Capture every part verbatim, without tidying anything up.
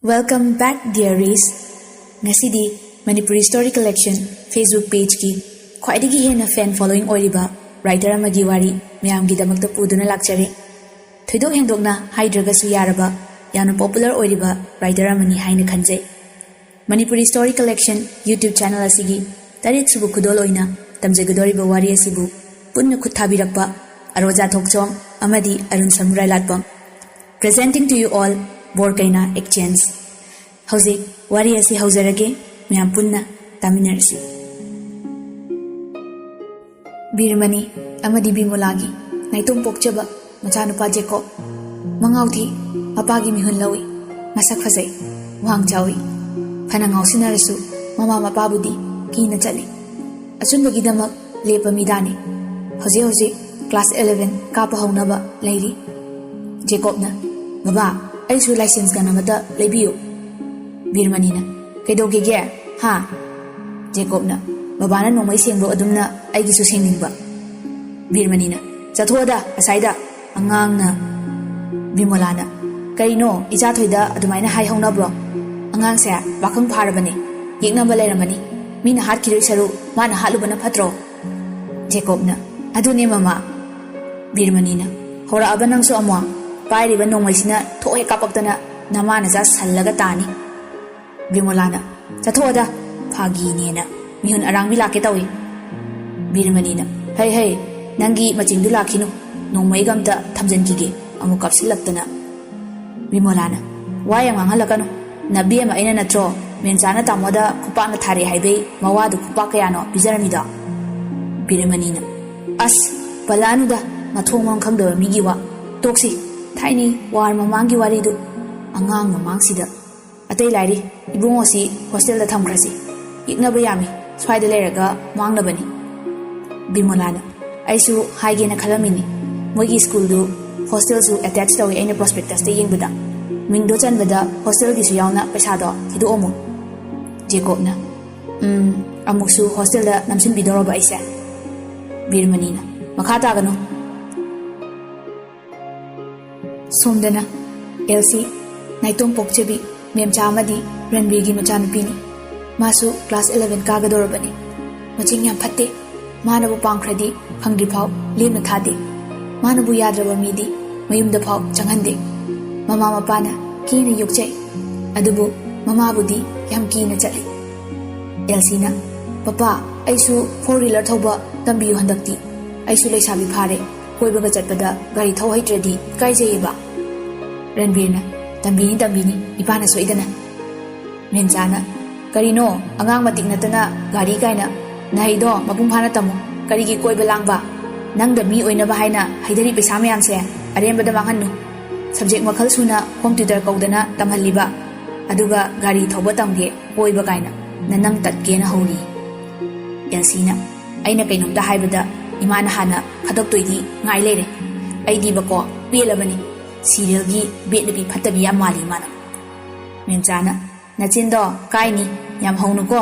Welcome back, dearies. ꯉꯁꯤꯗꯤ Manipuri Story Collection Facebook pageꯀꯤ ꯈ꯭ꯋꯥꯏꯗꯒꯤ ꯍꯦꯟꯅ fan following ꯑꯣꯏꯔꯤꯕ writer ꯑꯃꯒꯤ ꯋꯥꯔꯤ ꯃꯌꯥꯝꯒꯤꯗꯃꯛꯇ ꯄꯨꯗꯨꯅ ꯂꯥꯛꯆꯔꯤ꯫ ꯊꯣꯏꯗꯣꯛ ꯍꯦꯟꯗꯣꯛꯅ ꯍꯥꯏꯗ꯭ꯔꯒꯁꯨ ꯌꯥꯔꯕ, ꯌꯥꯝꯅ popular ꯑꯣꯏꯔꯤꯕ writer ꯑꯃꯅꯤ ꯍꯥꯏꯅ ꯈꯟꯖꯩ꯫ Manipuri Story Collection YouTube channel ꯑꯁꯤꯒꯤ ꯇꯔꯦꯠꯁꯨꯕ ꯈꯨꯗꯣꯜ ꯑꯣꯏꯅ ꯇꯝꯖꯒꯗꯧꯔꯤꯕ ꯋꯥꯔꯤ ꯑꯁꯤꯕꯨ ꯄꯨꯟꯅ ꯈꯨꯠ ꯊꯥꯕꯤꯔꯛꯄ ꯑꯔꯣꯖꯥ ꯊꯣꯛꯆꯣꯝ ꯑꯃꯗꯤ Arun ꯁꯃꯨꯔꯥꯏ ꯂꯥꯠꯄꯝ꯫ Presenting to you all, ꯕꯣꯔ ꯀꯩꯅꯥ exchange꯫ ꯍꯧꯖꯤꯛ ꯋꯥꯔꯤ ꯑꯁꯤ ꯍꯧꯖꯔꯒꯦ, ꯃꯌꯥꯝ ꯄꯨꯟꯅ ꯇꯥꯃꯤꯟꯅꯔꯁꯤ꯫ ꯕꯤꯔꯃꯅꯤ ꯑꯃꯗꯤ ꯕꯤꯃꯣꯂꯥꯒꯤ ꯅꯥꯏꯇꯣꯝ ꯄꯣꯛꯆꯕ ꯃꯆꯥꯅꯨꯄꯥ ꯖꯦꯀꯣꯕ꯫ ꯃꯉꯥꯎ ꯊꯤ, ꯃꯄꯥꯒꯤ ꯃꯤꯍꯨꯟ ꯂꯧꯏ, ꯃꯁꯛ ꯐꯖꯩ, ꯋꯥꯡ ꯆꯥꯎꯏ꯫ ꯐꯅ ꯉꯥꯎꯁꯤꯟꯅꯔꯁꯨ ꯃꯃꯥ ꯃꯄꯥꯕꯨꯗꯤ ꯀꯤꯅ ꯆꯠꯂꯤ꯫ ꯑꯆꯨꯝꯕꯒꯤꯗꯃꯛ ꯂꯦꯞꯄ ꯃꯤꯗꯥꯅꯤ꯫ ꯍꯧꯖꯤꯛ ꯍꯧꯖꯤꯛ class eleven ꯀꯥꯞꯄ ꯍꯧꯅꯕ ꯂꯩꯔꯤ꯫ ꯖꯦꯀꯣꯕꯅ, "ꯕꯕꯥ, ꯑꯩꯁꯨ license gun ꯑꯃꯇ ꯂꯩꯕꯤꯌꯨ꯫" ꯕꯤꯔꯃꯅꯤꯅ, "ꯀꯩꯗꯧꯒꯦꯒꯦ? ꯍꯥ?" ꯖꯦꯀꯣꯕꯅ, "ꯕꯕꯥꯅ ꯅꯣꯡꯃꯩ ꯁꯦꯡꯕ ꯑꯗꯨꯝꯅ ꯑꯩꯒꯤꯁꯨ ꯁꯦꯡꯅꯤꯡꯕ꯫" ꯕꯤꯔꯃꯅꯤꯅ, "ꯆꯠꯊꯣꯛꯑꯗ ꯑꯁꯥꯏꯗ, ꯑꯉꯥꯡꯅ꯫" ꯕꯤꯃꯣꯂꯥꯅ, "ꯀꯩꯅꯣ, ꯏꯆꯥꯊꯣꯏꯗ ꯑꯗꯨꯃꯥꯏꯅ ꯍꯥꯏꯍꯧꯅꯕ꯭ꯔꯣ? ꯑꯉꯥꯡꯁꯦ ꯄꯥꯈꯪ ꯐꯥꯔꯕꯅꯦ, ꯌꯦꯛꯅꯕ ꯂꯩꯔꯝꯃꯅꯤ꯫ ꯃꯤꯅ ꯍꯥꯠꯈꯤꯗꯣꯏ ꯁꯔꯨꯛ ꯃꯥꯅ ꯍꯥꯠꯂꯨꯕꯅ ꯐꯠꯇ꯭ꯔꯣ?" ꯖꯦꯀꯣꯕꯅ, "ꯑꯗꯨꯅꯦ ꯃꯃꯥ꯫" ꯕꯤꯔꯃꯅꯤꯅ, "ꯍꯧꯔꯛꯑꯕ ꯅꯪꯁꯨ ꯑꯃꯨꯛ? ꯄꯥꯏꯔꯤꯕ ꯅꯣꯡꯃꯩꯁꯤꯅ ꯊꯣꯛ ꯍꯦꯛ ꯀꯥꯞꯄꯛꯇꯅ ꯅꯃꯥ ꯅꯆꯥ ꯁꯜꯂꯒ ꯇꯥꯅꯤ꯫" ꯕꯤꯃꯣꯂꯥꯅ, "ꯆꯠꯊꯣꯛꯑꯗ, ꯐꯥꯒꯤꯅꯦꯅ ꯃꯤꯍꯨꯟ ꯑꯔꯥꯡꯕꯤ ꯂꯥꯛꯀꯦ ꯇꯧꯏ꯫" ꯕꯤꯔꯃꯅꯤꯅ, "ꯍꯩ ꯍꯩ, ꯅꯪꯒꯤ ꯃꯆꯤꯡꯗꯨ ꯂꯥꯛꯈꯤꯅꯨ, ꯅꯣꯡꯃꯩꯒ ꯑꯝꯇ ꯊꯝꯖꯤꯟꯈꯤꯒꯦ, ꯑꯃꯨꯛ ꯀꯥꯞꯁꯤꯜꯂꯛꯇꯅ꯫" ꯕꯤꯃꯣꯂꯥꯅ, "ꯋꯥ ꯌꯥꯝ ꯉꯥꯡꯍꯜꯂꯛꯀꯅꯨ꯫ ꯅꯕꯦꯝꯃ ꯑꯩꯅ ꯅꯠꯇ꯭ꯔꯣ ꯃꯦꯟꯆꯥꯅ ꯇꯥꯃꯣꯗ ꯈꯨꯄꯥꯛꯅ ꯊꯥꯔꯛꯑꯦ ꯍꯥꯏꯕꯩ ꯃꯋꯥꯗꯨ ꯈꯨꯄꯥꯛ ꯀꯌꯥꯅꯣ ꯄꯤꯖꯔꯝꯃꯤꯗꯣ?" ꯕꯤꯔꯃꯅꯤꯅ, "ꯑꯁ, ꯄꯜꯂꯛꯑꯅꯨꯗ, ꯃꯊꯣꯡ ꯃꯔꯝ ꯈꯪꯗꯕ ꯃꯤꯒꯤ ꯋꯥ꯫ ꯇꯣꯛꯁꯤ, ꯊꯥꯏꯅꯩ ꯋꯥꯔ ꯃꯃꯥꯡꯒꯤ ꯋꯥꯔꯤꯗꯨ꯫ ꯑꯉꯥꯡ ꯃꯃꯥꯡꯁꯤꯗ꯫ ꯑꯇꯩ ꯂꯥꯏꯔꯤ, ꯏꯕꯨꯡꯉꯣꯁꯤ ꯍꯣꯁꯇꯦꯜꯗ ꯊꯝꯈ꯭ꯔꯁꯤ꯫ ꯌꯦꯛꯅꯕ ꯌꯥꯝꯃꯤ, ꯁ꯭ꯋꯥꯏꯗ ꯂꯩꯔꯒ ꯃꯥꯡꯅꯕꯅꯤ꯫" ꯕꯤꯃꯣꯂꯥꯅ, "ꯑꯩꯁꯨ ꯍꯥꯏꯒꯦꯅ ꯈꯜꯂꯝꯃꯤꯅꯤ꯫ ꯃꯣꯏꯒꯤ ꯁ꯭ꯀꯨꯜꯗꯨ ꯍꯣꯁꯇꯦꯜꯁꯨ ꯑꯦꯇꯦꯆ ꯇꯧꯏ ꯑꯩꯅ ꯄ꯭ꯔꯣꯁꯄꯦꯛꯇꯁꯇ ꯌꯦꯡꯕꯗ꯫ ꯃꯤꯡꯗꯣ ꯆꯟꯕꯗ ꯍꯣꯁꯇꯦꯜꯒꯤꯁꯨ ꯌꯥꯎꯅ ꯄꯩꯁꯥꯗꯣ ꯊꯤꯗꯣꯛꯑꯝꯃꯨ꯫" ꯖꯦꯀꯣꯕꯅ, "ꯎꯝ, ꯑꯃꯨꯛꯁꯨ ꯍꯣꯁꯇꯦꯜꯗ ꯅꯝꯁꯤꯟꯕꯤꯗꯧꯔꯕ ꯑꯩꯁꯦ?" ꯕꯤꯔꯃꯅꯤꯅ, "ꯃꯈꯥ ꯇꯥꯒꯅꯨ꯫" ꯁꯣꯝꯗꯅ ꯑꯦꯜꯁꯤ, ꯅꯥꯏꯇꯣꯝ ꯄꯣꯛꯆꯕꯤ, ꯃꯦꯝꯆꯥ ꯑꯃꯗꯤ ꯔꯟꯕꯤꯔꯒꯤ ꯃꯆꯥꯅꯨꯄꯤꯅꯤ꯫ ꯃꯥꯁꯨ ꯀ꯭ꯂꯥꯁ ꯑꯦꯂꯦꯚꯦꯟ ꯀꯥꯒꯗꯧꯔꯕꯅꯤ꯫ ꯃꯆꯤꯡ ꯌꯥꯝ ꯐꯠꯇꯦ꯫ ꯃꯥꯅꯕꯨ ꯄꯥꯝꯈ꯭ꯔꯗꯤ ꯐꯪꯗ꯭ꯔꯤꯐꯥꯎ ꯂꯦꯝꯅ ꯊꯥꯗꯦ꯫ ꯃꯥꯅꯕꯨ ꯌꯥꯗ꯭ꯔꯕ ꯃꯤꯗꯤ ꯃꯌꯨꯝꯗ ꯐꯥꯎ ꯆꯪꯍꯟꯗꯦ꯫ ꯃꯃꯥ ꯃꯄꯥꯅ ꯀꯤꯅ ꯌꯣꯛꯆꯩ꯫ ꯑꯗꯨꯕꯨ ꯃꯃꯥꯕꯨꯗꯤ ꯌꯥꯝ ꯀꯤꯅ ꯆꯠꯂꯤ꯫ ꯑꯦꯜꯁꯤꯅ, "ꯄꯄꯥ, ꯑꯩꯁꯨ ꯐꯣꯔ ꯋꯤꯂꯔ ꯊꯧꯕ ꯇꯝꯕꯤꯌꯨ ꯍꯟꯗꯛꯇꯤ꯫ ꯑꯩꯁꯨ ꯂꯩꯁꯥꯕꯤ ꯐꯥꯔꯦ꯫ ꯀꯣꯏꯕꯒ ꯆꯠꯄꯗ ꯒꯥꯔꯤ ꯊꯧ ꯍꯩꯇ꯭ꯔꯗꯤ ꯏꯀꯥꯏꯖꯩꯌꯦꯕ꯫" ꯔꯟꯕꯤꯔꯅ, "ꯇꯝꯕꯤꯅꯤ, ꯇꯝꯕꯤꯅꯤ, ꯏꯄꯥꯅ ꯁꯣꯏꯗꯅ꯫" ꯃꯦꯝꯆꯥꯅ, "ꯀꯔꯤꯅꯣ, ꯑꯉꯥꯡ ꯃꯇꯤꯛ ꯅꯠꯇꯅ ꯒꯥꯔꯤ ꯀꯥꯏꯅ? ꯅꯍꯩꯗꯣ ꯃꯄꯨꯡ ꯐꯥꯅ ꯇꯝꯃꯨ꯫ ꯀꯔꯤꯒꯤ ꯀꯣꯏꯕ ꯂꯥꯡꯕ? ꯅꯪꯗ ꯃꯤ ꯑꯣꯏꯅꯕ ꯍꯥꯏꯅ ꯍꯩꯊꯔꯤ ꯄꯩꯁꯥ ꯃꯌꯥꯝꯁꯦ ꯑꯔꯦꯝꯕꯗ ꯃꯥꯡꯍꯟꯅꯨ꯫ ꯁꯕꯖꯦꯛ ꯃꯈꯜ ꯁꯨꯅ ꯍꯣꯝ ꯇ꯭ꯌꯨꯇꯔ ꯀꯧꯗꯅ ꯇꯝꯍꯜꯂꯤꯕ, ꯑꯗꯨꯒ ꯒꯥꯔꯤ ꯊꯧꯕ ꯇꯝꯒꯦ, ꯀꯣꯏꯕ ꯀꯥꯏꯅ ꯅꯅꯝ ꯇꯠꯀꯦꯅ ꯍꯧꯔꯤ꯫" ꯑꯦꯜꯁꯤꯅ, "ꯑꯩꯅ ꯀꯩꯅꯣꯝꯇ ꯍꯥꯏꯕꯗ ꯏꯃꯥꯅ ꯍꯥꯟꯅ ꯈꯗꯛꯇꯣꯏꯗꯤ ꯉꯥꯏ ꯂꯩꯔꯦ꯫ ꯑꯩꯗꯤꯕꯀꯣ ꯄꯦꯜꯂꯕꯅꯤ꯫ ꯁꯤꯔꯤꯌꯦꯜꯒꯤ ꯕꯦꯠ ꯅꯨꯄꯤ ꯐꯠꯇꯕꯤ ꯌꯥꯝ ꯃꯥꯜꯂꯤ ꯏꯃꯥꯅ꯫" ꯃꯦꯝꯆꯥꯅ, "ꯅꯆꯤꯟꯗꯣ ꯀꯥꯏꯅꯤ, ꯌꯥꯝ ꯍꯧꯅꯨꯀꯣ꯫"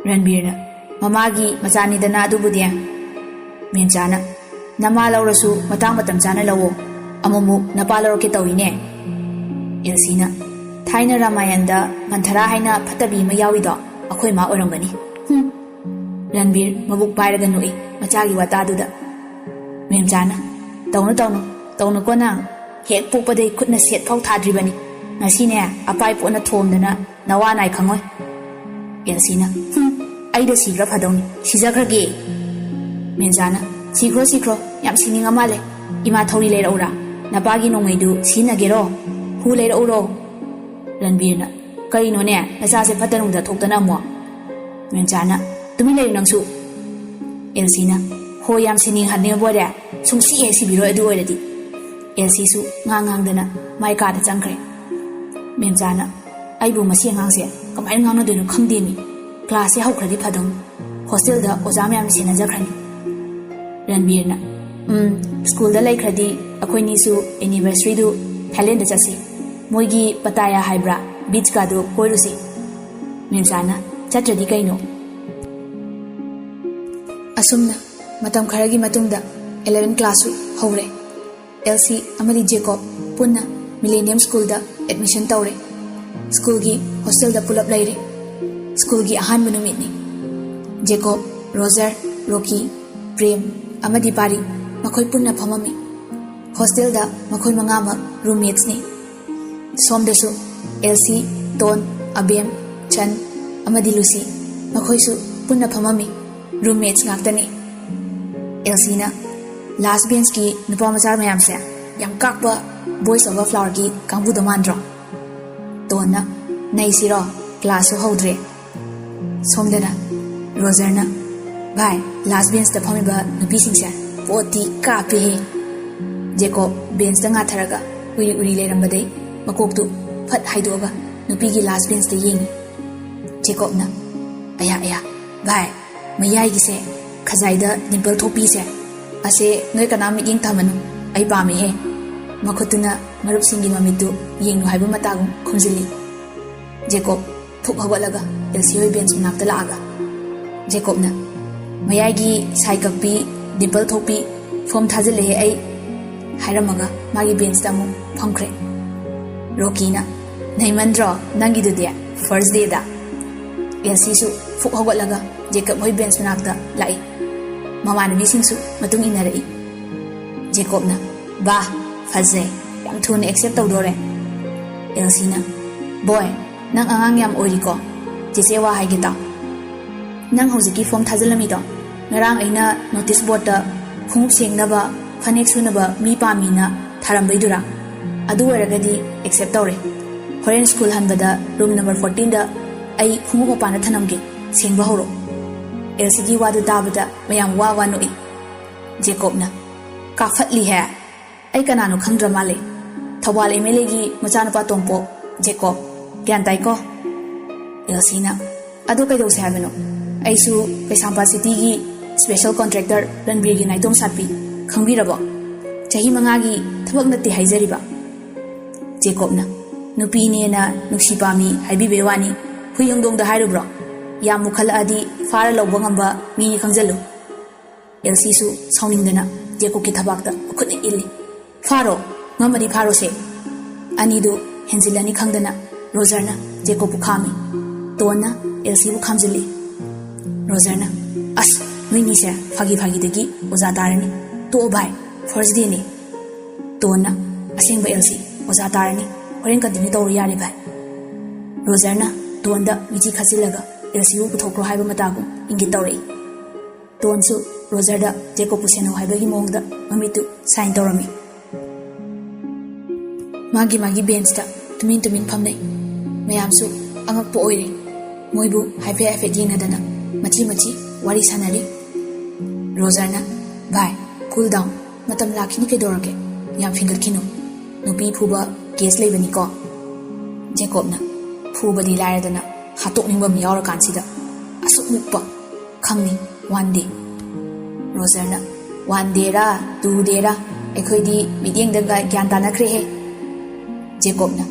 ꯔꯟꯕꯤꯔꯅ, "ꯃꯃꯥꯒꯤ ꯃꯆꯥꯅꯤꯗꯅ ꯑꯗꯨꯕꯨꯗꯤ꯫" ꯃꯦꯝꯆꯥꯅ, "ꯅꯃꯥ ꯂꯧꯔꯁꯨ ꯃꯇꯥꯡ ꯃꯇꯝ ꯆꯥꯅ ꯂꯧꯋꯣ꯫ ꯑꯃꯨꯛꯃꯨꯛ ꯅꯄꯥ ꯂꯧꯔꯛꯀꯦ ꯇꯧꯏꯅꯦ꯫" ꯑꯦꯜꯁꯤꯅ, "ꯊꯥꯏꯅ ꯔꯥꯃꯥꯌꯟꯗ ꯃꯟꯊꯔꯥ ꯍꯥꯏꯅ ꯐꯠꯇꯕꯤ ꯑꯃ ꯌꯥꯎꯏꯗꯣ, ꯑꯩꯈꯣꯏ ꯃꯥ ꯑꯣꯏꯔꯝꯒꯅꯤ꯫ ꯍꯨꯝ꯫" ꯔꯟꯕꯤꯔ ꯃꯕꯨꯛ ꯄꯥꯏꯔꯒ ꯅꯣꯛꯏ ꯃꯆꯥꯒꯤ ꯋꯥꯇꯥꯗꯨꯗ꯫ ꯃꯦꯝꯆꯥꯅ, "ꯇꯧꯅꯨ, ꯇꯧꯅꯨ, ꯇꯧꯅꯨꯀꯣ ꯅꯪ꯫ ꯍꯦꯛ ꯄꯣꯛꯄꯗꯩ ꯈꯨꯠꯅ ꯁꯦꯠ ꯐꯥꯎ ꯊꯥꯗ꯭ꯔꯤꯕꯅꯤ꯫ ꯉꯁꯤꯅꯦ ꯑꯄꯥꯏ ꯄꯣꯠꯅ ꯊꯣꯝꯗꯅ ꯅꯋꯥ ꯅꯥꯏ ꯈꯪꯉꯣꯏ꯫" ꯑꯦꯜꯁꯤꯅ, "ꯍꯨꯝ, ꯑꯩꯗ ꯁꯤꯈ꯭ꯔ ꯐꯗꯧꯅꯤ, ꯁꯤꯖꯈ꯭ꯔꯒꯦ꯫" ꯃꯦꯝꯆꯥꯅ, "ꯁꯤꯈ꯭ꯔꯣ, ꯁꯤꯈ꯭ꯔꯣ, ꯌꯥꯝ ꯁꯤꯅꯤꯡꯉ ꯃꯥꯜꯂꯦ꯫ ꯏꯃꯥ ꯊꯧꯔꯤ ꯂꯩꯔꯛꯎꯔꯥ? ꯅꯄꯥꯒꯤ ꯅꯣꯡꯃꯩꯗꯨ ꯁꯤꯖꯤꯟꯅꯒꯦꯔꯣ? ꯍꯨ ꯂꯩꯔꯛꯎꯔꯣ?" ꯔꯟꯕꯤꯔꯅ, "ꯀꯔꯤꯅꯣꯅꯦ, ꯅꯆꯥꯁꯦ ꯐꯠꯇ ꯅꯨꯡꯗ ꯊꯣꯛꯇꯅ ꯑꯃꯨꯛ?" ꯃꯦꯝꯆꯥꯅ, "ꯇꯨꯃꯤꯟ ꯂꯩꯌꯨ ꯅꯪꯁꯨ꯫" ꯑꯦꯜꯁꯤꯅ, "ꯍꯣ, ꯌꯥꯝ ꯁꯤꯅꯤꯡ ꯍꯥꯅꯤꯡꯉꯕ ꯑꯣꯏꯔꯦ꯫ ꯁꯨꯡꯁꯤ ꯍꯦꯛ ꯁꯤꯕꯤꯔꯣꯏ ꯑꯗꯨ ꯑꯣꯏꯔꯗꯤ꯫" ꯑꯦꯜꯁꯤꯁꯨ ꯉꯥꯡ ꯉꯥꯡꯗꯅ ꯃꯥꯏ ꯀꯥꯗ ꯆꯪꯈ꯭ꯔꯦ꯫ ꯃꯦꯝꯆꯥꯅ, "ꯑꯩꯕꯨ ꯃꯁꯤ ꯑꯉꯥꯡꯁꯦ ꯀꯃꯥꯏꯅ ꯉꯥꯡꯅꯗꯣꯏꯅꯣ ꯈꯪꯗꯦꯃꯤ꯫ ꯀ꯭ꯂꯥꯁꯁꯦ ꯍꯧꯈ꯭ꯔꯗꯤ ꯐꯗꯧꯅꯤ꯫ ꯍꯣꯁꯇꯦꯜꯗ ꯑꯣꯖꯥ ꯃꯌꯥꯝꯅ ꯁꯦꯟꯅꯖꯈ꯭ꯔꯅꯤ꯫" ꯔꯟꯕꯤꯔꯅ, "ꯎꯝ, ꯁ꯭ꯀꯨꯜꯗ ꯂꯩꯈ꯭ꯔꯗꯤ ꯑꯩꯈꯣꯏꯅꯤꯁꯨ ꯑꯦꯅꯤꯚꯔꯁꯔꯤꯗꯨ ꯊꯥꯏꯂꯦꯟꯗ ꯆꯠꯁꯤ꯫ ꯃꯣꯏꯒꯤ ꯄꯇꯥꯌꯥ ꯍꯥꯏꯕ꯭ꯔꯥ, ꯕꯤꯆꯀꯥꯗꯨ ꯀꯣꯏꯔꯨꯁꯤ꯫" ꯃꯦꯝꯆꯥꯅ, "ꯆꯠꯇ꯭ꯔꯗꯤ ꯀꯩꯅꯣ?" ꯑꯁꯨꯝꯅ ꯃꯇꯝ ꯈꯔꯒꯤ ꯃꯇꯨꯡꯗ ꯑꯦꯂꯦꯚꯦꯟ ꯀ꯭ꯂꯥꯁꯁꯨ ꯍꯧꯔꯦ꯫ ꯑꯦꯜꯁꯤ ꯑꯃꯗꯤ ꯖꯦꯀꯣꯕ ꯄꯨꯟꯅ ꯃꯤꯂꯦꯅꯤꯌꯝ ꯁ꯭ꯀꯨꯜꯗ ꯑꯦꯗꯃꯤꯁꯟ ꯇꯧꯔꯦ꯫ ꯁ꯭ꯀꯨꯜꯒꯤ ꯍꯣꯁꯇꯦꯜꯗ ꯄꯨꯂꯞ ꯂꯩꯔꯦ꯫ ꯁ꯭ꯀꯨꯜꯒꯤ ꯑꯍꯥꯟꯕ ꯅꯨꯃꯤꯠꯅꯤ꯫ ꯖꯦꯀꯣꯕ, ꯔꯣꯖꯔ, ꯔꯣꯀꯤ, ꯄ꯭ꯔꯦꯝ ꯑꯃꯗꯤ ꯄꯥꯔꯤ, ꯃꯈꯣꯏ ꯄꯨꯟꯅ ꯐꯝꯃꯝꯃꯤ꯫ ꯍꯣꯁꯇꯦꯜꯗ ꯃꯈꯣꯏ ꯃꯉꯥꯃꯛ ꯔꯨꯝꯃꯦꯠꯁꯅꯤ꯫ ꯁꯣꯝꯗꯁꯨ ꯑꯦꯜꯁꯤ, ꯇꯣꯟ, ꯑꯕꯦꯝ, ꯆꯟ ꯑꯃꯗꯤ ꯂꯨꯁꯤ, ꯃꯈꯣꯏꯁꯨ ꯄꯨꯟꯅ ꯐꯝꯃꯝꯃꯤ꯫ ꯔꯨꯝꯃꯦꯠꯁ ꯉꯥꯛꯇꯅꯤ꯫ ꯑꯦꯜꯁꯤꯅ, "ꯂꯥꯁ ꯕꯦꯟꯁꯀꯤ ꯅꯨꯄꯥ ꯃꯆꯥ ꯃꯌꯥꯝꯁꯦ ꯌꯥꯝ ꯀꯥꯛꯄ ꯕꯣꯏꯁ ꯑꯣꯚꯔ ꯐ꯭ꯂꯥꯋꯔꯒꯤ ꯀꯥꯡꯕꯨꯗꯣ ꯃꯥꯟꯗ꯭ꯔꯣ?" ꯇꯣꯟꯅ, "ꯅꯩꯁꯤꯔꯣ? ꯀ꯭ꯂꯥꯁꯁꯨ ꯍꯧꯗ꯭ꯔꯦ꯫" ꯁꯣꯝꯗꯅ ꯔꯣꯖꯔꯅ, "ꯚꯥꯏ, ꯂꯥꯁ ꯕꯦꯟꯁꯇ ꯐꯝꯃꯤꯕ ꯅꯨꯄꯤꯁꯤꯡꯁꯦ ꯄꯣꯠꯇꯤ ꯀꯥꯞꯄꯦꯍꯦ꯫" ꯖꯦꯀꯣꯕ ꯕꯦꯟꯁꯇ ꯉꯥꯊꯔꯒ ꯎꯔꯤ ꯎꯔꯤ ꯂꯩꯔꯝꯕꯗꯩ ꯃꯀꯣꯛꯇꯨ ꯐꯠ ꯍꯥꯏꯗꯣꯛꯑꯒ ꯅꯨꯄꯤꯒꯤ ꯂꯥꯁ ꯕꯦꯟꯁꯇ ꯌꯦꯡꯉꯤ꯫ ꯖꯦꯀꯣꯕꯅ, "ꯑꯌꯥ, ꯑꯌꯥ, ꯚꯥꯏ, ꯃꯌꯥꯏꯒꯤꯁꯦ, ꯈꯖꯥꯏꯗ ꯗꯤꯝꯄꯜ ꯊꯣꯛꯄꯤꯁꯦ, ꯑꯁꯦ ꯅꯣꯏ ꯀꯅꯥꯝ ꯃꯤꯠꯌꯦꯡ ꯊꯝꯃꯅꯨ, ꯑꯩ ꯄꯥꯝꯃꯤꯍꯦ꯫" ꯃꯈꯨꯠꯇꯨꯅ ꯃꯔꯨꯞꯁꯤꯡꯒꯤ ꯃꯃꯤꯠꯇꯨ ꯌꯦꯡꯂꯨ ꯍꯥꯏꯕ ꯃꯇꯥꯒꯨꯝ ꯈꯨꯝꯖꯤꯜꯂꯤ꯫ ꯖꯦꯀꯣꯕ ꯐꯨꯛ ꯍꯧꯒꯠꯂꯒ ꯑꯦꯜꯁꯤ ꯍꯣꯏ ꯕꯦꯟꯁ ꯃꯅꯥꯛꯇ ꯂꯥꯛꯑꯒ, ꯖꯦꯀꯣꯕꯅ, "ꯃꯌꯥꯏꯒꯤ ꯁꯥꯏ ꯀꯛꯄꯤ, ꯗꯤꯝꯄꯜ ꯊꯣꯛꯄꯤ, ꯐꯣꯝ ꯊꯥꯖꯤꯜꯂꯛꯑꯦ ꯑꯩ," ꯍꯥꯏꯔꯝꯃꯒ ꯃꯥꯒꯤ ꯕꯦꯟꯁꯇ ꯑꯃꯨꯛ ꯐꯝꯈ꯭ꯔꯦ꯫ ꯔꯣꯀꯤꯅ, "ꯅꯩꯃꯟꯗ꯭ꯔꯣ ꯅꯪꯒꯤꯗꯨꯗꯤ, ꯐꯥꯔꯁ ꯗꯦꯗ?" ꯑꯦꯜꯁꯤꯁꯨ ꯐꯨꯛ ꯍꯧꯒꯠꯂꯒ ꯖꯦꯀꯕ ꯍꯣꯏ ꯕꯦꯟꯁ ꯃꯅꯥꯛꯇ ꯂꯥꯛꯏ꯫ ꯃꯃꯥꯟꯅꯕꯤꯁꯤꯡꯁꯨ ꯃꯇꯨꯡ ꯏꯟꯅꯔꯛꯏ꯫ ꯖꯦꯀꯣꯕꯅ, "ꯕꯥ, ꯐꯖꯩ, ꯌꯥꯝ ꯊꯨꯅ ꯑꯦꯛꯁꯦꯞ ꯇꯧꯗꯣꯔꯦ꯫" ꯑꯦꯜꯁꯤꯅ, "ꯕꯣꯏ, ꯅꯪ ꯑꯉꯥꯡ ꯌꯥꯝ ꯑꯣꯏꯔꯤꯀꯣ꯫ ꯆꯦꯆꯦ ꯋꯥ ꯍꯥꯏꯒꯦ ꯇꯥꯎ꯫ ꯅꯪ ꯍꯧꯖꯤꯛꯀꯤ ꯐꯣꯝ ꯊꯥꯖꯤꯜꯂꯝꯃꯤꯗꯣ, ꯉꯔꯥꯡ ꯑꯩꯅ ꯅꯣꯇꯤꯁ ꯕꯣꯔꯗꯇ ꯈꯣꯡꯎꯞ ꯁꯦꯡꯅꯕ, ꯐꯅꯦꯛ ꯁꯨꯅꯕ ꯃꯤ ꯄꯥꯝꯃꯤꯅ ꯊꯥꯔꯝꯕꯩꯗꯨꯔꯥ? ꯑꯗꯨ ꯑꯣꯏꯔꯒꯗꯤ ꯑꯦꯛꯁꯦꯞ ꯇꯧꯔꯦ꯫ ꯍꯣꯔꯦꯟ ꯁ꯭ꯀꯨꯜ ꯍꯟꯕꯗ ꯔꯨꯝ ꯅꯝꯕꯔ ꯐꯣꯔꯇꯤꯟꯗ ꯑꯩ ꯈꯣꯡꯎꯞ ꯃꯄꯥꯟꯗ ꯊꯅꯝꯒꯦ, ꯁꯦꯡꯕ ꯍꯧꯔꯣ꯫" ꯑꯦꯜꯁꯤꯒꯤ ꯋꯥꯗꯨ ꯇꯥꯕꯗ ꯃꯌꯥꯝ ꯋꯥ ꯋꯥ ꯅꯣꯛꯏ꯫ ꯖꯦꯀꯣꯕꯅ, "ꯀꯥꯐꯠꯂꯤꯍꯦ! ꯑꯩ ꯀꯅꯥꯅꯣ ꯈꯪꯗ꯭ꯔ ꯃꯥꯜꯂꯦ꯫ ꯊꯧꯕꯥꯜ ꯑꯦꯝ ꯑꯦꯜ ꯑꯦꯒꯤ ꯃꯆꯥꯅꯨꯄꯥ ꯇꯣꯝꯄꯣꯛ, ꯖꯦꯀꯣꯕ꯫ ꯒ꯭ꯌꯥꯟ ꯇꯥꯏꯀꯣ?" ꯑꯦꯜꯁꯤꯅ, "ꯑꯗꯣ ꯀꯩꯗꯧꯁꯦ ꯍꯥꯏꯕꯅꯣ? ꯑꯩꯁꯨ ꯀꯩꯁꯥꯝꯄꯥꯠ ꯁꯤꯇꯤꯒꯤ ꯁ꯭ꯄꯦꯁꯦꯜ ꯀꯣꯟꯇ꯭ꯔꯦꯛꯇꯔ ꯔꯟꯕꯤꯔꯒꯤ ꯅꯥꯏꯇꯣꯝ ꯁꯥꯠꯄꯤ꯫ ꯈꯪꯕꯤꯔꯕꯣ? ꯆꯍꯤ ꯃꯉꯥꯒꯤ ꯊꯕꯛ ꯅꯠꯇꯦ ꯍꯥꯏꯖꯔꯤꯕ꯫" ꯖꯦꯀꯣꯕꯅ, "ꯅꯨꯄꯤꯅꯦꯅ ꯅꯨꯡꯁꯤ ꯄꯥꯝꯃꯤ ꯍꯥꯏꯕꯤꯕꯩ ꯋꯥꯅꯤ, ꯍꯨꯏ ꯍꯧꯗꯣꯡꯗ ꯍꯥꯏꯔꯨꯕ꯭ꯔꯣ? ꯌꯥꯝ ꯃꯨꯈꯠꯂꯛꯑꯗꯤ ꯐꯥꯔ ꯂꯧꯕ ꯉꯝꯕ ꯃꯤꯅꯤ ꯈꯪꯖꯜꯂꯨ꯫" ꯑꯦꯜꯁꯤꯁꯨ ꯁꯥꯎꯅꯤꯡꯗꯅ ꯖꯦꯀꯣꯕꯀꯤ ꯊꯕꯥꯛꯇ ꯃꯈꯨꯠꯅ ꯏꯜꯂꯤ꯫ "ꯐꯥꯔꯣ, ꯉꯝꯃꯗꯤ ꯐꯥꯔꯣꯁꯦ꯫" ꯑꯅꯤꯗꯨ ꯍꯦꯟꯖꯤꯜꯂꯅꯤ ꯈꯪꯗꯅ ꯔꯣꯖꯔꯅ ꯖꯦꯀꯣꯕꯄꯨ ꯈꯥꯝꯃꯤ꯫ ꯇꯣꯟꯅ ꯑꯦꯜꯁꯤꯕꯨ ꯈꯥꯝꯖꯤꯜꯂꯤ꯫ ꯔꯣꯖꯔꯅ, "ꯑꯁ, ꯅꯣꯏꯅꯤꯁꯦ ꯐꯥꯒꯤ ꯐꯥꯒꯤꯗꯒꯤ ꯑꯣꯖꯥ ꯇꯥꯔꯅꯤ꯫ ꯇꯣꯛꯑꯣ ꯚꯥꯏ, ꯐꯥꯔꯁ ꯗꯦꯅꯤ꯫" ꯇꯣꯟꯅ, "ꯑꯁꯦꯡꯕ ꯑꯦꯜꯁꯤ, ꯑꯣꯖꯥ ꯇꯥꯔꯅꯤ꯫ ꯍꯣꯔꯦꯟ ꯀꯟꯇꯤꯅ꯭ꯌꯨ ꯇꯧꯔꯣ ꯌꯥꯔꯦ ꯚꯥꯏ꯫" ꯔꯣꯖꯔꯅ ꯇꯣꯟꯗ ꯃꯤꯆꯤ ꯈꯠꯆꯤꯜꯂꯒ ꯑꯦꯜꯁꯤꯕꯨ ꯄꯨꯊꯣꯛꯈ꯭ꯔꯣ ꯍꯥꯏꯕ ꯃꯇꯥꯒꯨꯝ ꯏꯪꯒꯤꯠ ꯇꯧꯔꯛꯏ꯫ ꯇꯣꯟꯁꯨ ꯔꯣꯖꯔꯗ ꯖꯦꯀꯣꯕꯄꯨ ꯁꯦꯟꯅꯧ ꯍꯥꯏꯕꯒꯤ ꯃꯑꯣꯡꯗ ꯃꯃꯤꯠꯇꯨ ꯁꯥꯏꯟ ꯇꯧꯔꯝꯃꯤ꯫ ꯃꯥꯒꯤ ꯃꯥꯒꯤ ꯕꯦꯟꯁꯇ ꯇꯨꯃꯤꯟ ꯇꯨꯃꯤꯟ ꯐꯝꯅꯩ꯫ ꯃꯌꯥꯝꯁꯨ ꯑꯉꯛꯄ ꯑꯣꯏꯔꯤ꯫ ꯃꯣꯏꯕꯨ ꯍꯥꯏꯐꯦꯠ ꯍꯥꯏꯐꯦꯠ ꯌꯦꯡꯅꯗꯅ ꯃꯆꯤ ꯃꯆꯤ ꯋꯥꯔꯤ ꯁꯥꯟꯅꯔꯤ꯫ ꯔꯣꯖꯔꯅ, "ꯚꯥꯏ, ꯀꯨꯜ ꯗꯥꯎꯟ꯫ ꯃꯇꯝ ꯂꯥꯛꯈꯤꯅꯤ ꯀꯩꯗꯧꯔꯒꯦ? ꯌꯥꯝ ꯐꯤꯡꯒꯠꯈꯤꯅꯨ꯫ ꯅꯨꯄꯤ ꯐꯨꯕ ꯀꯦꯁ ꯂꯩꯕꯅꯤꯀꯣ꯫" ꯖꯦꯀꯣꯕꯅ, "ꯐꯨꯕꯗꯤ ꯂꯥꯏꯔꯗꯅ ꯍꯥꯠꯇꯣꯛꯅꯤꯡꯕ ꯑꯃ ꯌꯥꯎꯔꯀꯥꯟꯁꯤꯗ꯫ ꯑꯁꯨꯛ ꯃꯨꯛꯄ꯫ ꯈꯪꯅꯤ, ꯋꯥꯟ ꯗꯦ꯫" ꯔꯣꯖꯔꯅ, "ꯋꯥꯟ ꯗꯦꯔꯥ, ꯇꯨ ꯗꯦꯔꯥ, ꯑꯩꯈꯣꯏꯗꯤ ꯃꯤꯠꯌꯦꯡꯗ ꯒ-, ꯒ꯭ꯌꯥꯟ ꯇꯥꯅꯈ꯭ꯔꯦꯍꯦ꯫" ꯖꯦꯀꯣꯕꯅ,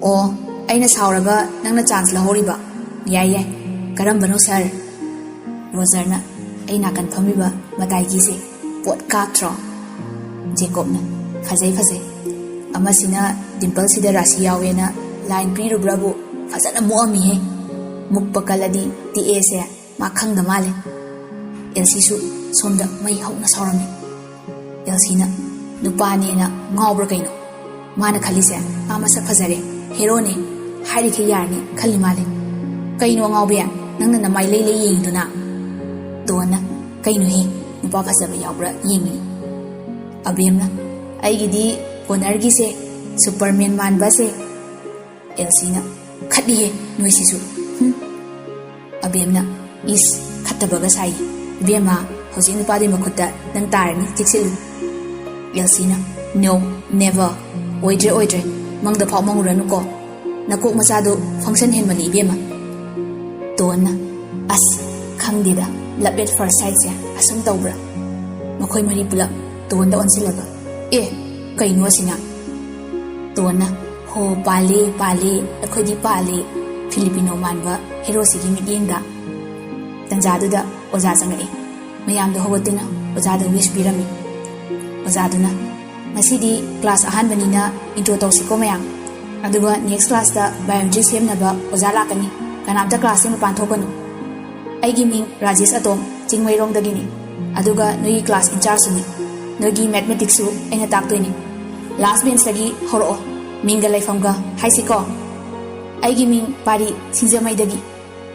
"ꯑꯣ, ꯑꯩꯅ ꯁꯥꯎꯔꯒ ꯅꯪꯅ ꯆꯥꯟꯁ ꯂꯧꯍꯧꯔꯤꯕ꯫ ꯌꯥꯏ, ꯌꯥꯏ꯫ ꯀꯔꯝꯕꯅꯣ, ꯁꯥꯔ?" ꯔꯣꯖꯔꯅ, "ꯑꯩ ꯅꯥꯀꯟ ꯐꯝꯃꯤꯕ ꯃꯇꯥꯏꯒꯤꯁꯦ ꯄꯣꯠ ꯀꯥꯛꯇ꯭ꯔꯣ?" ꯖꯦꯀꯣꯕꯅ, "ꯐꯖꯩ, ꯐꯖꯩ꯫ ꯑꯃꯁꯤꯅ ꯗꯤꯝꯄꯜꯁꯤꯗ ꯔꯥꯁꯤ ꯌꯥꯎꯋꯦꯅ ꯂꯥꯏꯟ ꯄꯤꯔꯨꯕ꯭ꯔꯥꯕꯨ ꯐꯖꯅ ꯃꯨꯛꯑꯝꯃꯤꯍꯦ꯫ ꯃꯨꯛꯄ ꯀꯜꯂꯗꯤ ꯇꯦꯛꯑꯦꯁꯦ ꯃꯥ ꯈꯪꯗ ꯃꯥꯜꯂꯦ꯫" ꯑꯦꯜꯁꯤꯁꯨ ꯁꯣꯝꯗ ꯃꯩ ꯍꯧꯅ ꯁꯥꯎꯔꯝꯃꯤ꯫ ꯑꯦꯜꯁꯤꯅ, "ꯅꯨꯄꯥꯅꯦꯅ ꯉꯥꯎꯕ꯭ꯔꯥ ꯀꯩꯅꯣ? ꯃꯥꯅ ꯈꯜꯂꯤꯁꯦ ꯃꯥ ꯃꯁꯛ ꯐꯖꯔꯦ, ꯍꯦꯔꯣꯅꯦ ꯍꯥꯏꯔꯤꯈꯩ ꯌꯥꯔꯅꯤ ꯈꯜꯂꯤ ꯃꯥꯜꯂꯦ꯫ ꯀꯩꯅꯣ ꯑꯉꯥꯎꯕꯤ, ꯅꯪꯅ ꯅꯃꯥꯏ ꯂꯩ ꯂꯩ ꯌꯦꯡꯉꯤꯗꯨꯅ?" ꯇꯣꯟꯅ, "ꯀꯩꯅꯣꯍꯦ, ꯅꯨꯄꯥ ꯐꯖꯕ ꯌꯥꯎꯕ꯭ꯔꯥ ꯌꯦꯡꯉꯤ꯫" ꯑꯕꯦꯝꯅ, "ꯑꯩꯒꯤꯗꯤ ꯀꯣꯅꯔꯒꯤꯁꯦ, ꯁꯨꯄꯔꯃꯦꯟ ꯃꯥꯟꯕꯁꯦ꯫" ꯑꯦꯜꯁꯤꯅ, "ꯈꯠꯂꯤꯍꯦ ꯅꯣꯏꯁꯤꯁꯨ꯫ ꯍꯨꯝ꯫" ꯑꯕꯦꯝꯅ, "ꯏꯁ, ꯈꯠꯇꯕꯒ ꯁꯥꯏ꯫ ꯏꯕꯦꯝꯃ, ꯍꯧꯖꯤꯛ ꯅꯨꯄꯥꯗꯨꯒꯤ ꯃꯈꯨꯠꯇ ꯅꯪ ꯇꯥꯔꯅꯤ, ꯆꯦꯛꯁꯤꯜꯂꯨ꯫" ꯑꯦꯜꯁꯤꯅ, "No, never꯫ ꯑꯣꯏꯗ꯭ꯔꯦ, ꯑꯣꯏꯗ꯭ꯔꯦ꯫ ꯃꯪꯗ ꯐꯥꯎ ꯃꯪꯉꯨꯔꯅꯨꯀꯣ꯫ ꯅꯀꯣꯛ ꯃꯆꯥꯗꯣ ꯐꯪꯁꯟ ꯍꯦꯟꯃꯜꯂꯤ ꯏꯕꯦꯝꯃ꯫" ꯇꯣꯟꯅ, "ꯑꯁ, ꯈꯪꯗꯦꯗ, love at first sightꯁꯦ ꯑꯁꯨꯝ ꯇꯧꯕ꯭ꯔꯥ?" ꯃꯈꯣꯏ ꯃꯔꯤ ꯄꯨꯂꯞ ꯇꯣꯟꯗ ꯑꯣꯟꯁꯤꯜꯂꯒ, "ꯑꯦ, ꯀꯩꯅꯣ ꯑꯁꯤꯅ?" ꯇꯣꯟꯅ, "ꯍꯣ, ꯄꯥꯜꯂꯦ, ꯄꯥꯜꯂꯦ, ꯑꯩꯈꯣꯏꯗꯤ ꯄꯥꯜꯂꯦ, ꯐꯤꯂꯤꯄꯤꯅꯣ ꯃꯥꯟꯕ ꯍꯦꯔꯣꯁꯤꯒꯤ ꯃꯤꯠꯌꯦꯡꯗ꯫" ꯇꯟꯖꯥꯗꯨꯗ ꯑꯣꯖꯥ ꯆꯪꯉꯛꯏ꯫ ꯃꯌꯥꯝꯗꯣ ꯍꯧꯒꯠꯇꯨꯅ ꯑꯣꯖꯥꯗ ꯋꯤꯁ ꯄꯤꯔꯝꯃꯤ꯫ ꯑꯣꯖꯥꯗꯨꯅ, "ꯉꯁꯤꯗꯤ ꯀ꯭ꯂꯥꯁ ꯑꯍꯥꯟꯕꯅꯤꯅ ꯏꯟꯇ꯭ꯔꯣ ꯇꯧꯁꯤꯀꯣ ꯃꯌꯥꯝ꯫ ꯑꯗꯨꯒ next classꯇ biometry ꯁꯦꯝꯅꯕ ꯑꯣꯖꯥ ꯂꯥꯛꯀꯅꯤ꯫ ꯀꯅꯥꯝꯇ classꯁꯦ ꯃꯄꯥꯟ ꯊꯣꯛꯀꯅꯨ꯫ ꯑꯩꯒꯤ ꯃꯤꯡ ꯔꯥꯖꯦꯁ ꯑꯇꯣꯝ, ꯆꯤꯡꯃꯩꯔꯣꯡꯗꯒꯤꯅꯤ꯫ ꯑꯗꯨꯒ ꯅꯣꯏꯒꯤ class inchargeꯁꯨꯅꯤ꯫ ꯅꯣꯏꯒꯤ mathematicsꯁꯨ ꯑꯩꯅ ꯇꯥꯛꯇꯣꯏꯅꯤ꯫ Last benchꯇꯒꯤ ꯍꯧꯔꯛꯑꯣ꯫ ꯃꯤꯡꯒ ꯂꯩꯐꯝꯒ ꯍꯥꯏꯁꯤꯀꯣ꯫ ꯑꯩꯒꯤ ꯃꯤꯡ ꯄꯥꯔꯤ, ꯁꯤꯡꯖꯃꯩꯗꯒꯤ꯫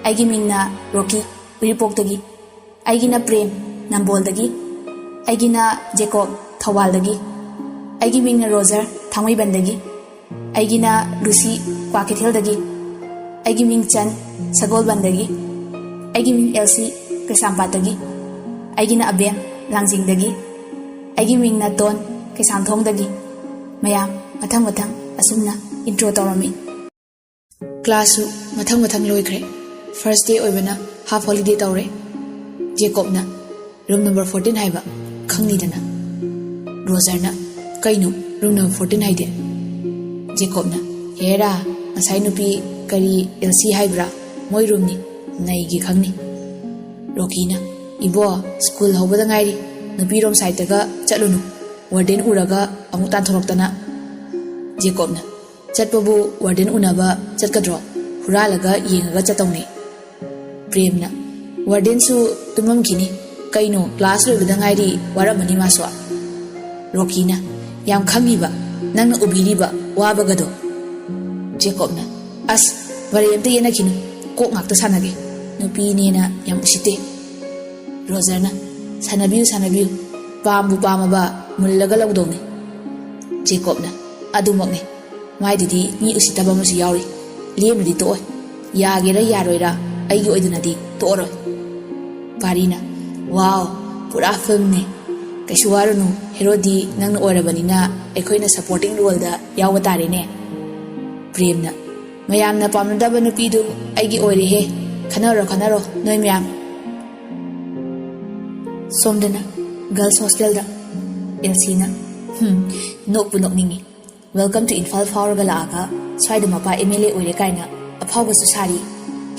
ꯑꯩꯒꯤ ꯃꯤꯡꯅ ꯔꯣꯀꯤ, ꯎꯔꯤꯄꯣꯛꯇꯒꯤ꯫ ꯑꯩꯒꯤꯅ ꯄ꯭ꯔꯦꯝ, ꯅꯝꯕꯣꯜꯗꯒꯤ꯫ ꯑꯩꯒꯤꯅ ꯖꯦꯀꯣꯕ, ꯊꯧꯕꯥꯜꯗꯒꯤ꯫ ꯑꯩꯒꯤ ꯃꯤꯡꯅ ꯔꯣꯖꯔ, ꯊꯥꯡꯃꯩꯕꯟꯗꯒꯤ꯫ ꯑꯩꯒꯤꯅ ꯂꯨꯁꯤ, ꯀ꯭ꯋꯥꯀꯩꯊꯦꯜꯗꯒꯤ꯫ ꯑꯩꯒꯤ ꯃꯤꯡ ꯆꯟ, ꯁꯒꯣꯜꯕꯟꯗꯒꯤ꯫ ꯑꯩꯒꯤ ꯃꯤꯡ ꯑꯦꯜꯁꯤ, ꯀꯩꯁꯥꯝꯄꯥꯠꯇꯒꯤ꯫ ꯑꯩꯒꯤꯅ ꯑꯕꯦꯝ, ꯂꯥꯡꯖꯤꯡꯗꯒꯤ꯫ ꯑꯩꯒꯤ ꯃꯤꯡ ꯅꯇꯣꯟ, ꯀꯩꯁꯥꯝꯊꯣꯡꯗꯒꯤ꯫ ꯃꯌꯥꯝ ꯃꯊꯪ ꯃꯊꯪ ꯑꯁꯨꯝꯅ intro ꯇꯧꯔꯝꯃꯤ꯫ Classꯁꯨ ꯃꯊꯪ ꯃꯊꯪ ꯂꯣꯏꯈ꯭ꯔꯦ꯫ First day ꯑꯣꯏꯕꯅ half holiday ꯇꯧꯔꯦ꯫ ꯖꯦꯀꯣꯕꯅ, "Room number fourteen ꯍꯥꯏꯕ ꯈꯪꯅꯤꯗꯅ?" ꯔꯣꯖꯔꯅ, "ꯀꯩꯅꯣ room number fourteen ꯍꯥꯏꯗꯤ?" ꯖꯦꯀꯣꯕꯅ, "ꯍꯦꯔꯥ, ꯉꯁꯥꯏ ꯅꯨꯄꯤ ꯀꯔꯤ ꯑꯦꯜꯁꯤ ꯍꯥꯏꯕ꯭ꯔꯥ? ꯃꯣꯏ roomꯅꯤ, ꯅꯩꯒꯦ ꯈꯪꯅꯤ꯫" ꯔꯣꯀꯤꯅ, "ꯏꯕꯣ, school ꯍꯧꯕꯗ ꯉꯥꯏꯔꯤ, ꯅꯨꯄꯤꯔꯣꯝ sideꯇꯒ ꯆꯠꯂꯨꯅꯨ, warden ꯎꯔꯒ ꯑꯃꯨꯛ ꯇꯥꯟꯊꯣꯔꯛꯇꯅ꯫" ꯖꯦꯀꯣꯕꯅ, "ꯆꯠꯄꯕꯨ warden ꯎꯅꯕ ꯆꯠꯀꯗ꯭ꯔꯣ? ꯍꯨꯔꯥꯜꯂꯒ ꯌꯦꯡꯉꯒ ꯆꯠꯇꯧꯅꯦ꯫" ꯄ꯭ꯔꯦꯝꯅ, "Wardenꯁꯨ ꯇꯨꯝꯃꯝꯈꯤꯅꯤ꯫ ꯀꯩꯅꯣ, class ꯂꯣꯏꯕꯗ ꯉꯥꯏꯔꯤ, ꯋꯥꯔꯝꯃꯅꯤ ꯃꯥꯁꯨ꯫" ꯔꯣꯀꯤꯅ, "ꯌꯥꯝ ꯈꯪꯉꯤꯕ, ꯅꯪꯅ ꯎꯕꯤꯔꯤꯕ ꯋꯥꯕꯒꯗꯣ꯫" ꯖꯦꯀꯣꯕꯅ, "ꯑꯁ, ꯋꯥꯔꯤ ꯑꯝꯇ ꯌꯦꯠꯅꯈꯤꯅꯨ, ꯀꯣꯛ ꯉꯥꯛꯇ ꯁꯥꯟꯅꯒꯦ꯫ ꯅꯨꯄꯤꯅꯦꯅ ꯌꯥꯝ ꯎꯁꯤꯠꯇꯦ꯫" ꯔꯣꯖꯔꯅ, "ꯁꯥꯟꯅꯕꯤꯌꯨ, ꯁꯥꯟꯅꯕꯤꯌꯨ, ꯄꯥꯝꯕꯨ ꯄꯥꯝꯃꯕ ꯃꯨꯜꯂꯒ ꯂꯧꯗꯧꯅꯤ꯫" ꯖꯦꯀꯣꯕꯅ, "ꯑꯗꯨꯃꯛꯅꯤ, ꯃꯥꯏꯗꯨꯗꯤ ꯃꯤ ꯎꯁꯤꯠꯇꯕ ꯑꯃꯁꯨ ꯌꯥꯎꯔꯤ, ꯂꯦꯝꯅꯗꯤ ꯇꯣꯛꯑꯣꯏ, ꯌꯥꯒꯦꯔꯥ ꯌꯥꯔꯣꯏꯔꯥ ꯑꯩꯒꯤ ꯑꯣꯏꯗꯅꯗꯤ ꯇꯣꯛꯑꯔꯣꯏ꯫" ꯄꯥꯔꯤꯅ, "Wow, ꯄꯨꯔꯥ filmꯅꯦ꯫ ꯀꯩꯁꯨ ꯋꯥꯔꯨꯅꯨ, heroꯗꯤ ꯅꯪꯅ ꯑꯣꯏꯔꯕꯅꯤꯅ ꯑꯩꯈꯣꯏꯅ supporting roleꯗ ꯌꯥꯎꯕ ꯇꯥꯔꯦꯅꯦ꯫" ꯄ꯭ꯔꯦꯝꯅ, "ꯃꯌꯥꯝꯅ ꯄꯥꯝꯅꯗꯕ ꯅꯨꯄꯤꯗꯨ ꯑꯩꯒꯤ ꯑꯣꯏꯔꯦꯍꯦ꯫ ꯈꯟꯅꯔꯣ, ꯈꯟꯅꯔꯣ ꯅꯣꯏ ꯃꯌꯥꯝ꯫" ꯁꯣꯝꯗꯅ girls hostelꯗ ꯑꯦꯜꯁꯤꯅ, "ꯍꯨꯝ, ꯅꯣꯛꯄꯨ ꯅꯣꯛꯅꯤꯡꯉꯤ꯫ Welcome to ꯏꯝꯐꯥꯜ ꯐꯥꯎꯔꯒ ꯂꯥꯛꯑꯒ ꯁ꯭ꯋꯥꯏꯗ ꯃꯄꯥ MLA ꯑꯣꯏꯔꯦ ꯀꯥꯏꯅ ꯑꯐꯥꯎꯕꯁꯨ ꯁꯥꯔꯤ꯫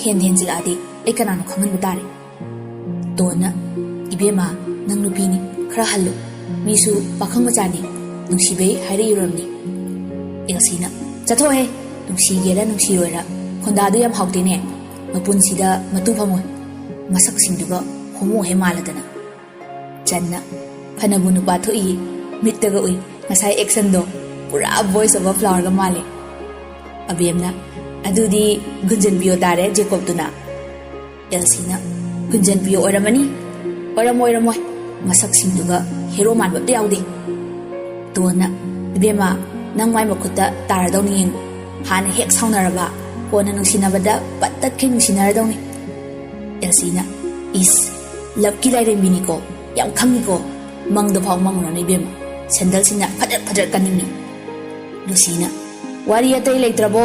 ꯍꯦꯟ ꯍꯦꯟꯖꯤꯜꯂꯛꯑꯗꯤ ꯑꯩ ꯀꯅꯥꯅꯣ ꯈꯪꯍꯟꯕ ꯇꯥꯔꯦ꯫" ꯇꯣꯟꯅ, "ꯏꯕꯦꯝꯃ, ꯅꯪ ꯅꯨꯄꯤꯅꯤ, ꯈꯔ ꯍꯜꯂꯨ꯫ ꯃꯤꯁꯨ ꯄꯥꯈꯪ ꯃꯆꯥꯅꯤ, ꯅꯨꯡꯁꯤꯕꯩ ꯍꯥꯏꯔꯛꯏ ꯑꯣꯏꯔꯝꯅꯤ꯫" ꯑꯦꯜꯁꯤꯅ, "ꯆꯠꯊꯣꯛꯍꯦ, ꯅꯨꯡꯁꯤꯒꯦꯔꯥ ꯅꯨꯡꯁꯤꯔꯣꯏꯔꯥ, ꯈꯣꯟꯗꯥꯗꯨ ꯌꯥꯝ ꯍꯥꯎꯇꯦꯅꯦ, ꯃꯄꯨꯟꯁꯤꯗ ꯃꯇꯨ ꯐꯝꯃꯣꯏ, ꯃꯁꯛꯁꯤꯡꯗꯨꯒ ꯍꯣꯃꯣ ꯍꯦꯛ ꯃꯥꯜꯂꯗꯅ"꯫ ꯆꯟꯅ ꯐꯅꯕꯨ ꯅꯨꯄꯥ ꯊꯣꯛꯏ, ꯃꯤꯠꯇꯒ ꯎꯏ, ꯉꯁꯥꯏ actionꯗꯣ ꯄꯨꯔꯥ Voice of a Flowerꯒ ꯃꯥꯜꯂꯦ꯫ ꯑꯕꯦꯝꯅ "ꯑꯗꯨꯗꯤ ꯒꯨꯟꯖꯟꯕꯤꯌꯣ ꯇꯥꯔꯦ ꯖꯦꯀꯣꯕꯇꯨꯅ"꯫ ꯑꯦꯜꯁꯤꯅ "ꯒꯨꯟꯖꯟꯕꯤꯌꯣ ꯑꯣꯏꯔꯝꯃꯅꯤ"꯫ "ꯑꯣꯏꯔꯝꯃꯣꯏ, ꯑꯣꯏꯔꯝꯃꯣꯏ, ꯃꯁꯛꯁꯤꯡꯗꯨꯒ ꯍꯦꯔꯣ ꯃꯥꯟꯕ ꯑꯝꯇ ꯌꯥꯎꯗꯦ"꯫ ꯇꯣꯟꯅ "ꯏꯕꯦꯝꯃ, ꯅꯪ ꯃꯥꯏ ꯃꯈꯨꯠꯇ ꯇꯥꯔꯗꯧꯅꯤ ꯌꯦꯡꯉꯨ꯫ ꯍꯥꯟꯅ ꯍꯦꯛ ꯁꯥꯎꯅꯔꯕ, ꯀꯣꯟꯅ ꯅꯨꯡꯁꯤꯅꯕꯗ ꯄꯠ ꯇꯠꯈꯩ ꯅꯨꯡꯁꯤꯅꯔꯗꯧꯅꯤ"꯫ ꯑꯦꯜꯁꯤꯅ "ꯏꯁ, loveꯀꯤ ꯂꯥꯏꯔꯦꯝꯕꯤꯅꯤꯀꯣ, ꯌꯥꯝ ꯈꯪꯉꯤꯀꯣ, ꯃꯪꯗ ꯐꯥꯎ ꯃꯪꯉꯨꯔꯅꯨ ꯏꯕꯦꯝꯃ, ꯁꯦꯟꯗꯜꯁꯤꯅ ꯐꯗ꯭ꯔꯠ ꯐꯗ꯭ꯔꯠ ꯀꯟꯅꯤꯡꯅꯤ"꯫ ꯂꯨꯁꯤꯅ "ꯋꯥꯔꯤ ꯑꯇꯩ ꯂꯩꯇ꯭ꯔꯕꯣ?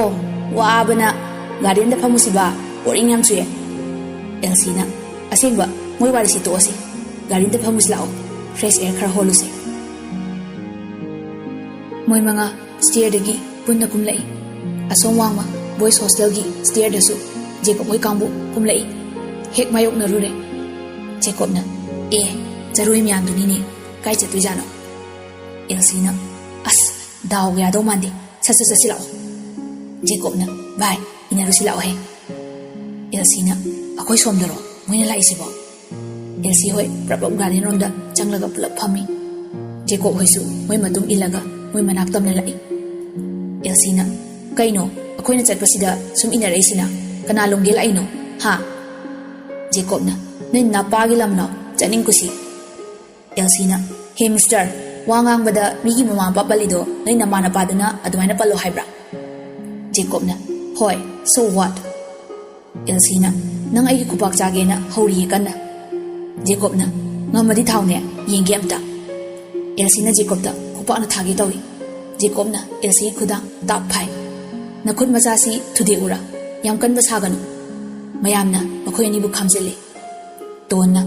ꯋꯥꯕꯅ ꯒꯥꯔꯗꯦꯟꯗ ꯐꯝꯃꯨꯁꯤꯕ, ꯕꯣꯔꯤꯡ ꯌꯥꯝ ꯆꯨꯏꯌꯦ"꯫ ꯑꯦꯜꯁꯤꯅ "ꯑꯁꯦꯡꯕ, ꯃꯣꯏ ꯋꯥꯔꯤꯁꯤ ꯇꯣꯛꯑꯁꯤ, ꯒꯥꯔꯗꯦꯟꯗ ꯐꯝꯃꯨꯁꯤ ꯂꯥꯛꯑꯣ, fresh air ꯈꯔ ꯍꯣꯜꯂꯨꯁꯦ"꯫ ꯃꯣꯏ ꯃꯉꯥ stairꯗꯒꯤ ꯄꯨꯟꯅ ꯀꯨꯝꯂꯛꯏ꯫ ꯑꯁꯣꯝ ꯋꯥꯡꯃ boys hostelꯒꯤ stairꯗꯁꯨ ꯖꯦꯀꯣꯕ ꯍꯣꯏ ꯀꯥꯡꯕꯨ ꯀꯨꯝꯂꯛꯏ꯫ ꯍꯦꯛ ꯃꯥꯌꯣꯛꯅꯔꯨꯔꯦ꯫ ꯖꯦꯀꯣꯕꯅ "ꯑꯦ, ꯆꯔꯣꯏ ꯃꯌꯥꯝꯗꯨꯅꯤꯅꯦ, ꯀꯥꯏ ꯆꯠꯇꯣꯏꯖꯥꯠꯅꯣ?" ꯑꯦꯜꯁꯤꯅ "ꯑꯁ, ꯗꯥꯎꯒ ꯌꯥꯗꯧ ꯃꯥꯟꯗꯦ, ꯁꯠ ꯁꯠ ꯆꯠꯁꯤ ꯂꯥꯛꯑꯣ"꯫ ꯖꯦꯀꯣꯕꯅ "ꯚꯥꯏ, ꯏꯟꯅꯔꯨꯁꯤ ꯂꯥꯛꯑꯣꯍꯦ"꯫ ꯑꯦꯜꯁꯤꯅ "ꯑꯩꯈꯣꯏ ꯁꯣꯝꯗꯔꯣ ꯃꯣꯏꯅ ꯂꯥꯛꯏꯁꯤꯕꯣ?" ꯑꯦꯜꯁꯤ ꯍꯣꯏ ꯄ꯭ꯔꯞ ꯄ꯭ꯔꯞ ꯒꯥꯔꯗꯦꯟ ꯔꯣꯝꯗ ꯆꯪꯂꯒ ꯄꯨꯂꯞ ꯐꯝꯃꯤ꯫ ꯖꯦꯀꯣꯕ ꯍꯣꯏꯁꯨ ꯃꯣꯏ ꯃꯇꯨꯡ ꯏꯜꯂꯒ ꯃꯣꯏ ꯃꯅꯥꯛ ꯇꯝꯅ ꯂꯥꯛꯏ꯫ ꯑꯦꯜꯁꯤꯅ "ꯀꯩꯅꯣ, ꯑꯩꯈꯣꯏꯅ ꯆꯠꯄꯁꯤꯗ ꯁꯨꯝ ꯏꯟꯅꯔꯛꯏꯁꯤꯅ? ꯀꯅꯥ ꯂꯣꯝꯒꯦ ꯂꯥꯛꯏꯅꯣ, ꯍꯥ?" ꯖꯦꯀꯣꯕꯅ "ꯅꯣꯏ ꯅꯄꯥꯒꯤ ꯂꯝꯂꯣ? ꯆꯠꯅꯤꯡ ꯀꯨꯁꯤ"꯫ ꯑꯦꯜꯁꯤꯅ "ꯍꯦ ꯃꯤꯁꯇꯔ, ꯋꯥ ꯉꯥꯡꯕꯗ ꯃꯤꯒꯤ ꯃꯃꯥ ꯃꯄꯥ ꯄꯜꯂꯤꯗꯣ ꯅꯣꯏ ꯅꯃꯥ ꯅꯄꯥꯗꯨꯅ ꯑꯗꯨꯃꯥꯏꯅ ꯄꯜꯂꯣ ꯍꯥꯏꯕ꯭ꯔꯥ?" ꯖꯦꯀꯣꯕꯅ "ꯍꯣꯏ, so what?" ꯑꯦꯜꯁꯤꯅ "ꯅꯪ ꯑꯩꯒꯤ ꯈꯨꯄꯥꯛ ꯆꯥꯒꯦꯅ ꯍꯧꯔꯤꯌꯦ ꯀꯟꯅ"꯫ ꯖꯦꯀꯣꯕꯅ "ꯉꯝꯃꯗꯤ ꯊꯥꯎꯅꯦ, ꯌꯦꯡꯒꯦ ꯑꯝꯇ"꯫ ꯑꯦꯜꯁꯤꯅ ꯖꯦꯀꯣꯕꯇ ꯈꯨꯄꯥꯛꯅ ꯊꯥꯒꯦ ꯇꯧꯏ꯫ ꯖꯦꯀꯣꯕꯅ ꯑꯦꯜꯁꯤꯒꯤ ꯈꯨꯗꯥꯡ ꯇꯥꯞ ꯐꯥꯏ꯫ "ꯅꯈꯨꯠ ꯃꯆꯥꯁꯤ ꯊꯨꯗꯦꯛꯎꯔꯥ? ꯌꯥꯝ ꯀꯟꯕ ꯁꯥꯒꯅꯨ"꯫ ꯃꯌꯥꯝꯅ ꯃꯈꯣꯏ ꯑꯅꯤꯕꯨ ꯈꯥꯝꯖꯤꯜꯂꯤ꯫ ꯇꯣꯟꯅ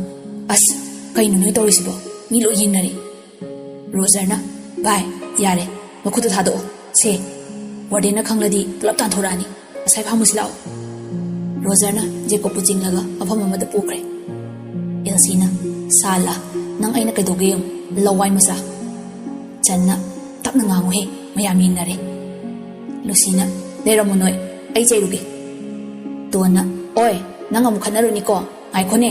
"ꯑꯁ, ꯀꯩꯅꯣ ꯅꯣꯏ ꯇꯧꯔꯤꯁꯤꯕꯣ? ꯃꯤ ꯂꯣꯏ ꯌꯦꯡꯅꯔꯤ"꯫ ꯔꯣꯖꯔꯅ "ꯚꯥꯏ, ꯌꯥꯔꯦ, ꯃꯈꯨꯠꯇꯣ ꯊꯥꯗꯣꯛꯑꯣ꯫ ꯁꯦ, ꯋꯥꯔꯗꯦꯟꯅ ꯈꯪꯂꯗꯤ ꯄꯨꯂꯞ ꯇꯥꯟꯊꯣꯔꯛꯑꯅꯤ꯫ ꯑꯁꯥꯏ ꯐꯥꯃꯨꯁꯤ ꯂꯥꯛꯑꯣ"꯫ ꯔꯣꯖꯔꯅ ꯖꯦꯀꯣꯕꯄꯨ ꯆꯤꯡꯂꯒ ꯃꯐꯝ ꯑꯃꯗ ꯄꯨꯈ꯭ꯔꯦ꯫ ꯑꯦꯜꯁꯤꯅ "ꯁꯥꯂꯥ, ꯅꯪ ꯑꯩꯅ ꯀꯩꯗꯧꯒꯦ ꯌꯦꯡꯉꯨ, ꯂꯋꯥꯏ ꯃꯆꯥ"꯫ ꯆꯟꯅ "ꯇꯞꯅ ꯉꯥꯡꯉꯨꯍꯦ, ꯃꯌꯥꯝ ꯌꯦꯡꯅꯔꯦ"꯫ ꯂꯨꯁꯤꯅ, "ꯂꯩꯔꯝꯃꯣ ꯅꯣꯏ, ꯑꯩ ꯆꯩꯔꯨꯒꯦ꯫" ꯇꯣꯟꯅ, "ꯑꯣꯏ, ꯅꯪ ꯑꯃꯨꯛ ꯈꯠꯅꯔꯨꯅꯤꯀꯣ, ꯉꯥꯏꯈꯣꯅꯦ꯫"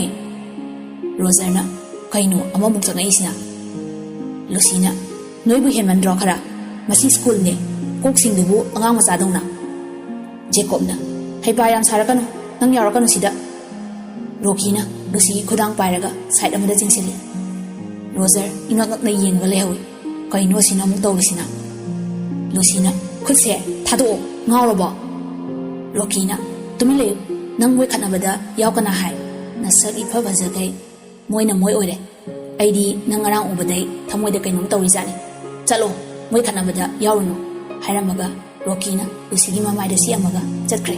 ꯔꯣꯖꯔꯅ, "ꯀꯩꯅꯣ ꯑꯃꯃꯨꯛ ꯆꯪꯉꯛꯏꯁꯤꯅ?" ꯂꯨꯁꯤꯅ, "ꯅꯣꯏꯕꯨ ꯍꯦꯟꯃꯟꯗ꯭ꯔꯣ ꯈꯔ? ꯃꯁꯤ ꯁ꯭ꯀꯨꯜꯅꯦ, ꯀꯣꯛꯁꯤꯡꯗꯨꯕꯨ ꯑꯉꯥꯡ ꯃꯆꯥꯗꯧꯅ꯫" ꯖꯦꯀꯣꯕꯅ, "ꯍꯩꯄꯥ ꯌꯥꯝ ꯁꯥꯔꯛꯀꯅꯨ, ꯅꯪ ꯌꯥꯎꯔꯛꯀꯅꯨ ꯁꯤꯗ꯫" ꯔꯣꯀꯤꯅ ꯂꯨꯁꯤꯒꯤ ꯈꯨꯗꯥꯡ ꯄꯥꯏꯔꯒ ꯁꯥꯏꯠ ꯑꯃꯗ ꯆꯤꯡꯁꯤꯜꯂꯤ꯫ ꯔꯣꯖꯔ ꯏꯉꯛ ꯉꯛꯅ ꯌꯦꯡꯉꯒ ꯂꯩꯍꯧꯏ꯫ ꯀꯩꯅꯣ ꯑꯁꯤꯅ ꯑꯃꯨꯛ ꯇꯧꯔꯤꯁꯤꯅ? ꯂꯨꯁꯤꯅ, "ꯈꯨꯠꯁꯦ ꯊꯥꯗꯣꯛꯑꯣ, ꯉꯥꯎꯔꯕꯣ?" ꯔꯣꯀꯤꯅ, "ꯇꯨꯃꯤꯟ ꯂꯩꯌꯨ, ꯅꯪ ꯃꯣꯏ ꯈꯠꯅꯕꯗ ꯌꯥꯎ ꯀꯅꯥ ꯍꯥꯏ? ꯅꯁꯛ ꯏꯐ ꯐꯖꯈꯩ ꯃꯣꯏꯅ ꯃꯣꯏ ꯑꯣꯏꯔꯦ꯫ ꯑꯩꯗꯤ ꯅꯪ ꯉꯔꯥꯡ ꯎꯕꯗꯩ ꯊꯃꯣꯏꯗ ꯀꯩꯅꯣꯝ ꯇꯧꯔꯤꯖꯥꯠꯅꯤ꯫ ꯆꯠꯂꯣ, ꯃꯣꯏ ꯈꯠꯅꯕꯗ ꯌꯥꯎꯔꯨꯅꯨ꯫" ꯍꯥꯏꯔꯝꯃꯒ ꯔꯣꯀꯤꯅ ꯂꯨꯁꯤꯒꯤ ꯃꯃꯥꯏꯗ ꯁꯤꯛꯑꯝꯃꯒ ꯆꯠꯈ꯭ꯔꯦ꯫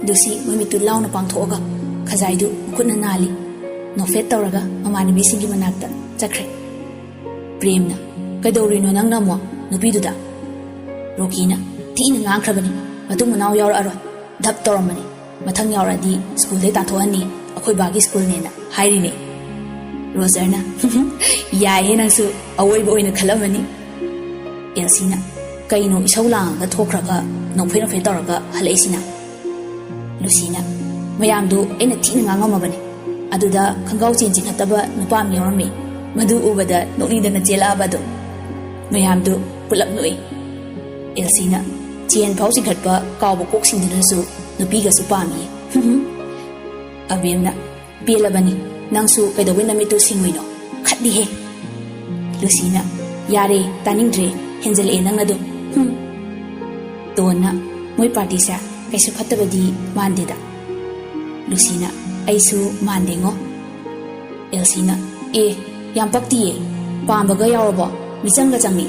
ꯂꯨꯁꯤ ꯃꯃꯤꯠꯇꯨ ꯂꯥꯎꯅ ꯄꯥꯡꯊꯣꯛꯑꯒ ꯈꯖꯥꯏꯗꯨ ꯃꯈꯨꯠꯅ ꯅꯥꯜꯂꯤ꯫ ꯅꯣꯛꯐꯦꯠ ꯇꯧꯔꯒ ꯃꯃꯥꯟꯅꯕꯤꯁꯤꯡꯒꯤ ꯃꯅꯥꯛꯇ ꯆꯠꯈ꯭ꯔꯦ꯫ ꯄ꯭ꯔꯦꯝꯅ, "ꯀꯩꯗꯧꯔꯤꯅꯣ ꯅꯪꯅ ꯑꯃꯨꯛ ꯅꯨꯄꯤꯗꯨꯗ?" ꯔꯣꯀꯤꯅ, "ꯊꯤꯅ ꯉꯥꯡꯈ꯭ꯔꯕꯅꯤ, ꯃꯇꯨꯡ ꯃꯅꯥꯎ ꯌꯥꯎꯔꯛꯑꯔꯣꯏ꯫ ꯙꯞ ꯇꯧꯔꯝꯕꯅꯤ꯫ ꯃꯊꯪ ꯌꯥꯎꯔꯛꯑꯗꯤ ꯁ꯭ꯀꯨꯜꯗꯩ ꯇꯥꯟꯊꯣꯛꯍꯟꯅꯤ, ꯑꯩꯈꯣꯏ ꯕꯥꯒꯤ ꯁ꯭ꯀꯨꯜꯅꯦꯅ ꯍꯥꯏꯔꯤꯅꯦ꯫" ꯔꯣꯖꯔꯅ, "ꯌꯥꯏꯍꯦ, ꯅꯪꯁꯨ ꯑꯋꯣꯏꯕ ꯑꯣꯏꯅ ꯈꯜꯂꯝꯃꯅꯤ꯫" ꯑꯦꯜꯁꯤꯅ, "ꯀꯩꯅꯣ ꯏꯁꯧ ꯂꯥꯡꯉꯒ ꯊꯣꯛꯈ꯭ꯔꯒ ꯅꯣꯛꯐꯦꯠ ꯅꯣꯛꯐꯦꯠ ꯇꯧꯔꯒ ꯍꯜꯂꯛꯏꯁꯤꯅ?" ꯂꯨꯁꯤꯅ, "ꯃꯌꯥꯝꯗꯨ ꯑꯩꯅ ꯊꯤꯅ ꯉꯥꯡꯉꯝꯃꯕꯅꯤ꯫ ꯑꯗꯨꯗ ꯈꯣꯡꯒ꯭ꯔꯥꯎ ꯆꯦꯟ ꯆꯤꯡꯈꯠꯇꯕ ꯅꯨꯄꯥ ꯑꯃ ꯌꯥꯎꯔꯝꯃꯤ꯫ ꯃꯗꯨ ꯎꯕꯗ ꯅꯣꯛꯅꯤꯡꯗꯅ ꯆꯦꯜꯂꯛꯑꯕ ꯑꯗꯨꯝ꯫" ꯃꯌꯥꯝꯗꯨ ꯄꯨꯂꯞ ꯅꯣꯛꯏ꯫ ꯑꯦꯜꯁꯤꯅ, "ꯆꯦꯟ ꯐꯥꯎ ꯆꯤꯡꯈꯠꯄ ꯀꯥꯎꯕ ꯀꯣꯛꯁꯤꯡꯗꯨꯅꯁꯨ ꯅꯨꯄꯤꯒꯁꯨ ꯄꯥꯝꯃꯤ꯫" ꯑꯕꯦꯝꯅ, "ꯄꯦꯜꯂꯕꯅꯤ, ꯅꯪꯁꯨ ꯀꯩꯗꯧꯕꯩ ꯅꯃꯤꯠꯇꯨ ꯁꯤꯡꯉꯨꯏꯅꯣ? ꯈꯠꯂꯤꯍꯦ꯫" ꯂꯨꯁꯤꯅ, "ꯌꯥꯔꯦ, ꯇꯥꯅꯤꯡꯗ꯭ꯔꯦ, ꯍꯦꯟꯖꯜꯂꯛꯑꯦ ꯅꯪꯅ ꯑꯗꯨꯝ꯫ ꯍꯨꯝ꯫" ꯇꯣꯟꯅ, "ꯃꯣꯏ ꯄꯥꯔꯇꯤꯁꯦ ꯀꯩꯁꯨ ꯐꯠꯇꯕꯗꯤ ꯃꯥꯟꯗꯦꯗ꯫" ꯂꯨꯁꯤꯅ, "ꯑꯩꯁꯨ ꯃꯥꯟꯗꯦꯉꯣ꯫" ꯑꯦꯜꯁꯤꯅ, "ꯑꯦ, ꯌꯥꯝ ꯄꯛꯇꯤꯌꯦ꯫ ꯄꯥꯝꯕꯒ ꯌꯥꯎꯔꯕꯣ? ꯃꯤꯆꯪꯒ ꯆꯪꯉꯤ?"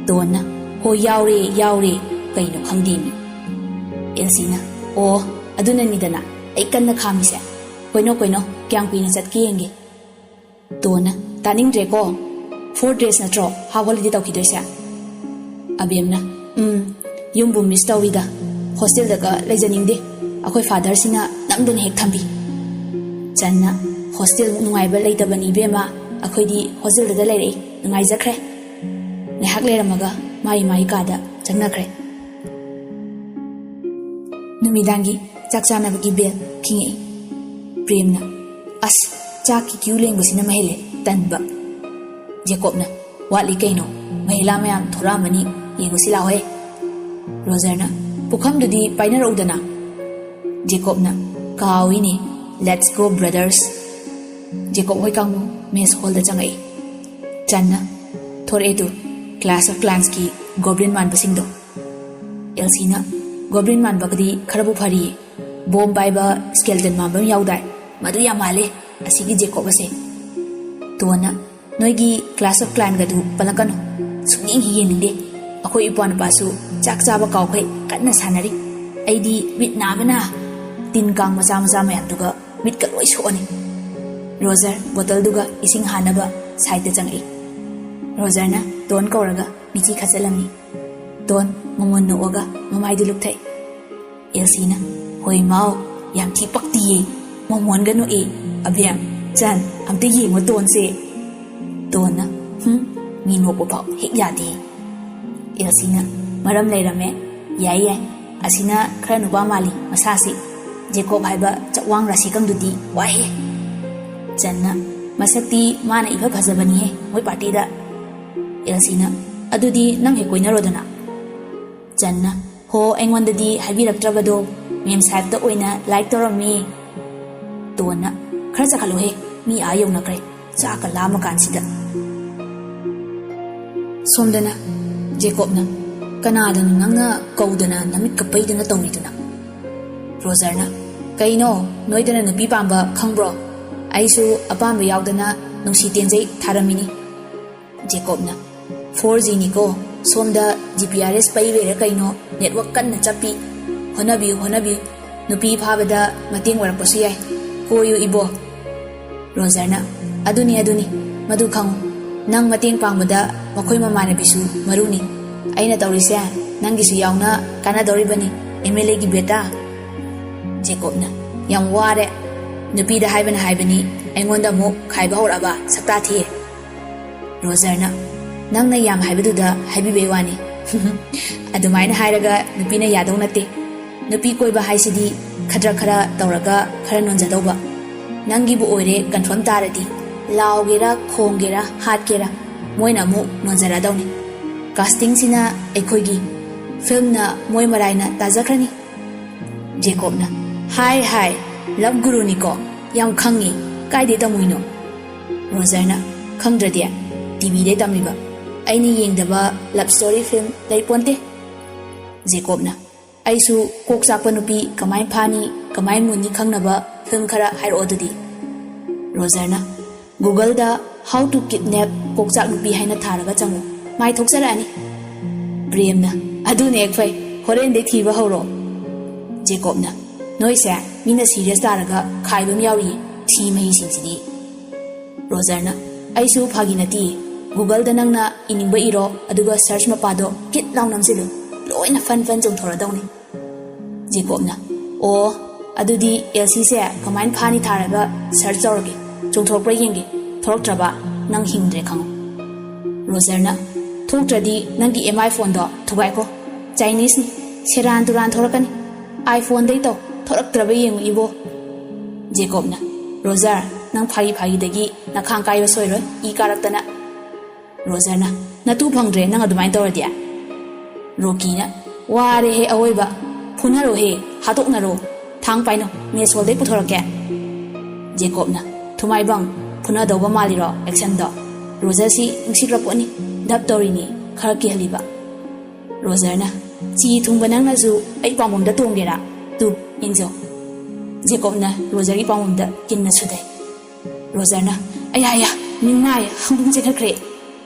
ꯇꯣꯟꯅ, "ꯍꯣꯏ, ꯌꯥꯎꯔꯦ, ꯌꯥꯎꯔꯦ꯫ ꯀꯩꯅꯣ ꯈꯪꯗꯦꯃꯤ꯫" ꯑꯦꯜꯁꯤꯅ, "ꯑꯣ, ꯑꯗꯨꯅꯅꯤꯗꯅ ꯑꯩ ꯀꯟꯅ ꯈꯥꯝꯃꯤꯁꯦ꯫ ꯀꯣꯏꯅꯣ, ꯀꯣꯏꯅꯣ, ꯀꯌꯥꯝ ꯀꯨꯏꯅ ꯆꯠꯀꯦ ꯌꯦꯡꯒꯦ꯫" ꯇꯣꯟꯅ, "ꯇꯥꯅꯤꯡꯗ꯭ꯔꯦꯀꯣ꯫ ꯐꯣꯔ ꯗꯦꯖ ꯅꯠꯇ꯭ꯔꯣ ꯍꯥꯐ ꯍꯣꯂꯤꯗꯦ ꯇꯧꯈꯤꯗꯣꯏꯁꯦ?" ꯑꯕꯦꯝꯅ, "ꯎꯝ, ꯌꯨꯝꯕꯨ ꯃꯤꯁ ꯇꯧꯔꯤꯗ꯫ ꯍꯣꯁꯇꯦꯜꯗꯒ ꯂꯩꯖꯅꯤꯡꯗꯦ꯫ ꯑꯩꯈꯣꯏ ꯐꯥꯗꯔꯁꯤꯅ ꯅꯝꯗꯅ ꯍꯦꯛ ꯊꯝꯕꯤ꯫" ꯆꯟꯅ, "ꯍꯣꯁꯇꯦꯜꯃꯨꯛ ꯅꯨꯡꯉꯥꯏꯕ ꯂꯩꯇꯕꯅꯤ ꯏꯕꯦꯝꯃ꯫ ꯑꯩꯈꯣꯏꯗꯤ ꯍꯣꯁꯇꯦꯜꯗꯒ ꯂꯩꯔꯛꯏ, ꯅꯨꯡꯉꯥꯏꯖꯈ꯭ꯔꯦ꯫" ꯉꯥꯏꯍꯥꯛ ꯂꯩꯔꯝꯃꯒ ꯃꯥꯏ ꯃꯥꯏ ꯀꯥꯗ ꯆꯪꯅꯈ꯭ꯔꯦ꯫ ꯅꯨꯃꯤꯗꯥꯡꯒꯤ ꯆꯥꯛ ꯆꯥꯅꯕꯒꯤ ꯕꯦꯜ ꯈꯤꯡꯉꯛꯏ꯫ ꯄ꯭ꯔꯦꯝꯅ, "ꯑꯁ, ꯆꯥꯛꯀꯤ ꯀ꯭ꯌꯨ ꯂꯦꯡꯕꯁꯤꯅ ꯃꯍꯦꯜꯂꯦ ꯇꯟꯕ"꯫ ꯖꯦꯀꯣꯕꯅ, "ꯋꯥꯠꯂꯤ ꯀꯩꯅꯣ, ꯃꯍꯤꯂꯥ ꯃꯌꯥꯝ ꯊꯣꯔꯛꯑꯝꯃꯅꯤ, ꯌꯦꯡꯉꯨꯁꯤ ꯂꯥꯛꯑꯣꯍꯦ"꯫ ꯔꯣꯖꯔꯅ, "ꯄꯨꯈꯝꯗꯨꯗꯤ ꯄꯥꯏꯅꯔꯛꯎꯗꯅ"꯫ ꯖꯦꯀꯣꯕꯅ, "ꯀꯥꯎꯏꯅꯦ, let's go brothers"꯫ ꯖꯦꯀꯣꯕ ꯍꯣꯏ ꯀꯥꯡꯕꯨ ꯃꯦꯁ ꯍꯣꯜꯗ ꯆꯪꯉꯛꯏ꯫ ꯆꯟꯅ, "ꯊꯣꯔꯛꯑꯦ ꯇꯨ, Clash of Clansꯀꯤ ꯒꯣꯕ꯭ꯂꯤꯟ ꯃꯥꯟꯕꯁꯤꯡꯗꯣ"꯫ ꯑꯦꯜꯁꯤꯅ, "ꯒꯣꯕ꯭ꯂꯤꯟ ꯃꯥꯟꯕꯒꯗꯤ ꯈꯔꯕꯨ ꯐꯔꯤꯌꯦ, ꯕꯣꯝ ꯄꯥꯏꯕ ꯁ꯭ꯀꯦꯜꯇꯟ ꯃꯥꯟꯕ ꯑꯃ ꯌꯥꯎꯗꯥꯏ, ꯃꯗꯨ ꯌꯥꯝ ꯃꯥꯜꯂꯦ ꯑꯁꯤꯒꯤ ꯖꯦꯀꯣꯕ ꯑꯁꯦ"꯫ ꯇꯣꯟꯅ, "ꯅꯣꯏꯒꯤ Clash of Clansꯒꯗꯨ ꯄꯜꯂꯛꯀꯅꯨ, ꯁꯨꯛꯌꯦꯡ ꯍꯦꯛ ꯌꯦꯡꯅꯤꯡꯗꯦ꯫ ꯑꯩꯈꯣꯏ ꯏꯄ꯭ꯋꯥ ꯅꯨꯄꯥꯁꯨ ꯆꯥꯛ ꯆꯥꯕ ꯀꯥꯎꯈꯩ ꯀꯟꯅ ꯁꯥꯟꯅꯔꯤ꯫ ꯑꯩꯗꯤ ꯃꯤꯠ ꯅꯥꯕꯅ ꯇꯤꯟ ꯀꯥꯡ ꯃꯆꯥ ꯃꯆꯥ ꯃꯌꯥꯝꯗꯨꯒ ꯃꯤꯠꯀ ꯂꯣꯏ ꯁꯣꯛꯑꯅꯤ"꯫ ꯔꯣꯖꯔ ꯕꯣꯇꯜꯗꯨꯒ ꯏꯁꯤꯡ ꯍꯥꯟꯅꯕ ꯁꯥꯏꯠꯇ ꯆꯪꯉꯛꯏ꯫ ꯔꯣꯖꯔꯅ ꯇꯣꯟ ꯀꯧꯔꯒ ꯃꯤꯠꯆꯤ ꯈꯠꯆꯜꯂꯝꯃꯤ꯫ ꯇꯣꯟ ꯃꯃꯣꯟ ꯅꯣꯛꯑꯒ ꯃꯃꯥꯏꯗꯨ ꯂꯨꯞꯊꯩ꯫ ꯑꯦꯜꯁꯤꯅ, "ꯍꯣꯏ ꯃꯥꯎ, ꯌꯥꯝ ꯊꯤ ꯄꯛꯇꯤꯌꯦ, ꯃꯃꯣꯟꯒ ꯅꯣꯛꯑꯦ꯫ ꯑꯕꯦꯝ, ꯆꯟ, ꯑꯝꯇ ꯌꯦꯡꯉꯣ ꯇꯣꯟꯁꯦ"꯫ ꯇꯣꯟꯅ, "ꯍꯨꯝ, ꯃꯤ ꯅꯣꯛꯄ ꯐꯥꯎ ꯍꯦꯛ ꯌꯥꯗꯦ"꯫ ꯑꯦꯜꯁꯤꯅ, "ꯃꯔꯝ ꯂꯩꯔꯝꯃꯦ꯫ ꯌꯥꯏ ꯌꯥꯏ, ꯑꯁꯤꯅ ꯈꯔ ꯅꯨꯄꯥ ꯃꯥꯜꯂꯤ ꯃꯁꯥꯁꯤ꯫ ꯖꯦꯀꯣꯕ ꯍꯥꯏꯕ ꯆꯛꯋꯥꯡ ꯔꯥꯁꯤꯀꯪꯗꯨꯗꯤ ꯋꯥꯏꯍꯦ"꯫ ꯆꯟꯅ, "ꯃꯁꯛꯇꯤ ꯃꯥꯅ ꯏꯐ ꯐꯖꯕꯅꯤꯍꯦ ꯃꯣꯏ ꯄꯥꯔꯇꯤꯗ"꯫ ꯑꯦꯜꯁꯤꯅ, "ꯑꯗꯨꯗꯤ ꯅꯪ ꯍꯦꯛ ꯀꯣꯏꯅꯔꯣꯗꯅ"꯫ ꯆꯟꯅ, "ꯍꯣ, ꯑꯩꯉꯣꯟꯗꯗꯤ ꯍꯥꯏꯕꯤꯔꯛꯇ꯭ꯔꯕꯗꯣ, ꯃꯦꯝ ꯁꯥꯍꯦꯕꯇ ꯑꯣꯏꯅ ꯂꯥꯏꯛ ꯇꯧꯔꯝꯃꯤ"꯫ ꯇꯣꯟꯅ, "ꯈꯔ ꯆꯠꯈꯠꯂꯨꯍꯦ, ꯃꯤ ꯑꯥ ꯌꯧꯅꯈ꯭ꯔꯦ, ꯆꯥꯛꯀ ꯂꯥꯝꯃ ꯀꯥꯟꯁꯤꯗ"꯫ ꯁꯣꯝꯗꯅ ꯖꯦꯀꯣꯕꯅ, "ꯀꯅꯥꯗꯅꯣ ꯅꯪꯅ ꯀꯧꯗꯅ ꯅꯃꯤꯠꯀ ꯄꯩꯗꯅ ꯇꯧꯔꯤꯗꯨꯅ?" ꯔꯣꯖꯔꯅ, "ꯀꯩꯅꯣ, ꯅꯣꯏꯗꯅ ꯅꯨꯄꯤ ꯄꯥꯝꯕ ꯈꯪꯕ꯭ꯔꯣ? ꯑꯩꯁꯨ ꯑꯄꯥꯝꯕ ꯌꯥꯎꯗꯅ ꯅꯨꯡꯁꯤ ꯇꯦꯟꯖꯩ ꯊꯥꯔꯝꯃꯤꯅꯤ"꯫ ꯖꯦꯀꯣꯕꯅ, "ꯐꯣꯔ ꯖꯤꯅꯤꯀꯣ, ꯁꯣꯝꯗ ꯖꯤ ꯄꯤ ꯑꯥꯔ ꯑꯦꯁ ꯄꯩꯕꯩꯔꯥ ꯀꯩꯅꯣ, ꯅꯦꯠꯋꯥꯛ ꯀꯟꯅ ꯆꯞꯄꯤ꯫ ꯍꯣꯠꯅꯕꯤꯌꯨ, ꯍꯣꯠꯅꯕꯤꯌꯨ꯫ ꯅꯨꯄꯤ ꯐꯥꯕꯗ ꯃꯇꯦꯡ ꯑꯣꯏꯔꯛꯄꯁꯨ ꯌꯥꯏ꯫ ꯍꯣꯏꯌꯨ ꯏꯕꯣ"꯫ ꯔꯣꯖꯔꯅ, "ꯑꯗꯨꯅꯤ, ꯑꯗꯨꯅꯤ, ꯃꯗꯨ ꯈꯪꯉꯨ꯫ ꯅꯪ ꯃꯇꯦꯡ ꯄꯥꯡꯕꯗ ꯃꯈꯣꯏ ꯃꯃꯥꯟꯅꯕꯤꯁꯨ ꯃꯔꯨꯅꯤ꯫ ꯑꯩꯅ ꯇꯧꯔꯤꯁꯦ ꯅꯪꯒꯤꯁꯨ ꯌꯥꯎꯅ ꯀꯥꯟꯅꯗꯧꯔꯤꯕꯅꯤ, ꯑꯦꯝ ꯑꯦꯜ ꯑꯦꯒꯤ ꯕꯦꯇꯥ"꯫ ꯖꯦꯀꯣꯕꯅ, "ꯌꯥꯝ ꯋꯥꯔꯦ꯫ ꯅꯨꯄꯤꯗ ꯍꯥꯏꯕꯅ ꯍꯥꯏꯕꯅꯤ, ꯑꯩꯉꯣꯟꯗ ꯑꯃꯨꯛ ꯈꯥꯏꯕ ꯍꯧꯔꯛꯑꯕ, ꯁꯛꯇꯥ ꯊꯤ"꯫ ꯔꯣꯖꯔꯅ, "ꯅꯪꯅ ꯌꯥꯝ ꯍꯥꯏꯕꯗꯨꯗ ꯍꯥꯏꯕꯤꯕꯩ ꯋꯥꯅꯤ, ꯑꯗꯨꯃꯥꯏꯅ ꯍꯥꯏꯔꯒ ꯅꯨꯄꯤꯅ ꯌꯥꯗꯧ ꯅꯠꯇꯦ꯫ ꯅꯨꯄꯤ ꯀꯣꯏꯕ ꯍꯥꯏꯁꯤꯗꯤ ꯈꯗ꯭ꯔꯛ ꯈꯔ ꯇꯧꯔꯒ ꯈꯔ ꯅꯣꯟꯖꯗꯧꯕ꯫ ꯅꯪꯒꯤꯕꯨ ꯑꯣꯏꯔꯦ ꯀꯟꯐꯥꯔꯝ ꯇꯥꯔꯗꯤ ꯂꯥꯎꯒꯦꯔꯥ ꯈꯣꯡꯒꯦꯔꯥ ꯍꯥꯠꯀꯦꯔꯥ ꯃꯣꯏꯅ ꯑꯃꯨꯛ ꯅꯣꯟꯖꯔꯗꯧꯅꯤ꯫ ꯀꯥꯁꯇꯤꯡꯁꯤꯅ ꯑꯩꯈꯣꯏꯒꯤ, ꯐꯤꯜꯝꯅ ꯃꯣꯏ ꯃꯔꯥꯏꯅ ꯇꯥꯖꯈ꯭ꯔꯅꯤ꯫ ꯖꯦꯀꯣꯕꯅ, ꯍꯥꯏ ꯍꯥꯏ, ꯂꯚ ꯒꯨꯔꯨꯅꯤꯀꯣ, ꯌꯥꯝ ꯈꯪꯉꯤ, ꯀꯥꯏꯗꯩ ꯇꯝꯃꯨꯏꯅꯣ? ꯔꯣꯖꯔꯅ, ꯈꯪꯗ꯭ꯔꯗꯤ ꯇꯤꯚꯤꯗꯩ ꯇꯝꯃꯤꯕ, ꯑꯩꯅ ꯌꯦꯡꯗꯕ ꯂꯚ ꯁ꯭ꯇꯣꯔꯤ ꯐꯤꯜꯝ ꯂꯩꯄꯣꯟꯇꯦ꯫ ꯖꯦꯀꯣꯕꯅ, ꯑꯩꯁꯨ ꯀꯣꯛ ꯆꯥꯛꯄ ꯅꯨꯄꯤ ꯀꯃꯥꯏ ꯐꯥꯅꯤ ꯀꯃꯥꯏ ꯃꯨꯟꯅꯤ ꯈꯪꯅꯕ ꯐꯤꯜꯝ ꯈꯔ ꯍꯥꯏꯔꯛꯑꯣ ꯑꯗꯨꯗꯤ꯫ ꯔꯣꯖꯔꯅ, ꯒꯨꯒꯜꯗ How to Kidnap ꯀꯣꯛꯆꯥꯛ ꯅꯨꯄꯤ ꯍꯥꯏꯅ ꯊꯥꯔꯒ ꯆꯪꯉꯨ, ꯃꯥꯏ ꯊꯣꯛꯆꯔꯛꯑꯅꯤ꯫ ꯄ꯭ꯔꯦꯝꯅ, ꯑꯗꯨꯅ ꯍꯦꯛ ꯐꯩ, ꯍꯣꯔꯦꯟꯗꯩ ꯊꯤꯕ ꯍꯧꯔꯣ꯫ ꯖꯦꯀꯣꯕꯅ, ꯅꯣꯏꯁꯦ ꯃꯤꯅ ꯁꯤꯔꯤꯌꯁ ꯇꯥꯔꯒ ꯈꯥꯏꯕ ꯑꯃ ꯌꯥꯎꯔꯤꯌꯦ, ꯊꯤ ꯃꯍꯤꯁꯤꯡꯁꯤꯗꯤ꯫ ꯔꯣꯖꯔꯅ, ꯑꯩꯁꯨ ꯐꯥꯒꯤ ꯅꯠꯇꯤꯌꯦ, ꯒꯨꯒꯜꯗ ꯅꯪꯅ ꯏꯅꯤꯡꯕ ꯏꯔꯣ, ꯑꯗꯨꯒ ꯁꯔꯆ ꯃꯄꯥꯗꯣ ꯀꯤꯠ ꯂꯥꯎ ꯅꯝꯁꯤꯜꯂꯨ, ꯂꯣꯏꯅ ꯐꯟ ꯐꯟ ꯆꯣꯡꯊꯣꯔꯗꯧꯅꯤ꯫ ꯖꯦꯀꯣꯕꯅ, ꯑꯣ, ꯑꯗꯨꯗꯤ ꯑꯦꯜꯁꯤꯁꯦ ꯀꯃꯥꯏꯅ ꯐꯥꯅꯤ ꯊꯥꯔꯒ ꯁꯔꯆ ꯇꯧꯔꯒꯦ, ꯆꯣꯡꯊꯣꯔꯛꯄ꯭ꯔꯥ ꯌꯦꯡꯒꯦ, ꯊꯣꯔꯛꯇ꯭ꯔꯕ ꯅꯪ ꯍꯤꯡꯗ꯭ꯔꯦ ꯈꯪꯉꯨ꯫ ꯔꯣꯖꯔꯅ, ꯊꯣꯛꯇ꯭ꯔꯗꯤ ꯅꯪꯒꯤ ꯑꯦꯝ ꯑꯥꯏ ꯐꯣꯟꯗꯣ ꯊꯨꯒꯥꯏꯈꯣ, ꯆꯥꯏꯅꯤꯁꯅꯤ, ꯁꯦꯔꯥꯟ ꯇꯨꯔꯥꯟ ꯊꯣꯔꯛꯀꯅꯤ, ꯑꯥꯏꯐꯣꯟꯗꯩ ꯇꯧ, ꯊꯣꯔꯛꯇ꯭ꯔꯕ ꯌꯦꯡꯉꯨ ꯏꯕꯣ꯫ ꯖꯦꯀꯣꯕꯅ, ꯔꯣꯖꯔ, ꯅꯪ ꯐꯥꯒꯤ ꯐꯥꯒꯤꯗꯒꯤ ꯅꯈꯥꯡ ꯀꯥꯏꯕ ꯁꯣꯏꯔꯣꯏ, ꯏ ꯀꯥꯔꯛꯇꯅ꯫ ꯔꯣꯖꯔꯅ, ꯅꯇꯨ ꯐꯪꯗ꯭ꯔꯦ ꯅꯪ ꯑꯗꯨꯃꯥꯏꯅ ꯇꯧꯔꯗꯤ꯫ ꯔꯣꯀꯤꯅ, ꯋꯥꯔꯦꯍꯦ ꯑꯋꯣꯏꯕ, ꯐꯨꯅꯔꯣꯍꯦ, ꯍꯥꯠꯇꯣꯛꯅꯔꯣ, ꯊꯥꯡ ꯄꯥꯏꯅꯧ, ꯃꯦꯁ ꯍꯣꯜꯗꯩ ꯄꯨꯊꯣꯔꯛꯀꯦ꯫ ꯖꯦꯀꯣꯕꯅ, ꯊꯨꯃꯥꯏꯕꯪ, ꯐꯨꯅꯗꯧꯕ ꯃꯥꯜꯂꯤꯔꯣ ꯑꯦꯛꯁꯟꯗꯣ? ꯔꯣꯖꯔꯁꯤ ꯅꯨꯡꯁꯤꯈ꯭ꯔ ꯄꯣꯠꯅꯤ, ꯙꯞ ꯇꯧꯔꯤꯅꯤ, ꯈꯔ ꯀꯤꯍꯜꯂꯤꯕ꯫ ꯔꯣꯖꯔꯅ, ꯆꯤ ꯊꯨꯡꯕ ꯅꯪꯅꯁꯨ ꯑꯩ ꯄꯥꯝꯕꯣꯝꯗ ꯇꯣꯡꯒꯦꯔꯥ? ꯇꯨ, ꯌꯦꯡꯖꯧ꯫ ꯖꯦꯀꯣꯕꯅ ꯔꯣꯖꯔꯒꯤ ꯄꯥꯝꯕꯣꯝꯗ ꯀꯤꯟꯅ ꯁꯨꯗꯩ꯫ ꯔꯣꯖꯔꯅ, ꯑꯌꯥ ꯑꯌꯥ, ꯃꯤꯡꯅꯥꯏ, ꯍꯪꯗꯣꯡ ꯆꯦꯟꯈꯠꯈ꯭ꯔꯦ꯫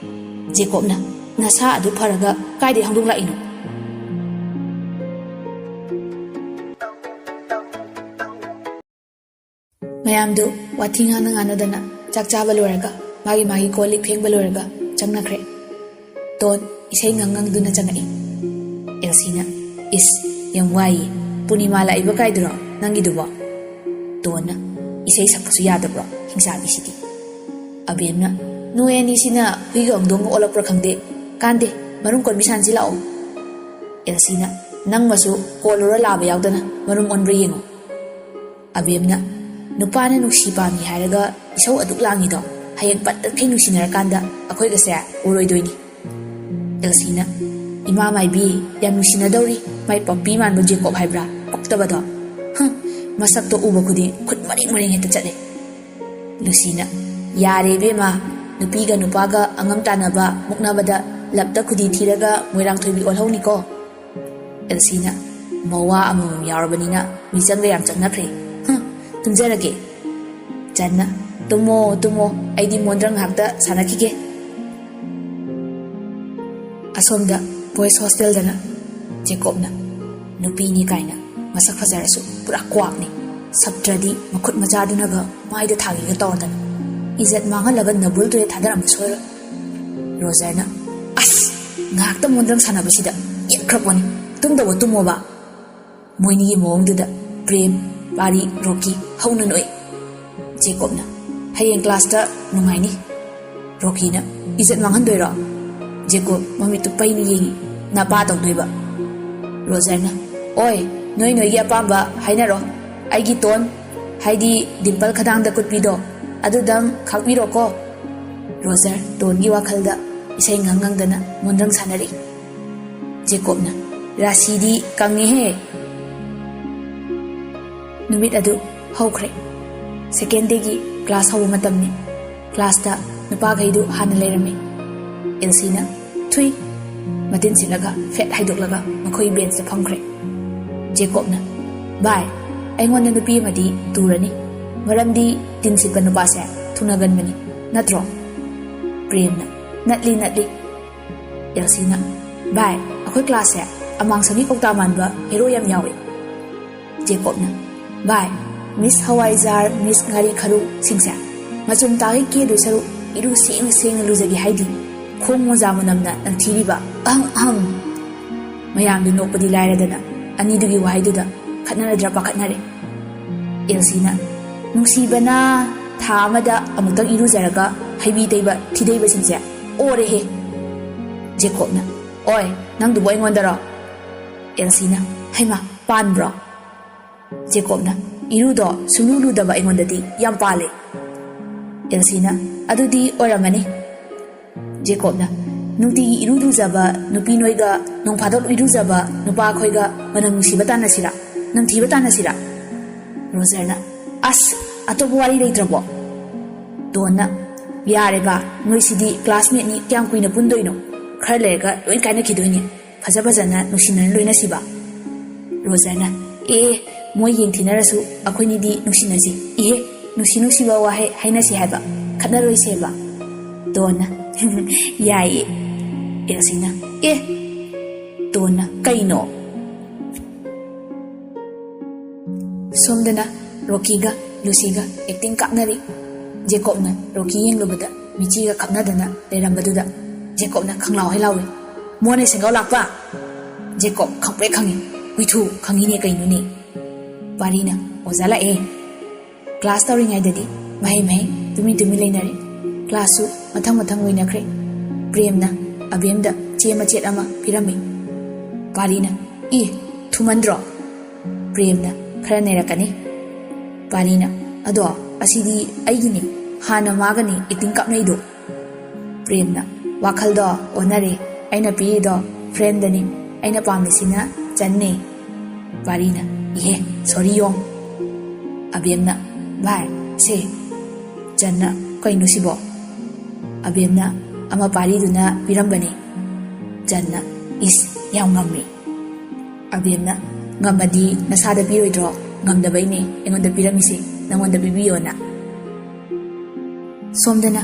ꯖꯦꯀꯣꯕꯅ, ꯅꯁꯥ ꯑꯗꯨ ꯐꯔꯒ ꯀꯥꯏꯗꯩ ꯍꯪꯗꯣꯡ ꯂꯥꯛꯏꯅꯣ? ꯃꯌꯥꯝꯗꯨ ꯋꯥꯊꯤ ꯉꯥꯡꯅ ꯉꯥꯡꯅꯗꯅ ꯆꯥꯛ ꯆꯥꯕ ꯂꯣꯏꯔꯒ, ꯃꯥꯒꯤ ꯃꯥꯒꯤ ꯀꯣꯜ ꯂꯤꯛ ꯐꯦꯡꯕ ꯂꯣꯏꯔꯒ ꯆꯪꯅꯈ꯭ꯔꯦ꯫ ꯇꯣꯟ ꯏꯁꯩ ꯉꯪ ꯉꯪꯗꯨꯅ ꯆꯪꯉꯛꯏ꯫ ꯑꯦꯜꯁꯤꯅ, ꯏꯁ, ꯌꯥꯝ ꯋꯥꯏꯌꯦ, ꯄꯨꯔꯅꯤꯃꯥ ꯂꯥꯛꯏꯕ ꯀꯥꯏꯗꯨꯔꯣ ꯅꯪꯒꯤꯗꯨꯕꯣ? ꯇꯣꯟꯅ, ꯏꯁꯩ ꯁꯛꯄꯁꯨ ꯌꯥꯗꯕ꯭ꯔꯣ ꯍꯤꯡꯆꯥꯕꯤꯁꯤꯗꯤ? ꯑꯕꯦꯝꯅ, ꯅꯣꯏ ꯑꯅꯤꯁꯤꯅ ꯍꯨꯏꯒ ꯍꯧꯗꯣꯡꯒ ꯑꯣꯜꯂꯛꯄ꯭ꯔꯥ ꯈꯪꯗꯦ, ꯀꯥꯟꯗꯦ, ꯃꯔꯨꯝ ꯀꯣꯟꯕꯤ ꯁꯥꯟꯁꯤ ꯂꯥꯛꯑꯣ꯫ ꯑꯦꯜꯁꯤꯅ, "ꯅꯪꯃꯁꯨ ꯀꯣꯜꯂꯨꯔ ꯂꯥꯕ ꯌꯥꯎꯗꯅ ꯃꯔꯨꯝ ꯑꯣꯟꯕ꯭ꯔꯥ ꯌꯦꯡꯉꯨ"꯫ ꯑꯕꯦꯝꯅ, "ꯅꯨꯄꯥꯅ ꯅꯨꯡꯁꯤ ꯄꯥꯝꯃꯤ ꯍꯥꯏꯔꯒ ꯏꯁꯧ ꯑꯗꯨꯛ ꯂꯥꯡꯉꯤꯗꯣ, ꯍꯌꯦꯡ ꯄꯠ ꯇꯠꯈꯩ ꯅꯨꯡꯁꯤꯅꯔꯀꯥꯟꯗ ꯑꯩꯈꯣꯏꯒꯁꯦ ꯎꯔꯣꯏꯗꯣꯏꯅꯤ"꯫ ꯑꯦꯜꯁꯤꯅ, "ꯏꯃꯥ ꯃꯥꯏꯕꯤ, ꯌꯥꯝ ꯅꯨꯡꯁꯤꯅꯗꯧꯔꯤ, ꯃꯥꯏ ꯄꯞꯄꯤ ꯃꯥꯟꯕ ꯖꯦꯀꯣꯕ ꯍꯥꯏꯕ꯭ꯔꯥ, ꯄꯛꯇꯕꯗꯣ꯫ ꯍꯝ, ꯃꯁꯛꯇꯣ ꯎꯕ ꯈꯨꯗꯤꯡ ꯈꯨꯠ ꯃꯔꯦꯡ ꯃꯔꯦꯡ ꯍꯦꯛꯇ ꯆꯠꯂꯦ"꯫ ꯂꯨꯁꯤꯅ, "ꯌꯥꯔꯦ ꯏꯕꯦꯝꯃ, ꯅꯨꯄꯤꯒ ꯅꯨꯄꯥꯒ ꯑꯉꯝ ꯇꯥꯟꯅꯕ ꯃꯨꯛꯅꯕꯗ ꯂꯞꯇ ꯈꯨꯗꯤ ꯊꯤꯔꯒ ꯃꯣꯏꯔꯥꯡ ꯊꯣꯏꯕꯤ ꯑꯣꯜꯍꯧꯅꯤꯀꯣ"꯫ ꯑꯦꯜꯁꯤꯅ, "ꯃꯋꯥ ꯑꯃꯃꯝ ꯌꯥꯎꯔꯕꯅꯤꯅ ꯃꯤꯆꯪꯒ ꯌꯥꯝ ꯆꯪꯅꯈ꯭ꯔꯦ꯫ ꯍꯝ, ꯇꯨꯝꯖꯔꯒꯦ"꯫ ꯆꯟꯅ, "ꯇꯨꯝꯃꯣ, ꯇꯨꯝꯃꯣ, ꯑꯩꯗꯤ ꯃꯣꯟꯗ꯭ꯔꯪ ꯉꯥꯏꯍꯥꯛꯇ ꯁꯥꯟꯅꯈꯤꯒꯦ"꯫ ꯑꯁꯣꯝꯗ ꯕꯣꯏꯁ ꯍꯣꯁꯇꯦꯜꯗꯅ ꯖꯦꯀꯣꯕꯅ, "ꯅꯨꯄꯤꯅꯤ ꯀꯥꯏꯅ ꯃꯁꯛ ꯐꯖꯔꯁꯨ ꯄꯨꯔꯥ ꯀ꯭ꯋꯥꯛꯅꯤ꯫ ꯁꯞꯇ꯭ꯔꯗꯤ ꯃꯈꯨꯠ ꯃꯆꯥꯗꯨꯅꯒ ꯃꯥꯏꯗ ꯊꯥꯒꯦꯒ ꯇꯧꯔꯗꯅ꯫ ꯏꯖꯠ ꯃꯥꯡꯍꯜꯂꯒ ꯅꯕꯨꯜ ꯇꯨꯔꯦ ꯊꯥꯗꯔꯝꯕ ꯁꯣꯏꯔꯣꯏ"꯫ ꯔꯣꯖꯔꯅ, "ꯑꯁ! ꯉꯥꯏꯍꯥꯛꯇ ꯃꯣꯟꯗ꯭ꯔꯪ ꯁꯥꯟꯅꯕꯁꯤꯗ ꯌꯦꯠꯈ꯭ꯔꯄꯣꯅꯤ꯫ ꯇꯨꯝꯗꯧꯕ ꯇꯨꯝꯃꯣꯕ"꯫ ꯃꯣꯏꯅꯤꯒꯤ ꯃꯑꯣꯡꯗꯨꯗ ꯄ꯭ꯔꯦꯝ, ꯄꯥꯔꯤ, ꯔꯣꯀꯤ ꯍꯧꯅ ꯅꯣꯛꯏ꯫ ꯖꯦꯀꯣꯕꯅ, "ꯍꯌꯦꯡ ꯀ꯭ꯂꯥꯁꯇ ꯅꯨꯡꯉꯥꯏꯅꯤ"꯫ ꯔꯣꯀꯤꯅ, "ꯏꯖꯠ ꯃꯥꯡꯍꯟꯗꯣꯏꯔꯣ?" ꯖꯦꯀꯣꯕ ꯃꯃꯤꯠꯇꯨ ꯄꯩꯅ ꯌꯦꯡꯉꯤ꯫ "ꯅꯄꯥ ꯇꯧꯗꯣꯏꯕ"꯫ ꯔꯣꯖꯔꯅ, "ꯑꯣꯏ, ꯅꯣꯏ ꯅꯣꯏꯒꯤ ꯑꯄꯥꯝꯕ ꯍꯥꯏꯅꯔꯣ꯫ ꯑꯩꯒꯤ ꯇꯣꯟ, ꯍꯥꯏꯗꯤ ꯗꯤꯝꯄꯜ ꯈꯗꯥꯡꯗ ꯀꯨꯠꯄꯤꯗꯣ, ꯑꯗꯨꯗꯪ ꯈꯥꯛꯄꯤꯔꯣꯀꯣ"꯫ ꯔꯣꯖꯔ ꯇꯣꯟꯒꯤ ꯋꯥꯈꯜꯗ ꯏꯁꯩ ꯉꯪ ꯉꯪꯗꯅ ꯃꯣꯟꯗ꯭ꯔꯪ ꯁꯥꯟꯅꯔꯤ꯫ ꯖꯦꯀꯣꯕꯅ, "ꯔꯥꯁꯤꯗꯤ ꯀꯪꯉꯦꯍꯦ"꯫ ꯅꯨꯃꯤꯠ ꯑꯗꯨ ꯍꯧꯈ꯭ꯔꯦ꯫ ꯁꯦꯀꯦꯟ ꯗꯦꯒꯤ ꯀ꯭ꯂꯥꯁ ꯍꯧꯕ ꯃꯇꯝꯅꯤ꯫ ꯀ꯭ꯂꯥꯁꯇ ꯅꯨꯄꯥꯈꯩꯗꯨ ꯍꯥꯟꯅ ꯂꯩꯔꯝꯃꯤ꯫ ꯑꯦꯜꯁꯤꯅ ꯊꯨꯏ ꯃꯇꯤꯟ ꯁꯤꯠꯂꯒ ꯐꯦꯠ ꯍꯥꯏꯗꯣꯛꯂꯒ ꯃꯈꯣꯏ ꯕꯦꯟꯁꯇ ꯐꯝꯈ꯭ꯔꯦ꯫ ꯖꯦꯀꯣꯕꯅ, "ꯚꯥꯏ, ꯑꯩꯉꯣꯟꯗ ꯅꯨꯄꯤ ꯑꯃꯗꯤ ꯇꯨꯔꯅꯤ, ꯃꯔꯝꯗꯤ ꯇꯤꯟ ꯁꯤꯠꯄ ꯅꯨꯄꯥꯁꯦ ꯊꯨꯅꯒꯟꯕꯅꯤ, ꯅꯠꯇ꯭ꯔꯣ?" ꯄ꯭ꯔꯦꯝꯅ, "ꯅꯠꯂꯤ, ꯅꯠꯂꯤ"꯫ ꯑꯦꯜꯁꯤꯅ, "ꯚꯥꯏ, ꯑꯩꯈꯣꯏ ꯀ꯭ꯂꯥꯁꯁꯦ ꯑꯃꯥꯡꯁꯪꯒꯤ ꯀꯧꯇꯥ ꯃꯥꯟꯕ ꯍꯦꯔꯣ ꯌꯥꯝ ꯌꯥꯎꯏ"꯫ ꯖꯦꯀꯣꯕꯅ, "ꯚꯥꯏ, ꯃꯤꯁ ꯍꯋꯥꯏꯖꯥꯔ, ꯃꯤꯁ ꯉꯥꯔꯤ ꯈꯔꯨꯁꯤꯡꯁꯦ ꯃꯆꯨꯝ ꯇꯥꯒꯩ ꯀꯦꯗꯣꯏ ꯁꯔꯨꯛ ꯏꯔꯨ ꯁꯦꯡꯅ ꯁꯦꯡꯅ ꯂꯨꯖꯒꯦ ꯍꯥꯏꯗꯤ, ꯈꯣꯡ ꯃꯣꯖꯥ ꯃꯅꯝꯅ ꯅꯝꯊꯤꯔꯤꯕ, ꯑꯍꯝ ꯑꯍꯝ"꯫ ꯃꯌꯥꯝꯗꯨ ꯅꯣꯛꯄꯗꯤ ꯂꯥꯏꯔꯗꯅ ꯑꯅꯤꯗꯨꯒꯤ ꯋꯥꯍꯩꯗꯨꯗ ꯈꯠꯅꯔꯗ꯭ꯔꯥ ꯄꯥꯈꯠꯅꯔꯦ꯫ ꯑꯦꯜꯁꯤꯅ, "ꯅꯨꯡꯁꯤꯕꯅ ꯊꯥ ꯑꯃꯗ ꯑꯃꯨꯛꯇꯪ ꯏꯔꯨꯖꯔꯒ ꯍꯩꯕꯤ ꯇꯩꯕ ꯊꯤꯗꯩꯕꯁꯤꯡꯁꯦ ꯑꯣꯔꯦꯍꯦ"꯫ ꯖꯦꯀꯣꯕꯅ, ꯑꯣꯏ, ꯅꯪꯗꯨꯕꯨ ꯑꯩꯉꯣꯟꯗꯔꯣ? ꯑꯦꯜꯁꯤꯅ, ꯍꯩꯃꯥ, ꯄꯥꯟꯕ꯭ꯔꯣ? ꯖꯦꯀꯣꯕꯅ, ꯏꯔꯨꯗꯣ ꯁꯨꯡꯂꯨ ꯂꯨꯗꯕ ꯑꯩꯉꯣꯟꯗꯗꯤ ꯌꯥꯝ ꯄꯥꯜꯂꯦ꯫ ꯑꯦꯜꯁꯤꯅ, ꯑꯗꯨꯗꯤ ꯑꯣꯏꯔꯝꯃꯅꯤ꯫ ꯖꯦꯀꯣꯕꯅ, ꯅꯨꯡꯇꯤꯒꯤ ꯏꯔꯨ ꯂꯨꯖꯕ ꯅꯨꯄꯤ ꯅꯣꯏꯒ ꯅꯣꯡ ꯐꯥꯗꯣꯛ ꯏꯔꯨꯖꯕ ꯅꯨꯄꯥ ꯑꯩꯈꯣꯏꯒ ꯃꯅꯝ ꯅꯨꯡꯁꯤꯕ ꯇꯥꯟꯅꯁꯤꯔꯥ? ꯅꯝꯊꯤꯕ ꯇꯥꯟꯅꯁꯤꯔꯥ? ꯔꯣꯖꯔꯅ, ꯑꯁ, ꯑꯇꯣꯞꯄ ꯋꯥꯔꯤ ꯂꯩꯇ꯭ꯔꯕꯣ? ꯗꯣꯟꯅ, ꯌꯥꯔꯦꯕ, ꯅꯣꯏꯁꯤꯗꯤ ꯀ꯭ꯂꯥꯁꯃꯦꯠꯅꯤ, ꯀꯌꯥꯝ ꯀꯨꯏꯅ ꯄꯨꯟꯗꯣꯏꯅꯣ? ꯈꯔ ꯂꯩꯔꯒ ꯂꯣꯏ ꯀꯥꯏꯅꯈꯤꯗꯣꯏꯅꯦ꯫ ꯐꯖ ꯐꯖꯅ ꯅꯨꯡꯁꯤꯅꯅ ꯂꯣꯏꯅꯁꯤꯕ꯫ ꯔꯣꯖꯔꯅ, ꯑꯦ, ꯃꯣꯏ ꯌꯦꯡꯊꯤꯅꯔꯁꯨ ꯑꯩꯈꯣꯏꯅꯤꯗꯤ ꯅꯨꯡꯁꯤꯅꯁꯤ꯫ ꯏꯍꯦ, ꯅꯨꯡꯁꯤ ꯅꯨꯡꯁꯤꯕ ꯋꯥꯍꯩ ꯍꯥꯏꯅꯁꯤ ꯍꯥꯏꯕ, ꯈꯠꯅꯔꯣꯏꯁꯦꯕ꯫ ꯗꯣꯟꯅ, ꯌꯥꯏꯌꯦ꯫ ꯑꯦꯜꯁꯤꯅ, ꯑꯦ꯫ ꯗꯣꯟꯅ, ꯀꯩꯅꯣ? ꯁꯣꯝꯗꯅ ꯔꯣꯀꯤꯒ ꯂꯨꯁꯤꯒ ꯑꯦꯛꯇꯤꯡ ꯀꯥꯞꯅꯔꯤ꯫ ꯖꯦꯀꯣꯕꯅ ꯔꯣꯀꯤ ꯌꯦꯡꯂꯨꯕꯗ ꯃꯤꯆꯤꯒ ꯈꯞꯅꯗꯅ ꯂꯩꯔꯝꯕꯗꯨꯗ ꯖꯦꯀꯣꯕꯅ ꯈꯪꯂꯥꯎ ꯍꯩ ꯂꯥꯎꯏ꯫ ꯃꯣꯟꯅ ꯁꯦꯡꯒꯥꯎ ꯂꯥꯛꯄ? ꯖꯦꯀꯣꯕ ꯈꯪꯄ꯭ꯔꯦꯛ ꯈꯪꯉꯤ꯫ ꯍꯨꯏꯊꯨ, ꯈꯪꯉꯤꯅꯦ ꯀꯩꯅꯣꯅꯦ꯫ ꯄꯥꯔꯤꯅ, ꯑꯣꯖꯥ ꯂꯥꯛꯑꯦ꯫ ꯀ꯭ꯂꯥꯁ ꯇꯧꯔꯤꯉꯩꯗꯗꯤ ꯃꯍꯩ ꯃꯍꯩ ꯇꯨꯃꯤꯟ ꯇꯨꯃꯤꯟ ꯂꯩꯅꯔꯦ꯫ ꯀ꯭ꯂꯥꯁꯁꯨ ꯃꯊꯪ ꯃꯊꯪ ꯑꯣꯏꯅꯈ꯭ꯔꯦ꯫ ꯄ꯭ꯔꯦꯝꯅ ꯑꯕꯦꯝꯗ ꯆꯦ ꯃꯆꯦꯠ ꯑꯃ ꯄꯤꯔꯝꯃꯤ꯫ ꯄꯥꯔꯤꯅ, ꯏ, ꯊꯨꯃꯟꯗ꯭ꯔꯣ? ꯄ꯭ꯔꯦꯝꯅ, ꯈꯔ ꯅꯩꯔꯛꯀꯅꯤ꯫ ꯄꯥꯔꯤꯅ, ꯑꯗꯣ ꯑꯁꯤꯗꯤ ꯑꯩꯒꯤꯅꯤ, ꯍꯥꯟꯅ ꯃꯥꯒꯅꯤ ꯑꯦꯛꯇꯤꯡ ꯀꯥꯞꯅꯩꯗꯣ꯫ ꯄ꯭ꯔꯦꯝꯅ, ꯋꯥꯈꯜꯗꯣ ꯑꯣꯟꯅꯔꯦ, ꯑꯩꯅ ꯄꯤꯔꯤꯗꯣ ꯐ꯭ꯔꯦꯟꯗꯅꯤ, ꯑꯩꯅ ꯄꯥꯝꯃꯤꯁꯤꯅ ꯆꯟꯅꯦ꯫ ꯄꯥꯔꯤꯅ, ꯏꯍꯦ, ꯁꯣꯔꯤ ꯌꯣꯡ꯫ ꯑꯕꯦꯝꯅ, ꯚꯥꯏ, ꯁꯦ꯫ ꯆꯟꯅ, ꯀꯩꯅꯣ ꯁꯤꯕꯣ? ꯑꯕꯦꯝꯅ, ꯑꯃ ꯄꯥꯔꯤꯗꯨꯅ ꯄꯤꯔꯝꯕꯅꯤ꯫ ꯆꯟꯅ, ꯏꯁ, ꯌꯥꯝ ꯉꯝꯃꯤ꯫ ꯑꯕꯦꯝꯅ, ꯉꯝꯃꯗꯤ ꯅꯁꯥꯗ ꯄꯤꯔꯣꯏꯗ꯭ꯔꯣ? ꯉꯝꯗꯕꯩꯅꯦ ꯑꯩꯉꯣꯟꯗ ꯄꯤꯔꯝꯃꯤꯁꯦ, ꯅꯪꯉꯣꯟꯗ ꯄꯤꯕꯤꯌꯣꯅ꯫ ꯁꯣꯝꯗꯅ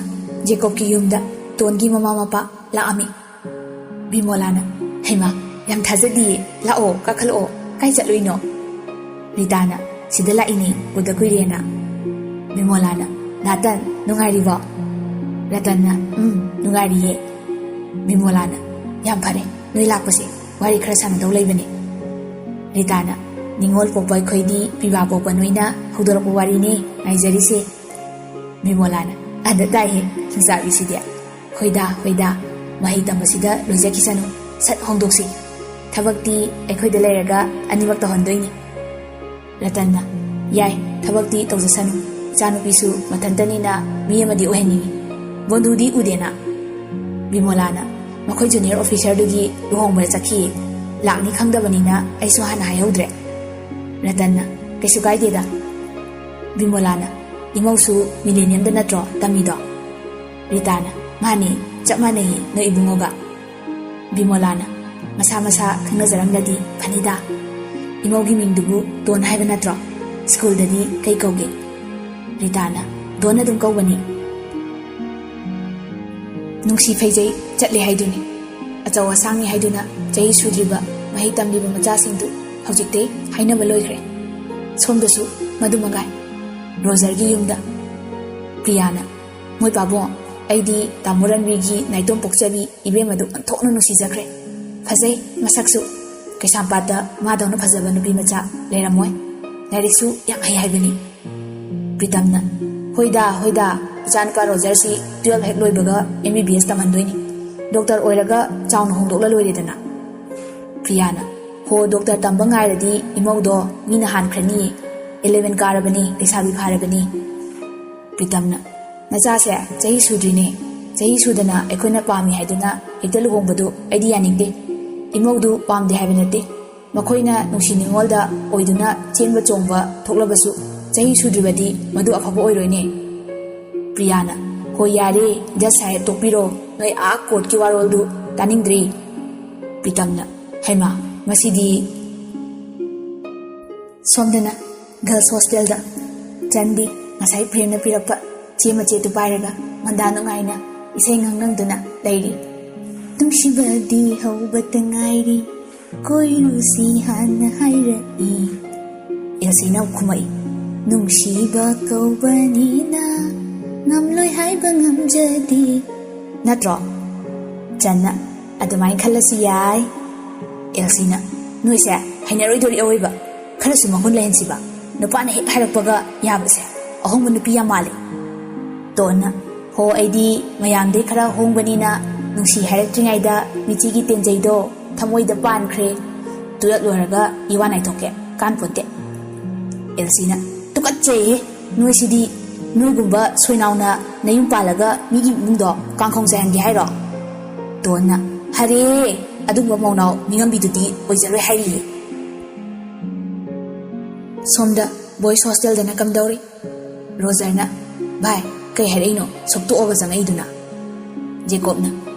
ꯖꯦꯀꯣꯕꯀꯤ ꯌꯨꯝꯗ ꯇꯣꯟꯒꯤ ꯃꯃꯥ ꯃꯄꯥ ꯂꯥꯛꯑꯝꯃꯤ꯫ ꯕꯤꯃꯣꯂꯥꯅ, ꯍꯩꯃꯥ, ꯌꯥꯝ ꯊꯥꯖꯗꯤꯌꯦ, ꯂꯥꯛꯑꯣ, ꯀꯥꯈꯠꯂꯛꯑꯣ, ꯀꯥꯏ ꯆꯠꯂꯨꯏꯅꯣ? ꯔꯤꯇꯥꯅ, ꯁꯤꯗ ꯂꯥꯛꯏꯅꯦ, ꯎꯗ ꯀꯨꯏꯔꯦꯅ꯫ ꯕꯤꯃꯣꯂꯥꯅ, ꯗꯥꯇꯟ, ꯅꯨꯡꯉꯥꯏꯔꯤꯕꯣ? ꯔꯇꯟꯅ, ꯎꯝ, ꯅꯨꯡꯉꯥꯏꯔꯤꯌꯦ꯫ ꯕꯤꯃꯣꯂꯥꯅ, ꯌꯥꯝ ꯐꯔꯦ, ꯅꯣꯏ ꯂꯥꯛꯄꯁꯦ ꯋꯥꯔꯤ ꯈꯔ ꯁꯥꯟꯅꯗꯧ ꯂꯩꯕꯅꯦ꯫ ꯔꯤꯇꯥꯅ, ꯅꯤꯉꯣꯜ ꯄꯣꯛꯄ ꯑꯩꯈꯣꯏꯗꯤ ꯄꯤꯕꯥ ꯄꯣꯛꯄ ꯅꯣꯏꯅ ꯍꯧꯗꯣꯔꯛꯄ ꯋꯥꯔꯤꯅꯦ ꯉꯥꯏꯖꯔꯤꯁꯦ꯫ ꯕꯤꯃꯣꯂꯥꯅ, ꯑꯗ ꯇꯥꯏꯍꯦ, ꯍꯤꯡꯆꯥꯕꯤꯁꯤꯗꯤ꯫ ꯍꯣꯏꯗ, ꯍꯣꯏꯗ, ꯃꯍꯩ ꯇꯝꯕꯁꯤꯗ ꯂꯣꯏꯖꯈꯤꯁꯅꯨ꯫ ꯁꯠ ꯍꯣꯡꯗꯣꯛꯁꯤ꯫ ꯊꯕꯛꯇꯤ ꯑꯩꯈꯣꯏꯗ ꯂꯩꯔꯒ ꯑꯅꯤꯃꯛ ꯇꯧꯍꯟꯗꯣꯏꯅꯤ꯫ ꯔꯇꯟꯅ, "ꯌꯥꯏ, ꯊꯕꯛꯇꯤ ꯇꯧꯖꯁꯅꯨ꯫ ꯏꯆꯥꯅꯨꯄꯤꯁꯨ ꯃꯊꯟꯇꯅꯤꯅ ꯃꯤ ꯑꯃꯗꯤ ꯑꯣꯏꯍꯟꯅꯤꯡꯉꯤ꯫ ꯕꯣꯟꯗꯨꯗꯤ ꯎꯗꯦꯅ?" ꯕꯤꯃꯣꯂꯥꯅ, "ꯃꯈꯣꯏ ꯖꯨꯅꯤꯌꯔ ꯑꯣꯐꯤꯁꯔꯗꯨꯒꯤ ꯂꯨꯍꯣꯡꯕꯗ ꯆꯠꯈꯤꯌꯦ꯫ ꯂꯥꯛꯅꯤ ꯈꯪꯗꯕꯅꯤꯅ ꯑꯩꯁꯨ ꯍꯥꯟꯅ ꯍꯥꯏꯍꯧꯗ꯭ꯔꯦ꯫" ꯔꯇꯟꯅ, "ꯀꯩꯁꯨ ꯀꯥꯏꯗꯦꯗ꯫" ꯕꯤꯃꯣꯂꯥꯅ, "ꯏꯃꯧꯁꯨ ꯃꯤꯂꯦꯅꯤꯌꯝꯗ ꯅꯠꯇ꯭ꯔꯣ ꯇꯝꯃꯤꯗꯣ?" ꯔꯤꯇꯥꯅ, "ꯃꯥꯅꯦ, ꯆꯞ ꯃꯥꯟꯅꯩꯌꯦ ꯅꯣꯏ ꯏꯕꯨꯡꯉꯣꯒ꯫" ꯕꯤꯃꯣꯂꯥꯅ, "ꯃꯁꯥ ꯃꯁꯥ ꯈꯪꯅꯖꯔꯝꯂꯗꯤ ꯐꯅꯤꯗ꯫ ꯏꯃꯧꯒꯤ ꯃꯤꯡꯗꯨꯕꯨ ꯗꯣꯟ ꯍꯥꯏꯕ ꯅꯠꯇ꯭ꯔꯣ? ꯁ꯭ꯀꯨꯜꯗꯗꯤ ꯀꯩ ꯀꯧꯒꯦ?" ꯔꯤꯇꯥꯅ, "ꯗꯣꯟ ꯑꯗꯨꯝ ꯀꯧꯕꯅꯤ꯫" ꯅꯨꯡꯁꯤ ꯐꯩꯖꯩ ꯆꯠꯂꯦ ꯍꯥꯏꯗꯨꯅꯤ꯫ ꯑꯆꯧ ꯑꯁꯥꯡꯅꯤ ꯍꯥꯏꯗꯨꯅ ꯆꯍꯤ ꯁꯨꯗ꯭ꯔꯤꯕ ꯃꯍꯩ ꯇꯝꯂꯤꯕ ꯃꯆꯥꯁꯤꯡꯗꯨ ꯍꯧꯖꯤꯛꯇꯤ ꯍꯥꯏꯅꯕ ꯂꯣꯏꯈ꯭ꯔꯦ꯫ ꯁꯣꯝꯗꯁꯨ ꯃꯗꯨ ꯃꯉꯥꯏ꯫ ꯔꯣꯖꯔꯒꯤ ꯌꯨꯝꯗ ꯄ꯭ꯔꯤꯌꯥꯅ, "ꯃꯣꯏ ꯄꯥꯕꯨꯡ, ꯑꯩꯗꯤ ꯇꯥꯃꯣ ꯔꯟꯕꯤꯔꯒꯤ ꯅꯥꯏꯇꯣꯝ ꯄꯣꯛꯆꯕꯤ ꯏꯕꯦꯝ ꯑꯗꯨ ꯑꯣꯟꯊꯣꯛꯅ ꯅꯨꯡꯁꯤꯖꯈ꯭ꯔꯦ꯫ ꯐꯖꯩ ꯃꯁꯛꯁꯨ꯫ ꯀꯩꯁꯥꯝꯄꯥꯠꯇ ꯃꯥꯗꯧꯅ ꯐꯖꯕ ꯅꯨꯄꯤ ꯃꯆꯥ ꯂꯩꯔꯝꯃꯣꯏ꯫ ꯂꯥꯏꯔꯤꯛꯁꯨ ꯌꯥꯝ ꯍꯩ ꯍꯥꯏꯕꯅꯤ꯫" ꯄ꯭ꯔꯤꯇꯝꯅ, "ꯍꯣꯏꯗ, ꯍꯣꯏꯗ, ꯏꯆꯥꯅꯨꯄꯥ ꯔꯣꯖꯔꯁꯤ ꯇꯨꯌꯦꯜꯐ ꯍꯦꯛ ꯂꯣꯏꯕꯒ ꯑꯦꯝ ꯕꯤ ꯕꯤ ꯑꯦꯁ ꯇꯝꯍꯟꯗꯣꯏꯅꯤ꯫ ꯗꯣꯛꯇꯔ ꯑꯣꯏꯔꯒ ꯆꯥꯎꯅ ꯍꯣꯡꯗꯣꯛꯂ ꯂꯣꯏꯔꯦꯗꯅ꯫" ꯄ꯭ꯔꯤꯌꯥꯅ, "ꯍꯣ, ꯗꯣꯛꯇꯔ ꯇꯝꯕ ꯉꯥꯏꯔꯗꯤ ꯏꯃꯧꯗꯣ ꯃꯤꯅ ꯍꯥꯟꯈ꯭ꯔꯅꯤꯌꯦ꯫ ꯑꯦꯂꯦꯚꯦꯟ ꯀꯥꯔꯕꯅꯤ, ꯂꯩꯁꯥꯕꯤ ꯐꯥꯔꯕꯅꯤ꯫" ꯄ꯭ꯔꯤꯇꯝꯅ, "ꯅꯆꯥꯁꯦ ꯆꯍꯤ ꯁꯨꯗ꯭ꯔꯤꯅꯦ꯫ ꯆꯍꯤ ꯁꯨꯗꯅ ꯑꯩꯈꯣꯏꯅ ꯄꯥꯝꯃꯤ ꯍꯥꯏꯗꯨꯅ ꯍꯦꯛꯇ ꯂꯨꯍꯣꯡꯕꯗꯨ ꯑꯩꯗꯤ ꯌꯥꯅꯤꯡꯗꯦ꯫ ꯏꯃꯧꯗꯨ ꯄꯥꯝꯗꯦ ꯍꯥꯏꯕ ꯅꯠꯇꯦ꯫ ꯃꯈꯣꯏꯅ ꯅꯨꯡꯁꯤ ꯅꯤꯉꯣꯜꯗ ꯑꯣꯏꯗꯨꯅ ꯆꯦꯟꯕ ꯆꯣꯡꯕ ꯊꯣꯛꯂꯕꯁꯨ ꯆꯍꯤ ꯁꯨꯗ꯭ꯔꯤꯕꯗꯤ ꯃꯗꯨ ꯑꯐꯕ ꯑꯣꯏꯔꯣꯏꯅꯦ꯫" ꯄ꯭ꯔꯤꯌꯥꯅ, "ꯍꯣꯏ ꯌꯥꯔꯦ, ꯖꯁ ꯁꯥꯍꯦꯕ ꯇꯣꯛꯄꯤꯔꯣ, ꯅꯣꯏ ꯑꯥ ꯀꯣꯔꯠꯀꯤ ꯋꯥꯔꯣꯜꯗꯨ ꯇꯥꯅꯤꯡꯗ꯭ꯔꯤ꯫" ꯄ꯭ꯔꯤꯇꯝꯅ, "ꯍꯩꯃꯥ, ꯃꯁꯤꯗꯤ꯫" ꯁꯣꯝꯗꯅ ꯒꯔꯜꯁ ꯍꯣꯁꯇꯦꯜꯗ ꯆꯟꯗꯤ ꯉꯁꯥꯏ ꯄ꯭ꯔꯦꯝꯅ ꯄꯤꯔꯛꯄ ꯆꯦ ꯃꯆꯦꯠꯇꯨ ꯄꯥꯏꯔꯒ ꯃꯟꯗꯥ ꯅꯨꯡꯉꯥꯏꯅ ꯏꯁꯩ ꯉꯪꯉꯪꯗꯨꯅ ꯂꯩꯔꯤ꯫ "ꯅꯨꯡꯁꯤꯕꯗꯤ ꯍꯧꯕꯇ ꯉꯥꯏꯔꯤ, ꯀꯣꯏꯔꯨꯁꯤ ꯍꯥꯟꯅ ꯍꯥꯏꯔꯛꯏ꯫" ꯑꯦꯜꯁꯤꯅ ꯈꯨꯝꯃꯛꯏ, "ꯅꯨꯡꯁꯤꯕ ꯀꯧꯕꯅꯤꯅ ꯉꯝꯂꯣꯏ ꯍꯥꯏꯕ ꯉꯝꯖꯗꯦ꯫" ꯅꯠꯇ꯭ꯔꯣ? ꯆꯟꯅ, "ꯑꯗꯨꯃꯥꯏꯅ ꯈꯜꯂꯁꯨ ꯌꯥꯏ꯫" ꯑꯦꯜꯁꯤꯅ, "ꯅꯣꯏꯁꯦ ꯍꯩꯅꯔꯣꯏꯗꯣꯔꯤ ꯑꯑꯣꯏꯕ꯫ ꯈꯔꯁꯨ ꯃꯒꯨꯟ ꯂꯩꯍꯟꯁꯤꯕ꯫ ꯅꯨꯄꯥꯅ ꯍꯦꯛ ꯍꯥꯏꯔꯛꯄꯒ ꯌꯥꯕꯁꯦ꯫ ꯑꯍꯣꯡꯕ ꯅꯨꯄꯤ ꯌꯥꯝ ꯃꯥꯜꯂꯤ꯫" ꯇꯣꯟꯅ, "ꯍꯣ, ꯑꯩꯗꯤ ꯃꯌꯥꯝꯗꯩ ꯈꯔ ꯍꯣꯡꯕꯅꯤꯅ ꯅꯨꯡꯁꯤ ꯍꯥꯏꯔꯛꯇ꯭ꯔꯤꯉꯩꯗ ꯃꯤꯆꯤꯒꯤ ꯇꯦꯟꯖꯩꯗꯣ ꯊꯃꯣꯏꯗ ꯄꯥꯟꯈ꯭ꯔꯦ꯫ ꯇꯨꯌꯦꯜꯞ ꯂꯣꯏꯔꯒ ꯏꯋꯥ ꯅꯥꯏꯊꯣꯛꯀꯦ, ꯀꯥꯟꯄꯣꯟꯇꯦ꯫ ꯑꯦꯜꯁꯤꯅ, "ꯇꯨꯀꯠꯆꯩꯍꯦ, ꯅꯣꯏꯁꯤꯗꯤ꯫ ꯅꯣꯏꯒꯨꯝꯕ ꯁꯣꯏꯅꯥꯎꯅ ꯅꯌꯨꯝ ꯄꯥꯜꯂꯒ ꯃꯤꯒꯤ ꯏꯃꯨꯡꯗꯣ ꯀꯥꯡꯈꯣꯡ ꯆꯥꯏꯍꯟꯒꯦ ꯍꯥꯏꯔꯣ?" ꯗꯣꯟꯅ, "ꯍꯔꯦ, ꯑꯗꯨꯒꯨꯝꯕ ꯃꯧꯅꯥꯎ ꯅꯤꯡꯉꯝꯕꯤꯗꯨꯗꯤ ꯑꯣꯏꯖꯔꯣꯏ" ꯍꯥꯏꯔꯤꯌꯦ꯫ ꯁꯣꯝꯗ ꯕꯣꯏꯁ ꯍꯣꯁꯇꯦꯜꯗꯅ ꯀꯝꯗꯧꯔꯤ? ꯔꯣꯖꯔꯅ, "ꯚꯥꯏ, ꯀꯩ ꯍꯥꯏꯔꯛꯏꯅꯣ? ꯁꯣꯛꯇꯣꯛꯑꯒ ꯆꯪꯉꯛꯏꯗꯨꯅ?" ꯖꯦꯀꯣꯕꯅ,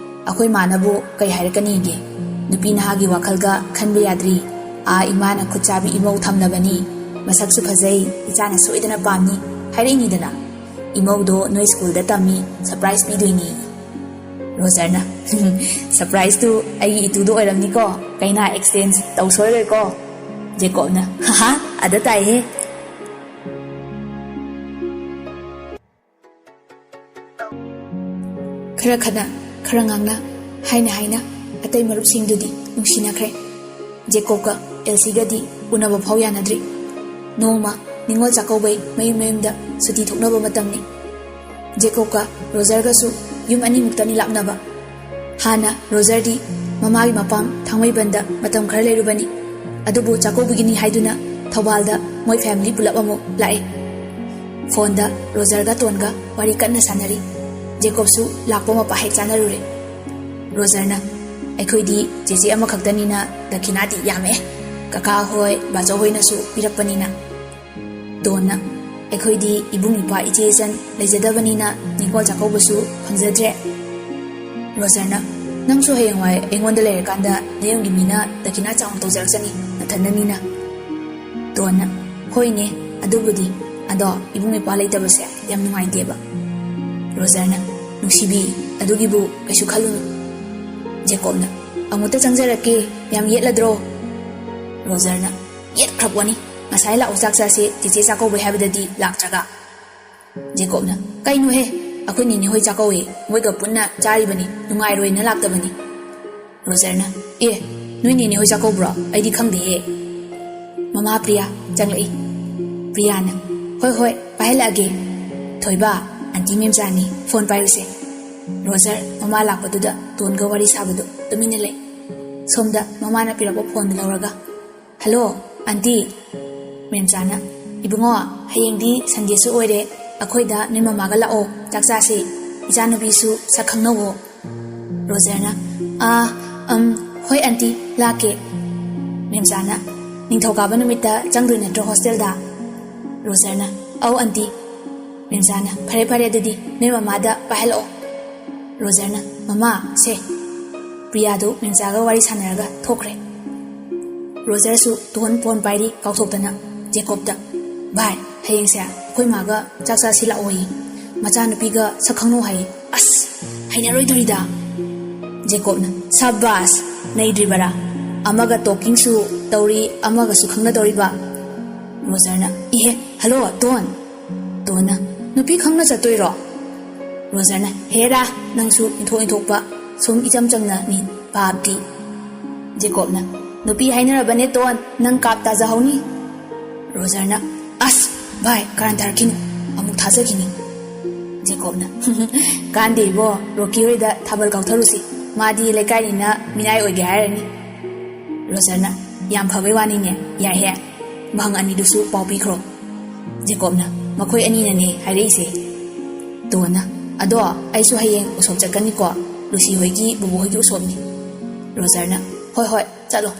"ꯑꯩꯈꯣꯏ ꯃꯥꯅꯕꯨ ꯀꯩ ꯍꯥꯏꯔꯛꯀꯅꯤꯒꯦ? ꯅꯨꯄꯤ ꯅꯍꯥꯒꯤ ꯋꯥꯈꯜꯒ ꯈꯟꯕ ꯌꯥꯗ꯭ꯔꯤ꯫ ꯑꯥ, ꯏꯃꯥꯅ ꯈꯨꯠ ꯆꯥꯕꯤ ꯏꯃꯧ ꯊꯝꯂꯕꯅꯤ꯫ ꯃꯁꯛꯁꯨ ꯐꯖꯩ, ꯏꯆꯥꯅ ꯁꯣꯏꯗꯅ ꯄꯥꯝꯅꯤ ꯍꯥꯏꯔꯛꯏꯅꯤꯗꯅ꯫ ꯏꯃꯧꯗꯣ ꯅꯣꯏ ꯁ꯭ꯀꯨꯜꯗ ꯇꯝꯃꯤ, ꯁꯔꯄ꯭ꯔꯥꯏꯖ ꯄꯤꯗꯣꯏꯅꯤ"꯫ ꯔꯣꯖꯔꯅ, "ꯁꯔꯄ꯭ꯔꯥꯏꯖꯇꯨ ꯑꯩꯒꯤ ꯏꯇꯨꯗꯣ ꯑꯣꯏꯔꯝꯅꯤꯀꯣ, ꯀꯩꯅꯥ ꯑꯦꯛꯁꯆꯦꯟꯖ ꯇꯧ ꯁꯣꯏꯔꯣꯏꯀꯣ"꯫ ꯖꯦꯀꯣꯕꯅ, "ꯍꯥꯍꯥ, ꯑꯗ ꯇꯥꯏꯍꯦ"꯫ ꯈꯔ ꯈꯠꯅ, ꯈꯔ ꯉꯥꯡꯅ, ꯍꯥꯏꯅ ꯍꯥꯏꯅ ꯑꯇꯩ ꯃꯔꯨꯞꯁꯤꯡꯗꯨꯗꯤ ꯅꯨꯡꯁꯤꯅꯈ꯭ꯔꯦ꯫ ꯖꯦꯀꯣꯕꯀ ꯑꯦꯜꯁꯤꯒꯗꯤ ꯎꯅꯕ ꯐꯥꯎ ꯌꯥꯅꯗ꯭ꯔꯤ꯫ ꯅꯣꯡꯃ ꯅꯤꯉꯣꯜ ꯆꯥꯛꯀꯧꯕꯩ ꯃꯌꯨꯝ ꯃꯌꯨꯝꯗ ꯁꯨꯇꯤ ꯊꯣꯛꯅꯕ ꯃꯇꯝꯅꯤ꯫ ꯖꯦꯀꯣꯕꯀ ꯔꯣꯖꯔꯒꯁꯨ ꯌꯨꯝ ꯑꯅꯤꯃꯨꯛꯇꯅꯤ ꯂꯥꯞꯅꯕ꯫ ꯍꯥꯟꯅ ꯔꯣꯖꯔꯗꯤ ꯃꯃꯥꯒꯤ ꯃꯄꯥꯝ ꯊꯥꯡꯃꯩꯕꯟꯗ ꯃꯇꯝ ꯈꯔ ꯂꯩꯔꯨꯕꯅꯤ꯫ ꯑꯗꯨꯕꯨ ꯆꯥꯛꯀꯧꯕꯒꯤꯅꯤ ꯍꯥꯏꯗꯨꯅ ꯊꯧꯕꯥꯜꯗ ꯃꯣꯏ ꯐꯦꯃꯤꯂꯤ ꯄꯨꯂꯞ ꯑꯃꯨꯛ ꯂꯥꯛꯑꯦ꯫ ꯐꯣꯟꯗ ꯔꯣꯖꯔꯒ ꯇꯣꯟꯒ ꯋꯥꯔꯤ ꯀꯟꯅ ꯁꯥꯟꯅꯔꯤ꯫ ꯖꯦꯀꯣꯕꯁꯨ ꯂꯥꯛꯄ ꯃꯄꯥ ꯍꯦꯛ ꯆꯥꯅꯔꯨꯔꯦ꯫ ꯔꯣꯖꯔꯅ, "ꯑꯩꯈꯣꯏꯗꯤ ꯆꯦꯆꯦ ꯑꯃꯈꯛꯇꯅꯤꯅ ꯗꯈꯤꯅꯥꯗꯤ ꯌꯥꯝꯃꯦ꯫ ꯀꯀꯥ ꯍꯣꯏ, ꯕꯥꯆꯧ ꯍꯣꯏꯅꯁꯨ ꯄꯤꯔꯛꯄꯅꯤꯅ"꯫ ꯗꯣꯟꯅ, "ꯑꯩꯈꯣꯏꯗꯤ ꯏꯕꯨꯡ ꯏꯄ꯭ꯋꯥ ꯏꯆꯦ ꯏꯆꯟ ꯂꯩꯖꯗꯕꯅꯤꯅ ꯅꯤꯉꯣꯜ ꯆꯥꯛꯀꯧꯕꯁꯨ ꯐꯪꯖꯗ꯭ꯔꯦ"꯫ ꯔꯣꯖꯔꯅ, "ꯅꯪꯁꯨ ꯍꯌꯦꯡꯋꯥꯏ ꯑꯩꯉꯣꯟꯗ ꯂꯩꯔꯀꯥꯟꯗ ꯅꯌꯨꯝꯒꯤ ꯃꯤꯅ ꯗꯈꯤꯅꯥ ꯆꯥꯎꯅ ꯇꯧꯖꯔꯛꯆꯅꯤ, ꯅꯊꯟꯗꯅꯤꯅ"꯫ ꯗꯣꯟꯅ, "ꯍꯣꯏꯅꯦ, ꯑꯗꯨꯕꯨꯗꯤ꯫ ꯑꯗꯣ ꯏꯕꯨꯡ ꯏꯄ꯭ꯋꯥ ꯂꯩꯇꯕꯁꯦ ꯌꯥꯝ ꯅꯨꯡꯉꯥꯏꯇꯦꯕ"꯫ ꯔꯣꯖꯔꯅ, "ꯅꯨꯡꯁꯤꯕꯤ, ꯑꯗꯨꯒꯤꯕꯨ ꯀꯩꯁꯨ ꯈꯜꯂꯨꯅꯨ"꯫ ꯖꯦꯀꯣꯕꯅ, "ꯑꯃꯨꯛꯇ ꯆꯪꯖꯔꯛꯀꯦ, ꯌꯥꯝ ꯌꯦꯠꯂꯗ꯭ꯔꯣ?" ꯔꯣꯖꯔꯅ, "ꯌꯦꯠꯈ꯭ꯔꯄꯣꯠꯅꯤ꯫ ꯉꯁꯥꯏ ꯂꯥꯛꯑꯣ ꯆꯥꯛ ꯆꯥꯁꯦ, ꯆꯦꯆꯦ ꯆꯥꯛꯀꯧꯕꯩ ꯍꯥꯏꯕꯗꯗꯤ ꯂꯥꯛꯇ꯭ꯔꯒ"꯫ ꯖꯦꯀꯣꯕꯅ, "ꯀꯩꯅꯣꯍꯦ, ꯑꯩꯈꯣꯏ ꯅꯦꯅꯦ ꯍꯣꯏ ꯆꯥꯛꯀꯧꯋꯦ, ꯃꯣꯏꯒ ꯄꯨꯟꯅ ꯆꯥꯔꯤꯕꯅꯤ, ꯅꯨꯡꯉꯥꯏꯔꯣꯏꯅ ꯂꯥꯛꯇꯕꯅꯤ"꯫ ꯔꯣꯖꯔꯅ, "ꯑꯦ, ꯅꯣꯏ ꯅꯦꯅꯦ ꯍꯣꯏ ꯆꯥꯛꯀꯧꯕ꯭ꯔꯣ? ꯑꯩꯗꯤ ꯈꯪꯗꯦꯍꯦ"꯫ ꯃꯃꯥ ꯄ꯭ꯔꯤꯌꯥ ꯆꯪꯂꯛꯏ꯫ ꯄ꯭ꯔꯤꯌꯥꯅ, "ꯍꯣꯏ, ꯍꯣꯏ, ꯄꯥꯏꯍꯜꯂꯛꯑꯒꯦ꯫ ꯊꯣꯏꯕ, ꯑꯟꯇꯤ ꯃꯦꯝꯆꯥꯅꯤ, ꯐꯣꯟ ꯄꯥꯏꯔꯨꯁꯦ"꯫ ꯔꯣꯖꯔ ꯃꯃꯥ ꯂꯥꯛꯄꯗꯨꯗ ꯇꯣꯟꯒ ꯋꯥꯔꯤ ꯁꯥꯕꯗꯨ ꯇꯨꯃꯤꯟꯅ ꯂꯩ꯫ ꯁꯣꯝꯗ ꯃꯃꯥꯅ ꯄꯤꯔꯛꯄ ꯐꯣꯟꯗꯨ ꯂꯧꯔꯒ, "ꯍꯜꯂꯣ, ꯑꯟꯇꯤ!" ꯃꯦꯝꯆꯥꯅ, "ꯏꯕꯨꯡꯉꯣ, ꯍꯌꯦꯡꯗꯤ ꯁꯟꯗꯦꯁꯨ ꯑꯣꯏꯔꯦ, ꯑꯩꯈꯣꯏꯗ ꯅꯣꯏ ꯃꯃꯥꯒ ꯂꯥꯛꯑꯣ, ꯆꯥꯛ ꯆꯥꯁꯤ, ꯏꯆꯥꯅꯨꯄꯤꯁꯨ ꯁꯛ ꯈꯪꯅꯧꯋꯣ꯫" ꯔꯣꯖꯔꯅ, "ꯑꯥ, ꯑꯝ, ꯍꯣꯏ ꯑꯟꯇꯤ, ꯂꯥꯛꯀꯦ꯫" ꯃꯦꯝꯆꯥꯅ, "ꯅꯤꯡꯊꯧꯀꯥꯕ ꯅꯨꯃꯤꯠꯇ ꯆꯪꯗꯣꯏ ꯅꯠꯇ꯭ꯔꯣ ꯍꯣꯁꯇꯦꯜꯗ?" ꯔꯣꯖꯔꯅ, "ꯑꯧ ꯑꯟꯇꯤ꯫" ꯃꯦꯝꯆꯥꯅ, "ꯐꯔꯦ ꯐꯔꯦ, ꯑꯗꯨꯗꯤ ꯅꯣꯏ ꯃꯃꯥꯗ ꯄꯥꯏꯍꯜꯂꯛꯑꯣ꯫" ꯔꯣꯖꯔꯅ, "ꯃꯃꯥ, ꯁꯦ꯫" ꯄ꯭ꯔꯤꯌꯥꯗꯨ ꯃꯦꯝꯆꯥꯒ ꯋꯥꯔꯤ ꯁꯥꯟꯅꯔꯒ ꯊꯣꯛꯈ꯭ꯔꯦ꯫ ꯔꯣꯖꯔꯁꯨ ꯇꯣꯟ ꯐꯣꯟ ꯄꯥꯏꯔꯤ ꯀꯥꯎꯊꯣꯛꯇꯅ ꯖꯦꯀꯣꯕꯇ, "ꯚꯥꯏ, ꯍꯌꯦꯡꯁꯦ ꯑꯩꯈꯣꯏ ꯃꯥꯒ ꯆꯥꯛ ꯆꯥꯁꯤ ꯂꯥꯛꯑꯣꯌꯦ꯫ ꯃꯆꯥꯅꯨꯄꯤꯒ ꯁꯛ ꯈꯪꯅꯧ ꯍꯥꯏꯌꯦ꯫ ꯑꯁ, ꯍꯩꯅꯔꯣꯏꯗꯧꯔꯤꯗ꯫" ꯖꯦꯀꯣꯕꯅ, "ꯁꯕꯥꯁ, ꯅꯩꯗ꯭ꯔꯤꯕꯔꯥ? ꯑꯃꯒ ꯇꯣꯀꯤꯡꯁꯨ ꯇꯧꯔꯤ, ꯑꯃꯒꯁꯨ ꯈꯪꯅꯗꯧꯔꯤꯕ꯫" ꯔꯣꯖꯔꯅ, "ꯏꯍꯦ, ꯍꯜꯂꯣ, ꯇꯣꯟ!" ꯇꯣꯟꯅ, "ꯅꯨꯄꯤ ꯈꯪꯅ ꯆꯠꯇꯣꯏꯔꯣ?" ꯔꯣꯖꯔꯅ, "ꯍꯦꯔꯥ, ꯅꯪꯁꯨ ꯏꯟꯊꯣꯛ ꯏꯟꯊꯣꯛꯄ, ꯁꯨꯝ ꯏꯆꯝ ꯆꯝꯅ ꯃꯤ, ꯄꯥꯞꯇꯤ꯫" ꯖꯦꯀꯣꯕꯅ, "ꯅꯨꯄꯤ ꯍꯥꯏꯅꯔꯕꯅꯦ ꯇꯣꯟ, ꯅꯪ ꯀꯥꯞ ꯇꯥꯖꯍꯧꯅꯤ꯫" ꯔꯣꯖꯔꯅ, "ꯑꯁ, ꯚꯥꯏ, ꯀꯔꯟ ꯇꯥꯔꯛꯈꯤꯅꯨ, ꯑꯃꯨꯛ ꯊꯥꯖꯈꯤꯅꯤ꯫" ꯖꯦꯀꯣꯕꯅ, "ꯀꯥꯟꯗꯦ ꯏꯕꯣ, ꯔꯣꯀꯤ ꯍꯣꯏꯗ ꯊꯥꯕꯜ ꯀꯥꯎꯊꯔꯨꯁꯤ, ꯃꯥꯗꯤ ꯂꯩꯀꯥꯏꯅꯤꯅ ꯃꯤꯅꯥꯏ ꯑꯣꯏꯒꯦ ꯍꯥꯏꯔꯅꯤ꯫" ꯔꯣꯖꯔꯅ, "ꯌꯥꯝ ꯐꯕꯩ ꯋꯥꯅꯤꯅꯦ, ꯌꯥꯏꯍꯦ꯫ ꯃꯍꯪ ꯑꯅꯤꯗꯨꯁꯨ ꯄꯥꯎ ꯄꯤꯈ꯭ꯔꯣ꯫" ꯖꯦꯀꯣꯕꯅ, "ꯃꯈꯣꯏ ꯑꯅꯤꯅꯅꯦ ꯍꯥꯏꯔꯛꯏꯁꯦ꯫" ꯇꯣꯟꯅ, "ꯑꯗꯣ ꯑꯩꯁꯨ ꯍꯌꯦꯡ ꯎꯁꯣꯞ ꯆꯠꯀꯅꯤꯀꯣ, ꯂꯨꯁꯤ ꯍꯣꯏꯒꯤ ꯕꯨꯕꯣ ꯍꯣꯏꯒꯤ ꯎꯁꯣꯞꯅꯤ꯫" ꯔꯣꯖꯔꯅ, "ꯍꯣꯏ ꯍꯣꯏ, ꯆꯠꯂꯣ꯫"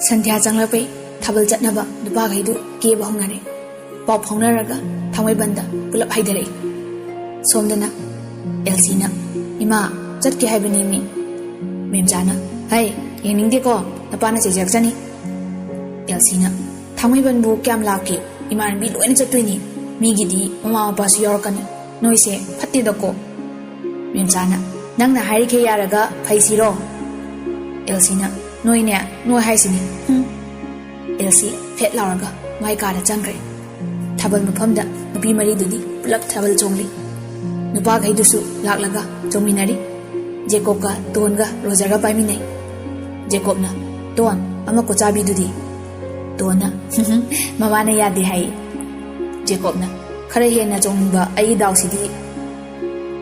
ꯁꯟꯙ꯭ꯌꯥ ꯆꯪꯂꯛꯄꯩ ꯊꯥꯕꯜ ꯆꯠꯅꯕ ꯅꯨꯄꯥꯈꯩꯗꯨ ꯀꯦꯕ ꯍꯧꯅꯔꯦ꯫ ꯄꯥꯎ ꯐꯥꯎꯅꯔꯒ ꯊꯥꯡꯃꯩꯕꯟꯗ ꯄꯨꯂꯞ ꯍꯥꯏꯊꯔꯛꯏ꯫ ꯁꯣꯝꯗꯅ ꯑꯦꯜꯁꯤꯅ, "ꯏꯃꯥ, ꯆꯠꯀꯦ ꯍꯥꯏꯕꯅꯤ ꯃꯤ꯫" ꯃꯦꯝꯆꯥꯅ, "ꯍꯩ, ꯌꯦꯡꯅꯤꯡꯗꯦꯀꯣ, ꯅꯄꯥꯅ ꯆꯩꯖꯔꯛꯆꯅꯤ꯫" ꯑꯦꯜꯁꯤꯅ, "ꯊꯥꯡꯃꯩꯕꯟꯕꯨ ꯀꯌꯥꯝ ꯂꯥꯞꯀꯦ? ꯏꯃꯥꯟꯅꯕꯤ ꯂꯣꯏꯅ ꯆꯠꯇꯣꯏꯅꯤ꯫ ꯃꯤꯒꯤꯗꯤ ꯃꯃꯥ ꯃꯄꯥꯁꯨ ꯌꯥꯎꯔꯛꯀꯅꯤ꯫ ꯅꯣꯏꯁꯦ ꯐꯠꯇꯦꯗꯀꯣ꯫" ꯃꯦꯝꯆꯥꯅ, "ꯅꯪꯅ ꯍꯥꯏꯔꯤꯈꯩ ꯌꯥꯔꯒ ꯐꯩꯁꯤꯔꯣ?" ꯑꯦꯜꯁꯤꯅ, "ꯅꯣꯏꯅꯦ, ꯅꯣꯏ ꯍꯥꯏꯁꯤꯅꯤ꯫ ꯍꯨꯝ꯫" ꯑꯦꯜꯁꯤ ꯐꯦꯠ ꯂꯥꯎꯔꯒ ꯃꯥꯏ ꯀꯥꯗ ꯆꯪꯈ꯭ꯔꯦ꯫ ꯊꯥꯕꯜ ꯃꯐꯝꯗ ꯅꯨꯄꯤ ꯃꯔꯤꯗꯨꯗꯤ ꯄꯨꯂꯞ ꯊꯥꯕꯜ ꯆꯣꯡꯂꯤ꯫ ꯅꯨꯄꯥꯈꯩꯗꯨꯁꯨ ꯂꯥꯛꯂꯒ ꯆꯣꯡꯃꯤꯟꯅꯔꯤ꯫ ꯖꯦꯀꯣꯕꯀ ꯇꯣꯟꯒ ꯔꯣꯖꯔꯒ ꯄꯥꯏꯃꯤꯟꯅꯩ꯫ ꯖꯦꯀꯣꯕꯅ, "ꯇꯣꯟ, ꯑꯃ ꯀꯣꯆꯥꯕꯤꯗꯨꯗꯤ?" ꯇꯣꯟꯅ, "ꯃꯃꯥꯅ ꯌꯥꯗꯦ ꯍꯥꯏꯌꯦ꯫" ꯖꯦꯀꯣꯕꯅ, ꯈꯔ ꯍꯦꯟꯅ ꯆꯣꯡꯅꯤꯡꯕ ꯑꯩꯒꯤ ꯗꯥꯎꯁꯤꯗꯤ꯫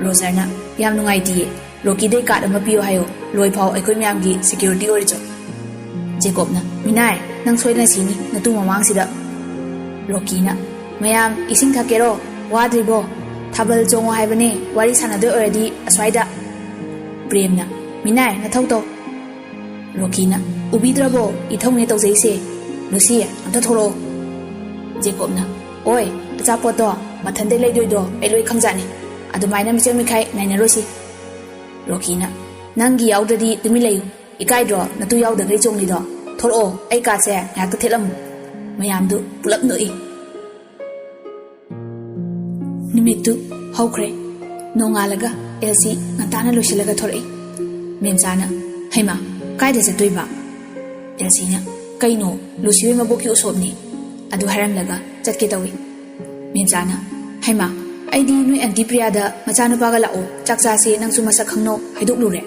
ꯔꯣꯖꯔꯅ, "ꯌꯥꯝ ꯅꯨꯡꯉꯥꯏꯇꯤꯌꯦ, ꯔꯣꯀꯤꯗꯩ ꯀꯥꯔꯗ ꯑꯃ ꯄꯤꯌꯣ ꯍꯥꯏꯌꯣ, ꯂꯣꯏꯐꯥꯎ ꯑꯩꯈꯣꯏ ꯃꯌꯥꯝꯒꯤ ꯁꯦꯀ꯭ꯌꯨꯔꯤꯇꯤ ꯑꯣꯏꯔꯨꯆꯣ꯫" ꯖꯦꯀꯣꯕꯅ, "ꯃꯤꯅꯥꯏ, ꯅꯪ ꯁꯣꯏꯗꯅ ꯁꯤꯅꯤ ꯅꯇꯨ ꯃꯃꯥꯡꯁꯤꯗ꯫" ꯔꯣꯀꯤꯅ, "ꯃꯌꯥꯝ ꯏꯁꯤꯡ ꯊꯛꯀꯦꯔꯣ? ꯋꯥꯗ꯭ꯔꯤꯕꯣ? ꯊꯥꯕꯜ ꯆꯣꯡꯉꯣ ꯍꯥꯏꯕꯅꯦ, ꯋꯥꯔꯤ ꯁꯥꯟꯅꯗꯣꯏ ꯑꯣꯏꯔꯗꯤ ꯑꯁ꯭ꯋꯥꯏꯗ꯫" ꯄ꯭ꯔꯦꯝꯅ, "ꯃꯤꯅꯥꯏ, ꯅꯊꯧ ꯇꯧ꯫" ꯔꯣꯀꯤꯅ, "ꯎꯕꯤꯗ꯭ꯔꯕꯣ? ꯏꯊꯧꯅꯦ ꯇꯧꯖꯩꯁꯦ꯫ ꯂꯨꯁꯤ, ꯑꯝꯇ ꯊꯣꯛꯂꯛꯑꯣ꯫" ꯖꯦꯀꯣꯕꯅ, "ꯑꯣꯏ, ꯑꯆꯥꯄꯣꯠꯇꯣ ꯃꯊꯟꯇꯩ ꯂꯩꯗꯣꯏꯗꯣ ꯑꯩ ꯂꯣꯏ ꯈꯪꯖꯥꯠꯅꯤ꯫ ꯑꯗꯨꯃꯥꯏꯅ ꯃꯤꯆꯪ ꯃꯤꯈꯥꯏ ꯅꯥꯏꯅꯔꯣꯏꯁꯤ꯫" ꯔꯣꯀꯤꯅ, "ꯅꯪꯒꯤ ꯌꯥꯎꯗ꯭ꯔꯗꯤ ꯇꯨꯃꯤꯟ ꯂꯩꯌꯨ꯫ ꯏꯀꯥꯏꯗ꯭ꯔꯣ ꯅꯇꯨ ꯌꯥꯎꯗꯈꯩ ꯆꯣꯡꯂꯤꯗꯣ? ꯊꯣꯛꯂꯛꯑꯣ, ꯑꯩ ꯀꯥꯔꯗꯁꯦ ꯉꯥꯏꯍꯥꯛꯇ ꯊꯦꯠꯂꯝꯃꯨ꯫" ꯃꯌꯥꯝꯗꯨ ꯄꯨꯂꯞ ꯅꯣꯛꯏ꯫ ꯅꯨꯃꯤꯠꯇꯨ ꯍꯧꯈ꯭ꯔꯦ꯫ ꯅꯣꯡꯉꯥꯜꯂꯒ ꯑꯦꯜꯁꯤ ꯉꯟꯇꯥꯅ ꯂꯣꯏꯁꯤꯜꯂꯒ ꯊꯣꯔꯛꯏ꯫ ꯃꯦꯝꯆꯥꯅ, "ꯍꯩꯃꯥ, ꯀꯥꯏꯗ ꯆꯠꯇꯣꯏꯕ?" ꯑꯦꯜꯁꯤꯅ, "ꯀꯩꯅꯣ, ꯂꯨꯁꯤꯍꯣꯏ ꯃꯕꯣꯛꯀꯤ ꯎꯁꯣꯞꯅꯤ꯫" ꯑꯗꯨ ꯍꯥꯏꯔꯝꯂꯒ ꯆꯠꯀꯦ ꯇꯧꯏ꯫ ꯃꯦꯝꯆꯥꯅ, "ꯍꯩꯃꯥ, ꯑꯩꯗꯤ ꯅꯣꯏ ꯑꯟꯇꯤ ꯄ꯭ꯔꯤꯌꯥꯗ ꯃꯆꯥꯅꯨꯄꯥꯒ ꯂꯥꯛꯑꯣ, ꯆꯥꯛ ꯆꯥꯁꯦ, ꯅꯪꯁꯨ ꯃꯁꯛ ꯈꯪꯅꯧ ꯍꯥꯏꯗꯣꯛꯂꯨꯔꯦ꯫"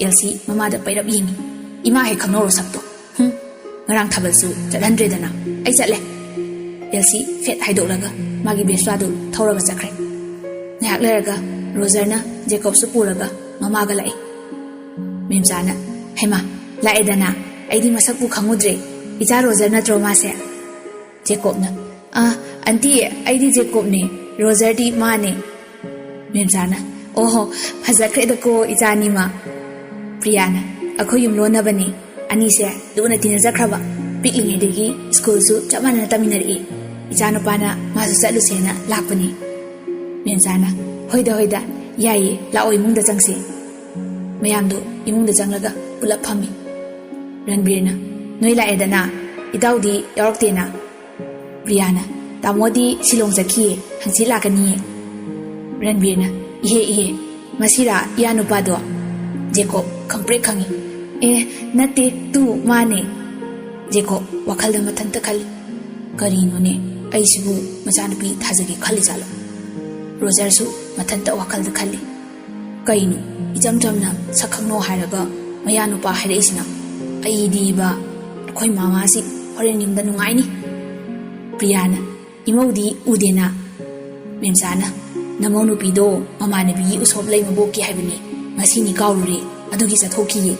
ꯑꯦꯜꯁꯤ ꯃꯃꯥꯗ ꯄꯩꯔꯞ ꯌꯦꯡꯉꯤ꯫ "ꯏꯃꯥ ꯍꯦꯛ ꯈꯪꯅꯧꯔꯣ ꯁꯛꯇꯣ꯫ ꯍꯨꯝ, ꯉꯔꯥꯡ ꯊꯥꯕꯜꯁꯨ ꯆꯠꯍꯟꯗ꯭ꯔꯦꯗꯅ꯫ ꯑꯩ ꯆꯠꯂꯦ꯫" ꯑꯦꯜꯁꯤ ꯐꯦꯠ ꯍꯥꯏꯗꯣꯛꯂꯒ ꯃꯥꯒꯤ ꯕꯦꯁꯄꯥꯗꯨ ꯊꯧꯔꯒ ꯆꯠꯈ꯭ꯔꯦ꯫ ꯉꯥꯏꯍꯥꯛ ꯂꯩꯔꯒ ꯔꯣꯖꯔꯅ ꯖꯦꯀꯣꯕꯁꯨ ꯄꯨꯔꯒ ꯃꯃꯥꯒ ꯂꯥꯛꯏ꯫ ꯃꯦꯝꯆꯥꯅ, "ꯍꯩꯃꯥ, ꯂꯥꯛꯑꯦꯗꯅ꯫ ꯑꯩꯗꯤ ꯃꯁꯛꯄꯨ ꯈꯪꯉꯨꯗ꯭ꯔꯦ꯫ ꯏꯆꯥ ꯔꯣꯖꯔ ꯅꯠꯇ꯭ꯔꯣ ꯃꯥꯁꯦ?" ꯖꯦꯀꯣꯕꯅ, "ꯑꯥ, ꯑꯟꯇꯤ, ꯑꯩꯗꯤ ꯖꯦꯀꯣꯕꯅꯦ, ꯔꯣꯖꯔꯗꯤ ꯃꯥꯅꯦ꯫" ꯃꯦꯝꯆꯥꯅ, "ꯑꯣꯍꯣ, ꯐꯖꯈ꯭ꯔꯦꯗꯀꯣ ꯏꯆꯥ ꯑꯅꯤꯃꯛ꯫" ꯄ꯭ꯔꯤꯌꯥꯅ, "ꯑꯩꯈꯣꯏ ꯌꯨꯝꯂꯣꯟꯅꯕꯅꯦ, ꯑꯅꯤꯁꯦ ꯂꯨꯅ ꯇꯤꯟꯅꯖꯈ꯭ꯔꯕ꯫ ꯄꯤꯛꯂꯤꯉꯩꯗꯒꯤ ꯁ꯭ꯀꯨꯜꯁꯨ ꯆꯞ ꯃꯥꯟꯅꯅ ꯇꯝꯃꯤꯟꯅꯔꯛꯏ꯫ ꯏꯆꯥꯅꯨꯄꯥꯅ ꯃꯥꯁꯨ ꯆꯠꯂꯨꯁꯦꯅ ꯂꯥꯛꯄꯅꯦ꯫" ꯃꯦꯝꯆꯥꯅ, "ꯍꯣꯏꯗ, ꯍꯣꯏꯗ, ꯌꯥꯏꯌꯦ, ꯂꯥꯛꯑꯣ, ꯏꯃꯨꯡꯗ ꯆꯪꯁꯤ꯫" ꯃꯌꯥꯝꯗꯣ ꯏꯃꯨꯡꯗ ꯆꯪꯂꯒ ꯄꯨꯂꯞ ꯐꯝꯃꯤ꯫ ꯔꯟꯕꯤꯔꯅ, "ꯅꯣꯏ ꯂꯥꯛꯑꯦꯗꯅ, ꯏꯇꯥꯎꯗꯤ ꯌꯥꯎꯔꯛꯇꯦꯅ?" ꯄ꯭ꯔꯤꯌꯥꯅ, "ꯇꯥꯃꯣꯗꯤ ꯁꯤꯂꯣꯡ ꯆꯠꯈꯤꯌꯦ, ꯍꯪꯆꯤꯠ ꯂꯥꯛꯀꯅꯤꯌꯦ꯫" ꯔꯟꯕꯤꯔꯅ, "ꯏꯍꯦ, ꯏꯍꯦ, ꯃꯁꯤꯔꯥ ꯏꯌꯥ ꯅꯨꯄꯥꯗꯣ?" ꯖꯦꯀꯣꯕ ꯈꯪꯄ꯭ꯔꯦꯛ ꯈꯪꯉꯤ꯫ "ꯑꯦ, ꯅꯠꯇꯦ, ꯇꯨ, ꯃꯥꯅꯦ꯫" ꯖꯦꯀꯣꯕ ꯋꯥꯈꯜꯗ ꯃꯊꯟꯇ ꯈꯜꯂꯤ, "ꯀꯔꯤꯅꯣꯅꯦ, ꯑꯩꯁꯤꯕꯨ ꯃꯆꯥꯅꯨꯄꯤ ꯊꯥꯖꯒꯦ ꯈꯜꯂꯤ ꯖꯥꯠꯂꯣ?" ꯔꯣꯖꯔꯁꯨ ꯃꯊꯟꯇ ꯋꯥꯈꯜꯗ ꯈꯜꯂꯤ, "ꯀꯩꯅꯣ, ꯏꯆꯝ ꯆꯝꯅ ꯁꯛ ꯈꯪꯅꯧ ꯍꯥꯏꯔꯒ ꯃꯌꯥ ꯅꯨꯄꯥ ꯍꯥꯏꯔꯛꯏꯁꯤꯅ? ꯑꯩꯗꯤꯕ, ꯑꯩꯈꯣꯏ ꯃꯃꯥꯁꯤ ꯍꯣꯔꯦꯟ ꯌꯨꯝꯗ ꯅꯨꯡꯉꯥꯏꯅꯤ꯫" ꯄ꯭ꯔꯤꯌꯥꯅ, "ꯏꯃꯧꯗꯤ ꯎꯗꯦꯅ, ꯃꯦꯝꯆꯥꯅ, "ꯅꯃꯧ ꯅꯨꯄꯤꯗꯣ ꯃꯃꯥꯟꯅꯕꯤꯒꯤ ꯎꯁꯣꯞ ꯂꯩ ꯃꯕꯣꯛꯀꯤ ꯍꯥꯏꯕꯅꯤ, ꯉꯁꯤꯅꯤ ꯀꯥꯎꯔꯨꯔꯦ, ꯑꯗꯨꯒꯤ ꯆꯠꯊꯣꯛꯈꯤꯌꯦ꯫"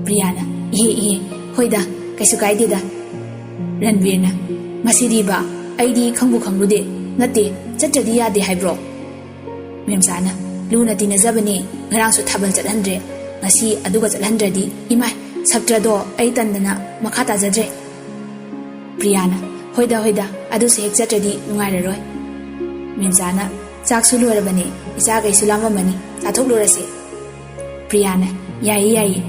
ꯄ꯭ꯔꯤꯌꯥꯅ, "ꯏꯍꯦ ꯏꯍꯦ, ꯍꯣꯏꯗ, ꯀꯩꯁꯨ ꯀꯥꯏꯗꯦꯗ꯫" ꯔꯟꯕꯤꯔꯅ, "ꯃꯁꯤꯗꯤꯕ, ꯑꯩꯗꯤ ꯈꯪꯕꯨ ꯈꯪꯂꯨꯗꯦ꯫ ꯅꯠꯇꯦ, ꯆꯠꯇ꯭ꯔꯗꯤ ꯌꯥꯗꯦ ꯍꯥꯏꯕ꯭ꯔꯣ?" ꯃꯦꯝꯆꯥꯅ, "ꯂꯨꯅ ꯇꯤꯟꯅꯖꯕꯅꯦ, ꯉꯔꯥꯡꯁꯨ ꯊꯥꯕꯜ ꯆꯠꯍꯟꯗ꯭ꯔꯦ, ꯉꯁꯤ ꯑꯗꯨꯒ ꯆꯠꯍꯟꯗ꯭ꯔꯗꯤ, ꯏꯃꯥꯏ, ꯁꯞꯇ꯭ꯔꯗꯣ ꯑꯩ ꯇꯟꯗꯅ ꯃꯈꯥ ꯇꯥꯖꯗ꯭ꯔꯦ꯫" ꯄ꯭ꯔꯤꯌꯥꯅ, "ꯍꯣꯏꯗ ꯍꯣꯏꯗ, ꯑꯗꯨꯁꯨ ꯍꯦꯛ ꯆꯠꯇ꯭ꯔꯗꯤ ꯅꯨꯡꯉꯥꯏꯔꯔꯣꯏ꯫" ꯃꯦꯝꯆꯥꯅ, "ꯆꯥꯛꯁꯨ ꯂꯣꯏꯔꯕꯅꯦ, ꯏꯆꯥꯈꯩꯁꯨ ꯂꯥꯝꯃꯝꯃꯅꯤ, ꯆꯥꯊꯣꯛꯂꯨꯔꯁꯦ꯫" ꯄ꯭ꯔꯤꯌꯥꯅ, "ꯌꯥꯏꯌꯦ ꯌꯥꯏꯌꯦ꯫"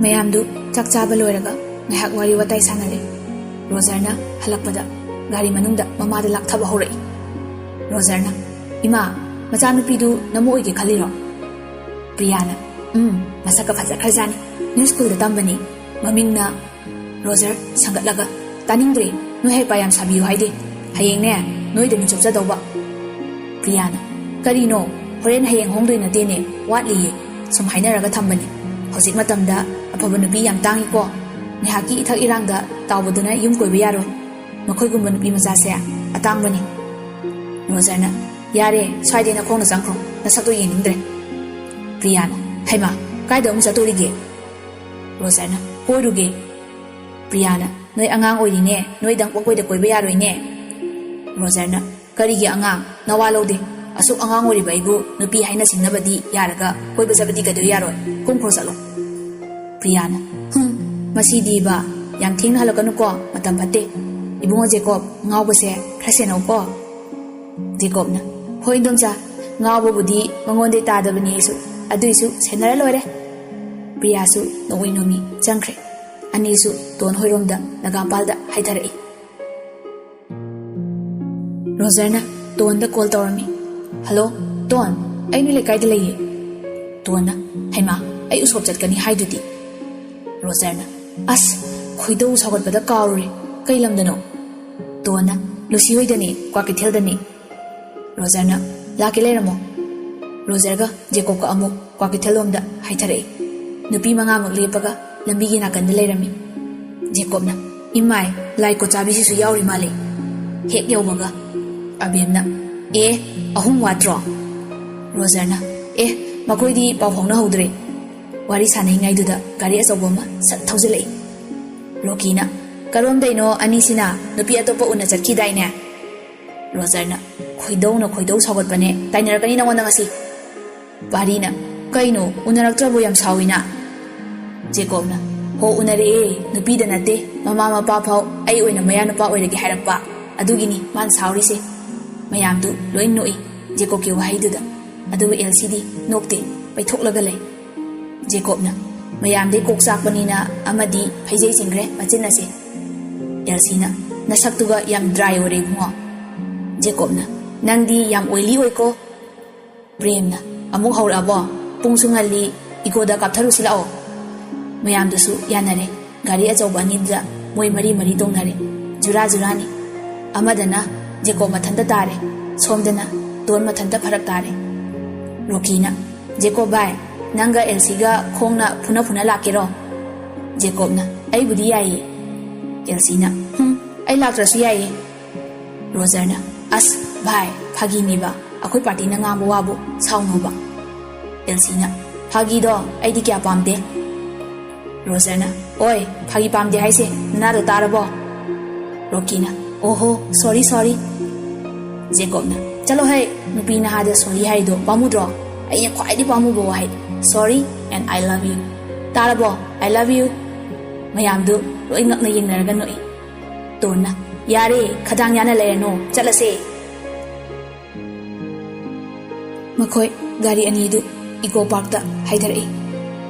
ꯃꯌꯥꯝꯗꯨ ꯆꯥꯛ ꯆꯥꯕ ꯂꯣꯏꯔꯒ ꯉꯥꯏꯍꯥꯛ ꯋꯥꯔꯤ ꯋꯥꯇꯥꯏ ꯁꯥꯟꯅꯔꯦ꯫ ꯔꯣꯖꯔꯅ ꯍꯜꯂꯛꯄꯗ ꯒꯥꯔꯤ ꯃꯅꯨꯡꯗ ꯃꯃꯥꯗ ꯂꯥꯛꯊꯕ ꯍꯧꯔꯛꯏ꯫ ꯔꯣꯖꯔꯅ, "ꯏꯃꯥ, ꯃꯆꯥꯅꯨꯄꯤꯗꯨ ꯅꯃꯧ ꯑꯣꯏꯒꯦ ꯈꯜꯂꯤꯔꯣ?" ꯄ꯭ꯔꯤꯌꯥꯅ, "ꯎꯝ, ꯃꯁꯛꯀ ꯐꯖꯈ꯭ꯔꯖꯥꯠꯅꯤ꯫ ꯅꯣꯏ ꯁ꯭ꯀꯨꯜꯗ ꯇꯝꯕꯅꯤ꯫ ꯃꯃꯤꯡꯅ..." ꯔꯣꯖꯔ ꯁꯪꯒꯠꯂꯒ, "ꯇꯥꯅꯤꯡꯗ꯭ꯔꯦ, ꯅꯣꯏ ꯍꯩꯄꯥ ꯌꯥꯝ ꯁꯥꯕꯤꯌꯨ ꯍꯥꯏꯗꯦ꯫ ꯍꯌꯦꯡꯅꯦ, ꯅꯣꯏꯗꯅꯤ ꯆꯣꯞꯆꯗꯧꯕ꯫" ꯄ꯭ꯔꯤꯌꯥꯅ, "ꯀꯔꯤꯅꯣ? ꯍꯣꯔꯦꯟ ꯍꯌꯦꯡ ꯍꯣꯡꯗꯣꯏ ꯅꯠꯇꯦꯅꯦ, ꯋꯥꯠꯂꯤꯌꯦ꯫ ꯁꯨꯝ ꯍꯥꯏꯅꯔꯒ ꯊꯝꯕꯅꯤ꯫ ꯍꯧꯖꯤꯛ ꯃꯇꯝꯗ ꯑꯐꯕ ꯅꯨꯄꯤ ꯌꯥꯝ ꯇꯥꯡꯉꯤꯀꯣ꯫ ꯉꯥꯏꯍꯥꯛꯀꯤ ꯏꯊꯛ ꯏꯔꯥꯡꯗ ꯇꯥꯎꯕꯗꯨꯅ ꯌꯨꯝ ꯀꯣꯏꯕ ꯌꯥꯔꯣꯏ꯫ ꯃꯈꯣꯏꯒꯨꯝꯕ ꯅꯨꯄꯤ ꯃꯆꯥꯁꯦ ꯑꯇꯥꯡꯕꯅꯤ꯫" ꯔꯣꯖꯔꯅ, "ꯌꯥꯔꯦ, ꯁ꯭ꯋꯥꯏꯗꯩ ꯅꯈꯣꯡꯅ ꯆꯪꯈ꯭ꯔꯣ, ꯅꯁꯛꯇꯣ ꯌꯦꯡꯅꯤꯡꯗ꯭ꯔꯦ꯫" ꯄ꯭ꯔꯤꯌꯥꯅ, "ꯍꯩꯃꯥ, ꯀꯥꯏꯗ ꯑꯃꯨꯛ ꯆꯠꯇꯣꯔꯤꯒꯦ?" ꯔꯣꯖꯔꯅ, "ꯀꯣꯏꯔꯨꯒꯦ꯫" ꯄ꯭ꯔꯤꯌꯥꯅ, "ꯅꯣꯏ ꯑꯉꯥꯡ ꯑꯣꯏꯔꯤꯅꯦ, ꯅꯣꯏꯗꯪ ꯄꯪꯀꯣꯏꯗ ꯀꯣꯏꯕ ꯌꯥꯔꯣꯏꯅꯦ꯫" ꯔꯣꯖꯔꯅ, "ꯀꯔꯤꯒꯤ ꯑꯉꯥꯡ? ꯅꯋꯥ ꯂꯧꯗꯦ꯫ ꯑꯁꯨꯛ ꯑꯉꯥꯡ ꯑꯣꯏꯔꯤꯕ ꯑꯩꯕꯨ ꯅꯨꯄꯤ ꯍꯥꯏꯅ ꯁꯤꯡꯅꯕꯗꯤ ꯌꯥꯔꯒ ꯀꯣꯏꯕ ꯆꯠꯄꯗꯤ ꯀꯩꯗꯧ ꯌꯥꯔꯣꯏ? ꯀꯨꯝꯈ꯭ꯔꯣ ꯆꯠꯂꯣ꯫" ꯄ꯭ꯔꯤꯌꯥꯅ, "ꯍꯨꯝ, ꯃꯁꯤꯗꯤꯕ, ꯌꯥꯝ ꯊꯦꯡꯅ ꯍꯜꯂꯛꯀꯅꯨꯀꯣ, ꯃꯇꯝ ꯐꯠꯇꯦ꯫ ꯏꯕꯨꯡꯉꯣ ꯖꯦꯀꯣꯕ, ꯉꯥꯎꯕꯁꯦ ꯈꯔ ꯁꯦꯟꯅꯧꯀꯣ꯫" ꯖꯦꯀꯣꯕꯅ, "ꯍꯣꯏ ꯏꯟꯗꯣꯝꯆꯥ, ꯉꯥꯎꯕꯕꯨꯗꯤ ꯃꯉꯣꯟꯗꯩ ꯇꯥꯗꯕꯅꯤ ꯑꯩꯁꯨ, ꯑꯗꯨꯏꯁꯨ ꯁꯦꯟꯅꯔ ꯂꯣꯏꯔꯦ꯫" ꯄ꯭ꯔꯤꯌꯥꯁꯨ ꯅꯣꯡꯃꯩ ꯅꯣꯃꯤ ꯆꯪꯈ꯭ꯔꯦ꯫ ꯑꯅꯤꯁꯨ ꯇꯣꯟ ꯍꯣꯏꯔꯣꯝꯗ ꯅꯒꯥꯝꯄꯥꯜꯗ ꯍꯥꯏꯊꯔꯛꯏ꯫ ꯔꯣꯖꯔꯅ ꯇꯣꯟꯗ ꯀꯣꯜ ꯇꯧꯔꯝꯃꯤ꯫ "ꯍꯜꯂꯣ, ꯇꯣꯟ, ꯑꯩ ꯅꯣꯏ ꯂꯩꯀꯥꯏꯗ ꯂꯩꯌꯦ꯫" ꯇꯣꯟꯅ, "ꯍꯩꯃꯥ, ꯑꯩ ꯎꯁꯣꯞ ꯆꯠꯀꯅꯤ ꯍꯥꯏꯗꯨꯗꯤ꯫" ꯔꯣꯖꯔꯅ, "ꯑꯁ, ꯈꯣꯏꯗꯧ ꯁꯥꯎꯒꯠꯄꯗ ꯀꯥꯎꯔꯨꯔꯦ꯫ ꯀꯩ ꯂꯝꯗꯅꯣ?" ꯇꯣꯟꯅ, "ꯂꯨꯁꯤ ꯍꯣꯏꯗꯅꯦ, ꯀ꯭ꯋꯥꯀꯩꯊꯦꯜꯗꯅꯦ꯫" ꯔꯣꯖꯔꯅ, "ꯂꯥꯛꯀꯦ, ꯂꯩꯔꯝꯃꯣ꯫" ꯔꯣꯖꯔꯒ ꯖꯦꯀꯣꯕꯀ ꯑꯃꯨꯛ ꯀ꯭ꯋꯥꯀꯩꯊꯦꯜꯂꯣꯝꯗ ꯍꯥꯏꯊꯔꯛꯏ꯫ ꯅꯨꯄꯤ ꯃꯉꯥꯃꯛ ꯂꯦꯞꯄꯒ ꯂꯝꯕꯤꯒꯤ ꯅꯥꯀꯟꯗ ꯂꯩꯔꯝꯃꯤ꯫ ꯖꯦꯀꯣꯕꯅ, "ꯏꯃꯥꯏ, ꯂꯥꯏ ꯀꯣꯆꯥꯕꯤꯁꯤꯁꯨ ꯌꯥꯎꯔꯤ ꯃꯥꯜꯂꯦ"꯫ ꯍꯦꯛ ꯌꯧꯕꯒ ꯑꯕꯦꯝꯅ, "ꯑꯦ, ꯑꯍꯨꯝ ꯋꯥꯠꯇ꯭ꯔꯣ?" ꯔꯣꯖꯔꯅ, "ꯑꯦ, ꯃꯈꯣꯏꯗꯤ ꯄꯥꯎ ꯐꯥꯎꯅꯍꯧꯗ꯭ꯔꯦ"꯫ ꯋꯥꯔꯤ ꯁꯥꯟꯅꯩꯉꯩꯗꯨꯗ ꯒꯥꯔꯤ ꯑꯆꯧꯕ ꯑꯃ ꯁꯠ ꯊꯧꯖꯤꯜꯂꯛꯏ꯫ ꯔꯣꯀꯤꯅ, "ꯀꯔꯣꯝꯗꯩꯅꯣ ꯑꯅꯤꯁꯤꯅ? ꯅꯨꯄꯤ ꯑꯇꯣꯞꯄ ꯎꯅ ꯆꯠꯈꯤꯗꯥꯏꯅꯦ?" ꯔꯣꯖꯔꯅ ꯈꯣꯏꯗꯧꯅ ꯈꯣꯏꯗꯧ ꯁꯥꯎꯒꯠꯄꯅꯦ, "ꯇꯥꯏꯅꯔꯛꯀꯅꯤ ꯅꯉꯣꯟꯗ ꯉꯁꯤ"꯫ ꯄꯥꯔꯤꯅ, "ꯀꯩꯅꯣ, ꯎꯅꯔꯛꯇ꯭ꯔꯕꯣ ꯌꯥꯝ ꯁꯥꯎꯏꯅ?" ꯖꯦꯀꯣꯕꯅ, "ꯍꯣ, ꯎꯅꯔꯛꯑꯦ, ꯅꯨꯄꯤꯗ ꯅꯠꯇꯦ, ꯃꯃꯥ ꯃꯄꯥ ꯐꯥꯎ ꯑꯩ ꯑꯣꯏꯅ ꯃꯌꯥ ꯅꯨꯄꯥ ꯑꯣꯏꯔꯒꯦ ꯍꯥꯏꯔꯛꯄ, ꯑꯗꯨꯒꯤꯅꯤ ꯃꯥꯅ ꯁꯥꯎꯔꯤꯁꯦ"꯫ ꯃꯌꯥꯝꯗꯨ ꯂꯣꯏ ꯅꯣꯛꯏ ꯖꯦꯀꯣꯕꯀꯤ ꯋꯥꯍꯩꯗꯨꯗ, ꯑꯗꯨꯒ ꯑꯦꯜꯁꯤꯗꯤ ꯅꯣꯛꯇꯦ, ꯄꯩꯊꯣꯛꯂꯒ ꯂꯩ꯫ ꯖꯦꯀꯣꯕꯅ, "ꯃꯌꯥꯝꯗꯩ ꯀꯣꯛ ꯆꯥꯛꯄꯅꯤꯅ ꯑꯃꯗꯤ ꯐꯩꯖꯩ ꯆꯤꯡꯈ꯭ꯔꯦ ꯃꯆꯤꯟ ꯑꯁꯦ"꯫ ꯑꯦꯜꯁꯤꯅ, "ꯅꯁꯛꯇꯨꯒ ꯌꯥꯝ ꯗ꯭ꯔꯥꯏ ꯑꯣꯏꯔꯦ ꯏꯕꯨꯡꯉꯣ"꯫ ꯖꯦꯀꯣꯕꯅ, "ꯅꯪꯗꯤ ꯌꯥꯝ ꯑꯣꯏꯂꯤ ꯑꯣꯏꯀꯣ"꯫ ꯄ꯭ꯔꯦꯝꯅ, "ꯑꯃꯨꯛ ꯍꯧꯔꯛꯑꯕꯣ? ꯄꯨꯡꯁꯨ ꯉꯜꯂꯤ, ꯏꯀꯣꯗ ꯀꯥꯞꯊꯔꯨꯁꯤ ꯂꯥꯛꯑꯣ"꯫ ꯃꯌꯥꯝꯗꯨꯁꯨ ꯌꯥꯅꯔꯦ꯫ ꯒꯥꯔꯤ ꯑꯆꯧꯕ ꯑꯅꯤꯗꯨꯗ ꯃꯣꯏ ꯃꯔꯤ ꯃꯔꯤ ꯇꯣꯡꯅꯔꯦ꯫ ꯖꯨꯔꯥ ꯖꯨꯔꯥꯅꯤ꯫ ꯑꯃꯗꯅ ꯖꯦꯀꯣꯕ ꯃꯊꯟꯇ ꯇꯥꯔꯦ, ꯁꯣꯝꯗꯅ ꯇꯣꯟ ꯃꯊꯟꯇ ꯐꯔꯛ ꯇꯥꯔꯦ꯫ ꯔꯣꯀꯤꯅ, "ꯖꯦꯀꯣꯕ ꯚꯥꯏ, ꯅꯪꯒ ꯑꯦꯜꯁꯤꯒ ꯈꯣꯡꯅ ꯐꯨꯅ ꯐꯨꯅ ꯂꯥꯛꯀꯦꯔꯣ?" ꯖꯦꯀꯣꯕꯅ, "ꯑꯩꯕꯨꯗꯤ ꯌꯥꯏꯌꯦ"꯫ ꯑꯦꯜꯁꯤꯅ, "ꯍꯨꯝ, ꯑꯩ ꯂꯥꯛꯇ꯭ꯔꯁꯨ ꯌꯥꯏꯌꯦ"꯫ ꯔꯣꯖꯔꯅ, "ꯑꯁ ꯚꯥꯏ, ꯐꯥꯒꯤꯅꯤꯕ, ꯑꯩꯈꯣꯏ ꯄꯥꯔꯇꯤꯅ ꯉꯥꯡꯕ ꯋꯥꯕꯨ ꯁꯥꯎꯅꯣꯕ"꯫ ꯑꯦꯜꯁꯤꯅ, "ꯐꯥꯒꯤꯗꯣ ꯑꯩꯗꯤ ꯀꯌꯥ ꯄꯥꯝꯗꯦ"꯫ ꯔꯣꯖꯔꯅ, "ꯑꯣꯏ, ꯐꯥꯒꯤ ꯄꯥꯝꯗꯦ ꯍꯥꯏꯁꯦ ꯅꯅꯥꯗꯣ ꯇꯥꯔꯕꯣ?" ꯔꯣꯀꯤꯅ, "ꯑꯣꯍꯣ, ꯁꯣꯔꯤ, ꯁꯣꯔꯤ"꯫ ꯖꯦꯀꯣꯕꯅ, "ꯆꯠꯂꯣ ꯍꯦ, ꯅꯨꯄꯤ ꯅꯍꯥꯗ ꯁꯣꯔꯤ ꯍꯥꯏꯗꯣ ꯄꯥꯝꯃꯨꯗ꯭ꯔꯣ? ꯑꯩꯅ ꯈ꯭ꯋꯥꯏꯗꯒꯤ ꯄꯥꯝꯃꯨꯕ ꯋꯥꯍꯩ, sorry and I love you꯫ ꯇꯥꯔꯕꯣ? I love you"꯫ ꯃꯌꯥꯝꯗꯨ ꯂꯣꯏ ꯉꯛꯅ ꯌꯦꯡꯅꯔꯒ ꯅꯣꯛꯏ꯫ ꯇꯣꯟꯅ, "ꯌꯥꯔꯦ, ꯈꯗꯥꯡ ꯌꯥꯅ ꯂꯩꯔꯅꯨ, ꯆꯠꯂꯁꯦ"꯫ ꯃꯈꯣꯏ ꯒꯥꯔꯤ ꯑꯅꯤꯗꯨ ꯏꯀꯣ ꯄꯥꯔꯛꯇ ꯍꯥꯏꯊꯔꯛꯏ꯫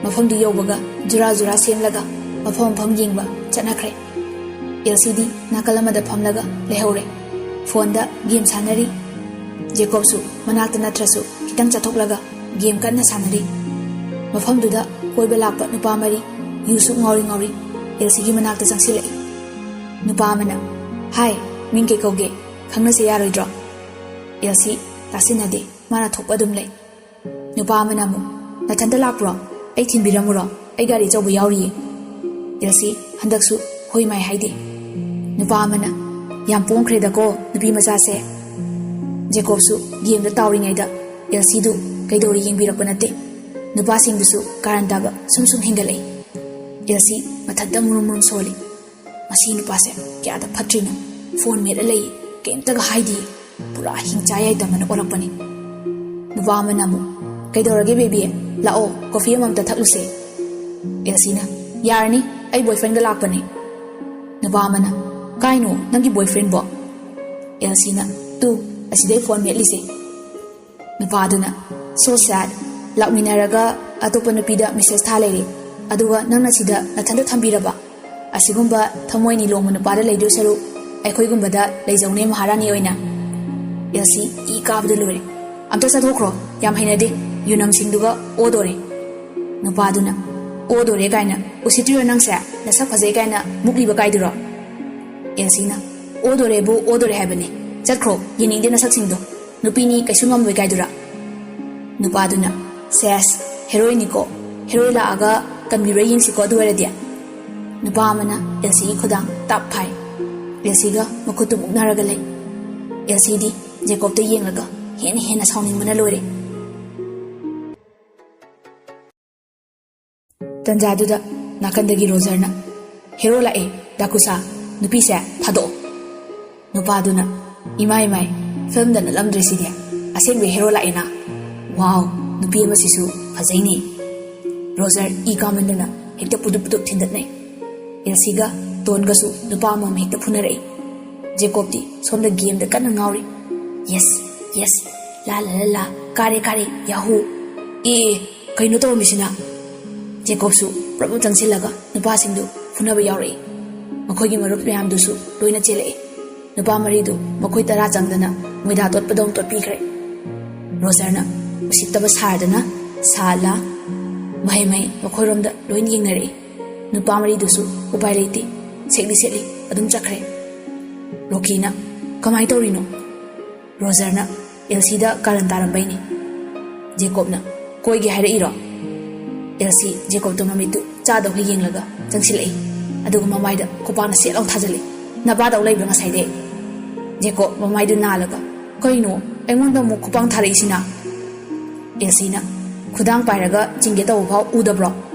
ꯃꯐꯝꯗꯨ ꯌꯧꯕꯒ ꯖꯨꯔꯥ ꯖꯨꯔꯥ ꯁꯦꯝꯂꯒ ꯃꯐꯝ ꯃꯐꯝ ꯌꯦꯡꯕ ꯆꯠꯅꯈ꯭ꯔꯦ꯫ ꯑꯦꯜꯁꯤꯗꯤ ꯅꯥꯀꯜ ꯑꯃꯗ ꯐꯝꯂꯒ ꯂꯩꯍꯧꯔꯦ꯫ ꯐꯣꯟꯗ ꯒꯦꯝ ꯁꯥꯟꯅꯔꯤ꯫ ꯖꯦꯀꯣꯕꯁꯨ ꯃꯅꯥꯛꯇ ꯅꯠꯇ꯭ꯔꯁꯨ ꯈꯤꯇꯪ ꯆꯠꯊꯣꯛꯂꯒ ꯒꯦꯝ ꯀꯟꯅ ꯁꯥꯟꯅꯔꯤ꯫ ꯃꯐꯝꯗꯨꯗ ꯀꯣꯏꯕ ꯂꯥꯛꯄ ꯅꯨꯄꯥ ꯃꯔꯤ ꯌꯨꯁꯨ ꯉꯥꯎꯔꯤ ꯉꯥꯎꯔꯤ ꯑꯦꯜꯁꯤꯒꯤ ꯃꯅꯥꯛꯇ ꯆꯪꯁꯤꯜꯂꯛꯏ꯫ ꯅꯨꯄꯥ ꯑꯃꯅ, "ꯍꯥꯏ, ꯃꯤꯡ ꯀꯩ ꯀꯧꯒꯦ? ꯈꯪꯅꯁꯦ ꯌꯥꯔꯣꯏꯗ꯭ꯔꯣ?" ꯑꯦꯜꯁꯤ ꯇꯥꯁꯤꯟꯅꯗꯦ, ꯃꯥꯅ ꯊꯣꯛꯄ ꯑꯗꯨꯝ ꯂꯩ꯫ ꯅꯨꯄꯥ ꯑꯃꯅ ꯑꯃꯨꯛ, "ꯅꯊꯟꯇ ꯂꯥꯛꯄ꯭ꯔꯣ? ꯑꯩ ꯊꯤꯟꯕꯤꯔꯝꯃꯨꯔꯣ? ꯑꯩ ꯒꯥꯔꯤ ꯑꯆꯧꯕ ꯌꯥꯎꯔꯤꯌꯦ"꯫ ꯑꯦꯜꯁꯤ ꯍꯟꯗꯛꯁꯨ "ꯍꯣꯏ ꯃꯥꯏ ꯍꯥꯏꯗꯦ?" ꯅꯨꯄꯥ ꯑꯃꯅ, "ꯌꯥꯝ ꯄꯣꯡꯈ꯭ꯔꯦꯗꯀꯣ ꯅꯨꯄꯤ ꯃꯆꯥꯁꯦ"꯫ ꯖꯦꯀꯣꯕꯁꯨ ꯒꯦꯝꯗ ꯇꯥꯎꯔꯤꯉꯩꯗ ꯑꯦꯜꯁꯤꯗꯨ ꯀꯩꯗꯧꯔꯤ ꯌꯦꯡꯕꯤꯔꯛꯄ ꯅꯠꯇꯦ꯫ ꯅꯨꯄꯥꯁꯤꯡꯗꯨꯁꯨ ꯀꯥꯔꯟ ꯇꯥꯕ ꯁꯨꯝ ꯁꯨꯝ ꯍꯦꯟꯒꯠꯂꯛꯏ꯫ ꯑꯦꯜꯁꯤ ꯃꯊꯟꯇ ꯃꯨꯔꯨꯝ ꯃꯨꯔꯨꯝ ꯁꯣꯜꯂꯤ꯫ "ꯃꯁꯤ ꯅꯨꯄꯥꯁꯦ ꯀꯌꯥꯗ ꯐꯠꯇ꯭ꯔꯤꯅꯣ? ꯐꯣꯟ ꯃꯦꯠꯂ ꯂꯩ, ꯀꯩꯝꯇꯒ ꯍꯥꯏꯗꯦ꯫ ꯄꯨꯔꯥ ꯍꯤꯡꯆꯥ ꯌꯥꯏꯗꯕꯅ ꯑꯣꯜꯂꯛꯄꯅꯤ"꯫ ꯅꯨꯄꯥ ꯑꯃꯅ ꯑꯃꯨꯛ, "ꯀꯩꯗꯧꯔꯒꯦ ꯕꯦꯕꯤ? ꯂꯥꯛꯑꯣ, ꯀꯣꯐꯤ ꯑꯃꯃꯝꯇ ꯊꯛꯂꯨꯁꯦ"꯫ ꯑꯦꯜꯁꯤꯅ, "ꯌꯥꯔꯅꯤ, ꯑꯩ ꯕꯣꯏꯐ꯭ꯔꯦꯟꯒ ꯂꯥꯛꯄꯅꯦ"꯫ ꯅꯨꯄꯥ ꯑꯃꯅ, "ꯀꯥꯏꯅꯣ ꯅꯪꯒꯤ ꯕꯣꯏꯐ꯭ꯔꯦꯟꯕꯣ?" ꯑꯦꯜꯁꯤꯅ, "ꯇꯨ, ꯑꯁꯤꯗꯩ ꯐꯣꯟ ꯃꯦꯠꯂꯤꯁꯦ"꯫ ꯅꯨꯄꯥꯗꯨꯅ, "So sad, ꯂꯥꯛꯃꯤꯟꯅꯔꯒ ꯑꯇꯣꯞꯄ ꯅꯨꯄꯤꯗ ꯃꯦꯁꯦꯖ ꯊꯥ ꯂꯩꯔꯦ, ꯑꯗꯨꯒ ꯅꯪꯅ ꯁꯤꯗ ꯅꯊꯟꯗ ꯊꯝꯕꯤꯔꯕ? ꯑꯁꯤꯒꯨꯝꯕ ꯊꯃꯣꯏ ꯅꯤꯂꯣꯡꯕ ꯅꯨꯄꯥꯗ ꯂꯩꯗꯣꯏ ꯁꯔꯨꯛ ꯑꯩꯈꯣꯏꯒꯨꯝꯕꯗ ꯂꯩꯖꯧꯅꯦ ꯃꯍꯥꯔꯥꯅꯤ ꯑꯣꯏꯅ"꯫ ꯑꯦꯜꯁꯤ ꯏ ꯀꯥꯕꯗ ꯂꯣꯏꯔꯦ꯫ "ꯑꯝꯇ ꯆꯠꯊꯣꯛꯈ꯭ꯔꯣ, ꯌꯥꯝ ꯍꯩꯅꯗꯦ, ꯌꯨꯅꯝꯁꯤꯡꯗꯨꯒ ꯑꯣꯗꯣꯔꯦ"꯫ ꯅꯨꯄꯥꯗꯨꯅ, "ꯑꯣꯗꯣꯔꯦ ꯀꯥꯏꯅ, ꯎꯁꯤꯠꯇ꯭ꯔꯤꯔꯣ ꯅꯪꯁꯦ? ꯅꯁꯛ ꯐꯖꯩ ꯀꯥꯏꯅ ꯃꯨꯛꯂꯤꯕ ꯀꯥꯏꯗꯨꯔꯣ?" ꯑꯦꯜꯁꯤꯅ, "ꯑꯣꯗꯣꯔꯦꯕꯨ ꯑꯣꯗꯣꯔꯦ ꯍꯥꯏꯕꯅꯦ, ꯆꯠꯈ꯭ꯔꯣ, ꯌꯦꯡꯅꯤꯡꯗꯦ ꯅꯁꯛꯁꯤꯡꯗꯣ, ꯅꯨꯄꯤꯅꯤ ꯀꯩꯁꯨ ꯉꯝꯂꯣꯏ ꯀꯥꯏꯗꯨꯔꯥ?" ꯅꯨꯄꯥꯗꯨꯅ, "ꯁꯦꯁ, ꯍꯦꯔꯣꯏꯅꯤꯀꯣ, ꯍꯦꯔꯣꯏ ꯂꯥꯛꯑꯒ ꯀꯟꯕꯤꯕ꯭ꯔꯥ ꯌꯦꯡꯁꯤꯀꯣ ꯑꯗꯨ ꯑꯣꯏꯔꯗꯤ"꯫ ꯅꯨꯄꯥ ꯑꯃꯅ ꯑꯦꯜꯁꯤꯒꯤ ꯈꯨꯗꯥꯡ ꯇꯥꯞ ꯐꯥꯏ꯫ ꯑꯦꯜꯁꯤꯒ ꯃꯈꯨꯠꯇꯨ ꯃꯨꯛꯅꯔꯒ ꯂꯩ꯫ ꯑꯦꯜꯁꯤꯗꯤ ꯖꯦꯀꯣꯕꯇ ꯌꯦꯡꯂꯒ ꯍꯦꯟꯅ ꯍꯦꯟꯅ ꯁꯥꯎꯅꯤꯡꯕꯅ ꯂꯣꯏꯔꯦ꯫ ꯇꯟꯖꯥꯗꯨꯗ ꯅꯥꯀꯟꯗꯒꯤ ꯔꯣꯖꯔꯅ, "ꯍꯦꯔꯣ ꯂꯥꯛꯑꯦ, ꯗꯥꯀꯨꯁꯥ, ꯅꯨꯄꯤꯁꯦ ꯊꯥꯗꯣꯛꯑꯣ"꯫ ꯅꯨꯄꯥꯗꯨꯅ, "ꯏꯃꯥꯏ ꯏꯃꯥꯏ, ꯐꯤꯂꯝꯗ ꯅꯠꯂꯝꯗ꯭ꯔꯦ ꯁꯤꯗꯤ, ꯑꯁꯦꯡꯕꯩ ꯍꯦꯔꯣ ꯂꯥꯛꯑꯦꯅ꯫ ꯋꯥꯎ, ꯅꯨꯄꯤ ꯑꯃꯁꯤꯁꯨ ꯐꯖꯩꯅꯦ"꯫ ꯔꯣꯖꯔ ꯏ ꯀꯥꯃꯟꯗꯅ ꯍꯦꯛꯇ ꯄꯨꯗꯨꯞ ꯄꯨꯗꯨꯞ ꯊꯤꯟꯗꯠꯅꯩ꯫ ꯑꯦꯜꯁꯤꯒ ꯇꯣꯟꯒꯁꯨ ꯅꯨꯄꯥ ꯑꯃꯃꯝ ꯍꯦꯛꯇ ꯐꯨꯅꯔꯛꯏ꯫ ꯖꯦꯀꯣꯕꯇꯤ ꯁꯣꯝꯗ ꯒꯦꯝꯗ ꯀꯟꯅ ꯉꯥꯎꯔꯤ꯫ "ꯌꯦꯁ, ꯌꯦꯁ, ꯂꯥ ꯂꯥ ꯂꯥ ꯂꯥ, ꯀꯥꯔꯦ ꯀꯥꯔꯦ, ꯌꯥꯍꯨ! ꯑꯦ, ꯑꯦ, ꯀꯩꯅꯣ ꯇꯧꯔꯝꯃꯤꯁꯤꯅ?" ꯖꯦꯀꯣꯕꯁꯨ ꯄ꯭ꯔꯞ ꯄ꯭ꯔꯞ ꯆꯪꯁꯤꯜꯂꯒ ꯅꯨꯄꯥꯁꯤꯡꯗꯨ ꯐꯨꯅꯕ ꯌꯥꯎꯔꯛꯏ꯫ ꯃꯈꯣꯏꯒꯤ ꯃꯔꯨꯞ ꯃꯌꯥꯝꯗꯨꯁꯨ ꯂꯣꯏꯅ ꯆꯦꯜꯂꯛꯏ꯫ ꯅꯨꯄꯥ ꯃꯔꯤꯗꯨ ꯃꯈꯣꯏ ꯇꯔꯥ ꯆꯪꯗꯅ ꯃꯣꯏꯗꯥ ꯇꯣꯠꯄꯗꯧꯅ ꯇꯣꯠꯄꯤꯈ꯭ꯔꯦ꯫ ꯔꯣꯖꯔꯅ ꯎꯁꯤꯠꯇꯕ ꯁꯥꯔꯗꯅ, "ꯁꯥ ꯂꯥ"꯫ ꯃꯍꯩ ꯃꯍꯩ ꯃꯈꯣꯏꯔꯣꯝꯗ ꯂꯣꯏꯅ ꯌꯦꯡꯅꯔꯛꯏ꯫ ꯅꯨꯄꯥ ꯃꯔꯤꯗꯨꯁꯨ ꯎꯄꯥꯏ ꯂꯩꯇꯦ, ꯁꯦꯠꯂꯤ ꯁꯦꯠꯂꯤ ꯑꯗꯨꯝ ꯆꯠꯈ꯭ꯔꯦ꯫ ꯔꯣꯀꯤꯅ, "ꯀꯃꯥꯏꯅ ꯇꯧꯔꯤꯅꯣ?" ꯔꯣꯖꯔꯅ, "ꯑꯦꯜꯁꯤꯗ ꯀꯥꯔꯟ ꯇꯥꯔꯝꯕꯩꯅꯤ"꯫ ꯖꯦꯀꯣꯕꯅ, "ꯀꯣꯏꯒꯦ ꯍꯥꯏꯔꯛꯏꯔꯣ?" ꯑꯦꯜꯁꯤ ꯖꯦꯀꯣꯕꯇ ꯃꯃꯤꯠꯇꯨ ꯆꯥꯗꯧꯅ ꯌꯦꯡꯂꯒ ꯆꯪꯁꯤꯜꯂꯛꯏ꯫ ꯑꯗꯨꯒ ꯃꯃꯥꯏꯗ ꯈꯨꯄꯥꯛꯅ ꯁꯦꯠ ꯂꯥꯎ ꯊꯥꯖꯤꯜꯂꯤ꯫ "ꯅꯄꯥꯗꯧ ꯂꯩꯕ꯭ꯔꯥ ꯉꯁꯥꯏꯗꯩ?" ꯖꯦꯀꯣꯕ ꯃꯃꯥꯏꯗꯨ ꯅꯥꯜꯂꯒ, "ꯀꯩꯅꯣ, ꯑꯩꯉꯣꯟꯗ ꯑꯃꯨꯛ ꯈꯨꯄꯥꯛ ꯊꯥꯔꯛꯏꯁꯤꯅ?" ꯑꯦꯜꯁꯤꯅ ꯈꯨꯗꯥꯡ ꯄꯥꯏꯔꯒ ꯆꯤꯡꯒꯦ ꯇꯧꯕ ꯐꯥꯎ ꯎꯗꯕ꯭ꯔꯣ?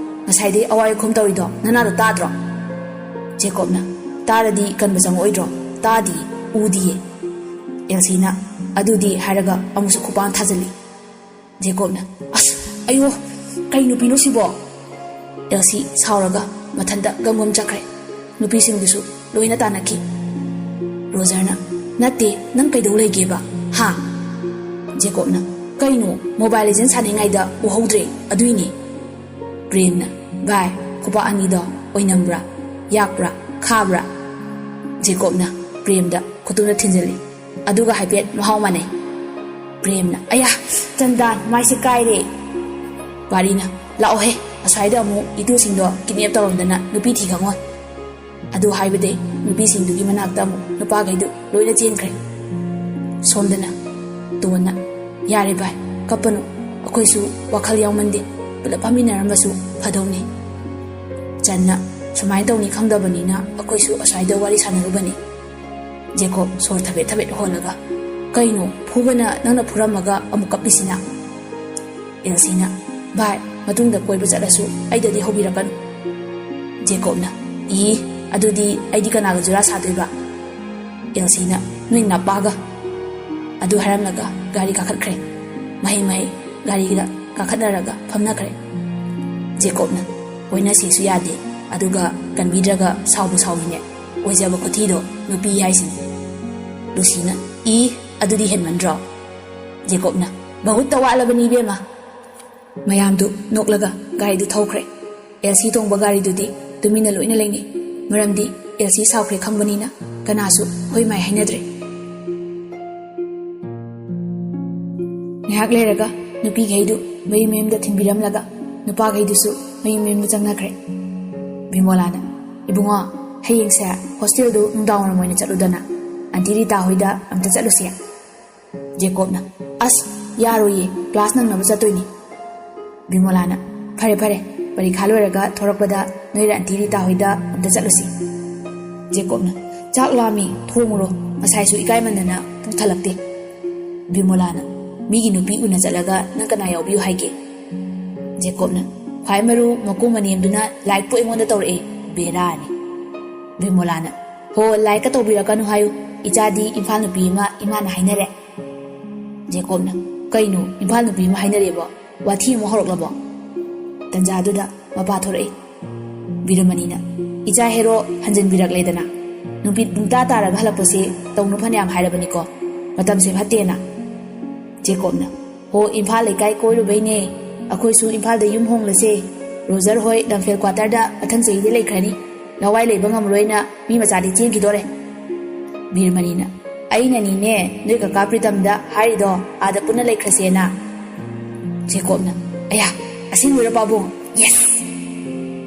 ꯉꯁꯥꯏꯗꯩ ꯑꯋꯥꯏ ꯑꯈꯨꯝ ꯇꯧꯔꯤꯗꯣ ꯅꯅꯥꯗꯣ ꯇꯥꯗ꯭ꯔꯣ? ꯖꯦꯀꯣꯕꯅ, "ꯇꯥꯔꯗꯤ ꯀꯟꯕ ꯆꯪꯉꯛꯑꯣꯏꯗ꯭ꯔꯣ?" "ꯇꯥꯗꯤꯌꯦ, ꯎꯗꯤꯌꯦ꯫" ꯑꯦꯜꯁꯤꯅ ꯑꯗꯨꯗꯤ ꯍꯥꯏꯔꯒ ꯑꯃꯨꯛꯁꯨ ꯈꯨꯄꯥꯛ ꯊꯥꯖꯤꯜꯂꯤ꯫ ꯖꯦꯀꯣꯕꯅ, "ꯑꯁ, ꯑꯌꯣ, ꯀꯩ ꯅꯨꯄꯤꯅꯣ ꯁꯤꯕꯣ?" ꯑꯦꯜꯁꯤ ꯁꯥꯎꯔꯒ ꯃꯊꯟꯇ ꯒꯝꯒꯝ ꯆꯠꯈ꯭ꯔꯦ꯫ ꯅꯨꯄꯤꯁꯤꯡꯗꯨꯁꯨ ꯂꯣꯏꯅ ꯇꯥꯟꯅꯈꯤ꯫ ꯔꯣꯖꯔꯅ, "ꯅꯠꯇꯦ, ꯅꯪ ꯀꯩꯗꯧ ꯂꯩꯒꯦꯕ? ꯍꯥ?" ꯖꯦꯀꯣꯕꯅ, "ꯀꯩꯅꯣ, ꯃꯣꯕꯥꯏꯜ ꯂꯤꯖꯦꯟ ꯁꯥꯟꯅꯉꯩꯗ ꯎꯍꯧꯗ꯭ꯔꯦ, ꯑꯗꯨꯏꯅꯦ꯫" ꯄ꯭ꯔꯦꯝꯅ, "ꯚꯥꯏ, ꯈꯨꯄꯥꯛ ꯑꯅꯤꯗꯣ ꯑꯣꯏꯅꯝꯕ꯭ꯔꯥ? ꯌꯥꯛꯄ꯭ꯔꯥ? ꯈꯥꯕ꯭ꯔꯥ?" ꯖꯦꯀꯣꯕꯅ ꯄ꯭ꯔꯦꯝꯗ ꯈꯨꯇꯨꯝꯅ ꯊꯤꯟꯖꯤꯜꯂꯤ꯫ ꯑꯗꯨꯒ ꯍꯥꯏꯐꯦꯠ ꯃꯍꯥꯎ ꯃꯥꯟꯅꯩ꯫ ꯄ꯭ꯔꯦꯝꯅ, "ꯑꯌꯥ, ꯆꯟꯗꯥꯟ, ꯃꯥꯏꯁꯦ ꯀꯥꯏꯔꯦ꯫" ꯋꯥꯔꯤꯅ, "ꯂꯥꯛꯑꯣꯍꯦ, ꯑꯁ꯭ꯋꯥꯏꯗ ꯑꯃꯨꯛ ꯏꯇꯨꯁꯤꯡꯗꯣ ꯀꯤꯗꯅꯦꯞ ꯇꯧꯔꯝꯗꯅ ꯅꯨꯄꯤ ꯊꯤ ꯈꯪꯉꯣꯏ꯫" ꯑꯗꯨ ꯍꯥꯏꯕꯗꯩ ꯅꯨꯄꯤꯁꯤꯡꯗꯨꯒꯤ ꯃꯅꯥꯛꯇ ꯑꯃꯨꯛ ꯅꯨꯄꯥꯈꯩꯗꯨ ꯂꯣꯏꯅ ꯆꯦꯟꯈ꯭ꯔꯦ꯫ ꯁꯣꯝꯗꯅ ꯇꯣꯟꯅ, "ꯌꯥꯔꯦ ꯚꯥꯏ, ꯀꯞꯄꯅꯨ, ꯑꯩꯈꯣꯏꯁꯨ ꯋꯥꯈꯜ ꯌꯥꯎꯃꯟꯗꯦ, ꯄꯨꯂꯞ ꯐꯝꯃꯤꯟꯅꯔꯝꯕꯁꯨ ꯐꯗꯧꯅꯤ꯫" ꯆꯟꯅ, "ꯁꯨꯃꯥꯏꯅ ꯇꯧꯅꯤ ꯈꯪꯗꯕꯅꯤꯅ ꯑꯩꯈꯣꯏꯁꯨ ꯑꯁ꯭ꯋꯥꯏꯗ ꯋꯥꯔꯤ ꯁꯥꯟꯅꯔꯨꯕꯅꯤ꯫" ꯖꯦꯀꯣꯕ ꯁꯣꯔ ꯊꯕꯦꯠ ꯊꯕꯦꯠ ꯍꯣꯜꯂꯒ, "ꯀꯩꯅꯣ, ꯐꯨꯕꯅ ꯅꯪꯅ ꯐꯨꯔꯝꯃꯒ ꯑꯃꯨꯛ ꯀꯞꯄꯤꯁꯤꯅ?" ꯑꯦꯜꯁꯤꯅ, "ꯚꯥꯏ, ꯃꯇꯨꯡꯗ ꯀꯣꯏꯕ ꯆꯠꯂꯁꯨ ꯑꯩꯗꯗꯤ ꯍꯧꯕꯤꯔꯛꯀꯅꯨ꯫" ꯖꯦꯀꯣꯕꯅ, "ꯏ, ꯑꯗꯨꯗꯤ ꯑꯩꯗꯤ ꯀꯅꯥꯒ ꯖꯨꯔꯥ ꯁꯥꯗꯣꯏꯕ?" ꯑꯦꯜꯁꯤꯅ, "ꯅꯣꯏ ꯅꯄꯥꯒ꯫" ꯑꯗꯨ ꯍꯥꯏꯔꯝꯂꯒ ꯒꯥꯔꯤ ꯀꯥꯈꯠꯈ꯭ꯔꯦ꯫ ꯃꯍꯩ ꯃꯍꯩ ꯒꯥꯔꯤꯗ ꯀꯥꯈꯠꯅꯔꯒ ꯐꯝꯅꯈ꯭ꯔꯦ꯫ ꯖꯦꯀꯣꯕꯅ, "ꯀꯣꯏꯅꯁꯤꯁꯨ ꯌꯥꯗꯦ, ꯑꯗꯨꯒ ꯀꯟꯕꯤꯗ꯭ꯔꯒ ꯁꯥꯎꯕꯨ ꯁꯥꯎꯏꯅꯦ꯫ ꯑꯣꯏꯖꯕ ꯈꯨꯊꯤꯗꯣ ꯅꯨꯄꯤ ꯍꯥꯏꯁꯤꯅꯤ꯫" ꯂꯨꯁꯤꯅ, "ꯏ, ꯑꯗꯨꯗꯤ ꯍꯦꯟꯃꯟꯗ꯭ꯔꯣ?" ꯖꯦꯀꯣꯕꯅ, "ꯃꯍꯨꯠꯇ ꯋꯥꯠꯂꯕꯅꯤ ꯏꯕꯦꯝꯃ꯫" ꯃꯌꯥꯝꯗꯨ ꯅꯣꯛꯂꯒ ꯒꯥꯔꯤꯗꯨ ꯊꯧꯈ꯭ꯔꯦ꯫ ꯑꯦꯜꯁꯤ ꯇꯣꯡꯕ ꯒꯥꯔꯤꯗꯨꯗꯤ ꯇꯨꯃꯤꯟꯅ ꯂꯣꯏꯅ ꯂꯩꯅꯩ꯫ ꯃꯔꯝꯗꯤ ꯑꯦꯜꯁꯤ ꯁꯥꯎꯈ꯭ꯔꯦ ꯈꯪꯕꯅꯤꯅ ꯀꯅꯥꯁꯨ ꯍꯣꯏ ꯃꯥꯏ ꯍꯥꯏꯅꯗ꯭ꯔꯦ꯫ ꯉꯥꯏꯍꯥꯛ ꯂꯩꯔꯒ ꯅꯨꯄꯤꯈꯩꯗꯨ ꯃꯌꯨꯝ ꯃꯌꯨꯝꯗ ꯊꯤꯟꯕꯤꯔꯝꯂꯒ ꯅꯨꯄꯥꯈꯩꯗꯨꯁꯨ ꯃꯌꯨꯝ ꯃꯌꯨꯝꯗ ꯆꯪꯅꯈ꯭ꯔꯦ꯫ ꯕꯤꯃꯣꯂꯥꯅ, "ꯏꯕꯨꯡꯉꯣ, ꯍꯌꯦꯡꯁꯦ ꯍꯣꯁꯇꯦꯜꯗꯨ ꯅꯨꯡꯗꯥꯡ ꯋꯥꯏꯔꯝ ꯑꯣꯏꯅ ꯆꯠꯂꯨꯗꯅ, ꯑꯟꯇꯤ ꯔꯤꯇꯥ ꯍꯣꯏꯗ ꯑꯝꯇ ꯆꯠꯂꯨꯁꯦ꯫" ꯖꯦꯀꯣꯕꯅ, "ꯑꯁ, ꯌꯥꯔꯣꯏꯌꯦ, ꯀ꯭ꯂꯥꯁ ꯅꯪꯅꯕ ꯆꯠꯇꯣꯏꯅꯤ꯫" ꯕꯤꯃꯣꯂꯥꯅ, "ꯐꯔꯦ ꯐꯔꯦ, ꯄꯔꯤꯈꯥ ꯂꯣꯏꯔꯒ ꯊꯣꯔꯛꯄꯗ ꯅꯣꯏ ꯑꯟꯇꯤ ꯔꯤꯇꯥ ꯍꯣꯏꯗ ꯑꯝꯇ ꯆꯠꯂꯨꯁꯤ꯫ ꯖꯦꯀꯣꯕꯅ, ꯆꯥꯛ ꯂꯥꯝꯃꯤ, ꯊꯣꯡꯉꯨꯔꯣ, ꯉꯁꯥꯏꯁꯨ ꯏꯀꯥꯏꯃꯟꯗꯅ ꯄꯨꯛ ꯊꯜꯂꯛꯇꯦ꯫ ꯕꯤꯃꯣꯂꯥꯅ, ꯃꯤꯒꯤ ꯅꯨꯄꯤ ꯎꯅ ꯆꯠꯂꯒ ꯅꯪ ꯀꯅꯥ ꯌꯥꯎꯕꯤꯌꯨ ꯍꯥꯏꯒꯦ? ꯖꯦꯀꯣꯕꯅ, ꯈ꯭ꯋꯥꯏ ꯃꯔꯨ ꯃꯀꯨ ꯃꯅꯦꯝꯗꯨꯅ ꯂꯥꯏꯛꯄꯨ ꯑꯩꯉꯣꯟꯗ ꯇꯧꯔꯛꯑꯦ, ꯕꯦꯔꯥꯅꯤ꯫ ꯕꯤꯃꯣꯂꯥꯅ, ꯍꯣ, ꯂꯥꯏꯛꯀ ꯇꯧꯕꯤꯔꯛꯀꯅꯨ ꯍꯥꯏꯌꯨ, ꯏꯆꯥꯗꯤ ꯏꯝꯐꯥꯜ ꯅꯨꯄꯤ ꯑꯃ ꯏꯃꯥꯅ ꯍꯥꯏꯅꯔꯦ꯫ ꯖꯦꯀꯣꯕꯅ, ꯀꯩꯅꯣ ꯏꯝꯐꯥꯜ ꯅꯨꯄꯤ ꯑꯃ ꯍꯥꯏꯅꯔꯦꯕꯣ? ꯋꯥꯊꯤ ꯑꯃꯨꯛ ꯍꯧꯔꯛꯂꯕꯣ? ꯇꯟꯖꯥꯗꯨꯗ ꯃꯄꯥ ꯊꯣꯔꯛꯏ꯫ ꯕꯤꯔꯃꯅꯤꯅ, ꯏꯆꯥ ꯍꯦꯔꯣ ꯍꯟꯖꯤꯟꯕꯤꯔꯛꯂꯦꯗꯅ꯫ ꯅꯨꯄꯤ ꯄꯨꯡꯇꯥ ꯇꯥꯔꯒ ꯍꯜꯂꯛꯄꯁꯦ ꯇꯧꯅꯨ ꯐꯅꯌꯥꯝ ꯍꯥꯏꯔꯕꯅꯤꯀꯣ, ꯃꯇꯝꯁꯦ ꯐꯠꯇꯦꯅ꯫ ꯖꯦꯀꯣꯕꯅ, ꯍꯣ, ꯏꯝꯐꯥꯜ ꯂꯩꯀꯥꯏ ꯀꯣꯏꯔꯨꯕꯩꯅꯦ꯫ ꯑꯩꯈꯣꯏꯁꯨ ꯏꯝꯐꯥꯜꯗ ꯌꯨꯝ ꯍꯣꯡꯂꯁꯦ꯫ ꯔꯣꯖꯔ ꯍꯣꯏ ꯂꯝꯐꯦꯜ ꯀ꯭ꯋꯥꯇꯔꯗ ꯃꯊꯪ ꯆꯍꯤꯗ ꯂꯩꯈ꯭ꯔꯅꯤ꯫ ꯂꯋꯥꯏ ꯂꯩꯕ ꯉꯝꯃꯔꯣꯏꯅ ꯃꯤ ꯃꯆꯥꯗꯤ ꯆꯦꯟꯈꯤꯗꯣꯔꯦ꯫ ꯕꯤꯔꯃꯅꯤꯅ, ꯑꯩꯅꯅꯤꯅꯦ ꯅꯣꯏ ꯀꯀꯥ ꯄ꯭ꯔꯤꯇꯝꯗ ꯍꯥꯏꯔꯤꯗꯣ, ꯑꯥꯗ ꯄꯨꯟꯅ ꯂꯩꯈ꯭ꯔꯁꯦꯅ꯫ ꯖꯦꯀꯣꯕꯅ, ꯑꯌꯥ, ꯑꯁꯦꯡꯕꯩꯔꯣ ꯄꯥꯕꯨꯡ? ꯌꯦꯁ!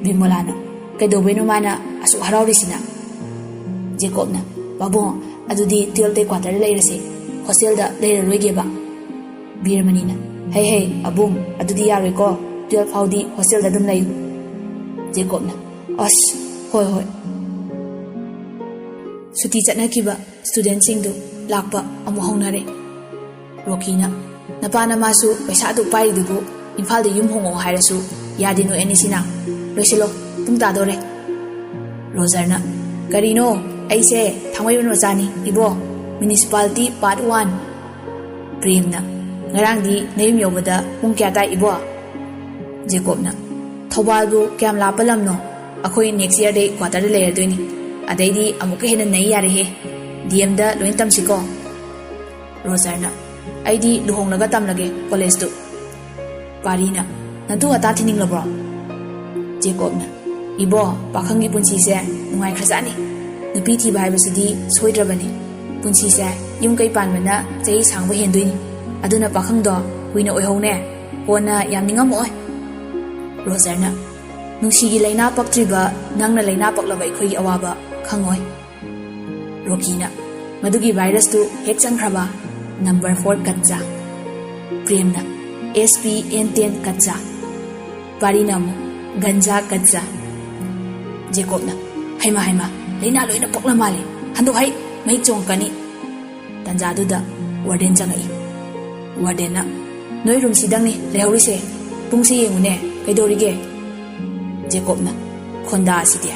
ꯕꯤꯃꯣꯂꯥꯅ, ꯀꯩꯗꯧꯕꯩꯅꯣ ꯃꯥꯅ ꯑꯁꯨꯛ ꯍꯔꯥꯎꯔꯤꯁꯤꯅ? ꯖꯦꯀꯣꯕꯅ, ꯄꯥꯕꯨꯡ, ꯑꯗꯨꯗꯤ ꯇꯨꯌꯦꯜꯞꯇꯩ ꯀ꯭ꯋꯥꯇꯔꯗ ꯂꯩꯔꯁꯦ, ꯍꯣꯁꯇꯦꯜꯗ ꯂꯩꯔꯔꯣꯏꯒꯦꯕ꯫ ꯕꯤꯔꯃꯅꯤꯅ, ꯍꯩ ꯍꯩ ꯑꯕꯨꯡ, ꯑꯗꯨꯗꯤ ꯌꯥꯔꯣꯏꯀꯣ, ꯇꯨꯌꯦꯜꯞ ꯐꯥꯎꯗꯤ ꯍꯣꯁꯇꯦꯜꯗ ꯑꯗꯨꯝ ꯂꯩꯌꯨ꯫ ꯖꯦꯀꯣꯕꯅ, ꯑꯁ, ꯍꯣꯏ ꯍꯣꯏ꯫ ꯁꯨꯇꯤ ꯆꯠꯅꯈꯤꯕ ꯁ꯭ꯇꯨꯗꯦꯟꯠꯁꯤꯡꯗꯨ ꯂꯥꯛꯄ ꯑꯃꯨꯛ ꯍꯧꯅꯔꯦ꯫ ꯔꯣꯀꯤꯅ, ꯅꯄꯥ ꯅꯃꯥꯁꯨ ꯄꯩꯁꯥ ꯑꯗꯨꯛ ꯄꯥꯏꯔꯤꯗꯨꯕꯨ ꯏꯝꯐꯥꯜꯗ ꯌꯨꯝ ꯍꯣꯡꯉꯛꯑꯣ ꯍꯥꯏꯔꯁꯨ ꯌꯥꯗꯦ ꯅꯣꯏ ꯑꯅꯤꯁꯤꯅ꯫ ꯂꯣꯏꯁꯤꯜꯂꯣ, ꯄꯨꯡ ꯇꯥꯗꯣꯔꯦ꯫ ꯔꯣꯖꯔꯅ, ꯀꯔꯤꯅꯣ? ꯑꯩꯁꯦ ꯊꯥꯡꯃꯩꯕꯟ ꯃꯆꯥꯅꯤ ꯏꯕꯣ, ꯃ꯭ꯌꯨꯅꯤꯁꯤꯄꯥꯂꯤꯇꯤ ꯄꯥꯔꯠ ꯋꯥꯟ꯫ ꯄ꯭ꯔꯦꯝꯅ, ꯉꯔꯥꯡꯗꯤ ꯅꯌꯨꯝ ꯌꯧꯕꯗ ꯄꯨꯡ ꯀꯌꯥ ꯇꯥꯏ ꯏꯕꯣ? ꯖꯦꯀꯣꯕꯅ, ꯊꯧꯕꯥꯜꯕꯨ ꯀꯌꯥꯝ ꯂꯥꯞꯄ ꯂꯝꯅꯣ? ꯑꯩꯈꯣꯏ ꯅꯦꯛꯁ ꯌꯔꯗꯩ ꯀ꯭ꯋꯥꯇꯔꯗ ꯂꯩꯔꯗꯣꯏꯅꯤ, ꯑꯗꯩꯗꯤ ꯑꯃꯨꯛꯀ ꯍꯦꯟꯅ ꯅꯩ ꯌꯥꯔꯦꯍꯦ꯫ ꯗꯤ ꯑꯦꯝꯗ ꯂꯣꯏ ꯇꯝꯁꯤꯀꯣ꯫ ꯔꯣꯖꯔꯅ, ꯑꯩꯗꯤ ꯂꯨꯍꯣꯡꯂꯒ ꯇꯝꯂꯒꯦ ꯀꯣꯂꯦꯖꯇꯨ꯫ ꯄꯥꯔꯤꯅ, ꯅꯇꯨ ꯑꯇꯥ ꯊꯤꯅꯤꯡꯂꯕ꯭ꯔꯣ? ꯖꯦꯀꯣꯕꯅ, ꯏꯕꯣ, ꯄꯥꯈꯪꯒꯤ ꯄꯨꯟꯁꯤꯁꯦ ꯅꯨꯡꯉꯥꯏꯈ꯭ꯔꯖꯥꯠꯅꯤ꯫ ꯅꯨꯄꯤ ꯊꯤꯕ ꯍꯥꯏꯕꯁꯤꯗꯤ ꯁꯣꯏꯗ꯭ꯔꯕꯅꯤ꯫ ꯄꯨꯟꯁꯤꯁꯦ ꯌꯨꯝ ꯀꯩ ꯄꯥꯟꯕꯅ ꯆꯍꯤ ꯁꯥꯡꯕ ꯍꯦꯟꯗꯣꯏꯅꯤ꯫ ꯑꯗꯨꯅ ꯄꯥꯈꯪꯗꯣ ꯀꯨꯏꯅ ꯑꯣꯏꯍꯧꯅꯦ, ꯀꯣꯟꯅ ꯌꯥꯝ ꯅꯤꯡꯉꯝꯃꯛꯑꯣꯏ꯫ ꯔꯣꯖꯔꯅ, ꯅꯨꯡꯁꯤꯒꯤ ꯂꯥꯏꯅꯥ ꯄꯛꯇ꯭ꯔꯤꯕ ꯅꯪꯅ ꯂꯥꯏꯅꯥ ꯄꯛꯂꯕ ꯑꯩꯈꯣꯏꯒꯤ ꯑꯋꯥꯕ ꯈꯪꯉꯣꯏ꯫ ꯔꯣꯀꯤꯅ, ꯃꯗꯨꯒꯤ ꯚꯥꯏꯔꯁꯇꯨ ꯍꯦꯛ ꯆꯪꯈ꯭ꯔꯕ, ꯅꯝꯕꯔ ꯐꯣꯔ ꯀꯠꯆꯥ꯫ ꯄ꯭ꯔꯦꯝꯅ, ꯑꯦꯁ ꯄꯤ ꯑꯦꯟ ꯇꯦꯟ ꯀꯠꯆꯥ꯫ ꯄꯥꯔꯤꯅ ꯑꯃꯨꯛ, ꯒꯟꯖꯥ ꯒꯟꯖꯥ꯫ ꯖꯦꯀꯣꯕꯅ, "ꯍꯩꯃꯥ, ꯍꯩꯃꯥ, ꯂꯥꯏꯅꯥ ꯂꯣꯏꯅ ꯄꯛꯂ ꯃꯥꯜꯂꯦ꯫ ꯍꯟꯗꯣꯛ ꯍꯩ, ꯃꯍꯤꯛ ꯆꯣꯡꯉꯛꯀꯅꯤ"꯫ ꯇꯟꯖꯥꯗꯨꯗ ꯋꯥꯔꯗꯦꯟ ꯆꯪꯉꯛꯏ꯫ ꯋꯥꯔꯗꯦꯟꯅ, "ꯅꯣꯏ ꯔꯨꯝꯁꯤꯗꯪꯅꯤ ꯂꯩꯍꯧꯔꯤꯁꯦ꯫ ꯄꯨꯡꯁꯤ ꯌꯦꯡꯉꯨꯅꯦ, ꯀꯩꯗꯧꯔꯤꯒꯦ?" ꯖꯦꯀꯣꯕꯅ, "ꯈꯣꯟꯗꯥꯁꯤꯗꯤ"꯫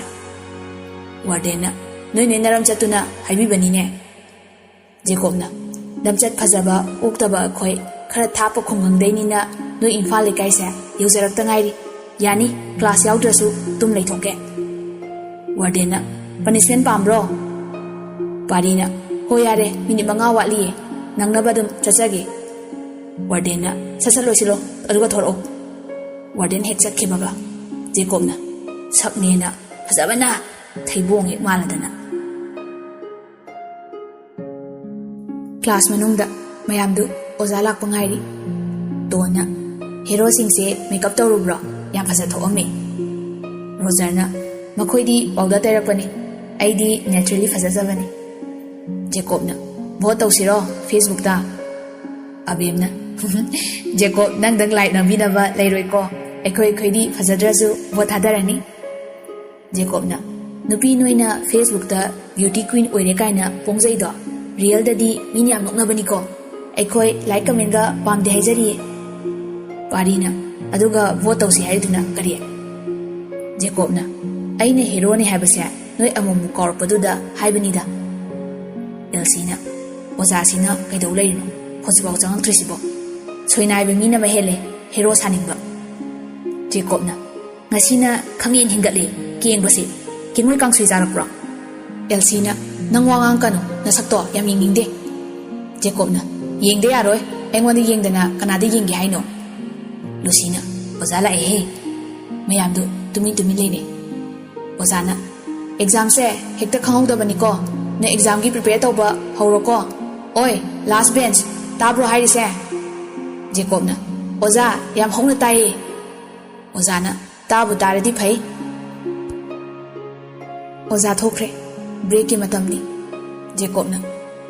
ꯋꯥꯔꯗꯦꯟꯅ, "ꯅꯣꯏ ꯅꯣꯏ ꯅꯔꯝ ꯆꯠꯇꯨꯅ ꯍꯥꯏꯕꯤꯕꯅꯤꯅꯦ"꯫ ꯖꯦꯀꯣꯕꯅ, "ꯂꯝꯆꯠ ꯐꯖꯕ ꯑꯣꯛꯇꯕ ꯑꯩꯈꯣꯏ ꯈꯔ ꯊꯥꯞꯄ ꯈꯨꯡꯒꯪꯗꯩꯅꯤꯅ ꯅꯣꯏ ꯏꯝꯐꯥꯜ ꯂꯩꯀꯥꯏꯁꯦ ꯌꯧꯖꯔꯛꯇ ꯉꯥꯏꯔꯤ꯫ ꯌꯥꯅꯤ, ꯀ꯭ꯂꯥꯁ ꯌꯥꯎꯗ꯭ꯔꯁꯨ ꯇꯨꯝ ꯂꯩꯊꯣꯛꯀꯦ"꯫ ꯋꯥꯔꯗꯦꯟꯅ, "ꯄꯅꯤꯁꯃꯦꯟ ꯄꯥꯝꯕ꯭ꯔꯣ?" ꯄꯥꯔꯤꯅ, "ꯍꯣꯏ ꯌꯥꯔꯦ, ꯃꯤꯅꯤꯠ ꯃꯉꯥ ꯋꯥꯠꯂꯤꯌꯦ, ꯅꯪꯅꯕ ꯑꯗꯨꯝ ꯆꯠꯆꯒꯦ"꯫ ꯋꯥꯔꯗꯦꯟꯅ, "ꯁꯠ ꯁꯠ ꯂꯣꯏꯁꯤꯜꯂꯣ, ꯑꯗꯨꯒ ꯊꯣꯔꯛꯑꯣ"꯫ ꯋꯥꯔꯗꯦꯟ ꯍꯦꯛ ꯆꯠꯈꯤꯕꯒ ꯖꯦꯀꯣꯕꯅ, "ꯁꯛꯅꯦꯅ ꯐꯖꯕꯅ ꯊꯩꯕꯣꯡ ꯍꯦꯛ ꯃꯥꯜꯂꯗꯅ"꯫ ꯀ꯭ꯂꯥꯁ ꯃꯅꯨꯡꯗ ꯃꯌꯥꯝꯗꯨ ꯑꯣꯖꯥ ꯂꯥꯛꯄ ꯉꯥꯏꯔꯤ꯫ ꯇꯣꯟꯅ, "ꯍꯦꯔꯣꯁꯤꯡꯁꯦ ꯃꯦꯀꯞ ꯇꯧꯔꯨꯕ꯭ꯔꯣ? ꯌꯥꯝ ꯐꯖ ꯊꯣꯛꯑꯝꯃꯦ"꯫ ꯔꯣꯖꯔꯅ, "ꯃꯈꯣꯏꯗꯤ ꯄꯥꯎꯗꯔ ꯇꯩꯔꯛꯄꯅꯤ, ꯑꯩꯗꯤ ꯅꯦꯆꯔꯦꯂꯤ ꯐꯖꯖꯕꯅꯤ"꯫ ꯖꯦꯀꯣꯕꯅ, "ꯚꯣꯠ ꯇꯧꯁꯤꯔꯣ ꯐꯦꯁꯕꯨꯛꯇ?" ꯑꯕꯦꯝꯅ, "ꯖꯦꯀꯣꯕ, ꯅꯪꯗꯪ ꯂꯥꯏꯛ ꯅꯝꯕꯤꯅꯕ ꯂꯩꯔꯣꯏꯀꯣ, ꯑꯩꯈꯣꯏ ꯑꯩꯈꯣꯏꯗꯤ ꯐꯖꯗ꯭ꯔꯁꯨ ꯚꯣꯠ ꯊꯥꯗꯔꯅꯤ"꯫ ꯖꯦꯀꯣꯕꯅ, "ꯅꯨꯄꯤ ꯅꯣꯏꯅ ꯐꯦꯁꯕꯨꯛꯇ ꯕ꯭ꯌꯨꯇꯤ ꯀ꯭ꯋꯤꯟ ꯑꯣꯏꯔꯦ ꯀꯥꯏꯅ ꯄꯣꯡꯖꯩꯗꯣ, ꯔꯤꯌꯦꯜꯗꯗꯤ ꯃꯤꯅ ꯌꯥꯝ ꯅꯣꯛꯅꯕꯅꯤꯀꯣ꯫ ꯑꯩꯈꯣꯏ ꯂꯥꯏꯛ ꯀꯃꯦꯟꯒ ꯄꯥꯝꯗꯦ ꯍꯥꯏꯖꯔꯤꯌꯦ"꯫ ꯄꯥꯔꯤꯅ, "ꯑꯗꯨꯒ ꯚꯣꯠ ꯇꯧꯁꯤ ꯍꯥꯏꯔꯤꯗꯨꯅ ꯀꯔꯤ?" ꯖꯦꯀꯣꯕꯅ, "ꯑꯩꯅ ꯍꯦꯔꯣꯅꯤ ꯍꯥꯏꯕꯁꯦ ꯅꯣꯏ ꯑꯃꯨꯛꯃꯨꯛ ꯀꯥꯎꯔꯛꯄꯗꯨꯗ ꯍꯥꯏꯕꯅꯤꯗ"꯫ ꯑꯦꯜꯁꯤꯅ, "ꯑꯣꯖꯥꯁꯤꯅ ꯀꯩꯗꯧ ꯂꯩꯔꯤꯅꯣ? ꯍꯧꯖꯤꯛꯐꯥꯎ ꯆꯪꯉꯛꯇ꯭ꯔꯤꯁꯤꯕꯣ? ꯁꯣꯏꯅꯥꯏꯕ ꯃꯤꯅ ꯃꯍꯦꯜꯂꯦ ꯍꯦꯔꯣ ꯁꯥꯅꯤꯡꯕ"꯫ ꯖꯦꯀꯣꯕꯅ, "ꯉꯁꯤꯅ ꯈꯪꯍꯦꯟ ꯍꯦꯟꯒꯠꯂꯦ ꯀꯦꯡꯕꯁꯦ꯫ ꯀꯦꯡꯉꯣꯏ ꯀꯥꯡꯁꯣꯏ ꯆꯥꯔꯛꯄ꯭ꯔꯣ?" ꯑꯦꯜꯁꯤꯅ, "ꯅꯪ ꯋꯥ ꯉꯥꯡꯀꯅꯨ, ꯅꯁꯛꯇꯣ ꯌꯥꯝ ꯌꯦꯡꯅꯤꯡꯗꯦ"꯫ ꯖꯦꯀꯣꯕꯅ, "ꯌꯦꯡꯗ ꯌꯥꯔꯣꯏ, ꯑꯩꯉꯣꯟꯗ ꯌꯦꯡꯗꯅ ꯀꯅꯥꯗ ꯌꯦꯡꯒꯦ ꯍꯥꯏꯅꯣ?" ꯂꯨꯁꯤꯅ, "ꯑꯣꯖꯥ ꯂꯥꯛꯑꯦꯍꯦ"꯫ ꯃꯌꯥꯝꯗꯨ ꯇꯨꯃꯤꯟ ꯇꯨꯃꯤꯟ ꯂꯩꯅꯩ꯫ ꯑꯣꯖꯥꯅ, "ꯑꯦꯛꯖꯥꯝꯁꯦ ꯍꯦꯛꯇ ꯈꯪꯍꯧꯗꯕꯅꯤꯀꯣ, ꯅꯣꯏ ꯑꯦꯛꯖꯥꯝꯒꯤ ꯄ꯭ꯔꯤꯄꯦꯌꯔ ꯇꯧꯕ ꯍꯧꯔꯣꯀꯣ꯫ ꯑꯣꯏ, ꯂꯥꯁ ꯕꯦꯟꯁ, ꯇꯥꯕ꯭ꯔꯣ ꯍꯥꯏꯔꯤꯁꯦ?" ꯖꯦꯀꯣꯕꯅ, "ꯑꯣꯖꯥ, ꯌꯥꯝ ꯍꯧꯅ ꯇꯥꯏꯌꯦ"꯫ ꯑꯣꯖꯥꯅ, "ꯇꯥꯕꯨ ꯇꯥꯔꯗꯤ ꯐꯩ"꯫ ꯑꯣꯖꯥ ꯊꯣꯛꯈ꯭ꯔꯦ꯫ ꯕ꯭ꯔꯦꯛꯀꯤ ꯃꯇꯝꯅꯤ꯫ ꯖꯦꯀꯣꯕꯅ,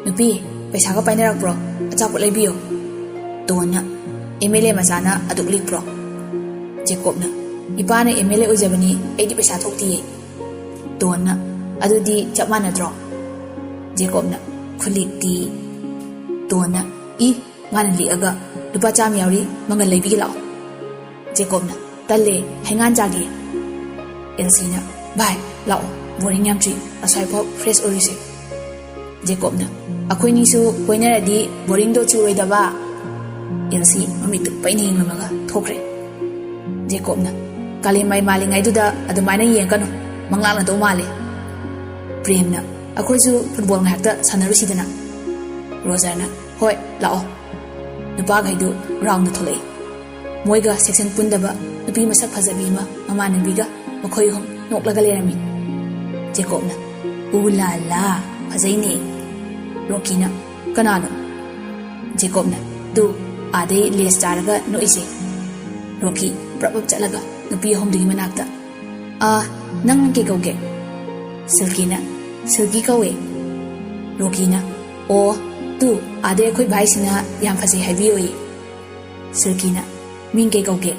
"ꯅꯨꯄꯤ, ꯄꯩꯁꯥꯒ ꯄꯥꯏꯅꯔꯛꯄ꯭ꯔꯣ? ꯑꯆꯥꯄꯣꯠ ꯂꯩꯕꯤꯌꯣ"꯫ ꯇꯣꯟꯅ, "ꯑꯦꯝ ꯑꯦꯜ ꯑꯦ ꯃꯆꯥꯅ ꯑꯗꯨꯛ ꯂꯤꯛꯄ꯭ꯔꯣ?" ꯖꯦꯀꯣꯕꯅ, "ꯏꯄꯥꯅ ꯑꯦꯝ ꯑꯦꯜ ꯑꯦ ꯑꯣꯏꯖꯕꯅꯤ, ꯑꯩꯗꯤ ꯄꯩꯁꯥ ꯊꯣꯛꯇꯤꯌꯦ"꯫ ꯇꯣꯟꯅ, "ꯑꯗꯨꯗꯤ ꯆꯞ ꯃꯥꯟꯅꯗ꯭ꯔꯣ?" ꯖꯦꯀꯣꯕꯅ, "ꯈꯨꯂꯤꯛꯇꯤ"꯫ ꯇꯣꯟꯅ, "ꯏ, ꯃꯥꯅ ꯂꯤꯛꯑꯒ ꯂꯨꯄꯥ ꯆꯥꯝꯃ ꯌꯥꯎꯔꯤ, ꯃꯪꯒꯜ ꯂꯩꯕꯤꯒꯦ ꯂꯥꯛꯑꯣ"꯫ ꯖꯦꯀꯣꯕꯅ, "ꯇꯜꯂꯦ, ꯍꯩꯉꯥꯟ ꯆꯥꯒꯦ"꯫ ꯑꯦꯜꯁꯤꯅ, "ꯚꯥꯏ, ꯂꯥꯛꯑꯣ, ꯕꯣꯔꯤꯡ ꯌꯥꯝ ꯆꯨꯏ, ꯑꯁ꯭ꯋꯥꯏꯐꯥꯎ ꯐ꯭ꯔꯦꯁ ꯑꯣꯏꯔꯨꯁꯦ"꯫ ꯖꯦꯀꯣꯕꯅ, "ꯑꯩꯈꯣꯏꯅꯤꯁꯨ ꯀꯣꯏꯅꯔꯗꯤ ꯕꯣꯔꯤꯡꯗꯣ ꯆꯨꯔꯣꯏꯗꯕ"꯫ ꯑꯦꯜꯁꯤ ꯃꯃꯤꯠꯇꯨ ꯄꯩꯅ ꯌꯦꯡꯂꯝꯃꯒ ꯊꯣꯛꯈ꯭ꯔꯦ꯫ ꯖꯦꯀꯣꯕꯅ, "ꯀꯥꯂꯦꯟꯃꯩ ꯃꯥꯜꯂꯤꯉꯩꯗꯨꯗ ꯑꯗꯨꯃꯥꯏꯅ ꯌꯦꯡꯉꯛꯀꯅꯨ, ꯃꯪꯂꯥꯛꯅꯗꯧ ꯃꯥꯜꯂꯦ"꯫ ꯄ꯭ꯔꯦꯝꯅ, "ꯑꯩꯈꯣꯏꯁꯨ ꯐꯨꯠꯕꯣꯜ ꯉꯥꯏꯍꯥꯛꯇ ꯁꯥꯟꯅꯔꯨꯁꯤꯗꯅ"꯫ ꯔꯣꯖꯔꯅ, "ꯍꯣꯏ, ꯂꯥꯛꯑꯣ"꯫ ꯅꯨꯄꯥꯈꯩꯗꯨ ꯒ꯭ꯔꯥꯎꯟꯗ ꯊꯣꯛꯂꯛꯏ꯫ ꯃꯣꯏꯒ ꯁꯦꯛꯁꯟ ꯄꯨꯟꯗꯕ ꯅꯨꯄꯤ ꯃꯁꯛ ꯐꯖꯕꯤ ꯑꯃ ꯃꯃꯥꯟꯅꯕꯤꯒ ꯃꯈꯣꯏ ꯑꯍꯨꯝ ꯅꯣꯛꯂꯒ ꯂꯩꯔꯝꯃꯤ꯫ ꯖꯦꯀꯣꯕꯅ, "ꯎ ꯂꯥ ꯂꯥ, ꯐꯖꯩꯅꯦ"꯫ ꯔꯣꯀꯤꯅ, "ꯀꯅꯥꯅꯣ?" ꯖꯦꯀꯣꯕꯅ, "ꯇꯨ, ꯑꯥꯗꯩ ꯂꯦꯁ ꯆꯥꯔꯒ ꯅꯣꯛꯏꯁꯦ"꯫ ꯔꯣꯀꯤ ꯄ꯭ꯔꯞ ꯄ꯭ꯔꯞ ꯆꯠꯂꯒ ꯅꯨꯄꯤ ꯑꯍꯨꯝꯗꯨꯒꯤ ꯃꯅꯥꯛꯇ, "ꯑꯥ, ꯅꯪ ꯀꯩ ꯀꯧꯒꯦ?" ꯁꯤꯜꯀꯤꯅ, "ꯁꯤꯜꯀꯤ ꯀꯧꯋꯦ"꯫ ꯔꯣꯀꯤꯅ, "ꯑꯣ, ꯇꯨ, ꯑꯥꯗꯩ ꯑꯩꯈꯣꯏ ꯚꯥꯏꯁꯤꯅ ꯌꯥꯝ ꯐꯖꯩ ꯍꯥꯏꯕꯤꯌꯣꯌꯦ"꯫ ꯁꯤꯜꯀꯤꯅ, "ꯃꯤꯡ ꯀꯩ ꯀꯧꯒꯦ?"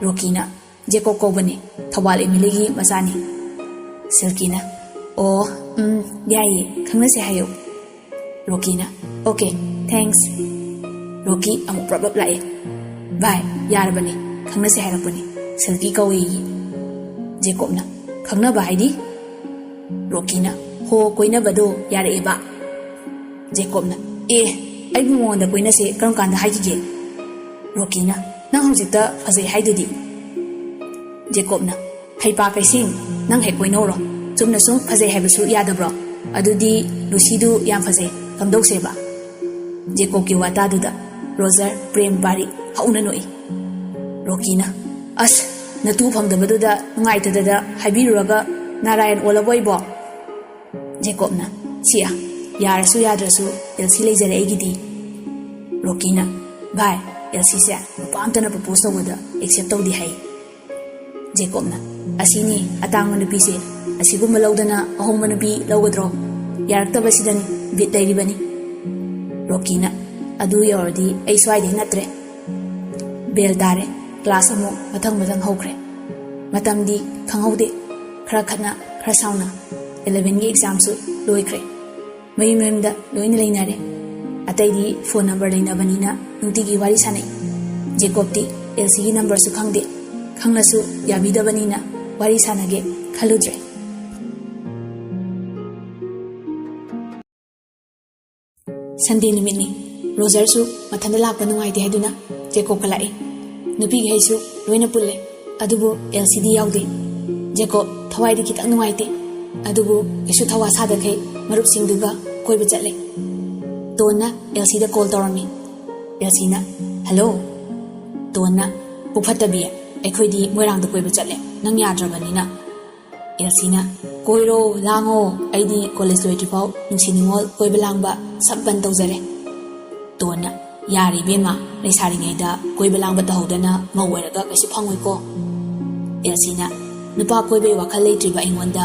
ꯔꯣꯀꯤꯅ, "ꯖꯦꯀꯣꯕ ꯀꯧꯕꯅꯦ, ꯊꯧꯕꯥꯜ ꯑꯦꯝ ꯑꯦꯜ ꯑꯦꯒꯤ ꯃꯆꯥꯅꯤ"꯫ ꯁꯤꯜꯀꯤꯅ, "ꯑꯣ, ꯎꯝ, ꯌꯥꯏꯌꯦ, ꯈꯪꯅꯁꯦ ꯍꯥꯏꯌꯣ"꯫ ꯔꯣꯀꯤꯅ, "ꯑꯣꯀꯦ, ꯊꯦꯡꯛꯁ"꯫ ꯔꯣꯀꯤ ꯑꯃꯨꯛ ꯄ꯭ꯔꯞ ꯄ꯭ꯔꯞ ꯂꯥꯛꯑꯦ꯫ "ꯚꯥꯏ, ꯌꯥꯔꯕꯅꯤ, ꯈꯪꯅꯁꯦ ꯍꯥꯏꯔꯛꯄꯅꯤ, ꯁꯤꯜꯀꯤ ꯀꯧꯋꯦꯌꯦ"꯫ ꯖꯦꯀꯣꯕꯅ, "ꯈꯪꯅꯕ ꯍꯥꯏꯗꯤ?" ꯔꯣꯀꯤꯅ, "ꯍꯣ, ꯀꯣꯏꯅꯕꯗꯣ ꯌꯥꯔꯛꯑꯦꯕ"꯫ ꯖꯦꯀꯣꯕꯅ, "ꯑꯦ, ꯑꯩꯕꯨ ꯃꯉꯣꯟꯗ ꯀꯣꯏꯅꯁꯦ ꯀꯔꯝ ꯀꯥꯟꯗ ꯍꯥꯏꯈꯤꯒꯦ?" ꯔꯣꯀꯤꯅ, "ꯅꯪ ꯍꯧꯖꯤꯛꯇ ꯐꯖꯩ ꯍꯥꯏꯗꯨꯗꯤ"꯫ ꯖꯦꯀꯣꯕꯅ, "ꯍꯩꯄꯥ ꯀꯩꯁꯤꯡ, ꯅꯪ ꯍꯦꯛ ꯀꯣꯏꯅꯧꯔꯣ꯫ ꯆꯨꯝꯅ ꯁꯨꯝ ꯐꯖꯩ ꯍꯥꯏꯕꯁꯨ ꯌꯥꯗꯕ꯭ꯔꯣ? ꯑꯗꯨꯗꯤ ꯂꯨꯁꯤꯗꯨ ꯌꯥꯝ ꯐꯖꯩ, ꯀꯝꯗꯧꯁꯦꯕ?" ꯖꯦꯀꯣꯕꯀꯤ ꯋꯥꯇꯥꯗꯨꯗ ꯔꯣꯖꯔ, ꯄ꯭ꯔꯦꯝ, ꯄꯥꯔꯤ ꯍꯧꯅ ꯅꯣꯛꯏ꯫ ꯔꯣꯀꯤꯅ, "ꯑꯁ, ꯅꯇꯨ ꯐꯪꯗꯕꯗꯨꯗ ꯅꯨꯡꯉꯥꯏꯇꯗꯅ ꯍꯥꯏꯕꯤꯔꯨꯔꯒ ꯅꯥꯔꯥꯌꯟ ꯑꯣꯜꯂꯕꯣ ꯑꯩꯕꯣ?" ꯖꯦꯀꯣꯕꯅ, "ꯁꯤꯌꯥ, ꯌꯥꯔꯁꯨ ꯌꯥꯗ꯭ꯔꯁꯨ ꯑꯦꯜꯁꯤ ꯂꯩꯖꯔꯦ ꯑꯩꯒꯤꯗꯤ"꯫ ꯔꯣꯀꯤꯅ, "ꯚꯥꯏ, ꯑꯦꯜꯁꯤꯁꯦ ꯅꯨꯄꯥ ꯑꯝꯇꯅ ꯄ꯭ꯔꯄꯣꯁ ꯇꯧꯕꯗ ꯑꯦꯛꯁꯦꯞ ꯇꯧꯗꯦ ꯍꯥꯏ"꯫ ꯖꯦꯀꯣꯕꯅ, "ꯑꯁꯤꯅꯤ ꯑꯇꯥꯡꯕ ꯅꯨꯄꯤꯁꯦ, ꯑꯁꯤꯒꯨꯝꯕ ꯂꯧꯗꯅ ꯑꯍꯣꯡꯕ ꯅꯨꯄꯤ ꯂꯧꯒꯗ꯭ꯔꯣ? ꯌꯥꯔꯛꯇꯕꯁꯤꯗꯅꯤ ꯕꯤꯠ ꯂꯩꯔꯤꯕꯅꯤ"꯫ ꯔꯣꯀꯤꯅ, "ꯑꯗꯨ ꯌꯧꯔꯗꯤ ꯑꯩ ꯁ꯭ꯋꯥꯏꯗꯩ ꯅꯠꯇ꯭ꯔꯦ"꯫ ꯕꯦꯜ ꯇꯥꯔꯦ꯫ ꯀ꯭ꯂꯥꯁ ꯑꯃꯨꯛ ꯃꯊꯪ ꯃꯊꯪ ꯍꯧꯈ꯭ꯔꯦ꯫ ꯃꯇꯝꯗꯤ ꯈꯪꯍꯧꯗꯦ꯫ ꯈꯔ ꯈꯠꯅ, ꯈꯔ ꯁꯥꯎꯅ, ꯏꯂꯦꯚꯦꯟꯒꯤ ꯑꯦꯛꯖꯥꯝꯁꯨ ꯂꯣꯏꯈ꯭ꯔꯦ꯫ ꯃꯌꯨꯝ ꯃꯌꯨꯝꯗ ꯂꯣꯏꯅ ꯂꯩꯅꯔꯦ꯫ ꯑꯇꯩꯗꯤ ꯐꯣꯟ ꯅꯝꯕꯔ ꯂꯩꯅꯕꯅꯤꯅ ꯅꯨꯡꯇꯤꯒꯤ ꯋꯥꯔꯤ ꯁꯥꯟꯅꯩ꯫ ꯖꯦꯀꯣꯕꯇꯤ ꯑꯦꯜꯁꯤꯒꯤ ꯅꯝꯕꯔꯁꯨ ꯈꯪꯗꯦ꯫ ꯈꯪꯂꯁꯨ ꯌꯥꯕꯤꯗꯕꯅꯤꯅ ꯋꯥꯔꯤ ꯁꯥꯟꯅꯒꯦ ꯈꯜꯂꯨꯗ꯭ꯔꯦ꯫ ꯁꯟꯗꯦ ꯅꯨꯃꯤꯠꯅꯤ꯫ ꯔꯣꯖꯔꯁꯨ ꯃꯊꯟꯇ ꯂꯥꯛꯄ ꯅꯨꯡꯉꯥꯏꯇꯦ ꯍꯥꯏꯗꯨꯅ ꯖꯦꯀꯣꯕꯀ ꯂꯥꯛꯏ꯫ ꯅꯨꯄꯤꯈꯩꯁꯨ ꯂꯣꯏꯅ ꯄꯨꯜꯂꯦ, ꯑꯗꯨꯕꯨ ꯑꯦꯜꯁꯤꯗꯤ ꯌꯥꯎꯗꯦ꯫ ꯖꯦꯀꯣꯕ ꯊꯋꯥꯏꯗꯤ ꯈꯤꯇꯪ ꯅꯨꯡꯉꯥꯏꯇꯦ, ꯑꯗꯨꯕꯨ ꯀꯩꯁꯨ ꯊꯧꯋꯥ ꯁꯥꯗꯈꯩ ꯃꯔꯨꯞꯁꯤꯡꯗꯨꯒ ꯀꯣꯏꯕ ꯆꯠꯂꯦ꯫ ꯇꯣꯟꯅ ꯑꯦꯜꯁꯤꯗ ꯀꯣꯜ ꯇꯧꯔꯝꯃꯤ꯫ ꯑꯦꯜꯁꯤꯅ, "ꯍꯜꯂꯣ?" ꯇꯣꯟꯅ, "ꯄꯨꯛ ꯐꯠꯇꯕꯤ, ꯑꯩꯈꯣꯏꯗꯤ ꯃꯣꯏꯔꯥꯡꯗ ꯀꯣꯏꯕ ꯆꯠꯂꯦ, ꯅꯪ ꯌꯥꯗ꯭ꯔꯕꯅꯤꯅ꯫" ꯑꯦꯜꯁꯤꯅ, "ꯀꯣꯏꯔꯣ, ꯂꯥꯡꯉꯣ, ꯑꯩꯗꯤ ꯀꯣꯂꯦꯖ ꯂꯣꯏꯗ꯭ꯔꯤꯐꯥꯎ ꯅꯨꯡꯁꯤ ꯅꯨꯡꯉꯣꯜ ꯀꯣꯏꯕ ꯂꯥꯡꯕ ꯁꯞ ꯕꯟ ꯇꯧꯖꯔꯦ꯫" ꯇꯣꯟꯅ, "ꯌꯥꯔꯦ ꯏꯕꯦꯝꯃ, ꯂꯩꯁꯥꯔꯤꯉꯩꯗ ꯀꯣꯏꯕ ꯂꯥꯡꯕ ꯇꯧꯍꯧꯗꯅ ꯃꯧ ꯑꯣꯏꯔꯒ ꯀꯩꯁꯨ ꯐꯪꯉꯣꯏꯀꯣ꯫" ꯑꯦꯜꯁꯤꯅ, "ꯅꯨꯄꯥ ꯀꯣꯏꯕꯩ ꯋꯥꯈꯜ ꯂꯩꯇ꯭ꯔꯤꯕ ꯑꯩꯉꯣꯟꯗ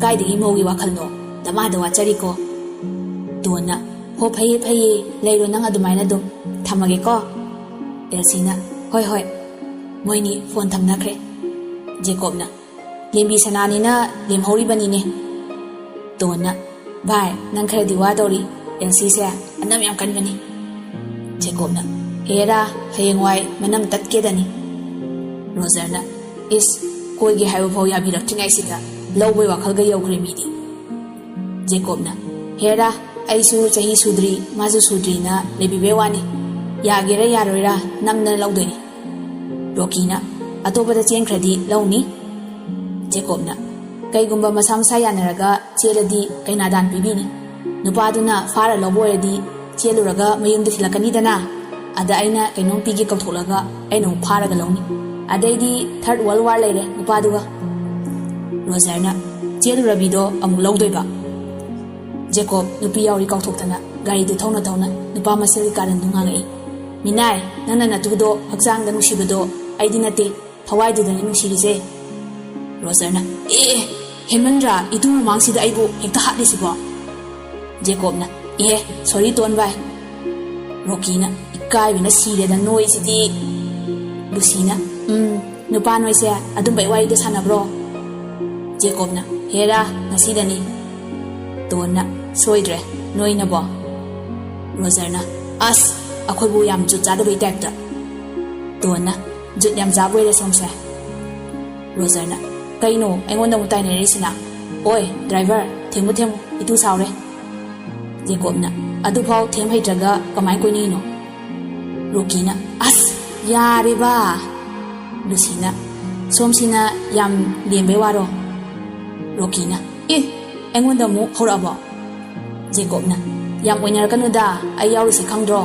ꯀꯥꯏꯗꯒꯤ ꯃꯧꯒꯤ ꯋꯥꯈꯜꯅꯣ? ꯗꯃꯥꯗ ꯋꯥꯠꯆꯔꯤꯀꯣ꯫" ꯇꯣꯟꯅ, "ꯍꯣ, ꯐꯩꯌꯦ ꯐꯩꯌꯦ, ꯂꯩꯔꯣ ꯅꯪ ꯑꯗꯨꯃꯥꯏꯅ ꯑꯗꯨꯝ, ꯊꯝꯃꯒꯦꯀꯣ꯫" ꯑꯦꯜꯁꯤꯅ, "ꯍꯣꯏ ꯍꯣꯏ꯫" ꯃꯣꯏꯅꯤ ꯐꯣꯟ ꯊꯝꯅꯈ꯭ꯔꯦ꯫ ꯖꯦꯀꯣꯕꯅ, "ꯂꯦꯝꯕꯤ ꯁꯅꯥꯅꯤꯅ ꯂꯦꯝꯍꯧꯔꯤꯕꯅꯤꯅꯦ꯫" ꯇꯣꯟꯅ, "ꯚꯥꯏ, ꯅꯪ ꯈꯔꯗꯤ ꯋꯥ ꯇꯧꯔꯤ, ꯑꯦꯜꯁꯤꯁꯦ ꯑꯅꯝ ꯌꯥꯝ ꯀꯟꯕꯅꯤ꯫" ꯖꯦꯀꯣꯕꯅ, "ꯍꯦꯔꯥ, ꯍꯌꯦꯡꯋꯥꯏ ꯃꯅꯝ ꯇꯠꯀꯦꯗꯅꯤ꯫" ꯔꯣꯖꯔꯅ, "ꯏꯁ, ꯀꯣꯏꯒꯦ ꯍꯥꯏꯕ ꯐꯥꯎ ꯌꯥꯕꯤꯔꯛꯇ꯭ꯔꯤꯉꯩꯁꯤꯗ ꯂꯧꯕꯩ ꯋꯥꯈꯜꯒ ꯌꯧꯈ꯭ꯔꯦ ꯃꯤꯗꯤ꯫" ꯖꯦꯀꯣꯕꯅ, "ꯍꯦꯔꯥ, ꯑꯩꯁꯨ ꯆꯍꯤ ꯁꯨꯗ꯭ꯔꯤ, ꯃꯥꯁꯨ ꯁꯨꯗ꯭ꯔꯤꯅ ꯂꯩꯕꯤꯕꯩ ꯋꯥꯅꯤ꯫ ꯌꯥꯒꯦꯔꯥ ꯌꯥꯔꯣꯏꯔꯥ ꯅꯝꯗꯅ ꯂꯧꯗꯣꯏꯅꯤ꯫" ꯔꯣꯀꯤꯅ, "ꯑꯇꯣꯞꯄꯗ ꯆꯦꯟꯈ꯭ꯔꯗꯤ ꯂꯧꯅꯤ꯫" ꯖꯦꯀꯣꯕꯅ, "ꯀꯩꯒꯨꯝꯕ ꯃꯁꯥ ꯃꯁꯥ ꯌꯥꯅꯔꯒ ꯆꯦꯜꯂꯗꯤ ꯀꯩꯅꯥꯗꯥꯟ ꯄꯤꯕꯤꯅꯤ꯫ ꯅꯨꯄꯥꯗꯨꯅ ꯐꯥꯔ ꯂꯧꯕ ꯑꯣꯏꯔꯗꯤ ꯆꯦꯜꯂꯨꯔꯒ ꯃꯌꯨꯝꯗ ꯊꯤꯜꯂꯛꯀꯅꯤꯗꯅ, ꯑꯗ ꯑꯩꯅ ꯀꯩꯅꯣꯝ ꯄꯤꯒꯦ ꯀꯧꯊꯣꯛꯂꯒ ꯑꯩꯅ ꯑꯃꯨꯛ ꯐꯥꯔꯒ ꯂꯧꯅꯤ꯫ ꯑꯗꯩꯗꯤ ꯊꯔꯠ ꯋꯥꯔꯜ ꯋꯥꯔ ꯂꯩꯔꯦ ꯅꯨꯄꯥꯗꯨꯒ꯫" ꯔꯣꯖꯔꯅ, "ꯆꯦꯜꯂꯨꯔꯕꯤꯗꯣ ꯑꯃꯨꯛ ꯂꯧꯗꯣꯏꯕ?" ꯖꯦꯀꯣꯕ ꯅꯨꯄꯤ ꯌꯥꯎꯔꯤ ꯀꯥꯎꯊꯣꯛꯇꯅ ꯒꯥꯔꯤꯗꯨ ꯊꯧꯅ ꯊꯧꯅ ꯅꯨꯄꯥ ꯃꯁꯦꯜꯒꯤ ꯀꯥꯔꯟꯗꯨ ꯉꯥꯡꯉꯛꯏ꯫ "ꯃꯤꯅꯥꯏ, ꯅꯪꯅ ꯅꯇꯨꯗꯣ ꯍꯛꯆꯥꯡꯗ ꯅꯨꯡꯁꯤꯕꯗꯣ ꯑꯩꯗꯤ ꯅꯠꯇꯦ, ꯊꯋꯥꯏꯗꯨꯗꯅꯤ ꯅꯨꯡꯁꯤꯔꯤꯁꯦ꯫" ꯔꯣꯖꯔꯅ, "ꯑꯦ, ꯑꯦ, ꯍꯦꯟꯃꯟꯗ꯭ꯔꯥ, ꯏꯇꯨ ꯃꯃꯥꯡꯁꯤꯗ ꯑꯩꯕꯨ ꯍꯦꯛꯇ ꯍꯥꯠꯂꯤꯁꯤꯕꯣ?" ꯖꯦꯀꯣꯕꯅ, "ꯑꯦ, ꯁꯣꯔꯤ ꯇꯣꯟ ꯚꯥꯏ꯫" ꯔꯣꯀꯤꯅ, "ꯏꯀꯥꯏꯕꯅ ꯁꯤꯔꯦꯗ ꯅꯣꯏꯁꯤꯗꯤ꯫" ꯂꯨꯁꯤꯅ, "ꯎꯝ, ꯅꯨꯄꯥ ꯅꯣꯏꯁꯦ ꯑꯗꯨꯝꯕꯩ ꯋꯥꯔꯤꯗ ꯁꯥꯟꯅꯕ꯭ꯔꯣ?" ꯖꯦꯀꯣꯕꯅ, "ꯍꯦꯔꯥ, ꯉꯁꯤꯗꯅꯤ꯫" ꯇꯣꯟꯅ, "ꯁꯣꯏꯗ꯭ꯔꯦ, ꯅꯣꯏꯅꯕꯣ?" ꯔꯣꯖꯔꯅ, "ꯑꯁ, ꯑꯩꯈꯣꯏꯕꯨ ꯌꯥꯝ ꯖꯨꯠ ꯆꯥꯗꯕꯩ ꯇꯥꯏꯞꯇ꯫" ꯇꯣꯟꯅ, "ꯖꯨꯠ ꯌꯥꯝ ꯆꯥꯕ ꯑꯣꯏꯔꯦ ꯁꯣꯝꯁꯦ꯫" ꯔꯣꯖꯔꯅ, "ꯀꯩꯅꯣ ꯑꯩꯉꯣꯟꯗ ꯑꯃꯨꯛ ꯇꯥꯏꯅꯔꯛꯏꯁꯤꯅ? ꯑꯣꯏ, ꯗ꯭ꯔꯥꯏꯚꯔ, ꯊꯦꯝꯃꯨ ꯊꯦꯝꯃꯨ, ꯏꯇꯨ ꯁꯥꯎꯔꯦ꯫" ꯖꯦꯀꯣꯕꯅ, "ꯑꯗꯨꯐꯥꯎ ꯊꯦꯝ ꯍꯩꯇ꯭ꯔꯒ ꯀꯃꯥꯏ ꯀꯣꯏꯅꯤꯡꯉꯤꯅꯣ?" ꯔꯣꯀꯤꯅ, "ꯑꯁ, ꯌꯥꯔꯦꯕ!" ꯂꯨꯁꯤꯅ, "ꯁꯣꯝꯁꯤꯅ ꯌꯥꯝ ꯂꯦꯝꯕꯩ ꯋꯥꯔꯣ?" ꯔꯣꯀꯤꯅ, "ꯑꯦ, ꯑꯩꯉꯣꯟꯗ ꯑꯃꯨꯛ ꯍꯧꯔꯛꯑꯕꯣ?" ꯖꯦꯀꯣꯕꯅ, "ꯌꯥꯝ ꯑꯣꯏꯅꯔꯛꯀꯅꯨꯗ, ꯑꯩ ꯌꯥꯎꯔꯤꯁꯦ ꯈꯪꯗ꯭ꯔꯣ?"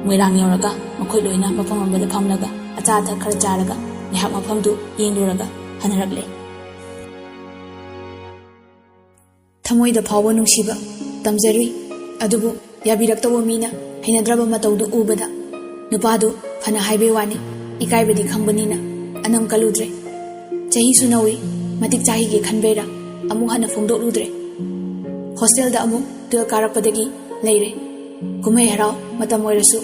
ꯃꯣꯏꯔꯥꯡ ꯌꯧꯔꯒ ꯃꯈꯣꯏ ꯂꯣꯏꯅ ꯃꯐꯝ ꯑꯃꯗ ꯐꯝꯂꯒ ꯑꯆꯥ ꯑꯊꯛ ꯈꯔ ꯆꯥꯔꯒ ꯉꯥꯏꯍꯥꯛ ꯃꯐꯝꯗꯨ ꯌꯦꯡꯂꯨꯔꯒ ꯍꯟꯅꯔꯛꯂꯦ꯫ ꯊꯃꯣꯏꯗ ꯐꯥꯎꯕ ꯅꯨꯡꯁꯤꯕ ꯇꯝꯖꯔꯨꯏ꯫ ꯑꯗꯨꯕꯨ ꯌꯥꯕꯤꯔꯛꯇꯧꯕ ꯃꯤꯅ ꯍꯩꯅꯗ꯭ꯔꯕ ꯃꯇꯧꯗꯨ ꯎꯕꯗ ꯅꯨꯄꯥꯗꯨ ꯐꯅ ꯍꯥꯏꯕꯩ ꯋꯥꯅꯤ, ꯏꯀꯥꯏꯕꯗꯤ ꯈꯪꯕꯅꯤꯅ ꯑꯅꯝ ꯀꯜꯂꯨꯗ꯭ꯔꯦ꯫ ꯆꯍꯤꯁꯨ ꯅꯧꯏ, ꯃꯇꯤꯛ ꯆꯥꯈꯤꯒꯦ ꯈꯟꯕꯩꯔꯥ ꯑꯃꯨꯛ ꯍꯟꯅ ꯐꯣꯡꯗꯣꯛꯂꯨꯗ꯭ꯔꯦ꯫ ꯍꯣꯁꯇꯦꯜꯗ ꯑꯃꯨꯛ ꯇꯨꯌꯦꯜꯞ ꯀꯥꯔꯛꯄꯗꯒꯤ ꯂꯩꯔꯦ꯫ ꯀꯨꯝꯍꯩ ꯍꯔꯥꯎ ꯃꯇꯝ ꯑꯣꯏꯔꯁꯨ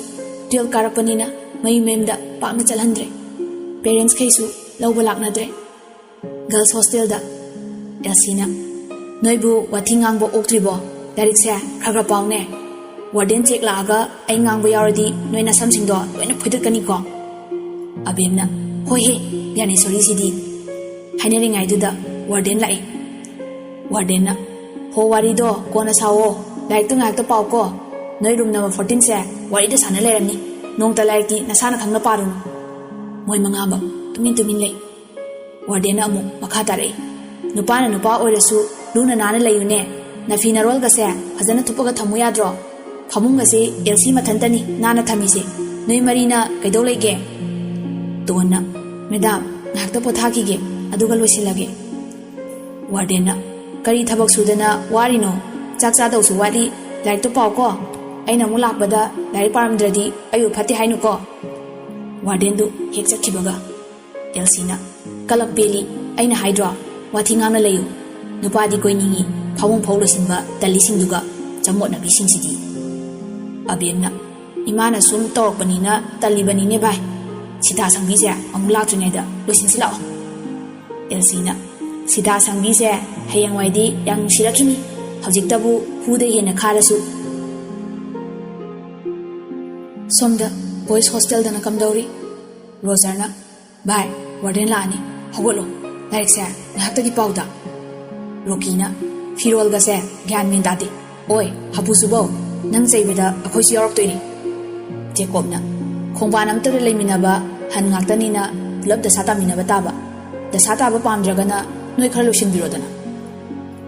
ꯇꯨꯌꯦꯜꯞ ꯀꯥꯔꯛꯄꯅꯤꯅ ꯃꯌꯨꯝ ꯃꯌꯨꯝꯗ ꯄꯥꯛꯅ ꯆꯠꯍꯟꯗ꯭ꯔꯦ꯫ ꯄꯦꯔꯦꯟꯁꯈꯩꯁꯨ ꯂꯧꯕ ꯂꯥꯛꯅꯗ꯭ꯔꯦ꯫ ꯒꯔꯜꯁ ꯍꯣꯁꯇꯦꯜꯗ꯫ ꯑꯦꯜꯁꯤꯅ, "ꯅꯣꯏꯕꯨ ꯋꯥꯊꯤ ꯉꯥꯡꯕ ꯑꯣꯛꯇ꯭ꯔꯤꯕꯣ? ꯂꯥꯏꯔꯤꯛꯁꯦ ꯈꯔ ꯈꯔ ꯄꯥꯎꯅꯦ꯫ ꯋꯥꯔꯗꯦꯟ ꯆꯦꯛ ꯂꯥꯛꯑꯒ ꯑꯩ ꯉꯥꯡꯕ ꯌꯥꯎꯔꯗꯤ ꯅꯣꯏ ꯅꯁꯝꯁꯤꯡꯗꯣ ꯂꯣꯏꯅ ꯐꯣꯏꯗꯠꯀꯅꯤꯀꯣ꯫" ꯑꯕꯦꯝꯅ, "ꯍꯣꯏꯍꯦ, ꯒ꯭ꯌꯥꯅꯦꯁꯣꯔꯤꯁꯤꯗꯤ꯫" ꯍꯥꯏꯅꯔꯤꯉꯩꯗꯨꯗ ꯋꯥꯔꯗꯦꯟ ꯂꯥꯛꯏ꯫ ꯋꯥꯔꯗꯦꯟꯅ, "ꯍꯣ, ꯋꯥꯔꯤꯗꯣ ꯀꯣꯟꯅ ꯁꯥꯎꯋꯣ, ꯂꯥꯏꯔꯤꯛꯇꯣ ꯉꯥꯏꯍꯥꯛꯇ ꯄꯥꯎꯀꯣ꯫ ꯅꯣꯏ ꯔꯨꯝ ꯅꯝꯕꯔ ꯐꯣꯔꯇꯤꯟꯁꯦ ꯋꯥꯔꯤꯗ ꯁꯥꯟꯅ ꯂꯩꯔꯝꯅꯤ꯫ ꯅꯣꯡꯇ ꯂꯥꯏꯔꯤꯛꯇꯤ ꯅꯁꯥꯅ ꯈꯪꯅ ꯄꯥꯔꯨꯅꯨ꯫" ꯃꯣꯏ ꯃꯉꯥꯃꯛ ꯇꯨꯃꯤꯟ ꯇꯨꯃꯤꯟ ꯂꯩ꯫ ꯋꯥꯔꯗꯦꯟꯅ ꯑꯃꯨꯛ ꯃꯈꯥ ꯇꯥꯔꯛꯏ, "ꯅꯨꯄꯥꯅ ꯅꯨꯄꯥ ꯑꯣꯏꯔꯁꯨ ꯂꯨꯅ ꯅꯥꯟꯅ ꯂꯩꯌꯨꯅꯦ꯫ ꯅꯐꯤ ꯅꯔꯣꯜꯒꯁꯦ ꯐꯖꯅ ꯊꯨꯞꯄꯒ ꯊꯝꯃꯨ ꯌꯥꯗ꯭ꯔꯣ? ꯐꯃꯨꯡꯒꯁꯦ ꯑꯦꯜꯁꯤ ꯃꯊꯟꯇꯅꯤ ꯅꯥꯟꯅ ꯊꯝꯃꯤꯁꯦ꯫ ꯅꯣꯏ ꯃꯔꯤꯅ ꯀꯩꯗꯧ ꯂꯩꯒꯦ?" ꯇꯣꯟꯅ, "ꯃꯦꯗꯥꯝ, ꯉꯥꯏꯍꯥꯛꯇ ꯄꯣꯊꯥꯈꯤꯒꯦ, ꯑꯗꯨꯒ ꯂꯣꯏꯁꯤꯜꯂꯒꯦ꯫" ꯋꯥꯔꯗꯦꯟꯅ, "ꯀꯔꯤ ꯊꯕꯛ ꯁꯨꯗꯅ ꯋꯥꯔꯤꯅꯣ? ꯆꯥꯛ ꯆꯥꯗꯧꯁꯨ ꯋꯥꯠꯂꯤ, ꯂꯥꯏꯔꯤꯛꯇꯣ ꯄꯥꯎꯀꯣ꯫ ꯑꯩꯅ ꯑꯃꯨꯛ ꯂꯥꯛꯄꯗ ꯂꯥꯏꯔꯤꯛ ꯄꯥꯔꯝꯗ꯭ꯔꯗꯤ ꯑꯩꯕꯨ ꯐꯠꯇꯦ ꯍꯥꯏꯅꯨꯀꯣ꯫" ꯋꯥꯔꯗꯦꯟꯗꯨ ꯍꯦꯛ ꯆꯠꯈꯤꯕꯒ ꯑꯦꯜꯁꯤꯅ, "ꯀꯂꯛ ꯄꯦꯜꯂꯤ, ꯑꯩꯅ ꯍꯥꯏꯗ꯭ꯔꯣ, ꯋꯥꯊꯤ ꯉꯥꯡꯅ ꯂꯩꯌꯨ꯫ ꯅꯨꯄꯥꯗꯤ ꯀꯣꯏꯅꯤꯡꯉꯤ, ꯐꯥꯃꯨꯡ ꯐꯧ ꯂꯣꯏꯁꯤꯟꯕ ꯇꯜꯂꯤꯁꯤꯡꯗꯨꯒ ꯆꯃꯣꯠꯅꯕꯤꯁꯤꯡꯁꯤꯗꯤ꯫" ꯑꯕꯦꯝꯅ, "ꯏꯃꯥꯅ ꯁꯨꯝ ꯇꯧꯔꯛꯄꯅꯤꯅ ꯇꯜꯂꯤꯕꯅꯤꯅꯦ ꯚꯥꯏ꯫ ꯁꯤꯇꯥ ꯁꯪꯕꯤꯁꯦ ꯑꯃꯨꯛ ꯂꯥꯛꯇ꯭ꯔꯤꯉꯩꯗ ꯂꯣꯏꯁꯤꯟꯁꯤ ꯂꯥꯛꯑꯣ꯫ ꯑꯦꯜꯁꯤꯅ, ꯁꯤꯇꯥ ꯁꯪꯕꯤꯁꯦ ꯍꯌꯦꯡꯋꯥꯏꯗꯤ ꯌꯥꯝ ꯅꯨꯡꯁꯤꯔꯛꯈꯤꯅꯤ, ꯍꯧꯖꯤꯛꯇꯕꯨ ꯍꯨꯗ ꯍꯦꯟꯅ ꯈꯥꯔꯁꯨ꯫ ꯁꯣꯝꯗ ꯕꯣꯏꯁ ꯍꯣꯁꯇꯦꯜꯗꯅ ꯀꯝꯗꯧꯔꯤ? ꯔꯣꯖꯔꯅ, ꯚꯥꯏ, ꯋꯥꯔꯗꯦꯟ ꯂꯥꯛꯑꯅꯤ, ꯍꯧꯒꯠꯂꯣ, ꯂꯥꯏꯔꯤꯛꯁꯦ ꯉꯥꯏꯍꯥꯛꯇꯒꯤ ꯄꯥꯎꯗ꯫ ꯔꯣꯀꯤꯅ, ꯐꯤꯔꯣꯜꯒꯁꯦ ꯒ꯭ꯌꯥꯟ ꯃꯦꯟ ꯇꯥꯗꯦ꯫ ꯑꯣꯏ, ꯍꯥꯄꯨꯁꯨꯕꯧ, ꯅꯪ ꯆꯩꯕꯗ ꯑꯩꯈꯣꯏꯁꯨ ꯌꯥꯎꯔꯛꯇꯣꯏꯅꯤ꯫ ꯖꯦꯀꯣꯕꯅ, ꯈꯣꯡꯕꯥꯟ ꯑꯃꯠꯇꯗ ꯂꯩꯃꯤꯟꯅꯕ ꯍꯟ ꯉꯥꯛꯇꯅꯤꯅ ꯄꯨꯂꯞ ꯗꯁꯥ ꯇꯥꯃꯤꯟꯅꯕ ꯇꯥꯕ꯫ ꯗꯁꯥ ꯇꯥꯕ ꯄꯥꯝꯗ꯭ꯔꯒꯅ ꯅꯣꯏ ꯈꯔ ꯂꯣꯏꯁꯤꯟꯕꯤꯔꯣꯗꯅ꯫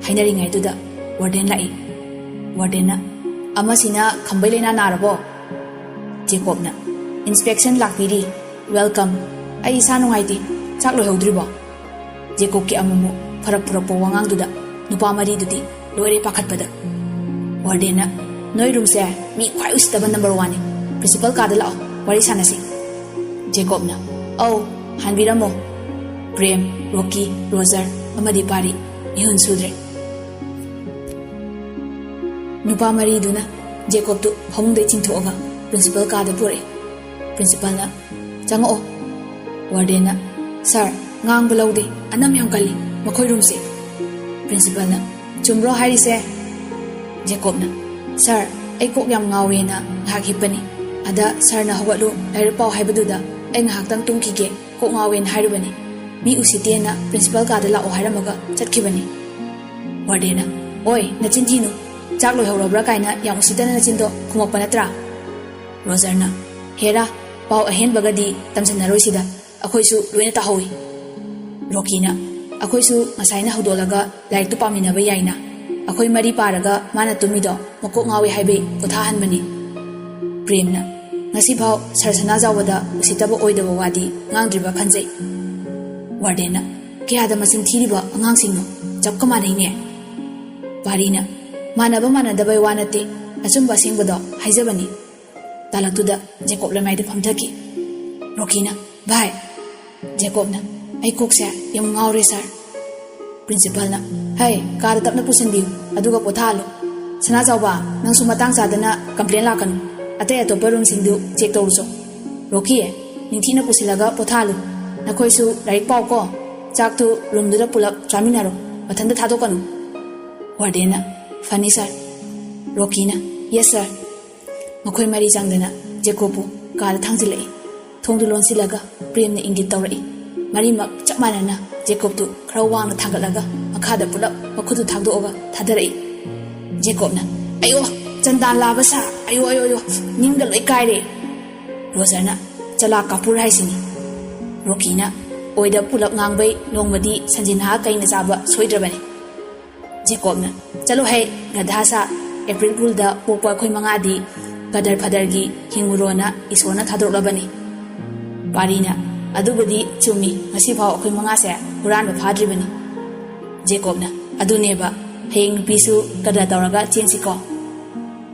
ꯍꯥꯏꯅꯔꯤꯉꯩꯗꯨꯗ ꯋꯥꯔꯗꯦꯟ ꯂꯥꯛꯏ꯫ ꯋꯥꯔꯗꯦꯟꯅ, ꯑꯃꯁꯤꯅ ꯈꯝꯕꯩ ꯂꯩꯅꯥ ꯅꯥꯔꯕꯣ? ꯖꯦꯀꯣꯕꯅ, ꯏꯟꯁꯄꯦꯛꯁꯟ ꯂꯥꯛꯄꯤꯔꯤ꯫ ꯋꯦꯜꯀꯝ꯫ ꯑꯩ ꯏꯁꯥ ꯅꯨꯡꯉꯥꯏꯇꯦ꯫ ꯆꯥꯛ ꯂꯣꯏꯍꯧꯗ꯭ꯔꯤꯕꯣ? ꯖꯦꯀꯣꯕꯀꯤ ꯑꯃꯨꯛꯃꯨꯛ ꯐꯔꯛ ꯐꯨꯔꯛꯄ ꯋꯥꯉꯥꯡꯗꯨꯗ ꯅꯨꯄꯥ ꯃꯔꯤꯗꯨꯗꯤ ꯂꯣꯏꯔꯦ ꯄꯥꯈꯠꯄꯗ꯫ ꯋꯥꯔꯗꯦꯟꯅ, ꯅꯣꯏ ꯔꯨꯝꯁꯦ ꯃꯤ ꯈ꯭ꯋꯥꯏ ꯎꯁꯤꯠꯇꯕ ꯅꯝꯕꯔ ꯋꯥꯟꯅꯤ꯫ ꯄ꯭ꯔꯤꯟꯁꯤꯄꯜ ꯀꯥꯗ ꯂꯥꯛꯑꯣ, ꯋꯥꯔꯤ ꯁꯥꯟꯅꯁꯤ꯫ ꯖꯦꯀꯣꯕꯅ, ꯑꯧ, ꯍꯥꯟꯕꯤꯔꯝꯃꯣ꯫ ꯄ꯭ꯔꯦꯝ, ꯔꯣꯀꯤ, ꯔꯣꯖꯔ ꯑꯃꯗꯤ ꯄꯥꯔꯤ ꯃꯤꯍꯨꯟ ꯁꯨꯗ꯭ꯔꯦ꯫ ꯅꯨꯄꯥ ꯃꯔꯤꯗꯨꯅ ꯖꯦꯀꯣꯕꯇꯨ ꯐꯃꯨꯡꯗꯩ ꯆꯤꯡꯊꯣꯛꯑꯒ ꯄ꯭ꯔꯤꯟꯁꯤꯄꯜ ꯀꯥꯗ ꯄꯨꯔꯛꯑꯦ꯫ ꯄ꯭ꯔꯤꯟꯁꯤꯄꯜꯅ, ꯆꯪꯉꯛꯑꯣ꯫ ꯋꯥꯔꯗꯦꯟꯅ, ꯁꯥꯔ, ꯉꯥꯡꯕ ꯂꯧꯗꯦ, ꯑꯅꯝ ꯌꯥꯝ ꯀꯜꯂꯤ ꯃꯈꯣꯏ ꯔꯨꯝꯁꯦ꯫ ꯄ꯭ꯔꯤꯟꯁꯤꯄꯜꯅ, ꯆꯨꯝꯕ꯭ꯔꯣ ꯍꯥꯏꯔꯤꯁꯦ? ꯖꯦꯀꯣꯕꯅ, ꯁꯥꯔ, ꯑꯩ ꯀꯣꯛ ꯌꯥꯝ ꯉꯥꯎꯋꯦꯅ ꯉꯥꯏꯍꯥꯛ ꯍꯤꯞꯄꯅꯤ꯫ ꯑꯗ ꯁꯥꯔꯅ ꯍꯧꯒꯠꯂꯨ, ꯂꯥꯏꯔꯤꯛ ꯄꯥꯎ ꯍꯥꯏꯕꯗꯨꯗ ꯑꯩ ꯉꯥꯏꯍꯥꯛꯇꯪ ꯇꯨꯝꯈꯤꯒꯦ, ꯀꯣꯛ ꯉꯥꯎꯋꯦꯅ ꯍꯥꯏꯔꯨꯕꯅꯤ꯫ ꯃꯤ ꯎꯁꯤꯠꯇꯦꯅ ꯄ꯭ꯔꯤꯟꯁꯤꯄꯜ ꯀꯥꯗ ꯂꯥꯛꯑꯣ ꯍꯥꯏꯔꯝꯃꯒ ꯆꯠꯈꯤꯕꯅꯤ꯫ ꯋꯥꯔꯗꯦꯟꯅ, ꯑꯣꯏ, ꯅꯆꯤꯟ ꯊꯤꯅꯨ꯫ ꯆꯥꯛ ꯂꯣꯏꯍꯧꯔꯕ꯭ꯔꯥ ꯀꯥꯏꯅ ꯌꯥꯝ ꯎꯁꯤꯠꯇꯅ ꯅꯆꯤꯟꯗꯣ ꯈꯨꯝꯃꯛꯄ ꯅꯠꯇ꯭ꯔꯥ? ꯔꯣꯖꯔꯅ, ꯍꯦꯔꯥ, ꯄꯥꯎ ꯑꯍꯦꯟꯕꯒꯗꯤ ꯇꯝꯁꯤꯟꯅꯔꯣꯏꯁꯤꯗ, ꯑꯩꯈꯣꯏꯁꯨ ꯂꯣꯏꯅ ꯇꯥꯍꯧꯏ꯫ ꯔꯣꯀꯤꯅ, ꯑꯩꯈꯣꯏꯁꯨ ꯉꯁꯥꯏꯅ ꯍꯧꯗꯣꯛꯂꯒ ꯂꯥꯏꯔꯤꯛꯇꯨ ꯄꯥꯃꯤꯟꯅꯕ ꯌꯥꯏꯅ꯫ ꯑꯩꯈꯣꯏ ꯃꯔꯤ ꯄꯥꯔꯒ ꯃꯥꯅ ꯇꯨꯝꯃꯤꯗꯣ ꯃꯀꯣꯛ ꯉꯥꯎꯏ ꯍꯥꯏꯕꯩ ꯄꯣꯊꯥꯍꯟꯕꯅꯤ꯫ ꯄ꯭ꯔꯦꯝꯅ, ꯉꯁꯤꯐꯥꯎ ꯁꯥꯔ ꯁꯅꯥꯖꯥꯎꯕꯗ ꯎꯁꯤꯠꯇꯕ ꯑꯣꯏꯗꯕ ꯋꯥꯗꯤ ꯉꯥꯡꯗ꯭ꯔꯤꯕ ꯈꯟꯖꯩ꯫ ꯋꯥꯔꯗꯦꯟꯅ, ꯀꯌꯥꯗ ꯃꯁꯤꯡ ꯊꯤꯔꯤꯕ ꯑꯉꯥꯡꯁꯤꯡꯅꯣ? ꯆꯞꯀ ꯃꯥꯟꯅꯩꯅꯦ꯫ ꯄꯥꯔꯤꯅ, ꯃꯥꯟꯅꯕ ꯃꯥꯟꯅꯗꯕꯩ ꯋꯥ ꯅꯠꯇꯦ, ꯑꯆꯨꯝꯕ ꯑꯁꯦꯡꯕꯗꯣ ꯍꯥꯏꯖꯕꯅꯤ꯫ ꯇꯥꯂꯛꯇꯨꯗ ꯖꯦꯀꯣꯕ ꯂꯩꯃꯥꯏꯗ ꯐꯝꯊꯈꯤ꯫ ꯔꯣꯀꯤꯅ, ꯚꯥꯏ! ꯖꯦꯀꯣꯕꯅ, ꯑꯩ ꯀꯣꯛꯁꯦ ꯌꯥꯝ ꯉꯥꯎꯔꯦ, ꯁꯥꯔ꯫ ꯄ꯭ꯔꯤꯟꯁꯤꯄꯜꯅ, ꯍꯩ, ꯀꯥꯗ ꯇꯞꯅ ꯄꯨꯁꯤꯟꯕꯤꯌꯨ, ꯑꯗꯨꯒ ꯄꯣꯊꯥꯍꯜꯂꯨ꯫ ꯁꯅꯥꯖꯥꯎꯕ, ꯅꯪꯁꯨ ꯃꯇꯥꯡ ꯆꯥꯗꯅ ꯀꯝꯄ꯭ꯂꯦꯟ ꯂꯥꯛꯀꯅꯨ꯫ ꯑꯇꯩ ꯑꯇꯣꯞꯄ ꯔꯨꯝꯁꯤꯡꯗꯨ ꯆꯦꯛ ꯇꯧꯔꯨꯆꯣ꯫ ꯔꯣꯀꯤ, ꯅꯤꯡꯊꯤꯅ ꯄꯨꯁꯤꯜꯂꯒ ꯄꯣꯊꯥꯍꯜꯂꯨ꯫ ꯅꯈꯣꯏꯁꯨ ꯂꯥꯏꯔꯤꯛ ꯄꯥꯎꯀꯣ꯫ ꯆꯥꯛꯇꯨ ꯔꯨꯝꯗꯨꯗ ꯄꯨꯂꯞ ꯆꯥꯃꯤꯟꯅꯔꯣ꯫ ꯃꯊꯟꯇ ꯊꯥꯗꯣꯛꯀꯅꯨ꯫ ꯋꯥꯔꯗꯦꯟꯅ, "ꯐꯅꯤ ꯁꯥꯔ꯫" ꯔꯣꯀꯤꯅ, "ꯌꯦꯁ ꯁꯥꯔ꯫" ꯃꯈꯣꯏ ꯃꯔꯤ ꯆꯪꯗꯅ ꯖꯦꯀꯣꯕꯄꯨ ꯀꯥꯗ ꯊꯥꯡꯖꯤꯜꯂꯛꯏ꯫ ꯊꯣꯡꯗꯨ ꯂꯣꯟꯁꯤꯜꯂꯒ ꯄ꯭ꯔꯦꯝꯅ ꯏꯪꯒꯤꯠ ꯇꯧꯔꯛꯏ꯫ ꯃꯔꯤꯃꯛ ꯆꯞ ꯃꯥꯟꯅꯅ ꯖꯦꯀꯣꯕꯇꯨ ꯈꯔ ꯋꯥꯡꯅ ꯊꯥꯡꯒꯠꯂꯒ ꯃꯈꯥꯗ ꯄꯨꯂꯞ ꯃꯈꯨꯠꯇꯨ ꯊꯥꯡꯗꯣꯛꯑꯒ ꯊꯥꯗꯔꯛꯏ꯫ ꯖꯦꯀꯣꯕꯅ, "ꯑꯌꯣ, ꯆꯟꯗꯥꯟ ꯂꯥꯕ ꯁꯥꯔ, ꯑꯌꯣ, ꯑꯌꯣ, ꯑꯌꯣ, ꯅꯤꯡꯒ ꯂꯣꯏ ꯀꯥꯏꯔꯦ꯫" ꯔꯣꯖꯔꯅ, "ꯆꯂꯥ ꯀꯥꯄꯨꯔ ꯍꯥꯏꯁꯤꯅꯤ꯫" ꯔꯣꯀꯤꯅ, "ꯑꯣꯏꯗ ꯄꯨꯂꯞ ꯉꯥꯡꯕꯩ ꯅꯣꯡꯃꯗꯤ ꯁꯟꯖꯤꯟ ꯍꯥ ꯀꯩꯅ ꯆꯥꯕ ꯁꯣꯏꯗ꯭ꯔꯕꯅꯤ꯫" ꯖꯦꯀꯣꯕꯅ, "ꯆꯠꯂꯣ ꯍꯦ, ꯒꯙꯥ ꯁꯥ, ꯑꯦꯄ꯭ꯔꯤꯜ ꯐꯨꯜꯗ ꯄꯣꯛꯄ ꯑꯩꯈꯣꯏ ꯃꯉꯥꯗꯤ ꯀꯗꯔ ꯐꯗꯔꯒꯤ ꯍꯤꯡꯉꯨꯔꯣꯅ ꯏꯁꯣꯔꯅ ꯊꯥꯗꯣꯔꯛꯂꯕꯅꯤ꯫" ꯄꯥꯔꯤꯅ, "ꯑꯗꯨꯕꯨꯗꯤ ꯆꯨꯝꯃꯤ, ꯉꯁꯤꯐꯥꯎ ꯑꯩꯈꯣꯏ ꯃꯉꯥꯁꯦ ꯍꯨꯔꯥꯟꯕ ꯐꯥꯗ꯭ꯔꯤꯕꯅꯤ꯫" ꯖꯦꯀꯣꯕꯅ, "ꯑꯗꯨꯅꯦꯕ, ꯍꯌꯦꯡ ꯅꯨꯄꯤꯁꯨ ꯀꯗꯔ ꯇꯧꯔꯒ ꯆꯦꯟꯁꯤꯀꯣ꯫"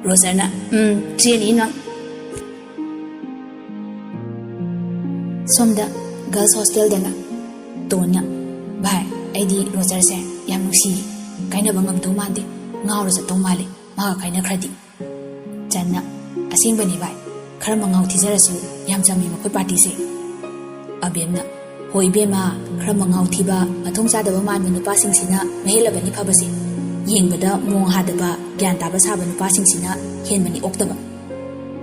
ꯔꯣꯖꯔꯅ, "ꯎꯝ, ꯆꯦꯅꯤ ꯅꯪ꯫" ꯁꯣꯝꯗ ꯒꯔꯜꯁ ꯍꯣꯁꯇꯦꯜꯗꯅ ꯇꯣꯟꯅ, "ꯚꯥꯏ, ꯑꯩꯗꯤ ꯔꯣꯖꯔꯁꯦ ꯌꯥꯝ ꯅꯨꯡꯁꯤꯌꯦ꯫ ꯀꯥꯏꯅꯕ ꯉꯝꯗꯧ ꯃꯥꯟꯗꯦ꯫ ꯉꯥꯎꯔ ꯆꯠꯇꯧ ꯃꯥꯜꯂꯦ ꯃꯥꯒ ꯀꯥꯏꯅꯈ꯭ꯔꯗꯤ꯫" ꯆꯟꯅ, "ꯑꯁꯦꯡꯕꯅꯤ ꯚꯥꯏ, ꯈꯔ ꯃꯉꯥꯎ ꯊꯤꯖꯔꯁꯨ ꯌꯥꯝ ꯆꯝꯃꯤ ꯃꯈꯣꯏ ꯄꯥꯔꯇꯤꯁꯦ꯫" ꯑꯕꯦꯝꯅ, "ꯍꯣꯏ ꯏꯕꯦꯝꯃ, ꯈꯔ ꯃꯉꯥꯎ ꯊꯤꯕ, ꯃꯊꯣꯡ ꯆꯥꯗꯕ ꯃꯥꯟꯕ ꯅꯨꯄꯥꯁꯤꯡꯁꯤꯅ ꯃꯍꯦꯜꯂꯕꯅꯤ ꯐꯕꯁꯦ꯫ ꯌꯦꯡꯕꯗ ꯃꯣꯡ ꯍꯥꯗꯕ, ꯒ꯭ꯌꯥꯟ ꯇꯥꯕ ꯁꯥꯕ ꯅꯨꯄꯥꯁꯤꯡꯁꯤꯅ ꯍꯦꯟꯕꯅꯤ ꯑꯣꯛꯇꯕ꯫"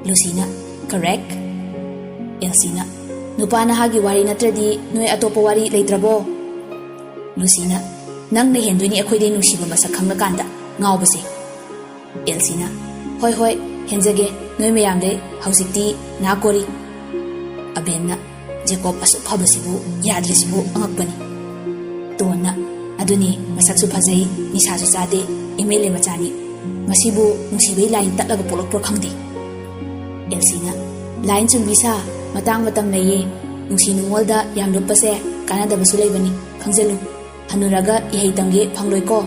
ꯂꯨꯁꯤꯅ, "ꯀꯔꯦꯛ꯫" ꯑꯦꯜꯁꯤꯅ, "ꯅꯨꯄꯥ ꯅꯍꯥꯒꯤ ꯋꯥꯔꯤ ꯅꯠꯇ꯭ꯔꯗꯤ ꯅꯣꯏ ꯑꯇꯣꯞꯄ ꯋꯥꯔꯤ ꯂꯩꯇ꯭ꯔꯕꯣ?" ꯂꯨꯁꯤꯅ, "ꯅꯪꯅ ꯍꯦꯟꯗꯣꯏꯅꯤ ꯑꯩꯈꯣꯏꯗꯩ ꯅꯨꯡꯁꯤꯕ ꯃꯁꯛ ꯈꯪꯂꯀꯥꯟꯗ, ꯉꯥꯎꯕꯁꯦ꯫" ꯑꯦꯜꯁꯤꯅ, "ꯍꯣꯏ ꯍꯣꯏ, ꯍꯦꯟꯖꯒꯦ ꯅꯣꯏ ꯃꯌꯥꯝꯗꯩ, ꯍꯧꯖꯤꯛꯇꯤ ꯅꯥ ꯀꯣꯔꯤ꯫" ꯑꯕꯦꯝꯅ, "ꯖꯦꯀꯣꯕ ꯑꯁꯨꯛ ꯐꯕꯁꯤꯕꯨ ꯌꯥꯗ꯭ꯔꯤꯁꯤꯕꯨ ꯑꯉꯛꯄꯅꯤ꯫" ꯇꯣꯟꯅ, "ꯑꯗꯨꯅꯤ, ꯃꯁꯛꯁꯨ ꯐꯖꯩ, ꯅꯤꯁꯥꯁꯨ ꯆꯥꯗꯦ, ꯑꯦꯝ ꯑꯦꯜ ꯑꯦ ꯃꯆꯥꯅꯤ꯫ ꯃꯁꯤꯕꯨ ꯅꯨꯡꯁꯤꯕꯩ ꯂꯥꯏꯟ ꯇꯠꯂꯒ ꯄꯣꯛꯂꯛꯄ꯭ꯔꯥ ꯈꯪꯗꯦ꯫" ꯑꯦꯜꯁꯤꯅ, "ꯂꯥꯏꯟ ꯆꯨꯝꯕꯤ ꯁꯥ, ꯃꯇꯥꯡ ꯃꯇꯝ ꯂꯩꯌꯦ꯫ ꯅꯨꯡꯁꯤ ꯅꯨꯡꯉꯣꯜꯗ ꯌꯥꯝ ꯂꯨꯞꯄꯁꯦ ꯀꯥꯟꯅꯗꯕꯁꯨ ꯂꯩꯕꯅꯤ, ꯈꯪꯖꯜꯂꯨ꯫ ꯍꯅꯨꯔꯒ ꯏꯍꯩ ꯇꯝꯒꯦ ꯐꯪꯂꯣꯏꯀꯣ꯫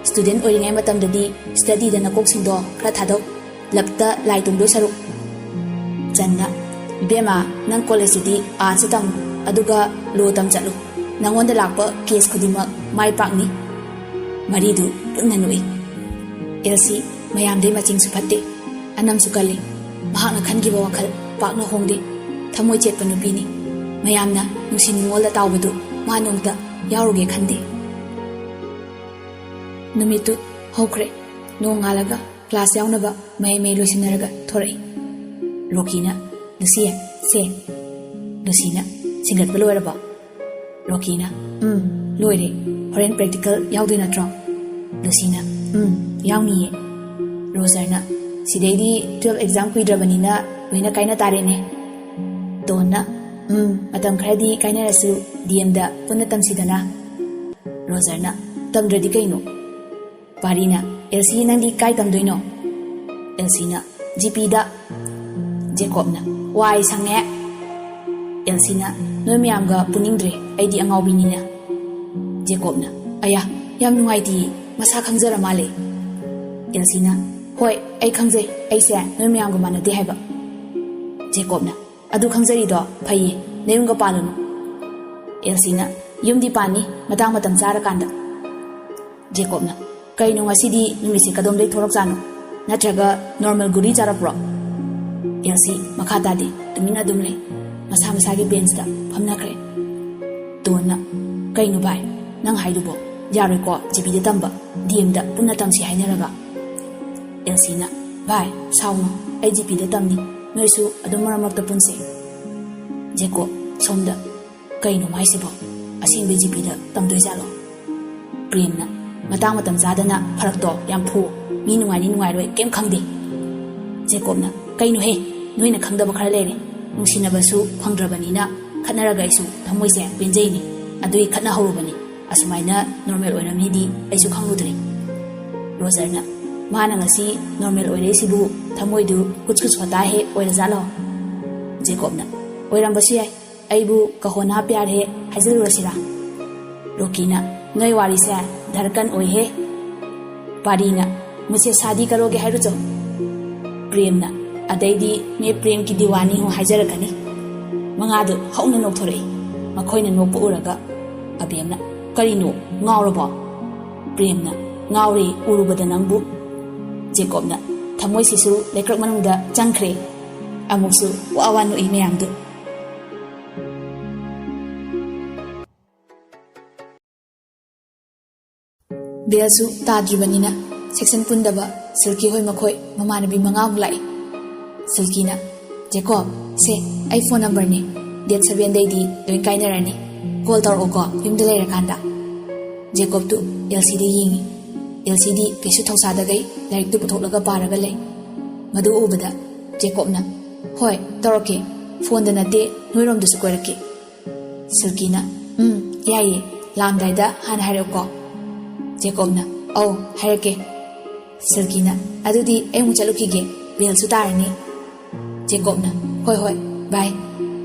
ꯁ꯭ꯇꯨꯗꯦꯟꯠ ꯑꯣꯏꯔꯤꯉꯩ ꯃꯇꯝꯗꯗꯤ ꯁ꯭ꯇꯗꯤꯗ ꯅꯀꯣꯛꯁꯤꯡꯗꯣ ꯈꯔ ꯊꯥꯗꯧ꯫ ꯂꯞꯇ ꯂꯥꯏ ꯇꯣꯡꯗꯣꯏ ꯁꯔꯨꯛ꯫" ꯆꯟꯅ, "ꯏꯕꯦꯝꯃ, ꯅꯪ ꯀꯣꯂꯦꯖꯇꯗꯤ ꯑꯥꯔꯠꯁꯇ ꯇꯝꯃꯨ, ꯑꯗꯨꯒ ꯂꯣ ꯇꯝ ꯆꯠꯂꯨ꯫ ꯅꯪꯉꯣꯟꯗ ꯂꯥꯛꯄ ꯀꯦꯁ ꯈꯨꯗꯤꯡꯃꯛ ꯃꯥꯏ ꯄꯥꯛꯅꯤ꯫" ꯃꯔꯤꯗꯨ ꯄꯨꯟꯅ ꯅꯣꯛꯏ꯫ ꯑꯦꯜꯁꯤ ꯃꯌꯥꯝꯗꯩ ꯃꯆꯤꯡꯁꯨ ꯐꯠꯇꯦ, ꯑꯅꯝꯁꯨ ꯀꯜꯂꯤ꯫ ꯃꯍꯥꯛꯅ ꯈꯟꯈꯤꯕ ꯋꯥꯈꯜ ꯄꯥꯛꯅ ꯍꯣꯡꯗꯦ꯫ ꯊꯃꯣꯏ ꯆꯦꯠꯄ ꯅꯨꯄꯤꯅꯤ꯫ ꯃꯌꯥꯝꯅ ꯅꯨꯡꯁꯤ ꯅꯨꯡꯉꯣꯜꯗ ꯇꯥꯎꯕꯗꯨ ꯃꯥ ꯅꯣꯡꯇ ꯌꯥꯎꯔꯨꯒꯦ ꯈꯟꯗꯦ꯫ ꯅꯨꯃꯤꯠꯇꯨ ꯍꯧꯈ꯭ꯔꯦ꯫ ꯅꯣꯡ ꯉꯥꯜꯂꯒ ꯀ꯭ꯂꯥꯁ ꯌꯥꯎꯅꯕ ꯃꯍꯩ ꯃꯍꯩ ꯂꯣꯏꯁꯤꯟꯅꯔꯒ ꯊꯣꯔꯛꯏ꯫ ꯔꯣꯀꯤꯅ, "ꯂꯨꯁꯤ, ꯁꯦ꯫" ꯂꯨꯁꯤꯅ, "ꯁꯤꯡꯒꯠꯄ ꯂꯣꯏꯔꯕꯣ?" ꯔꯣꯀꯤꯅ, "ꯎꯝ, ꯂꯣꯏꯔꯦ꯫ ꯍꯣꯔꯦꯟ ꯄ꯭ꯔꯦꯛꯇꯤꯀꯦꯜ ꯌꯥꯎꯗꯣꯏ ꯅꯠꯇ꯭ꯔꯣ?" ꯂꯨꯁꯤꯅ, "ꯎꯝ, ꯌꯥꯎꯅꯤꯌꯦ꯫" ꯔꯣꯖꯔꯅ, "ꯁꯤꯗꯩꯗꯤ ꯇꯨꯋꯦꯜꯐ ꯑꯦꯛꯖꯥꯝ ꯀꯨꯏꯗ꯭ꯔꯕꯅꯤꯅ ꯂꯣꯏꯅ ꯀꯥꯏꯅ ꯇꯥꯔꯦꯅꯦ꯫" ꯗꯣꯟꯅ, "ꯎꯝ, ꯃꯇꯝ ꯈꯔꯗꯤ ꯀꯥꯏꯅꯔꯁꯨ ꯗꯤ ꯑꯦꯝꯗ ꯄꯨꯟꯅ ꯇꯝꯁꯤꯗꯅ꯫" ꯔꯣꯖꯔꯅ, "ꯇꯝꯗ꯭ꯔꯗꯤ ꯀꯩꯅꯣ?" ꯄꯥꯔꯤꯅ, "ꯑꯦꯜꯁꯤ, ꯅꯪꯗꯤ ꯀꯥꯏ ꯇꯝꯗꯣꯏꯅꯣ?" ꯑꯦꯜꯁꯤꯅ, "ꯖꯤꯄꯤꯗ꯫" ꯖꯦꯀꯣꯕꯅ, "ꯋꯥꯏ ꯁꯪꯉꯦ꯫" ꯑꯦꯜꯁꯤꯅ, "ꯅꯣꯏ ꯃꯌꯥꯝꯒ ꯄꯨꯅꯤꯡꯗ꯭ꯔꯦ, ꯑꯩꯗꯤ ꯑꯉꯥꯎꯕꯤꯅꯤꯅ꯫" ꯖꯦꯀꯣꯕꯅ, "ꯑꯌꯥ, ꯌꯥꯝ ꯅꯨꯡꯉꯥꯏꯇꯤꯌꯦ, ꯃꯁꯥ ꯈꯪꯖꯔ ꯃꯥꯜꯂꯦ꯫" ꯑꯦꯜꯁꯤꯅ, "ꯍꯣꯏ, ꯑꯩ ꯈꯪꯖꯩ, ꯑꯩꯁꯦ ꯅꯣꯏ ꯃꯌꯥꯝꯒ ꯃꯥꯟꯅꯗꯦ ꯍꯥꯏꯕ꯫" ꯖꯦꯀꯣꯕꯅ, "ꯑꯗꯨ ꯈꯪꯖꯔꯤꯗꯣ ꯐꯩꯌꯦ, ꯅꯌꯨꯝꯒ ꯄꯥꯜꯂꯨꯅꯨ꯫" ꯑꯦꯜꯁꯤꯅ, "ꯌꯨꯝꯗꯤ ꯄꯥꯟꯅꯤ, ꯃꯇꯥꯡ ꯃꯇꯝ ꯆꯥꯔꯀꯥꯟꯗ꯫" ꯖꯦꯀꯣꯕꯅ, "ꯀꯩꯅꯣ ꯉꯁꯤꯗꯤ ꯅꯨꯃꯤꯠꯁꯦ ꯀꯗꯣꯝꯗꯩ ꯊꯣꯔꯛꯆꯥꯅꯣ? ꯅꯠꯇ꯭ꯔꯒ ꯅꯣꯔꯃꯦꯜ ꯒꯨꯂꯤ ꯆꯥꯔꯛꯄ꯭ꯔꯣ?" ꯑꯦꯜꯁꯤ ꯃꯈꯥ ꯇꯥꯗꯦ, ꯇꯨꯃꯤꯟꯅ ꯑꯗꯨꯝ ꯂꯩ꯫ ꯃꯁꯥ ꯃꯁꯥꯒꯤ ꯕꯦꯟꯁꯇ ꯐꯝꯅꯈ꯭ꯔꯦ꯫ ꯗꯣꯟꯅ, "ꯀꯩꯅꯣ ꯚꯥꯏ, ꯅꯪ ꯍꯥꯏꯗꯨꯕꯣ? ꯌꯥꯔꯣꯏꯀꯣ, ꯖꯤꯄꯤꯗ ꯇꯝꯕ, ꯗꯤ ꯑꯦꯝꯗ ꯄꯨꯟꯅ ꯇꯝꯁꯤ ꯍꯥꯏꯅꯔꯒ?" ꯑꯦꯜꯁꯤꯅ, "ꯚꯥꯏ, ꯁꯥꯎꯅꯨ, ꯑꯩ ꯖꯤꯄꯤꯗ ꯇꯝꯅꯤ, ꯅꯣꯏꯁꯨ ꯑꯗꯨꯝ ꯃꯔꯛ ꯃꯔꯛꯇ ꯄꯨꯟꯁꯦ꯫" ꯖꯦꯀꯣꯕ, ꯁꯣꯝꯗ, "ꯀꯩꯅꯣ ꯃꯥꯏꯁꯤꯕꯣ? ꯑꯁꯦꯡꯕꯩ ꯖꯤꯄꯤꯗ ꯇꯝꯗꯣꯏꯖꯥꯠꯂꯣ?" ꯄ꯭ꯔꯦꯝꯅ, "ꯃꯇꯥꯡ ꯃꯇꯝ ꯆꯥꯗꯅ ꯐꯔꯛꯇꯣ ꯌꯥꯝ ꯐꯨ꯫ ꯃꯤ ꯅꯨꯡꯉꯥꯏꯅꯤ ꯅꯨꯡꯉꯥꯏꯔꯣꯏ ꯀꯩꯝ ꯈꯪꯗꯦ꯫" ꯖꯦꯀꯣꯕꯅ, "ꯀꯩꯅꯣꯍꯦ, ꯅꯣꯏꯅ ꯈꯪꯗꯕ ꯈꯔ ꯂꯩꯔꯦ꯫ ꯅꯨꯡꯁꯤꯅꯕꯁꯨ ꯐꯪꯗ꯭ꯔꯕꯅꯤꯅ ꯈꯠꯅꯔꯒ ꯑꯩꯁꯨ ꯊꯃꯣꯏꯁꯦ ꯄꯦꯟꯖꯩꯅꯦ꯫ ꯑꯗꯨꯒꯤ ꯈꯠꯅꯍꯧꯔꯨꯕꯅꯤ꯫ ꯑꯁꯨꯃꯥꯏꯅ ꯅꯣꯔꯃꯦꯜ ꯑꯣꯏꯔꯝꯅꯤꯗꯤ ꯑꯩꯁꯨ ꯈꯪꯂꯨꯗ꯭ꯔꯦ꯫" ꯔꯣꯖꯔꯅ, "ꯃꯥꯅ ꯉꯁꯤ ꯅꯣꯔꯃꯦꯜ ꯑꯣꯏꯔꯛꯏꯁꯤꯕꯨ ꯊꯃꯣꯏꯗꯨ ꯀꯨꯆ ꯀꯨꯆ ꯍꯣꯇꯥ ꯍꯦ ꯑꯣꯏꯔꯖꯥꯠꯂꯣ?" ꯖꯦꯀꯣꯕꯅ, "ꯑꯣꯏꯔꯝꯕꯁꯨ ꯌꯥꯏ꯫ ꯑꯩꯕꯨ ꯀꯍꯣꯅꯥ ꯄ꯭ꯌꯥꯔ ꯍꯦ ꯍꯥꯏꯖꯤꯜꯂꯨꯔꯁꯤꯔꯥ?" ꯔꯣꯀꯤꯅ, "ꯅꯣꯏ ꯋꯥꯔꯤꯁꯦ ꯙꯔꯀꯟ ꯑꯣꯏꯍꯦ꯫" ꯄꯥꯔꯤꯅ, "ꯃꯨꯁꯦ ꯁꯥꯗꯤ ꯀꯔꯣꯒꯦ ꯍꯥꯏꯔꯨꯆꯣ꯫" ꯄ꯭ꯔꯦꯝꯅ, "ꯑꯗꯩꯗꯤ ꯃꯦ ꯄ꯭ꯔꯦꯝ ꯀꯤ ꯗꯤꯋꯥꯅꯤ ꯍꯣ ꯍꯥꯏꯖꯔꯛꯀꯅꯤ꯫" ꯃꯉꯥꯗꯨ ꯍꯧꯅ ꯅꯣꯛꯊꯣꯔꯛꯏ꯫ ꯃꯈꯣꯏꯅ ꯅꯣꯛꯄ ꯎꯔꯒ ꯑꯕꯦꯝꯅ, "ꯀꯔꯤꯅꯣ, ꯉꯥꯎꯔꯕꯣ?" ꯄ꯭ꯔꯦꯝꯅ, "ꯉꯥꯎꯔꯦ ꯎꯔꯨꯕꯗ ꯅꯪꯕꯨ꯫" ꯖꯦꯀꯣꯕꯅ, "ꯊꯃꯣꯏꯁꯤꯁꯨ ꯂꯩꯀ꯭ꯔꯛ ꯃꯅꯨꯡꯗ ꯆꯪꯈ꯭ꯔꯦ꯫" ꯑꯃꯨꯛꯁꯨ ꯋꯥ ꯋꯥ ꯅꯣꯛꯏ ꯃꯌꯥꯝꯗꯨ꯫ ꯕꯦꯜꯁꯨ ꯇꯥꯗ꯭ꯔꯤꯕꯅꯤꯅ ꯁꯦꯛꯁꯟ ꯄꯨꯟꯗꯕ ꯁꯤꯜꯀꯤ ꯍꯣꯏ ꯃꯈꯣꯏ ꯃꯃꯥꯟꯅꯕꯤ ꯃꯉꯥꯃꯨꯛ ꯂꯥꯛꯏ꯫ ꯁꯤꯜꯀꯤꯅ, "ꯖꯦꯀꯣꯕ, ꯁꯦ ꯑꯩ ꯐꯣꯟ ꯅꯝꯕꯔꯅꯦ, ꯗꯦꯠ ꯁꯚꯦꯟꯗꯩꯗꯤ ꯂꯣꯏ ꯀꯥꯏꯅꯔꯅꯤ, ꯀꯣꯜ ꯇꯧꯔꯛꯑꯣꯀꯣ ꯌꯨꯝꯗ ꯂꯩꯔꯀꯥꯟꯗ"꯫ ꯖꯦꯀꯣꯕꯇꯨ ꯑꯦꯜꯁꯤꯗ ꯌꯦꯡꯉꯤ꯫ ꯑꯦꯜꯁꯤꯗꯤ ꯀꯩꯁꯨ ꯊꯧꯁꯥꯗꯈꯩ ꯂꯥꯏꯔꯤꯛꯇꯨ ꯄꯨꯊꯣꯛꯂꯒ ꯄꯥꯔꯒ ꯂꯩ꯫ ꯃꯗꯨ ꯎꯕꯗ ꯖꯦꯀꯣꯕꯅ, "ꯍꯣꯏ, ꯇꯧꯔꯛꯀꯦ, ꯐꯣꯟꯗ ꯅꯠꯇꯦ, ꯅꯣꯏꯔꯣꯝꯗꯁꯨ ꯀꯣꯏꯔꯛꯀꯦ"꯫ ꯁꯤꯜꯀꯤꯅ, "ꯎꯝ, ꯌꯥꯏꯌꯦ, ꯂꯥꯛꯑꯝꯗꯥꯏꯗ ꯍꯥꯟꯅ ꯍꯥꯏꯔꯛꯎꯀꯣ"꯫ ꯖꯦꯀꯣꯕꯅ, "ꯑꯧ, ꯍꯥꯏꯔꯛꯀꯦ"꯫ ꯁꯤꯜꯀꯤꯅ, "ꯑꯗꯨꯗꯤ ꯑꯩ ꯑꯃꯨꯛ ꯆꯠꯂꯨꯈꯤꯒꯦ, ꯕꯦꯜꯁꯨ ꯇꯥꯔꯅꯤ"꯫ ꯖꯦꯀꯣꯕꯅ, "ꯍꯣꯏ ꯍꯣꯏ, ꯕꯥꯏ"꯫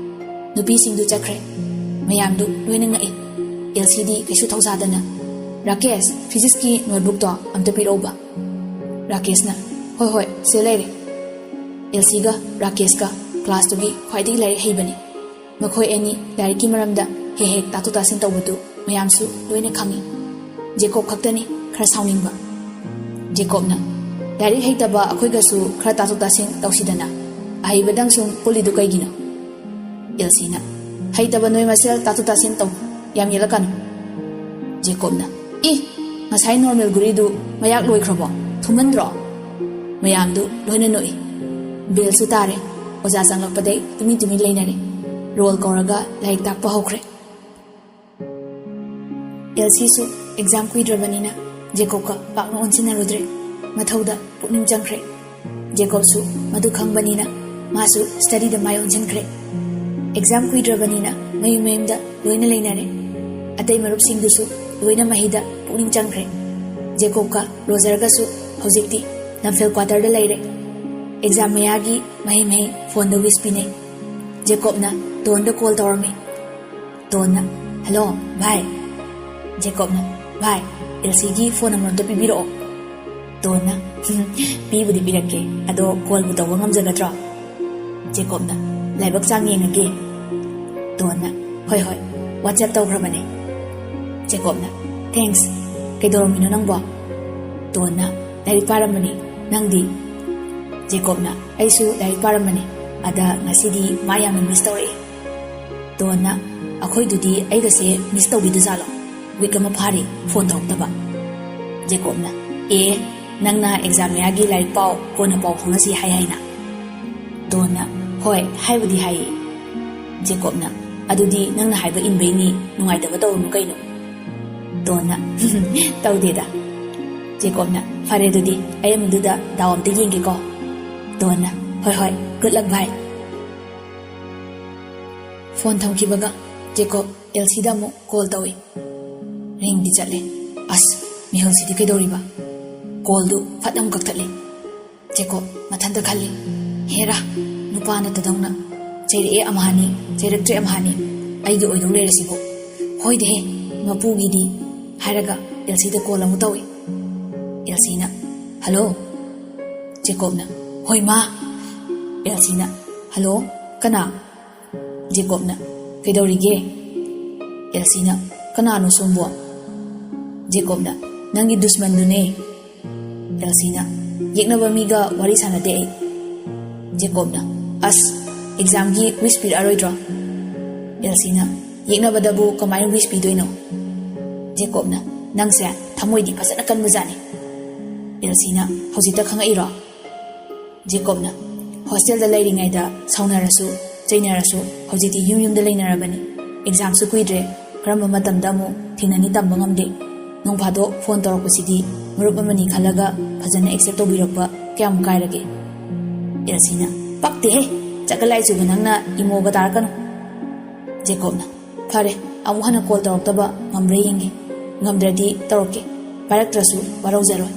ꯅꯨꯄꯤꯁꯤꯡꯗꯨ ꯆꯠꯈ꯭ꯔꯦ꯫ ꯃꯌꯥꯝꯗꯨ ꯂꯣꯏꯅ ꯉꯛꯏ꯫ ꯑꯦꯜꯁꯤꯗꯤ ꯀꯩꯁꯨ ꯊꯧꯁꯥꯗꯅ, "ꯔꯥꯀꯦꯁ, ꯐꯤꯖꯤꯛꯁꯀꯤ ꯅꯣꯠꯕꯨꯛꯇꯣ ꯑꯝꯇ ꯄꯤꯔꯛꯎꯕ"꯫ ꯔꯥꯀꯦꯁꯅ, "ꯍꯣꯏ ꯍꯣꯏ, ꯁꯤꯗ ꯂꯩꯔꯦ"꯫ ꯑꯦꯜꯁꯤꯒ ꯔꯥꯀꯦꯁꯀ ꯀ꯭ꯂꯥꯁꯇꯨꯒꯤ ꯈ꯭ꯋꯥꯏꯗꯒꯤ ꯂꯥꯏꯔꯤꯛ ꯍꯩꯕꯅꯤ꯫ ꯃꯈꯣꯏ ꯑꯅꯤ ꯂꯥꯏꯔꯤꯛꯀꯤ ꯃꯔꯝꯗ ꯍꯦꯛ ꯍꯦꯛ ꯇꯥꯊꯣꯛ ꯇꯥꯁꯤꯟ ꯇꯧꯕꯗꯨ ꯃꯌꯥꯝꯁꯨ ꯂꯣꯏꯅ ꯈꯪꯏ꯫ ꯖꯦꯀꯣꯕ ꯈꯛꯇꯅꯤ ꯈꯔ ꯁꯥꯎꯅꯤꯡꯕ꯫ ꯖꯦꯀꯣꯕꯅ, "ꯂꯥꯏꯔꯤꯛ ꯍꯩꯇꯕ ꯑꯩꯈꯣꯏꯒꯁꯨ ꯈꯔ ꯇꯥꯊꯣꯛ ꯇꯥꯁꯤꯟ ꯇꯧꯁꯤꯗꯅ, ꯑꯍꯩꯕꯗꯪ ꯁꯨꯝ ꯄꯨꯜꯂꯤꯗꯨ ꯀꯩꯒꯤꯅꯣ?" ꯑꯦꯜꯁꯤꯅ, "ꯍꯩꯇꯕ ꯅꯣꯏ ꯃꯁꯦꯜ ꯇꯥꯊꯣꯛ ꯇꯥꯁꯤꯟ ꯇꯧ, ꯌꯥꯝ ꯌꯦꯠꯂꯛꯀꯅꯨ"꯫ ꯖꯦꯀꯣꯕꯅ, "ꯏ, ꯉꯁꯥꯏ ꯅꯣꯔꯃꯦꯜ ꯒꯨꯔꯤꯗꯨ ꯃꯌꯥꯛ ꯂꯣꯏꯈ꯭ꯔꯕꯣ? ꯊꯨꯝꯍꯟꯗ꯭ꯔꯣ?" ꯃꯌꯥꯝꯗꯨ ꯂꯣꯏꯅ ꯅꯣꯛꯏ꯫ ꯕꯦꯜꯁꯨ ꯇꯥꯔꯦ꯫ ꯑꯣꯖꯥ ꯆꯪꯂꯛꯄꯗꯩ ꯇꯨꯃꯤꯟ ꯇꯨꯃꯤꯟ ꯂꯩꯅꯔꯦ꯫ ꯔꯣꯜ ꯀꯧꯔꯒ ꯂꯥꯏꯔꯤꯛ ꯇꯥꯛꯄ ꯍꯧꯈ꯭ꯔꯦ꯫ ꯑꯦꯜꯁꯤꯁꯨ ꯑꯦꯛꯖꯥꯝ ꯀꯨꯏꯗ꯭ꯔꯕꯅꯤꯅ ꯖꯦꯀꯣꯕꯀ ꯄꯥꯛꯅ ꯑꯣꯟꯁꯤꯟꯅꯔꯨꯗ꯭ꯔꯦ꯫ ꯃꯊꯧꯗ ꯄꯨꯛꯅꯤꯡ ꯆꯪꯈ꯭ꯔꯦ꯫ ꯖꯦꯀꯣꯕꯁꯨ ꯃꯗꯨ ꯈꯪꯕꯅꯤꯅ ꯃꯥꯁꯨ ꯁ꯭ꯇꯗꯤꯗ ꯃꯥꯏ ꯑꯣꯟꯁꯤꯟꯈ꯭ꯔꯦ꯫ ꯑꯦꯛꯖꯥꯝ ꯀꯨꯏꯗ꯭ꯔꯕꯅꯤꯅ ꯃꯌꯨꯝ ꯃꯌꯨꯝꯗ ꯂꯣꯏꯅ ꯂꯩꯅꯔꯦ꯫ ꯑꯇꯩ ꯃꯔꯨꯞꯁꯤꯡꯗꯨꯁꯨ ꯂꯣꯏꯅ ꯃꯍꯩꯗ ꯄꯨꯛꯅꯤꯡ ꯆꯪꯈ꯭ꯔꯦ꯫ ꯖꯦꯀꯣꯕꯀ ꯔꯣꯖꯔꯒꯁꯨ ꯍꯧꯖꯤꯛꯇꯤ ꯂꯝꯐꯦꯜ ꯀ꯭ꯋꯥꯇꯔꯗ ꯂꯩꯔꯦ꯫ ꯑꯦꯛꯖꯥꯝ ꯃꯌꯥꯒꯤ ꯃꯍꯩ ꯃꯍꯩ ꯐꯣꯟꯗ ꯋꯤꯁ ꯄꯤꯅꯩ꯫ ꯖꯦꯀꯣꯕꯅ ꯗꯣꯟꯗ ꯀꯣꯜ ꯇꯧꯔꯝꯃꯤ꯫ ꯗꯣꯟꯅ, "ꯍꯜꯂꯣ, ꯚꯥꯏ"꯫ ꯖꯦꯀꯣꯕꯅ, "ꯚꯥꯏ, ꯑꯦꯜꯁꯤꯒꯤ ꯐꯣꯟ ꯅꯝꯕꯔ ꯑꯝꯇ ꯄꯤꯕꯤꯔꯛꯑꯣ"꯫ ꯗꯣꯟꯅ, "ꯍꯝ, ꯄꯤꯕꯨꯗꯤ ꯄꯤꯔꯛꯀꯦ, ꯑꯗꯣ ꯀꯣꯜꯕꯨ ꯇꯧꯕ ꯉꯝꯖꯒꯗ꯭ꯔꯣ?" ꯖꯦꯀꯣꯕꯅ, "ꯂꯥꯏꯕꯛ ꯆꯥꯡ ꯌꯦꯡꯉꯒꯦ"꯫ ꯗꯣꯟꯅ, "ꯍꯣꯏ, ꯍꯣꯏ, ꯋꯥꯆꯦꯞ ꯇꯧꯈ꯭ꯔꯕꯅꯦ"꯫ ꯖꯦꯀꯣꯕꯅ, "ꯊꯦꯡꯛꯁ꯫ ꯀꯩꯗꯧꯔꯝꯃꯤꯅꯣ ꯅꯪꯕꯣ?" ꯗꯣꯟꯅ, "ꯂꯥꯏꯔꯤꯛ ꯄꯥꯔꯝꯕꯅꯤ꯫ ꯅꯪꯗꯤ?" ꯖꯦꯀꯣꯕꯅ, "ꯑꯩꯁꯨ ꯂꯥꯏꯔꯤꯛ ꯄꯥꯔꯝꯕꯅꯤ꯫ ꯑꯗ ꯉꯁꯤꯗꯤ ꯃꯥ ꯌꯥꯝꯅ ꯃꯤꯁ ꯇꯧꯔꯛꯑꯦ"꯫ ꯗꯣꯟꯅ, "ꯑꯩꯈꯣꯏꯗꯨꯗꯤ ꯑꯩꯒꯁꯦ ꯃꯤꯁ ꯇꯧꯕꯤꯗꯖꯥꯠꯂꯣ? ꯋꯤꯛ ꯑꯃ ꯐꯥꯔꯦ ꯐꯣꯟ ꯇꯧꯔꯛꯇꯕ"꯫ ꯖꯦꯀꯣꯕꯅ, "ꯑꯦ, ꯅꯪꯅ ꯑꯦꯛꯖꯥꯝ ꯃꯌꯥꯒꯤ ꯂꯥꯏꯔꯤꯛ ꯄꯥꯎ, ꯀꯣꯟꯅ ꯄꯥꯎ ꯐꯥꯎꯅꯁꯤ ꯍꯥꯏ ꯍꯥꯏꯅ?" ꯗꯣꯟꯅ, "ꯍꯣꯏ, ꯍꯥꯏꯕꯨꯗꯤ ꯍꯥꯏꯌꯦ꯫" ꯖꯦꯀꯣꯕꯅ, "ꯑꯗꯨꯗꯤ ꯅꯪꯅ ꯍꯥꯏꯕ ꯏꯟꯕꯩꯅꯤ, ꯅꯨꯡꯉꯥꯏꯇꯕ ꯇꯧꯔꯨꯅꯨ ꯀꯩꯅꯣ?" ꯗꯣꯟꯅ, "ꯇꯧꯗꯦꯗ꯫" ꯖꯦꯀꯣꯕꯅ, "ꯐꯔꯦ ꯑꯗꯨꯗꯤ, ꯑꯩ ꯑꯃꯗꯨꯗ ꯗꯥꯎ ꯑꯝꯇ ꯌꯦꯡꯒꯦꯀꯣ꯫" ꯗꯣꯟꯅ, "ꯍꯣꯏ ꯍꯣꯏ, ꯒꯨꯗ ꯂꯛ ꯚꯥꯏ꯫" ꯐꯣꯟ ꯊꯝꯈꯤꯕꯒ ꯖꯦꯀꯣꯕ ꯑꯦꯜꯁꯤꯗ ꯑꯃꯨꯛ ꯀꯣꯜ ꯇꯧꯏ꯫ ꯔꯤꯡꯗꯤ ꯆꯠꯂꯦ꯫ ꯑꯁ, ꯃꯤꯍꯨꯜꯁꯤꯗꯤ ꯀꯩꯗꯧꯔꯤꯕ? ꯀꯣꯜꯗꯨ ꯐꯠ ꯑꯃꯨꯛ ꯀꯛꯊꯠꯂꯦ꯫ ꯖꯦꯀꯣꯕ ꯃꯊꯟꯇ ꯈꯜꯂꯤ, "ꯍꯦꯔꯥ, ꯅꯨꯄꯥ ꯅꯠꯇꯗꯧꯅ ꯆꯩꯔꯛꯑꯦ ꯑꯃꯍꯥꯅꯤ, ꯆꯩꯔꯛꯇ꯭ꯔꯦ ꯑꯃꯍꯥꯅꯤ, ꯑꯩꯒꯤ ꯑꯣꯏꯗꯧ ꯂꯩꯔꯁꯤꯕꯨ꯫ ꯍꯣꯏꯗꯦꯍꯦ, ꯃꯄꯨꯒꯤꯗꯤ꯫" ꯍꯥꯏꯔꯒ ꯑꯦꯜꯁꯤꯗ ꯀꯣꯜ ꯑꯃꯨꯛ ꯇꯧꯏ꯫ ꯑꯦꯜꯁꯤꯅ, "ꯍꯜꯂꯣ?" ꯖꯦꯀꯣꯕꯅ, "ꯍꯣꯏ ꯃꯥ꯫" ꯑꯦꯜꯁꯤꯅ, "ꯍꯜꯂꯣ, ꯀꯅꯥ?" ꯖꯦꯀꯣꯕꯅ, "ꯀꯩꯗꯧꯔꯤꯒꯦ?" ꯑꯦꯜꯁꯤꯅ, "ꯀꯅꯥꯅꯣ ꯁꯣꯝꯕꯨ?" ꯖꯦꯀꯣꯕꯅ, "ꯅꯪꯒꯤ ꯗꯨꯁꯃꯟꯗꯨꯅꯦ꯫" ꯑꯦꯜꯁꯤꯅ, "ꯌꯦꯛꯅꯕ ꯃꯤꯒ ꯋꯥꯔꯤ ꯁꯥꯟꯅꯗꯦ ꯑꯩ꯫" ꯖꯦꯀꯣꯕꯅ, "ꯑꯁ, ꯑꯦꯛꯖꯥꯝꯒꯤ ꯋꯤꯁ ꯄꯤꯔꯛꯑꯔꯣꯏꯗ꯭ꯔꯣ?" ꯑꯦꯜꯁꯤꯅ, "ꯌꯦꯛꯅꯕꯗꯕꯨ ꯀꯃꯥꯏꯅ ꯋꯤꯁ ꯄꯤꯗꯣꯏꯅꯣ?" ꯖꯦꯀꯣꯕꯅ, "ꯅꯪꯁꯦ ꯊꯃꯣꯏꯗꯤ ꯐꯖꯅ ꯀꯟꯕꯖꯥꯠꯅꯤ꯫" ꯑꯦꯜꯁꯤꯅ, "ꯍꯧꯖꯤꯛꯇ ꯈꯪꯉꯛꯏꯔꯣ?" ꯖꯦꯀꯣꯕꯅ, "ꯍꯣꯁꯇꯦꯜꯗ ꯂꯩꯔꯤꯉꯩꯗ ꯁꯥꯎꯅꯔꯁꯨ, ꯆꯩꯅꯔꯁꯨ, ꯍꯧꯖꯤꯛꯇꯤ ꯌꯨꯝ ꯌꯨꯝꯗ ꯂꯩꯅꯔꯕꯅꯤ꯫ ꯑꯦꯛꯖꯥꯝꯁꯨ ꯀꯨꯏꯗ꯭ꯔꯦ, ꯀꯔꯝꯕ ꯃꯇꯝꯗ ꯑꯃꯨꯛ ꯊꯦꯡꯅꯅꯤ ꯇꯝꯕ ꯉꯝꯗꯦ꯫ ꯅꯣꯡ ꯐꯥꯗꯣꯛ ꯐꯣꯟ ꯇꯧꯔꯛꯄꯁꯤꯗꯤ ꯃꯔꯨꯞ ꯑꯃꯅꯤ ꯈꯜꯂꯒ ꯐꯖꯅ ꯑꯦꯛꯁꯦꯞ ꯇꯧꯕꯤꯔꯛꯄ ꯀꯌꯥꯝ ꯀꯥꯏꯔꯒꯦ?" ꯑꯦꯜꯁꯤꯅ, "ꯄꯛꯇꯦꯍꯦ, ꯆꯒꯠ ꯂꯥꯏ ꯆꯨꯕ ꯅꯪꯅ ꯏꯃꯣꯒ ꯇꯥꯔꯛꯀꯅꯨ꯫" ꯖꯦꯀꯣꯕꯅ, "ꯐꯔꯦ, ꯑꯃꯨꯛ ꯍꯟꯅ ꯀꯣꯜ ꯇꯧꯔꯛꯇꯕ ꯉꯝꯕ꯭ꯔꯥ ꯌꯦꯡꯒꯦ꯫ ꯉꯝꯗ꯭ꯔꯗꯤ ꯇꯧꯔꯛꯀꯦ꯫ ꯄꯥꯏꯔꯛꯇ꯭ꯔꯁꯨ ꯋꯥꯔꯧꯖꯔꯣꯏ꯫"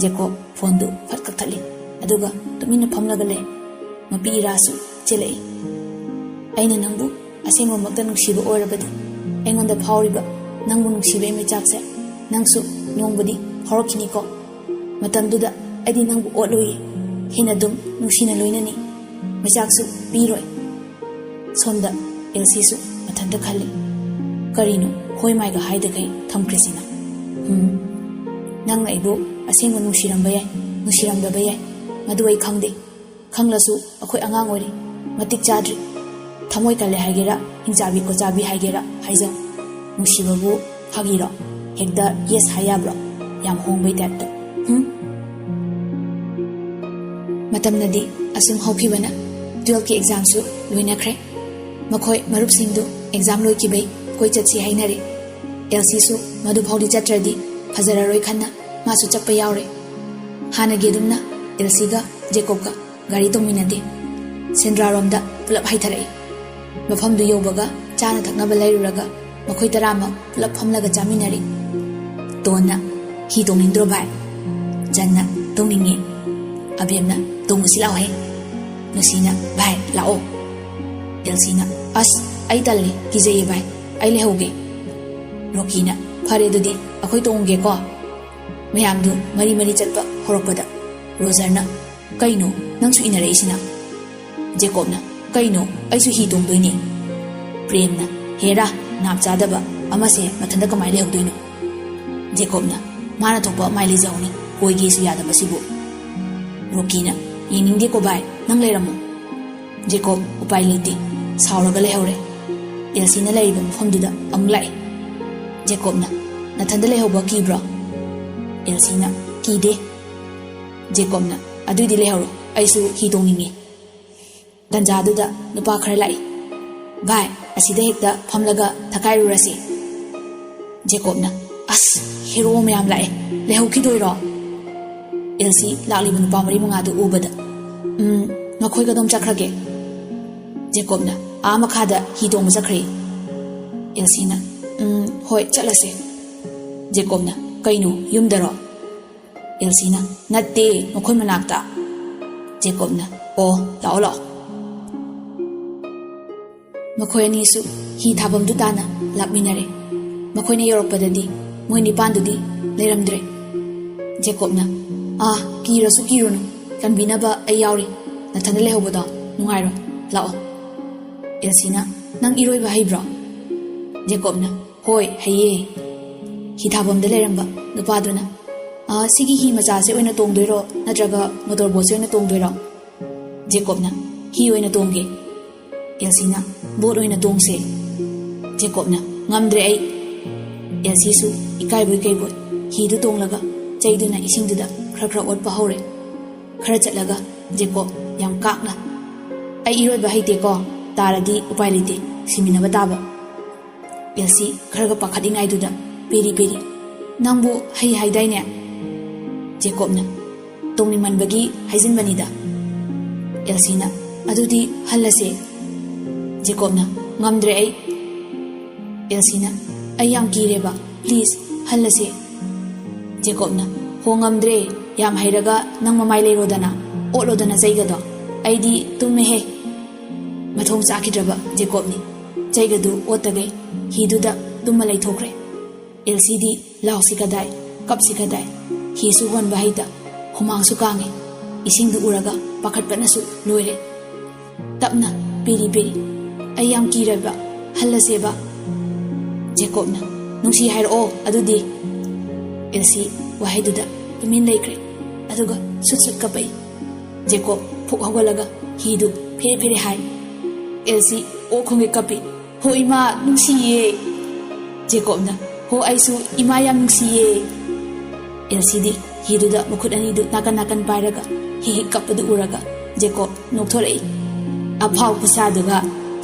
ꯖꯦꯀꯣꯕ ꯐꯣꯟꯗꯨ ꯐꯠ ꯀꯛꯊꯠꯂꯤ꯫ ꯑꯗꯨꯒ ꯇꯨꯃꯤꯟꯅ ꯐꯝꯂꯒ ꯂꯩ꯫ ꯃꯄꯤ ꯏꯔꯥꯁꯨ ꯆꯦꯜꯂꯛꯏ꯫ "ꯑꯩꯅ ꯅꯪꯕꯨ ꯑꯁꯦꯡꯕꯃꯛꯇ ꯅꯨꯡꯁꯤꯕ ꯑꯣꯏꯔꯕꯗꯤ, ꯑꯩꯉꯣꯟꯗ ꯐꯥꯎꯔꯤꯕ ꯅꯪꯕꯨ ꯅꯨꯡꯁꯤꯕꯒꯤ ꯃꯩꯆꯥꯛꯁꯦ ꯅꯪꯁꯨ ꯅꯣꯡꯃꯗꯤ ꯐꯥꯎꯔꯛꯈꯤꯅꯤꯀꯣ꯫ ꯃꯇꯝꯗꯨꯗ ꯑꯩꯗꯤ ꯅꯪꯕꯨ ꯑꯣꯠꯂꯣꯏꯌꯦ꯫ ꯍꯦꯟꯅ ꯑꯗꯨꯝ ꯅꯨꯡꯁꯤꯅ ꯂꯣꯏꯅꯅꯤ꯫ ꯃꯩꯆꯥꯛꯁꯨ ꯄꯤꯔꯣꯏ꯫" ꯁꯣꯝꯗ ꯑꯦꯜꯁꯤꯁꯨ ꯃꯊꯟꯇ ꯈꯜꯂꯤ, "ꯀꯔꯤꯅꯣ ꯍꯣꯏ ꯃꯥꯏꯒ ꯍꯥꯏꯗꯈꯩ ꯊꯝꯈ꯭ꯔꯤꯁꯤꯅ? ꯎꯝ, ꯅꯪꯅ ꯑꯩꯕꯨ ꯑꯁꯦꯡꯕ ꯅꯨꯡꯁꯤꯔꯝꯕ ꯌꯥꯏ, ꯅꯨꯡꯁꯤꯔꯝꯗꯕ ꯌꯥꯏ, ꯃꯗꯨ ꯑꯩ ꯈꯪꯗꯦ꯫ ꯈꯪꯂꯁꯨ ꯑꯩꯈꯣꯏ ꯑꯉꯥꯡ ꯑꯣꯏꯔꯤ, ꯃꯇꯤꯛ ꯆꯥꯗ꯭ꯔꯤ꯫ ꯊꯃꯣꯏ ꯀꯜꯂꯦ ꯍꯥꯏꯒꯦꯔꯥ, ꯍꯤꯡꯆꯥꯕꯤ ꯈꯣꯠꯆꯥꯕꯤ ꯍꯥꯏꯒꯦꯔꯥ ꯍꯥꯏꯖꯧ꯫ ꯅꯨꯡꯁꯤꯕꯕꯨ ꯐꯥꯒꯤꯔꯣ? ꯍꯦꯛꯇ ꯌꯦꯁ ꯍꯥꯏ ꯌꯥꯕ꯭ꯔꯣ? ꯌꯥꯝ ꯍꯣꯡꯕꯩ ꯇꯥꯏꯞꯇ꯫ ꯍꯨꯝ? ꯃꯇꯝꯅꯗꯤ ꯑꯁꯨꯝ ꯍꯧꯈꯤꯕꯅ ꯇꯨꯋꯦꯜꯐꯀꯤ ꯑꯦꯛꯖꯥꯝꯁꯨ ꯂꯣꯏꯅꯈ꯭ꯔꯦ꯫ ꯃꯈꯣꯏ ꯃꯔꯨꯞꯁꯤꯡꯗꯨ ꯑꯦꯛꯖꯥꯝ ꯂꯣꯏꯈꯤꯕꯩ ꯀꯣꯏ ꯆꯠꯁꯤ ꯍꯥꯏꯅꯔꯦ꯫ ꯑꯦꯜꯁꯤꯁꯨ ꯃꯗꯨ ꯐꯥꯎꯗꯤ ꯆꯠꯇ꯭ꯔꯗꯤ ꯐꯖꯔꯔꯣꯏ ꯈꯟꯅ ꯃꯥꯁꯨ ꯆꯠꯄ ꯌꯥꯎꯔꯦ꯫ ꯍꯥꯟꯅꯒꯤ ꯑꯗꯨꯝꯅ ꯑꯦꯜꯁꯤꯒ ꯖꯦꯀꯣꯕꯀ ꯒꯥꯔꯤ ꯇꯣꯡꯃꯤꯟꯅꯗꯦ꯫ ꯁꯦꯟꯗ꯭ꯔꯥꯔꯣꯝꯗ ꯄꯨꯂꯞ ꯍꯥꯏꯊꯔꯛꯏ꯫ ꯃꯐꯝꯗꯨ ꯌꯧꯕꯒ ꯆꯥꯅ ꯊꯛꯅꯕ ꯂꯩꯔꯨꯔꯒ ꯃꯈꯣꯏ ꯇꯔꯥꯃꯛ ꯄꯨꯂꯞ ꯐꯝꯂꯒ ꯆꯥꯃꯤꯟꯅꯔꯤ꯫ ꯇꯣꯟꯅ "ꯍꯤ ꯇꯣꯡꯅꯤꯡꯗ꯭ꯔꯣ ꯚꯥꯏ?" ꯆꯟꯅ "ꯇꯣꯡꯅꯤꯡꯉꯦ꯫" ꯑꯕꯦꯝꯅ "ꯇꯣꯡꯉꯨꯁꯤ ꯂꯥꯛꯑꯣꯍꯦ꯫" ꯅꯨꯡꯁꯤꯅ "ꯚꯥꯏ ꯂꯥꯛꯑꯣ꯫" ꯑꯦꯜꯁꯤꯅ "ꯑꯁ ꯑꯩ ꯇꯜꯂꯤ, ꯀꯤꯖꯩꯌꯦ ꯚꯥꯏ, ꯑꯩ ꯂꯩꯍꯧꯒꯦ꯫" ꯔꯣꯀꯤꯅ "ꯐꯔꯦ ꯑꯗꯨꯗꯤ ꯑꯩꯈꯣꯏ ꯇꯣꯡꯉꯨꯒꯦꯀꯣ꯫" ꯃꯌꯥꯝꯗꯨ ꯃꯔꯤ ꯃꯔꯤ ꯆꯠꯄ ꯍꯧꯔꯛꯄꯗ ꯔꯣꯖꯔꯅ "ꯀꯩꯅꯣ ꯅꯪꯁꯨ ꯏꯟꯅꯔꯛꯏꯁꯤꯅ?" ꯖꯦꯀꯣꯕꯅ "ꯀꯩꯅꯣ ꯑꯩꯁꯨ ꯍꯤ ꯇꯣꯡꯗꯣꯏꯅꯦ꯫" ꯄ꯭ꯔꯦꯝꯅ "ꯍꯦꯔꯥ ꯅꯥꯞ ꯆꯥꯗꯕ ꯑꯃꯁꯦ ꯃꯊꯟꯇ ꯀꯃꯥꯏꯅ ꯂꯩꯍꯧꯗꯣꯏꯅꯣ?" ꯖꯦꯀꯣꯕꯅ "ꯃꯥꯅ ꯊꯣꯛꯄ ꯃꯥꯏ ꯂꯩꯖꯍꯧꯅꯤ, ꯀꯣꯏꯒꯦꯁꯨ ꯌꯥꯗꯕꯁꯤꯕꯨ꯫" ꯔꯣꯀꯤꯅ "ꯌꯦꯡꯅꯤꯡꯗꯦꯀꯣ ꯚꯥꯏ, ꯅꯪ ꯂꯩꯔꯝꯃꯣ꯫" ꯖꯦꯀꯣꯕ ꯎꯄꯥꯏ ꯂꯩꯇꯦ, ꯁꯥꯎꯔꯒ ꯂꯩꯍꯧꯔꯦ꯫ ꯑꯦꯜꯁꯤꯅ ꯂꯩꯔꯤꯕ ꯃꯐꯝꯗꯨꯗ ꯑꯃꯨꯛ ꯂꯥꯛꯏ꯫ ꯖꯦꯀꯣꯕꯅ "ꯅꯊꯟꯗ ꯂꯩꯍꯧꯕ ꯀꯤꯕ꯭ꯔꯣ?" ꯑꯦꯜꯁꯤꯅ "ꯀꯤꯗꯦ꯫" ꯖꯦꯀꯣꯕꯅ "ꯑꯗꯨꯏꯗꯤ ꯂꯩꯍꯧꯔꯣ, ꯑꯩꯁꯨ ꯍꯤ ꯇꯣꯡꯅꯤꯡꯉꯤ꯫" ꯇꯟꯖꯥꯗꯨꯗ ꯅꯨꯄꯥ ꯈꯔ ꯂꯥꯛꯏ꯫ "ꯚꯥꯏ, ꯑꯁꯤꯗ ꯍꯦꯛꯇ ꯐꯝꯂꯒ ꯊꯛꯈꯥꯏꯔꯨꯔꯁꯤ꯫" ꯖꯦꯀꯣꯕꯅ "ꯑꯁ, ꯍꯦꯔꯣ ꯃꯌꯥꯝ ꯂꯥꯛꯑꯦ, ꯂꯩꯍꯧꯈꯤꯗꯣꯏꯔꯣ?" ꯑꯦꯜꯁꯤ ꯂꯥꯛꯂꯤꯕ ꯅꯨꯄꯥ ꯃꯔꯤ ꯃꯉꯥꯗꯨ ꯎꯕꯗ "ꯎꯝ, ꯃꯈꯣꯏ ꯀꯗꯣꯝ ꯆꯠꯈ꯭ꯔꯒꯦ?" ꯖꯦꯀꯣꯕꯅ "ꯑꯥ ꯃꯈꯥꯗ ꯍꯤ ꯇꯣꯡꯕ ꯆꯠꯈ꯭ꯔꯦ꯫" ꯑꯦꯜꯁꯤꯅ "ꯎꯝ, ꯍꯣꯏ, ꯆꯠꯂꯁꯦ꯫" ꯖꯦꯀꯣꯕꯅ "ꯀꯩꯅꯣ, ꯌꯨꯝꯗꯔꯣ?" ꯑꯦꯜꯁꯤꯅ "ꯅꯠꯇꯦ, ꯃꯈꯣꯏ ꯃꯅꯥꯛꯇ꯫" ꯖꯦꯀꯣꯕꯅ "ꯑꯣ, ꯂꯥꯛꯑꯣ, ꯂꯥꯛꯑꯣ꯫" ꯃꯈꯣꯏ ꯑꯅꯤꯁꯨ ꯍꯤ ꯊꯥꯐꯝꯗꯨ ꯇꯥꯅ ꯂꯥꯛꯃꯤꯟꯅꯔꯦ꯫ ꯃꯈꯣꯏꯅ ꯌꯧꯔꯛꯄꯗꯗꯤ ꯃꯣꯏ ꯅꯤꯄꯥꯟꯗꯨꯗꯤ ꯂꯩꯔꯝꯗ꯭ꯔꯦ꯫ ꯖꯦꯀꯣꯕꯅ "ꯑꯥ, ꯀꯤꯔꯁꯨ ꯀꯤꯔꯨꯅꯨ, ꯀꯟꯕꯤꯅꯕ ꯑꯩ ꯌꯥꯎꯔꯤ꯫ ꯅꯊꯟꯗ ꯂꯩꯍꯧꯕꯗꯣ ꯅꯨꯡꯉꯥꯏꯔꯣꯏ, ꯂꯥꯛꯑꯣ꯫" ꯑꯦꯜꯁꯤꯅ "ꯅꯪ ꯏꯔꯣꯏꯕ ꯍꯩꯕ꯭ꯔꯣ?" ꯖꯦꯀꯣꯕꯅ "ꯍꯣꯏ, ꯍꯩꯌꯦ꯫" ꯍꯤ ꯊꯥꯐꯝꯗ ꯂꯩꯔꯝꯕ ꯅꯨꯄꯥꯗꯨꯅ "ꯑꯥ, ꯁꯤꯒꯤ ꯍꯤ ꯃꯆꯥꯁꯦ ꯑꯣꯏꯅ ꯇꯣꯡꯗꯣꯏꯔꯣ, ꯅꯠꯇ꯭ꯔꯒ ꯃꯣꯇꯣꯔ ꯕꯣꯠꯁꯦ ꯑꯣꯏꯅ ꯇꯣꯡꯗꯣꯏꯔꯣ?" ꯖꯦꯀꯣꯕꯅ "ꯍꯤ ꯑꯣꯏꯅ ꯇꯣꯡꯒꯦ꯫" ꯑꯦꯜꯁꯤꯅ "ꯕꯣꯠ ꯑꯣꯏꯅ ꯇꯣꯡꯁꯦ꯫" ꯖꯦꯀꯣꯕꯅ "ꯉꯝꯗ꯭ꯔꯦ ꯑꯩ꯫" ꯑꯦꯜꯁꯤꯁꯨ ꯏꯀꯥꯏꯕꯣꯏ ꯀꯩꯕꯣꯏ ꯍꯤꯗꯨ ꯇꯣꯡꯂꯒ ꯆꯩꯗꯨꯅ ꯏꯁꯤꯡꯗꯨꯗ ꯈꯔ ꯈꯔ ꯑꯣꯠꯄ ꯍꯧꯔꯦ꯫ ꯈꯔ ꯆꯠꯂꯒ ꯖꯦꯀꯣꯕ ꯌꯥꯝ ꯀꯥꯛꯅ, "ꯑꯩ ꯏꯔꯣꯏꯕ ꯍꯩꯇꯦꯀꯣ, ꯇꯥꯔꯗꯤ ꯎꯄꯥꯏ ꯂꯩꯇꯦ, ꯁꯤꯃꯤꯟꯅꯕ ꯇꯥꯕ"꯫ ꯑꯦꯜꯁꯤ ꯈꯔꯒ ꯄꯥꯈꯠꯂꯤꯉꯥꯏꯗꯨꯗ, "ꯄꯦꯔꯤ, ꯄꯦꯔꯤ, ꯅꯪꯕꯨ ꯍꯩ ꯍꯥꯏꯗꯥꯏꯅꯦ?" ꯖꯦꯀꯣꯕꯅ, "ꯇꯣꯡꯅꯤꯡꯃꯟꯕꯒꯤ ꯍꯥꯏꯖꯤꯟꯕꯅꯤꯗ"꯫ ꯑꯦꯜꯁꯤꯅ, "ꯑꯗꯨꯗꯤ ꯍꯜꯂꯁꯦ"꯫ ꯖꯦꯀꯣꯕꯅ, "ꯉꯝꯗ꯭ꯔꯦ ꯑꯩ"꯫ ꯑꯦꯜꯁꯤꯅ, "ꯑꯩ ꯌꯥꯝ ꯀꯤꯔꯦꯕ, please, ꯍꯜꯂꯁꯦ"꯫ ꯖꯦꯀꯣꯕꯅ, "ꯍꯣ, ꯉꯝꯗ꯭ꯔꯦ, ꯌꯥꯝ ꯍꯩꯔꯒ ꯅꯪ ꯃꯃꯥꯏ ꯂꯩꯔꯣꯗꯅ, ꯑꯣꯠꯂꯣꯗꯅ ꯆꯩꯒꯗꯣ, ꯑꯩꯗꯤ ꯇꯨꯝꯃꯦꯍꯦ"꯫ ꯃꯊꯣꯡ ꯆꯥꯈꯤꯗ꯭ꯔꯕ ꯖꯦꯀꯣꯕꯅꯤ꯫ ꯆꯩꯒꯗꯨ ꯑꯣꯠꯇꯒꯩ ꯍꯤꯗꯨꯗ ꯇꯨꯝꯃ ꯂꯩꯊꯣꯛꯈ꯭ꯔꯦ꯫ ꯑꯦꯜꯁꯤꯗꯤ ꯂꯥꯎꯁꯤ ꯀꯗꯥꯏ, ꯀꯞꯁꯤ ꯀꯗꯥꯏ, ꯍꯤꯁꯨ ꯍꯣꯟꯕ ꯍꯩꯇ, ꯍꯨꯃꯥꯡꯁꯨ ꯀꯥꯡꯉꯤ꯫ ꯏꯁꯤꯡꯗꯨ ꯎꯔꯒ ꯄꯥꯈꯠꯄꯅꯁꯨ ꯂꯣꯏꯔꯦ꯫ ꯇꯞꯅ, "ꯄꯦꯔꯤ, ꯄꯦꯔꯤ, ꯑꯩ ꯌꯥꯝ ꯀꯤꯔꯕ, ꯍꯜꯂꯁꯦꯕ"꯫ ꯖꯦꯀꯣꯕꯅ, "ꯅꯨꯡꯁꯤ ꯍꯥꯏꯔꯛꯑꯣ ꯑꯗꯨꯗꯤ"꯫ ꯑꯦꯜꯁꯤ ꯋꯥꯍꯩꯗꯨꯗ ꯇꯨꯃꯤꯟ ꯂꯩꯈ꯭ꯔꯦ, ꯑꯗꯨꯒ ꯁꯨꯠ ꯁꯨꯠ ꯀꯞꯄꯛꯏ꯫ ꯖꯦꯀꯣꯕ ꯐꯨꯛ ꯍꯧꯒꯠꯂꯒ ꯍꯤꯗꯨ ꯐꯦꯔꯦ ꯐꯦꯔꯦ ꯍꯥꯏ꯫ ꯑꯦꯜꯁꯤ ꯑꯣ ꯈꯣꯡꯒꯩ ꯀꯞꯄꯤ꯫ "ꯍꯣ ꯏꯃꯥ, ꯅꯨꯡꯁꯤꯌꯦ"꯫ ꯖꯦꯀꯣꯕꯅ, "ꯍꯣ, ꯑꯩꯁꯨ ꯏꯃꯥ ꯌꯥꯝ ꯅꯨꯡꯁꯤꯌꯦ"꯫ ꯑꯦꯜꯁꯤꯗꯤ ꯍꯤꯗꯨꯗ ꯃꯈꯨꯠ ꯑꯅꯤꯗꯨ ꯅꯥꯀꯟ ꯅꯥꯀꯟ ꯄꯥꯏꯔꯒ ꯍꯤ ꯍꯤꯛ ꯀꯞꯄꯗꯨ ꯎꯔꯒ ꯖꯦꯀꯣꯕ ꯅꯣꯛꯊꯣꯔꯛꯏ꯫ "ꯑꯐꯥꯎ ꯈꯨꯁꯥꯗꯨꯒ,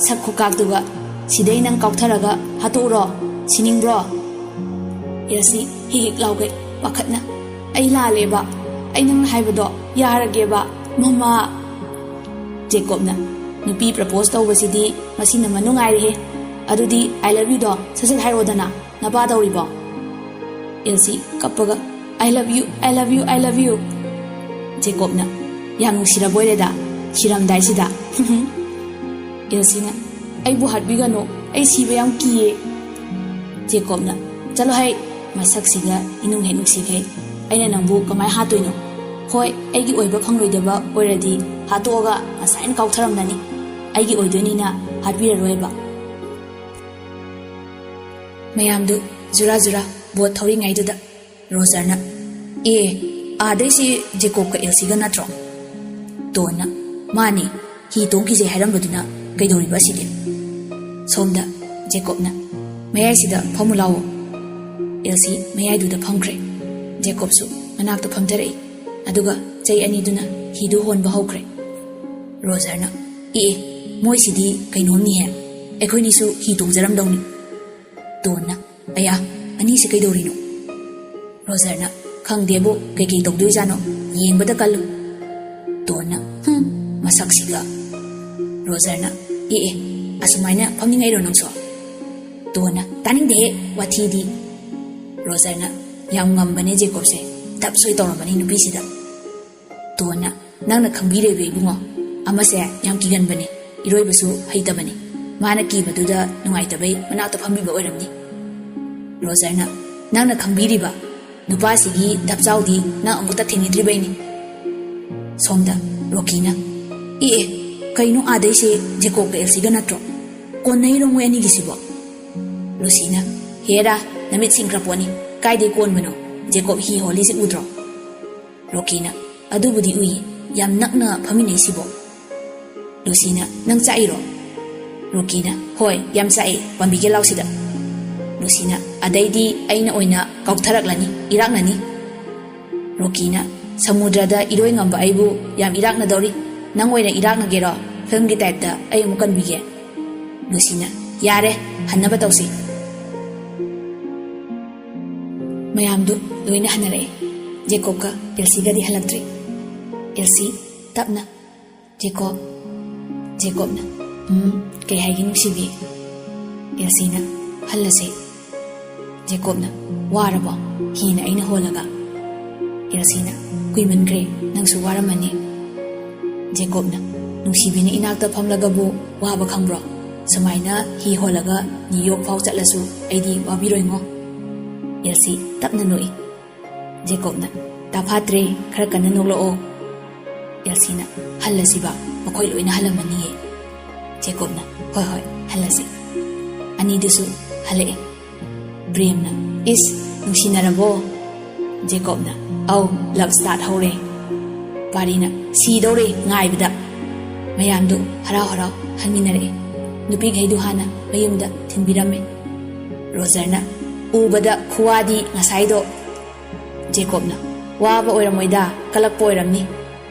ꯁꯛ ꯈꯨꯀꯥꯛꯇꯨꯒ, ꯁꯤꯗꯩ ꯅꯪ ꯀꯥꯎꯊꯔꯒ ꯍꯥꯠꯇꯣꯛꯎꯔꯣ? ꯁꯤꯅꯤꯡꯕ꯭ꯔꯣ?" ꯑꯦꯜꯁꯤ ꯍꯤꯛ ꯍꯤꯛ ꯂꯥꯎꯒꯩ ꯄꯥꯈꯠꯅ, "ꯑꯩ ꯂꯥꯜꯂꯦꯕ, ꯑꯩ ꯅꯪꯅ ꯍꯥꯏꯕꯗꯣ ꯌꯥꯔꯒꯦꯕ, ꯃꯃꯥ"꯫ ꯖꯦꯀꯣꯕꯅ, "ꯅꯨꯄꯤ propose ꯇꯧꯕꯁꯤꯗꯤ ꯃꯁꯤꯅ ꯃꯅꯨꯡꯉꯥꯏꯔꯦꯍꯦ꯫ ꯑꯗꯨꯗꯤ I love youꯗꯣ ꯁꯠ ꯁꯠ ꯍꯥꯏꯔꯛꯑꯣꯗꯅ, ꯅꯄꯥ ꯇꯧꯔꯤꯕꯣ?" ꯑꯦꯜꯁꯤ ꯀꯞꯄꯒ, "I love you, I love you, I love you"꯫ ꯖꯦꯀꯣꯕꯅ, "ꯌꯥꯝ ꯅꯨꯡꯁꯤꯔꯕꯣꯏꯔꯦꯗ, ꯁꯤꯔꯝꯗꯥꯏꯁꯤꯗ"꯫ ꯑꯦꯜꯁꯤꯅ, "ꯑꯩꯕꯨ ꯍꯥꯠꯄꯤꯒꯅꯨ, ꯑꯩ ꯁꯤꯕ ꯌꯥꯝ ꯀꯤꯌꯦ"꯫ ꯖꯦꯀꯣꯕꯅ, "ꯆꯠꯂꯣ ꯍꯩ, ꯃꯁꯛꯁꯤꯒ ꯏꯅꯨꯡ ꯍꯦꯛ ꯅꯨꯡꯁꯤꯈꯩ, ꯑꯩꯅ ꯅꯪꯕꯨ ꯀꯃꯥꯏ ꯍꯥꯠꯇꯣꯏꯅꯣ? ꯍꯣꯏ, ꯑꯩꯒꯤ ꯑꯣꯏꯕ ꯐꯪꯂꯣꯏꯗꯕ ꯑꯣꯏꯔꯗꯤ ꯍꯥꯠꯇꯣꯛꯑꯒ ꯉꯁꯥꯏꯅ ꯀꯥꯎꯊꯔꯝꯂꯅꯤ꯫ ꯑꯩꯒꯤ ꯑꯣꯏꯗꯣꯏꯅꯤꯅ ꯍꯥꯠꯄꯤꯔꯔꯣꯏꯕ"꯫ ꯃꯌꯥꯝꯗꯨ ꯖꯨꯔꯥ ꯖꯨꯔꯥ boat ꯊꯧꯔꯤꯉꯩꯗꯨꯗ ꯔꯣꯖꯔꯅ, "ꯑꯦ, ꯑꯥꯗꯩꯁꯤ ꯖꯦꯀꯣꯕꯀ ꯑꯦꯜꯁꯤꯒ ꯅꯠꯇ꯭ꯔꯣ?" ꯇꯣꯟꯅ, "ꯃꯥꯅꯤ, ꯍꯤ ꯇꯣꯡꯈꯤꯁꯦ ꯍꯥꯏꯔꯝꯕꯗꯨꯅ ꯀꯩꯗꯧꯔꯤꯕ ꯑꯁꯤꯗꯤ?" ꯁꯣꯝꯗ ꯖꯦꯀꯣꯕꯅ, "ꯃꯌꯥꯏꯁꯤꯗ ꯐꯝꯃꯨ ꯂꯥꯎꯑꯣ"꯫ ꯑꯦꯜꯁꯤ ꯃꯌꯥꯏꯗꯨꯗ ꯐꯝꯈ꯭ꯔꯦ꯫ ꯖꯦꯀꯣꯕꯁꯨ ꯃꯅꯥꯛꯇ ꯐꯝꯊꯔꯛꯏ꯫ ꯑꯗꯨꯒ ꯆꯩ ꯑꯅꯤꯗꯨꯅ ꯍꯤꯗꯨ ꯍꯣꯟꯕ ꯍꯧꯈ꯭ꯔꯦ꯫ ꯔꯣꯖꯔꯅ, "ꯑꯦ, ꯑꯦ, ꯃꯣꯏꯁꯤꯗꯤ ꯀꯩꯅꯣꯝꯅꯤꯍꯦ꯫ ꯑꯩꯈꯣꯏꯅꯤꯁꯨ ꯍꯤ ꯇꯣꯡꯖꯔꯝꯗꯧꯅꯤ꯫" ꯇꯣꯟꯅ, "ꯑꯌꯥ, ꯑꯅꯤꯁꯤ ꯀꯩꯗꯧꯔꯤꯅꯣ?" ꯔꯣꯖꯔꯅ, "ꯈꯪꯗꯦꯕꯨ, ꯀꯩꯀꯩ ꯇꯧꯗꯣꯏꯖꯥꯠꯅꯣ? ꯌꯦꯡꯕꯗ ꯀꯜꯂꯨ꯫" ꯇꯣꯟꯅ, "ꯍꯨꯝ, ꯃꯁꯛꯁꯤꯒ꯫" ꯔꯣꯖꯔꯅ, "ꯑꯦ, ꯑꯦ, ꯑꯁꯨꯃꯥꯏꯅ ꯐꯝꯅꯤꯡꯉꯩꯔꯣ ꯅꯪꯁꯨ?" ꯇꯣꯟꯅ, "ꯇꯥꯅꯤꯡꯗꯦꯍꯦ, ꯋꯥꯊꯤꯗꯤ꯫" ꯔꯣꯖꯔꯅ, "ꯌꯥꯝ ꯉꯝꯕꯅꯦ ꯖꯦꯀꯣꯕꯁꯦ, ꯇꯞ ꯁꯣꯏ ꯇꯧꯔꯝꯃꯅꯤ ꯅꯨꯄꯤꯁꯤꯗ꯫" ꯇꯣꯟꯅ, "ꯅꯪꯅ ꯈꯪꯕꯤꯔꯦꯕ ꯏꯕꯨꯡꯉꯣ, ꯑꯃꯁꯦ ꯌꯥꯝ ꯀꯤꯒꯟꯕꯅꯦ, ꯏꯔꯣꯏꯕꯁꯨ ꯍꯩꯇꯕꯅꯦ꯫ ꯃꯥꯅ ꯀꯤꯕꯗꯨꯗ ꯅꯨꯡꯉꯥꯏꯇꯕꯩ ꯃꯅꯥꯛꯇ ꯐꯝꯕꯤꯕ ꯑꯣꯏꯔꯝꯅꯤ꯫" ꯔꯣꯖꯔꯅ, "ꯅꯪꯅ ꯈꯪꯕꯤꯔꯤꯕ? ꯅꯨꯄꯥꯁꯤꯒꯤ ꯗꯞꯆꯥꯎꯗꯤ ꯅꯪ ꯑꯃꯨꯛꯇ ꯊꯦꯡꯅꯗ꯭ꯔꯤꯕꯩꯅꯤ꯫" ꯁꯣꯝꯗ ꯔꯣꯀꯤꯅ, "ꯑꯦ, ꯑꯦ, ꯀꯩꯅꯣ ꯑꯥꯗꯩꯁꯦ ꯖꯦꯀꯣꯕꯒ ꯑꯦꯜꯁꯤꯒ ꯅꯠꯇ꯭ꯔꯣ? ꯀꯣꯟꯅꯩꯔꯣ ꯃꯣꯏ ꯑꯅꯤꯒꯤꯁꯤꯕꯣ?" ꯂꯨꯁꯤꯅ, "ꯍꯦꯔꯥ, ꯅꯃꯤꯠ ꯁꯤꯡꯈ꯭ꯔ ꯄꯣꯠꯅꯤ꯫ ꯀꯥꯏꯗꯩ ꯀꯣꯟꯕꯅꯣ? ꯖꯦꯀꯣꯕ ꯍꯤ ꯍꯣꯜꯂꯤꯁꯤ ꯎꯗ꯭ꯔꯣ?" ꯔꯣꯀꯤꯅ, "ꯑꯗꯨꯕꯨꯗꯤ ꯎꯏ, ꯌꯥꯝ ꯅꯛꯅ ꯐꯝꯃꯤꯟꯅꯩꯁꯤꯕꯣ꯫" ꯂꯨꯁꯤꯅ, "ꯅꯪ ꯆꯥꯛꯏꯔꯣ?" ꯔꯣꯀꯤꯅ, "ꯍꯣꯏ, ꯌꯥꯝ ꯆꯥꯛꯑꯦ, ꯄꯥꯝꯕꯤꯒꯦ ꯂꯥꯎꯁꯤꯗ꯫" ꯂꯨꯁꯤꯅ, "ꯑꯗꯩꯗꯤ ꯑꯩꯅ ꯑꯣꯏꯅ ꯀꯥꯎꯊꯔꯛꯂꯅꯤ, ꯏꯔꯥꯛꯅꯅꯤ꯫" ꯔꯣꯀꯤꯅ, "ꯁꯃꯨꯗ꯭ꯔꯗ ꯏꯔꯣꯏ ꯉꯝꯕ ꯑꯩꯕꯨ ꯌꯥꯝ ꯏꯔꯥꯛꯅꯗꯧꯔꯤ꯫ ꯅꯪ ꯑꯣꯏꯅ ꯏꯔꯥꯛꯅꯒꯦꯔꯣ? ꯐꯤꯂꯝꯒꯤ ꯇꯥꯏꯞꯇ ꯑꯩ ꯑꯃꯨꯛ ꯀꯟꯕꯤꯒꯦ꯫" ꯂꯨꯁꯤꯅ, "ꯌꯥꯔꯦ, ꯍꯟꯅꯕ ꯇꯧꯁꯤ꯫" ꯃꯌꯥꯝꯗꯨ ꯂꯣꯏꯅ ꯍꯟꯅꯔꯛꯑꯦ꯫ ꯖꯦꯀꯣꯕꯀ ꯑꯦꯜꯁꯤꯒꯗꯤ ꯍꯜꯂꯛꯇ꯭ꯔꯤ꯫ ꯑꯦꯜꯁꯤ ꯇꯞꯅ, "ꯖꯦꯀꯣꯕ꯫" ꯖꯦꯀꯣꯕꯅ, "ꯎꯝ, ꯀꯩ ꯍꯥꯏꯒꯦ ꯅꯨꯡꯁꯤꯕꯤ?" ꯑꯦꯜꯁꯤꯅ, "ꯍꯜꯂꯁꯦ꯫" ꯖꯦꯀꯣꯕꯅ, "ꯋꯥꯔꯕꯣ? ꯍꯤꯅ ꯑꯩꯅ ꯍꯣꯜꯂꯒ?" ꯑꯦꯜꯁꯤꯅ, "ꯀꯨꯏꯃꯟꯈ꯭ꯔꯦ, ꯅꯪꯁꯨ ꯋꯥꯔꯝꯃꯅꯤ꯫" ꯖꯦꯀꯣꯕꯅ, "ꯅꯨꯡꯁꯤꯕꯤꯅ ꯏꯅꯥꯛꯇ ꯐꯝꯂꯒꯕꯨ ꯋꯥꯕ ꯈꯪꯕ꯭ꯔꯣ? ꯁꯨꯃꯥꯏꯅ ꯍꯤ ꯍꯣꯜꯂꯒ ꯅ꯭ꯌꯨ ꯌꯣꯔꯛ ꯐꯥꯎ ꯆꯠꯂꯁꯨ ꯑꯩꯗꯤ ꯋꯥꯕꯤꯔꯣꯏꯉꯣ꯫" ꯑꯦꯜꯁꯤ ꯇꯞꯅ ꯅꯣꯛꯏ꯫ ꯖꯦꯀꯣꯕꯅ, "ꯇꯥꯐꯥꯠꯇ꯭ꯔꯦ, ꯈꯔ ꯀꯟꯅ ꯅꯣꯛꯂꯛꯑꯣ꯫" ꯑꯦꯜꯁꯤꯅ, "ꯍꯜꯂꯁꯤꯕ, ꯃꯈꯣꯏ ꯂꯣꯏꯅ ꯍꯜꯂꯝꯃꯅꯤꯌꯦ꯫" ꯖꯦꯀꯣꯕꯅ, "ꯍꯣꯏ, ꯍꯣꯏ, ꯍꯜꯂꯁꯤ꯫" ꯑꯅꯤꯗꯨꯁꯨ ꯍꯜꯂꯛꯑꯦ꯫ ꯄ꯭ꯔꯦꯝꯅ, "ꯏꯁ, ꯅꯨꯡꯁꯤꯅꯔꯕꯣ?" ꯖꯦꯀꯣꯕꯅ, "ꯑꯧ, ꯂꯞ ꯁ꯭ꯇꯥꯔꯠ ꯍꯧꯔꯦ꯫" ꯄꯥꯔꯤꯅ, "ꯁꯤꯗꯧꯔꯦ ꯉꯥꯏꯕꯗ꯫" ꯃꯌꯥꯝꯗꯨ ꯍꯔꯥꯎ ꯍꯔꯥꯎ ꯍꯟꯃꯤꯟꯅꯔꯛꯑꯦ꯫ ꯅꯨꯄꯤꯈꯩꯗꯨ ꯍꯥꯟꯅ ꯃꯌꯨꯝꯗ ꯊꯤꯟꯕꯤꯔꯝꯃꯦ꯫ ꯔꯣꯖꯔꯅ, ꯎꯕꯗ ꯈꯨꯋꯥꯗꯤ ꯉꯁꯥꯏꯗꯣ꯫ ꯖꯦꯀꯣꯕꯅ, "ꯋꯥꯕ ꯑꯣꯏꯔꯝꯃꯣꯏꯗ, ꯀꯂꯛꯄ ꯑꯣꯏꯔꯝꯅꯤ꯫"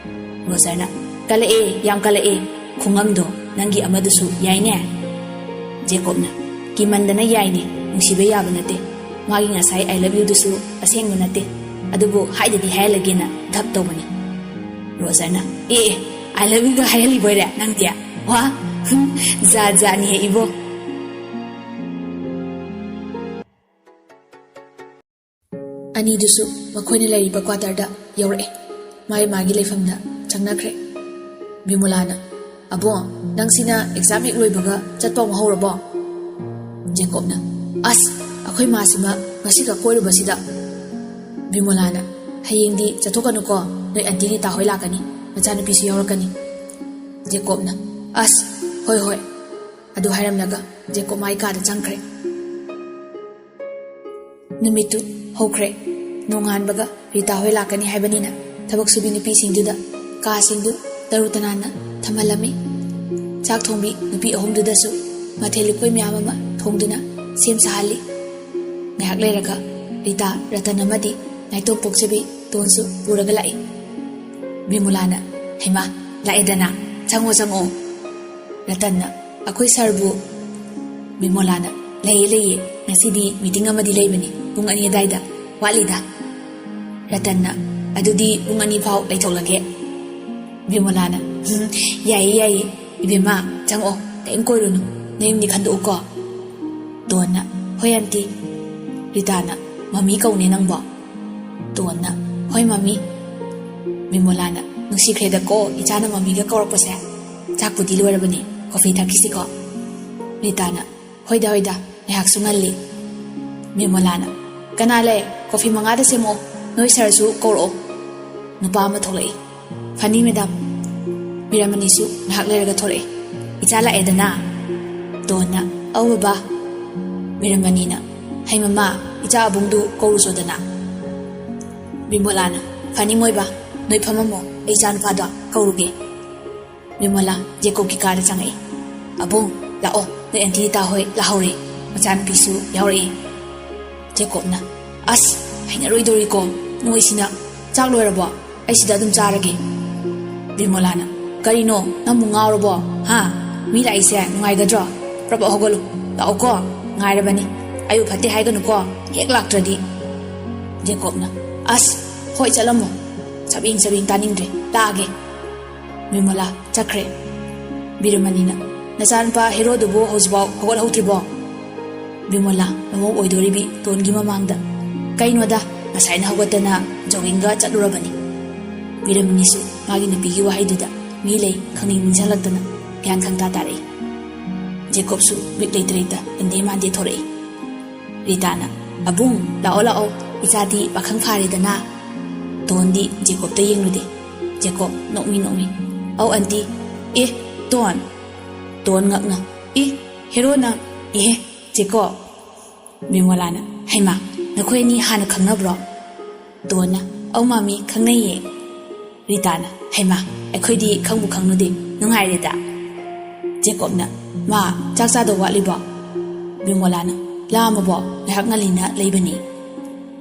ꯔꯣꯖꯔꯅ, "ꯀꯂꯛꯑꯦ, ꯌꯥꯝ ꯀꯂꯛꯑꯦ꯫ ꯈꯨꯉꯝꯗꯣ ꯅꯪꯒꯤ ꯑꯃꯗꯨꯁꯨ ꯌꯥꯏꯅꯦ꯫" ꯖꯦꯀꯣꯕꯅ, "ꯀꯤꯃꯟꯗꯅ ꯌꯥꯏꯅꯦ, ꯅꯨꯡꯁꯤꯕ ꯌꯥꯕ ꯅꯠꯇꯦ꯫ ꯃꯥꯒꯤ ꯉꯁꯥꯏ I love you ꯗꯨꯁꯨ ꯑꯁꯦꯡꯕ ꯅꯠꯇꯦ, ꯑꯗꯨꯕꯨ ꯍꯥꯏꯗꯗꯤ ꯍꯥꯏꯍꯜꯂꯒꯦꯅ ꯙꯞ ꯇꯧꯕꯅꯤ꯫" ꯔꯣꯖꯔꯅ, "ꯑꯦ ꯑꯦ, I love you ꯒ ꯍꯥꯏꯍꯜꯂꯤꯕꯣꯏꯔꯦ ꯅꯪꯗꯤ? ꯋꯥ, ꯍꯨꯝ, ꯖꯥꯠ ꯖꯥꯠꯅꯤꯍꯦ ꯏꯕꯣ꯫" ꯑꯅꯤꯗꯨꯁꯨ ꯃꯈꯣꯏꯅ ꯂꯩꯔꯤꯕ quarter ꯗ ꯌꯧꯔꯛꯑꯦ꯫ ꯃꯥꯒꯤ ꯃꯥꯒꯤ ꯂꯩꯐꯝꯗ ꯆꯪꯅꯈ꯭ꯔꯦ꯫ ꯕꯤꯃꯣꯂꯥꯅ, "ꯑꯕꯣ, ꯅꯪꯁꯤꯅ exam ꯍꯦꯛ ꯂꯣꯏꯕꯒ ꯆꯠꯄ ꯑꯃꯨꯛ ꯍꯧꯔꯕꯣ?" ꯖꯦꯀꯣꯕꯅ, "ꯑꯁ, ꯑꯩꯈꯣꯏ ꯃꯥꯁꯤꯃ ꯉꯁꯤꯈꯛ ꯀꯣꯏꯔꯨꯕꯁꯤꯗ꯫" ꯕꯤꯃꯣꯂꯥꯅ, "ꯍꯌꯦꯡꯗꯤ ꯆꯠꯊꯣꯛꯀꯅꯨꯀꯣ, ꯅꯣꯏ ꯑꯟꯇꯤ ꯔꯤꯇꯥ ꯍꯣꯏ ꯂꯥꯛꯀꯅꯤ, ꯃꯆꯥꯅꯨꯄꯤꯁꯨ ꯌꯥꯎꯔꯛꯀꯅꯤ꯫" ꯖꯦꯀꯣꯕꯅ, "ꯑꯁ, ꯍꯣꯏ ꯍꯣꯏ꯫" ꯑꯗꯨ ꯍꯥꯏꯔꯝꯂꯒ ꯖꯦꯀꯣꯕ ꯃꯥꯏ ꯀꯥꯗ ꯆꯪꯈ꯭ꯔꯦ꯫ ꯅꯨꯃꯤꯠꯇꯨ ꯍꯧꯈ꯭ꯔꯦ꯫ ꯅꯣꯡꯉꯥꯟꯕꯒ ꯔꯤꯇꯥ ꯍꯣꯏ ꯂꯥꯛꯀꯅꯤ ꯍꯥꯏꯕꯅꯤꯅ ꯊꯕꯛ ꯁꯨꯕꯤ ꯅꯨꯄꯤꯁꯤꯡꯗꯨꯗ ꯀꯥꯁꯤꯡꯗꯨ ꯇꯔꯨ ꯇꯅꯥꯟꯅ ꯊꯝꯍꯜꯂꯝꯃꯤ꯫ ꯆꯥꯛ ꯊꯣꯡꯕꯤ ꯅꯨꯄꯤ ꯑꯍꯨꯝꯗꯨꯗꯁꯨ ꯃꯊꯦꯜ ꯂꯨꯀꯣꯏ ꯃꯌꯥꯝ ꯑꯃ ꯊꯣꯡꯗꯨꯅ ꯁꯦꯝ ꯁꯥꯍꯜꯂꯤ꯫ ꯉꯥꯏꯍꯥꯛ ꯂꯩꯔꯒ ꯔꯤꯇꯥ, ꯔꯇꯟ ꯑꯃꯗꯤ ꯅꯥꯏꯇꯣꯝ ꯄꯣꯛꯆꯕꯤ ꯇꯣꯟꯁꯨ ꯄꯨꯔꯒ ꯂꯥꯛꯏ꯫ ꯕꯤꯃꯣꯂꯥꯅ, "ꯍꯩꯃꯥ, ꯂꯥꯛꯑꯦꯗꯅ, ꯆꯪꯉꯣ, ꯆꯪꯉꯣ꯫" ꯔꯇꯟꯅ, "ꯑꯩꯈꯣꯏ ꯁꯥꯔꯕꯨ?" ꯕꯤꯃꯣꯂꯥꯅ, "ꯂꯩꯌꯦ, ꯂꯩꯌꯦ, ꯉꯁꯤꯗꯤ meeting ꯑꯃꯗꯤ ꯂꯩꯕꯅꯤ, ꯄꯨꯡ ꯑꯅꯤ ꯑꯗꯥꯏꯗ, ꯋꯥꯠꯂꯤꯗ꯫" ꯔꯇꯟꯅ, "ꯑꯗꯨꯗꯤ ꯄꯨꯡ ꯑꯅꯤ ꯐꯥꯎ ꯂꯩꯊꯣꯛꯂꯒꯦ꯫" ꯕꯤꯃꯣꯂꯥꯅ, "ꯎꯝ, ꯌꯥꯏꯌꯦ, ꯌꯥꯏꯌꯦ, ꯏꯕꯦꯝꯃ, ꯆꯪꯉꯛꯑꯣ, ꯀꯔꯤꯝ ꯀꯣꯏꯔꯨꯅꯨ, ꯅꯌꯨꯝꯗꯤ ꯈꯟꯗꯣꯛꯎꯀꯣ꯫" ꯇꯣꯟꯅ, "ꯍꯣꯏ ꯑꯟꯇꯤ꯫" ꯔꯤꯇꯥꯅ, "ꯃꯃꯤ ꯀꯧꯅꯦ ꯅꯪꯕꯣ?" ꯇꯣꯟꯅ, "ꯍꯣꯏ ꯃꯃꯤ꯫" ꯕꯤꯃꯣꯂꯥꯅ, "ꯅꯨꯡꯁꯤꯈ꯭ꯔꯦꯗꯀꯣ ꯏꯆꯥꯅ ꯃꯃꯤꯒ ꯀꯧꯔꯛꯄꯁꯦ꯫ ꯆꯥꯛꯄꯨꯗꯤ ꯂꯣꯏꯔꯕꯅꯤ, coffee ꯊꯛꯈꯤꯁꯤꯀꯣ꯫" ꯔꯤꯇꯥꯅ, "ꯍꯣꯏꯗ ꯍꯣꯏꯗ, ꯉꯥꯏꯍꯥꯛꯁꯨ ꯉꯜꯂꯤ꯫" ꯕꯤꯃꯣꯂꯥꯅ, "ꯀꯅꯥ ꯂꯩ? Coffee ꯃꯉꯥꯗ ꯁꯦꯝꯃꯛꯑꯣ, ꯅꯣꯏ ꯁꯥꯔꯁꯨ ꯀꯧꯔꯛꯑꯣ꯫" ꯅꯨꯄꯥ ꯑꯃ ꯊꯣꯛꯂꯛꯏ꯫ "ꯐꯅꯤ ꯃꯦꯗꯥꯝ꯫" ꯕꯤꯔꯃꯅꯤꯁꯨ ꯉꯥꯏꯍꯥꯛ ꯂꯩꯔꯒ ꯊꯣꯛꯂꯛꯏ꯫ "ꯏꯆꯥ ꯂꯥꯛꯑꯦꯗꯅ?" ꯇꯣꯟꯅ, "ꯑꯧ ꯕꯕꯥ꯫" ꯕꯤꯔꯃꯅꯤꯅ, "ꯍꯩ ꯃꯃꯥ, ꯏꯆꯥ ꯑꯕꯨꯡꯗꯨ ꯀꯧꯔꯨꯆꯣꯗꯅ꯫" ꯕꯤꯃꯣꯂꯥꯅ, "ꯐꯅꯤ ꯃꯣꯏꯕꯥ, ꯅꯣꯏ ꯐꯝꯃꯝꯃꯣ, ꯑꯩ ꯏꯆꯥ ꯅꯨꯄꯥꯗꯣ ꯀꯧꯔꯨꯒꯦ꯫" ꯕꯤꯃꯣꯂꯥ ꯖꯦꯀꯣꯕꯀꯤ ꯀꯥꯗ ꯆꯪꯉꯛꯏ꯫ "ꯑꯕꯨꯡ, ꯂꯥꯛꯑꯣ, ꯅꯣꯏ ꯑꯟꯇꯤ ꯔꯤꯇꯥ ꯍꯣꯏ ꯂꯥꯛꯍꯧꯔꯦ, ꯃꯆꯥꯅꯨꯄꯤꯁꯨ ꯌꯥꯎꯔꯛꯑꯦ꯫" ꯖꯦꯀꯣꯕꯅ, "ꯑꯁ, ꯍꯩꯅꯔꯣꯏꯗꯧꯔꯤꯀꯣ ꯅꯣꯏꯁꯤꯅ꯫ ꯆꯥꯛ ꯂꯣꯏꯔꯕꯣ? ꯑꯩ ꯁꯤꯗ ꯑꯗꯨꯝ ꯆꯥꯔꯒꯦ꯫" ꯕꯤꯃꯣꯂꯥꯅ, "ꯀꯔꯤꯅꯣ, ꯅꯪꯕꯨ ꯉꯥꯎꯔꯕꯣ? ꯍꯥ? ꯃꯤ ꯂꯥꯛꯏꯁꯦ ꯅꯨꯡꯉꯥꯏꯒꯗ꯭ꯔꯣ? ꯄ꯭ꯔꯞ ꯍꯧꯒꯠꯂꯨ, ꯂꯥꯛꯑꯣꯀꯣ꯫ ꯉꯥꯏꯔꯕꯅꯤ꯫ ꯑꯌꯨꯛ ꯐꯠꯇꯦ ꯍꯥꯏꯒꯅꯨꯀꯣ, ꯍꯦꯛ ꯂꯥꯛꯇ꯭ꯔꯗꯤ꯫" ꯖꯦꯀꯣꯕꯅ, "ꯑꯁ, ꯍꯣꯏ, ꯆꯠꯂꯝꯃꯣ꯫ ꯁꯕꯤꯡ ꯁꯕꯤꯡ ꯇꯥꯅꯤꯡꯗ꯭ꯔꯦ, ꯂꯥꯛꯑꯒꯦ꯫" ꯕꯤꯃꯣꯂꯥ ꯆꯠꯈ꯭ꯔꯦ꯫ ꯕꯤꯔꯃꯅꯤꯅ, "ꯅꯆꯥꯅꯨꯄꯥ ꯍꯦꯔꯣꯗꯨꯕꯨ ꯍꯧꯖꯤꯛꯐꯥꯎ ꯍꯧꯒꯠꯍꯧꯗ꯭ꯔꯤꯕꯣ?" ꯕꯤꯃꯣꯂꯥ, ꯃꯃꯧ ꯑꯣꯏꯗꯣꯔꯤꯕꯤ ꯇꯣꯟꯒꯤ ꯃꯃꯥꯡꯗ, "ꯀꯩꯅꯣꯗ, ꯉꯁꯥꯏꯅ ꯍꯧꯒꯠꯇꯅ ꯖꯣꯒꯤꯡꯒ ꯆꯠꯂꯨꯔꯕꯅꯤ꯫" ꯕꯤꯔꯃꯅꯤꯁꯨ ꯃꯥꯒꯤ ꯅꯨꯄꯤꯒꯤ ꯋꯥꯍꯩꯗꯨꯗ ꯃꯤ ꯂꯩ ꯈꯪꯅꯤꯡ ꯅꯤꯡꯁꯤꯡꯂꯛꯇꯅ ꯒ꯭ꯌꯥꯟ ꯈꯪꯇꯥ ꯇꯥꯔꯛꯏ꯫ ꯖꯦꯀꯣꯕꯁꯨ ꯕꯤꯠ ꯂꯩꯇ ꯂꯩꯇ ꯏꯟꯗꯦ ꯃꯥꯟꯗꯦ ꯊꯣꯔꯛꯏ꯫ ꯔꯤꯇꯥꯅ, "ꯑꯕꯨꯡ, ꯂꯥꯛꯑꯣ ꯂꯥꯛꯑꯣ, ꯏꯆꯥꯗꯤ ꯄꯥꯈꯪ ꯐꯥꯔꯦꯗꯅ꯫" ꯇꯣꯟꯗꯤ ꯖꯦꯀꯣꯕꯇ ꯌꯦꯡꯂꯨꯗꯦ꯫ ꯖꯦꯀꯣꯕ ꯅꯣꯛꯃꯤ ꯅꯣꯛꯃꯤ, "ꯑꯧ ꯑꯟꯇꯤ꯫ ꯑꯦ, ꯇꯣꯟ꯫" ꯇꯣꯟ ꯉꯛꯅ, "ꯑꯦ, ꯍꯦꯔꯣꯅ, ꯑꯦ, ꯖꯦꯀꯣꯕ꯫" ꯕꯤꯃꯣꯂꯥꯅ, "ꯍꯩꯃꯥ, ꯅꯈꯣꯏ ꯑꯅꯤ ꯍꯥꯟꯅ ꯈꯪꯅꯕ꯭ꯔꯣ?" ꯇꯣꯟꯅ, "ꯑꯧ ꯃꯥꯃꯤ, ꯈꯪꯅꯩꯌꯦ꯫" ꯔꯤꯇꯥꯅ, "ꯍꯩꯃꯥ, ꯑꯩꯈꯣꯏꯗꯤ ꯈꯪꯕꯨ ꯈꯪꯂꯨꯗꯦ, ꯅꯨꯡꯉꯥꯏꯔꯦꯗ꯫" ꯖꯦꯀꯣꯕꯅ, "ꯃꯥ, ꯆꯥꯛ ꯆꯥꯗꯧ ꯋꯥꯠꯂꯤꯕꯣ?" ꯕꯤꯃꯣꯂꯥꯅ, "ꯂꯥꯝꯃꯕꯣ? ꯉꯥꯏꯍꯥꯛ ꯉꯜꯂꯤꯅ ꯂꯩꯕꯅꯤ꯫"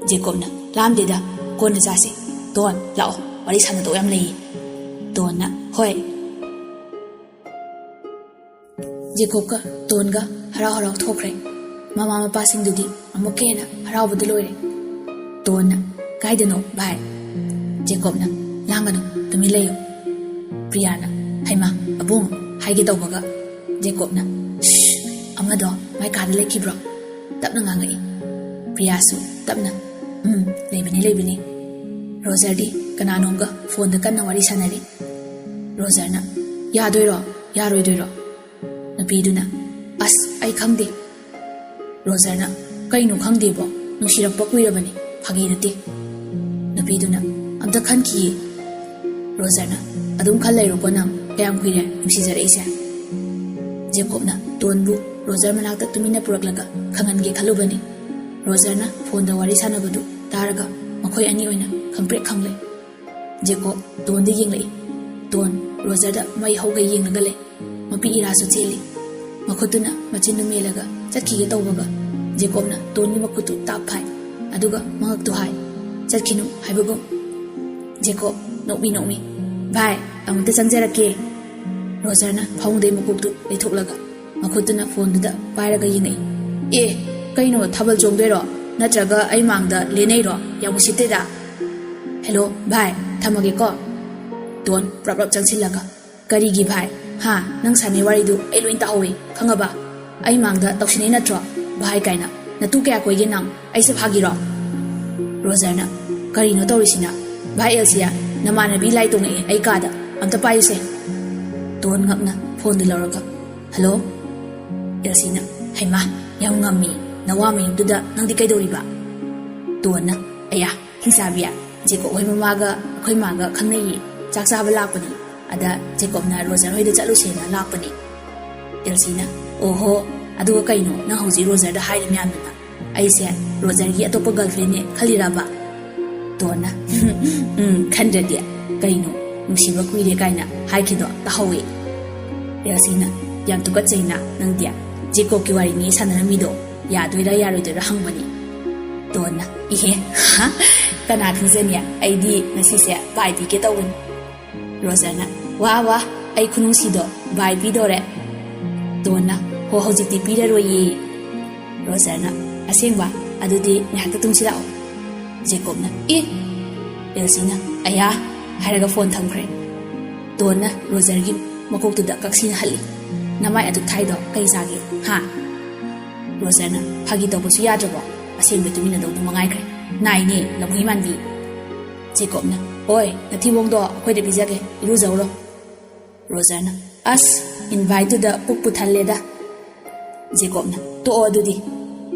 ꯖꯦꯀꯣꯕꯅ, "ꯂꯥꯝꯗꯦꯗ, ꯀꯣꯟꯅ ꯆꯥꯁꯤ꯫ ꯇꯣꯟ, ꯂꯥꯛꯑꯣ, ꯋꯥꯔꯤ ꯁꯥꯟꯅꯗꯧ ꯌꯥꯝ ꯂꯩꯌꯦ꯫" ꯇꯣꯟꯅ, "ꯍꯣꯏ꯫" ꯖꯦꯀꯣꯕꯀ ꯇꯣꯟꯒ ꯍꯔꯥꯎ ꯍꯔꯥꯎ ꯊꯣꯛꯈ꯭ꯔꯦ꯫ ꯃꯃꯥ ꯃꯄꯥꯁꯤꯡꯗꯨꯗꯤ ꯑꯃꯨꯛꯀ ꯍꯦꯟꯅ ꯍꯔꯥꯎꯕꯗ ꯂꯣꯏꯔꯦ꯫ ꯇꯣꯟꯅ, "ꯀꯥꯏꯗꯅꯣ, ꯚꯥꯏ?" ꯖꯦꯀꯣꯕꯅ, "ꯂꯥꯡꯒꯅꯨ, ꯇꯨꯃꯤꯟ ꯂꯩꯌꯨ꯫" ꯄ꯭ꯔꯤꯌꯥꯅ, "ꯍꯩꯃꯥ, ꯑꯕꯨꯡ," ꯍꯥꯏꯒꯦ ꯇꯧꯕꯒ ꯖꯦꯀꯣꯕꯅ, "ꯁ꯭ꯁ, ꯑꯃꯗꯣ ꯃꯥꯏ ꯀꯥꯗ ꯂꯩꯈꯤꯕ꯭ꯔꯣ?" ꯇꯞꯅ ꯉꯥꯡꯉꯛꯏ꯫ ꯄ꯭ꯔꯤꯌꯥꯁꯨ ꯇꯞꯅ, "ꯎꯝ, ꯂꯩꯕꯅꯤ, ꯂꯩꯕꯅꯤ꯫ ꯔꯣꯖꯔꯗꯤ ꯀꯅꯥꯅꯣꯝꯒ ꯐꯣꯟꯗ ꯀꯟꯅ ꯋꯥꯔꯤ ꯁꯥꯟꯅꯔꯤ꯫" ꯔꯣꯖꯔꯅ, "ꯌꯥꯗꯣꯏꯔꯣ? ꯌꯥꯔꯣꯏꯗꯣꯏꯔꯣ?" ꯅꯨꯄꯤꯗꯨꯅ, "ꯑꯁ, ꯑꯩ ꯈꯪꯗꯦ꯫" ꯔꯣꯖꯔꯅ, "ꯀꯩꯅꯣ ꯈꯪꯗꯦꯕꯣ? ꯅꯨꯡꯁꯤꯔꯛꯄ ꯀꯨꯏꯔꯕꯅꯤ, ꯐꯥꯒꯤ ꯅꯠꯇꯦ꯫" ꯅꯨꯄꯤꯗꯨꯅ, "ꯑꯝꯇ ꯈꯟꯈꯤꯒꯦ꯫" ꯔꯣꯖꯔꯅ, "ꯑꯗꯨꯝ ꯈꯜ ꯂꯩꯔꯣꯀꯣ ꯅꯪ, ꯀꯌꯥꯝ ꯀꯨꯏꯔꯦ ꯅꯨꯡꯁꯤꯖꯔꯛꯏꯁꯦ?" ꯖꯦꯀꯣꯕꯅ ꯇꯣꯟꯕꯨ ꯔꯣꯖꯔ ꯃꯅꯥꯛꯇ ꯇꯨꯃꯤꯟꯅ ꯄꯨꯔꯛꯂꯒ ꯈꯪꯍꯟꯒꯦ ꯈꯜꯂꯨꯕꯅꯤ꯫ ꯔꯣꯖꯔꯅ ꯐꯣꯟꯗ ꯋꯥꯔꯤ ꯁꯥꯟꯅꯕꯗꯨ ꯇꯥꯔꯒ ꯃꯈꯣꯏ ꯑꯅꯤ ꯑꯣꯏꯅ ꯈꯪꯄ꯭ꯔꯦꯛ ꯈꯪꯂꯦ꯫ ꯖꯦꯀꯣꯕ ꯇꯣꯟꯗ ꯌꯦꯡꯂꯛꯏ꯫ ꯇꯣꯟ ꯔꯣꯖꯔꯗ ꯃꯩ ꯍꯧꯒꯩ ꯌꯦꯡꯂꯒ ꯂꯩ꯫ ꯃꯄꯤ ꯏꯔꯥꯁꯨ ꯆꯦꯜꯂꯤ꯫ ꯃꯈꯨꯠꯇꯨꯅ ꯃꯆꯤꯟꯗꯨ ꯃꯦꯜꯂꯒ ꯆꯠꯈꯤꯒꯦ ꯇꯧꯕꯒ ꯖꯦꯀꯣꯕꯅ ꯇꯣꯟꯒꯤ ꯃꯈꯨꯠꯇꯨ ꯇꯥꯞ ꯐꯥꯏ꯫ ꯑꯗꯨꯒ ꯃꯉꯛꯇꯨ ꯍꯥꯏ꯫ "ꯆꯠꯈꯤꯅꯨ" ꯍꯥꯏꯕꯒꯨꯝ꯫ ꯖꯦꯀꯣꯕ ꯅꯣꯛꯃꯤ ꯅꯣꯛꯃꯤ, "ꯚꯥꯏ, ꯑꯃꯨꯛꯇ ꯆꯪꯖꯔꯛꯀꯦ꯫" ꯔꯣꯖꯔꯅ ꯐꯃꯨꯡꯗꯩ ꯃꯀꯣꯛꯇꯨ ꯂꯩꯊꯣꯛꯂꯒ ꯃꯈꯨꯠꯇꯨꯅ ꯐꯣꯟꯗꯨꯗ ꯄꯥꯏꯔꯒ ꯌꯦꯡꯉꯛꯏ꯫ "ꯑꯦ, ꯀꯩꯅꯣ, ꯊꯥꯕꯜ ꯆꯣꯡꯗꯣꯏꯔꯣ? ꯅꯠꯇ꯭ꯔꯒ ꯑꯩ ꯃꯥꯡꯗ ꯂꯦꯟꯅꯩꯔꯣ? ꯌꯥꯝ ꯎꯁꯤꯠꯇꯦꯗ꯫" "ꯍꯦꯂꯣ ꯚꯥꯏ, ꯊꯝꯃꯒꯦꯀꯣ꯫" ꯇꯣꯟ ꯄ꯭ꯔꯞ ꯄ꯭ꯔꯞ ꯆꯪꯁꯤꯜꯂꯒ, "ꯀꯔꯤꯒꯤ ꯚꯥꯏ? ꯍꯥ? ꯅꯪ ꯁꯥꯟꯅꯩ ꯋꯥꯔꯤꯗꯨ ꯑꯩ ꯂꯣꯏ ꯇꯥꯍꯧꯋꯤ, ꯈꯪꯉꯕ? ꯑꯩ ꯃꯥꯡꯗ ꯇꯧꯁꯤꯟꯅꯩ ꯅꯠꯇ꯭ꯔꯣ ꯚꯥꯏ ꯀꯥꯏꯅ? ꯅꯇꯨ ꯀꯌꯥ ꯀꯣꯏꯒꯦ ꯅꯪ? ꯑꯩꯁꯦ ꯐꯥꯒꯤꯔꯣ?" ꯔꯣꯖꯔꯅ, "ꯀꯔꯤꯅꯣ ꯇꯧꯔꯤꯁꯤꯅ? ꯚꯥꯏ ꯑꯦꯜꯁꯤꯌꯥ, ꯅꯃꯥꯟꯅꯕꯤ ꯂꯥꯏ ꯇꯣꯡꯉꯛꯑꯦ ꯑꯩ ꯀꯥꯗ, ꯑꯝꯇ ꯄꯥꯏꯌꯨꯁꯦ꯫" ꯇꯣꯟ ꯉꯛꯅ ꯐꯣꯟꯗꯨ ꯂꯧꯔꯒ, "ꯍꯜꯂꯣ?" ꯑꯦꯜꯁꯤꯅ, "ꯍꯩꯃꯥ, ꯌꯥꯝ ꯉꯝꯃꯤ, ꯅꯋꯥ ꯃꯌꯨꯝꯗꯨꯗ ꯅꯪꯗꯤ ꯀꯩꯗꯧꯔꯤꯕ?" ꯇꯣꯟꯅ, "ꯑꯌꯥ, ꯍꯤꯡꯆꯥꯕꯤ, ꯖꯦꯀꯣꯕ ꯍꯣꯏ ꯃꯃꯥꯒ ꯑꯩꯈꯣꯏ ꯃꯥꯒ ꯈꯪꯅꯩꯌꯦ, ꯆꯥꯛ ꯆꯥꯕ ꯂꯥꯛꯄꯅꯤ, ꯑꯗ ꯖꯦꯀꯣꯕꯅ ꯔꯣꯖꯔ ꯍꯣꯏꯗ ꯆꯠꯂꯨꯁꯦꯅ ꯂꯥꯛꯄꯅꯤ꯫" ꯑꯦꯜꯁꯤꯅ, "ꯑꯣꯍꯣ, ꯑꯗꯨꯒ ꯀꯩꯅꯣ ꯅꯪ ꯍꯧꯖꯤꯛ ꯔꯣꯖꯔꯗ ꯍꯥꯏꯔꯤ ꯃꯌꯥꯝꯗꯨꯅ? ꯑꯩꯁꯦ ꯔꯣꯖꯔꯒꯤ ꯑꯇꯣꯞꯄ ꯒꯔꯜꯐ꯭ꯔꯦꯟꯅꯦ ꯈꯜꯂꯤꯔꯕ?" ꯇꯣꯟꯅ, "ꯎꯝ, ꯈꯟꯗ꯭ꯔꯗꯤ꯫ ꯀꯩꯅꯣ, ꯅꯨꯡꯁꯤꯕ ꯀꯨꯏꯔꯦ ꯀꯥꯏꯅ ꯍꯥꯏꯈꯤꯗꯣ ꯇꯥꯍꯧꯋꯦ꯫" ꯑꯦꯜꯁꯤꯅ, "ꯌꯥꯝ ꯇꯨꯀꯠꯆꯩꯅ ꯅꯪꯗꯤ꯫ ꯖꯦꯀꯣꯕꯀꯤ ꯋꯥꯔꯤꯅꯤ ꯁꯥꯟꯅꯔꯝꯃꯤꯗꯣ, ꯌꯥꯗꯣꯏꯔꯥ ꯌꯥꯔꯣꯏꯗꯣꯏꯔꯥ ꯍꯪꯕꯅꯤ꯫" ꯇꯣꯟꯅ, "ꯏꯍꯦ, ꯍꯥ? ꯀꯅꯥ ꯈꯪꯖꯅꯤ? ꯑꯩꯗꯤ ꯉꯁꯤꯁꯦ ꯕꯥꯏ ꯄꯤꯒꯦ ꯇꯧꯕꯅꯤ꯫" ꯔꯣꯖꯔꯅ, "ꯋꯥ ꯋꯥ, ꯑꯩ ꯈꯨꯅꯨꯡꯁꯤꯗꯣ ꯕꯥꯏ ꯄꯤꯗꯣꯔꯦ꯫" ꯇꯣꯟꯅ, "ꯍꯣ, ꯍꯧꯖꯤꯛꯇꯤ ꯄꯤꯔꯔꯣꯏꯌꯦ꯫" ꯔꯣꯖꯔꯅ, "ꯑꯁꯦꯡꯕ? ꯑꯗꯨꯗꯤ ꯉꯥꯏꯍꯥꯛꯇ ꯇꯨꯝꯁꯤ ꯂꯥꯛꯑꯣ꯫" ꯖꯦꯀꯣꯕꯅ, "ꯑꯦ!" ꯑꯦꯜꯁꯤꯅ, "ꯑꯌꯥ!" ꯍꯥꯏꯔꯒ ꯐꯣꯟ ꯊꯝꯈ꯭ꯔꯦ꯫ ꯇꯣꯟꯅ ꯔꯣꯖꯔꯒꯤ ꯃꯀꯣꯛꯇꯨꯗ ꯀꯛꯁꯤꯅ ꯍꯜꯂꯤ꯫ "ꯅꯃꯥꯏ ꯑꯗꯨꯛ ꯊꯥꯏꯗꯣ ꯀꯩ ꯆꯥꯒꯦ, ꯍꯥ?" ꯔꯣꯖꯔꯅ, "ꯐꯥꯒꯤ ꯇꯧꯕꯁꯨ ꯌꯥꯗ꯭ꯔꯕꯣ? ꯑꯁꯦꯡꯕ ꯇꯨꯃꯤꯟꯅꯗꯧꯗꯨ ꯃꯉꯥꯏꯈ꯭ꯔꯦ꯫ ꯅꯥꯏꯅꯦ, ꯂꯝꯍꯨꯏ ꯃꯥꯟꯕꯤ꯫" ꯖꯦꯀꯣꯕꯅ, "ꯍꯣꯏ, ꯅꯊꯤꯕꯣꯡꯗꯣ ꯑꯩꯈꯣꯏꯗ ꯄꯤꯖꯒꯦ, ꯏꯔꯨꯖꯧꯔꯣ꯫" ꯔꯣꯖꯔꯅ, "ꯑꯁ, ꯏꯟꯚꯥꯏꯠꯇꯨꯗ ꯄꯨꯛꯄꯨ ꯊꯜꯂꯦꯗ꯫" ꯖꯦꯀꯣꯕꯅ, "ꯇꯣꯛꯑꯣ ꯑꯗꯨꯗꯤ꯫"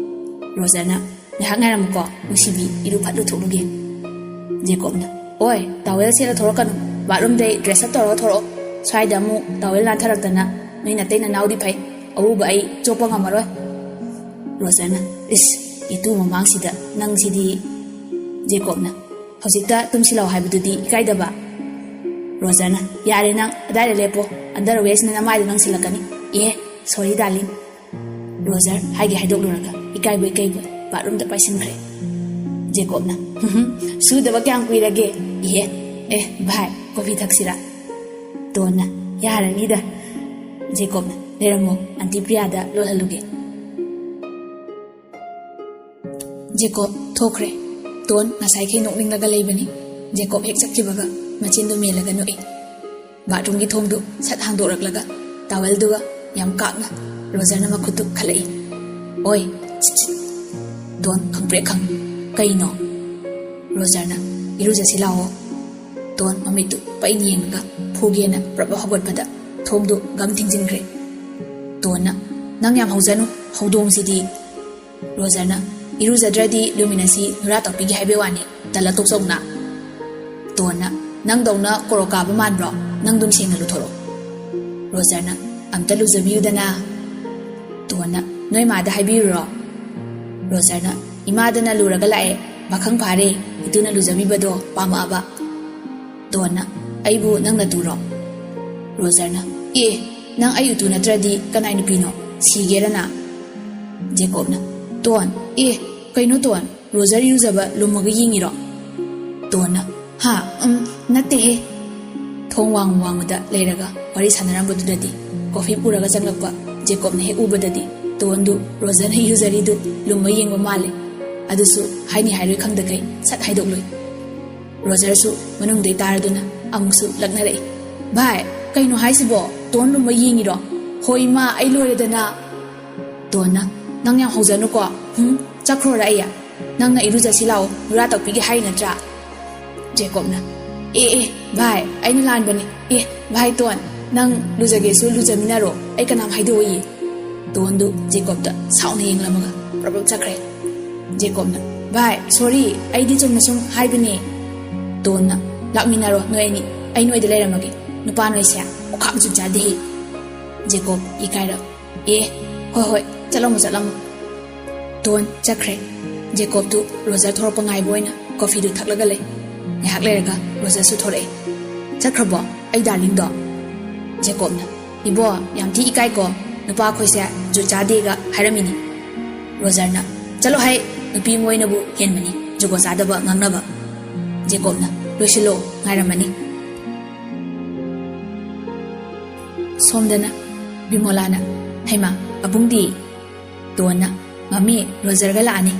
ꯔꯣꯖꯔꯅ, "ꯉꯥꯏꯍꯥꯛ ꯉꯥꯏꯔꯝꯃꯨꯀꯣ, ꯅꯨꯡꯁꯤꯕꯤ, ꯏꯔꯨ ꯐꯠ ꯂꯨꯊꯣꯛꯂꯨꯒꯦ꯫" ꯖꯦꯀꯣꯕꯅ, "ꯑꯣꯏ, ꯇꯥꯋꯦꯜ ꯁꯦꯠꯂ ꯊꯣꯔꯛꯀꯅꯨ, ꯕꯥꯠꯔꯨꯝꯗꯩ ꯗ꯭ꯔꯦꯁ ꯑꯞ ꯇꯧꯔꯒ ꯊꯣꯔꯛꯑꯣ꯫ ꯁ꯭ꯋꯥꯏꯗ ꯑꯃꯨꯛ ꯇꯥꯋꯦꯜ ꯅꯥꯟꯊꯔꯛꯇꯅ ꯅꯣꯏ ꯅꯇꯩ ꯅꯅꯥꯎꯗꯤ ꯐꯩ, ꯑꯎꯕ ꯑꯩ ꯆꯣꯞꯄ ꯉꯝꯃꯔꯣꯏ꯫" ꯔꯣꯖꯔꯅ, "ꯏꯁ, ꯏꯇꯨ ꯃꯃꯥꯡꯁꯤꯗ ꯅꯪꯁꯤꯗꯤ꯫" ꯖꯦꯀꯣꯕꯅ, "ꯍꯧꯖꯤꯛꯇ ꯇꯨꯝꯁꯤꯜꯂꯛꯑꯣ ꯍꯥꯏꯕꯗꯨꯗꯤ ꯏꯀꯥꯏꯗꯕ?" ꯔꯣꯖꯔꯅ, "ꯌꯥꯔꯦ ꯅꯪ, ꯑꯗꯥꯏꯗ ꯂꯦꯞꯄꯣ, ꯑꯟꯗꯔꯋꯦꯌꯔꯁꯤꯅ ꯅꯃꯥꯏꯗ ꯂꯪꯁꯤꯜꯂꯛꯀꯅꯤ꯫" "ꯑꯦ, ꯁꯣꯔꯤ ꯗꯥꯔꯂꯤꯡ꯫" ꯔꯣꯖꯔ ꯍꯥꯏꯒꯦ ꯍꯥꯏꯗꯣꯛꯂꯨꯔꯒ, ꯏꯀꯥꯏꯕꯣꯏ ꯀꯩꯕꯣꯏ ꯕꯥꯠꯔꯨꯝꯗ ꯄꯥꯏꯁꯤꯟꯈ꯭ꯔꯦ꯫ ꯖꯦꯀꯣꯕꯅ, "ꯁꯨꯗꯕ ꯀꯌꯥꯝ ꯀꯨꯏꯔꯒꯦ?" "ꯏꯍꯦ, ꯑꯦ ꯚꯥꯏ, ꯀꯣꯐꯤ ꯊꯛꯁꯤꯔꯥ?" ꯇꯣꯟꯅ, "ꯌꯥꯔꯅꯤꯗ꯫" ꯖꯦꯀꯣꯕꯅ, "ꯂꯩꯔꯝꯃꯣ, ꯑꯟꯇꯤ ꯄ꯭ꯔꯤꯌꯥꯗ ꯂꯣꯜꯍꯜꯂꯨꯒꯦ꯫" ꯖꯦꯀꯣꯕ ꯊꯣꯛꯈ꯭ꯔꯦ꯫ ꯇꯣꯟ ꯉꯁꯥꯏꯈꯩ ꯅꯣꯛꯅꯤꯡꯂꯒ ꯂꯩꯕꯅꯤ꯫ ꯖꯦꯀꯣꯕ ꯍꯦꯛ ꯆꯠꯈꯤꯕꯒ ꯃꯆꯤꯟꯗꯨ ꯃꯦꯜꯂꯒ ꯅꯣꯛꯏ꯫ ꯕꯥꯠꯔꯨꯝꯒꯤ ꯊꯣꯡꯗꯨ ꯁꯠ ꯍꯥꯡꯗꯣꯔꯛꯂꯒ ꯇꯥꯋꯦꯜꯗꯨꯒ ꯌꯥꯝ ꯀꯥꯛꯅ ꯔꯣꯖꯔꯅ ꯃꯈꯨꯠꯇꯨ ꯈꯜꯂꯛꯏ꯫ "ꯑꯣꯏ, ꯁꯤꯠ, ꯁꯤꯠ꯫" ꯇꯣꯟ ꯈꯪꯄ꯭ꯔꯦꯛ ꯈꯪ꯫ "ꯀꯩꯅꯣ?" ꯔꯣꯖꯔꯅ, "ꯏꯔꯨꯖꯁꯤ ꯂꯥꯛꯑꯣ꯫" ꯇꯣꯟ ꯃꯃꯤꯠꯇꯨ ꯄꯩꯅ ꯌꯦꯡꯉꯒ ꯐꯨꯒꯦꯅ ꯄ꯭ꯔꯞ ꯍꯧꯒꯠꯄꯗ ꯊꯣꯡꯗꯨ ꯒꯝ ꯊꯤꯡꯖꯤꯟꯈ꯭ꯔꯦ꯫ ꯇꯣꯟꯅ, "ꯅꯪ ꯌꯥꯝ ꯍꯧꯖꯅꯨ, ꯍꯧꯗꯣꯡꯁꯤꯗꯤ꯫" ꯔꯣꯖꯔꯅ, "ꯏꯔꯨꯖꯗ꯭ꯔꯗꯤ ꯂꯨꯃꯤꯟꯅꯁꯤ ꯅꯨꯔꯥ ꯇꯧꯕꯤꯒꯦ ꯍꯥꯏꯕꯩ ꯋꯥꯅꯤ, ꯇꯜꯂ ꯇꯣꯛꯆꯧꯅ꯫" ꯇꯣꯟꯅ, "ꯅꯪꯗꯧꯅ ꯀꯣꯔꯣꯛ ꯀꯥꯕ ꯃꯥꯟꯕ꯭ꯔꯣ? ꯅꯪ ꯑꯗꯨꯝ ꯁꯦꯡꯅ ꯂꯨꯊꯣꯔꯛꯑꯣ꯫" ꯔꯣꯖꯔꯅ, "ꯑꯝꯇ ꯂꯨꯖꯕꯤꯌꯨꯗꯅ꯫" ꯇꯣꯟꯅ, "ꯅꯣꯏ ꯃꯥꯗ ꯍꯥꯏꯕꯤꯔꯨꯔꯣ?" ꯔꯣꯖꯔꯅ, "ꯏꯃꯥꯗꯅ ꯂꯨꯔꯒ ꯂꯥꯛꯑꯦ, ꯄꯥꯈꯪ ꯐꯥꯔꯦ, ꯏꯇꯨꯅ ꯂꯨꯖꯕꯤꯕꯗꯣ ꯄꯥꯝꯃꯛꯑꯕ꯫" ꯇꯣꯟꯅ, "ꯑꯩꯕꯨ ꯅꯪ ꯅꯇꯨꯔꯣ?" ꯔꯣꯖꯔꯅ, "ꯑꯦ, ꯅꯪ ꯑꯩ ꯎꯇꯨ ꯅꯠꯇ꯭ꯔꯗꯤ ꯀꯅꯥꯏ ꯅꯨꯄꯤꯅꯣ? ꯁꯤꯒꯦꯔꯅ?" ꯖꯦꯀꯣꯕꯅ, "ꯇꯣꯟ, ꯑꯦ, ꯀꯩꯅꯣ ꯇꯣꯟ, ꯔꯣꯖꯔ ꯏꯔꯨꯖꯕ ꯂꯨꯝꯃꯒ ꯌꯦꯡꯉꯤꯔꯣ?" ꯇꯣꯟꯅ, "ꯍꯥ? ꯎꯝ, ꯅꯠꯇꯦꯍꯦ꯫" ꯊꯣꯡ ꯋꯥꯡ ꯋꯥꯡꯃꯗ ꯂꯩꯔꯒ ꯋꯥꯔꯤ ꯁꯥꯟꯅꯔꯝꯕꯗꯨꯗꯗꯤ ꯀꯣꯐꯤ ꯄꯨꯔꯒ ꯆꯪꯂꯛꯄ ꯖꯦꯀꯣꯕꯅ ꯍꯦꯛ ꯎꯕꯗꯗꯤ ꯇꯣꯟꯗꯨ ꯔꯣꯖꯔꯅ ꯏꯔꯨꯖꯔꯤꯗꯨ ꯂꯨꯝꯃ ꯌꯦꯡꯕ ꯃꯥꯜꯂꯦ꯫ ꯑꯗꯨꯁꯨ ꯍꯥꯏꯅꯤ ꯍꯥꯏꯔꯣꯏ ꯈꯪꯗꯈꯩ ꯁꯠ ꯍꯥꯏꯗꯣꯛꯂꯨꯏ꯫ ꯔꯣꯖꯔꯁꯨ ꯃꯅꯨꯡꯗꯩ ꯇꯥꯔꯗꯨꯅ ꯑꯃꯨꯛꯁꯨ ꯂꯛꯅꯔꯛꯏ, "ꯚꯥꯏ, ꯀꯩꯅꯣ ꯍꯥꯏꯁꯤꯕꯣ? ꯇꯣꯟ ꯂꯨꯝꯃ ꯌꯦꯡꯉꯤꯔꯣ? ꯍꯣꯏ ꯏꯃꯥ, ꯑꯩ ꯂꯣꯏꯔꯦꯗꯅ꯫" ꯇꯣꯟꯅ, "ꯅꯪ ꯌꯥꯝ ꯍꯧꯖꯅꯨꯀꯣ꯫ ꯍꯨꯝ, ꯆꯠꯈ꯭ꯔꯣꯔ ꯑꯩ? ꯅꯪꯅ ꯏꯔꯨꯖꯁꯤ ꯂꯥꯛꯑꯣ, ꯅꯨꯔꯥ ꯇꯧꯕꯤꯒꯦ ꯍꯥꯏ ꯅꯠꯇ꯭ꯔꯥ?" ꯖꯦꯀꯣꯕꯅ, "ꯑꯦ, ꯑꯦ, ꯚꯥꯏ, ꯑꯩꯅ ꯂꯥꯟꯕꯅꯤ꯫ ꯑꯦ, ꯚꯥꯏ ꯇꯣꯟ, ꯅꯪ ꯂꯨꯖꯒꯦꯁꯨ ꯂꯨꯖꯃꯤꯟꯅꯔꯣ, ꯑꯩ ꯀꯅꯥꯝ ꯍꯥꯏꯗꯣꯛꯑꯣꯏꯌꯦ꯫" ꯇꯣꯟꯗꯨ ꯖꯦꯀꯣꯕꯇ ꯁꯥꯎꯅ ꯌꯦꯡꯂꯝꯃꯒ ꯄ꯭ꯔꯞ ꯄ꯭ꯔꯞ ꯆꯠꯈ꯭ꯔꯦ꯫ ꯖꯦꯀꯣꯕꯅ, "ꯚꯥꯏ, ꯁꯣꯔꯤ, ꯑꯩꯗꯤ ꯆꯨꯝꯅ ꯁꯨꯝ ꯍꯥꯏꯕꯅꯦ꯫" ꯇꯣꯟꯅ, "ꯂꯥꯛꯃꯤꯟꯅꯔꯣ ꯅꯣꯏ ꯑꯅꯤ, ꯑꯩ ꯅꯣꯏꯗ ꯂꯩꯔꯝꯃꯒꯦ꯫ ꯅꯨꯄꯥ ꯅꯣꯏꯁꯦ ꯈꯨꯈꯥꯛ ꯖꯨꯠ ꯆꯥꯗꯦꯍꯦ꯫" ꯖꯦꯀꯣꯕ ꯏꯀꯥꯏꯔꯞ, "ꯑꯦ, ꯍꯣꯏ ꯍꯣꯏ, ꯆꯠꯂꯝꯃꯣ ꯆꯠꯂꯝꯃꯣ꯫" ꯇꯣꯟ ꯆꯠꯈ꯭ꯔꯦ꯫ ꯖꯦꯀꯣꯕꯇꯨ ꯔꯣꯖꯔ ꯊꯣꯔꯛꯄ ꯉꯥꯏꯕ ꯑꯣꯏꯅ ꯀꯣꯐꯤꯗꯨ ꯊꯛꯂꯒ ꯂꯩ꯫ ꯉꯥꯏꯍꯥꯛ ꯂꯩꯔꯒ ꯔꯣꯖꯔꯁꯨ ꯊꯣꯔꯛꯑꯦ꯫ "ꯆꯠꯈ꯭ꯔꯕꯣ ꯑꯩ ꯗꯥꯔꯂꯤꯡꯗꯣ?" ꯖꯦꯀꯣꯕꯅ, "ꯏꯕꯣ, ꯌꯥꯝ ꯊꯤ ꯏꯀꯥꯏꯀꯣ, ꯅꯨꯄꯥ ꯑꯩꯈꯣꯏꯁꯦ ꯖꯨꯠ ꯆꯥꯗꯦꯒ ꯍꯥꯏꯔꯝꯃꯤꯅꯤ꯫" ꯔꯣꯖꯔꯅ, "ꯆꯠꯂꯣ ꯍꯥꯏ, ꯅꯨꯄꯤ ꯃꯣꯏꯅꯕꯨ ꯍꯦꯟꯕꯅꯤ ꯖꯨꯒꯣꯠ ꯆꯥꯗꯕ ꯉꯥꯡꯅꯕ"꯫ ꯖꯦꯀꯣꯕꯅ, "ꯂꯣꯏꯁꯤꯜꯂꯣ, ꯉꯥꯏꯔꯝꯃꯅꯤ"꯫ ꯁꯣꯝꯗꯅ ꯕꯤꯃꯣꯂꯥꯅ, "ꯍꯩꯃꯥ, ꯑꯕꯨꯡꯗꯤ?" ꯇꯣꯟꯅ, "ꯃꯝꯃꯤ, ꯔꯣꯖꯔꯒ ꯂꯥꯛꯑꯅꯤ"꯫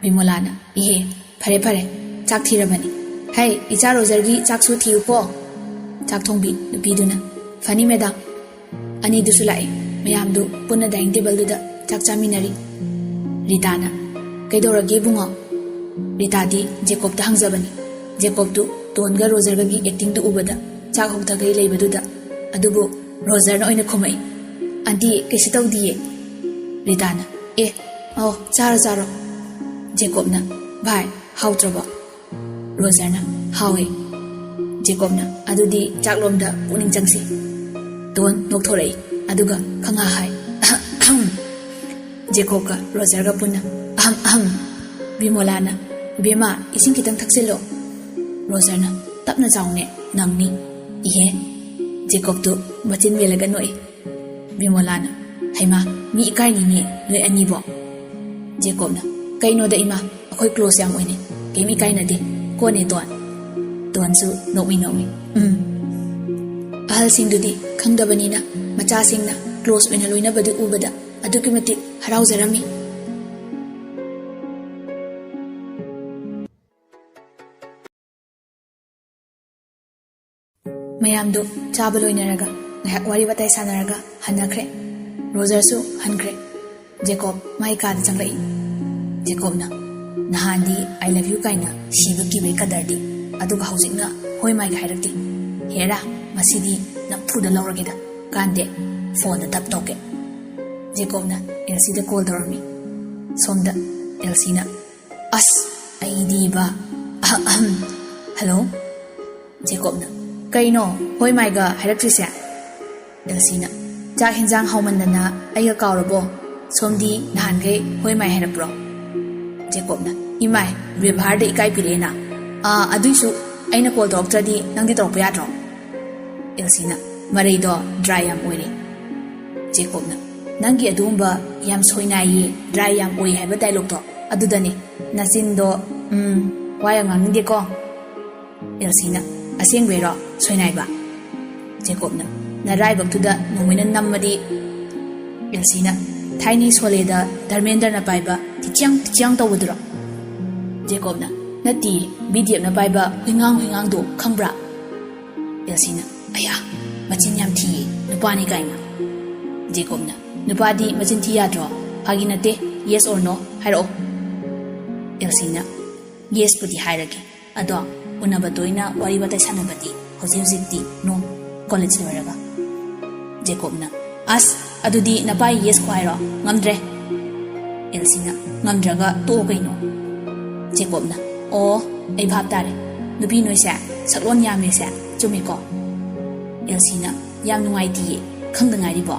ꯕꯤꯃꯣꯂꯥꯅ, "ꯏꯍꯦ, ꯐꯔꯦ ꯐꯔꯦ, ꯆꯥꯛ ꯊꯤꯔꯕꯅꯤ꯫ ꯍꯩ, ꯏꯆꯥ ꯔꯣꯖꯔꯒꯤ ꯆꯥꯛꯁꯨ ꯊꯤꯌꯨꯀꯣ"꯫ ꯆꯥꯛ ꯊꯣꯡꯕꯤ ꯅꯨꯄꯤꯗꯨꯅ, "ꯐꯅꯤ ꯃꯦꯗꯥꯝ"꯫ ꯑꯅꯤꯗꯨꯁꯨ ꯂꯥꯛꯑꯦ꯫ ꯃꯌꯥꯝꯗꯨ ꯄꯨꯟꯅ ꯗꯥꯏꯅꯤꯡ ꯇꯦꯕꯜꯗꯨꯗ ꯆꯥꯛ ꯆꯥꯃꯤꯟꯅꯔꯤ꯫ ꯔꯤꯇꯥꯅ, "ꯀꯩꯗꯧꯔꯒꯦ ꯏꯕꯨꯡꯉꯣ?" ꯔꯤꯇꯥꯗꯤ ꯖꯦꯀꯣꯕꯇ ꯍꯪꯖꯕꯅꯤ꯫ ꯖꯦꯀꯣꯕꯇꯨ ꯇꯣꯟꯒ ꯔꯣꯖꯔꯒꯒꯤ ꯑꯦꯛꯇꯤꯡꯗꯨ ꯎꯕꯗ ꯆꯥꯛ ꯍꯧꯊꯈꯩ ꯂꯩꯕꯗꯨꯗ꯫ ꯑꯗꯨꯕꯨ ꯔꯣꯖꯔꯅ ꯑꯣꯏꯅ ꯈꯨꯝꯃꯛꯏ, "ꯑꯟꯇꯤ, ꯀꯩꯁꯨ ꯇꯧꯗꯤꯌꯦ"꯫ ꯔꯤꯇꯥꯅ, "ꯑꯦ, ꯑꯣ, ꯆꯥꯔꯣ, ꯆꯥꯔꯣ"꯫ ꯖꯦꯀꯣꯕꯅ, "ꯚꯥꯏ, ꯍꯥꯎꯇ꯭ꯔꯕꯣ?" ꯔꯣꯖꯔꯅ, "ꯍꯥꯎꯋꯦ"꯫ ꯖꯦꯀꯣꯕꯅ, "ꯑꯗꯨꯗꯤ ꯆꯥꯛꯂꯣꯝꯗ ꯄꯨꯛꯅꯤꯡ ꯆꯪꯁꯤ"꯫ ꯇꯣꯟ ꯅꯣꯛꯊꯣꯔꯛꯏ, ꯑꯗꯨꯒ ꯈꯪꯍꯥ ꯍꯥꯏ, "ꯑꯍꯝ, ꯑꯍꯝ"꯫ ꯖꯦꯀꯣꯕꯀ ꯔꯣꯖꯔꯒ ꯄꯨꯟꯅ, "ꯑꯍꯝ, ꯑꯍꯝ"꯫ ꯕꯤꯃꯣꯂꯥꯅ, "ꯏꯕꯦꯝꯃ, ꯏꯁꯤꯡ ꯈꯤꯇꯪ ꯊꯛꯆꯤꯜꯂꯣ"꯫ ꯔꯣꯖꯔꯅ, "ꯇꯞꯅ ꯆꯥꯎꯅꯦ, ꯅꯪꯅꯤ"꯫ "ꯏꯍꯦ"꯫ ꯖꯦꯀꯣꯕꯇꯨ ꯃꯆꯤꯟ ꯃꯦꯜꯂꯒ ꯅꯣꯛꯏ꯫ ꯕꯤꯃꯣꯂꯥꯅ, "ꯍꯩꯃꯥ, ꯃꯤ ꯏꯀꯥꯏꯅꯤꯅꯦ ꯅꯣꯏ ꯑꯅꯤꯕꯣ"꯫ ꯖꯦꯀꯣꯕꯅ, "ꯀꯩꯅꯣꯗ ꯏꯃꯥ, ꯑꯩꯈꯣꯏ ꯀ꯭ꯂꯣꯁ ꯌꯥꯝ ꯑꯣꯏꯅꯩ, ꯀꯩꯝ ꯏꯀꯥꯏꯅꯗꯦ꯫ ꯀꯣꯅꯦ ꯇꯣꯟ?" ꯇꯣꯟꯁꯨ ꯅꯣꯛꯃꯤ ꯅꯣꯛꯃꯤ, "ꯎꯝ"꯫ ꯑꯍꯜꯁꯤꯡꯗꯨꯗꯤ ꯈꯪꯗꯕꯅꯤꯅ ꯃꯆꯥꯁꯤꯡꯅ ꯀ꯭ꯂꯣꯁ ꯑꯣꯏꯅ ꯂꯣꯏꯅꯕꯗꯨ ꯎꯕꯗ ꯑꯗꯨꯛꯀꯤ ꯃꯇꯤꯛ ꯍꯔꯥꯎꯖꯔꯝꯃꯤ꯫ ꯃꯌꯥꯝꯗꯨ ꯆꯥꯕ ꯂꯣꯏꯅꯔꯒ ꯉꯥꯏꯍꯥꯛ ꯋꯥꯔꯤ ꯋꯥꯇꯥꯏ ꯁꯥꯟꯅꯔꯒ ꯍꯟꯅꯈ꯭ꯔꯦ꯫ ꯔꯣꯖꯔꯁꯨ ꯍꯟꯈ꯭ꯔꯦ꯫ ꯖꯦꯀꯣꯕ ꯃꯥꯏ ꯀꯥꯗ ꯆꯪꯂꯛꯏ꯫ ꯖꯦꯀꯣꯕꯅ, "ꯅꯍꯥꯟꯗꯤ I love you ꯀꯥꯏꯅ ꯁꯤꯕ ꯀꯤꯕꯩ ꯀꯗꯔꯗꯤ, ꯑꯗꯨꯒ ꯍꯧꯖꯤꯛꯅ ꯍꯣꯏ ꯃꯥꯏꯒ ꯍꯥꯏꯔꯛꯇꯦ꯫ ꯍꯦꯔꯥ, ꯃꯁꯤꯗꯤ ꯅꯝꯐꯨꯗ ꯂꯧꯔꯒꯦꯗ꯫ ꯀꯥꯟꯗꯦ, ꯐꯣꯟꯗ ꯗꯞ ꯇꯧꯒꯦ"꯫ ꯖꯦꯀꯣꯕꯅ ꯑꯦꯜꯁꯤꯗ ꯀꯣꯜ ꯇꯧꯔꯝꯃꯤ꯫ ꯁꯣꯝꯗ ꯑꯦꯜꯁꯤꯅ, "ꯑꯁ, ꯑꯩꯗꯤꯕ, ꯑꯍꯝ, ꯑꯍꯝ꯫ ꯍꯜꯂꯣ?" ꯖꯦꯀꯣꯕꯅ, "ꯀꯩꯅꯣ, ꯍꯣꯏ ꯃꯥꯏꯒ ꯍꯥꯏꯔꯛꯇ꯭ꯔꯤꯁꯦ?" ꯑꯦꯜꯁꯤꯅ, "ꯆꯥꯛ ꯍꯦꯟꯖꯥꯡ ꯍꯥꯎꯃꯟꯗꯅ ꯑꯩꯒ ꯀꯥꯎꯔꯕꯣ? ꯁꯣꯝꯗꯤ ꯅꯍꯥꯟꯈꯩ ꯍꯣꯏ ꯃꯥꯏ ꯍꯥꯏꯔꯛꯄ꯭ꯔꯣ?" ꯖꯦꯀꯣꯕꯅ, "ꯏꯃꯥꯏ, ꯕꯦꯕꯥꯔꯗ ꯏꯀꯥꯏ ꯄꯤꯔꯛꯑꯦꯅ꯫ ꯑꯥ, ꯑꯗꯨꯏꯁꯨ ꯑꯩꯅ ꯀꯣꯜ ꯇꯧꯔꯛꯇ꯭ꯔꯗꯤ ꯅꯪꯗꯤ ꯇꯧꯔꯛꯄ ꯌꯥꯗ꯭ꯔꯣ?" ꯑꯦꯜꯁꯤꯅ, "ꯃꯔꯩꯗꯣ ꯗ꯭ꯔꯥꯏ ꯌꯥꯝ ꯑꯣꯏꯔꯦ"꯫ ꯖꯦꯀꯣꯕꯅ, "ꯅꯪꯒꯤ ꯑꯗꯨꯒꯨꯝꯕ ꯌꯥꯝ ꯁꯣꯏꯅꯥꯏꯌꯦ, ꯗ꯭ꯔꯥꯏ ꯌꯥꯝ ꯑꯣꯏ ꯍꯥꯏꯕ ꯗꯥꯏꯂꯣꯛꯇꯣ ꯑꯗꯨꯗꯅꯦ꯫ ꯅꯆꯤꯟꯗꯣ, ꯎꯝ, ꯋꯥ ꯌꯥꯝ ꯉꯥꯡꯅꯤꯡꯗꯦꯀꯣ꯫" ꯑꯦꯜꯁꯤꯅ, "ꯑꯁꯦꯡꯕꯩꯔꯣ ꯁꯣꯏꯅꯥꯏꯕ?" ꯖꯦꯀꯣꯕꯅ, "ꯅꯔꯥꯏꯕꯛꯇꯨꯗ ꯅꯣꯡꯃꯩꯅ ꯅꯝꯃꯗꯤ꯫" ꯑꯦꯜꯁꯤꯅ, "ꯊꯥꯏꯅꯩ ꯁꯣꯂꯦꯗ ꯙꯔꯃꯦꯟꯗ꯭ꯔꯅ ꯄꯥꯏꯕ ꯇꯤꯆꯤꯌꯥꯡ ꯇꯤꯆꯤꯌꯥꯡ ꯇꯧꯕꯗꯨꯔꯣ?" ꯖꯦꯀꯣꯕꯅ, "ꯅꯠꯇꯤꯌꯦ, ꯕꯤ ꯗꯤ ꯑꯦꯐꯅ ꯄꯥꯏꯕ ꯍꯨꯏꯉꯥꯡ ꯍꯨꯏꯉꯥꯡꯗꯣ ꯈꯪꯕ꯭ꯔꯥ?" ꯑꯦꯜꯁꯤꯅ, "ꯑꯌꯥ, ꯃꯆꯤꯟ ꯌꯥꯝ ꯊꯤꯌꯦ, ꯅꯨꯄꯥꯅꯤ ꯀꯥꯏꯅ꯫" ꯖꯦꯀꯣꯕꯅ, "ꯅꯨꯄꯥꯗꯤ ꯃꯆꯤꯟ ꯊꯤ ꯌꯥꯗ꯭ꯔꯣ? ꯐꯥꯒꯤ ꯅꯠꯇꯦ, yes or no ꯍꯥꯏꯔꯛꯑꯣ꯫" ꯑꯦꯜꯁꯤꯅ, "Yes ꯄꯨꯗꯤ ꯍꯥꯏꯔꯒꯦ, ꯑꯗꯣ ꯎꯅꯕ ꯇꯣꯏꯅ ꯋꯥꯔꯤ ꯋꯥꯇꯥꯏ ꯁꯥꯟꯅꯕꯗꯤ ꯍꯧꯖꯤꯛ ꯍꯧꯖꯤꯛꯇꯤ no, ꯀꯣꯂꯦꯖ ꯂꯣꯏꯔꯒ꯫" ꯖꯦꯀꯣꯕꯅ, "ꯑꯁ, ꯑꯗꯨꯗꯤ ꯅꯄꯥꯏ yes ꯈꯣ ꯍꯥꯏꯔꯣ, ꯉꯝꯗ꯭ꯔꯦ꯫" ꯑꯦꯜꯁꯤꯅ, "ꯉꯝꯗ꯭ꯔꯒ ꯇꯣꯛꯑꯣ ꯀꯩꯅꯣ꯫" ꯖꯦꯀꯣꯕꯅ, "ꯑꯣ, ꯑꯩ ꯚꯥꯞ ꯇꯥꯔꯦ, ꯅꯨꯄꯤ ꯅꯣꯏꯁꯦ ꯁꯛꯂꯣꯟ ꯌꯥꯝꯃꯦꯁꯦ ꯆꯨꯝꯃꯤꯀꯣ?" ꯑꯦꯜꯁꯤꯅ, "ꯌꯥꯝ ꯅꯨꯡꯉꯥꯏꯇꯤꯌꯦ, ꯈꯪꯗ ꯉꯥꯏꯔꯤꯕꯣ?"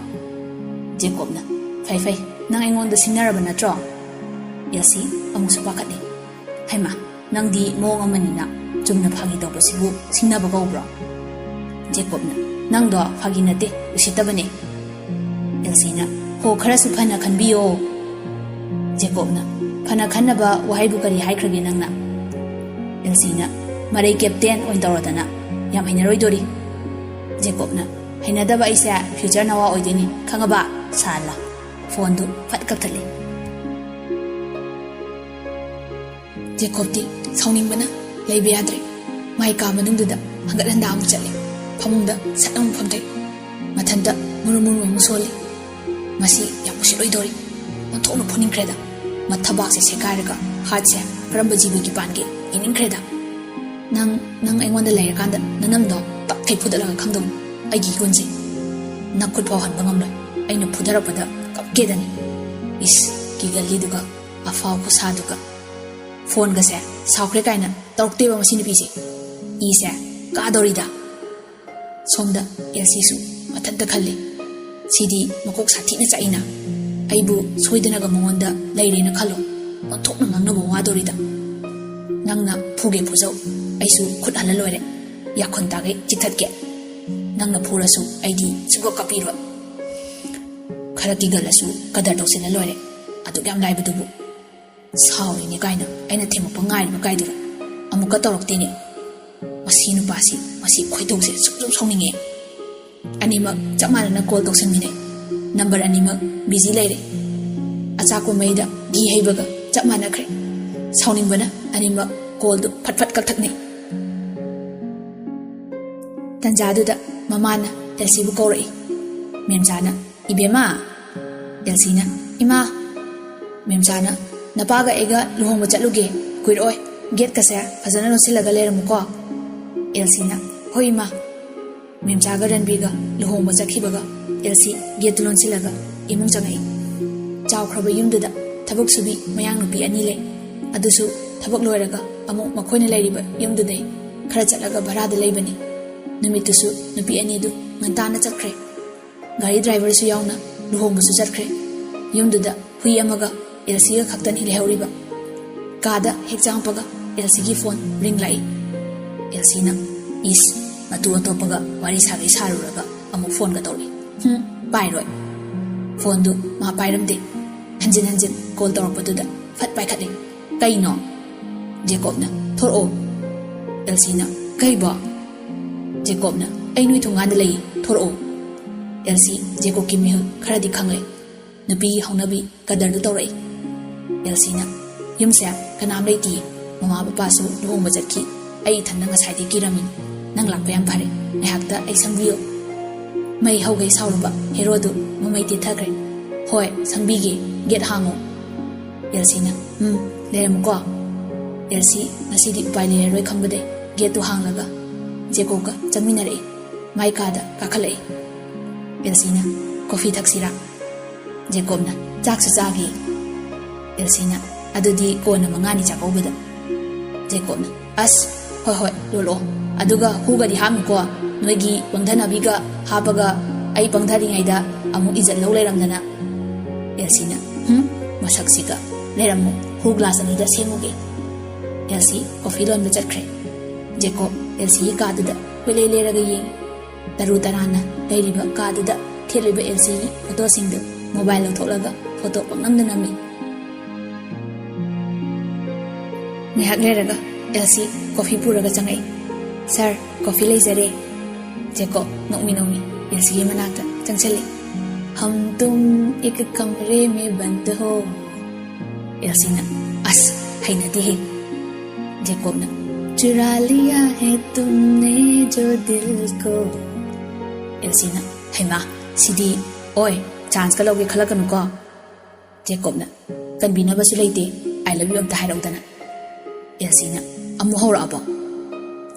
ꯖꯦꯀꯣꯕꯅ, "ꯐꯩ ꯐꯩ, ꯅꯪ ꯑꯩꯉꯣꯟꯗ ꯁꯤꯡꯅꯔꯕ ꯅꯠꯇ꯭ꯔꯣ?" ꯑꯦꯜꯁꯤ ꯑꯃꯨꯛꯁꯨ ꯄꯥꯈꯠꯂꯦ꯫ "ꯍꯩꯃꯥ, ꯅꯪꯗꯤ ꯃꯑꯣꯡ ꯑꯃꯅꯤꯅ, ꯆꯨꯝꯅ ꯐꯥꯒꯤ ꯇꯧꯕꯁꯤꯕꯨ ꯁꯤꯡꯅꯕ ꯀꯧꯕ꯭ꯔꯣ?" ꯖꯦꯀꯣꯕꯅ, "ꯅꯪꯗꯣ ꯐꯥꯒꯤ ꯅꯠꯇꯦ, ꯎꯁꯤꯠꯇꯕꯅꯦ꯫" ꯑꯦꯜꯁꯤꯅ, "ꯍꯣ, ꯈꯔꯁꯨ ꯐꯅ ꯈꯟꯕꯤꯌꯣ꯫" ꯖꯦꯀꯣꯕꯅ, "ꯐꯅ ꯈꯟꯅꯕ ꯋꯥꯍꯩꯕꯨ ꯀꯔꯤ ꯍꯥꯏꯈ꯭ꯔꯒꯦ ꯅꯪꯅ?" ꯑꯦꯜꯁꯤꯅ, "ꯃꯔꯩ ꯀꯦꯞꯇꯦꯟ ꯑꯣꯏꯅ ꯇꯧꯔꯗꯅ, ꯌꯥꯝ ꯍꯩꯅꯔꯣꯏꯗꯣꯔꯤ꯫" ꯖꯦꯀꯣꯕꯅ, "ꯍꯩꯅꯗꯕ ꯑꯩꯁꯦ ꯐ꯭ꯌꯨꯆꯔ ꯅꯋꯥ ꯑꯣꯏꯗꯣꯏꯅꯤ, ꯈꯪꯉꯕ? ꯁꯥꯜꯂꯥ꯫" ꯐꯣꯟꯗꯨ ꯐꯠ ꯀꯛꯊꯠꯂꯦ꯫ ꯖꯦꯀꯣꯕꯇꯤ ꯁꯥꯎꯅꯤꯡꯕꯅ ꯂꯩꯕ ꯌꯥꯗ꯭ꯔꯦ꯫ ꯃꯥꯏ ꯀꯥ ꯃꯅꯨꯡꯗꯨꯗ ꯍꯪꯒꯠ ꯍꯟꯗꯥ ꯑꯃꯨꯛ ꯆꯠꯂꯦ꯫ ꯐꯃꯨꯡꯗ ꯁꯠ ꯑꯃꯨꯛ ꯐꯝꯊꯩ꯫ ꯃꯊꯟꯇ ꯃꯨꯔꯨꯝ ꯃꯨꯔꯨꯝ ꯑꯃꯨꯛ ꯁꯣꯜꯂꯤ꯫ ꯃꯁꯤ ꯌꯥꯝ ꯎꯁꯤꯠꯂꯣꯏꯗꯧꯔꯤ꯫ ꯑꯣꯟꯊꯣꯛꯅ ꯐꯨꯅꯤꯡꯈ꯭ꯔꯦꯗ꯫ ꯃꯊꯕꯥꯛꯁꯦ ꯁꯦꯒꯥꯏꯔꯒ ꯍꯥꯠꯁꯦ ꯀꯔꯝꯕ ꯖꯤꯕꯒꯤ ꯄꯥꯟꯒꯦ ꯌꯦꯡꯅꯤꯡꯈ꯭ꯔꯦꯗ꯫ ꯅꯪ, ꯅꯪ ꯑꯩꯉꯣꯟꯗ ꯂꯩꯔꯀꯥꯟꯗ ꯅꯅꯝꯗꯣ ꯇꯞꯈꯩ ꯐꯨꯗꯠꯂꯒ ꯈꯪꯗꯧꯅꯤ ꯑꯩꯒꯤ ꯏꯒꯨꯟꯁꯦ꯫ ꯅꯈꯨꯠ ꯐꯥꯎ ꯍꯟꯕ ꯉꯝꯂꯣꯏ꯫ ꯑꯩꯅ ꯐꯨꯗꯔꯛꯄꯗ ꯀꯞꯀꯦꯗꯅꯤ꯫ ꯏꯁ, ꯀꯤꯒꯜꯂꯤꯗꯨꯒ, ꯑꯐꯥꯎ ꯈꯨꯁꯥꯗꯨꯒ꯫ ꯐꯣꯟꯒꯁꯦ ꯁꯥꯎꯈ꯭ꯔꯦ ꯀꯥꯏꯅ ꯇꯧꯔꯛꯇꯦꯕ ꯃꯁꯤ ꯅꯨꯄꯤꯁꯦ꯫ ꯏꯁꯦ ꯀꯥꯗꯧꯔꯤꯗ꯫ ꯁꯣꯝꯗ ꯑꯦꯜꯁꯤꯁꯨ ꯃꯊꯟꯇ ꯈꯜꯂꯤ, "ꯁꯤꯗꯤ ꯃꯀꯣꯛ ꯁꯥꯊꯤꯅ ꯆꯥꯛꯏꯅ꯫ ꯑꯩꯕꯨ ꯁꯣꯏꯗꯅꯒ ꯃꯉꯣꯟꯗ ꯂꯩꯔꯦꯅ ꯈꯜꯂꯣ, ꯑꯣꯟꯊꯣꯛꯅ ꯉꯥꯡꯅꯕ ꯋꯥꯗꯧꯔꯤꯗ꯫ ꯅꯪꯅ ꯐꯨꯒꯦ ꯐꯨꯖꯧ, ꯑꯩꯁꯨ ꯈꯨꯠ ꯍꯜꯂ ꯂꯣꯏꯔꯦ꯫ ꯌꯥꯈꯣꯟ ꯇꯥꯈꯩ ꯆꯤꯊꯠꯀꯦ꯫ ꯅꯪꯅ ꯐꯨꯔꯁꯨ ꯑꯩꯗꯤ ꯁꯨꯡꯀꯞ ꯀꯞꯄꯤꯔꯣꯏ꯫" ꯈꯔ ꯀꯤꯒꯜꯂꯁꯨ ꯀꯗꯔ ꯇꯧꯁꯤꯜꯂ ꯂꯣꯏꯔꯦ꯫ ꯑꯗꯨꯛ ꯌꯥꯝ ꯂꯥꯏꯕꯗꯨꯕꯨ꯫ ꯁꯥꯎꯔꯤꯅꯦ ꯀꯥꯏꯅ ꯑꯩꯅ ꯊꯦꯝꯃꯛꯄ ꯉꯥꯏꯔꯤꯕ ꯀꯥꯏꯗꯨꯗ ꯑꯃꯨꯛꯀ ꯇꯧꯔꯛꯇꯦꯅꯦ꯫ ꯃꯁꯤ ꯅꯨꯄꯥꯁꯤ, ꯃꯁꯤ ꯈꯣꯏꯗꯧꯁꯦ ꯁꯨꯝ ꯁꯨꯝ ꯁꯥꯎꯅꯤꯡꯉꯦ꯫ ꯑꯅꯤꯃꯛ ꯆꯞ ꯃꯥꯟꯅꯅ ꯀꯣꯜ ꯇꯧꯁꯟꯃꯤꯟꯅꯩ꯫ ꯅꯝꯕꯔ ꯑꯅꯤꯃꯛ ꯕꯤꯖꯤ ꯂꯩꯔꯦ꯫ ꯑꯆꯥꯛꯄ ꯃꯩꯗ ꯘꯤ ꯍꯩꯕꯒ ꯆꯞ ꯃꯥꯟꯅꯈ꯭ꯔꯦ꯫ ꯁꯥꯎꯅꯤꯡꯕꯅ ꯑꯅꯤꯃꯛ ꯀꯣꯜꯗꯨ ꯐꯠ ꯐꯠ ꯀꯛꯊꯠꯅꯩ꯫ ꯇꯟꯖꯥꯗꯨꯗ ꯃꯃꯥꯅ ꯑꯦꯜꯁꯤꯕꯨ ꯀꯧꯔꯛꯏ꯫ ꯃꯦꯝꯆꯥꯅ, "ꯏꯕꯦꯝꯃ!" ꯑꯦꯜꯁꯤꯅ, "ꯏꯃꯥ!" ꯃꯦꯝꯆꯥꯅ, "ꯅꯄꯥꯒ ꯑꯩꯒ ꯂꯨꯍꯣꯡꯕ ꯆꯠꯂꯨꯒꯦ, ꯀꯨꯏꯔꯛꯑꯣꯏ꯫ ꯒꯦꯠꯀꯁꯦ ꯐꯖꯅ ꯂꯣꯟꯁꯤꯜꯂꯒ ꯂꯩꯔꯝꯃꯨꯀꯣ꯫" ꯑꯦꯜꯁꯤꯅ, "ꯍꯣꯏ ꯏꯃꯥ!" ꯃꯦꯝꯆꯥꯒ ꯔꯟꯕꯤꯔꯒ ꯂꯨꯍꯣꯡꯕ ꯆꯠꯈꯤꯕꯒ ꯑꯦꯜꯁꯤ ꯒꯦꯠꯇꯨ ꯂꯣꯟꯁꯤꯜꯂꯒ ꯏꯃꯨꯡ ꯆꯪꯉꯛꯏ꯫ ꯆꯥꯎꯈ꯭ꯔꯕ ꯌꯨꯝꯗꯨꯗ ꯊꯕꯛ ꯁꯨꯕꯤ ꯃꯌꯥꯡ ꯅꯨꯄꯤ ꯑꯅꯤ ꯂꯩ꯫ ꯑꯗꯨꯁꯨ ꯊꯕꯛ ꯂꯣꯏꯔꯒ ꯑꯃꯨꯛ ꯃꯈꯣꯏꯅ ꯂꯩꯔꯤꯕ ꯌꯨꯝꯗꯨꯗꯩ ꯈꯔ ꯆꯠꯂꯒ ꯚꯔꯥꯗ ꯂꯩꯕꯅꯤ꯫ ꯅꯨꯃꯤꯠꯇꯨꯁꯨ ꯅꯨꯄꯤ ꯑꯅꯤꯗꯨ ꯉꯟꯇꯥꯅ ꯆꯠꯈ꯭ꯔꯦ꯫ ꯒꯥꯔꯤ ꯗ꯭ꯔꯥꯏꯚꯔꯁꯨ ꯌꯥꯎꯅ ꯂꯨꯍꯣꯡꯕꯁꯨ ꯆꯠꯈ꯭ꯔꯦ꯫ ꯌꯨꯝꯗꯨꯗ ꯍꯨꯏ ꯑꯃꯒ ꯑꯦꯜꯁꯤꯒ ꯈꯛꯇꯅꯤ ꯂꯩꯍꯧꯔꯤꯕ꯫ ꯀꯥꯗ ꯍꯦꯛ ꯆꯪꯉꯛꯄꯒ ꯑꯦꯜꯁꯤꯒꯤ ꯐꯣꯟ ꯔꯤꯡ ꯂꯥꯛꯏ꯫ ꯑꯦꯜꯁꯤꯅ, "ꯏꯁ, ꯃꯇꯨ ꯑꯇꯣꯞꯄꯒ ꯋꯥꯔꯤ ꯁꯥꯒꯩ ꯁꯥꯔꯨꯔꯒ ꯑꯃꯨꯛ ꯐꯣꯟꯒ ꯇꯧꯔꯛꯏ꯫ ꯍꯨꯝ, ꯄꯥꯏꯔꯣꯏ꯫" ꯐꯣꯟꯗꯨ ꯃꯥ ꯄꯥꯏꯔꯝꯗꯦ꯫ ꯍꯟꯖꯤꯟ ꯍꯟꯖꯤꯟ ꯀꯣꯜ ꯇꯧꯔꯛꯄꯗꯨꯗ ꯐꯠ ꯄꯥꯏꯈꯠꯂꯦ꯫ "ꯀꯩꯅꯣ?" ꯖꯦꯀꯣꯕꯅ, "ꯊꯣꯔꯛꯑꯣ꯫" ꯑꯦꯜꯁꯤꯅ, "ꯀꯩꯕꯣ?" ꯖꯦꯀꯣꯕꯅ, "ꯑꯩ ꯅꯣꯏ ꯊꯣꯡꯒꯥꯟꯗ ꯂꯩ, ꯊꯣꯔꯛꯑꯣ꯫" ꯑꯦꯜꯁꯤ ꯖꯦꯀꯣꯕꯀꯤ ꯃꯤꯍꯨꯜ ꯈꯔꯗꯤ ꯈꯪꯂꯦ꯫ ꯅꯨꯄꯤꯒꯤ ꯍꯧꯅꯕꯤ ꯀꯗꯔꯗꯨ ꯇꯧꯔꯛꯏ꯫ ꯑꯦꯜꯁꯤꯅ, "ꯌꯨꯝꯁꯦ ꯀꯅꯥꯝ ꯂꯩꯇꯤꯌꯦ꯫ ꯃꯃꯥ ꯕꯄꯥꯁꯨ ꯂꯨꯍꯣꯡꯕ ꯆꯠꯈꯤ꯫ ꯑꯩ ꯏꯊꯟꯗ ꯉꯁꯥꯏꯗꯩ ꯀꯤꯔꯝꯃꯤꯅꯤ꯫ ꯅꯪ ꯂꯥꯛꯄ ꯌꯥꯝ ꯐꯔꯦ꯫ ꯉꯥꯏꯍꯥꯛꯇ ꯑꯩ ꯁꯪꯕꯤꯌꯣ꯫" ꯃꯩ ꯍꯧꯒꯩ ꯁꯥꯎꯔꯨꯕ ꯍꯦꯔꯣꯗꯨ ꯃꯃꯩ ꯇꯦꯊꯈ꯭ꯔꯦ꯫ "ꯍꯣꯏ, ꯁꯪꯕꯤꯒꯦ꯫ ꯒꯦꯠ ꯍꯥꯡꯉꯣ꯫" ꯑꯦꯜꯁꯤꯅ, "ꯎꯝ, ꯂꯩꯔꯝꯃꯨꯀꯣ꯫" ꯑꯦꯜꯁꯤ ꯉꯁꯤꯗꯤ ꯎꯄꯥꯏ ꯂꯩꯔꯔꯣꯏ ꯈꯪꯕꯗꯩ ꯒꯦꯠꯇꯨ ꯍꯥꯡꯂꯒ ꯖꯦꯀꯣꯕꯀ ꯆꯪꯃꯤꯟꯅꯔꯛꯏ꯫ ꯃꯥꯏ ꯀꯥꯗ ꯀꯥꯈꯠꯂꯛꯏ꯫ ꯑꯦꯜꯁꯤꯅ, "ꯀꯣꯐꯤ ꯊꯛꯁꯤꯔꯥ?" ꯖꯦꯀꯣꯕꯅ, "ꯆꯥꯛꯁꯨ ꯆꯥꯒꯦ꯫" ꯑꯦꯜꯁꯤꯅ, "ꯑꯗꯨꯗꯤ ꯀꯣꯟꯅ ꯃꯉꯥꯅꯤ ꯆꯥꯛꯀꯧꯕꯗ꯫" ꯖꯦꯀꯣꯕꯅ, "ꯑꯁ, ꯍꯣꯏ ꯍꯣꯏ, ꯂꯣꯜꯂꯛꯑꯣ꯫ ꯑꯗꯨꯒ ꯍꯨꯒꯗꯤ ꯍꯥꯞꯅꯨꯀꯣ꯫ ꯅꯣꯏꯒꯤ ꯄꯪꯊꯅꯕꯤꯒ ꯍꯥꯞꯄꯒ ꯑꯩ ꯄꯪꯊꯔꯤꯉꯩꯗ ꯑꯃꯨꯛ ꯏꯖꯠ ꯂꯧ ꯂꯩꯔꯝꯗꯅ꯫" ꯑꯦꯜꯁꯤꯅ, "ꯍꯨꯝ, ꯃꯁꯛꯁꯤꯒ꯫ ꯂꯩꯔꯝꯃꯣ, ꯍꯨ ꯒ꯭ꯂꯥꯁ ꯑꯅꯤꯗ ꯁꯦꯝꯃꯨꯒꯦ꯫" ꯑꯦꯜꯁꯤ ꯀꯣꯐꯤ ꯂꯣꯟꯕ ꯆꯠꯈ꯭ꯔꯦ꯫ ꯖꯦꯀꯣꯕ ꯑꯦꯜꯁꯤꯒꯤ ꯀꯥꯗꯨꯗ ꯀꯣꯏꯂꯩ ꯂꯩꯔꯒ ꯌꯦꯡꯉꯤ꯫ ꯇꯔꯨ ꯇꯅꯥꯟꯅ ꯂꯩꯔꯤꯕ ꯀꯥꯗꯨꯗ ꯊꯦꯠꯂꯤꯕ ꯑꯦꯜꯁꯤꯒꯤ ꯐꯣꯇꯣꯁꯤꯡꯗꯨ ꯃꯣꯕꯥꯏꯜ ꯂꯧꯊꯣꯛꯂꯒ ꯐꯣꯇꯣ ꯄꯪꯅꯝꯗ ꯅꯝꯃꯤ꯫ ꯉꯥꯏꯍꯥꯛ ꯂꯩꯔꯒ ꯑꯦꯜꯁꯤ ꯀꯣꯐꯤ ꯄꯨꯔꯒ ꯆꯪꯉꯛꯏ꯫ "ꯁꯥꯔ, ꯀꯣꯐꯤ ꯂꯩꯖꯔꯦ꯫" ꯖꯦꯀꯣꯕ ꯅꯣꯛꯃꯤ ꯅꯣꯛꯃꯤ ꯑꯦꯜꯁꯤꯒꯤ ꯃꯅꯥꯛꯇ ꯆꯪꯁꯤꯜꯂꯤ꯫ "ꯍꯝ ꯇꯨꯝ ꯑꯦꯛ ꯀꯃꯔꯦ ꯃꯦ ꯕꯟꯗ ꯍꯣ꯫" ꯑꯦꯜꯁꯤꯅ, "ꯑꯁ, ꯍꯩꯅꯗꯦꯍꯦ꯫" ꯖꯦꯀꯣꯕꯅ, "ꯆꯨꯔꯥ ꯂꯤꯌꯥ ꯍꯦ ꯇꯨꯝꯅꯦ ꯖꯣ ꯗꯤꯜ ꯀꯣ꯫" ꯑꯦꯜꯁꯤꯅ, "ꯍꯩꯃꯥ, ꯁꯤꯗꯤ, ꯑꯣꯏ, ꯆꯥꯟꯁꯀ ꯂꯧꯒꯦ ꯈꯜꯂꯛꯀꯅꯨꯀꯣ꯫" ꯖꯦꯀꯣꯕꯅ, "ꯀꯟꯕꯤꯅꯕꯁꯨ ꯂꯩꯇꯦ, ꯑꯥꯏ ꯂꯚ ꯌꯨ ꯑꯝꯇ ꯍꯥꯏꯔꯛꯎꯗꯅ꯫" ꯑꯦꯜꯁꯤꯅ, "ꯑꯃꯨꯛ ꯍꯧꯔꯛꯑꯕꯣ?"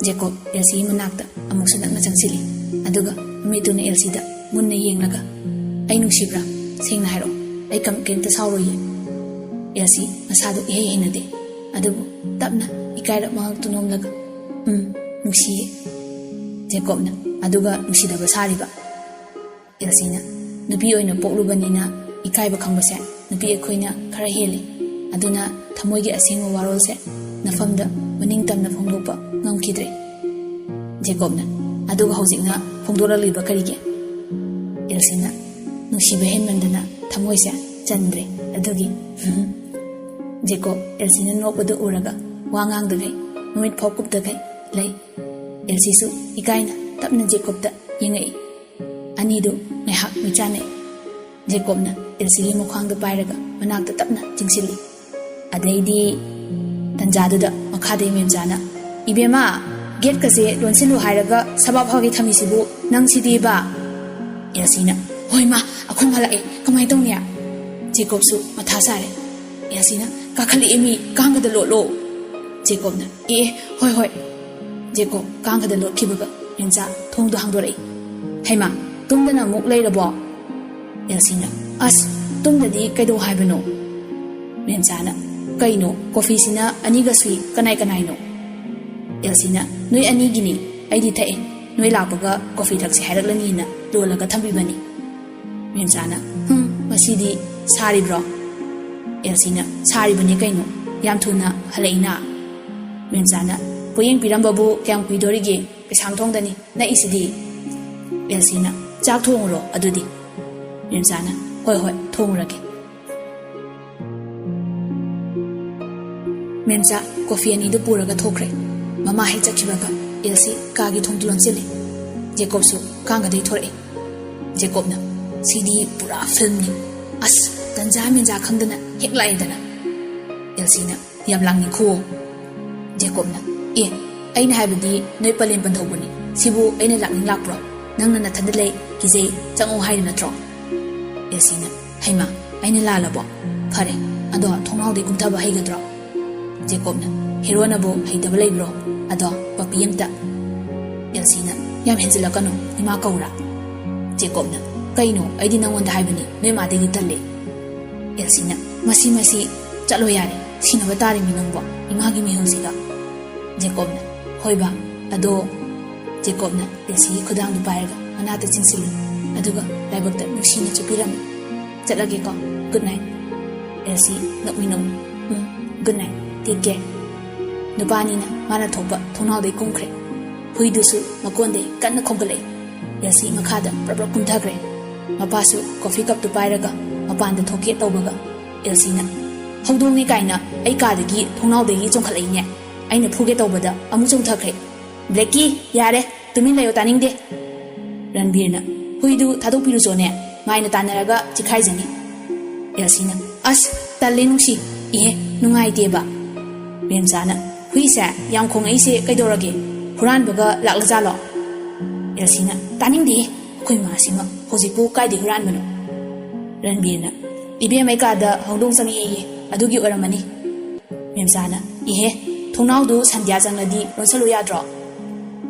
ꯖꯦꯀꯣꯕ ꯑꯦꯜꯁꯤꯒꯤ ꯃꯅꯥꯛꯇ ꯑꯃꯨꯛꯁꯨ ꯅꯛꯅ ꯆꯪꯁꯤꯜꯂꯤ꯫ ꯑꯗꯨꯒ ꯃꯃꯤꯠꯇꯨꯅ ꯑꯦꯜꯁꯤꯗ ꯃꯨꯟꯅ ꯌꯦꯡꯂꯒ, "ꯑꯩ ꯅꯨꯡꯁꯤꯕ꯭ꯔꯥ? ꯁꯦꯡꯅ ꯍꯥꯏꯔꯛꯑꯣ, ꯑꯩ ꯀꯝ-, ꯀꯩꯝꯇ ꯁꯥꯎꯔꯣꯏꯌꯦ꯫" ꯑꯦꯜꯁꯤ ꯃꯁꯥꯗꯨ ꯏꯍꯩ ꯍꯩꯅꯗꯦ, ꯑꯗꯨꯕꯨ ꯇꯞꯅ ꯏꯀꯥꯏꯔꯞ ꯃꯉꯛꯇꯨ ꯅꯣꯝꯂꯒ, "ꯎꯝ, ꯅꯨꯡꯁꯤꯌꯦ꯫" ꯖꯦꯀꯣꯕꯅ, "ꯑꯗꯨꯒ ꯅꯨꯡꯁꯤꯗꯕ ꯁꯥꯔꯤꯕ?" ꯑꯦꯜꯁꯤꯅ, "ꯅꯨꯄꯤ ꯑꯣꯏꯅ ꯄꯣꯛꯂꯨꯕꯅꯤꯅ ꯏꯀꯥꯏꯕ ꯈꯪꯕꯁꯦ ꯅꯨꯄꯤ ꯑꯩꯈꯣꯏꯅ ꯈꯔ ꯍꯦꯜꯂꯤ꯫ ꯑꯗꯨꯅ ꯊꯃꯣꯏꯒꯤ ꯑꯁꯦꯡꯕ ꯋꯥꯔꯣꯜꯁꯦ ꯅꯐꯝꯗ ꯃꯅꯤꯡ ꯇꯝꯅ ꯐꯣꯡꯗꯣꯛꯄ ꯉꯝꯈꯤꯗ꯭ꯔꯦ꯫" ꯖꯦꯀꯣꯕꯅ, "ꯑꯗꯨꯒ ꯍꯧꯖꯤꯛꯅ ꯐꯣꯡꯗꯣꯔꯛꯂꯤꯕ ꯀꯔꯤꯒꯤ?" ꯑꯦꯜꯁꯤꯅ, "ꯅꯨꯡꯁꯤꯕ ꯍꯦꯟꯃꯟꯗꯅ ꯊꯃꯣꯏꯁꯦ ꯆꯟꯗ꯭ꯔꯦ, ꯑꯗꯨꯒꯤ꯫" ꯖꯦꯀꯣꯕ ꯑꯦꯜꯁꯤꯅ ꯅꯣꯛꯄꯗꯨ ꯎꯔꯒ ꯋꯥ ꯉꯥꯡꯗꯈꯩ, ꯃꯃꯤꯠ ꯐꯥꯎ ꯀꯨꯞꯇꯈꯩ ꯂꯩ꯫ ꯑꯦꯜꯁꯤꯁꯨ ꯏꯀꯥꯏꯅ ꯇꯞꯅ ꯖꯦꯀꯣꯕꯇ ꯌꯦꯡꯉꯛꯏ꯫ ꯑꯅꯤꯗꯨ ꯉꯥꯏꯍꯥꯛ ꯃꯤꯠ ꯆꯥꯟꯅꯩ꯫ ꯖꯦꯀꯣꯕꯅ ꯑꯦꯜꯁꯤꯒꯤ ꯃꯈ꯭ꯋꯥꯡꯗ ꯄꯥꯏꯔꯒ ꯃꯅꯥꯛꯇ ꯇꯞꯅ ꯆꯤꯡꯁꯤꯜꯂꯤ꯫ ꯑꯗꯩꯗꯤ ꯇꯟꯖꯥꯗꯨꯗ ꯃꯈꯥꯗꯩ ꯃꯦꯝꯆꯥꯅ, "ꯏꯕꯦꯝꯃ, ꯒꯦꯠꯀꯁꯦ ꯂꯣꯟꯁꯤꯜꯂꯨ ꯍꯥꯏꯔꯒ ꯁꯕꯥꯞ ꯐꯥꯒꯩ ꯊꯝꯃꯤꯁꯤꯕꯨ ꯅꯪꯁꯤꯗꯤꯕ?" ꯑꯦꯜꯁꯤꯅ, "ꯍꯣꯏ ꯃꯥ, ꯑꯩꯈꯣꯏ ꯍꯜꯂꯛꯑꯦ, ꯀꯃꯥꯏꯅ ꯇꯧꯅꯤ?" ꯖꯦꯀꯣꯕꯁꯨ ꯃꯊꯥ ꯁꯥꯔꯦ꯫ ꯑꯦꯜꯁꯤꯅ, "ꯀꯥꯈꯠꯂꯛꯑꯦ ꯃꯤ, ꯀꯥꯡꯒꯗ ꯂꯣꯠꯂꯣ꯫" ꯖꯦꯀꯣꯕꯅ, "ꯑꯦ, ꯑꯦ, ꯍꯣꯏ, ꯍꯣꯏ꯫" ꯖꯦꯀꯣꯕ ꯀꯥꯡꯒꯗ ꯂꯣꯠꯈꯤꯕꯒ ꯃꯦꯝꯆꯥ ꯊꯣꯡꯗꯣ ꯍꯥꯡꯗꯣꯔꯛꯏ꯫ "ꯍꯩꯃꯥ, ꯇꯨꯝꯗꯅ ꯑꯃꯨꯛ ꯂꯩꯔꯕꯣ?" ꯑꯦꯜꯁꯤꯅ, "ꯑꯁ, ꯇꯨꯝꯗꯗꯤ ꯀꯩꯗꯧ ꯍꯥꯏꯕꯅꯣ?" ꯃꯦꯝꯆꯥꯅ, "ꯀꯩꯅꯣ, ꯀꯣꯐꯤꯁꯤꯅ ꯑꯅꯤꯒ ꯁꯨꯏ, ꯀꯅꯥꯏ ꯀꯅꯥꯏꯅꯣ?" ꯑꯦꯜꯁꯤꯅ, "ꯅꯣꯏ ꯑꯅꯤꯒꯤꯅꯤ, ꯑꯩꯗꯤ ꯊꯛꯑꯦ, ꯅꯣꯏ ꯂꯥꯛꯄꯒ ꯀꯣꯐꯤ ꯊꯛꯁꯦ ꯍꯥꯏꯔꯛꯂꯅꯤꯅ ꯂꯣꯜꯂꯒ ꯊꯝꯕꯤꯕꯅꯤ꯫" ꯃꯦꯝꯆꯥꯅ, "ꯍꯨꯝ, ꯃꯁꯤꯗꯤ ꯁꯥꯔꯤꯕ꯭ꯔꯣ?" ꯑꯦꯜꯁꯤꯅ, "ꯁꯥꯔꯤꯕꯅꯤ ꯀꯩꯅꯣ, ꯌꯥꯝ ꯊꯨꯅ ꯍꯜꯂꯛꯏꯅ꯫" ꯃꯦꯝꯆꯥꯅ, "ꯄꯣꯌꯦꯡ ꯄꯤꯔꯝꯕꯕꯨ ꯀꯌꯥꯝ ꯀꯨꯏꯗꯣꯔꯤꯒꯦ? ꯀꯩꯁꯥꯝꯊꯣꯡꯗꯅꯤ ꯅꯛꯏꯁꯤꯗꯤ꯫" ꯑꯦꯜꯁꯤꯅ, "ꯆꯥꯛ ꯊꯣꯡꯉꯨꯔꯣ ꯑꯗꯨꯗꯤ꯫" ꯃꯦꯝꯆꯥꯅ, "ꯍꯣꯏ ꯍꯣꯏ, ꯊꯣꯡꯉꯨꯔꯒꯦ꯫" ꯃꯦꯝꯆꯥ ꯀꯣꯐꯤ ꯑꯅꯤꯗꯨ ꯄꯨꯔꯒ ꯊꯣꯛꯈ꯭ꯔꯦ꯫ ꯃꯃꯥ ꯍꯦꯛ ꯆꯠꯈꯤꯕꯒ ꯑꯦꯜꯁꯤ ꯀꯥꯒꯤ ꯊꯣꯡꯗꯨ ꯂꯣꯟꯁꯤꯜꯂꯤ꯫ ꯖꯦꯀꯣꯕꯁꯨ ꯀꯥꯡꯒꯗꯩ ꯊꯣꯔꯛꯏ꯫ ꯖꯦꯀꯣꯕꯅ, "ꯁꯤꯗꯤ ꯄꯨꯔꯥ ꯐꯤꯜꯝꯅꯤ꯫ ꯑꯁ, ꯇꯟꯖꯥ ꯃꯦꯟꯖꯥ ꯈꯪꯗꯅ ꯍꯦꯛ ꯂꯥꯛꯑꯦꯗꯅ꯫" ꯑꯦꯜꯁꯤꯅ, "ꯌꯥꯝ ꯂꯥꯡꯅꯤꯡꯈꯣ꯫" ꯖꯦꯀꯣꯕꯅ, "ꯑꯦ, ꯑꯩꯅ ꯍꯥꯏꯕꯗꯤ ꯅꯣꯏ ꯄꯂꯦꯝ ꯄꯟꯊꯧꯕꯅꯤ꯫ ꯁꯤꯕꯨ ꯑꯩꯅ ꯂꯥꯛꯅꯤꯡ ꯂꯥꯛꯄ꯭ꯔꯣ? ꯅꯪꯅ ꯅꯊꯟꯗ ꯂꯩ, ꯀꯤꯖꯩ, ꯆꯪꯉꯣ ꯍꯥꯏꯔꯤ ꯅꯠꯇ꯭ꯔꯣ?" ꯑꯦꯜꯁꯤꯅ, "ꯍꯩꯃꯥ, ꯑꯩꯅ ꯂꯥꯜꯂꯕꯣ? ꯐꯔꯦ, ꯑꯗꯣ ꯊꯣꯡꯅꯥꯎꯗꯩ ꯀꯨꯝꯊꯕ ꯍꯩꯒꯗ꯭ꯔꯣ?" ꯖꯦꯀꯣꯕꯅ, "ꯍꯦꯔꯣꯅꯕꯨ ꯍꯩꯇꯕ ꯂꯩꯕ꯭ꯔꯣ? ꯑꯗꯣ ꯄꯄꯤ ꯑꯝꯇ꯫" ꯑꯦꯜꯁꯤꯅ, "ꯌꯥꯝ ꯍꯦꯟꯖꯤꯜꯂꯛꯀꯅꯨ, ꯏꯃꯥ ꯀꯧꯔꯥ?" ꯖꯦꯀꯣꯕꯅ, "ꯀꯩꯅꯣ, ꯑꯩꯗꯤ ꯅꯪꯉꯣꯟꯗ ꯍꯥꯏꯕꯅꯤ, ꯅꯣꯏ ꯃꯥꯗꯩꯗꯤ ꯇꯜꯂꯦ꯫" ꯑꯦꯜꯁꯤꯅ, "ꯃꯁꯤ, ꯃꯁꯤ, ꯆꯠꯂꯣ ꯌꯥꯔꯦ, ꯁꯤꯅꯕ ꯇꯥꯔꯤꯃꯤ ꯅꯪꯕꯣ, ꯏꯃꯥꯒꯤ ꯃꯤꯍꯨꯜꯁꯤꯒ꯫" ꯖꯦꯀꯣꯕꯅ, "ꯍꯣꯏꯕ, ꯑꯗꯣ꯫" ꯖꯦꯀꯣꯕꯅ ꯑꯦꯜꯁꯤꯒꯤ ꯈꯨꯗꯥꯡꯗꯨ ꯄꯥꯏꯔꯒ ꯃꯅꯥꯛꯇ ꯆꯤꯡꯁꯤꯜꯂꯤ, ꯑꯗꯨꯒ ꯂꯥꯏꯕꯛꯇ ꯅꯨꯡꯁꯤꯅ ꯆꯨꯞꯄꯤꯔꯝꯃꯤ꯫ "ꯆꯠꯂꯒꯦꯀꯣ, ꯒꯨꯗ ꯅꯥꯏꯠ꯫" ꯑꯦꯜꯁꯤ ꯅꯣꯛꯃꯤ ꯅꯣꯛꯃꯤ, "ꯎꯝ, ꯒꯨꯗ ꯅꯥꯏꯠ, ꯇꯦꯛ ꯀꯦꯌꯔ꯫" ꯅꯨꯄꯥ ꯑꯅꯤꯅ ꯃꯥꯅ ꯊꯣꯛꯄ ꯊꯣꯡꯅꯥꯎꯗꯩ ꯀꯨꯝꯈ꯭ꯔꯦ꯫ ꯍꯨꯏꯗꯨꯁꯨ ꯃꯀꯣꯟꯗꯩ ꯀꯟꯅ ꯈꯣꯡꯒꯠꯂꯛꯏ꯫ ꯑꯦꯜꯁꯤ ꯃꯈꯥꯗ ꯄ꯭ꯔꯞ ꯄ꯭ꯔꯞ ꯀꯨꯝꯊꯈ꯭ꯔꯦ꯫ ꯃꯄꯥꯁꯨ ꯀꯣꯐꯤ ꯀꯞꯇꯨ ꯄꯥꯏꯔꯒ ꯃꯄꯥꯟꯗ ꯊꯣꯛꯀꯦ ꯇꯧꯕꯒ, ꯑꯦꯜꯁꯤꯅ, "ꯍꯧꯗꯣꯡꯅꯤ ꯀꯥꯏꯅ ꯑꯩ ꯀꯥꯗꯒꯤ ꯊꯣꯡꯅꯥꯎꯗꯒꯤ ꯆꯣꯡꯈꯠꯂꯛꯏꯅꯦ꯫ ꯑꯩꯅ ꯐꯨꯒꯦ ꯇꯧꯕꯗ ꯑꯃꯨꯛ ꯆꯣꯡꯊꯈ꯭ꯔꯦ꯫ ꯕ꯭ꯂꯦꯛꯀꯤ, ꯌꯥꯔꯦ, ꯇꯨꯃꯤꯟ ꯂꯩꯌꯣ, ꯇꯥꯅꯤꯡꯗꯦ꯫" ꯔꯟꯕꯤꯔꯅ, "ꯍꯨꯏꯗꯨ ꯊꯥꯗꯣꯛꯄꯤꯔꯨꯆꯣꯅꯦ, ꯃꯥꯏꯅ ꯇꯥꯟꯅꯔꯒ ꯆꯤꯛꯈꯥꯏꯖꯅꯤ꯫" ꯑꯦꯜꯁꯤꯅ, "ꯑꯁ, ꯇꯜꯂꯦ ꯅꯨꯡꯁꯤ, ꯏꯍꯦ, ꯅꯨꯡꯉꯥꯏꯇꯦꯕ꯫" ꯃꯦꯝꯆꯥꯅ, "ꯍꯨꯏꯁꯦ ꯌꯥꯝ ꯈꯣꯡꯉꯛꯏꯁꯦ ꯀꯩꯗꯧꯔꯒꯦ? ꯍꯨꯔꯥꯟꯕꯒ ꯂꯥꯛꯂꯖꯥꯠꯂꯣ?" ꯑꯦꯜꯁꯤꯅ, "ꯇꯥꯅꯤꯡꯗꯦꯍꯦ, ꯑꯩꯈꯣꯏ ꯃꯥꯁꯤꯃ ꯍꯧꯖꯤꯛꯄꯨ ꯀꯥꯏꯗꯩ ꯍꯨꯔꯥꯟꯕꯅꯣ?" ꯔꯟꯕꯤꯔꯅ, "ꯏꯕꯦꯝꯃꯩ ꯀꯥꯗ ꯍꯧꯗꯣꯡ ꯆꯪꯉꯛꯑꯦꯌꯦ, ꯑꯗꯨꯒꯤ ꯑꯣꯏꯔꯝꯃꯅꯤ꯫" ꯃꯦꯝꯆꯥꯅ, "ꯏꯍꯦ, ꯊꯣꯡꯅꯥꯎꯗꯨ ꯁꯟꯙ꯭ꯌꯥ ꯆꯪꯂꯗꯤ ꯂꯣꯟꯁꯜꯂꯨ ꯌꯥꯗ꯭ꯔꯣ?"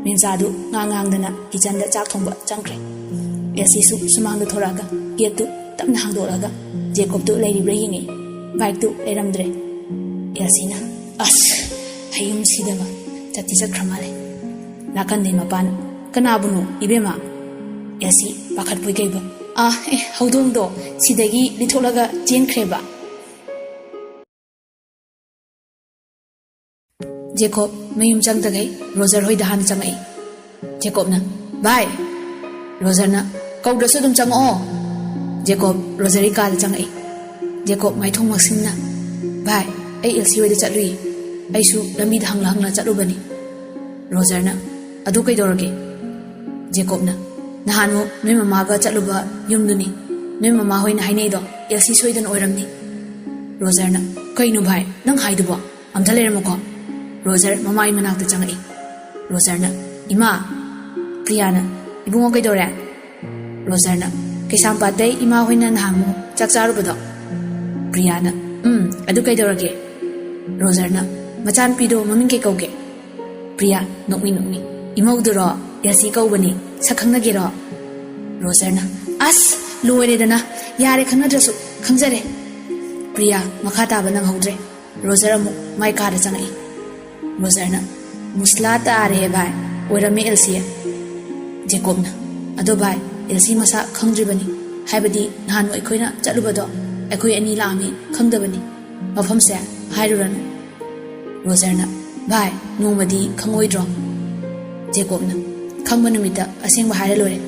ꯃꯦꯝꯆꯥꯗꯨ ꯉꯥꯡ ꯉꯥꯡꯗꯅ ꯀꯤꯆꯟꯗ ꯆꯥꯛ ꯊꯣꯡꯕ ꯆꯪꯈ꯭ꯔꯦ꯫ ꯑꯦꯜꯁꯤꯁꯨ ꯁꯨꯃꯥꯡꯗ ꯊꯣꯔꯛꯑꯒ ꯒꯦꯠꯇꯨ ꯇꯞꯅ ꯍꯥꯡꯗꯣꯛꯂꯒ ꯖꯦꯀꯣꯕꯇꯨ ꯂꯩꯔꯤꯕ꯭ꯔꯥ ꯌꯦꯡꯉꯤ꯫ ꯕꯥꯏꯛꯇꯨ ꯂꯩꯔꯝꯗ꯭ꯔꯦ꯫ ꯑꯦꯜꯁꯤꯅ, "ꯑꯁ, ꯍꯌꯨꯝ ꯁꯤꯗꯕ, ꯆꯠꯇꯤ ꯆꯠꯈ꯭ꯔ ꯃꯥꯜꯂꯦ꯫" ꯅꯥꯀꯟꯗꯩ ꯃꯄꯥꯅ, "ꯀꯅꯥꯕꯨꯅꯣ, ꯏꯕꯦꯝꯃ?" ꯑꯦꯜꯁꯤ ꯄꯥꯈꯠꯄꯣꯏ ꯀꯩꯕꯣꯏ, "ꯑꯥ, ꯑꯦ, ꯍꯧꯗꯣꯡꯗꯣ ꯁꯤꯗꯒꯤ ꯂꯤꯊꯣꯛꯂꯒ ꯆꯦꯟꯈ꯭ꯔꯦꯕ꯫" ꯖꯦꯀꯣꯕ ꯃꯌꯨꯝ ꯆꯪꯗꯈꯩ ꯔꯣꯖꯔ ꯍꯣꯏꯗ ꯍꯥꯟꯅ ꯆꯪꯉꯛꯏ꯫ ꯖꯦꯀꯣꯕꯅ, "ꯚꯥꯏ!" ꯔꯣꯖꯔꯅ, "ꯀꯧꯗ꯭ꯔꯁꯨ ꯑꯗꯨꯝ ꯆꯪꯉꯛꯑꯣ꯫" ꯖꯦꯀꯣꯕ ꯔꯣꯖꯔꯒꯤ ꯀꯥꯗ ꯆꯪꯉꯛꯏ꯫ ꯖꯦꯀꯣꯕ ꯃꯥꯏꯊꯣꯡ ꯃꯛꯁꯤꯟꯅ, "ꯚꯥꯏ, ꯑꯩ ꯑꯦꯜꯁꯤ ꯍꯣꯏꯗ ꯆꯠꯂꯨꯏ꯫ ꯑꯩꯁꯨ ꯂꯝꯕꯤꯗ ꯍꯪꯂ ꯍꯪꯂ ꯆꯠꯂꯨꯕꯅꯤ꯫" ꯔꯣꯖꯔꯅ, "ꯑꯗꯨ ꯀꯩꯗꯧꯔꯒꯦ?" ꯖꯦꯀꯣꯕꯅ, "ꯅꯍꯥꯟꯃꯨꯛ ꯅꯣꯏ ꯃꯃꯥꯒ ꯆꯠꯂꯨꯕ ꯌꯨꯝꯗꯨꯅꯤ꯫ ꯅꯣꯏ ꯃꯃꯥ ꯍꯣꯏꯅ ꯍꯥꯏꯅꯩꯗꯣ ꯑꯦꯜꯁꯤ ꯁꯣꯏꯗꯅ ꯑꯣꯏꯔꯝꯅꯤ꯫" ꯔꯣꯖꯔꯅ, "ꯀꯩꯅꯣ ꯚꯥꯏ, ꯅꯪ ꯍꯥꯏꯗꯨꯕꯣ? ꯑꯝꯇ ꯂꯩꯔꯝꯃꯨꯀꯣ꯫" ꯔꯣꯖꯔ ꯃꯃꯥꯒꯤ ꯃꯅꯥꯛꯇ ꯆꯪꯉꯛꯏ꯫ ꯔꯣꯖꯔꯅ, "ꯏꯃꯥ!" ꯄ꯭ꯔꯤꯌꯥꯅ, "ꯏꯕꯨꯡꯉꯣ ꯀꯩꯗꯧꯔꯦ?" ꯔꯣꯖꯔꯅ, "ꯀꯩꯁꯥꯝꯄꯥꯠꯇꯩ ꯏꯃꯥ ꯍꯣꯏꯅ ꯅꯍꯥꯟꯃꯨꯛ ꯆꯥꯛ ꯆꯥꯔꯨꯕꯗꯣ꯫" ꯄ꯭ꯔꯤꯌꯥꯅ, "ꯎꯝ, ꯑꯗꯨ ꯀꯩꯗꯧꯔꯒꯦ?" ꯔꯣꯖꯔꯅ, "ꯃꯆꯥꯅꯨꯄꯤꯗꯣ ꯃꯃꯤꯡ ꯀꯩ ꯀꯧꯒꯦ?" ꯄ꯭ꯔꯤꯌꯥ ꯅꯣꯛꯃꯤ ꯅꯣꯛꯃꯤ, "ꯏꯃꯧꯗꯨꯔꯣ? ꯑꯦꯜꯁꯤ ꯀꯧꯕꯅꯤ꯫ ꯁꯛ ꯈꯪꯅꯒꯦꯔꯣ?" ꯔꯣꯖꯔꯅ, "ꯑꯁ, ꯂꯣꯏꯔꯦꯗꯅ꯫ ꯌꯥꯔꯦ, ꯈꯪꯅꯗ꯭ꯔꯁꯨ꯫ ꯈꯪꯖꯔꯦ꯫" ꯄ꯭ꯔꯤꯌꯥ ꯃꯈꯥ ꯇꯥꯕ ꯅꯪꯍꯧꯗ꯭ꯔꯦ꯫ ꯔꯣꯖꯔ ꯑꯃꯨꯛ ꯃꯥꯏ ꯀꯥꯗ ꯆꯪꯉꯛꯏ꯫ ꯔꯣꯖꯔꯅ, "ꯃꯨꯁꯂꯥ ꯇꯥꯔꯦꯍꯦ ꯚꯥꯏ, ꯑꯣꯏꯔꯝꯃꯦ ꯑꯦꯜꯁꯤ꯫" ꯖꯦꯀꯣꯕꯅ, "ꯑꯗꯣ ꯚꯥꯏ, ꯑꯦꯜꯁꯤ ꯃꯁꯥ ꯈꯪꯗ꯭ꯔꯤꯕꯅꯤ꯫ ꯍꯥꯏꯕꯗꯤ ꯅꯍꯥꯟ ꯑꯩꯈꯣꯏꯅ ꯆꯠꯂꯨꯕꯗꯣ ꯑꯩꯈꯣꯏ ꯑꯅꯤ ꯂꯥꯛꯑꯝꯃꯤ ꯈꯪꯗꯕꯅꯤ꯫ ꯃꯐꯝꯁꯦ ꯍꯥꯏꯔꯨꯔꯅꯨ꯫" ꯔꯣꯖꯔꯅ, "ꯚꯥꯏ, ꯅꯣꯡꯃꯗꯤ ꯈꯪꯉꯣꯏꯗ꯭ꯔꯣ?" ꯖꯦꯀꯣꯕꯅ, "ꯈꯪꯕ ꯅꯨꯃꯤꯠꯇ ꯑꯁꯦꯡꯕ ꯍꯥꯏꯔ ꯂꯣꯏꯔꯦ꯫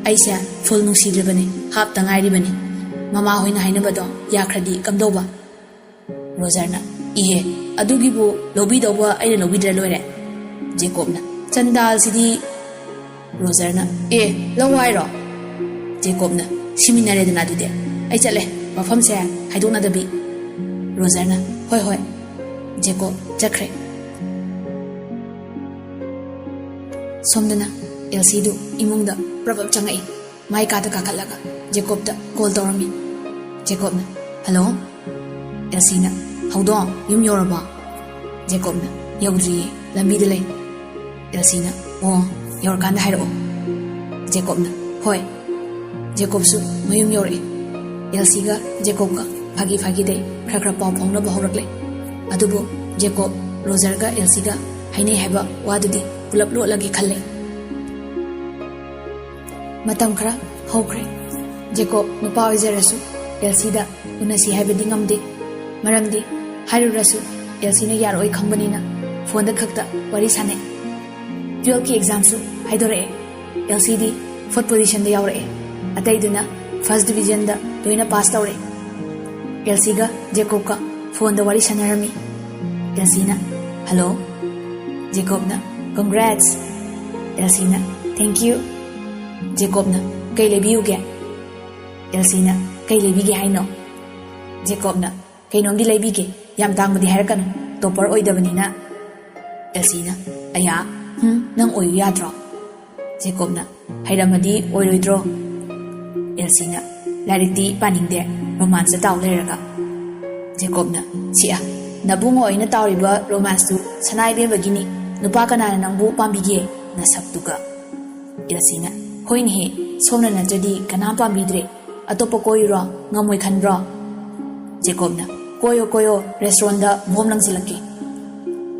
ꯑꯩꯁꯦ ꯐꯨꯜ ꯅꯨꯡꯁꯤꯗ꯭ꯔꯤꯕꯅꯤ, ꯍꯥꯞꯇ ꯉꯥꯏꯔꯤꯕꯅꯤ꯫ ꯃꯃꯥ ꯍꯣꯏꯅ ꯍꯥꯏꯅꯕꯗꯣ ꯌꯥꯈ꯭ꯔꯗꯤ ꯀꯝꯗꯧꯕ?" ꯔꯣꯖꯔꯅ, "ꯏꯍꯦ, ꯑꯗꯨꯒꯤꯕꯨ ꯂꯧꯕꯤꯗꯧꯕ ꯑꯩꯅ ꯂꯧꯕꯤꯗ꯭ꯔ ꯂꯣꯏꯔꯦ꯫" ꯖꯦꯀꯣꯕꯅ, "ꯆꯟꯗꯥꯜꯁꯤꯗꯤ꯫" ꯔꯣꯖꯔꯅ, "ꯑꯦ, ꯂꯧ ꯍꯥꯏꯔꯣ?" ꯖꯦꯀꯣꯕꯅ, "ꯁꯤꯃꯤꯟꯅꯔꯦꯗꯅ ꯑꯗꯨꯗꯤ꯫ ꯑꯩ ꯆꯠꯂꯦ, ꯃꯐꯝꯁꯦ ꯍꯥꯏꯗꯣꯛꯅꯗꯕꯤ꯫" ꯔꯣꯖꯔꯅ, "ꯍꯣꯏ, ꯍꯣꯏ꯫" ꯖꯦꯀꯣꯕ ꯆꯠꯈ꯭ꯔꯦ꯫ ꯁꯣꯝꯗꯅ ꯑꯦꯜꯁꯤꯗꯨ ꯏꯃꯨꯡꯗ ꯄ꯭ꯔꯞ ꯄ꯭ꯔꯞ ꯆꯪꯉꯛꯏ꯫ ꯃꯥꯏ ꯀꯥꯗ ꯀꯥꯈꯠꯂꯒ ꯖꯦꯀꯣꯕꯇ ꯀꯣꯜ ꯇꯧꯔꯝꯃꯤ꯫ ꯖꯦꯀꯣꯕꯅ, "ꯍꯜꯂꯣ?" ꯑꯦꯜꯁꯤꯅ, "ꯍꯧꯗꯣꯡ, ꯌꯨꯝ ꯌꯧꯔꯕꯣ?" ꯖꯦꯀꯣꯕꯅ, "ꯌꯧꯗ꯭ꯔꯤꯌꯦ, ꯂꯝꯕꯤꯗ ꯂꯩ꯫" ꯑꯦꯜꯁꯤꯅ, "ꯑꯣ, ꯌꯧꯔꯀꯥꯟꯗ ꯍꯥꯏꯔꯛꯑꯣ꯫" ꯖꯦꯀꯣꯕꯅ, "ꯍꯣꯏ꯫" ꯖꯦꯀꯣꯕꯁꯨ ꯃꯌꯨꯝ ꯌꯧꯔꯛꯏ꯫ ꯑꯦꯜꯁꯤꯒ ꯖꯦꯀꯣꯕꯀ ꯐꯥꯒꯤ ꯐꯥꯒꯤꯗꯩ ꯈꯔ ꯈꯔ ꯄꯥꯎ ꯐꯥꯎꯅꯕ ꯍꯧꯔꯛꯂꯦ꯫ ꯑꯗꯨꯕꯨ ꯖꯦꯀꯣꯕ ꯔꯣꯖꯔꯒ ꯑꯦꯜꯁꯤꯒ ꯍꯥꯏꯅꯩ ꯍꯥꯏꯕ ꯋꯥꯗꯨꯗꯤ ꯄꯨꯂꯞ ꯂꯣꯠꯂꯒꯦ ꯈꯜꯂꯦ꯫ ꯃꯇꯝ ꯈꯔ ꯍꯧꯈ꯭ꯔꯦ꯫ ꯖꯦꯀꯣꯕ ꯅꯨꯄꯥ ꯑꯣꯏꯖꯔꯁꯨ ꯑꯦꯜꯁꯤꯗ ꯎꯅꯁꯤ ꯍꯥꯏꯕꯗꯤ ꯉꯝꯗꯦ꯫ ꯃꯔꯝꯗꯤ ꯍꯥꯏꯔꯨꯔꯁꯨ ꯑꯦꯜꯁꯤꯅ ꯌꯥꯔꯛꯑꯣꯏ ꯈꯪꯕꯅꯤꯅ ꯐꯣꯟꯗ ꯈꯛꯇ ꯋꯥꯔꯤ ꯁꯥꯟꯅꯩ꯫ ꯇꯨꯌꯦꯜꯐꯀꯤ ꯑꯦꯛꯖꯥꯝꯁꯨ ꯍꯥꯏꯗꯣꯔꯛꯑꯦ꯫ ꯑꯦꯜꯁꯤꯗꯤ ꯐꯣꯔꯠ ꯄꯣꯖꯤꯁꯟꯗ ꯌꯥꯎꯔꯛꯑꯦ꯫ ꯑꯇꯩꯗꯨꯅ ꯐꯥꯔꯁ ꯗꯤꯕꯤꯖꯟꯗ ꯂꯣꯏꯅ ꯄꯥꯁ ꯇꯧꯔꯦ꯫ ꯑꯦꯜꯁꯤꯒ ꯖꯦꯀꯣꯕꯀ ꯐꯣꯟꯗ ꯋꯥꯔꯤ ꯁꯥꯟꯅꯔꯝꯃꯤ꯫ ꯑꯦꯜꯁꯤꯅ, "ꯍꯜꯂꯣ?" ꯖꯦꯀꯣꯕꯅ, "ꯀꯣꯡꯒ꯭ꯔꯦꯠꯁ!" ꯑꯦꯜꯁꯤꯅ, "ꯊꯦꯡꯀ꯭ꯌꯨ!" ꯖꯦꯀꯣꯕꯅ, "ꯀꯩ ꯂꯩꯕꯤꯌꯨꯒꯦ?" ꯑꯦꯜꯁꯤꯅ, "ꯀꯩ ꯂꯩꯕꯤꯒꯦ ꯍꯥꯏꯅꯣ?" ꯖꯦꯀꯣꯕꯅ, "ꯀꯩꯅꯣꯝꯗꯤ ꯂꯩꯕꯤꯒꯦ, ꯌꯥꯝ ꯇꯥꯡꯕꯗꯤ ꯍꯥꯏꯔꯛꯀꯅꯨ, ꯇꯣꯄꯔ ꯑꯣꯏꯗꯕꯅꯤꯅ꯫" ꯑꯦꯜꯁꯤꯅ, "ꯑꯌꯥ, ꯍꯨꯝ, ꯅꯪ ꯑꯣꯏꯌꯨ ꯌꯥꯗ꯭ꯔꯣ?" ꯖꯦꯀꯣꯕꯅ, "ꯍꯩꯔꯝꯃꯗꯤ ꯑꯣꯏꯔꯣꯏꯗ꯭ꯔꯣ?" ꯑꯦꯜꯁꯤꯅ, "ꯂꯥꯏꯔꯤꯛꯇꯤ ꯄꯥꯅꯤꯡꯗꯦ, ꯔꯣꯃꯥꯟꯁꯇ ꯇꯥꯎ ꯂꯩꯔꯒ꯫" ꯖꯦꯀꯣꯕꯅ, "ꯁꯤꯑ, ꯅꯕꯨꯡꯉꯣ ꯑꯩꯅ ꯇꯥꯎꯔꯤꯕ ꯔꯣꯃꯥꯟꯁꯇꯨ ꯁꯅꯥ ꯏꯕꯦꯝꯕꯒꯤꯅꯤ, ꯅꯨꯄꯥ ꯀꯅꯥꯅ ꯅꯪꯕꯨ ꯄꯥꯝꯕꯤꯒꯦ, ꯅꯁꯛꯇꯨꯒ?" ꯑꯦꯜꯁꯤꯅ, "ꯍꯣꯏꯅꯦꯍꯦ, ꯁꯣꯝꯅ ꯅꯠꯇ꯭ꯔꯗꯤ ꯀꯅꯥꯝ ꯄꯥꯝꯕꯤꯗ꯭ꯔꯦ, ꯑꯇꯣꯞꯄ ꯀꯣꯏꯌꯨꯔꯣ, ꯉꯝꯃꯣꯏ ꯈꯟꯕ꯭ꯔꯣ?" ꯖꯦꯀꯣꯕꯅ, "ꯀꯣꯏꯌꯣ, ꯀꯣꯏꯌꯣ, ꯔꯦꯁꯇꯨꯔꯦꯟꯗ ꯕꯣꯝ ꯂꯪꯁꯤꯜꯂꯛꯀꯦ꯫"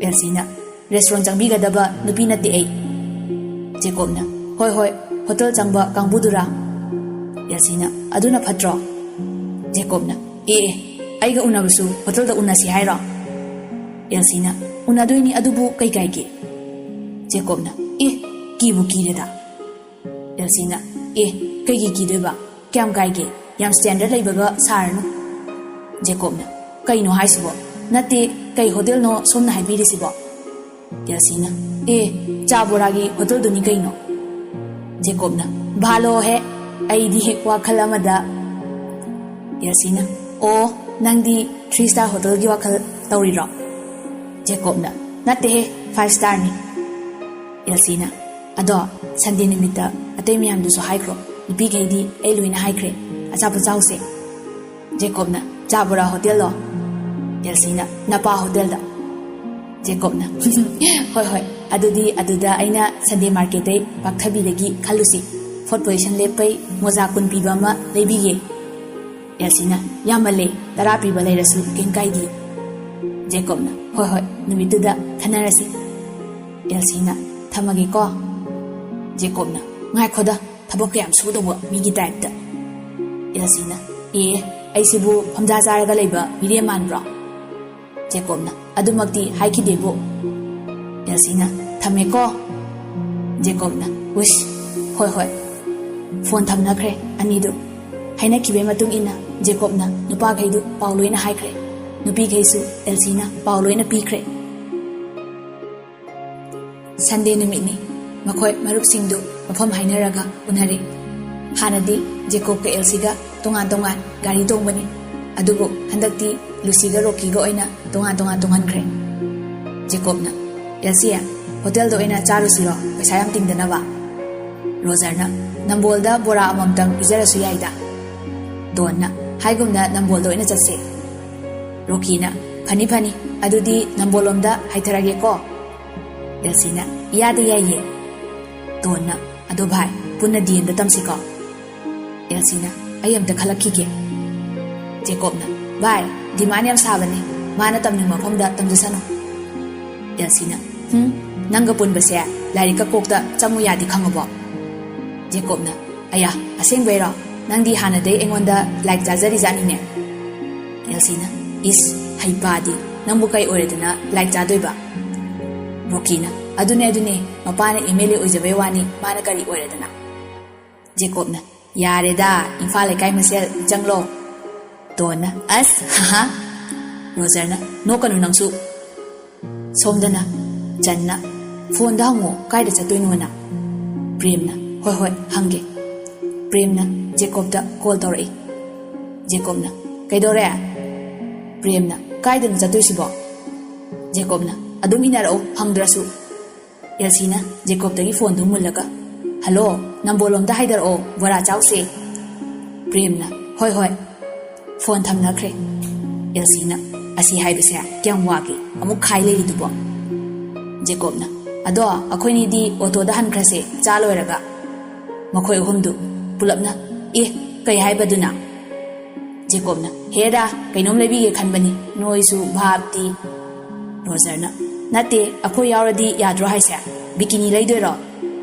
ꯑꯦꯜꯁꯤꯅ, "ꯔꯦꯁꯇꯨꯔꯦꯟ ꯆꯪꯕꯤꯒꯗꯕ ꯅꯨꯄꯤ ꯅꯠꯇꯦ ꯑꯩ꯫" ꯖꯦꯀꯣꯕꯅ, "ꯍꯣꯏ, ꯍꯣꯏ, ꯍꯣꯇꯦꯜ ꯆꯪꯕ ꯀꯥꯡꯕꯨꯗꯨꯔꯥ?" ꯑꯦꯜꯁꯤꯅ, "ꯑꯗꯨꯅ ꯐꯠꯇ꯭ꯔꯣ?" ꯖꯦꯀꯣꯕꯅ, "ꯑꯦ, ꯑꯦ, ꯑꯩꯒ ꯎꯅꯕꯁꯨ ꯍꯣꯇꯦꯜꯗ ꯎꯅꯁꯤ ꯍꯥꯏꯔꯣ?" ꯑꯦꯜꯁꯤꯅ, "ꯎꯅꯗꯣꯏꯅꯤ, ꯑꯗꯨꯕꯨ ꯀꯩ ꯀꯥꯏꯒꯦ?" ꯖꯦꯀꯣꯕꯅ, "ꯑꯦ, ꯀꯤꯕꯨ ꯀꯤꯔꯦꯗ꯫" ꯑꯦꯜꯁꯤꯅ, "ꯑꯦ, ꯀꯩꯒꯤ ꯀꯤꯗꯣꯏꯕ? ꯀꯌꯥꯝ ꯀꯥꯏꯒꯦ? ꯌꯥꯝ ꯁ꯭ꯇꯦꯟꯗꯔꯗ ꯂꯩꯕꯒ ꯁꯥꯔꯅꯨ꯫" ꯖꯦꯀꯣꯕꯅ, "ꯀꯩꯅꯣ ꯍꯥꯏꯁꯤꯕꯣ? ꯅꯠꯇꯦ, ꯀꯩ ꯍꯣꯇꯦꯜꯅꯣ ꯁꯣꯝꯅ ꯍꯥꯏꯕꯤꯔꯤꯁꯤꯕꯣ?" ꯑꯦꯜꯁꯤꯅ, "ꯑꯦ, ꯆꯥ ꯕꯣꯔꯥꯒꯤ ꯍꯣꯇꯦꯜꯗꯨꯅꯤ ꯀꯩꯅꯣ꯫" ꯖꯦꯀꯣꯕꯅ, "ꯚꯥꯂꯣ ꯍꯦ, ꯑꯩꯗꯤ ꯋꯥꯈꯜ ꯑꯃꯗ꯫" ꯑꯦꯜꯁꯤꯅ, "ꯑꯣ, ꯅꯪꯗꯤ ꯊ꯭ꯔꯤ ꯁ꯭ꯇꯥꯔ ꯍꯣꯇꯦꯜꯒꯤ ꯋꯥꯈꯜ ꯇꯧꯔꯤꯔꯣ?" ꯖꯦꯀꯣꯕꯅ, "ꯅꯠꯇꯦꯍꯦ, ꯐꯥꯏꯚ ꯁ꯭ꯇꯥꯔꯅꯤ꯫" ꯑꯦꯜꯁꯤꯅ, "ꯑꯗꯣ, ꯁꯟꯗꯦ ꯅꯨꯃꯤꯠꯇ ꯑꯇꯩ ꯃꯌꯥꯝꯗꯨꯁꯨ ꯍꯥꯏꯈ꯭ꯔꯣ, ꯅꯨꯄꯤꯈꯩꯗꯤ ꯑꯩ ꯂꯣꯏꯅ ꯍꯥꯏꯈ꯭ꯔꯦ, ꯑꯆꯥꯄꯣꯠ ꯆꯥꯎꯁꯦ꯫" ꯖꯦꯀꯣꯕꯅ, "ꯆꯥ ꯕꯣꯔꯥ ꯍꯣꯇꯦꯜꯂꯣ?" ꯑꯦꯜꯁꯤꯅ, "ꯅꯄꯥ ꯍꯣꯇꯦꯜꯗ꯫" ꯖꯦꯀꯣꯕꯅ, "ꯍꯣꯏ, ꯍꯣꯏ, ꯑꯗꯨꯗꯤ ꯑꯗꯨꯗ ꯑꯩꯅ ꯁꯟꯗꯦ ꯃꯥꯔꯀꯦꯠꯇꯩ ꯄꯥꯛꯊꯕꯤꯗꯒꯤ ꯈꯜꯂꯨꯁꯤ, ꯐꯣꯔꯠ ꯄꯣꯖꯤꯁꯟ ꯂꯦꯞꯄꯩ ꯃꯣꯖꯥ ꯀꯨꯟ ꯄꯤꯕ ꯑꯃ ꯂꯩꯕꯤꯒꯦ꯫" ꯑꯦꯜꯁꯤꯅ, "ꯌꯥꯝꯃꯜꯂꯦ, ꯇꯔꯥ ꯄꯤꯕ ꯂꯩꯔꯁꯨ ꯀꯩꯝ ꯀꯥꯏꯗꯦ꯫" ꯖꯦꯀꯣꯕꯅ, "ꯍꯣꯏ, ꯍꯣꯏ, ꯅꯨꯃꯤꯠꯇꯨꯗ ꯈꯟꯅꯔꯁꯤ꯫" ꯑꯦꯜꯁꯤꯅ, "ꯊꯝꯃꯒꯦꯀꯣ꯫" ꯖꯦꯀꯣꯕꯅ, "ꯉꯥꯏꯈꯣꯗ, ꯊꯕꯛ ꯀꯌꯥꯝ ꯁꯨꯗꯧꯕ ꯃꯤꯒꯤ ꯇꯥꯏꯞꯇ꯫" ꯑꯦꯜꯁꯤꯅ, "ꯑꯦ, ꯑꯩꯁꯤꯕꯨ ꯐꯝꯖꯥ ꯆꯥꯔꯒ ꯂꯩꯕ ꯃꯤꯔꯦꯝ ꯃꯥꯟꯕ꯭ꯔꯣ?" ꯖꯦꯀꯣꯕꯅ, "ꯑꯗꯨꯃꯛꯇꯤ ꯍꯥꯏꯈꯤꯗꯦꯕꯨ꯫" ꯑꯦꯜꯁꯤꯅ, "ꯊꯝꯃꯦꯀꯣ꯫" ꯖꯦꯀꯣꯕꯅ, "ꯋꯤꯁ, ꯍꯣꯏ, ꯍꯣꯏ꯫" ꯐꯣꯟ ꯊꯝꯅꯈ꯭ꯔꯦ ꯑꯅꯤꯗꯨ꯫ ꯍꯥꯏꯅꯈꯤꯕꯒꯤ ꯃꯇꯨꯡ ꯏꯟꯅ ꯖꯦꯀꯣꯕꯅ ꯅꯨꯄꯥꯈꯩꯗꯨ ꯄꯥꯎ ꯂꯣꯏꯅ ꯍꯥꯏꯈ꯭ꯔꯦ꯫ ꯅꯨꯄꯤꯈꯩꯁꯨ ꯑꯦꯜꯁꯤꯅ ꯄꯥꯎ ꯂꯣꯏꯅ ꯄꯤꯈ꯭ꯔꯦ꯫ ꯁꯟꯗꯦ ꯅꯨꯃꯤꯠꯅꯤ꯫ ꯃꯈꯣꯏ ꯃꯔꯨꯞꯁꯤꯡꯗꯨ ꯃꯐꯝ ꯍꯥꯏꯅꯔꯒ ꯎꯅꯔꯦ꯫ ꯍꯥꯟꯅꯗꯤ ꯖꯦꯀꯣꯕꯀ ꯑꯦꯜꯁꯤꯒ ꯇꯣꯉꯥꯟ ꯇꯣꯉꯥꯟ ꯒꯥꯔꯤ ꯇꯣꯡꯕꯅꯤ꯫ ꯑꯗꯨꯕꯨ ꯍꯟꯗꯛꯇꯤ ꯂꯨꯁꯤꯒ ꯔꯣꯀꯤꯒ ꯑꯣꯏꯅ ꯇꯣꯉꯥꯟ ꯇꯣꯉꯥꯟ ꯇꯣꯡꯍꯟꯈ꯭ꯔꯦ꯫ ꯖꯦꯀꯣꯕꯅ, "ꯑꯦꯜꯁꯤ, ꯍꯣꯇꯦꯜꯗ ꯑꯣꯏꯅ ꯆꯥꯔꯨꯁꯤꯔꯣ, ꯄꯩꯁꯥ ꯌꯥꯝ ꯇꯤꯡꯗꯅꯕ?" ꯔꯣꯖꯔꯅ, "ꯅꯝꯕꯣꯜꯗ ꯕꯣꯔꯥ ꯑꯃꯃꯝꯇꯪ ꯄꯤꯖꯔꯁꯨ ꯌꯥꯏꯗ?" ꯗꯣꯟꯅ, "ꯍꯥꯏꯒꯨꯝꯅ ꯅꯝꯕꯣꯜꯗ ꯑꯣꯏꯅ ꯆꯠꯁꯦ꯫" ꯔꯣꯀꯤꯅ, "ꯐꯅꯤ ꯐꯅꯤ, ꯑꯗꯨꯗꯤ ꯅꯝꯕꯣꯜꯂꯣꯝꯗ ꯍꯥꯏꯊꯔꯒꯦꯀꯣ?" ꯑꯦꯜꯁꯤꯅ, "ꯏꯌꯥꯗ ꯌꯥꯏꯌꯦ꯫" ꯗꯣꯟꯅ, "ꯑꯗꯣ ꯚꯥꯏ, ꯄꯨꯟꯅ ꯗꯤ ꯑꯦꯝꯗ ꯇꯝꯁꯤꯀꯣ?" ꯑꯦꯜꯁꯤꯅ, "ꯑꯩ ꯑꯝꯇ ꯈꯜꯂꯛꯈꯤꯒꯦ꯫" ꯖꯦꯀꯣꯕꯅ, "ꯚꯥꯏ, ꯗꯤꯃꯥꯟ ꯌꯥꯝ ꯁꯥꯕꯅꯦ, ꯃꯥꯅ ꯇꯝꯅꯤꯡꯕ ꯃꯐꯝꯗ ꯇꯝꯖꯁꯅꯨ꯫" ꯑꯦꯜꯁꯤꯅ, "ꯍꯨꯝ, ꯅꯪꯒ ꯄꯨꯟꯕꯁꯦ ꯂꯥꯏꯔꯤꯛꯀ ꯀꯣꯛꯇ ꯆꯪꯉꯨ ꯌꯥꯗꯦ, ꯈꯪꯉꯕꯣ?" ꯖꯦꯀꯣꯕꯅ, "ꯑꯌꯥ, ꯑꯁꯦꯡꯕꯩꯔꯣ? ꯅꯪꯗꯤ ꯍꯥꯟꯅꯗꯩ ꯑꯩꯉꯣꯟꯗ ꯂꯥꯏꯛ ꯆꯥꯖꯔꯤꯖꯥꯠꯅꯤꯅꯦ꯫" ꯑꯦꯜꯁꯤꯅ, "ꯏꯁ, ꯍꯩꯄꯥꯗꯤ, ꯅꯪꯕꯨ ꯀꯩ ꯑꯣꯏꯔꯗꯅ ꯂꯥꯏꯛ ꯆꯥꯗꯣꯏꯕ?" ꯔꯣꯀꯤꯅ, "ꯑꯗꯨꯅꯦ, ꯑꯗꯨꯅꯦ, ꯃꯄꯥꯅ ꯑꯦꯝ ꯑꯦꯜ ꯑꯦ ꯑꯣꯏꯖꯕꯩ ꯋꯥꯅꯤ, ꯃꯥꯅ ꯀꯔꯤ ꯑꯣꯏꯔꯗꯅ?" ꯖꯦꯀꯣꯕꯅ, "ꯌꯥꯔꯦꯗ, ꯏꯝꯐꯥꯜ ꯂꯩꯀꯥꯏ ꯃꯁꯦꯜ ꯆꯪꯂꯣ꯫" ꯗꯣꯟꯅ, "ꯑꯁ, ꯍꯥꯍꯥ꯫" ꯔꯣꯖꯔꯅ, "ꯅꯣꯛꯀꯅꯨ ꯅꯪꯁꯨ꯫" ꯁꯣꯝꯗꯅ ꯆꯟꯅ, "ꯐꯣꯟꯗ ꯍꯪꯉꯣ, ꯀꯥꯏꯗ ꯆꯠꯇꯣꯏꯅꯣꯅ꯫" ꯄ꯭ꯔꯦꯝꯅ, "ꯍꯣꯏ, ꯍꯣꯏ, ꯍꯪꯒꯦ꯫" ꯄ꯭ꯔꯦꯝꯅ ꯖꯦꯀꯣꯕꯇ ꯀꯣꯜ ꯇꯧꯔꯛꯏ꯫ ꯖꯦꯀꯣꯕꯅ, "ꯀꯩꯗꯧꯔꯦ?" ꯄ꯭ꯔꯦꯝꯅ, "ꯀꯥꯏꯗꯅꯣ ꯆꯠꯇꯣꯏꯁꯤꯕꯣ?" ꯖꯦꯀꯣꯕꯅ, "ꯑꯗꯨꯝ ꯏꯟꯅꯔꯛꯑꯣ, ꯍꯪꯗ꯭ꯔꯁꯨ꯫" ꯑꯦꯜꯁꯤꯅ ꯖꯦꯀꯣꯕꯇꯒꯤ ꯐꯣꯟꯗꯨ ꯃꯨꯜꯂꯒ, "ꯍꯜꯂꯣ, ꯅꯝꯕꯣꯜꯂꯣꯝꯗ ꯍꯥꯏꯗꯔꯛꯑꯣ, ꯕꯣꯔꯥ ꯆꯥꯎꯁꯦ꯫" ꯄ꯭ꯔꯦꯝꯅ, "ꯍꯣꯏ, ꯍꯣꯏ꯫" ꯐꯣꯟ ꯊꯝꯅꯈ꯭ꯔꯦ꯫ ꯑꯦꯜꯁꯤꯅ, "ꯑꯁꯤ ꯍꯥꯏꯕꯁꯦ ꯀꯌꯥꯝ ꯋꯥꯒꯦ, ꯑꯃꯨꯛ ꯈꯥꯏ ꯂꯩꯔꯤꯗꯨꯕꯣ?" ꯖꯦꯀꯣꯕꯅ, "ꯑꯗꯣ ꯑꯩꯈꯣꯏꯅꯤꯗꯤ ꯑꯣꯇꯣꯗ ꯍꯟꯈ꯭ꯔꯁꯦ, ꯆꯥ ꯂꯣꯏꯔꯒ꯫" ꯃꯈꯣꯏ ꯑꯍꯨꯝꯗꯨ ꯄꯨꯂꯞꯅ, "ꯑꯦ, ꯀꯩ ꯍꯥꯏꯕꯗꯨꯅ?" ꯖꯦꯀꯣꯕꯅ, "ꯍꯦꯔꯥ, ꯀꯩꯅꯣꯝ ꯂꯩꯕꯤꯒꯦ ꯈꯟꯕꯅꯤ, ꯅꯣꯏꯁꯨ ꯚꯥꯞꯇꯤ꯫" ꯔꯣꯖꯔꯅ, "ꯅꯠꯇꯦ, ꯑꯩꯈꯣꯏ ꯌꯥꯎꯔꯗꯤ ꯌꯥꯗ꯭ꯔꯣ ꯍꯥꯏꯁꯦ? ꯕꯤꯀꯤꯅꯤ ꯂꯩꯗꯣꯏꯔꯣ?"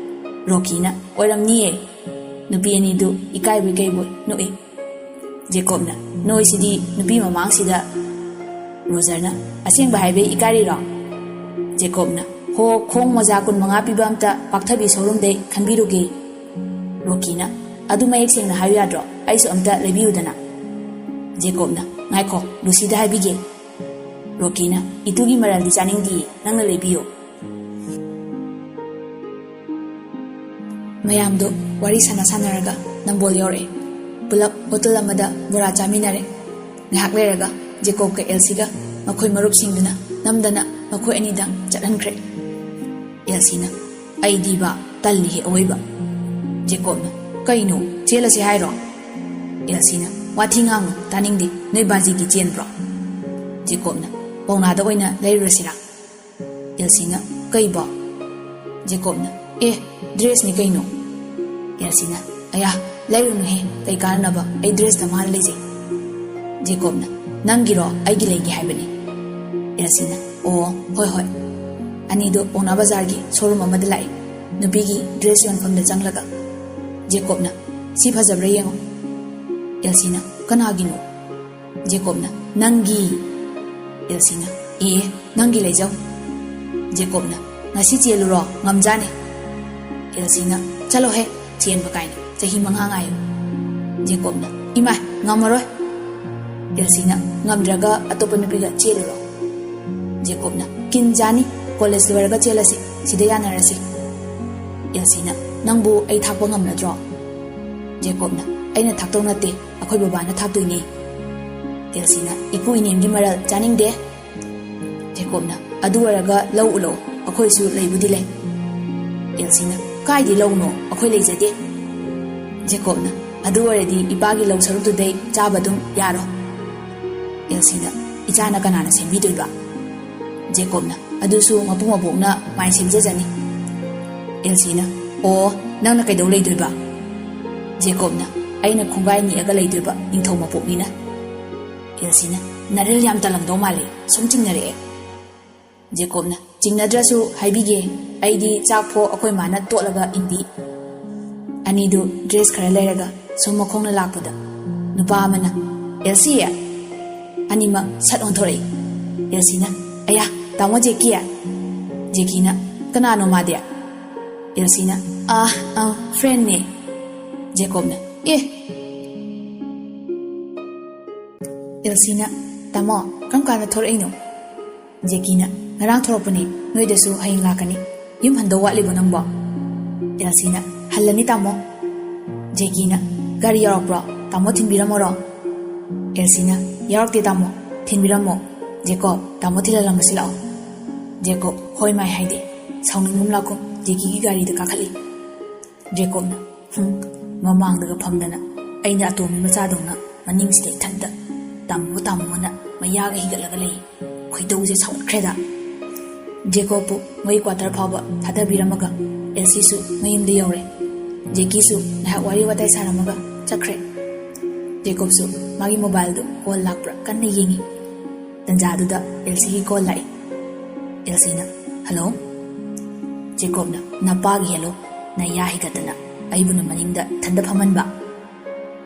ꯔꯣꯀꯤꯅ, "ꯑꯣꯏꯔꯝꯅꯤꯌꯦ꯫" ꯅꯨꯄꯤ ꯑꯅꯤꯗꯨ ꯏꯀꯥꯏꯕꯣꯏ ꯀꯩꯕꯣꯏ ꯅꯣꯛꯏ꯫ ꯖꯦꯀꯣꯕꯅ, "ꯅꯣꯏꯁꯤꯗꯤ ꯅꯨꯄꯤ ꯃꯃꯥꯡꯁꯤꯗ꯫" ꯔꯣꯖꯔꯅ, "ꯑꯁꯦꯡꯕ ꯍꯥꯏꯕꯩ ꯏꯀꯥꯏꯔꯤꯔꯣ?" ꯖꯦꯀꯣꯕꯅ, "ꯍꯣ, ꯈꯣꯡ ꯃꯣꯖꯥ ꯀꯨꯟ ꯃꯉꯥ ꯄꯤꯕ ꯑꯝꯇ ꯄꯥꯛꯊꯕꯤ ꯁꯣꯔꯨꯝꯗꯩ ꯈꯟꯕꯤꯔꯨꯒꯦ꯫" ꯔꯣꯀꯤꯅ, ꯑꯗꯨ ꯃꯌꯦꯛ ꯁꯦꯡꯅ ꯍꯥꯏꯌꯨ ꯌꯥꯗ꯭ꯔꯣ? ꯑꯩꯁꯨ ꯑꯝꯇ ꯂꯩꯕꯤꯌꯨꯗꯅ꯫ ꯖꯦꯀꯣꯕꯅ, "ꯉꯥꯏꯈꯣ, ꯂꯨꯁꯤꯗ ꯍꯥꯏꯕꯤꯒꯦ꯫" ꯔꯣꯀꯤꯅ, "ꯏꯇꯨꯒꯤ ꯃꯔꯜꯗꯤ ꯆꯥꯅꯤꯡꯗꯤꯌꯦ, ꯅꯪꯅ ꯂꯩꯕꯤꯌꯨ꯫" ꯃꯌꯥꯝꯗꯣ ꯋꯥꯔꯤ ꯁꯥꯟꯅ ꯁꯥꯟꯅꯔꯒ ꯅꯝꯕꯣꯜ ꯌꯧꯔꯛꯑꯦ꯫ ꯄꯨꯂꯞ ꯍꯣꯇꯦꯜ ꯑꯃꯗ ꯕꯣꯔꯥ ꯆꯥꯃꯤꯟꯅꯔꯦ꯫ ꯉꯥꯏꯍꯥꯛ ꯂꯩꯔꯒ ꯖꯦꯀꯣꯕꯀ ꯑꯦꯜꯁꯤꯒ ꯃꯈꯣꯏ ꯃꯔꯨꯞꯁꯤꯡꯗꯨꯅ ꯅꯝꯗꯅ ꯃꯈꯣꯏ ꯑꯅꯤꯗꯪ ꯆꯠꯍꯟꯈ꯭ꯔꯦ꯫ ꯑꯦꯜꯁꯤꯅ, "ꯑꯩꯗꯤꯕ ꯇꯜꯂꯤꯍꯦ ꯑꯋꯣꯏꯕ꯫" ꯖꯦꯀꯣꯕꯅ, "ꯀꯩꯅꯣ, ꯆꯦꯜꯂꯁꯦ ꯍꯥꯏꯔꯣ?" ꯑꯦꯜꯁꯤꯅ, "ꯋꯥꯊꯤ ꯉꯥꯡꯅꯨ, ꯇꯥꯅꯤꯡꯗꯦ꯫ ꯅꯣꯏ ꯕꯥꯖꯤꯒꯤ ꯆꯦꯟꯕ꯭ꯔꯣ?" ꯖꯦꯀꯣꯕꯅ, "ꯄꯧꯅꯥꯗ ꯑꯣꯏꯅ ꯂꯩꯔꯨꯔꯁꯤꯔꯥ?" ꯑꯦꯜꯁꯤꯅ, "ꯀꯩꯕꯣ?" ꯖꯦꯀꯣꯕꯅ, "ꯑꯦ, ꯗ꯭ꯔꯦꯁꯅꯤ ꯀꯩꯅꯣ꯫" ꯑꯦꯜꯁꯤꯅ, "ꯑꯌꯥ, ꯂꯩꯔꯨꯅꯨꯍꯦ, ꯀꯩ ꯀꯥꯟꯅꯅꯕ, ꯑꯩ ꯗ꯭ꯔꯦꯁꯇ ꯃꯥꯅ ꯂꯩꯖꯩ꯫" ꯖꯦꯀꯣꯕꯅ, "ꯅꯪꯒꯤꯔꯣ, ꯑꯩꯒꯤ ꯂꯩꯒꯦ ꯍꯥꯏꯕꯅꯤ꯫" ꯑꯦꯜꯁꯤꯅ, "ꯑꯣ, ꯍꯣꯏ ꯍꯣꯏ꯫" ꯑꯅꯤꯗꯣ ꯄꯧꯅꯥ ꯕꯖꯥꯔꯒꯤ ꯁꯣꯔꯨꯝ ꯑꯃꯗ ꯂꯥꯛꯑꯦ꯫ ꯅꯨꯄꯤꯒꯤ ꯗ꯭ꯔꯦꯁ ꯌꯣꯟꯐꯝꯗ ꯆꯪꯂꯒ ꯖꯦꯀꯣꯕꯅ, "ꯁꯤ ꯐꯖꯕ꯭ꯔꯥ ꯌꯦꯡꯉꯣ꯫" ꯑꯦꯜꯁꯤꯅ, "ꯀꯅꯥꯒꯤꯅꯣ?" ꯖꯦꯀꯣꯕꯅ, "ꯅꯪꯒꯤ꯫" ꯑꯦꯜꯁꯤꯅ, "ꯑꯦ, ꯅꯪꯒꯤ ꯂꯩꯖꯧ꯫" ꯖꯦꯀꯣꯕꯅ, "ꯉꯁꯤ ꯆꯦꯜꯂꯨꯔꯣ, ꯉꯝꯖꯥꯅꯤ꯫" ꯑꯦꯜꯁꯤꯅ, "ꯆꯠꯂꯣꯍꯦ, ꯆꯦꯟꯕ ꯀꯥꯏꯅ, ꯆꯍꯤ ꯃꯉꯥ ꯉꯥꯏꯌꯨ꯫" ꯖꯦꯀꯣꯕꯅ, "ꯏꯃꯥꯏ, ꯉꯝꯃꯔꯣꯏ꯫" ꯑꯦꯜꯁꯤꯅ, "ꯉꯝꯗ꯭ꯔꯒ ꯑꯇꯣꯞꯄ ꯅꯨꯄꯤꯒ ꯆꯦꯜꯂꯨꯔꯣ꯫" ꯖꯦꯀꯣꯕꯅ, "ꯀꯤꯟꯖꯥꯅꯤ, ꯀꯣꯂꯦꯖ ꯂꯣꯏꯔꯒ ꯆꯦꯜꯂꯁꯤ, ꯁꯤꯗ ꯌꯥꯅꯔꯁꯤ꯫" ꯑꯦꯜꯁꯤꯅ, "ꯅꯪꯕꯨ ꯑꯩ ꯊꯥꯛꯄ ꯉꯝꯅꯗ꯭ꯔꯣ?" ꯖꯦꯀꯣꯕꯅ, "ꯑꯩꯅ ꯊꯥꯛꯇꯧ ꯅꯠꯇꯦ, ꯑꯩꯈꯣꯏ ꯕꯕꯥꯅ ꯊꯥꯛꯇꯣꯏꯅꯦ꯫" ꯑꯦꯜꯁꯤꯅ, "ꯏꯄꯨ ꯏꯅꯦꯝꯒꯤ ꯃꯔꯜ ꯆꯥꯅꯤꯡꯗꯦ꯫" ꯖꯦꯀꯣꯕꯅ, "ꯑꯗꯨ ꯑꯣꯏꯔꯒ ꯂꯧ ꯎꯂꯧ, ꯑꯩꯈꯣꯏꯁꯨ ꯂꯩꯕꯨꯗꯤ ꯂꯩ꯫" ꯑꯦꯜꯁꯤꯅ, "ꯀꯥꯏꯗꯤ ꯂꯧꯅꯣ, ꯑꯩꯈꯣꯏ ꯂꯩꯖꯗꯦ꯫" ꯖꯦꯀꯣꯕꯅ, "ꯑꯗꯨ ꯑꯣꯏꯔꯗꯤ ꯏꯄꯥꯒꯤ ꯂꯧ ꯁꯔꯨꯛꯇꯨꯗꯩ ꯆꯥꯕ ꯑꯗꯨꯝ ꯌꯥꯔꯣ꯫" ꯑꯦꯜꯁꯤꯅ, "ꯏꯆꯥꯅ ꯀꯅꯥꯅ ꯁꯦꯝꯕꯤꯗꯣꯏꯕ?" ꯖꯦꯀꯣꯕꯅ, "ꯑꯗꯨꯁꯨ ꯃꯄꯨ ꯃꯕꯣꯛꯅ ꯃꯥꯏ ꯁꯦꯝꯖꯖꯅꯤ꯫" ꯑꯦꯜꯁꯤꯅ, "ꯑꯣ, ꯅꯪꯅ ꯀꯩꯗꯧ ꯂꯩꯗꯣꯏꯕ?" ꯖꯦꯀꯣꯕꯅ, "ꯑꯩꯅ ꯈꯣꯡꯒꯥꯏ ꯅꯤꯛꯑꯒ ꯂꯩꯗꯣꯏꯕ, ꯅꯤꯡꯊꯧ ꯃꯄꯣꯛꯅꯤꯅ꯫" ꯑꯦꯜꯁꯤꯅ, "ꯅꯔꯤꯜ ꯌꯥꯝ ꯇꯜꯂꯝꯗꯧ ꯃꯥꯜꯂꯤ, ꯁꯨꯝ ꯆꯤꯡꯅꯔꯛꯑꯦ꯫" ꯖꯦꯀꯣꯕꯅ, "ꯆꯤꯡꯅꯗ꯭ꯔꯁꯨ ꯍꯥꯏꯕꯤꯒꯦ, ꯑꯩꯗꯤ ꯆꯥꯛ ꯐꯥꯎ ꯑꯩꯈꯣꯏ ꯃꯥꯅ ꯇꯣꯠꯂꯒ ꯏꯟꯕꯤ꯫" ꯑꯅꯤꯗꯨ ꯗ꯭ꯔꯦꯁ ꯈꯔ ꯂꯩꯔꯒ ꯁꯨꯝ ꯃꯈꯣꯡꯅ ꯂꯥꯛꯄꯗ ꯅꯨꯄꯥ ꯑꯃꯅ, "ꯑꯦꯜꯁꯤ!" ꯑꯅꯤꯃꯛ ꯁꯠ ꯑꯣꯟꯊꯣꯔꯛꯏ꯫ ꯑꯦꯜꯁꯤꯅ, "ꯑꯌꯥ, ꯇꯥꯃꯣ ꯖꯦꯀꯤ?" ꯖꯦꯀꯤꯅ, "ꯀꯅꯥꯅꯣ ꯃꯥꯗꯤ?" ꯑꯦꯜꯁꯤꯅ, "ꯑꯥ, ꯑꯥ, ꯐ꯭ꯔꯦꯟꯅꯦ꯫" ꯖꯦꯀꯣꯕꯅ, "ꯑꯦ!" ꯑꯦꯜꯁꯤꯅ, "ꯇꯥꯃꯣ, ꯀꯔꯝ ꯀꯥꯟꯗ ꯊꯣꯔꯛꯏꯅꯣ?" ꯖꯦꯀꯤꯅ, "ꯉꯔꯥꯡ ꯊꯣꯔꯛꯄꯅꯦ, ꯅꯣꯏꯗꯁꯨ ꯍꯌꯦꯡ ꯂꯥꯛꯀꯅꯤ꯫ ꯌꯨꯝ ꯍꯟꯗꯧ ꯋꯥꯠꯂꯤꯕꯣ ꯅꯪꯕꯣ?" ꯑꯦꯜꯁꯤꯅ, "ꯍꯜꯂꯅꯤ ꯇꯥꯃꯣ꯫" ꯖꯦꯀꯤꯅ, "ꯒꯥꯔꯤ ꯌꯥꯎꯔꯛꯄ꯭ꯔꯣ? ꯇꯥꯃꯣ ꯊꯤꯟꯕꯤꯔꯝꯃꯣꯔꯣ?" ꯑꯦꯜꯁꯤꯅ, "ꯌꯥꯎꯔꯛꯇꯦ ꯇꯥꯃꯣ, ꯊꯤꯟꯕꯤꯔꯝꯃꯣ꯫ ꯖꯦꯀꯣꯕ, ꯇꯥꯃꯣ ꯊꯤꯜꯍꯜꯂꯝꯃꯁꯤ ꯂꯥꯛꯑꯣ꯫" ꯖꯦꯀꯣꯕ, "ꯍꯣꯏ ꯃꯥꯏ ꯍꯥꯏꯗꯦ꯫" ꯁꯥꯎꯅꯤꯡꯒꯨꯝ ꯂꯥꯛꯀꯨꯝ ꯖꯦꯀꯤꯒꯤ ꯒꯥꯔꯤꯗ ꯀꯥꯈꯠꯂꯤ꯫ ꯖꯦꯀꯣꯕꯅ, "ꯍꯨꯝ, ꯃꯃꯥꯡꯗꯒ ꯐꯝꯗꯅ ꯑꯩꯅ ꯑꯇꯣꯝꯕꯤ ꯃꯆꯥꯗꯧꯅ ꯃꯅꯤꯡꯁꯤꯗ ꯏꯊꯟꯇ ꯇꯥꯃꯣ ꯇꯥꯃꯣꯅ ꯃꯌꯥꯒ ꯍꯤꯒꯠꯂꯒ ꯂꯩ꯫ ꯈꯣꯏꯗꯧꯁꯦ ꯁꯥꯎꯒꯠꯈ꯭ꯔꯦꯗ꯫" ꯖꯦꯀꯣꯕꯄꯨ ꯃꯣꯏ ꯀ꯭ꯋꯥꯇꯔ ꯐꯥꯎꯕ ꯊꯥꯗꯕꯤꯔꯝꯃꯒ ꯑꯦꯜꯁꯤꯁꯨ ꯃꯌꯨꯝꯗ ꯌꯧꯔꯦ꯫ ꯖꯦꯀꯤꯁꯨ ꯉꯥꯏꯍꯥꯛ ꯋꯥꯔꯤ ꯋꯥꯇꯥꯏ ꯁꯥꯔꯝꯃꯒ ꯆꯠꯈ꯭ꯔꯦ꯫ ꯖꯦꯀꯣꯕꯁꯨ ꯃꯥꯒꯤ ꯃꯣꯕꯥꯏꯜꯗꯨ ꯀꯣꯜ ꯂꯥꯛꯄ꯭ꯔꯥ ꯀꯟꯅ ꯌꯦꯡꯉꯤ꯫ ꯇꯟꯖꯥꯗꯨꯗ ꯑꯦꯜꯁꯤꯒꯤ ꯀꯣꯜ ꯂꯥꯛꯏ꯫ ꯑꯦꯜꯁꯤꯅ, "ꯍꯜꯂꯣ?" ꯖꯦꯀꯣꯕꯅ, "ꯅꯄꯥꯒꯤ ꯍꯦꯜꯂꯣ, ꯅꯌꯥ ꯍꯤꯒꯠꯇꯅ ꯑꯩꯕꯨꯅ ꯃꯅꯤꯡꯗ ꯊꯟꯗ ꯐꯝꯍꯟꯕ?"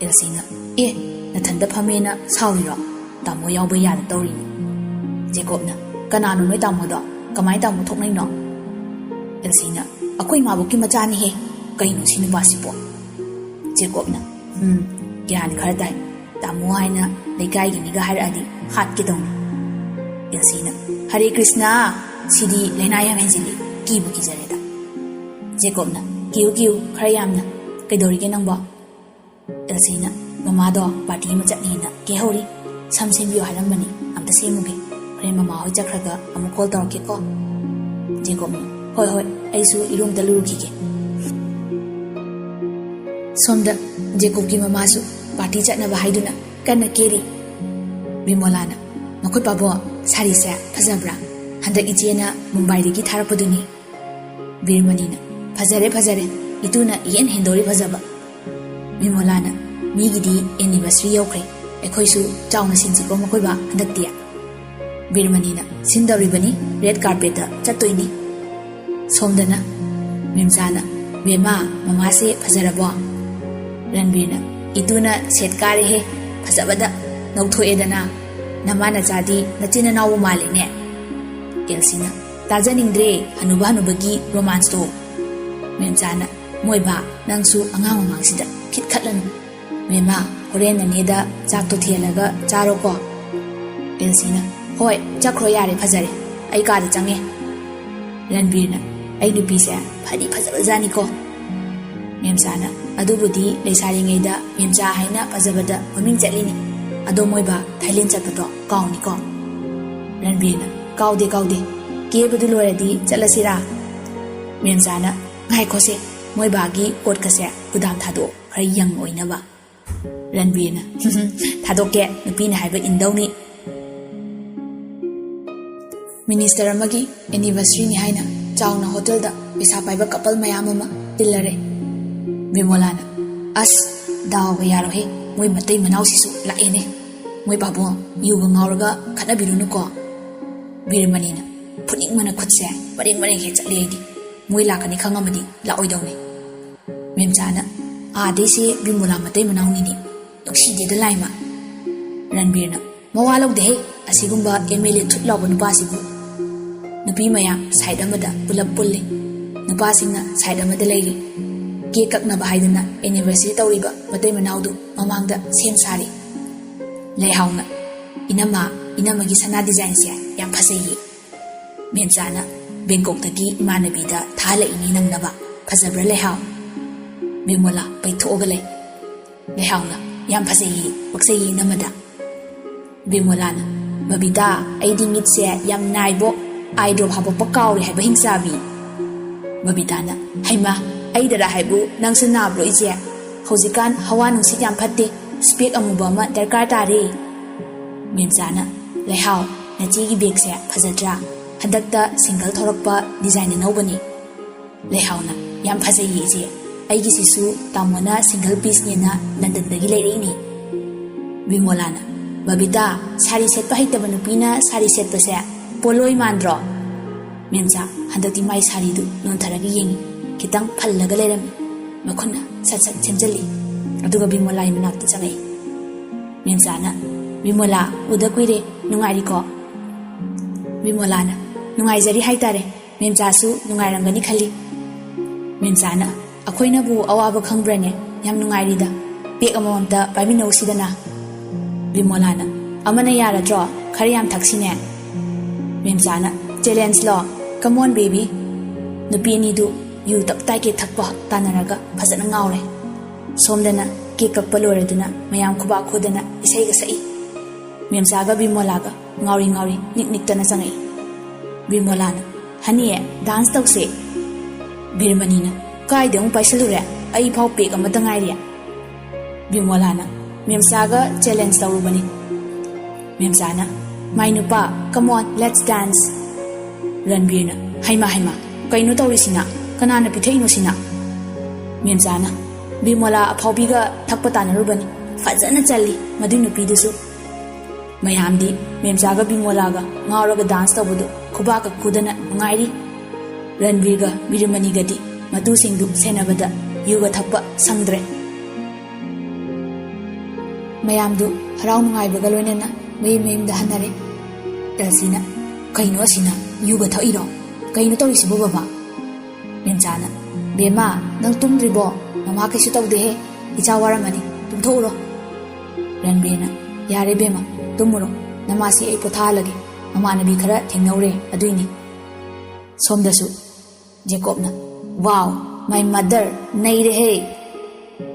ꯑꯦꯜꯁꯤꯅ, "ꯑꯦ, ꯅꯊꯟꯗ ꯐꯝꯃꯦꯅ ꯁꯥꯎꯔꯤꯔꯣ? ꯇꯥꯃꯣ ꯌꯥꯎꯕ ꯌꯥꯗ ꯇꯧꯔꯤꯅꯤ꯫" ꯖꯦꯀꯣꯕꯅ, "ꯀꯅꯥꯅꯣ ꯅꯣꯏ ꯇꯥꯃꯣꯗꯣ? ꯀꯃꯥꯏ ꯇꯥꯃꯣ ꯊꯣꯛꯅꯩꯅꯣ?" ꯑꯦꯜꯁꯤꯅ, "ꯑꯩꯈꯣꯏ ꯏꯃꯥꯕꯣꯛꯀꯤ ꯃꯆꯥꯅꯤꯍꯦ꯫ ꯀꯩꯅꯣ ꯁꯤ ꯅꯨꯄꯥꯁꯤꯕꯣ?" ꯖꯦꯀꯣꯕꯅ, "ꯎꯝ, ꯒ꯭ꯌꯥꯟ ꯈꯔ ꯇꯥꯏ꯫ ꯇꯥꯃꯣ ꯍꯥꯏꯅ ꯂꯩꯀꯥꯏꯒꯤ ꯃꯤꯒ ꯍꯥꯏꯔꯛꯑꯗꯤ ꯍꯥꯠꯀꯦ ꯇꯧꯅꯤ꯫" ꯑꯦꯜꯁꯤꯅ, "ꯍꯔꯦ ꯀ꯭ꯔꯤꯁꯅ, ꯁꯤꯗꯤ ꯂꯥꯏꯅꯥ ꯌꯥꯝ ꯍꯦꯟꯖꯤꯜꯂꯤ, ꯀꯤꯕꯨ ꯀꯤꯖꯔꯦꯗ꯫" ꯖꯦꯀꯣꯕꯅ, "ꯀꯤꯌꯨ ꯀꯤꯌꯨ, ꯈꯔ ꯌꯥꯝꯅ꯫ ꯀꯩꯗꯧꯔꯤꯒꯦ ꯅꯪꯕꯣ?" ꯑꯦꯜꯁꯤꯅ, "ꯃꯃꯥꯗꯣ ꯄꯥꯔꯇꯤ ꯑꯃ ꯆꯠꯅꯤꯅ ꯀꯦꯍꯧꯔꯤ꯫ ꯁꯝ ꯁꯦꯝꯕꯤꯌꯨ ꯍꯥꯏꯔꯝꯕꯅꯤ, ꯑꯝꯇ ꯁꯦꯝꯃꯨꯒꯦ꯫ ꯍꯣꯔꯦꯟ ꯃꯃꯥ ꯍꯣꯏ ꯆꯠꯈ꯭ꯔꯒ ꯑꯃꯨꯛ ꯀꯣꯜ ꯇꯧꯔꯛꯀꯦꯀꯣ꯫" ꯖꯦꯀꯣꯕꯅ, "ꯍꯣꯏ ꯍꯣꯏ, ꯑꯩꯁꯨ ꯏꯔꯨ ꯑꯝꯇ ꯂꯨꯔꯨꯈꯤꯒꯦ꯫" ꯁꯣꯝꯗ ꯖꯦꯀꯣꯕꯀꯤ ꯃꯃꯥꯁꯨ ꯄꯥꯔꯇꯤ ꯆꯠꯅꯕ ꯍꯥꯏꯗꯨꯅ ꯀꯟꯅ ꯀꯦꯔꯤ꯫ ꯕꯤꯃꯣꯂꯥꯅ, "ꯅꯈꯣꯏ ꯄꯥꯕꯣ, ꯁꯥꯔꯤꯁꯦ ꯐꯖꯕ꯭ꯔꯥ? ꯍꯟꯗꯛ ꯏꯆꯦꯅ ꯃꯨꯝꯕꯥꯏꯗꯒꯤ ꯊꯥꯔꯛꯄꯗꯨꯅꯤ꯫" ꯕꯤꯔꯃꯅꯤꯅ, "ꯐꯖꯔꯦ, ꯐꯖꯔꯦ, ꯏꯇꯨꯅ ꯏꯍꯦꯟ ꯍꯦꯟꯗꯣꯔꯤ ꯐꯖꯕ꯫" ꯕꯤꯃꯣꯂꯥꯅ, "ꯃꯤꯒꯤꯗꯤ ꯑꯦꯅꯤꯚꯔꯁꯔꯤ ꯌꯧꯈ꯭ꯔꯦ, ꯑꯩꯈꯣꯏꯁꯨ ꯆꯥꯎꯅ ꯁꯤꯟꯁꯤꯀꯣ ꯃꯈꯣꯏꯕ ꯍꯟꯗꯛꯇꯤ꯫" ꯕꯤꯔꯃꯅꯤꯅ, "ꯁꯤꯟꯗꯧꯔꯤꯕꯅꯤ, ꯔꯦꯗ ꯀꯥꯔꯄꯦꯠꯇ ꯆꯠꯇꯣꯏꯅꯤ꯫" ꯁꯣꯝꯗꯅ ꯃꯦꯝꯆꯥꯅ, "ꯕꯦꯝꯃ, ꯃꯃꯥꯁꯦ ꯐꯖꯔꯕꯣ?" ꯔꯟꯕꯤꯔꯅ, "ꯏꯇꯨꯅ ꯁꯦꯠ ꯀꯥꯔꯦꯍꯦ, ꯐꯖꯕꯗ ꯅꯧꯊꯣꯛꯑꯦꯗꯅ꯫ ꯅꯃꯥ ꯅꯆꯥꯗꯤ ꯅꯆꯤꯟ ꯅꯅꯥꯎꯕꯨ ꯃꯥꯜꯂꯦꯅꯦ꯫" ꯑꯦꯜꯁꯤꯅ, "ꯇꯥꯖꯅꯤꯡꯗ꯭ꯔꯦ ꯍꯅꯨꯕ ꯍꯅꯨꯕꯒꯤ ꯔꯣꯃꯥꯟꯁꯇꯣ꯫" ꯃꯦꯝꯆꯥꯅ, "ꯃꯣꯏꯕꯥ, ꯅꯪꯁꯨ ꯑꯉꯥꯡ ꯃꯃꯥꯡꯁꯤꯗ ꯈꯤꯠꯈꯠꯂꯅꯨ꯫ ꯃꯦꯝꯃ, ꯍꯣꯔꯦꯟ ꯅꯅꯦꯗ ꯆꯥꯛꯇꯣ ꯊꯤꯍꯜꯂꯒ ꯆꯥꯔꯣꯀꯣ?" ꯑꯦꯜꯁꯤꯅ, "ꯍꯣꯏ, ꯆꯠꯈ꯭ꯔꯣ ꯌꯥꯔꯦ, ꯐꯖꯔꯦ꯫ ꯑꯩ ꯀꯥꯗ ꯆꯪꯉꯦ꯫" ꯔꯟꯕꯤꯔꯅ, "ꯑꯩ ꯅꯨꯄꯤꯁꯦ ꯐꯗꯤ ꯐꯖꯕꯖꯥꯠꯅꯤꯀꯣ꯫" ꯃꯦꯝꯆꯥꯅ, "ꯑꯗꯨꯕꯨꯗꯤ ꯂꯩꯁꯥꯔꯤꯉꯩꯗ ꯃꯦꯝꯆꯥ ꯍꯥꯏꯅ ꯐꯖꯕꯗ ꯃꯃꯤꯡ ꯆꯠꯂꯤꯅꯤ꯫ ꯑꯗꯣ ꯃꯣꯏꯕꯥ, ꯊꯥꯏꯂꯦꯟ ꯆꯠꯄꯗꯣ ꯀꯥꯎꯅꯤꯀꯣ꯫" ꯔꯟꯕꯤꯔꯅ, "ꯀꯥꯎꯗꯦ, ꯀꯥꯎꯗꯦ꯫ ꯀꯦꯕꯗꯨ ꯂꯣꯏꯔꯗꯤ ꯆꯠꯂꯁꯤꯔꯥ?" ꯃꯦꯝꯆꯥꯅ, "ꯉꯥꯏꯈꯣꯁꯦ, ꯃꯣꯏꯕꯥꯒꯤ ꯀꯣꯠꯀꯁꯦ ꯒꯨꯗꯥꯝ ꯊꯥꯗꯣꯛꯑꯣ, ꯈꯔ ꯌꯪ ꯑꯣꯏꯅꯕ꯫" ꯔꯟꯕꯤꯔꯅ, "ꯊꯥꯗꯣꯛꯀꯦ, ꯅꯨꯄꯤꯅ ꯍꯥꯏꯕ ꯏꯟꯗꯧꯅꯤ꯫" ꯃꯤꯅꯤꯁꯇꯔ ꯑꯃꯒꯤ ꯑꯦꯅꯤꯚꯔꯁꯔꯤꯅꯤ ꯍꯥꯏꯅ ꯆꯥꯎꯅ ꯍꯣꯇꯦꯜꯗ ꯄꯩꯁꯥ ꯄꯥꯏꯕ ꯀꯄꯜ ꯃꯌꯥꯝ ꯑꯃ ꯇꯤꯜꯂꯔꯦ꯫ ꯕꯤꯃꯣꯂꯥꯅ, "ꯑꯁ, ꯗꯥꯎꯒ ꯌꯥꯔꯣꯍꯦ, ꯃꯣꯏ ꯃꯇꯩ ꯃꯅꯥꯎꯁꯤꯁꯨ ꯂꯥꯛꯑꯦꯅꯦ꯫ ꯃꯣꯏ ꯄꯥꯕꯨꯡ, ꯌꯨꯒ ꯉꯥꯎꯔꯒ ꯈꯠꯅꯕꯤꯔꯨꯅꯨꯀꯣ꯫" ꯕꯤꯔꯃꯅꯤꯅ, "ꯐꯨꯅꯤꯡꯕꯅ ꯈꯨꯠꯁꯦ ꯃꯔꯦꯡ ꯃꯔꯦꯡ ꯍꯦꯛ ꯆꯠꯂꯦ ꯑꯩꯗꯤ꯫ ꯃꯣꯏ ꯂꯥꯛꯀꯅꯤ ꯈꯪꯉꯝꯃꯗꯤ ꯂꯥꯛꯑꯣꯏꯗꯧꯅꯤ꯫" ꯃꯦꯝꯆꯥꯅ, "ꯑꯥꯗꯩꯁꯦ ꯕꯤꯃꯣꯂꯥ ꯃꯇꯩ ꯃꯅꯥꯎꯅꯤꯅꯦ꯫ ꯅꯨꯡꯁꯤꯗꯦꯗ ꯂꯥꯏꯃ꯫" ꯔꯟꯕꯤꯔꯅ, "ꯃꯋꯥ ꯂꯧꯗꯦꯍꯦ, ꯑꯁꯤꯒꯨꯝꯕ ꯑꯦꯝ ꯑꯦꯜ ꯑꯦ ꯊꯨꯠ ꯂꯥꯎꯕ ꯅꯨꯄꯥꯁꯤꯕꯨ꯫ ꯅꯨꯄꯤ ꯃꯌꯥꯝ ꯁꯥꯏꯠ ꯑꯃꯗ ꯄꯨꯂꯞ ꯄꯨꯜꯂꯤ꯫ ꯅꯨꯄꯥꯁꯤꯡꯅ ꯁꯥꯏꯠ ꯑꯃꯗ ꯂꯩꯔꯤ꯫ ꯀꯦꯛ ꯀꯛꯅꯕ ꯍꯥꯏꯗꯅ ꯑꯦꯅꯤꯚꯔꯁꯔꯤ ꯇꯧꯔꯤꯕ ꯃꯇꯩ ꯃꯅꯥꯎꯗꯨ ꯃꯃꯥꯡꯗ ꯁꯦꯝ ꯁꯥꯔꯤ꯫" ꯂꯩꯍꯥꯎꯅ, "ꯏꯅꯝꯃ, ꯏꯅꯝꯃꯒꯤ ꯁꯅꯥ ꯗꯤꯖꯥꯏꯟꯁꯦ ꯌꯥꯝ ꯐꯖꯩꯌꯦ꯫" ꯃꯦꯝꯆꯥꯅ, "ꯕꯦꯡꯀꯣꯛꯇꯒꯤ ꯏꯃꯥꯟꯅꯕꯤꯗ ꯊꯥꯍꯜꯂꯛꯏꯅꯤ ꯅꯪꯅꯕ꯫ ꯐꯖꯕ꯭ꯔꯥ ꯂꯩꯍꯥꯎ?" ꯕꯤꯃꯣꯂꯥ ꯄꯩꯊꯣꯛꯑꯒ ꯂꯩ꯫ ꯂꯩꯍꯥꯎꯅ, "ꯌꯥꯝ ꯐꯖꯩꯌꯦ, ꯄꯛꯆꯩꯌꯦ ꯏꯅꯝꯃꯗ꯫" ꯕꯤꯃꯣꯂꯥꯅ, "ꯕꯕꯤꯇꯥ, ꯑꯩꯗꯤ ꯃꯤꯠꯁꯦ ꯌꯥꯝ ꯅꯥꯏꯕꯣ, ꯑꯥꯏ ꯗ꯭ꯔꯣꯞ ꯍꯥꯄꯛꯄ ꯀꯥꯎꯔꯦ ꯍꯥꯏꯕ ꯍꯤꯡꯆꯥꯕꯤ꯫" ꯕꯕꯤꯇꯥꯅ, "ꯍꯩꯃꯥ, ꯑꯩꯗꯔ ꯍꯥꯏꯕꯨ ꯅꯪꯁꯨ ꯅꯥꯕ꯭ꯔꯣ ꯏꯆꯦ? ꯍꯧꯖꯤꯛꯀꯥꯟ ꯍꯋꯥ ꯅꯨꯡꯁꯤꯠ ꯌꯥꯝ ꯐꯠꯇꯦ, ꯁ꯭ꯄꯦꯛ ꯑꯃꯨꯕ ꯑꯃ ꯗꯔꯀꯥꯔ ꯇꯥꯔꯦ꯫" ꯃꯦꯝꯆꯥꯅ, "ꯂꯩꯍꯥꯎ, ꯅꯆꯦꯒꯤ ꯕꯦꯒꯁꯦ ꯐꯖꯗ꯭ꯔꯥ? ꯍꯟꯗꯛꯇ ꯁꯤꯡꯒꯜ ꯊꯣꯔꯛꯄ ꯗꯤꯖꯥꯏꯟ ꯑꯅꯧꯕꯅꯤ꯫" ꯂꯩꯍꯥꯎꯅ, "ꯌꯥꯝ ꯐꯖꯩꯌꯦ ꯏꯆꯦ, ꯑꯩꯒꯤꯁꯤꯁꯨ ꯇꯥꯃꯣꯅ ꯁꯤꯡꯒꯜ ꯄꯤꯁꯅꯦꯅ ꯂꯟꯗꯟꯗꯒꯤ ꯂꯩꯔꯛꯏꯅꯤ꯫" ꯕꯤꯃꯣꯂꯥꯅ, "ꯕꯕꯤꯇꯥ, ꯁꯥꯔꯤ ꯁꯦꯠꯄ ꯍꯩꯇꯕ ꯅꯨꯄꯤꯅ ꯁꯥꯔꯤ ꯁꯦꯠꯄꯁꯦ ꯄꯣꯠꯂꯣꯏ ꯃꯥꯟꯗ꯭ꯔꯣ?" ꯃꯦꯝꯆꯥ, ꯍꯟꯗꯛꯇꯤ ꯃꯥꯏ ꯁꯥꯔꯤꯗꯨ ꯅꯣꯟꯊꯔꯒ ꯌꯦꯡꯉꯤ, ꯈꯤꯇꯪ ꯐꯜꯂꯒ ꯂꯩꯔꯝꯃꯤ, ꯃꯈꯨꯠꯅ ꯁꯠ ꯁꯠ ꯁꯦꯝꯖꯤꯜꯂꯤ꯫ ꯑꯗꯨꯒ ꯕꯤꯃꯣꯂꯥꯒꯤ ꯃꯅꯥꯛꯇ ꯆꯪꯉꯛꯏ꯫ ꯃꯦꯝꯆꯥꯅ, "ꯕꯤꯃꯣꯂꯥ, ꯎꯗ ꯀꯨꯏꯔꯦ, ꯅꯨꯡꯉꯥꯏꯔꯤꯀꯣ?" ꯕꯤꯃꯣꯂꯥꯅ, "ꯅꯨꯡꯉꯥꯏꯖꯔꯤ ꯍꯥꯏꯇꯥꯔꯦ, ꯃꯦꯝꯆꯥꯁꯨ ꯅꯨꯡꯉꯥꯏꯔꯝꯒꯅꯤ ꯈꯜꯂꯤ꯫" ꯃꯦꯝꯆꯥꯅ, "ꯑꯩꯈꯣꯏꯅꯕꯨ ꯑꯋꯥꯕ ꯈꯪꯕ꯭ꯔꯅꯦ? ꯌꯥꯝ ꯅꯨꯡꯉꯥꯏꯔꯤꯗ꯫ ꯄꯦꯛ ꯑꯃꯃꯝꯇ ꯄꯥꯏꯃꯤꯟꯅꯧꯁꯤꯗꯅ꯫" ꯕꯤꯃꯣꯂꯥꯅ, "ꯑꯃꯅ ꯌꯥꯔꯗ꯭ꯔꯣ? ꯈꯔ ꯌꯥꯝ ꯊꯛꯁꯤꯅꯦ꯫" ꯃꯦꯝꯆꯥꯅ, "ꯆꯦꯂꯦꯟꯖꯂꯣ? Come on baby!" ꯅꯨꯄꯤ ꯑꯅꯤꯗꯨ ꯌꯨ ꯇꯞꯇꯥꯏ ꯀꯦꯛ ꯊꯛꯄ ꯇꯥꯟꯅꯔꯒ ꯐꯖꯅ ꯉꯥꯎꯔꯦ꯫ ꯁꯣꯝꯗꯅ ꯀꯦꯛ ꯀꯛꯄ ꯂꯣꯏꯔꯗꯨꯅ ꯃꯌꯥꯝ ꯈꯨꯕꯥꯛ ꯈꯨꯗꯅ ꯏꯁꯩꯒ ꯁꯛꯏ꯫ ꯃꯦꯝꯆꯥꯒ ꯕꯤꯃꯣꯂꯥꯒ ꯉꯥꯎꯔꯤ ꯉꯥꯎꯔꯤ ꯅꯤꯛ ꯅꯤꯛꯇꯅ ꯆꯪꯉꯛꯏ꯫ ꯕꯤꯃꯣꯂꯥꯅ, "ꯍꯅꯤꯌꯦ, ꯗꯥꯟꯁ ꯇꯧꯁꯦ꯫" ꯕꯤꯔꯃꯅꯤꯅ, "ꯀꯥꯏꯗ ꯑꯃꯨꯛ ꯄꯥꯏꯁꯜꯂꯨꯔꯦ? ꯑꯩ ꯐꯥꯎ ꯄꯦꯛ ꯑꯃꯇ ꯉꯥꯏꯔꯤ꯫" ꯕꯤꯃꯣꯂꯥꯅ, "ꯃꯦꯝꯆꯥꯒ ꯆꯦꯂꯦꯟꯖ ꯇꯧꯔꯨꯕꯅꯤ꯫" ꯃꯦꯝꯆꯥꯅ, "ꯃꯥꯏ ꯅꯨꯄꯥ, come on, let's dance!" ꯔꯟꯕꯤꯔꯅ, "ꯍꯩꯃꯥ, ꯍꯩꯃꯥ, ꯀꯩꯅꯣ ꯇꯧꯔꯤꯁꯤꯅ? ꯀꯅꯥꯅ ꯄꯤꯊꯛꯏꯅꯣ ꯁꯤꯅ?" ꯃꯦꯝꯆꯥꯅ, "ꯕꯤꯃꯣꯂꯥ ꯑꯐꯥꯎꯕꯤꯒ ꯊꯛꯄ ꯇꯥꯟꯅꯔꯨꯕꯅꯤ꯫ ꯐꯖꯅ ꯆꯜꯂꯤ ꯃꯗꯨꯏ ꯅꯨꯄꯤꯗꯨꯁꯨ꯫" ꯃꯌꯥꯝꯗꯤ ꯃꯦꯝꯆꯥꯒ ꯕꯤꯃꯣꯂꯥꯒ ꯉꯥꯎꯔꯒ ꯗꯥꯟꯁ ꯇꯧꯕꯗꯨ ꯈꯨꯕꯥꯛꯀ ꯈꯨꯗꯅ ꯅꯨꯡꯉꯥꯏꯔꯤ꯫ ꯔꯟꯕꯤꯔꯒ ꯕꯤꯔꯃꯅꯤꯒꯗꯤ ꯃꯇꯨꯁꯤꯡꯗꯨ ꯁꯦꯟꯅꯕꯗ ꯌꯨꯒ ꯊꯛꯄ ꯁꯪꯗ꯭ꯔꯦ꯫ ꯃꯌꯥꯝꯗꯨ ꯍꯔꯥꯎ ꯅꯨꯡꯉꯥꯏꯕꯒ ꯂꯣꯏꯅꯅ ꯃꯌꯨꯝ ꯃꯌꯨꯝꯗ ꯍꯟꯅꯔꯦ꯫ ꯑꯦꯜꯁꯤꯅ, "ꯀꯩꯅꯣ ꯑꯁꯤꯅ? ꯌꯨꯒ ꯊꯛꯏꯔꯣ? ꯀꯩꯅꯣ ꯇꯧꯔꯤꯁꯤꯕꯣ ꯕꯕꯥ?" ꯃꯦꯝꯆꯥꯅ, "ꯕꯦꯝꯃ, ꯅꯪ ꯇꯨꯝꯗ꯭ꯔꯤꯕꯣ? ꯃꯃꯥ ꯀꯩꯁꯨ ꯇꯧꯗꯦꯍꯦ꯫ ꯏꯆꯥ ꯋꯥꯔꯝꯃꯅꯤ, ꯇꯨꯝꯊꯣꯛꯎꯔꯣ꯫" ꯔꯟꯕꯤꯔꯅ, "ꯌꯥꯔꯦ ꯕꯦꯝꯃ, ꯇꯨꯝꯃꯨꯔꯣ꯫ ꯅꯃꯥꯁꯤ ꯑꯩ ꯄꯣꯊꯥꯍꯜꯂꯒꯦ꯫ ꯃꯃꯥꯟꯅꯕꯤ ꯈꯔ ꯊꯦꯡꯅꯧꯔꯦ ꯑꯗꯨꯏꯅꯤ꯫" ꯁꯣꯝꯗꯁꯨ ꯖꯦꯀꯣꯕꯅ, "Wow, my mother, ꯅꯩꯔꯦꯍꯦ!"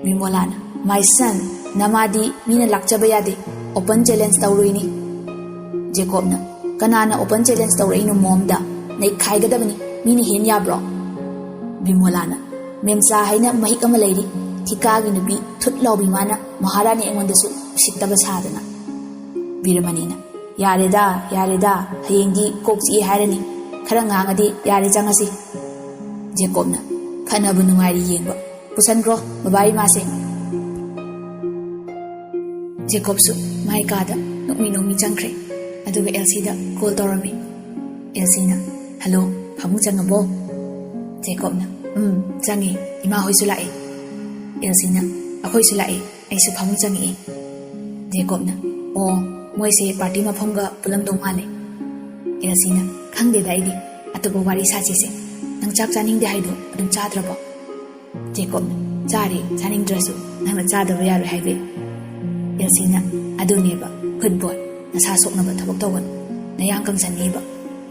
ꯕꯤꯃꯣꯂꯥꯅ, "My son, ꯅꯃꯥꯗꯤ ꯃꯤꯅ ꯂꯥꯛꯆꯕ ꯌꯥꯗꯦ, open challenge ꯇꯧꯔꯨꯏꯅꯤ꯫" ꯖꯦꯀꯣꯕꯅ, "ꯀꯅꯥꯅ open challenge ꯇꯧꯔꯛꯏꯅꯣ ꯃꯣꯝꯗ? ꯅꯩꯈꯥꯏꯒꯗꯕꯅꯤ, ꯃꯤꯅ ꯍꯦꯟ ꯌꯥꯕ꯭ꯔꯣ?" ꯕꯤꯃꯣꯂꯥꯅ, "ꯃꯦꯝꯆꯥ ꯍꯥꯏꯅ ꯃꯍꯤꯛ ꯑꯃ ꯂꯩꯔꯤ, ꯊꯤꯀꯥꯒꯤ ꯅꯨꯄꯤ ꯊꯨꯠ ꯂꯥꯎꯕꯤ ꯃꯥꯅ ꯃꯍꯥꯔꯥꯅꯤ ꯑꯩꯉꯣꯟꯗꯁꯨ ꯎꯁꯤꯠꯇꯕ ꯁꯥꯗꯅ꯫" ꯕꯤꯔꯃꯅꯤꯅ, "ꯌꯥꯔꯦꯗ, ꯌꯥꯔꯦꯗ, ꯍꯌꯦꯡꯗꯤ ꯀꯣꯛ ꯆꯤꯛꯑꯦ ꯍꯥꯏꯔꯅꯤ꯫ ꯈꯔ ꯉꯥꯡꯉꯗꯤ ꯌꯥꯔꯦ, ꯆꯪꯉꯁꯤ꯫" ꯖꯦꯀꯣꯕꯅ, "ꯈꯠꯅꯕ ꯅꯨꯡꯉꯥꯏꯔꯤ ꯌꯦꯡꯕ꯫ ꯄꯨꯁꯟꯈ꯭ꯔꯣ ꯕꯕꯥ ꯏꯃꯥꯁꯦ꯫" ꯖꯦꯀꯣꯕꯁꯨ ꯃꯥꯏ ꯀꯥꯗ ꯅꯣꯛꯃꯤ ꯅꯣꯛꯃꯤ ꯆꯪꯈ꯭ꯔꯦ꯫ ꯑꯗꯨꯒ ꯑꯦꯜꯁꯤꯗ ꯀꯣꯜ ꯇꯧꯔꯝꯃꯤ꯫ ꯑꯦꯜꯁꯤꯅ, "ꯍꯜꯂꯣ, ꯐꯃꯨꯡ ꯆꯪꯉꯕꯣ?" ꯖꯦꯀꯣꯕꯅ, "ꯎꯝ, ꯆꯪꯉꯦ, ꯏꯃꯥ ꯍꯣꯏꯁꯨ ꯂꯥꯛꯑꯦ꯫" ꯑꯦꯜꯁꯤꯅ, "ꯑꯩꯈꯣꯏꯁꯨ ꯂꯥꯛꯑꯦ, ꯑꯩꯁꯨ ꯐꯃꯨꯡ ꯆꯪꯉꯛꯑꯦ꯫" ꯖꯦꯀꯣꯕꯅ, "ꯑꯣ, ꯃꯣꯏꯁꯦ ꯄꯥꯔꯇꯤ ꯃꯐꯝꯒ ꯄꯨꯜꯂꯝꯗꯧ ꯃꯥꯜꯂꯦ꯫" ꯑꯦꯜꯁꯤꯅ, "ꯈꯪꯗꯦꯗ ꯑꯩꯗꯤ, ꯑꯇꯣꯞꯄ ꯋꯥꯔꯤ ꯁꯥꯁꯤꯁꯦ꯫ ꯅꯪ ꯆꯥꯛ ꯆꯥꯅꯤꯡꯗꯦ ꯍꯥꯏꯗꯣ ꯑꯗꯨꯝ ꯆꯥꯗ꯭ꯔꯕꯣ?" ꯖꯦꯀꯣꯕꯅ, "ꯆꯥꯔꯦ, ꯆꯥꯅꯤꯡꯗ꯭ꯔꯁꯨ ꯅꯪꯅ ꯆꯥꯗꯕ ꯌꯥꯔꯣꯏ ꯍꯥꯏꯕ?" ꯑꯦꯜꯁꯤꯅ, "ꯑꯗꯨꯅꯦꯕ, good boy, ꯅꯁꯥ ꯁꯣꯛꯅꯕ ꯊꯕꯛ ꯇꯧꯒꯅꯨ, ꯅꯌꯥꯡ ꯀꯪꯁꯟꯅꯤꯕ,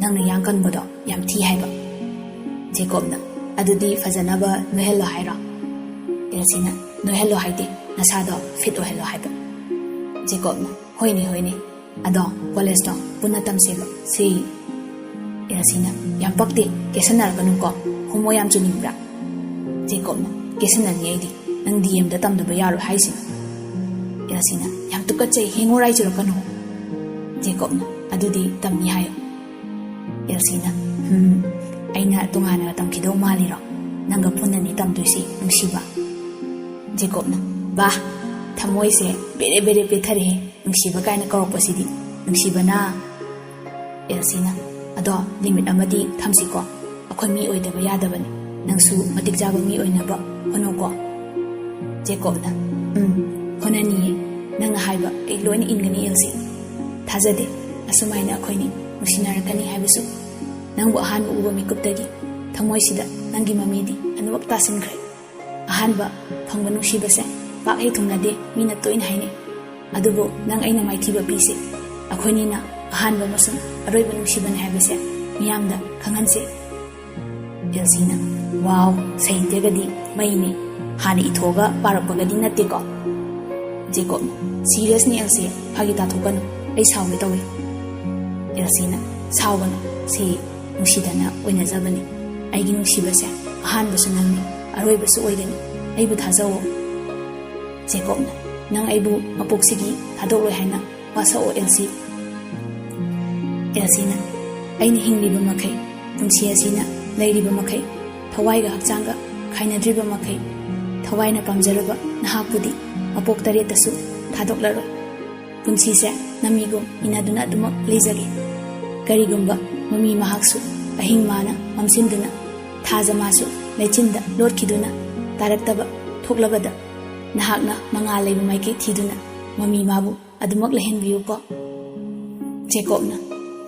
ꯅꯪꯅ ꯌꯥꯡ ꯀꯪꯕꯗꯣ ꯌꯥꯝ ꯊꯤ ꯍꯥꯏꯕ?" ꯖꯦꯀꯣꯕꯅ, "ꯑꯗꯨꯗꯤ ꯐꯖꯅꯕ ꯅꯣꯏꯍꯜꯂꯣ ꯍꯥꯏꯔꯣ?" ꯑꯦꯜꯁꯤꯅ, "ꯅꯣꯏꯍꯜꯂꯣ ꯍꯥꯏꯗꯤ ꯅꯁꯥꯗꯣ fit ꯑꯣꯏꯍꯜꯂꯣ ꯍꯥꯏꯕ?" ꯖꯦꯀꯣꯕꯅ, "ꯍꯣꯏꯅꯦ, ꯍꯣꯏꯅꯦ, ꯑꯗꯣ ꯀꯣꯂꯦꯖꯇꯣ ꯄꯨꯟꯅ ꯇꯝꯁꯦꯕ ꯁꯤ?" ꯑꯦꯜꯁꯤꯅ, "ꯌꯥꯝ ꯄꯛꯇꯦ, ꯀꯦꯁꯟꯅꯔꯛꯀꯅꯨꯀꯣ, ꯍꯣꯃꯣ ꯌꯥꯝ ꯆꯨꯅꯤꯡꯕ꯭ꯔꯥ?" ꯖꯦꯀꯣꯕꯅ, "ꯀꯦꯁꯟꯅꯅꯤ ꯑꯩꯗꯤ, ꯅꯪ ꯗꯤ ꯑꯦꯝꯗ ꯇꯝꯗꯕ ꯌꯥꯔꯣꯏ ꯍꯥꯏꯁꯤꯅꯤ?" ꯑꯦꯜꯁꯤꯅ, "ꯌꯥꯝ ꯇꯨꯀꯠꯆꯩ, ꯍꯦꯡꯉꯣ ꯔꯥꯏ ꯆꯨꯔꯛꯀꯅꯨ꯫" ꯖꯦꯀꯣꯕꯅ, "ꯑꯗꯨꯗꯤ ꯇꯝꯅꯤ ꯍꯥꯏꯌꯨ꯫" ꯑꯦꯜꯁꯤꯅ, "ꯍꯝ, ꯑꯩꯅ ꯇꯣꯉꯥꯟꯅ ꯇꯝꯈꯤꯗꯧ ꯃꯥꯜꯂꯤꯔꯣ? ꯅꯪꯒ ꯄꯨꯟꯅꯅꯤ ꯇꯝꯗꯣꯏꯁꯤ, ꯅꯨꯡꯁꯤꯕ꯫" ꯖꯦꯀꯣꯕꯅ, "ꯕꯥ, ꯊꯃꯣꯏꯁꯦ ꯕꯦꯔꯦ ꯕꯦꯔꯦ ꯄꯦꯊꯔꯦꯍꯦ, ꯅꯨꯡꯁꯤꯕ ꯀꯥꯏꯅ ꯀꯧꯔꯛꯄꯁꯤꯗꯤ, ꯅꯨꯡꯁꯤꯕꯅ꯫" ꯑꯦꯜꯁꯤꯅ, "ꯑꯗꯣ ꯂꯤꯃꯤꯠ ꯑꯃꯗꯤ ꯊꯝꯁꯤꯀꯣ, ꯑꯩꯈꯣꯏ ꯃꯤ ꯑꯣꯏꯗꯕ ꯌꯥꯗꯕꯅꯤ, ꯅꯪꯁꯨ ꯃꯇꯤꯛ ꯆꯥꯕ ꯃꯤ ꯑꯣꯏꯅꯕ ꯍꯣꯠꯅꯧꯀꯣ꯫" ꯖꯦꯀꯣꯕꯅ, "ꯎꯝ, ꯍꯣꯠꯅꯅꯤꯌꯦ, ꯅꯪꯅ ꯍꯥꯏꯕ ꯑꯩ ꯂꯣꯏꯅ ꯏꯟꯒꯅꯤ ꯑꯦꯜꯁꯤ꯫ ꯊꯥꯖꯗꯦ ꯑꯁꯨꯃꯥꯏꯅ ꯑꯩꯈꯣꯏꯅꯤ ꯅꯨꯡꯁꯤꯅꯔꯛꯀꯅꯤ ꯍꯥꯏꯕꯁꯨ꯫ ꯅꯪꯕꯨ ꯑꯍꯥꯟꯕ ꯎꯕ ꯃꯤꯀꯨꯞꯇꯒꯤ ꯊꯃꯣꯏꯁꯤꯗ ꯅꯪꯒꯤ ꯃꯃꯤꯗꯤ ꯑꯅꯤꯃꯛ ꯇꯥꯁꯤꯟꯈ꯭ꯔꯦ꯫ ꯑꯍꯥꯟꯕ ꯐꯪꯕ ꯅꯨꯡꯁꯤꯕꯁꯦ ꯄꯥꯛ ꯍꯦꯛ ꯊꯨꯡꯅꯗꯦ, ꯃꯤꯅ ꯇꯣꯏꯅ ꯍꯥꯏꯅꯩ꯫ ꯑꯗꯨꯕꯨ ꯅꯪ ꯑꯩꯅ ꯃꯥꯏꯊꯤꯕ ꯄꯤꯁꯦ꯫ ꯑꯩꯈꯣꯏꯅꯤꯅ ꯑꯍꯥꯟꯕ ꯑꯃꯁꯨꯡ ꯑꯔꯣꯏꯕ ꯅꯨꯡꯁꯤꯕꯅꯤ ꯍꯥꯏꯕꯁꯦ ꯃꯤꯌꯥꯝꯗ ꯈꯪꯍꯟꯁꯦ꯫" ꯑꯦꯜꯁꯤꯅ, "ꯋꯥꯎ, ꯁꯥꯍꯤꯇ꯭ꯌꯒꯗꯤ ꯃꯩꯅꯤ꯫ ꯍꯥꯟꯅ ꯏꯊꯣꯛꯑꯒ ꯄꯥꯔꯛꯄꯒꯗꯤ ꯅꯠꯇꯦꯀꯣ?" ꯖꯦꯀꯣꯕꯅ, "ꯁꯤꯔꯤꯌꯁꯅꯤ ꯑꯦꯜꯁꯤ, ꯐꯥꯒꯤ ꯇꯥꯊꯣꯛꯀꯅꯨ, ꯑꯩ ꯁꯥꯎꯒꯦ ꯇꯧꯏ꯫" ꯑꯦꯜꯁꯤꯅ, "ꯁꯥꯎꯒꯅꯨ, ꯁꯤ ꯅꯨꯡꯁꯤꯗꯅ ꯑꯣꯏꯅꯖꯕꯅꯤ꯫ ꯑꯩꯒꯤ ꯅꯨꯡꯁꯤꯕꯁꯦ ꯑꯍꯥꯟꯕꯁꯨ ꯅꯪꯅꯤ, ꯑꯔꯣꯏꯕꯁꯨ ꯑꯣꯏꯒꯅꯤ꯫ ꯑꯩꯕꯨ ꯊꯥꯖꯧꯑꯣ꯫" ꯖꯦꯀꯣꯕꯅ, "ꯅꯪ ꯑꯩꯕꯨ ꯃꯄꯣꯛꯁꯤꯒꯤ ꯊꯥꯗꯣꯛꯂꯣꯏ ꯍꯥꯏꯅ ꯋꯥꯁꯛꯑꯣ ꯑꯦꯜꯁꯤ꯫" ꯑꯦꯜꯁꯤꯅ, "ꯑꯩꯅ ꯍꯤꯡꯂꯤꯕ ꯃꯈꯩ, ꯄꯨꯟꯁꯤ ꯑꯁꯤꯅ ꯂꯩꯔꯤꯕ ꯃꯈꯩ, ꯊꯋꯥꯏꯒ ꯍꯛꯆꯥꯡꯒ ꯈꯥꯏꯅꯗ꯭ꯔꯤꯕ ꯃꯈꯩ, ꯊꯋꯥꯏꯅ ꯄꯥꯝꯖꯔꯕ ꯅꯍꯥꯛꯄꯨꯗꯤ ꯃꯄꯣꯛ ꯇꯔꯦꯠꯇꯁꯨ ꯊꯥꯗꯣꯛꯂꯔꯣꯏ꯫ ꯄꯨꯟꯁꯤꯁꯦ ꯅꯃꯤꯒꯨꯝ ꯏꯟꯅꯗꯨꯅ ꯑꯗꯨꯃꯛ ꯂꯩꯖꯒꯦ꯫ ꯀꯔꯤꯒꯨꯝꯕ ꯃꯃꯤ ꯃꯍꯥꯛꯁꯨ ꯑꯍꯤꯡ ꯃꯥꯅ ꯃꯝꯁꯤꯟꯗꯨꯅ, ꯊꯥꯖ ꯃꯥꯁꯨ ꯂꯩꯆꯤꯟꯗ ꯂꯣꯠꯈꯤꯗꯨꯅ ꯇꯥꯔꯛꯇꯕ ꯊꯣꯛꯂꯕꯗ, ꯅꯍꯥꯛꯅ ꯃꯉꯥꯜ ꯂꯩꯕ ꯃꯥꯏꯀꯩ ꯊꯤꯗꯨꯅ ꯃꯃꯤ ꯃꯥꯕꯨ ꯑꯗꯨꯃꯛ ꯂꯩꯍꯟꯕꯤꯌꯨꯀꯣ꯫" ꯖꯦꯀꯣꯕꯅ,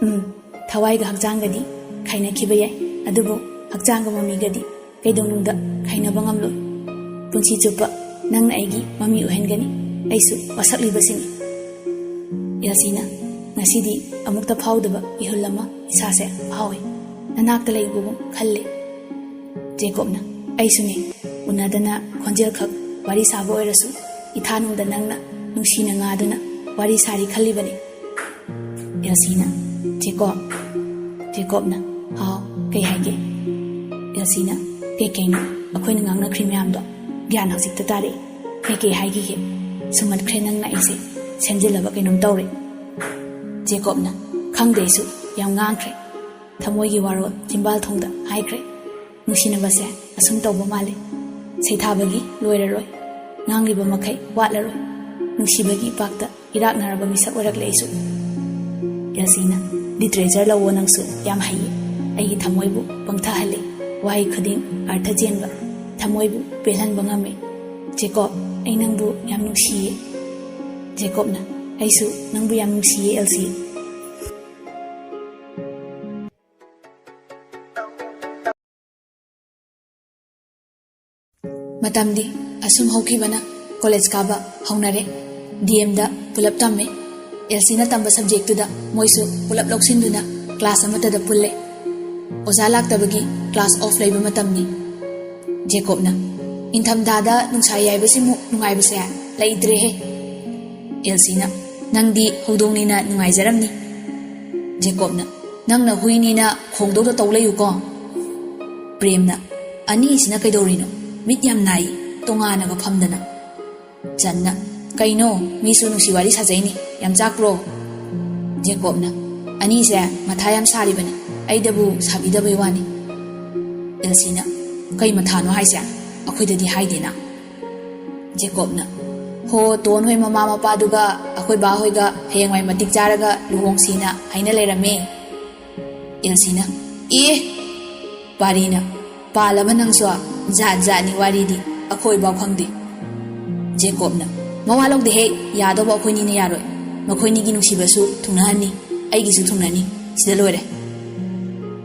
"ꯎꯝ, ꯊꯋꯥꯏꯒ ꯍꯛꯆꯥꯡꯒꯗꯤ ꯈꯥꯏꯅꯈꯤꯕ ꯌꯥꯏ, ꯑꯗꯨꯕꯨ ꯍꯛꯆꯥꯡꯒ ꯃꯃꯤꯒꯗꯤ ꯀꯩꯗꯧꯅꯨꯡꯗ ꯈꯥꯏꯅꯕ ꯉꯝꯂꯣꯏ꯫ ꯄꯨꯟꯁꯤ ꯆꯨꯞꯄ ꯅꯪꯅ ꯑꯩꯒꯤ ꯃꯃꯤ ꯑꯣꯏꯍꯟꯒꯅꯤ꯫ ꯑꯩꯁꯨ ꯋꯥꯁꯛꯂꯤꯕꯁꯤꯅꯤ꯫ ꯑꯦꯜꯁꯤꯅ, ꯉꯁꯤꯗꯤ ꯑꯃꯨꯛꯇ ꯐꯥꯎꯗꯕ ꯏꯍꯨꯜ ꯑꯃ ꯏꯁꯥꯁꯦ ꯐꯥꯎꯏ꯫ ꯅꯅꯥꯛꯇ ꯂꯩꯕꯒꯨꯝ ꯈꯜꯂꯦ꯫ ꯖꯦꯀꯣꯕꯅ, ꯑꯩꯁꯨꯅꯦ꯫ ꯎꯅꯗꯅ ꯈꯣꯟꯖꯦꯜ ꯈꯛ ꯋꯥꯔꯤ ꯁꯥꯕ ꯑꯣꯏꯔꯁꯨ, ꯏꯊꯥꯅꯨꯡꯗ ꯅꯪꯅ ꯅꯨꯡꯁꯤꯅ ꯉꯥꯗꯨꯅ ꯋꯥꯔꯤ ꯁꯥꯔꯤ ꯈꯜꯂꯤꯕꯅꯤ꯫ ꯑꯦꯜꯁꯤꯅ, ꯖꯦꯀꯣꯕ꯫ ꯖꯦꯀꯣꯕꯅ, ꯍꯥꯎ, ꯀꯩ ꯍꯥꯏꯒꯦ? ꯑꯦꯜꯁꯤꯅ, ꯀꯩꯀꯩꯅꯣ ꯑꯩꯈꯣꯏꯅ ꯉꯥꯡꯅꯈ꯭ꯔꯤ ꯃꯌꯥꯝꯗꯣ? ꯒ꯭ꯌꯥꯟ ꯍꯧꯖꯤꯛꯇ ꯇꯥꯔꯛꯑꯦ꯫ ꯀꯩꯀꯩ ꯍꯥꯏꯈꯤꯒꯦ? ꯁꯨꯝꯍꯠꯈ꯭ꯔꯦ ꯅꯪꯅ ꯑꯩꯁꯦ꯫ ꯁꯦꯝꯖꯤꯜꯂꯕ ꯀꯩꯅꯣꯝ ꯇꯧꯔꯦ꯫ ꯖꯦꯀꯣꯕꯅ, ꯈꯪꯗꯦ ꯑꯩꯁꯨ, ꯌꯥꯝ ꯉꯥꯡꯈ꯭ꯔꯦ꯫ ꯊꯃꯣꯏꯒꯤ ꯋꯥꯔꯣꯜ ꯆꯤꯝꯕꯥꯜ ꯊꯣꯡꯗ ꯍꯥꯏꯈ꯭ꯔꯦ꯫ ꯅꯨꯡꯁꯤꯅꯕꯁꯦ ꯑꯁꯨꯝ ꯇꯧꯕ ꯃꯥꯜꯂꯦ꯫ ꯁꯩꯊꯥꯕꯒꯤ ꯂꯣꯏꯔꯔꯣꯏ꯫ ꯉꯥꯡꯂꯤꯕ ꯃꯈꯩ ꯋꯥꯠꯂꯔꯣꯏ꯫ ꯅꯨꯡꯁꯤꯕꯒꯤ ꯏꯄꯥꯛꯇ ꯏꯔꯥꯛꯅꯔꯕ ꯃꯤꯁꯛ ꯑꯣꯏꯔꯛꯂꯦ ꯑꯩꯁꯨ꯫ ꯑꯦꯜꯁꯤꯅ, ꯂꯤꯇꯔꯦꯆꯔ ꯂꯧꯑꯣ ꯅꯪꯁꯨ, ꯌꯥꯝ ꯍꯩꯌꯦ꯫ ꯑꯩꯒꯤ ꯊꯃꯣꯏꯕꯨ ꯄꯪꯊꯍꯜꯂꯦ꯫ ꯋꯥꯍꯩ ꯈꯨꯗꯤꯡ ꯑꯔꯊ ꯆꯦꯟꯕ꯫ ꯊꯃꯣꯏꯕꯨ ꯄꯦꯜꯍꯟꯕ ꯉꯝꯃꯦ꯫ ꯖꯦꯀꯣꯕ, ꯑꯩ ꯅꯪꯕꯨ ꯌꯥꯝ ꯅꯨꯡꯁꯤꯌꯦ꯫ ꯖꯦꯀꯣꯕꯅ, ꯑꯩꯁꯨ ꯅꯪꯕꯨ ꯌꯥꯝ ꯅꯨꯡꯁꯤꯌꯦ ꯑꯦꯜꯁꯤ꯫ ꯃꯇꯝꯗꯤ ꯑꯁꯨꯝ ꯍꯧꯈꯤꯕꯅ ꯀꯣꯂꯦꯖ ꯀꯥꯕ ꯍꯧꯅꯔꯦ꯫ ꯗꯤ ꯑꯦꯝꯗ ꯄꯨꯂꯞ ꯇꯝꯃꯦ꯫ ꯑꯦꯜꯁꯤꯅ ꯇꯝꯕ ꯁꯕꯖꯦꯛꯇꯨꯗ ꯃꯣꯏꯁꯨ ꯄꯨꯂꯞ ꯂꯧꯁꯤꯟꯗꯨꯅ ꯀ꯭ꯂꯥꯁ ꯑꯃꯠꯇꯗ ꯄꯨꯜꯂꯦ꯫ ꯑꯣꯖꯥ ꯂꯥꯛꯇꯕꯒꯤ ꯀ꯭ꯂꯥꯁ ꯑꯣꯐ ꯂꯩꯕ ꯃꯇꯝꯅꯤ꯫ ꯖꯦꯀꯣꯕꯅ, "ꯏꯪꯊꯝꯊꯥꯗ ꯅꯨꯡꯁꯥ ꯌꯥꯏꯕꯁꯤꯃꯨꯛ ꯅꯨꯡꯉꯥꯏꯕꯁꯦ ꯂꯩꯇ꯭ꯔꯦꯍꯦ"꯫ ꯑꯦꯜꯁꯤꯅ, "ꯅꯪꯗꯤ ꯍꯧꯗꯣꯡꯅꯤꯅ ꯅꯨꯡꯉꯥꯏꯖꯔꯝꯅꯤ"꯫ ꯖꯦꯀꯣꯕꯅ, "ꯅꯪꯅ ꯍꯨꯏꯅꯤꯅ ꯈꯣꯡꯗꯧꯗ ꯇꯧ ꯂꯩꯌꯨꯀꯣ"꯫ ꯄ꯭ꯔꯦꯝꯅ, "ꯑꯅꯤꯁꯤꯅ ꯀꯩꯗꯧꯔꯤꯅꯣ? ꯃꯤꯠ ꯌꯥꯝ ꯅꯥꯏ, ꯇꯣꯉꯥꯟꯅꯒ ꯐꯝꯗꯅ"꯫ ꯆꯟꯅ, "ꯀꯩꯅꯣ, ꯃꯤꯁꯨ ꯅꯨꯡꯁꯤ ꯋꯥꯔꯤ ꯁꯥꯖꯩꯅꯤ, ꯌꯥꯝ ꯆꯥꯛꯄ꯭ꯔꯣ?" ꯖꯦꯀꯣꯕꯅ, "ꯑꯅꯤꯁꯦ ꯃꯊꯥ ꯌꯥꯝ ꯁꯥꯔꯤꯕꯅꯤ, ꯑꯩꯗꯕꯨ ꯁꯥꯕꯤꯗꯕꯩ ꯋꯥꯅꯤ"꯫ ꯑꯦꯜꯁꯤꯅ, "ꯀꯩ ꯃꯊꯥꯅꯣ ꯍꯥꯏꯁꯦ? ꯑꯩꯈꯣꯏꯗꯗꯤ ꯍꯥꯏꯗꯦꯅ"꯫ ꯖꯦꯀꯣꯕꯅ, "ꯍꯣ, ꯇꯣꯟ ꯍꯣꯏ ꯃꯃꯥ ꯃꯄꯥꯗꯨꯒ ꯑꯩꯈꯣꯏ ꯕꯥ ꯍꯣꯏꯒ ꯍꯌꯦꯡꯋꯥꯏ ꯃꯇꯤꯛ ꯆꯥꯔꯒ ꯂꯨꯍꯣꯡꯁꯤꯅ ꯍꯥꯏꯅ ꯂꯩꯔꯝꯃꯦ"꯫ ꯑꯦꯜꯁꯤꯅ, "ꯑꯦ!" ꯄꯥꯔꯤꯅ, "ꯄꯥꯜꯂꯕ ꯅꯪꯁꯨ? ꯖꯥꯠ ꯖꯥꯠꯅꯤ ꯋꯥꯔꯤꯗꯤ, ꯑꯩꯈꯣꯏꯐꯥꯎ ꯈꯪꯗꯦ"꯫ ꯖꯦꯀꯣꯕꯅ, "ꯃꯋꯥ ꯂꯧꯗꯦꯍꯦ, ꯌꯥꯗꯧꯕ ꯑꯩꯈꯣꯏꯅꯤꯅ ꯌꯥꯔꯣꯏ꯫ ꯃꯈꯣꯏꯅꯤꯒꯤ ꯅꯨꯡꯁꯤꯕꯁꯨ ꯊꯨꯡꯅꯍꯟꯅꯤ, ꯑꯩꯒꯤꯁꯨ ꯊꯨꯡꯅꯅꯤ, ꯁꯤꯗ ꯂꯣꯏꯔꯦ"꯫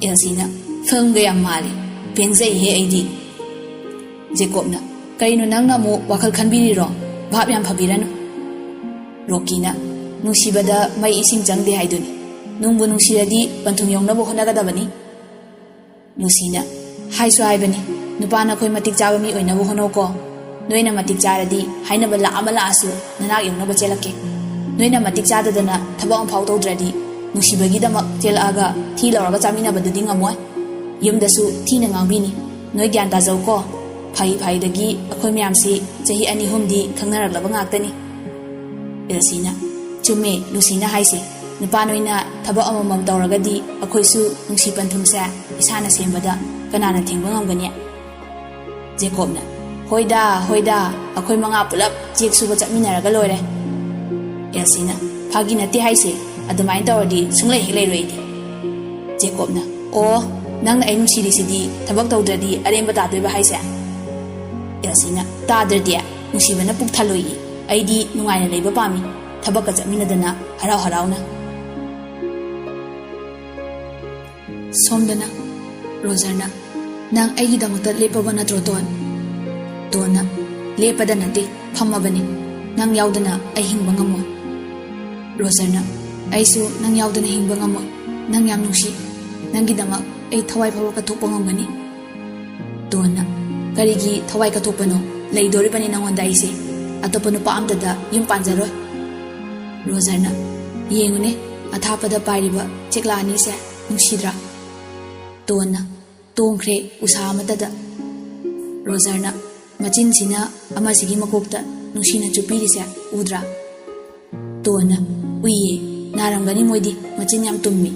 ꯑꯦꯜꯁꯤꯅ, "ꯐꯤꯂꯝꯒ ꯌꯥꯝ ꯃꯥꯜꯂꯦ, ꯄꯦꯟꯖꯩꯍꯦ ꯑꯩꯗꯤ"꯫ ꯖꯦꯀꯣꯕꯅ, "ꯀꯩꯅꯣ, ꯅꯪꯅ ꯑꯃꯨꯛ ꯋꯥꯈꯜ ꯈꯟꯕꯤꯔꯤꯔꯣ? ꯚꯥꯞ ꯌꯥꯝ ꯐꯕꯤꯔꯅꯨ꯫" ꯔꯣꯀꯤꯅ, "ꯅꯨꯡꯁꯤꯕꯗ ꯃꯩ ꯏꯁꯤꯡ ꯆꯪꯗꯦ ꯍꯥꯏꯗꯨꯅꯤ꯫ ꯅꯨꯡꯕꯨ ꯅꯨꯡꯁꯤꯔꯗꯤ ꯄꯟꯊꯨꯡ ꯌꯧꯅꯕ ꯍꯣꯠꯅꯒꯗꯕꯅꯤ꯫" ꯂꯨꯁꯤꯅ, "ꯍꯥꯏꯁꯨ ꯍꯥꯏꯕꯅꯤ, ꯅꯨꯄꯥ ꯅꯈꯣꯏ ꯃꯇꯤꯛ ꯆꯥꯕ ꯃꯤ ꯑꯣꯏꯅꯕ ꯍꯣꯠꯅꯧꯀꯣ꯫ ꯅꯣꯏꯅ ꯃꯇꯤꯛ ꯆꯥꯔꯗꯤ ꯍꯥꯏꯅꯕ ꯂꯥꯛ ꯑꯃ ꯂꯥꯛꯑꯁꯨ ꯅꯅꯥꯛ ꯌꯧꯅꯕ ꯆꯦꯜꯂꯛꯀꯦ꯫ ꯅꯣꯏꯅ ꯃꯇꯤꯛ ꯆꯥꯗꯗꯅ ꯊꯕꯛ ꯑꯃꯐꯥꯎ ꯇꯧꯗ꯭ꯔꯗꯤ ꯅꯨꯡꯁꯤꯕꯒꯤꯗꯃꯛ ꯆꯦꯜꯂꯛꯑꯒ ꯊꯤ ꯂꯧꯔꯒ ꯆꯥꯃꯤꯟꯅꯕꯗꯨꯗꯤ ꯉꯝꯃꯣꯏ꯫ ꯌꯨꯝꯗꯁꯨ ꯊꯤꯅ ꯉꯥꯡꯕꯤꯅꯤ꯫ ꯅꯣꯏ ꯒ꯭ꯌꯥꯟ ꯇꯥꯖꯧꯀꯣ꯫ ꯐꯩ ꯐꯩꯗꯒꯤ ꯑꯩꯈꯣꯏ ꯃꯌꯥꯝꯁꯤ ꯆꯍꯤ ꯑꯅꯤ ꯑꯍꯨꯝꯗꯤ ꯈꯪꯅꯔꯛꯂꯕ ꯉꯥꯛꯇꯅꯤ꯫" ꯑꯦꯜꯁꯤꯅ, "ꯆꯨꯝꯃꯦ ꯂꯨꯁꯤꯅ ꯍꯥꯏꯁꯦ꯫ ꯅꯨꯄꯥ ꯅꯣꯏꯅ ꯊꯕꯛ ꯑꯃꯃꯝ ꯇꯧꯔꯒꯗꯤ ꯑꯩꯈꯣꯏꯁꯨ ꯅꯨꯡꯁꯤ ꯄꯟꯊꯨꯡꯁꯦ ꯏꯁꯥꯅ ꯁꯦꯝꯕꯗ ꯀꯅꯥꯅ ꯊꯤꯡꯕ ꯉꯝꯒꯅꯤ?" ꯖꯦꯀꯣꯕꯅ, "ꯍꯣꯏꯗ, ꯍꯣꯏꯗ, ꯑꯩꯈꯣꯏ ꯃꯉꯥ ꯄꯨꯂꯞ ꯆꯦꯛ ꯁꯨꯕ ꯆꯠꯃꯤꯟꯅꯔꯒ ꯂꯣꯏꯔꯦ꯫" ꯑꯦꯜꯁꯤꯅ, "ꯐꯥꯒꯤ ꯅꯠꯇꯦ ꯍꯥꯏꯁꯦ, ꯑꯗꯨꯃꯥꯏꯅ ꯇꯧꯔꯗꯤ ꯁꯨꯡꯂꯩ ꯍꯦꯛ ꯂꯩꯔꯣꯏ ꯑꯩꯗꯤ꯫" ꯖꯦꯀꯣꯕꯅ, "ꯑꯣ, ꯅꯪꯅ ꯑꯩ ꯅꯨꯡꯁꯤꯔꯤꯁꯤꯗꯤ ꯊꯕꯛ ꯇꯧꯗ꯭ꯔꯗꯤ ꯑꯔꯦꯝꯕ ꯇꯥꯗꯣꯏꯕ ꯍꯥꯏꯁꯦ?" ꯑꯦꯜꯁꯤꯅ, "ꯇꯥꯗ꯭ꯔꯗꯤ? ꯅꯨꯡꯁꯤꯕꯅ ꯄꯨꯛ ꯊꯜꯂꯣꯏꯌꯦ꯫ ꯑꯩꯗꯤ ꯅꯨꯡꯉꯥꯏꯅ ꯂꯩꯕ ꯄꯥꯝꯃꯤ, ꯊꯕꯛꯀ ꯆꯠꯃꯤꯟꯅꯗꯅ ꯍꯔꯥꯎ ꯍꯔꯥꯎꯅ꯫" ꯁꯣꯝꯗꯅ ꯔꯣꯖꯔꯅ, "ꯅꯪ ꯑꯩꯒꯤꯗꯃꯛꯇ ꯂꯦꯞꯄꯕ ꯅꯠꯇ꯭ꯔꯣ, ꯇꯣꯟ?" ꯇꯣꯟꯅ, "ꯂꯦꯞꯄꯗ ꯅꯠꯇꯦ, ꯐꯝꯃꯕꯅꯤ꯫ ꯅꯪ ꯌꯥꯎꯗꯅ ꯑꯩ ꯍꯤꯡꯕ ꯉꯝꯃꯣꯏ꯫" ꯔꯣꯖꯔꯅ, "ꯑꯩꯁꯨ ꯅꯪ ꯌꯥꯎꯗꯅ ꯍꯤꯡꯕ ꯉꯝꯃꯣꯏ꯫ ꯅꯪ ꯌꯥꯝ ꯅꯨꯡꯁꯤ꯫ ꯅꯪꯒꯤꯗꯃꯛ ꯑꯩ ꯊꯋꯥꯏ ꯐꯥꯎꯕ ꯀꯠꯊꯣꯛꯄ ꯉꯝꯒꯅꯤ꯫" ꯇꯣꯟꯅ, "ꯀꯔꯤꯒꯤ ꯊꯋꯥꯏ ꯀꯠꯊꯣꯛꯄꯅꯣ? ꯂꯩꯗꯣꯔꯤꯕꯅꯤ ꯅꯉꯣꯟꯗ ꯑꯩꯁꯦ꯫ ꯑꯇꯣꯞꯄ ꯅꯨꯄꯥ ꯑꯝꯇꯗ ꯌꯨꯝ ꯄꯥꯟꯖꯔꯣꯏ꯫" ꯔꯣꯖꯔꯅ, "ꯌꯦꯡꯉꯨꯅꯦ, ꯑꯊꯥꯞꯄꯗ ꯄꯥꯏꯔꯤꯕ ꯆꯦꯛꯂꯥ ꯑꯅꯤꯁꯦ, ꯅꯨꯡꯁꯤꯗ꯭ꯔꯥ?" ꯇꯣꯟꯅ, "ꯇꯣꯡꯈ꯭ꯔꯦ ꯎꯁꯥ ꯑꯃꯠꯇꯗ꯫" ꯔꯣꯖꯔꯅ, "ꯃꯆꯤꯟꯁꯤꯅ ꯑꯃꯁꯤꯒꯤ ꯃꯀꯣꯛꯇ ꯅꯨꯡꯁꯤꯅ ꯆꯨꯞꯄꯤꯔꯤꯁꯦ ꯎꯗ꯭ꯔꯥ?" ꯇꯣꯟꯅ, "ꯎꯏꯌꯦ, ꯅꯥꯔꯝꯒꯅꯤ ꯃꯣꯏꯗꯤ, ꯃꯆꯤꯟ ꯌꯥꯝ ꯇꯨꯝꯃꯤ꯫"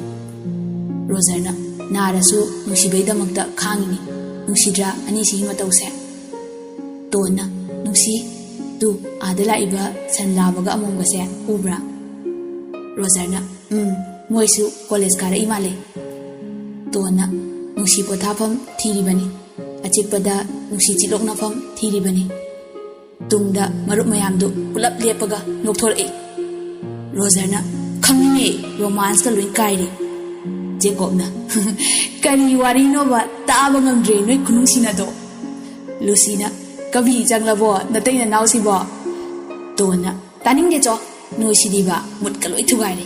ꯔꯣꯖꯔꯅ, "ꯅꯥꯔꯁꯨ ꯅꯨꯡꯁꯤꯕꯩꯗꯃꯛꯇ ꯈꯥꯡꯉꯤꯅꯤ꯫ ꯅꯨꯡꯁꯤꯗ꯭ꯔꯥ ꯑꯅꯤꯁꯤꯒꯤ ꯃꯇꯧꯁꯦ?" ꯇꯣꯟꯅ, "ꯅꯨꯡꯁꯤ, ꯇꯨ, ꯑꯥꯗ ꯂꯥꯛꯏꯕ ꯁꯟ ꯂꯥꯕꯒ ꯑꯃꯣꯝꯒꯁꯦ ꯎꯕ꯭ꯔꯥ?" ꯔꯣꯖꯔꯅ, "ꯎꯝ, ꯃꯣꯏꯁꯨ ꯀꯣꯂꯦꯖ ꯀꯥꯔꯛꯏ ꯃꯥꯜꯂꯦ꯫" ꯇꯣꯟꯅ, "ꯅꯨꯡꯁꯤ ꯄꯣꯊꯥꯐꯝ ꯊꯤꯔꯤꯕꯅꯤ꯫ ꯑꯆꯤꯛꯄꯗ ꯅꯨꯡꯁꯤ ꯆꯤꯠꯂꯣꯛꯅꯐꯝ ꯊꯤꯔꯤꯕꯅꯤ꯫" ꯇꯨꯡꯗ ꯃꯔꯨꯞ ꯃꯌꯥꯝꯗꯨ ꯄꯨꯂꯞ ꯂꯦꯞꯄꯒ ꯅꯣꯛꯊꯣꯔꯛꯏ꯫ ꯔꯣꯖꯔꯅ, "ꯈꯪꯅꯤꯡꯉꯦ, ꯔꯣꯃꯥꯟꯁꯀ ꯂꯣꯏ ꯀꯥꯏꯔꯦ꯫" ꯖꯦꯀꯣꯕꯅ, "ꯀꯔꯤ ꯋꯥꯔꯤꯅꯣꯕ, ꯇꯥꯕ ꯉꯝꯗ꯭ꯔꯦ ꯅꯣꯏ ꯈꯨꯅꯨꯡꯁꯤꯅꯗꯣ꯫" ꯂꯨꯁꯤꯅ, "ꯀꯕꯤ ꯆꯪꯂꯕꯣ ꯅꯇꯩ ꯅꯅꯥꯎꯁꯤꯕꯣ?" ꯇꯣꯟꯅ, "ꯇꯥꯅꯤꯡꯗꯦ ꯆꯣ, ꯅꯣꯏꯁꯤꯗꯤꯕ ꯃꯨꯠꯀ ꯂꯣꯏ ꯊꯨꯒꯥꯏꯔꯦ꯫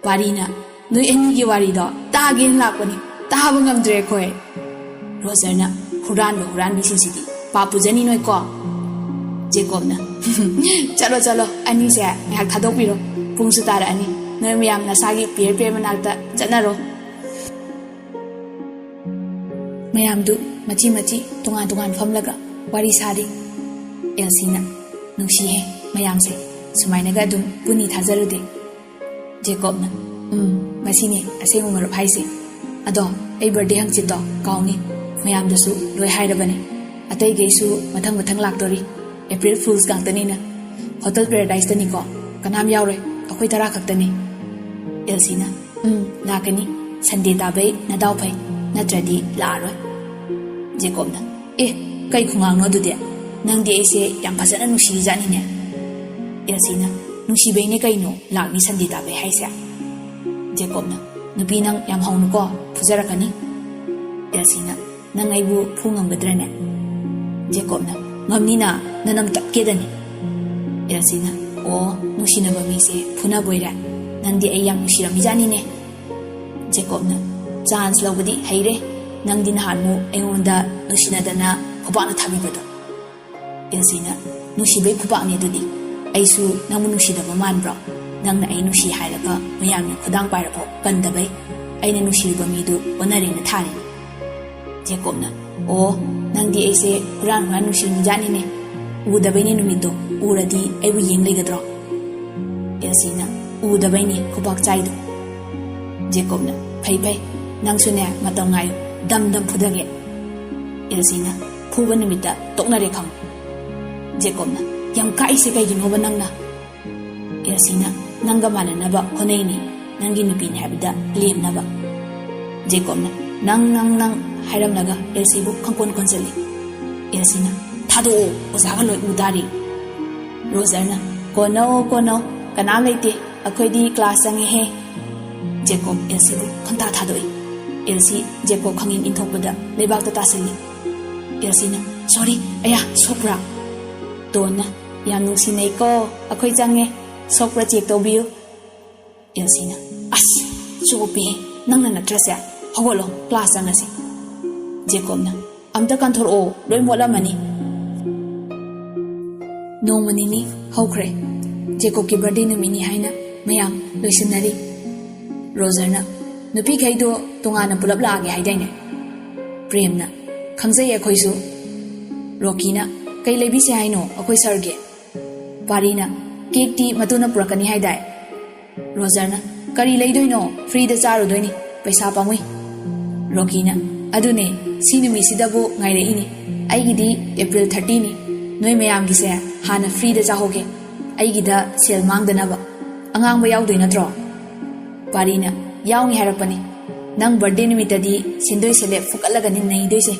ꯋꯥꯔꯤꯅ ꯅꯣꯏ ꯑꯅꯤꯒꯤ ꯋꯥꯔꯤꯗꯣ ꯇꯥꯒꯦꯅ ꯂꯥꯛꯄꯅꯤ, ꯇꯥꯕ ꯉꯝꯗ꯭ꯔꯦ ꯑꯩꯈꯣꯏ꯫" ꯔꯣꯖꯔꯅ, "ꯍꯨꯔꯥꯟꯕ ꯍꯨꯔꯥꯟꯕꯤꯁꯤꯡꯁꯤꯗꯤ ꯄꯥꯞ ꯄꯨꯖꯅꯤ ꯅꯣꯏꯀꯣ꯫" ꯖꯦꯀꯣꯕꯅ, "ꯆꯠꯂꯣ ꯆꯠꯂꯣ, ꯑꯅꯤꯁꯦ ꯉꯥꯏꯍꯥꯛ ꯊꯥꯗꯣꯛꯄꯤꯔꯣ, ꯄꯨꯡꯁꯨ ꯇꯥꯔꯛꯑꯅꯤ, ꯅꯣꯏ ꯃꯌꯥꯝ ꯅꯁꯥꯒꯤ ꯄꯤꯌꯔ ꯄꯤꯌꯔ ꯃꯅꯥꯛꯇ ꯆꯠꯅꯔꯣ꯫" ꯃꯌꯥꯝꯗꯨ ꯃꯆꯤ ꯃꯆꯤ ꯇꯣꯉꯥꯟ ꯇꯣꯉꯥꯟ ꯐꯝꯂꯒ ꯋꯥꯔꯤ ꯁꯥꯔꯤ꯫ ꯑꯦꯜꯁꯤꯅ, "ꯅꯨꯡꯁꯤꯍꯦ ꯃꯌꯥꯝꯁꯦ, ꯁꯨꯃꯥꯏꯅꯒ ꯑꯗꯨꯝ ꯄꯨꯟꯅꯤ ꯊꯥꯖꯔꯨꯗꯦ꯫" ꯖꯦꯀꯣꯕꯅ, "ꯎꯝ, ꯃꯁꯤꯅꯦ ꯑꯁꯦꯡꯕ ꯃꯔꯨꯞ ꯍꯥꯏꯁꯦ꯫ ꯑꯗꯣ ꯑꯩ ꯕꯥꯔꯗꯦ ꯍꯪꯆꯤꯠꯇꯣ ꯀꯥꯎꯅꯤ, ꯃꯌꯥꯝꯗꯁꯨ ꯂꯣꯏ ꯍꯥꯏꯔꯕꯅꯦ꯫ ꯑꯇꯩꯈꯩꯁꯨ ꯃꯊꯪ ꯃꯊꯪ ꯂꯥꯛꯇꯣꯔꯤ꯫ ꯑꯦꯄ꯭ꯔꯤꯜ ꯐꯨꯜꯁ ꯉꯥꯛꯇꯅꯤꯅ꯫ ꯍꯣꯇꯦꯜ ꯄꯦꯔꯥꯗꯥꯏꯁꯇꯅꯤꯀꯣ, ꯀꯅꯥꯝ ꯌꯥꯎꯔꯣꯏ, ꯑꯩꯈꯣꯏ ꯇꯔꯥ ꯈꯛꯇꯅꯤ꯫" ꯑꯦꯜꯁꯤꯅ, "ꯎꯝ, ꯂꯥꯛꯀꯅꯤ꯫ ꯁꯟꯗꯦ ꯇꯥꯕꯩ ꯅꯗꯥꯎ ꯐꯩ, ꯅꯠꯇ꯭ꯔꯗꯤ ꯂꯥꯛꯑꯔꯣꯏ꯫" ꯖꯦꯀꯣꯕꯅ, "ꯑꯦ, ꯀꯩ ꯈꯨꯉꯥꯡꯅꯣ ꯑꯗꯨꯗꯤ? ꯅꯪꯗꯤ ꯑꯩꯁꯦ ꯌꯥꯝ ꯐꯖꯅ ꯅꯨꯡꯁꯤꯔꯤꯖꯥꯠꯅꯤꯅꯦ꯫" ꯑꯦꯜꯁꯤꯅ, "ꯅꯨꯡꯁꯤꯕꯩꯅꯦ ꯀꯩꯅꯣ ꯂꯥꯛꯅꯤ ꯁꯟꯗꯦ ꯇꯥꯕꯩ ꯍꯥꯏꯁꯦ꯫" ꯖꯦꯀꯣꯕꯅ, "ꯅꯨꯄꯤ ꯅꯪ ꯌꯥꯝ ꯍꯧꯅꯨꯀꯣ, ꯐꯨꯖꯔꯛꯀꯅꯤ꯫" ꯑꯦꯜꯁꯤꯅ, "ꯅꯪ ꯑꯩꯕꯨ ꯐꯨ ꯉꯝꯒꯗ꯭ꯔꯅꯦ?" ꯖꯦꯀꯣꯕꯅ, "ꯉꯝꯅꯤꯅ, ꯅꯅꯝ ꯇꯠꯀꯦꯗꯅꯤ꯫" ꯑꯦꯜꯁꯤꯅ, "ꯑꯣ, ꯅꯨꯡꯁꯤꯅꯕ ꯃꯤꯁꯦ ꯐꯨꯅꯕꯣꯏꯔꯦ꯫ ꯅꯪꯗꯤ ꯑꯩ ꯌꯥꯝ ꯅꯨꯡꯁꯤꯔꯝꯃꯤꯖꯥꯠꯅꯤꯅꯦ꯫" ꯖꯦꯀꯣꯕꯅ, "ꯆꯥꯟꯁ ꯂꯧꯕꯗꯤ ꯍꯩꯔꯦ꯫ ꯅꯪꯗꯤ ꯅꯍꯥꯟꯃꯨꯛ ꯑꯩꯉꯣꯟꯗ ꯅꯨꯡꯁꯤꯅꯗꯅ ꯈꯨꯄꯥꯛꯅ ꯊꯥꯕꯤꯕꯗꯣ꯫" ꯑꯦꯜꯁꯤꯅ, "ꯅꯨꯡꯁꯤꯕꯩ ꯈꯨꯄꯥꯛꯅꯦ ꯑꯗꯨꯗꯤ꯫ ꯑꯩꯁꯨ ꯅꯪꯕꯨ ꯅꯨꯡꯁꯤꯗꯕ ꯃꯥꯟꯕ꯭ꯔꯣ? ꯅꯪꯅ ꯑꯩ ꯅꯨꯡꯁꯤ ꯍꯥꯏꯔꯒ ꯃꯌꯥꯝꯅ ꯈꯨꯗꯥꯡ ꯄꯥꯏꯔꯐꯥꯎ ꯀꯟꯗꯕꯩ꯫ ꯑꯩꯅ ꯅꯨꯡꯁꯤꯔꯨꯕ ꯃꯤꯗꯨ ꯑꯣꯟꯅꯔꯦꯅ ꯊꯥꯔꯤꯅꯦ꯫" ꯖꯦꯀꯣꯕꯅ, "ꯑꯣ, ꯅꯪꯗꯤ ꯑꯩꯁꯦ ꯍꯨꯔꯥꯟ ꯍꯨꯔꯥꯟ ꯅꯨꯡꯁꯤꯔꯤꯖꯥꯠꯅꯤꯅꯦ꯫ ꯎꯗꯕꯩꯅꯦ ꯅꯨꯃꯤꯠꯇꯣ, ꯎꯔꯗꯤ ꯑꯩꯕꯨ ꯌꯦꯡ ꯂꯩꯒꯗ꯭ꯔꯣ?" ꯑꯦꯜꯁꯤꯅ, "ꯎꯗꯕꯩꯅꯦ ꯈꯨꯄꯥꯛ ꯆꯥꯏꯗꯣ꯫" ꯖꯦꯀꯣꯕꯅ, "ꯐꯩ ꯐꯩ, ꯅꯪꯁꯨꯅꯦ ꯃꯇꯝ ꯉꯥꯏꯌꯨ, ꯗꯝ ꯗꯝ ꯐꯨꯗꯒꯦ꯫" ꯑꯦꯜꯁꯤꯅ, "ꯐꯨꯕ ꯅꯨꯃꯤꯠꯇ ꯇꯣꯛꯅꯔꯦ ꯈꯪꯉꯨ꯫" ꯖꯦꯀꯣꯕꯅ, "ꯌꯥꯝ ꯀꯥꯛꯏꯁꯦ ꯀꯩꯒꯤꯅꯣꯕ ꯅꯪꯅ?" ꯑꯦꯜꯁꯤꯅ, "ꯅꯪꯒ ꯃꯥꯟꯅꯅꯕ ꯍꯣꯠꯅꯩꯅꯦ, ꯅꯪꯒꯤ ꯅꯨꯄꯤꯅꯦ ꯍꯥꯏꯕꯗ ꯂꯦꯝꯅꯕ꯫" ꯖꯦꯀꯣꯕꯅ, "ꯅꯪ, ꯅꯪ, ꯅꯪ" ꯍꯥꯏꯔꯝꯂꯒ ꯑꯦꯜꯁꯤꯕꯨ ꯈꯪꯀꯣꯟ ꯀꯣꯟꯁꯤꯜꯂꯤ꯫ ꯑꯦꯜꯁꯤꯅ, "ꯊꯥꯗꯣꯛꯑꯣ, ꯑꯣꯖꯥꯒ ꯂꯣꯏ ꯎ ꯇꯥꯔꯤ꯫" ꯔꯣꯖꯔꯅ, "ꯀꯣꯟꯅꯧ, ꯀꯣꯟꯅꯧ, ꯀꯅꯥꯝ ꯂꯩꯇꯦ, ꯑꯩꯈꯣꯏꯗꯤ ꯀ꯭ꯂꯥꯁ ꯆꯪꯉꯦꯍꯦ꯫" ꯖꯦꯀꯣꯕ ꯑꯦꯜꯁꯤꯕꯨ ꯈꯪꯇꯥ ꯊꯥꯗꯣꯛꯏ꯫ ꯑꯦꯜꯁꯤ ꯖꯦꯀꯣꯕ ꯈꯪꯏꯟ ꯏꯟꯊꯣꯛꯄꯗ ꯂꯩꯕꯥꯛꯇ ꯇꯥꯁꯤꯜꯂꯤ꯫ ꯑꯦꯜꯁꯤꯅ, "ꯁꯣꯔꯤ, ꯑꯌꯥ, ꯁꯣꯛꯄ꯭ꯔꯥ?" ꯇꯣꯟꯅ, "ꯌꯥꯝ ꯅꯨꯡꯁꯤꯅꯩꯀꯣ, ꯑꯩꯈꯣꯏ ꯆꯪꯉꯦ, ꯁꯣꯛꯄ꯭ꯔꯥ ꯆꯦꯛ ꯇꯧꯕꯤꯌꯨ"꯫ ꯑꯦꯜꯁꯤꯅ, "ꯑꯁ, ꯆꯣꯞꯄꯤꯍꯦ, ꯅꯪꯅ ꯅꯠꯇ꯭ꯔꯁꯦ? ꯍꯧꯒꯠꯂꯣ, ꯀ꯭ꯂꯥꯁ ꯆꯪꯉꯁꯤ"꯫ ꯖꯦꯀꯣꯕꯅ, "ꯑꯝꯇ ꯀꯟꯊꯣꯔꯛꯑꯣ, ꯂꯣꯏ ꯃꯣꯠꯂꯝꯃꯅꯤ"꯫ ꯅꯣꯡꯃ ꯅꯤꯅꯤ ꯍꯧꯈ꯭ꯔꯦ꯫ ꯖꯦꯀꯣꯕꯀꯤ ꯕꯥꯔꯗꯦ ꯅꯨꯃꯤꯠꯅꯤ ꯍꯥꯏꯅ ꯃꯌꯥꯝ ꯂꯣꯏꯁꯤꯟꯅꯔꯤ꯫ ꯔꯣꯖꯔꯅ, "ꯅꯨꯄꯤꯈꯩꯗꯣ ꯇꯣꯉꯥꯟꯅ ꯄꯨꯂꯞ ꯂꯥꯛꯑꯒꯦ ꯍꯥꯏꯗꯥꯏꯅꯦ?" ꯄ꯭ꯔꯦꯝꯅ, "ꯈꯪꯖꯩ ꯑꯩꯈꯣꯏꯁꯨ"꯫ ꯔꯣꯀꯤꯅ, "ꯀꯩ ꯂꯩꯕꯤꯁꯦ ꯍꯥꯏꯅꯣ ꯑꯩꯈꯣꯏ ꯁꯥꯔꯒꯤ?" ꯄꯥꯔꯤꯅ, "ꯀꯦꯛꯇꯤ ꯃꯇꯨꯅ ꯄꯨꯔꯛꯀꯅꯤ ꯍꯥꯏꯗꯥꯏ?" ꯔꯣꯖꯔꯅ, "ꯀꯔꯤ ꯂꯩꯗꯣꯏꯅꯣ? ꯐ꯭ꯔꯤꯗ ꯆꯥꯔꯨꯗꯣꯏꯅꯤ, ꯄꯩꯁꯥ ꯄꯥꯝꯃꯨꯏ"꯫ ꯔꯣꯀꯤꯅ, "ꯑꯗꯨꯅꯦ, ꯁꯤ ꯅꯨꯃꯤꯠꯁꯤꯗꯕꯨ ꯉꯥꯏꯔꯛꯏꯅꯤ꯫ ꯑꯩꯒꯤꯗꯤ ꯑꯦꯄ꯭ꯔꯤꯜ ꯊꯥꯔꯇꯤꯅꯤ꯫ ꯅꯣꯏ ꯃꯌꯥꯝꯒꯤꯁꯦ ꯍꯥꯟꯅ ꯐ꯭ꯔꯤꯗ ꯆꯥꯍꯧꯒꯦ꯫ ꯑꯩꯒꯤꯗ ꯁꯦꯜ ꯃꯥꯡꯗꯅꯕ꯫ ꯑꯉꯥꯡꯕ ꯌꯥꯎꯗꯣꯏ ꯅꯠꯇ꯭ꯔꯣ?" ꯄꯥꯔꯤꯅ, "ꯌꯥꯎꯅꯤ ꯍꯥꯏꯔꯛꯄꯅꯤ꯫ ꯅꯪ ꯕꯥꯔꯗꯦ ꯅꯨꯃꯤꯠꯇꯗꯤ ꯁꯤꯟꯗꯣꯏ ꯁꯦꯂꯦꯞ ꯐꯨꯒꯠꯂꯒꯅꯤ ꯅꯩꯗꯣꯏꯁꯦ"꯫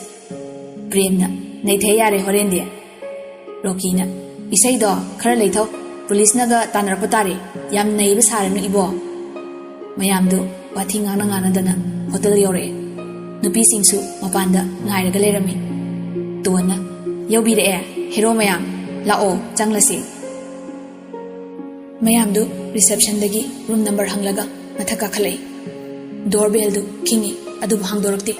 ꯄ꯭ꯔꯦꯝꯅ, "ꯅꯩꯊꯦ ꯌꯥꯔꯦ ꯍꯣꯔꯦꯟꯗꯤ"꯫ ꯔꯣꯀꯤꯅ, "ꯏꯁꯩꯗꯣ ꯈꯔ ꯂꯩꯊꯧ, ꯄꯨꯂꯤꯁꯅꯒ ꯇꯥꯟꯅꯔꯛꯄ ꯇꯥꯔꯦ, ꯌꯥꯝ ꯅꯩꯕ ꯁꯥꯔꯅꯨ ꯏꯕꯣ"꯫ ꯃꯌꯥꯝꯗꯨ ꯋꯥꯊꯤ ꯉꯥꯡꯅ ꯉꯥꯡꯅꯗꯅ ꯍꯣꯇꯦꯜ ꯌꯧꯔꯛꯑꯦ꯫ ꯅꯨꯄꯤꯁꯤꯡꯁꯨ ꯃꯄꯥꯟꯗ ꯉꯥꯏꯔꯒ ꯂꯩꯔꯝꯃꯤ꯫ ꯇꯣꯟꯅ, "ꯌꯧꯕꯤꯔꯛꯑꯦ, ꯍꯦꯔꯣ ꯃꯌꯥꯝ, ꯂꯥꯛꯑꯣ, ꯆꯪꯂꯁꯤ"꯫ ꯃꯌꯥꯝꯗꯨ ꯔꯤꯁꯦꯞꯁꯟꯗꯒꯤ ꯔꯨꯝ ꯅꯝꯕꯔ ꯍꯪꯂꯒ ꯃꯊꯛ ꯀꯥꯈꯠꯂꯛꯏ꯫ ꯗꯣꯔ ꯕꯦꯜꯗꯨ ꯈꯤꯡꯏ, ꯑꯗꯨꯕꯨ ꯍꯥꯡꯗꯣꯔꯛꯇꯦ꯫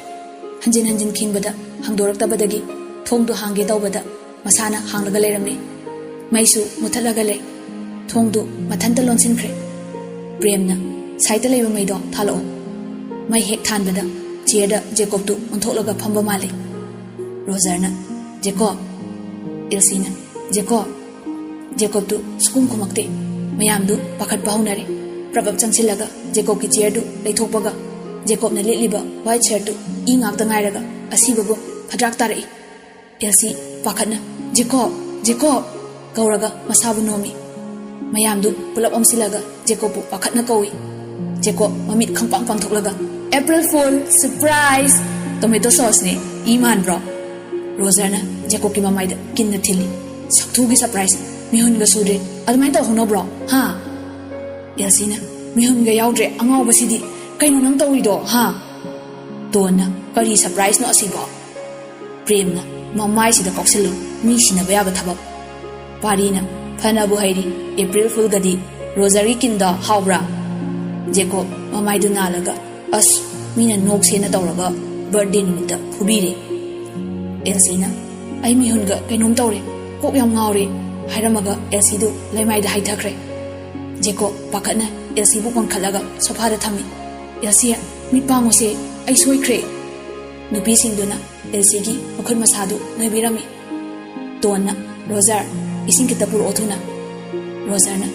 ꯍꯟꯖꯤꯟ ꯍꯟꯖꯤꯟ ꯈꯤꯡꯕꯗ ꯍꯥꯡꯗꯣꯔꯛꯇꯕꯗꯒꯤ ꯊꯣꯡꯗꯨ ꯍꯥꯡꯒꯦ ꯇꯧꯕꯗ ꯃꯁꯥꯅ ꯍꯥꯡꯂꯒ ꯂꯩꯔꯝꯃꯤ꯫ ꯃꯩꯁꯨ ꯃꯨꯊꯠꯂꯒ ꯂꯩ꯫ ꯊꯣꯡꯗꯨ ꯃꯊꯟꯇ ꯂꯣꯟꯁꯤꯟꯈ꯭ꯔꯦ꯫ ꯄ꯭ꯔꯦꯝꯅ, "ꯁꯥꯏꯠꯇ ꯂꯩꯕ ꯃꯩꯗꯣ ꯊꯥꯜꯂꯛꯑꯣ"꯫ ꯃꯩ ꯍꯦꯛ ꯊꯥꯟꯕꯗ ꯆꯤꯌꯔꯗ ꯖꯦꯀꯣꯕꯇꯨ ꯑꯣꯟꯊꯣꯛꯂꯒ ꯐꯝꯕ ꯃꯥꯜꯂꯤ꯫ ꯔꯣꯖꯔꯅ, "ꯖꯦꯀꯣꯕ!" ꯑꯦꯜꯁꯤꯅ, "ꯖꯦꯀꯣꯕ!" ꯖꯦꯀꯣꯕꯇꯨ ꯁꯨꯈꯨꯝ ꯈꯨꯝꯃꯛꯇꯦ꯫ ꯃꯌꯥꯝꯗꯨ ꯄꯥꯈꯠꯄ ꯍꯧꯅꯔꯦ꯫ ꯄ꯭ꯔꯞ ꯄ꯭ꯔꯞ ꯆꯪꯁꯤꯜꯂꯒ ꯖꯦꯀꯣꯕꯀꯤ ꯆꯤꯌꯔꯗꯨ ꯂꯩꯊꯣꯛꯄꯒ ꯖꯦꯀꯣꯕꯅ ꯂꯤꯠꯂꯤꯕ ꯋꯥꯏꯠ ꯁꯔꯠꯇꯨ ꯏ ꯉꯥꯛꯇ ꯉꯥꯏꯔꯒ ꯑꯁꯤꯕꯒꯨꯝ ꯐꯗ꯭ꯔꯥꯛ ꯇꯥꯔꯛꯏ꯫ ꯑꯦꯜꯁꯤ ꯄꯥꯈꯠꯅ, "ꯖꯦꯀꯣꯕ! ꯖꯦꯀꯣꯕ!" ꯀꯧꯔꯒ ꯃꯁꯥꯕꯨ ꯅꯣꯝꯃꯤ꯫ ꯃꯌꯥꯝꯗꯨ ꯄꯨꯂꯞ ꯑꯣꯝꯁꯤꯜꯂꯒ ꯖꯦꯀꯣꯕꯄꯨ ꯄꯥꯈꯠꯅ ꯀꯧꯏ꯫ ꯖꯦꯀꯣꯕ ꯃꯃꯤꯠ ꯈꯪꯄꯥꯡ ꯄꯥꯡꯊꯣꯛꯂꯒ, "ꯑꯦꯄ꯭ꯔꯤꯜ ꯐꯨꯜ! ꯁꯔꯄ꯭ꯔꯥꯏꯖ! ꯇꯣꯃꯦꯇꯣ ꯁꯣꯁꯅꯦ꯫ ꯏ ꯃꯥꯟꯕ꯭ꯔꯣ?" ꯔꯣꯖꯔꯅ ꯖꯦꯀꯣꯕꯀꯤ ꯃꯃꯥꯏꯗ ꯀꯤꯟꯅ ꯊꯤꯜꯂꯤ꯫ "ꯁꯛꯊꯨꯒꯤ ꯁꯔꯄ꯭ꯔꯥꯏꯖ! ꯃꯤꯍꯨꯟꯒ ꯁꯨꯗ꯭ꯔꯦ꯫ ꯑꯗꯨꯃꯥꯏꯅ ꯇꯧꯍꯧꯅꯕ꯭ꯔꯣ, ꯍꯥ?" ꯑꯦꯜꯁꯤꯅ, "ꯃꯤꯍꯨꯟꯒ ꯌꯥꯎꯗ꯭ꯔꯦ, ꯑꯉꯥꯎꯕꯁꯤꯗꯤ꯫ ꯀꯩꯅꯣ ꯅꯪ ꯇꯧꯔꯤꯗꯣ, ꯍꯥ?" ꯇꯣꯟꯅ, "ꯀꯔꯤ ꯁꯔꯄ꯭ꯔꯥꯏꯖꯅꯣ ꯑꯁꯤꯕꯣ?" ꯄ꯭ꯔꯦꯝꯅ, ꯃꯃꯥꯏꯁꯤꯗ ꯀꯥꯎꯁꯜꯂꯨ, ꯃꯤ ꯁꯤꯟꯅꯕ ꯌꯥꯕ ꯊꯕꯛ꯫ ꯄꯥꯔꯤꯅ ꯐꯅꯕꯨ ꯍꯩꯔꯤ, "ꯑꯦꯄ꯭ꯔꯤꯜ ꯐꯨꯜꯒꯗꯤ ꯔꯣꯖꯔꯒꯤ ꯀꯤꯟꯗꯣ ꯍꯥꯎꯕ꯭ꯔꯥ?" ꯖꯦꯀꯣꯕ ꯃꯃꯥꯏꯗꯨ ꯅꯥꯜꯂꯒ, "ꯑꯁ, ꯃꯤꯅ ꯅꯣꯛꯁꯦꯅ ꯇꯧꯔꯒ ꯕꯔꯊꯗꯦ ꯅꯨꯃꯤꯠꯇ ꯐꯨꯕꯤꯔꯦ꯫" ꯑꯦꯜꯁꯤꯅ, "ꯑꯩ ꯃꯤꯍꯨꯟꯒ ꯀꯩꯅꯣꯝ ꯇꯧꯔꯦ, ꯀꯣꯛ ꯌꯥꯝ ꯉꯥꯎꯔꯦ" ꯍꯥꯏꯔꯝꯃꯒ ꯑꯦꯜꯁꯤꯗꯨ ꯂꯩꯃꯥꯏꯗ ꯍꯥꯏꯊꯈ꯭ꯔꯦ꯫ ꯖꯦꯀꯣꯕ ꯄꯥꯈꯠꯅ ꯑꯦꯜꯁꯤꯕꯨ ꯀꯣꯟꯈꯠꯂꯒ ꯁꯣꯐꯥꯗ ꯊꯝꯃꯤ꯫ "ꯑꯦꯜꯁꯤ, ꯃꯤꯠ ꯄꯥꯡꯉꯨꯁꯦ, ꯑꯩ ꯁꯣꯏꯈ꯭ꯔꯦ꯫" ꯅꯨꯄꯤꯁꯤꯡꯗꯨꯅ ꯑꯦꯜꯁꯤꯒꯤ ꯃꯈꯨꯠ ꯃꯁꯥꯗꯨ ꯅꯣꯏꯕꯤꯔꯝꯃꯤ꯫ ꯇꯣꯟꯅ, "ꯔꯣꯖꯔ, ꯏꯁꯤꯡ ꯈꯤꯇ ꯄꯨꯔꯛꯑꯣ ꯊꯨꯅ꯫" ꯔꯣꯖꯔꯅ,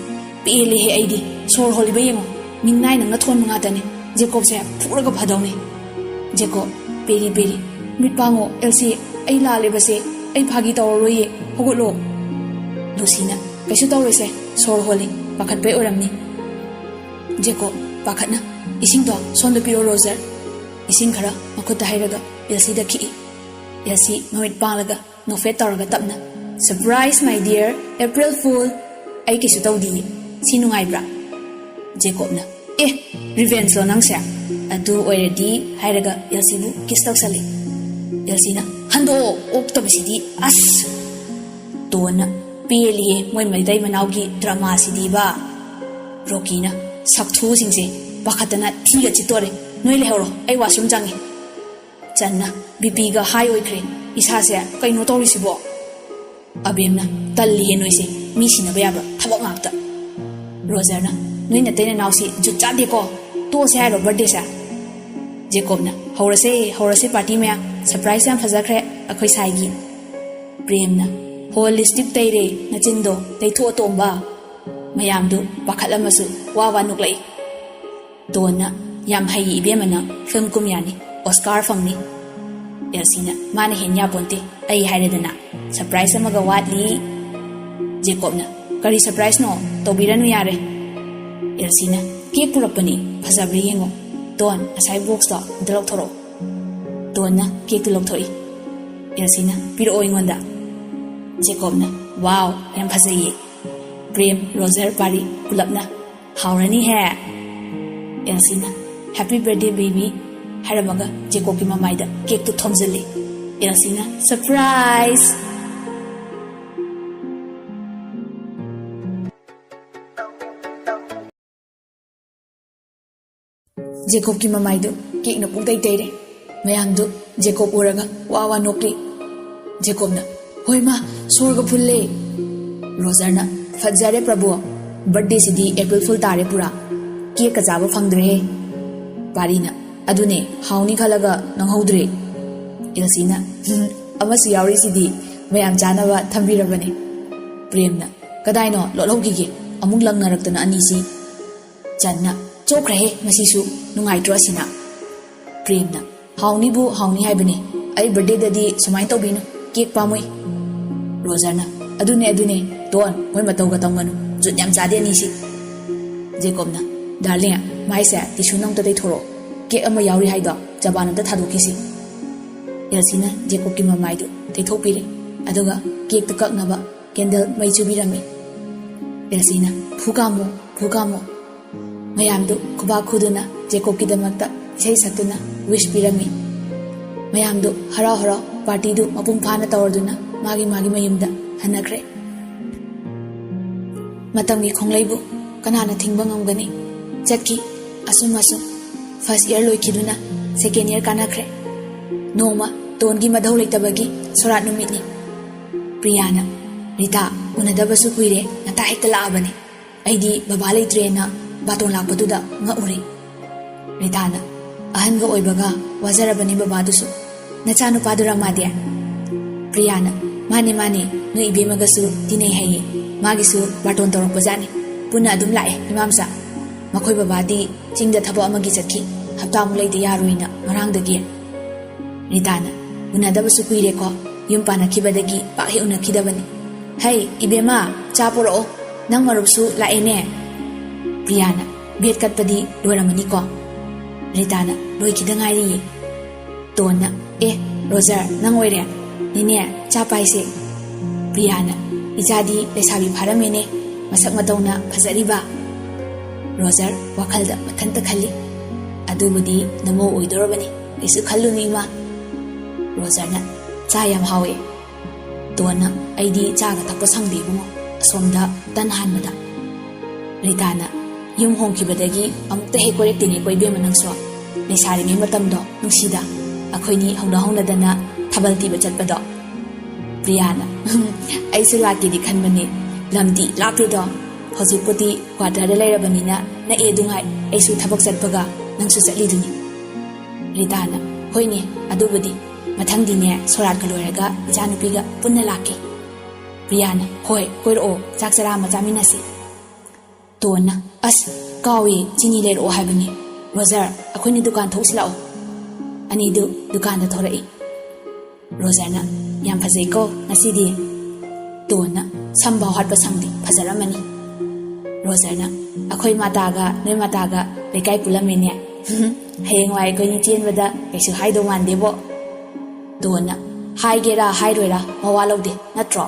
"ꯄꯦꯜꯂꯦꯍꯦ ꯑꯩꯗꯤ, ꯁꯣꯔ ꯍꯣꯜꯂꯤꯕ ꯌꯦꯡꯉꯣ, ꯃꯤꯡꯅꯥꯏ ꯅꯪꯅ ꯊꯣꯟꯕ ꯉꯥꯛꯇꯅꯦ, ꯖꯦꯀꯣꯕꯁꯦ ꯐꯨꯔꯒ ꯐꯗꯧꯅꯤ꯫" ꯖꯦꯀꯣꯕ, "ꯄꯦꯔꯤ ꯄꯦꯔꯤ, ꯃꯤꯠ ꯄꯥꯡꯉꯣ ꯑꯦꯜꯁꯤ, ꯑꯩ ꯂꯥꯜꯂꯦꯕꯁꯦ, ꯑꯩ ꯐꯥꯒꯤ ꯇꯧꯔꯔꯣꯏꯌꯦ, ꯍꯧꯒꯠꯂꯣ꯫" ꯂꯨꯁꯤꯅ, "ꯀꯩꯁꯨ ꯇꯧꯔꯣꯏꯁꯦ, ꯁꯣꯔ ꯍꯣꯜꯂꯤ, ꯄꯥꯈꯠꯄꯩ ꯑꯣꯏꯔꯝꯅꯤ꯫" ꯖꯦꯀꯣꯕ ꯄꯥꯈꯠꯅ, "ꯏꯁꯤꯡꯗꯣ ꯁꯣꯝꯗ ꯄꯤꯔꯣ ꯔꯣꯖꯔ꯫" ꯏꯁꯤꯡ ꯈꯔ ꯃꯈꯨꯠꯇ ꯍꯩꯔꯒ ꯑꯦꯜꯁꯤꯗ ꯈꯤꯛꯏ꯫ ꯑꯦꯜꯁꯤ ꯃꯃꯤꯠ ꯄꯥꯡꯂꯒ ꯅꯣꯛꯐꯦꯠ ꯇꯧꯔꯒ ꯇꯞꯅ, "Surprise, my dear, April Fool! ꯑꯩ ꯀꯩꯁꯨ ꯇꯧꯗꯤꯌꯦ꯫ ꯁꯤ ꯅꯨꯡꯉꯥꯏꯕ꯭ꯔꯥ?" ꯖꯦꯀꯣꯕꯅ, "ꯑꯦ, ꯔꯤꯚꯦꯟꯁꯂꯣ ꯅꯪꯁꯦ? ꯑꯗꯨ ꯑꯣꯏꯔꯗꯤ" ꯍꯥꯏꯔꯒ ꯑꯦꯜꯁꯤꯕꯨ ꯀꯤꯁ ꯇꯧꯁꯜꯂꯤ꯫ ꯑꯦꯜꯁꯤꯅ, "ꯍꯟꯗꯣꯛꯑꯣ, ꯑꯣꯛꯇꯕꯁꯤꯗꯤ, ꯑꯁ!" ꯇꯣꯟꯅ, "ꯄꯦꯜꯂꯤꯌꯦ ꯃꯣꯏ ꯃꯩꯇꯩ ꯃꯅꯥꯎꯒꯤ ꯗ꯭ꯔꯃꯥꯁꯤꯗꯤꯕ꯫" ꯔꯣꯀꯤꯅ, "ꯁꯛꯊꯨꯁꯤꯡꯁꯦ ꯄꯥꯈꯠꯇꯅ ꯊꯤꯒ ꯆꯤꯠꯇꯣꯔꯦ꯫ ꯅꯣꯏ ꯂꯩꯍꯧꯔꯣ, ꯑꯩ ꯋꯥꯁꯔꯨꯝ ꯆꯪꯉꯤ꯫" ꯆꯟꯅ, "ꯕꯤꯄꯤꯒ ꯍꯥꯏ ꯑꯣꯏꯈ꯭ꯔꯦ, ꯏꯁꯥꯁꯦ ꯀꯩꯅꯣ ꯇꯧꯔꯤꯁꯤꯕꯣ?" ꯑꯕꯦꯝꯅ, "ꯇꯜꯂꯤꯌꯦ ꯅꯣꯏꯁꯦ, ꯃꯤ ꯁꯤꯟꯅꯕ ꯌꯥꯕ ꯊꯕꯛ ꯉꯥꯛꯇ꯫" ꯔꯣꯖꯔꯅ, "ꯅꯣꯏ ꯅꯇꯩ ꯅꯅꯥꯎꯁꯤ ꯖꯨꯠ ꯆꯥꯗꯦꯀꯣ, ꯇꯣꯛꯑꯁꯦ ꯍꯥꯏꯔꯣ ꯕꯔꯊꯗꯦꯁꯦ?" ꯖꯦꯀꯣꯕꯅ, "ꯍꯧꯔꯁꯦ, ꯍꯧꯔꯁꯦ ꯄꯥꯔꯇꯤ ꯃꯌꯥꯝ, ꯁꯔꯄ꯭ꯔꯥꯏꯖ ꯌꯥꯝ ꯐꯖꯈ꯭ꯔꯦ ꯑꯩꯈꯣꯏ ꯁꯥꯏꯒꯤ꯫" ꯄ꯭ꯔꯦꯝꯅ, "ꯍꯣ, ꯂꯤꯞꯁꯇꯤꯛ ꯇꯩꯔꯦ ꯅꯆꯤꯟꯗꯣ, ꯇꯩꯊꯣꯛꯑꯣ ꯇꯣꯝꯕ꯫" ꯃꯌꯥꯝꯗꯨ ꯄꯥꯈꯠꯂꯝꯃꯁꯨ ꯋꯥ ꯋꯥ ꯅꯣꯛꯂꯛꯏ꯫ ꯇꯣꯟꯅ, "ꯌꯥꯝ ꯍꯩꯌꯦ ꯏꯕꯦꯝꯃ ꯅꯪ, ꯐꯤꯂꯝ ꯀꯨꯝ ꯌꯥꯅꯤ, ꯑꯣꯁꯀꯥꯔ ꯐꯪꯅꯤ꯫" ꯑꯦꯜꯁꯤꯅ, "ꯃꯥꯅ ꯍꯦꯟ ꯌꯥꯄꯣꯟꯇꯦ, ꯑꯩ ꯍꯥꯏꯔꯦꯗꯅ, ꯁꯔꯄ꯭ꯔꯥꯏꯖ ꯑꯃꯒ ꯋꯥꯠꯂꯤ꯫" ꯖꯦꯀꯣꯕꯅ, "ꯀꯔꯤ ꯁꯔꯄ꯭ꯔꯥꯏꯖꯅꯣ? ꯇꯧꯕꯤꯔꯅꯨ ꯌꯥꯔꯦ꯫" ꯑꯦꯜꯁꯤꯅ, "ꯀꯦꯛ ꯄꯨꯔꯛꯄꯅꯤ, ꯐꯖꯕ꯭ꯔꯥ ꯌꯦꯡꯉꯣ꯫ ꯇꯣꯟ, ꯉꯁꯥꯏ ꯕꯣꯛꯁꯇꯣ ꯑꯝꯇ ꯂꯧꯊꯣꯔꯛꯑꯣ꯫" ꯇꯣꯟꯅ ꯀꯦꯛꯇꯨ ꯂꯧꯊꯣꯛꯏ꯫ ꯑꯦꯜꯁꯤꯅ, "ꯄꯤꯔꯛꯑꯣ ꯑꯩꯉꯣꯟꯗ꯫" ꯖꯦꯀꯣꯕꯅ, "ꯋꯥꯎ, ꯌꯥꯝ ꯐꯖꯩꯌꯦ꯫" ꯄ꯭ꯔꯦꯝ, ꯔꯣꯖꯔ, ꯄꯥꯔꯤ ꯄꯨꯂꯞꯅ, "ꯍꯥꯎꯔꯅꯤꯍꯦ!" ꯑꯦꯜꯁꯤꯅ, "Happy birthday, baby!" ꯍꯥꯏꯔꯝꯃꯒ ꯖꯦꯀꯣꯕꯀꯤ ꯃꯃꯥꯏꯗ ꯀꯦꯛꯇꯨ ꯊꯣꯝꯖꯤꯜꯂꯤ꯫ ꯑꯦꯜꯁꯤꯅ, "ꯁꯔꯄ꯭ꯔꯥꯏꯖ!" ꯖꯦꯀꯣꯕꯀꯤ ꯃꯃꯥꯏꯗꯨ ꯀꯦꯛꯅ ꯄꯨꯡꯇꯩ ꯇꯩꯔꯦ꯫ ꯃꯌꯥꯝꯗꯨ ꯖꯦꯀꯣꯕ ꯎꯔꯒ ꯋꯥ ꯋꯥ ꯅꯣꯛꯂꯤ꯫ ꯖꯦꯀꯣꯕꯅ, "ꯍꯣꯏ ꯃꯥ, ꯁꯣꯔꯒ ꯐꯨꯜꯂꯦ!" ꯔꯣꯖꯔꯅ, "ꯐꯠꯖꯔꯦ ꯄ꯭ꯔꯚꯨ, ꯕꯔꯊꯗꯦꯁꯤꯗꯤ ꯑꯦꯄ꯭ꯔꯤꯜ ꯐꯨꯜ ꯇꯥꯔꯦ ꯄꯨꯔꯥ꯫ ꯀꯦꯛꯀ ꯆꯥꯕ ꯐꯪꯗ꯭ꯔꯦꯍꯦ!" ꯄꯥꯔꯤꯅ, "ꯑꯗꯨꯅꯦ, ꯍꯥꯎꯅꯤ ꯈꯜꯂꯒ ꯅꯪꯍꯧꯗ꯭ꯔꯦ!" ꯑꯦꯜꯁꯤꯅ, "ꯍꯨꯝ, ꯑꯃꯁꯨ ꯌꯥꯎꯔꯤꯁꯤꯗꯤ, ꯃꯌꯥꯝ ꯆꯥꯅꯕ ꯊꯝꯕꯤꯔꯕꯅꯦ꯫" ꯄ꯭ꯔꯦꯝꯅ, "ꯀꯗꯥꯏꯅꯣ, ꯂꯣꯠꯍꯧꯈꯤꯒꯦ, ꯑꯃꯨꯛ ꯂꯪꯅꯔꯛꯇꯅ ꯑꯅꯤꯁꯤ!" ꯆꯟꯅ, "ꯆꯣꯞꯈ꯭ꯔꯦꯍꯦ ꯃꯁꯤꯁꯨ, ꯅꯨꯡꯉꯥꯏꯇ꯭ꯔꯣ ꯑꯁꯤꯅ?" ꯄ꯭ꯔꯦꯝꯅ, "ꯍꯥꯎꯅꯤꯕꯨ ꯍꯥꯎꯅꯤ ꯍꯥꯏꯕꯅꯤ, ꯑꯩ ꯕꯔꯊꯗꯦꯗꯗꯤ ꯁꯨꯃꯥꯏꯅ ꯇꯧꯕꯤꯅꯨ, ꯀꯦꯛ ꯄꯥꯝꯃꯨꯏ꯫" ꯔꯣꯖꯔꯅ, "ꯑꯗꯨꯅꯦ, ꯑꯗꯨꯅꯦ, ꯗꯣꯟ, ꯃꯣꯏ ꯃꯇꯧꯒ ꯇꯝꯒꯅꯨ, ꯖꯨꯠ ꯌꯥꯝ ꯆꯥꯗꯦ ꯑꯅꯤꯁꯤ꯫" ꯖꯦꯀꯣꯕꯅ, "ꯗꯥꯔꯂꯤꯡ, ꯃꯥꯏꯁꯦ ꯇꯤꯁꯨꯅ ꯑꯝꯇ ꯇꯩꯊꯣꯔꯛꯑꯣ, ꯀꯦꯛ ꯑꯃ ꯌꯥꯎꯔꯤ ꯍꯥꯏꯗꯣ ꯆꯕꯥꯟ ꯑꯝꯇ ꯊꯥꯗꯣꯛꯈꯤꯁꯤ꯫" ꯑꯦꯜꯁꯤꯅ ꯖꯦꯀꯣꯕꯀꯤ ꯃꯃꯥꯏꯗꯨ ꯇꯩꯊꯣꯛꯄꯤꯔꯦ, ꯑꯗꯨꯒ ꯀꯦꯛꯇꯨ ꯀꯛꯅꯕ ꯀꯦꯟꯗꯜ ꯃꯩ ꯆꯨꯕꯤꯔꯝꯃꯤ꯫ ꯑꯦꯜꯁꯤꯅ, "ꯐꯨ ꯀꯥꯝꯃꯨ, ꯐꯨ ꯀꯥꯝꯃꯨ!" ꯃꯌꯥꯝꯗꯨ ꯈꯨꯕꯥꯛ ꯈꯨꯗꯨꯅ ꯖꯦꯀꯣꯕꯀꯤꯗꯃꯛꯇ ꯏꯁꯩ ꯁꯛꯇꯨꯅ ꯋꯤꯁ ꯄꯤꯔꯝꯃꯤ꯫ ꯃꯌꯥꯝꯗꯨ ꯍꯔꯥꯎ ꯍꯔꯥꯎ ꯄꯥꯔꯇꯤꯗꯨ ꯃꯄꯨꯡ ꯐꯥꯅ ꯇꯧꯔꯗꯨꯅ ꯃꯥꯒꯤ ꯃꯥꯒꯤ ꯃꯌꯨꯝꯗ ꯍꯟꯅꯈ꯭ꯔꯦ꯫ ꯃꯇꯝꯒꯤ ꯈꯣꯡꯂꯩꯕꯨ ꯀꯅꯥꯅ ꯊꯤꯡꯕ ꯉꯝꯒꯅꯤ? ꯆꯠꯈꯤ꯫ ꯑꯁꯨꯝ ꯑꯁꯨꯝ ꯐꯥꯔꯁ ꯏꯌꯔ ꯂꯣꯏꯈꯤꯗꯨꯅ ꯁꯦꯀꯦꯟ ꯏꯌꯔ ꯀꯥꯟꯅꯈ꯭ꯔꯦ꯫ ꯅꯣꯡꯃ ꯇꯣꯟꯒꯤ ꯃꯙꯧ ꯂꯩꯇꯕꯒꯤ ꯁꯣꯔꯥꯠ ꯅꯨꯃꯤꯠꯅꯤ꯫ ꯄ꯭ꯔꯤꯌꯥꯅ, "ꯔꯤꯇꯥ, ꯎꯅꯗꯕꯁꯨ ꯀꯨꯏꯔꯦ, ꯉꯟꯇꯥ ꯍꯦꯛꯇ ꯂꯥꯛꯑꯕꯅꯤ꯫ ꯑꯩꯗꯤ ꯕꯕꯥ ꯂꯩꯇ꯭ꯔꯦꯅ ꯕꯥꯇꯣꯟ ꯂꯥꯛꯄꯗꯨꯗ ꯉꯛꯎꯔꯦ꯫" ꯔꯤꯇꯥꯅ, "ꯑꯍꯟꯒ ꯑꯣꯏꯕꯒ ꯋꯥꯖꯔꯕꯅꯤ ꯕꯕꯥꯗꯨꯁꯨ꯫ ꯅꯆꯥꯅꯨꯄꯥꯗꯨꯔ ꯃꯥꯗꯤ?" ꯄ꯭ꯔꯤꯌꯥꯅ, "ꯃꯥꯅꯦ, ꯃꯥꯅꯦ, ꯅꯣꯏ ꯏꯕꯦꯝꯃꯒꯁꯨ ꯇꯤꯟꯅꯩ ꯍꯥꯏꯌꯦ꯫ ꯃꯥꯒꯤꯁꯨ ꯕꯥꯔꯇꯣꯟ ꯇꯧꯔꯛꯄꯖꯥꯠꯅꯤ꯫ ꯄꯨꯟꯅ ꯑꯗꯨꯝ ꯂꯥꯛꯑꯦ ꯏꯃꯥꯝꯆꯥ꯫ ꯃꯈꯣꯏ ꯕꯕꯥꯗꯤ ꯆꯤꯡꯗ ꯊꯕꯛ ꯑꯃꯒꯤ ꯆꯠꯈꯤ꯫ ꯍꯞꯇꯥꯃꯨꯛ ꯂꯩꯇ ꯌꯥꯔꯣꯏꯅ ꯉꯔꯥꯡꯗꯒꯤ꯫" ꯔꯤꯇꯥꯅ, "ꯎꯅꯗꯕꯁꯨ ꯀꯨꯏꯔꯦꯀꯣ꯫ ꯌꯨꯝ ꯄꯥꯟꯅꯈꯤꯕꯗꯒꯤ ꯄꯥꯛ ꯍꯦꯛ ꯎꯅꯈꯤꯗꯕꯅꯤ꯫ ꯍꯩ, ꯏꯕꯦꯝꯃ, ꯆꯥ ꯄꯣꯔꯛꯑꯣ꯫ ꯅꯪ ꯃꯔꯨꯞꯁꯨ ꯂꯥꯛꯑꯦꯅꯦ꯫" ꯄ꯭ꯔꯤꯌꯥꯅ, "ꯕꯦꯠ ꯀꯠꯄꯗꯤ ꯂꯣꯏꯔꯝꯃꯅꯤꯀꯣ?" ꯔꯤꯇꯥꯅ, "ꯂꯣꯏꯈꯤꯗ ꯉꯥꯏꯔꯤꯌꯦ꯫" ꯇꯣꯟꯅ, "ꯑꯦ, ꯔꯣꯖꯔ, ꯅꯪ ꯑꯣꯏꯔꯦ? ꯅꯦꯅꯦ, ꯆꯥ ꯄꯥꯏꯁꯦ꯫" ꯄ꯭ꯔꯤꯌꯥꯅ, "ꯏꯆꯥꯗꯤ ꯂꯩꯁꯥꯕꯤ ꯐꯥꯔꯝꯃꯦꯅꯦ, ꯃꯁꯛ ꯃꯇꯧꯅ ꯐꯖꯔꯤꯕ꯫" ꯔꯣꯖꯔ ꯋꯥꯈꯜꯗ ꯃꯊꯟꯇ ꯈꯜꯂꯤ, "ꯑꯗꯨꯕꯨꯗꯤ ꯅꯃꯧ ꯑꯣꯏꯗꯣꯔꯕꯅꯤ, ꯀꯩꯁꯨ ꯈꯜꯂꯨꯅꯨ ꯏꯃꯥ꯫" ꯔꯣꯖꯔꯅ, "ꯆꯥ ꯌꯥꯝ ꯍꯥꯎꯋꯦ꯫" ꯇꯣꯟꯅ, "ꯑꯩꯗꯤ ꯆꯥꯒ ꯊꯛꯄ ꯁꯪꯗꯦ ꯏꯕꯨꯡꯉꯣ, ꯑꯁꯣꯝꯗ ꯇꯟ ꯍꯥꯟꯕꯗ꯫" ꯔꯤꯇꯥꯅ, "ꯌꯨꯝ ꯍꯣꯡꯈꯤꯕꯗꯒꯤ ꯑꯃꯨꯛꯇ ꯍꯦꯛ ꯀꯣꯏꯔꯛꯇꯦꯅꯦꯀꯣ ꯏꯕꯦꯝꯃ ꯅꯪꯁꯨ꯫ ꯂꯩꯁꯥꯔꯤꯉꯩ ꯃꯇꯝꯗꯣ ꯅꯨꯡꯁꯤꯗ, ꯑꯩꯈꯣꯏꯅꯤ ꯍꯧꯅ ꯍꯧꯅꯗꯅ ꯊꯥꯕꯜ ꯊꯤꯕ ꯆꯠꯄꯗꯣ꯫" ꯄ꯭ꯔꯤꯌꯥꯅ, "ꯑꯩꯁꯨ ꯂꯥꯛꯀꯦꯗꯤ ꯈꯟꯕꯅꯦ, ꯂꯝꯗꯤ ꯂꯥꯞꯄꯦꯗꯣ꯫ ꯍꯧꯖꯤꯛꯄꯨꯗꯤ ꯀ꯭ꯋꯥꯇꯔꯗ ꯂꯩꯔꯕꯅꯤꯅ ꯅꯛꯑꯦ ꯗꯨꯉꯥꯏ, ꯑꯩꯁꯨ ꯊꯕꯛ ꯆꯠꯄꯒ ꯅꯪꯁꯨ ꯆꯠꯂꯤꯗꯨꯅꯤ꯫" ꯔꯤꯇꯥꯅ, "ꯍꯣꯏꯅꯦ, ꯑꯗꯨꯕꯨꯗꯤ ꯃꯊꯪꯗꯤꯅꯦ ꯁꯣꯔꯥꯠꯀ ꯂꯣꯏꯔꯒ ꯏꯆꯥꯅꯨꯄꯤꯒ ꯄꯨꯟꯅ ꯂꯥꯛꯀꯦ꯫" ꯄ꯭ꯔꯤꯌꯥꯅ, "ꯍꯣꯏ, ꯀꯣꯏꯔꯛꯑꯣ, ꯆꯥꯛ ꯆꯔꯥ ꯑꯃ ꯆꯥꯃꯤꯟꯅꯁꯤ꯫" ꯇꯣꯟꯅ, "ꯑꯁ, ꯀꯥꯎꯏ, ꯆꯤꯅꯤ ꯂꯩꯔꯛꯑꯣ ꯍꯥꯏꯕꯅꯤ꯫ ꯔꯣꯖꯔ, ꯑꯩꯈꯣꯏꯅꯤ ꯗꯨꯀꯥꯟ ꯊꯣꯛꯎꯁꯤ ꯂꯥꯛꯑꯣ꯫" ꯑꯅꯤꯗꯨ ꯗꯨꯀꯥꯟꯗ ꯊꯣꯔꯛꯏ꯫ ꯔꯣꯖꯔꯅ, "ꯌꯥꯝ ꯐꯖꯩꯀꯣ ꯉꯁꯤꯗꯤ꯫" ꯇꯣꯟꯅ, "ꯁꯝꯐꯥꯎ ꯍꯥꯠꯄ ꯁꯪꯗꯦ, ꯐꯖꯔꯝꯃꯅꯤ꯫" ꯔꯣꯖꯔꯅ, "ꯑꯩꯈꯣꯏ ꯃꯥꯇꯥꯒ ꯅꯣꯏ ꯃꯥꯇꯥꯒ ꯂꯩꯀꯥꯏ ꯄꯨꯜꯂꯝꯃꯦꯅꯦ꯫ ꯍꯌꯦꯡꯋꯥꯏ ꯑꯩꯈꯣꯏꯅꯤ ꯆꯦꯟꯕꯗ ꯀꯩꯁꯨ ꯍꯥꯏꯗꯧ ꯃꯥꯟꯗꯦꯕꯣ꯫" ꯇꯣꯟꯅ, "ꯍꯥꯏꯒꯦꯔꯥ ꯍꯥꯏꯔꯣꯏꯔꯥ ꯃꯋꯥ ꯂꯧꯗꯦ, ꯅꯠꯇ꯭ꯔꯣ?"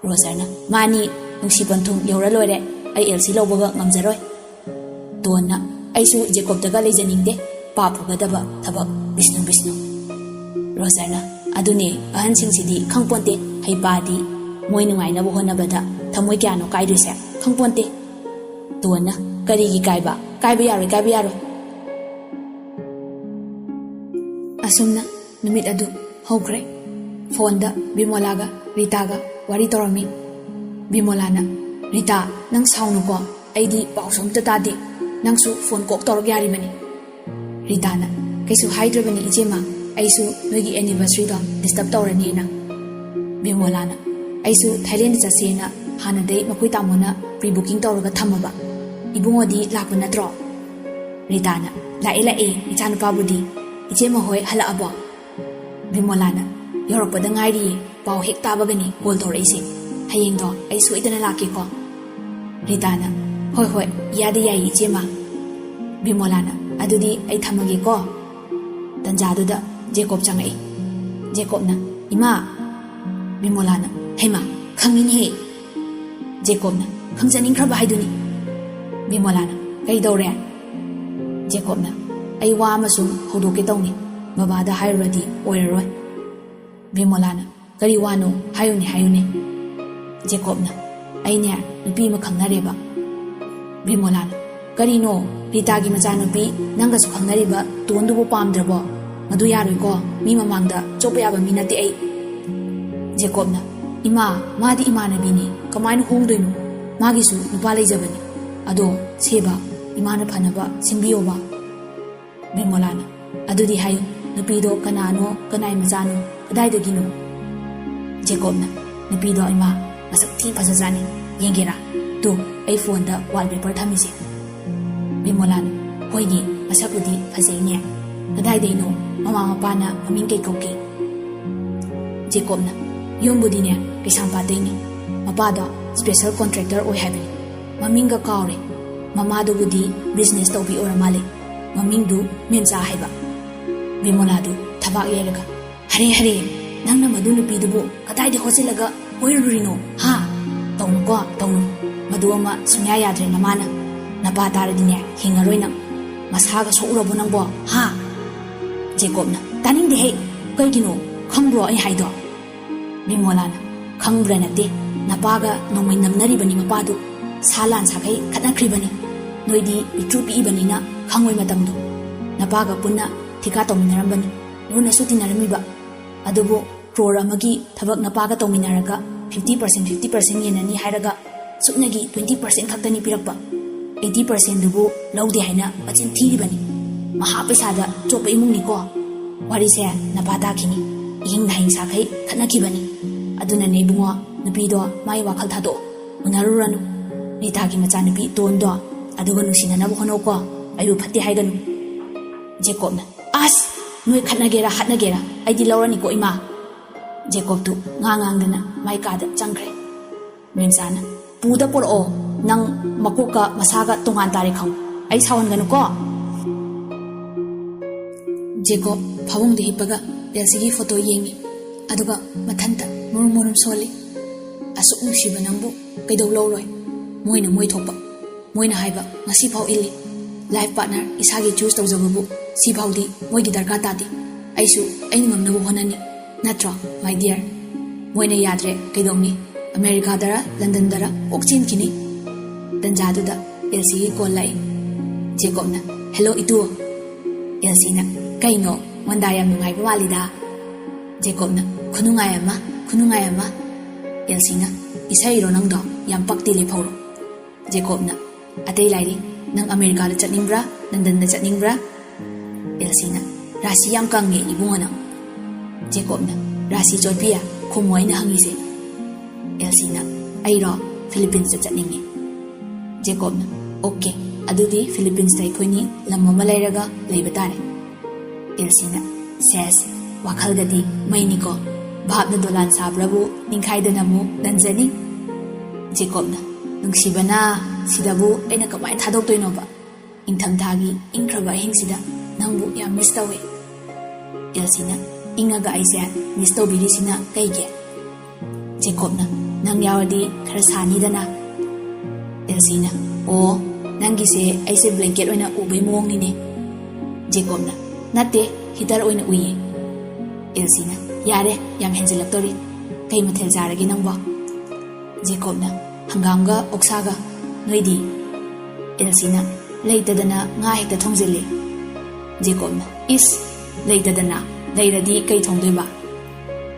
ꯔꯣꯖꯔꯅ, "ꯃꯥꯅꯤ, ꯅꯨꯡꯁꯤ ꯄꯟꯊꯨꯡ ꯌꯧꯔ ꯂꯣꯏꯔꯦ, ꯑꯩ ꯑꯦꯜ ꯁꯤ ꯂꯧꯕꯒ ꯉꯝꯖꯔꯣꯏ꯫" ꯇꯣꯟꯅ, "ꯑꯩꯁꯨ ꯖꯦꯀꯣꯕꯇꯒ ꯂꯩꯖꯅꯤꯡꯗꯦ, ꯄꯥꯞ ꯄꯨꯒꯗꯕ ꯊꯕꯛ, ꯕꯤꯁꯅꯨ ꯕꯤꯁꯅꯨ꯫" ꯔꯣꯖꯔꯅ, "ꯑꯗꯨꯅꯦ, ꯑꯍꯟꯁꯤꯡꯁꯤꯗꯤ ꯈꯪꯄꯣꯟꯇꯦ, ꯍꯩꯄꯥꯗꯤ, ꯃꯣꯏ ꯅꯨꯡꯉꯥꯏꯅꯕ ꯍꯣꯠꯅꯕꯗ ꯊꯃꯣꯏ ꯀꯌꯥꯅꯣ ꯀꯥꯏꯗꯣꯏꯁꯦ, ꯈꯪꯄꯣꯟꯇꯦ꯫" ꯇꯣꯟꯅ, "ꯀꯔꯤꯒꯤ ꯀꯥꯏꯕ? ꯀꯥꯏꯕ ꯌꯥꯔꯣꯏ, ꯀꯥꯏꯕ ꯌꯥꯔꯣꯏ꯫" ꯑꯁꯨꯝꯅ ꯅꯨꯃꯤꯠ ꯑꯗꯨ ꯍꯧꯈ꯭ꯔꯦ꯫ ꯐꯣꯟꯗ ꯕꯤꯃꯣꯂꯥꯒ ꯔꯤꯇꯥꯒ ꯋꯥꯔꯤ ꯇꯧꯔꯝꯃꯤ꯫ ꯕꯤꯃꯣꯂꯥꯅ, "ꯔꯤꯇꯥ, ꯅꯪ ꯁꯥꯎꯅꯨꯀꯣ, ꯑꯩꯗꯤ ꯄꯥꯎꯁꯨ ꯑꯝꯇ ꯇꯥꯗꯦ, ꯅꯪꯁꯨ ꯐꯣꯟ ꯀꯣꯛ ꯇꯧꯔꯛ ꯌꯥꯔꯤꯕꯅꯤ꯫" ꯔꯤꯇꯥꯅ, "ꯀꯩꯁꯨ ꯍꯥꯏꯗ꯭ꯔꯕꯅꯤ ꯏꯆꯦꯃ, ꯑꯩꯁꯨ ꯅꯣꯏꯒꯤ anniversary ꯗꯣ disturb ꯇꯧꯔꯅꯤꯅ꯫" ꯕꯤꯃꯣꯂꯥꯅ, "ꯑꯩꯁꯨ ꯊꯥꯏꯂꯦꯟꯗ ꯆꯠꯁꯦꯅ ꯍꯥꯟꯅꯗꯩ ꯃꯈꯣꯏ ꯇꯥꯃꯣꯅ pre booking ꯇꯧꯔꯒ ꯊꯝꯃꯕ꯫ ꯏꯕꯨꯡꯉꯣꯗꯤ ꯂꯥꯛꯄ ꯅꯠꯇ꯭ꯔꯣ?" ꯔꯤꯇꯥꯅ, "ꯂꯥꯛꯑꯦ ꯂꯥꯛꯑꯦ, ꯏꯆꯥꯅꯨꯄꯥꯕꯨꯗꯤ꯫ ꯏꯆꯦꯃ ꯍꯣꯏ ꯍꯜꯂꯛꯑꯕꯣ?" ꯕꯤꯃꯣꯂꯥꯅ, "ꯌꯧꯔꯛꯄꯗ ꯉꯥꯏꯔꯤꯌꯦ, ꯄꯥꯎ ꯍꯦꯛ ꯇꯥꯕꯒꯅꯤ call ꯇꯧꯔꯛꯏꯁꯦ꯫ ꯍꯌꯦꯡꯗꯣ ꯑꯩ ꯁꯣꯏꯗꯅ ꯂꯥꯛꯀꯦꯀꯣ꯫" ꯔꯤꯇꯥꯅ, "ꯍꯣꯏ ꯍꯣꯏ, ꯏꯌꯥꯗ ꯌꯥꯏꯌꯦ ꯏꯆꯦꯃ꯫" ꯕꯤꯃꯣꯂꯥꯅ, "ꯑꯗꯨꯗꯤ ꯑꯩ ꯊꯝꯃꯒꯦꯀꯣ꯫" ꯇꯟꯖꯥꯗꯨꯗ ꯖꯦꯀꯣꯕ ꯆꯪꯉꯛꯏ꯫ ꯖꯦꯀꯣꯕꯅ, "ꯏꯃꯥ!" ꯕꯤꯃꯣꯂꯥꯅ, "ꯍꯩꯃꯥ, ꯈꯪꯉꯤꯅꯦꯍꯦ!" ꯖꯦꯀꯣꯕꯅ, "ꯈꯪꯖꯅꯤꯡꯈ꯭ꯔꯕ ꯍꯥꯏꯗꯨꯅꯤ꯫" ꯕꯤꯃꯣꯂꯥꯅ, "ꯀꯩꯗꯧꯔꯦ?" ꯖꯦꯀꯣꯕꯅ, "ꯑꯩ ꯋꯥ ꯑꯃ ꯁꯨꯝ ꯍꯧꯗꯣꯛꯀꯦ ꯇꯧꯅꯤ꯫ ꯕꯕꯥꯗ ꯍꯥꯏꯔꯨꯔꯗꯤ ꯑꯣꯏꯔꯔꯣꯏ꯫ ꯕꯤꯃꯣꯂꯥꯅ, "ꯀꯔꯤ ꯋꯥꯅꯣ? ꯍꯥꯏꯌꯨꯅꯦ, ꯍꯥꯏꯌꯨꯅꯦ꯫" ꯖꯦꯀꯣꯕꯅ, "ꯑꯩꯅꯦ ꯅꯨꯄꯤ ꯑꯃ ꯈꯪꯅꯔꯦꯕ꯫" ꯕꯤꯃꯣꯂꯥꯅ, "ꯀꯔꯤꯅꯣ? ꯔꯤꯇꯥꯒꯤ ꯃꯆꯥꯅꯨꯄꯤ ꯅꯪꯒꯁꯨ ꯈꯪꯅꯔꯤꯕ ꯇꯣꯟꯗꯨꯕꯨ ꯄꯥꯝꯗ꯭ꯔꯕꯣ? ꯃꯗꯨ ꯌꯥꯔꯣꯏꯀꯣ, ꯃꯤ ꯃꯃꯥꯡꯗ ꯆꯣꯞꯄ ꯌꯥꯕ ꯃꯤ ꯅꯠꯇꯦ ꯑꯩ꯫" ꯖꯦꯀꯣꯕꯅ, "ꯏꯃꯥ, ꯃꯥꯗꯤ ꯏꯃꯥꯟꯅꯕꯤꯅꯤ, ꯀꯃꯥꯏꯅ ꯍꯣꯡꯗꯣꯏꯅꯣ? ꯃꯥꯒꯤꯁꯨ ꯅꯨꯄꯥ ꯂꯩꯖꯕꯅꯤ꯫ ꯑꯗꯣ ꯁꯦꯕꯥ, ꯏꯃꯥꯅ ꯐꯅꯕ ꯁꯤꯟꯕꯤꯌꯣꯕ꯫" ꯕꯤꯃꯣꯂꯥꯅ, "ꯑꯗꯨꯗꯤ ꯍꯥꯏꯌꯨ, ꯅꯨꯄꯤꯗꯣ ꯀꯅꯥꯅꯣ, ꯀꯅꯥꯏ ꯃꯆꯥꯅꯣ, ꯀꯗꯥꯏꯗꯒꯤꯅꯣ?" ꯖꯦꯀꯣꯕꯅ, "ꯅꯨꯄꯤꯗꯣ ꯏꯃꯥ, ꯃꯁꯛ ꯊꯤ ꯐꯖꯖꯥꯠꯅꯤ꯫ ꯌꯦꯡꯒꯦꯔꯥ? ꯇꯨ, ꯑꯩ ꯐꯣꯟꯗ ꯋꯥꯜꯄꯦꯄꯔ ꯊꯝꯃꯤꯁꯦ꯫" ꯕꯤꯃꯣꯂꯥꯅ, "ꯍꯣꯏꯅꯦ, ꯃꯁꯛꯄꯨꯗꯤ ꯐꯖꯩꯅꯦ꯫ ꯀꯗꯥꯏꯗꯩꯅꯣ? ꯃꯃꯥ ꯃꯄꯥꯅ ꯃꯃꯤꯡ ꯀꯩ ꯀꯧꯒꯦ?" ꯖꯦꯀꯣꯕꯅ, "ꯌꯨꯝꯕꯨꯗꯤꯅꯦ ꯀꯩꯁꯥꯝꯄꯥꯠꯇꯩꯅꯤ꯫ ꯃꯄꯥꯗꯣ ꯁ꯭ꯄꯦꯁꯦꯜ ꯀꯣꯟꯇ꯭ꯔꯦꯛꯇꯔ ꯑꯣꯏ ꯍꯥꯏꯕꯅꯤ꯫ ꯃꯃꯤꯡꯒ ꯀꯥꯎꯔꯦ꯫ ꯃꯃꯥꯗꯨꯕꯨꯗꯤ ꯕꯤꯖꯤꯅꯦꯁ ꯇꯧꯕꯤ ꯑꯣꯏꯔ ꯃꯥꯜꯂꯦ꯫ ꯃꯃꯤꯡꯗꯨ ꯃꯦꯝꯆꯥ ꯍꯥꯏꯕ꯫" ꯕꯤꯃꯣꯂꯥꯗꯨ ꯊꯕꯥꯛ ꯌꯩꯔꯒ, "ꯍꯔꯦ, ꯍꯔꯦ, ꯅꯪꯅ ꯃꯗꯨ ꯅꯨꯄꯤꯗꯨꯕꯨ ꯀꯗꯥꯏꯗ ꯍꯣꯠꯆꯤꯜꯂꯒ ꯀꯣꯏꯔꯨꯔꯤꯅꯣ, ꯍꯥ? ꯇꯧꯅꯨꯀꯣ, ꯇꯧꯅꯨ꯫ ꯃꯗꯨ ꯑꯃ ꯁꯨꯡꯌꯥ ꯌꯥꯗ꯭ꯔꯦ ꯅꯃꯥꯅ꯫ ꯅꯄꯥ ꯇꯥꯔꯗꯤꯅꯦ, ꯍꯤꯡꯉꯔꯣꯏ ꯅꯪ꯫ ꯃꯁꯥꯒ ꯁꯣꯛꯎꯔꯕꯣ ꯅꯪꯕꯣ, ꯍꯥ?" ꯖꯦꯀꯣꯕꯅ, "ꯇꯥꯅꯤꯡꯗꯦꯍꯦ꯫ ꯀꯩꯒꯤꯅꯣ? ꯈꯪꯕ꯭ꯔꯣ ꯑꯩ ꯍꯥꯏꯗꯣ?" ꯕꯤꯃꯣꯂꯥꯅ, "ꯈꯪꯕ꯭ꯔꯥ ꯅꯠꯇꯦ, ꯅꯄꯥꯒ ꯅꯣꯡꯃꯩ ꯅꯝꯅꯔꯤꯕꯅꯤ ꯃꯄꯥꯗꯨ꯫ ꯁꯥ ꯂꯥꯟ ꯁꯥꯈꯩ ꯈꯠꯅꯈ꯭ꯔꯤꯕꯅꯤ꯫ ꯅꯣꯏꯗꯤ ꯄꯤꯛꯇ꯭ꯔꯨ ꯄꯤꯛꯏꯕꯅꯤꯅ ꯈꯪꯉꯣꯏ ꯃꯇꯝꯗꯣ꯫ ꯅꯄꯥꯒ ꯄꯨꯟꯅ ꯊꯤꯀꯥ ꯇꯧꯃꯤꯟꯅꯔꯝꯕꯅꯤ꯫ ꯂꯨꯅꯁꯨ ꯇꯤꯟꯅꯔꯝꯃꯤꯕ꯫ ꯑꯗꯨꯕꯨ ꯀ꯭ꯔꯣꯔ ꯑꯃꯒꯤ ꯊꯕꯛ ꯅꯄꯥꯒ ꯇꯧꯃꯤꯟꯅꯔꯒ ꯐꯤꯐꯇꯤ ꯄꯥꯔꯁꯦꯟ, ꯐꯤꯐꯇꯤ ꯄꯥꯔꯁꯦꯟ ꯌꯦꯟꯅꯅꯤ ꯍꯥꯏꯔꯒ ꯁꯨꯞꯅꯒꯤ ꯇ꯭ꯋꯦꯟꯇꯤ ꯄꯥꯔꯁꯦꯟ ꯈꯛꯇꯅꯤ ꯄꯤꯔꯛꯄ꯫ ꯑꯩꯠꯇꯤ ꯄꯥꯔꯁꯦꯟꯗꯨꯕꯨ ꯂꯧꯗꯦ ꯍꯥꯏꯅ ꯃꯆꯤꯟ ꯊꯤꯔꯤꯕꯅꯤ꯫ ꯃꯍꯥ ꯄꯩꯁꯥꯗ ꯆꯣꯞꯄ ꯏꯃꯨꯡꯅꯤꯀꯣ꯫ ꯋꯥꯔꯤꯁꯦ ꯅꯄꯥ ꯇꯥꯈꯤꯅꯤ꯫ ꯏꯍꯤꯡ ꯅꯥꯍꯤꯡ ꯁꯥꯈꯩ ꯈꯠꯅꯈꯤꯕꯅꯤ꯫ ꯑꯗꯨꯅꯅꯦ ꯏꯕꯨꯡꯉꯣ, ꯅꯨꯄꯤꯗꯣ ꯃꯥꯏ ꯋꯥꯈꯜ ꯊꯥꯗꯣꯛꯑꯣ꯫ ꯎꯅꯔꯨꯔꯅꯨ꯫ ꯔꯤꯇꯥꯒꯤ ꯃꯆꯥꯅꯨꯄꯤ ꯇꯣꯟꯗꯣ ꯑꯗꯨꯒ ꯅꯨꯡꯁꯤꯅꯅꯕ ꯍꯣꯠꯅꯧꯀꯣ꯫ ꯑꯩꯕꯨ ꯐꯠꯇꯦ ꯍꯥꯏꯒꯅꯨ꯫" ꯖꯦꯀꯣꯕꯅ, "ꯑꯁ! ꯅꯣꯏ ꯈꯠꯅꯒꯦꯔꯥ ꯍꯠꯅꯒꯦꯔꯥ, ꯑꯩꯗꯤ ꯂꯧꯔꯅꯤꯀꯣ ꯏꯃꯥ꯫" ꯖꯦꯀꯣꯕꯇꯨ ꯉꯥꯡ ꯉꯥꯡꯗꯅ ꯃꯥꯏ ꯀꯥꯗ ꯆꯪꯈ꯭ꯔꯦ꯫ ꯃꯦꯝꯆꯥꯅ, "ꯄꯨꯗ ꯄꯣꯔꯛꯑꯣ, ꯅꯪ ꯃꯀꯣꯛꯀ ꯃꯁꯥꯒ ꯇꯣꯉꯥꯟ ꯇꯥꯔꯦ ꯈꯪꯉꯨ꯫ ꯑꯩ ꯁꯥꯎꯍꯟꯒꯅꯨꯀꯣ꯫" ꯖꯦꯀꯣꯕ ꯐꯃꯨꯡꯗ ꯍꯤꯞꯄꯒ ꯔꯦꯜꯁꯤꯒꯤ ꯐꯣꯇꯣ ꯌꯦꯡꯉꯤ꯫ ꯑꯗꯨꯒ ꯃꯊꯟꯇ ꯃꯨꯔꯨꯝ ꯃꯨꯔꯨꯝ ꯁꯣꯜꯂꯤ꯫ "ꯑꯁꯨꯛ ꯅꯨꯡꯁꯤꯕ ꯅꯪꯕꯨ ꯀꯩꯗꯧ ꯂꯧꯔꯣꯏ? ꯃꯣꯏꯅ ꯃꯣꯏ ꯊꯣꯛꯄ꯫ ꯃꯣꯏꯅ ꯍꯥꯏꯕ ꯉꯁꯤꯐꯥꯎ ꯏꯜꯂꯤ꯫ ꯂꯥꯏꯐ ꯄꯥꯔꯠꯅꯔ ꯏꯁꯥꯒꯤ ꯆꯨꯁ ꯇꯧꯖꯕꯕꯨ ꯁꯤꯐꯥꯎꯗꯤ ꯃꯣꯏꯒꯤ ꯗꯔꯀꯥꯔ ꯇꯥꯗꯦ꯫ ꯑꯩꯁꯨ ꯑꯩꯅ ꯉꯝꯅꯕ ꯍꯣꯠꯅꯅꯤ, ꯅꯠꯇ꯭ꯔꯣ, my dear? ꯃꯣꯏꯅ ꯌꯥꯗ꯭ꯔꯦ ꯀꯩꯗꯧꯅꯤ? ꯑꯃꯦꯔꯤꯀꯥꯗꯔ ꯂꯟꯗꯟꯗꯔ ꯀꯣꯛ ꯆꯦꯟꯈꯤꯅꯤ꯫ ꯇꯟꯖꯥꯗꯨꯗ ꯑꯦꯜꯁꯤꯒꯤ ꯀꯣꯜ ꯂꯥꯛꯏ꯫ ꯖꯦꯀꯣꯕꯅ, "ꯍꯦꯜꯂꯣ ꯏꯇꯨ!" ꯑꯦꯜꯁꯤꯅ, "ꯀꯩꯅꯣ, ꯃꯟꯗꯥ ꯌꯥꯝ ꯅꯨꯡꯉꯥꯏꯕ ꯃꯥꯜꯂꯤꯗ?" ꯖꯦꯀꯣꯕꯅ, "ꯈꯨꯅꯨꯡꯉꯥꯏ ꯑꯃ, ꯈꯨꯅꯨꯡꯉꯥꯏ ꯑꯃ!" ꯑꯦꯜꯁꯤꯅ, "ꯏꯁꯩꯔꯣ ꯅꯪꯗꯣ? ꯌꯥꯝ ꯄꯛꯇꯦ, ꯂꯦꯞꯍꯧꯔꯣ!" ꯖꯦꯀꯣꯕꯅ, "ꯑꯇꯩ ꯂꯥꯏꯔꯤ, ꯅꯪ ꯑꯃꯦꯔꯤꯀꯥꯗ ꯆꯠꯅꯤꯡꯕ꯭ꯔꯥ, ꯂꯟꯗꯟꯗ ꯆꯠꯅꯤꯡꯕ꯭ꯔꯥ?" ꯑꯦꯜꯁꯤꯅ, "ꯔꯥꯁꯤ ꯌꯥꯝ ꯀꯪꯉꯦ ꯏꯕꯨꯡꯉꯣ ꯅꯪ!" ꯖꯦꯀꯣꯕꯅ, "ꯔꯥꯁꯤ ꯆꯣꯠꯄꯤꯌꯦ, ꯈꯨꯝꯃꯣ ꯑꯩꯅ ꯍꯪꯉꯤꯁꯦ!" ꯑꯦꯜꯁꯤꯅ, "ꯑꯩꯔꯣ? ꯐꯤꯂꯤꯄꯤꯟꯁꯇ ꯆꯠꯅꯤꯡꯉꯦ!" ꯖꯦꯀꯣꯕꯅ, "ꯑꯣꯀꯦ, ꯑꯗꯨꯗꯤ ꯐꯤꯂꯤꯄꯤꯟꯁꯇ ꯑꯩꯈꯣꯏꯅꯤ ꯂꯝ ꯑꯃ ꯂꯩꯔꯒ ꯂꯩꯕ ꯇꯥꯔꯦ!" ꯑꯦꯜꯁꯤꯅ, "ꯁꯦꯁ, ꯋꯥꯈꯜꯒꯗꯤ ꯃꯩꯅꯤꯀꯣ! ꯚꯥꯞꯅ ꯗꯣꯂꯥꯟ ꯁꯥꯕ꯭ꯔꯕꯨ ꯅꯤꯡꯈꯥꯏꯗꯅ ꯑꯃꯨꯛ ꯅꯟꯖꯅꯤ!" ꯖꯦꯀꯣꯕꯅ, "ꯅꯨꯡꯁꯤꯕꯅ, ꯁꯤꯗꯕꯨ ꯑꯩꯅ ꯀꯃꯥꯏꯅ ꯊꯥꯗꯣꯛꯇꯣꯏꯅꯣꯕ? ꯏꯪꯊꯝꯊꯥꯒꯤ ꯏꯪꯈ꯭ꯔꯕ ꯑꯍꯤꯡꯁꯤꯗ ꯅꯪꯕꯨ ꯌꯥꯝ ꯃꯤꯁ ꯇꯧꯋꯦ!" ꯑꯦꯜꯁꯤꯅ, "ꯏꯪꯉꯒ ꯑꯩꯁꯦ ꯃꯤꯁ ꯇꯧꯕꯤꯔꯤꯁꯤꯅ ꯀꯩꯒꯤ?" ꯖꯦꯀꯣꯕꯅ, "ꯅꯪ ꯌꯥꯎꯔꯗꯤ ꯈꯔ ꯁꯥꯅꯤꯗꯅ!" ꯑꯦꯜꯁꯤꯅ, "ꯑꯣ, ꯅꯪꯒꯤꯁꯦ ꯑꯩꯁꯦ ꯕ꯭ꯂꯦꯡꯀꯦꯠ ꯑꯣꯏꯅ ꯎꯕꯩ ꯃꯑꯣꯡꯅꯤꯅꯦ!" ꯖꯦꯀꯣꯕꯅ, "ꯅꯠꯇꯦ, ꯍꯤꯇꯔ ꯑꯣꯏꯅ ꯎꯏꯌꯦ!" ꯑꯦꯜꯁꯤꯅ, "ꯌꯥꯔꯦ, ꯌꯥꯝ ꯍꯦꯟꯖꯤꯜꯂꯛꯇꯧꯔꯤ꯫ ꯀꯩ ꯃꯊꯦꯜ ꯆꯥꯔꯒꯦ ꯅꯪꯕꯣ?" ꯖꯦꯀꯣꯕꯅ, "ꯍꯪꯒꯥꯝꯒ ꯑꯣꯛꯁꯥꯒ꯫ ꯅꯣꯏꯗꯤ?" ꯑꯦꯜꯁꯤꯅ, "ꯂꯩꯇꯗꯅ ꯉꯥ ꯍꯦꯛꯇ ꯊꯣꯡꯖꯤꯜꯂꯦ!" ꯖꯦꯀꯣꯕꯅ, "ꯏꯁ, ꯂꯩꯇꯗꯅ? ꯂꯩꯔꯗꯤ ꯀꯩ ꯊꯣꯡꯗꯣꯏꯕ?"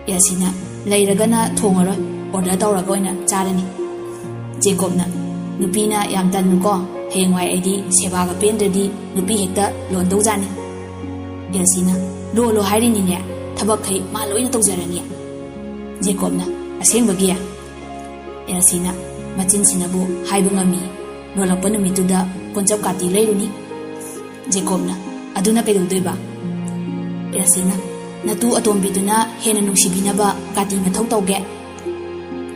ꯑꯦꯜꯁꯤꯅ, "ꯂꯩꯔꯒꯅ ꯊꯣꯡꯉꯔꯣꯏ, ꯑꯣꯔꯗꯔ ꯇꯧꯔꯒ ꯑꯣꯏꯅ ꯆꯥꯔꯅꯤ!" ꯖꯦꯀꯣꯕꯅ, "ꯅꯨꯄꯤꯅ ꯌꯥꯝ ꯇꯟꯅꯨꯀꯣ, ꯍꯌꯦꯡꯋꯥꯏ ꯑꯩꯗꯤ ꯁꯦꯕꯥꯒ ꯄꯦꯟꯗ꯭ꯔꯗꯤ ꯅꯨꯄꯤ ꯍꯦꯛꯇ ꯂꯣꯟꯗꯧꯖꯥꯠꯅꯤ!" ꯑꯦꯜꯁꯤꯅ, "ꯂꯣꯜꯂꯣ ꯍꯥꯏꯔꯤꯅꯤꯅꯦ, ꯊꯕꯛꯈꯩ ꯃꯥ ꯂꯣꯏꯅ ꯇꯧꯖꯔꯅꯤ!" ꯖꯦꯀꯣꯕꯅ, "ꯑꯁꯦꯡꯕꯒꯤ?" ꯑꯦꯜꯁꯤꯅ, "ꯃꯆꯤꯟꯁꯤꯅꯕꯨ ꯍꯥꯏꯕ ꯉꯝꯃꯤ, ꯂꯣꯜꯂꯛꯄ ꯅꯨꯃꯤꯠꯇꯨꯗ ꯀꯣꯟꯆꯞ ꯀꯥꯇꯤ ꯂꯩꯔꯨꯅꯤ!" ꯖꯦꯀꯣꯕꯅ, "ꯑꯗꯨꯅ ꯀꯩꯗꯧꯗꯣꯏꯕ?" ꯑꯦꯜꯁꯤꯅ, "ꯅꯇꯨ ꯑꯇꯣꯝꯕꯤꯗꯨꯅ ꯍꯦꯟꯅ ꯅꯨꯡꯁꯤꯕꯤꯅꯕ ꯀꯥꯇꯤ ꯃꯊꯧ ꯇꯧꯒꯦ!"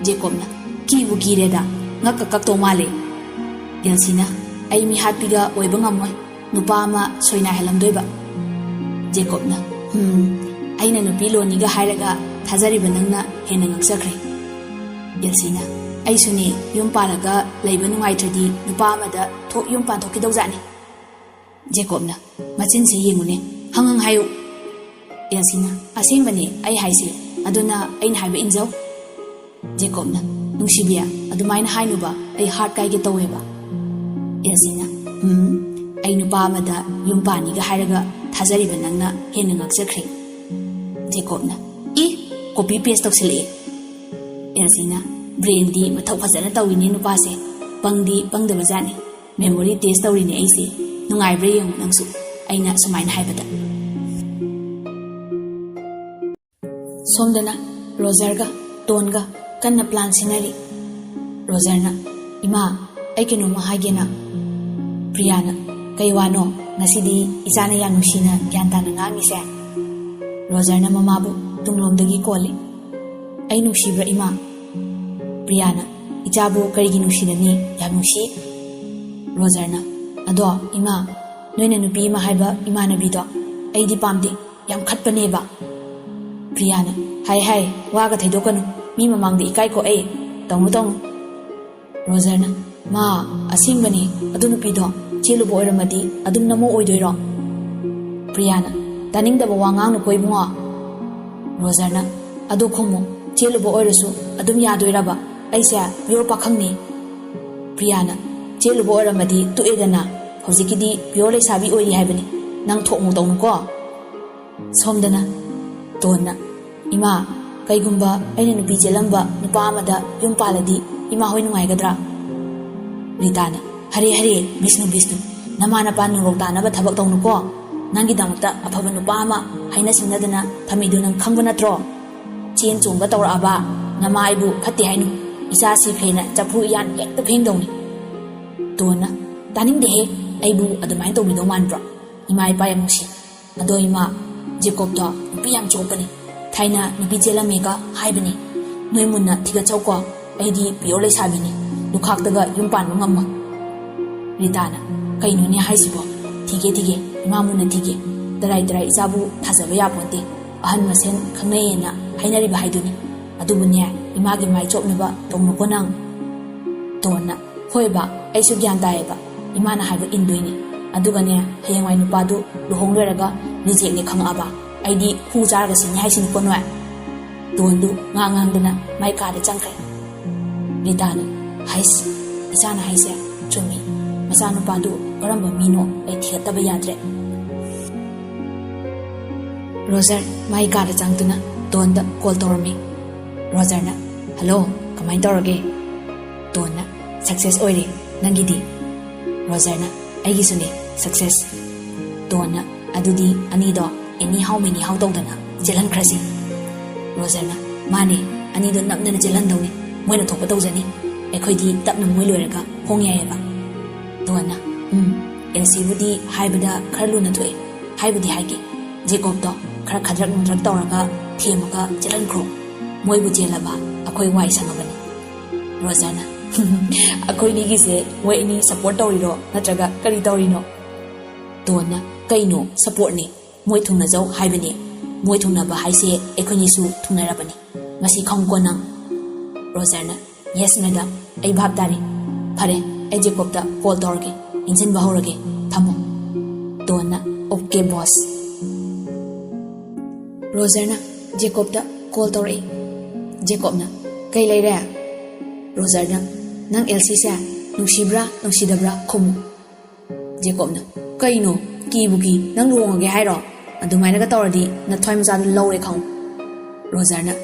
ꯖꯦꯀꯣꯕꯅ, "ꯀꯤꯕꯨ ꯀꯤꯔꯦꯗ, ꯉꯛꯀ ꯀꯛꯇꯧ ꯃꯥꯜꯂꯦ!" ꯑꯦꯜꯁꯤꯅ, "ꯑꯩ ꯃꯤꯍꯥꯠꯄꯤꯒ ꯑꯣꯏꯕ ꯉꯝꯃꯣꯏ, ꯅꯨꯄꯥ ꯑꯃ ꯁꯣꯏꯅꯥꯏꯍꯜꯂꯝꯗꯣꯏꯕ!" ꯖꯦꯀꯣꯕꯅ, "ꯍꯨꯝ, ꯑꯩꯅ ꯅꯨꯄꯤ ꯂꯣꯟꯅꯤꯒ ꯍꯥꯏꯔꯒ ꯊꯥꯖꯔꯤꯕ ꯅꯪꯅ ꯍꯦꯟꯅ ꯉꯛꯆꯈ꯭ꯔꯦ!" ꯑꯦꯜꯁꯤꯅ, "ꯑꯩꯁꯨꯅꯦ, ꯌꯨꯝ ꯄꯥꯜꯂꯒ ꯂꯩꯕ ꯅꯨꯡꯉꯥꯏꯇ꯭ꯔꯗꯤ ꯅꯨꯄꯥ ꯑꯃꯗ ꯊꯣꯛ ꯌꯨꯝ ꯄꯥꯟꯊꯣꯛꯈꯤꯗꯧꯖꯥꯠꯅꯤ!" ꯖꯦꯀꯣꯕꯅ, "ꯃꯆꯤꯟꯁꯤ ꯌꯦꯡꯉꯨꯅꯦ, ꯍꯪ ꯍꯪ ꯍꯥꯏꯌꯨ!" ꯑꯦꯜꯁꯤꯅ, "ꯑꯁꯦꯡꯕꯅꯦ ꯑꯩ ꯍꯥꯏꯁꯦ, ꯑꯗꯨꯅ ꯑꯩꯅ ꯍꯥꯏꯕ ꯏꯟꯖꯧ꯫" ꯖꯦꯀꯣꯕꯅ, "ꯅꯨꯡꯁꯤꯕꯤ, ꯑꯗꯨꯃꯥꯏꯅ ꯍꯥꯏꯅꯨꯕ, ꯑꯩ ꯍꯥꯔꯠ ꯀꯥꯏꯒꯦ ꯇꯧꯋꯦꯕ꯫" ꯑꯦꯜꯁꯤꯅ, "ꯎꯝ, ꯑꯩ ꯅꯨꯄꯥ ꯑꯃꯗ ꯌꯨꯝ ꯄꯥꯟꯅꯤꯒ ꯍꯥꯏꯔꯒ ꯊꯥꯖꯔꯤꯕ ꯅꯪꯅ ꯍꯦꯟꯅ ꯉꯛꯆꯈ꯭ꯔꯦ꯫" ꯖꯦꯀꯣꯕꯅ, "ꯏ, ꯀꯣꯄꯤ ꯄꯦꯁ ꯇꯧꯁꯤꯜꯂꯛꯑꯦ꯫" ꯑꯦꯜꯁꯤꯅ, "ꯕ꯭ꯔꯦꯟꯗꯤ ꯃꯊꯧ ꯐꯖꯅ ꯇꯧꯏꯅꯦ ꯅꯨꯄꯥꯁꯦ, ꯄꯪꯗꯤ ꯄꯪꯗꯕꯖꯥꯠꯅꯤ꯫ ꯃꯦꯃꯣꯔꯤ ꯇꯦꯁ ꯇꯧꯔꯤꯅꯦ ꯑꯩꯁꯦ꯫ ꯅꯨꯡꯉꯥꯏꯕ꯭ꯔꯥ ꯌꯦꯡꯉꯨ ꯅꯪꯁꯨ," ꯑꯩꯅ ꯁꯨꯃꯥꯏꯅ ꯍꯥꯏꯕꯗ꯫ ꯁꯣꯝꯗꯅ ꯔꯣꯖꯔꯒ ꯇꯣꯟꯒ ꯀꯟꯅ ꯄ꯭ꯂꯥꯟ ꯁꯤꯟꯅꯔꯤ꯫ ꯔꯣꯖꯔꯅ, "ꯏꯃꯥ, ꯑꯩ ꯀꯩꯅꯣꯝꯃ ꯍꯥꯏꯒꯦꯅ꯫" ꯄ꯭ꯔꯤꯌꯥꯅ, "ꯀꯩ ꯋꯥꯅꯣ? ꯉꯁꯤꯗꯤ ꯏꯆꯥꯅ ꯌꯥꯝ ꯅꯨꯡꯁꯤꯅ ꯒ꯭ꯌꯥꯟ ꯇꯥꯅ ꯉꯥꯡꯉꯤꯁꯦ?" ꯔꯣꯖꯔꯅ ꯃꯃꯥꯕꯨ ꯇꯨꯡꯂꯣꯝꯗꯒꯤ ꯀꯣꯜꯂꯤ꯫ "ꯑꯩ ꯅꯨꯡꯁꯤꯕ꯭ꯔꯥ, ꯏꯃꯥ?" ꯄ꯭ꯔꯤꯌꯥꯅ, "ꯏꯆꯥꯕꯨ ꯀꯔꯤꯒꯤ ꯅꯨꯡꯁꯤꯅꯅꯤ? ꯌꯥꯝ ꯅꯨꯡꯁꯤ꯫" ꯔꯣꯖꯔꯅ, "ꯑꯗꯣ, ꯏꯃꯥ, ꯅꯣꯏꯅ ꯅꯨꯄꯤ ꯑꯃ ꯍꯥꯏꯕ ꯏꯃꯥꯟꯅꯕꯤꯗꯣ ꯑꯩꯗꯤ ꯄꯥꯝꯗꯦ, ꯌꯥꯝ ꯈꯠꯄꯅꯦꯕ꯫" ꯄ꯭ꯔꯤꯌꯥꯅ, "ꯍꯥꯏ ꯍꯥꯏ, ꯋꯥꯒ ꯊꯩꯗꯣꯛꯀꯅꯨ, ꯃꯤ ꯃꯃꯥꯡꯗ ꯏꯀꯥꯏꯀꯣ ꯑꯩ, ꯇꯧꯅꯨ ꯇꯧꯅꯨ꯫" ꯔꯣꯖꯔꯅ, "ꯃꯥ, ꯑꯁꯦꯡꯕꯅꯦ, ꯑꯗꯨ ꯅꯨꯄꯤꯗꯣ ꯆꯦꯜꯂꯨꯕ ꯑꯣꯏꯔꯝꯃꯗꯤ ꯑꯗꯨꯝ ꯅꯃꯧ ꯑꯣꯏꯗꯣꯏꯔꯣ?" ꯄ꯭ꯔꯤꯌꯥꯅ, "ꯇꯥꯅꯤꯡꯗꯕ ꯋꯥ ꯉꯥꯡꯅꯨꯀꯣ ꯏꯕꯨꯡꯉꯣ꯫" ꯔꯣꯖꯔꯅ, "ꯑꯗꯣ ꯈꯨꯝꯃꯨ, ꯆꯦꯜꯂꯨꯕ ꯑꯣꯏꯔꯁꯨ ꯑꯗꯨꯝ ꯌꯥꯗꯣꯏꯔꯕ? ꯑꯩꯁꯦ ꯄꯤꯌꯣꯔ ꯄꯥꯈꯪꯅꯤ꯫" ꯄ꯭ꯔꯤꯌꯥꯅ, "ꯆꯦꯜꯂꯨꯕ ꯑꯣꯏꯔꯝꯃꯗꯤ ꯇꯣꯛꯑꯦꯗꯅ, ꯍꯧꯖꯤꯛꯀꯤꯗꯤ ꯄꯤꯌꯣꯔ ꯂꯩꯁꯥꯕꯤ ꯑꯣꯏꯔꯤ ꯍꯥꯏꯕꯅꯤ, ꯅꯪ ꯊꯣꯛꯃꯣꯛ ꯇꯧꯅꯨꯀꯣ꯫" ꯁꯣꯝꯗꯅ ꯇꯣꯟꯅ, "ꯏꯃꯥ, ꯀꯩꯒꯨꯝꯕ ꯑꯩꯅ ꯅꯨꯄꯤ ꯆꯦꯜꯂꯝꯕ ꯅꯨꯄꯥ ꯑꯃꯗ ꯌꯨꯝ ꯄꯥꯜꯂꯗꯤ ꯏꯃꯥ ꯍꯣꯏ ꯅꯨꯡꯉꯥꯏꯒꯗ꯭ꯔꯥ?" ꯔꯤꯇꯥꯅ, "ꯍꯔꯦ ꯍꯔꯦ, ꯕꯤꯁꯅꯨ ꯕꯤꯁꯅꯨ, ꯅꯃꯥ ꯅꯄꯥ ꯅꯨꯡꯔꯧ ꯇꯥꯅꯕ ꯊꯕꯛ ꯇꯧꯅꯨꯀꯣ꯫ ꯅꯪꯒꯤꯗꯃꯛꯇ ꯑꯐꯕ ꯅꯨꯄꯥ ꯑꯃ ꯍꯥꯏꯅ ꯁꯤꯡꯅꯗꯅ ꯊꯝꯃꯤꯗꯨ ꯅꯪ ꯈꯪꯕ ꯅꯠꯇ꯭ꯔꯣ? ꯆꯦꯟ ꯆꯣꯡꯕ ꯇꯧꯔꯛꯑꯕ ꯅꯃꯥ ꯑꯩꯕꯨ ꯐꯠꯇꯦ ꯍꯥꯏꯅꯨ꯫ ꯏꯆꯥ ꯁꯤꯈ꯭ꯔꯦꯅ ꯆꯐꯨ ꯏꯌꯥꯟ ꯍꯦꯛꯇ ꯐꯦꯡꯗꯧꯅꯤ꯫" ꯇꯣꯟꯅ, "ꯇꯥꯅꯤꯡꯗꯦꯍꯦ, ꯑꯩꯕꯨ ꯑꯗꯨꯃꯥꯏꯅ ꯇꯧꯕꯤꯗꯧ ꯃꯥꯟꯕ꯭ꯔꯣ? ꯏꯃꯥ ꯏꯄꯥ ꯌꯥꯝ ꯅꯨꯡꯁꯤ꯫ ꯑꯗꯣ ꯏꯃꯥ, ꯖꯦꯀꯣꯕꯇꯣ ꯅꯨꯄꯤ ꯌꯥꯝ ꯆꯣꯞꯄꯅꯤ꯫ ꯊꯥꯏꯅ ꯅꯨꯄꯤ ꯆꯦꯜꯂꯝꯃꯦꯒ ꯍꯥꯏꯕꯅꯤ꯫ ꯅꯣꯏ ꯃꯨꯟꯅ ꯊꯤꯒꯠꯆꯧꯀꯣ, ꯑꯩꯗꯤ ꯄꯤꯌꯣꯔ ꯂꯩꯁꯥꯕꯤꯅꯤ, ꯂꯨꯈꯥꯛꯇꯒ ꯌꯨꯝ ꯄꯥꯟꯕ ꯉꯝꯃꯣꯏ꯫" ꯔꯤꯇꯥꯅ, "ꯀꯩꯅꯣꯅꯦ ꯍꯥꯏꯁꯤꯕꯣ? ꯊꯤꯒꯦ ꯊꯤꯒꯦ, ꯏꯃꯥ ꯃꯨꯟꯅ ꯊꯤꯒꯦ꯫ ꯇꯔꯥꯏ ꯇꯔꯥꯏ ꯏꯆꯥꯕꯨ ꯊꯥꯖꯕ ꯌꯥꯄꯣꯟꯇꯦ꯫ ꯑꯍꯟ ꯃꯁꯦꯟ ꯈꯪꯅꯩꯌꯦꯅ ꯍꯥꯏꯅꯔꯤꯕ ꯍꯥꯏꯗꯨꯅꯤ꯫ ꯑꯗꯨꯕꯨꯅꯦ, ꯏꯃꯥꯒꯤ ꯃꯥꯏ ꯆꯣꯞꯅꯕ ꯇꯧꯅꯨꯀꯣ ꯅꯪ꯫" ꯇꯣꯟꯅ, "ꯍꯣꯏꯕ, ꯑꯩꯁꯨ ꯒ꯭ꯌꯥꯟ ꯇꯥꯏꯌꯦꯕ꯫ ꯏꯃꯥꯅ ꯍꯥꯏꯕ ꯏꯟꯗꯣꯏꯅꯤ꯫ ꯑꯗꯨꯒꯅꯦ, ꯍꯌꯦꯡꯋꯥꯏ ꯅꯨꯄꯥꯗꯨ ꯂꯨꯍꯣꯡ ꯂꯣꯏꯔꯒ ꯔꯤꯖꯦꯛꯅꯦ ꯈꯪꯉꯛꯑꯕ, ꯑꯩꯗꯤ ꯍꯨ ꯆꯥꯔꯒ ꯁꯤꯅꯤ ꯍꯥꯏꯁꯤꯅꯤꯀꯣ ꯅꯣꯏ꯫ ꯗꯣꯟꯗꯨ ꯉꯥꯡ ꯉꯥꯡꯗꯨꯅ ꯃꯥꯏ ꯀꯥꯗ ꯆꯪꯈ꯭ꯔꯦ꯫ ꯔꯤꯇꯥꯅ, "ꯍꯩꯁ, ꯏꯆꯥꯅ ꯍꯥꯏꯁꯦ ꯆꯨꯝꯃꯤ꯫ ꯃꯆꯥꯅꯨꯄꯥꯗꯨ ꯀꯔꯝꯕ ꯃꯤꯅꯣ ꯑꯩ ꯊꯤꯒꯠꯇꯕ ꯌꯥꯗ꯭ꯔꯦ"꯫ ꯔꯣꯖꯔ ꯃꯥꯏ ꯀꯥꯗ ꯆꯪꯗꯨꯅ ꯗꯣꯟꯗ ꯀꯣꯜ ꯇꯧꯔꯝꯃꯤ꯫ ꯔꯣꯖꯔꯅ, "ꯍꯜꯂꯣ, ꯀꯃꯥꯏꯅ ꯇꯧꯔꯒꯦ?" ꯗꯣꯟꯅ, "ꯁꯛꯁꯦꯁ ꯑꯣꯏꯔꯦ꯫ ꯅꯪꯒꯤꯗꯤ?" ꯔꯣꯖꯔꯅ, "ꯑꯩꯒꯤꯁꯨꯅꯦ, ꯁꯛꯁꯦꯁ"꯫ ꯗꯣꯟꯅ, "ꯑꯗꯨꯗꯤ ꯑꯅꯤꯗꯣ ꯑꯦꯅꯤ ꯍꯥꯎ ꯃꯦꯅꯤ ꯍꯥꯎ ꯇꯧꯗꯅ ꯆꯦꯜꯍꯟꯈ꯭ꯔꯁꯤ"꯫ ꯔꯣꯖꯔꯅ, "ꯃꯥꯅꯦ, ꯑꯅꯤꯗꯣ ꯅꯝꯗꯅ ꯆꯦꯜꯍꯟꯗꯧꯅꯤ꯫ ꯃꯣꯏꯅ ꯊꯣꯛꯄ ꯇꯧꯖꯅꯤ꯫ ꯑꯩꯈꯣꯏꯗꯤ ꯇꯞꯅ ꯃꯣꯏ ꯂꯣꯏꯔꯒ ꯍꯣꯡ ꯌꯥꯏꯑꯕ"꯫ ꯗꯣꯟꯅ, "ꯎꯝ, ꯑꯦꯜꯁꯤꯕꯨꯗꯤ ꯍꯥꯏꯕꯗ ꯈꯔ ꯂꯨꯅ ꯊꯣꯛꯑꯦ꯫ ꯍꯥꯏꯕꯨꯗꯤ ꯍꯥꯏꯒꯦ꯫ ꯖꯦꯀꯣꯕꯇꯣ ꯈꯔ ꯈꯗ꯭ꯔꯛ ꯅꯨꯡꯗ꯭ꯔꯛ ꯇꯧꯔꯒ ꯊꯦꯝꯃꯒ ꯆꯦꯜꯍꯟꯈ꯭ꯔꯣ꯫ ꯃꯣꯏꯕꯨ ꯆꯦꯜꯂꯕ ꯑꯩꯈꯣꯏ ꯋꯥꯏ ꯁꯪꯉꯕꯅꯤ"꯫ ꯔꯣꯖꯔꯅ, "ꯑꯩꯈꯣꯏꯅꯤꯒꯤꯁꯦ ꯃꯣꯏ ꯑꯅꯤ ꯁꯞꯄꯣꯔꯠ ꯇꯧꯔꯤꯔꯣ ꯅꯠꯇ꯭ꯔꯒ ꯀꯔꯤ ꯇꯧꯔꯤꯅꯣ?" ꯗꯣꯟꯅ, "ꯀꯩꯅꯣ ꯁꯞꯄꯣꯔꯠꯅꯤ? ꯃꯣꯏ ꯊꯨꯡꯅꯖꯧ ꯍꯥꯏꯕꯅꯤ꯫ ꯃꯣꯏ ꯊꯨꯡꯅꯕ ꯍꯥꯏꯁꯦ ꯑꯩꯈꯣꯏꯅꯤꯁꯨ ꯊꯨꯡꯅꯔꯕꯅꯤ꯫ ꯃꯁꯤ ꯈꯪꯉꯨꯀꯣ ꯅꯪ"꯫ ꯔꯣꯖꯔꯅ, "ꯌꯦꯁ ꯃꯦꯗꯥꯝ, ꯑꯩ ꯚꯥꯞ ꯇꯥꯔꯦ꯫ ꯐꯔꯦ, ꯑꯩ ꯖꯦꯀꯣꯕꯇ ꯀꯣꯜ ꯇꯧꯔꯒꯦ꯫ ꯏꯟꯁꯤꯟꯕ ꯍꯧꯔꯒꯦ꯫ ꯊꯝꯃꯣ"꯫ ꯗꯣꯟꯅ, "ꯑꯣꯀꯦ ꯕꯣꯁ"꯫ ꯔꯣꯖꯔꯅ ꯖꯦꯀꯣꯕꯇ ꯀꯣꯜ ꯇꯧꯔꯛꯏ꯫ ꯖꯦꯀꯣꯕꯅ, "ꯀꯩ ꯂꯩꯔꯦ?" ꯔꯣꯖꯔꯅ, "ꯅꯪ ꯑꯦꯜꯁꯤꯁꯦ ꯅꯨꯡꯁꯤꯕ꯭ꯔꯥ ꯅꯨꯡꯁꯤꯗꯕ꯭ꯔꯥ ꯈꯨꯝꯃꯨ"꯫ ꯖꯦꯀꯣꯕꯅ, "ꯀꯩꯅꯣ? ꯀꯤꯕꯨ ꯀꯤ, ꯅꯪ ꯂꯨꯍꯣꯡꯉꯒꯦ ꯍꯥꯏꯔꯣ? ꯑꯗꯨꯃꯥꯏꯅꯒ ꯇꯧꯔꯗꯤ ꯅꯊ꯭ꯋꯥꯏ ꯃꯆꯥꯗꯣ ꯂꯧꯔꯦ ꯈꯪꯉꯨ"꯫ ꯔꯣꯖꯔꯅ,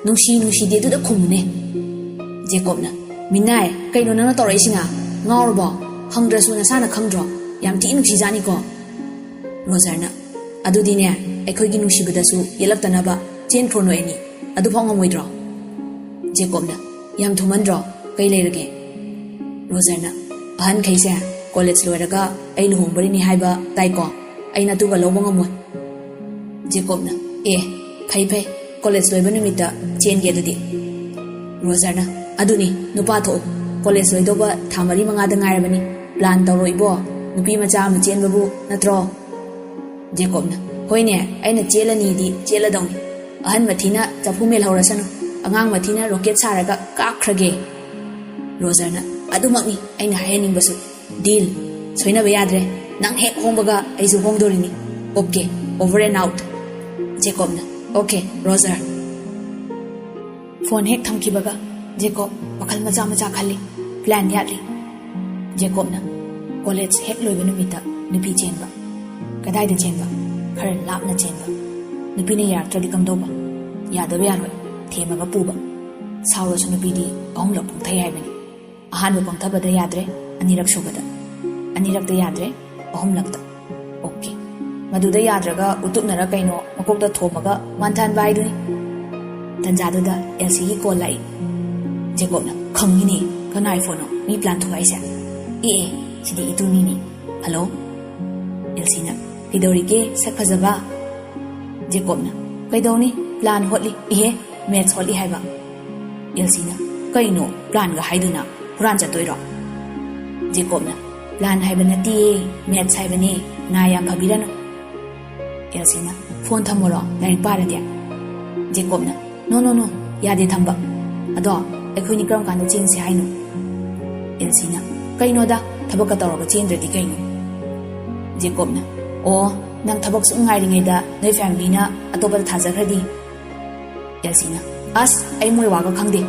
"ꯅꯨꯡꯁꯤ ꯅꯨꯡꯁꯤꯗꯦ ꯑꯗꯨꯗ ꯈꯨꯝꯃꯨꯅꯦ"꯫ ꯖꯦꯀꯣꯕꯅ, "ꯃꯤꯅꯥꯏ, ꯀꯩꯅꯣ ꯅꯪꯅ ꯇꯧꯔꯛꯏꯁꯤꯅ? ꯉꯥꯎꯔꯕꯣ? ꯍꯪꯗ꯭ꯔꯁꯨ ꯅꯁꯥꯅ ꯈꯪꯗ꯭ꯔꯣ? ꯌꯥꯝ ꯊꯤ ꯅꯨꯡꯁꯤꯖꯥꯠꯅꯤꯀꯣ"꯫ ꯔꯣꯖꯔꯅ, "ꯑꯗꯨꯗꯤꯅꯦ, ꯑꯩꯈꯣꯏꯒꯤ ꯅꯨꯡꯁꯤꯕꯗꯁꯨ ꯌꯦꯠꯂꯛꯇꯅꯕ ꯆꯦꯟꯈ꯭ꯔꯣ ꯅꯣꯏ ꯑꯅꯤ꯫ ꯑꯗꯨꯐꯥꯎ ꯉꯝꯃꯣꯏꯗ꯭ꯔꯣ?" ꯖꯦꯀꯣꯕꯅ, "ꯌꯥꯝ ꯊꯨꯃꯟꯗ꯭ꯔꯣ? ꯀꯩ ꯂꯩꯔꯒꯦ?" ꯔꯣꯖꯔꯅ, "ꯑꯍꯟꯈꯩꯁꯦ ꯀꯣꯂꯦꯖ ꯂꯣꯏꯔꯒ ꯑꯩ ꯂꯨꯍꯣꯡꯕꯔꯤꯅꯤ ꯍꯥꯏꯕ ꯇꯥꯏꯀꯣ? ꯑꯩꯅ ꯑꯗꯨꯒ ꯂꯧꯕ ꯉꯝꯃꯣꯏ"꯫ ꯖꯦꯀꯣꯕꯅ, "ꯑꯦ, ꯐꯩ ꯐꯩ, ꯀꯣꯂꯦꯖ ꯂꯣꯏꯕ ꯅꯨꯃꯤꯠꯇ ꯆꯦꯟꯒꯦ ꯑꯗꯨꯗꯤ"꯫ ꯔꯣꯖꯔꯅ, "ꯑꯗꯨꯅꯤ, ꯅꯨꯄꯥ ꯊꯣꯛꯎ꯫ ꯀꯣꯂꯦꯖ ꯂꯣꯏꯗꯧꯕ ꯊꯥ ꯃꯔꯤ ꯃꯉꯥꯗ ꯉꯥꯏꯔꯕꯅꯤ꯫ ꯄ꯭ꯂꯥꯟ ꯇꯧꯔꯣ ꯏꯕꯣ, ꯅꯨꯄꯤ ꯃꯆꯥ ꯑꯃ ꯆꯦꯟꯕꯕꯨ ꯅꯠꯇ꯭ꯔꯣ?" ꯖꯦꯀꯣꯕꯅ, "ꯍꯣꯏꯅꯦ, ꯑꯩꯅ ꯆꯦꯜꯂꯅꯤꯗꯤ ꯆꯦꯜꯂꯗꯧꯅꯤ꯫ ꯑꯍꯟ ꯃꯊꯤꯅ ꯆꯐꯨ ꯃꯦꯜꯍꯧꯔꯁꯅꯨ, ꯑꯉꯥꯡ ꯃꯊꯤꯅ ꯔꯣꯀꯦꯠ ꯁꯥꯔꯒ ꯀꯥꯞꯈ꯭ꯔꯒꯦ"꯫ ꯔꯣꯖꯔꯅ, "ꯑꯗꯨꯃꯛꯅꯤ ꯑꯩꯅ ꯍꯥꯏꯍꯟꯅꯤꯡꯕꯁꯨ꯫ ꯗꯤꯜ, ꯁꯣꯏꯅꯕ ꯌꯥꯗ꯭ꯔꯦ꯫ ꯅꯪ ꯍꯦꯛ ꯍꯣꯡꯕꯒ ꯑꯩꯁꯨ ꯍꯣꯡꯗꯣꯔꯤꯅꯤ꯫ Okay, over and out". ꯖꯦꯀꯣꯕꯅ, "ꯑꯣꯀꯦ, ꯔꯣꯖꯔ꯫" ꯐꯣꯟ ꯍꯦꯛ ꯊꯝꯈꯤꯕꯒ ꯖꯦꯀꯣꯕ ꯋꯥꯈꯜ ꯃꯆꯥ ꯃꯆꯥ ꯈꯜꯂꯤ, ꯄ꯭ꯂꯥꯟ ꯌꯥꯠꯂꯤ꯫ ꯖꯦꯀꯣꯕꯅ ꯀꯣꯂꯦꯖ ꯍꯦꯛ ꯂꯣꯏꯕ ꯅꯨꯃꯤꯠꯇ ꯅꯨꯄꯤ ꯆꯦꯟꯕ꯫ ꯀꯗꯥꯏꯗ ꯆꯦꯟꯕ? ꯈꯔ ꯂꯥꯞꯅ ꯆꯦꯟꯕ꯫ ꯅꯨꯄꯤꯅ ꯌꯥꯔꯛꯇ꯭ꯔꯗꯤ ꯀꯝꯗꯧꯕ? ꯌꯥꯗꯕ ꯌꯥꯔꯣꯏ, ꯊꯦꯝꯃꯒ ꯄꯨꯕ꯫ ꯁꯥꯎꯔꯁꯨ ꯅꯨꯄꯤꯗꯤ ꯑꯍꯨꯝꯂꯛ ꯄꯨꯡꯊꯩ ꯍꯥꯏꯕꯅꯤ꯫ ꯑꯍꯥꯟꯕ ꯄꯪꯊꯕꯗ ꯌꯥꯗ꯭ꯔꯦ, ꯑꯅꯤꯔꯛ ꯁꯨꯕꯗ꯫ ꯑꯅꯤꯔꯛꯇ ꯌꯥꯗ꯭ꯔꯦ, ꯑꯍꯨꯝꯂꯛꯇ꯫ ꯑꯣꯀꯦ꯫ ꯃꯗꯨꯗ ꯌꯥꯗ꯭ꯔꯒ ꯎꯇꯨꯞꯅꯔ ꯀꯩꯅꯣ ꯃꯀꯣꯛꯇ ꯊꯣꯝꯃꯒ ꯋꯥꯟꯊꯍꯟꯕ ꯍꯥꯏꯗꯨꯅꯤ꯫ ꯇꯟꯖꯥꯗꯨꯗ ꯑꯦꯜꯁꯤꯒꯤ ꯀꯣꯜ ꯂꯥꯛꯏ꯫ ꯖꯦꯀꯣꯕꯅ, "ꯈꯪꯉꯤꯅꯦ, ꯀꯅꯥꯏ ꯐꯣꯟꯅꯣ? ꯃꯤ ꯄ꯭ꯂꯥꯟ ꯊꯣꯛꯑꯦ ꯍꯥꯏꯁꯦ?" "ꯑꯦ ꯑꯦ, ꯁꯤꯗꯤ ꯏꯇꯨꯅꯤꯅꯦ꯫ ꯍꯜꯂꯣ꯫" ꯑꯦꯜꯁꯤꯅ, "ꯀꯩꯗꯧꯔꯤꯒꯦ, ꯁꯛ ꯐꯖꯕ?" ꯖꯦꯀꯣꯕꯅ, "ꯀꯩꯗꯧꯅꯤ, ꯄ꯭ꯂꯥꯟ ꯍꯣꯠꯂꯤ꯫ ꯏꯍꯦ, ꯃꯦꯠꯁ ꯍꯣꯠꯂꯤ ꯍꯥꯏꯕ꯫" ꯑꯦꯜꯁꯤꯅ, "ꯀꯩꯅꯣ ꯄ꯭ꯂꯥꯟꯒ ꯍꯥꯏꯗꯨꯅ? ꯍꯨꯔꯥꯟ ꯆꯠꯇꯣꯏꯔꯣ?" ꯖꯦꯀꯣꯕꯅ, "ꯄ꯭ꯂꯥꯟ ꯍꯥꯏꯕ ꯅꯠꯇꯦꯌꯦ, ꯃꯦꯠꯁ ꯍꯥꯏꯕꯅꯦ, ꯅꯥ ꯌꯥꯝ ꯐꯕꯤꯔꯅꯨ꯫" ꯑꯦꯜꯁꯤꯅ, "ꯐꯣꯟ ꯊꯝꯃꯣꯔꯣ, ꯂꯥꯏꯔꯤꯛ ꯄꯥꯔꯒꯦ꯫" ꯖꯦꯀꯣꯕꯅ, "ꯅꯣ ꯅꯣ ꯅꯣ, ꯌꯥꯗꯦ ꯊꯝꯕ꯫ ꯑꯗꯣ ꯑꯩꯈꯣꯏꯅꯤ ꯀꯔꯝ ꯀꯥꯟꯗ ꯆꯦꯟꯁꯦ ꯍꯥꯏꯅꯣ?" ꯑꯦꯜꯁꯤꯅ, "ꯀꯩꯅꯣꯗ, ꯊꯕꯛꯀ ꯇꯧꯔꯒ ꯆꯦꯟꯗ꯭ꯔꯗꯤ ꯀꯩꯅꯣ?" ꯖꯦꯀꯣꯕꯅ, "ꯑꯣ, ꯅꯪ ꯊꯕꯛ ꯁꯨꯝ ꯉꯥꯏꯔꯤꯉꯩꯗ ꯅꯣꯏ ꯐꯦꯃꯤꯂꯤꯅ ꯑꯇꯣꯞꯄꯗ ꯊꯥꯖꯈ꯭ꯔꯗꯤ?" ꯑꯦꯜꯁꯤꯅ, "ꯑꯁ, ꯑꯩ ꯃꯣꯏ ꯋꯥꯒ ꯈꯪꯗꯦ꯫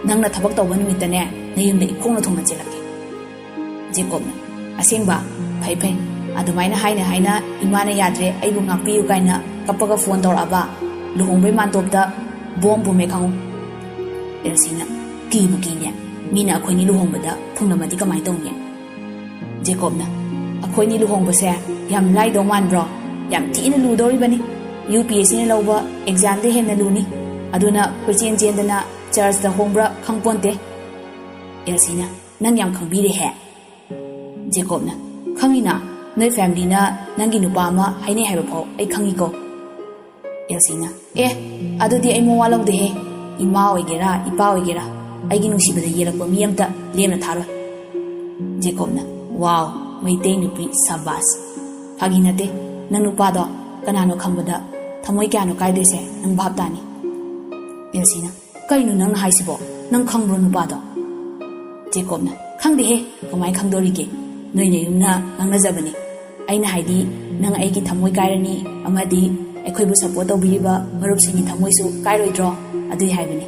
ꯅꯪꯅ ꯊꯕꯛ ꯇꯧꯕ ꯅꯨꯃꯤꯠꯇꯅꯦ, ꯅꯌꯨꯝꯗ ꯏꯈꯣꯡꯅ ꯊꯣꯡꯅ ꯆꯦꯜꯂꯛꯀꯦ꯫" ꯖꯦꯀꯣꯕꯅ, "ꯑꯁꯦꯡꯕ? ꯐꯩ ꯐꯩ꯫ ꯑꯗꯨꯃꯥꯏꯅ ꯍꯥꯏꯅ ꯍꯥꯏꯅ ꯏꯃꯥꯅ ꯌꯥꯗ꯭ꯔꯦ, ꯑꯩꯕꯨ ꯉꯥꯛꯄꯤꯌꯨ ꯀꯥꯏꯅ ꯀꯞꯄꯒ ꯐꯣꯟ ꯇꯧꯔꯛꯑꯕ? ꯂꯨꯍꯣꯡꯕꯩ ꯃꯥꯟꯇꯣꯞꯇ ꯕꯣꯝ ꯄꯨꯝꯃꯦ ꯈꯪꯉꯨ꯫" ꯑꯦꯜꯁꯤꯅ, "ꯀꯤꯕꯨ ꯀꯤꯅꯦ꯫ ꯃꯤꯅ ꯑꯩꯈꯣꯏꯅꯤ ꯂꯨꯍꯣꯡꯕꯗ ꯐꯨꯡꯂꯝꯃꯗꯤ ꯀꯃꯥꯏꯅ ꯇꯧꯅꯤ?" ꯖꯦꯀꯣꯕꯅ, "ꯑꯩꯈꯣꯏꯅꯤ ꯂꯨꯍꯣꯡꯕꯁꯦ ꯌꯥꯝ ꯂꯥꯏꯗꯧ ꯃꯥꯟꯕ꯭ꯔꯣ? ꯌꯥꯝ ꯊꯤꯅ ꯂꯨꯗꯧꯔꯤꯕꯅꯤ꯫ ꯌꯨ ꯄꯤ ꯑꯦꯁ ꯁꯤꯅ ꯂꯧꯕ ꯑꯦꯛꯖꯥꯝꯗ ꯍꯦꯟꯅ ꯂꯨꯅꯤ꯫ ꯑꯗꯨꯅ ꯀꯣꯏꯆꯦꯟ ꯆꯦꯟꯗꯅ ꯆꯔꯆꯇ ꯍꯣꯡꯕ꯭ꯔꯥ ꯈꯪꯄꯣꯟꯇꯦ꯫" ꯑꯦꯜꯁꯤꯅ, "ꯅꯪ ꯌꯥꯝ ꯈꯪꯕꯤꯔꯦꯍꯦ꯫" ꯖꯦꯀꯣꯕꯅ, "ꯈꯪꯉꯤꯅ, ꯅꯣꯏ ꯐꯦꯃꯤꯂꯤꯅ ꯅꯪꯒꯤ ꯅꯨꯄꯥ ꯑꯃ ꯍꯥꯏꯅꯩ ꯍꯥꯏꯕ ꯐꯥꯎ ꯑꯩ ꯈꯪꯉꯤꯀꯣ꯫" ꯑꯦꯜꯁꯤꯅ, "ꯑꯦ, ꯑꯗꯨꯗꯤ ꯑꯩ ꯃꯋꯥ ꯂꯧꯗꯦꯍꯦ꯫ ꯏꯃꯥ ꯑꯣꯏꯒꯦꯔꯥ, ꯏꯄꯥ ꯑꯣꯏꯒꯦꯔꯥ, ꯑꯩꯒꯤ ꯅꯨꯡꯁꯤꯕꯗ ꯌꯦꯜꯂꯛꯄ ꯃꯤ ꯑꯝꯇ ꯂꯦꯝꯅ ꯊꯥꯔꯣꯏ꯫" ꯖꯦꯀꯣꯕꯅ, "ꯋꯥꯎ, ꯃꯩꯇꯩ ꯅꯨꯄꯤ, ꯁꯕꯥꯁ꯫ ꯐꯥꯒꯤ ꯅꯠꯇꯦ, ꯅꯪ ꯅꯨꯄꯥꯗꯣ ꯀꯅꯥꯅꯣ ꯈꯪꯕꯗ ꯊꯃꯣꯏ ꯀꯌꯥꯅꯣ ꯀꯥꯏꯗꯣꯏꯁꯦ, ꯅꯪ ꯚꯥꯞ ꯇꯥꯅꯤ꯫" ꯑꯦꯜꯁꯤꯅ, "ꯀꯩꯅꯣ ꯅꯪꯅ ꯍꯥꯏꯁꯤꯕꯣ? ꯅꯪ ꯈꯪꯕ꯭ꯔꯣ ꯅꯨꯄꯥꯗꯣ?" ꯖꯦꯀꯣꯕꯅ, "ꯈꯪꯗꯦꯍꯦ, ꯀꯃꯥꯏ ꯈꯪꯗꯣꯔꯤꯒꯦ? ꯅꯣꯏ ꯅꯌꯨꯝꯅ ꯉꯥꯡꯅꯖꯕꯅꯤ꯫ ꯑꯩꯅ ꯍꯥꯏꯗꯤ, ꯅꯪ ꯑꯩꯒꯤ ꯊꯃꯣꯏ ꯀꯥꯏꯔꯅꯤ ꯑꯃꯗꯤ ꯑꯩꯈꯣꯏꯕꯨ ꯁꯄꯣꯔꯠ ꯇꯧꯕꯤꯔꯤꯕ ꯃꯔꯨꯞꯁꯤꯡꯒꯤ ꯊꯃꯣꯏꯁꯨ ꯀꯥꯏꯔꯣꯏꯗ꯭ꯔꯣ? ꯑꯗꯨꯏ ꯍꯥꯏꯕꯅꯤ꯫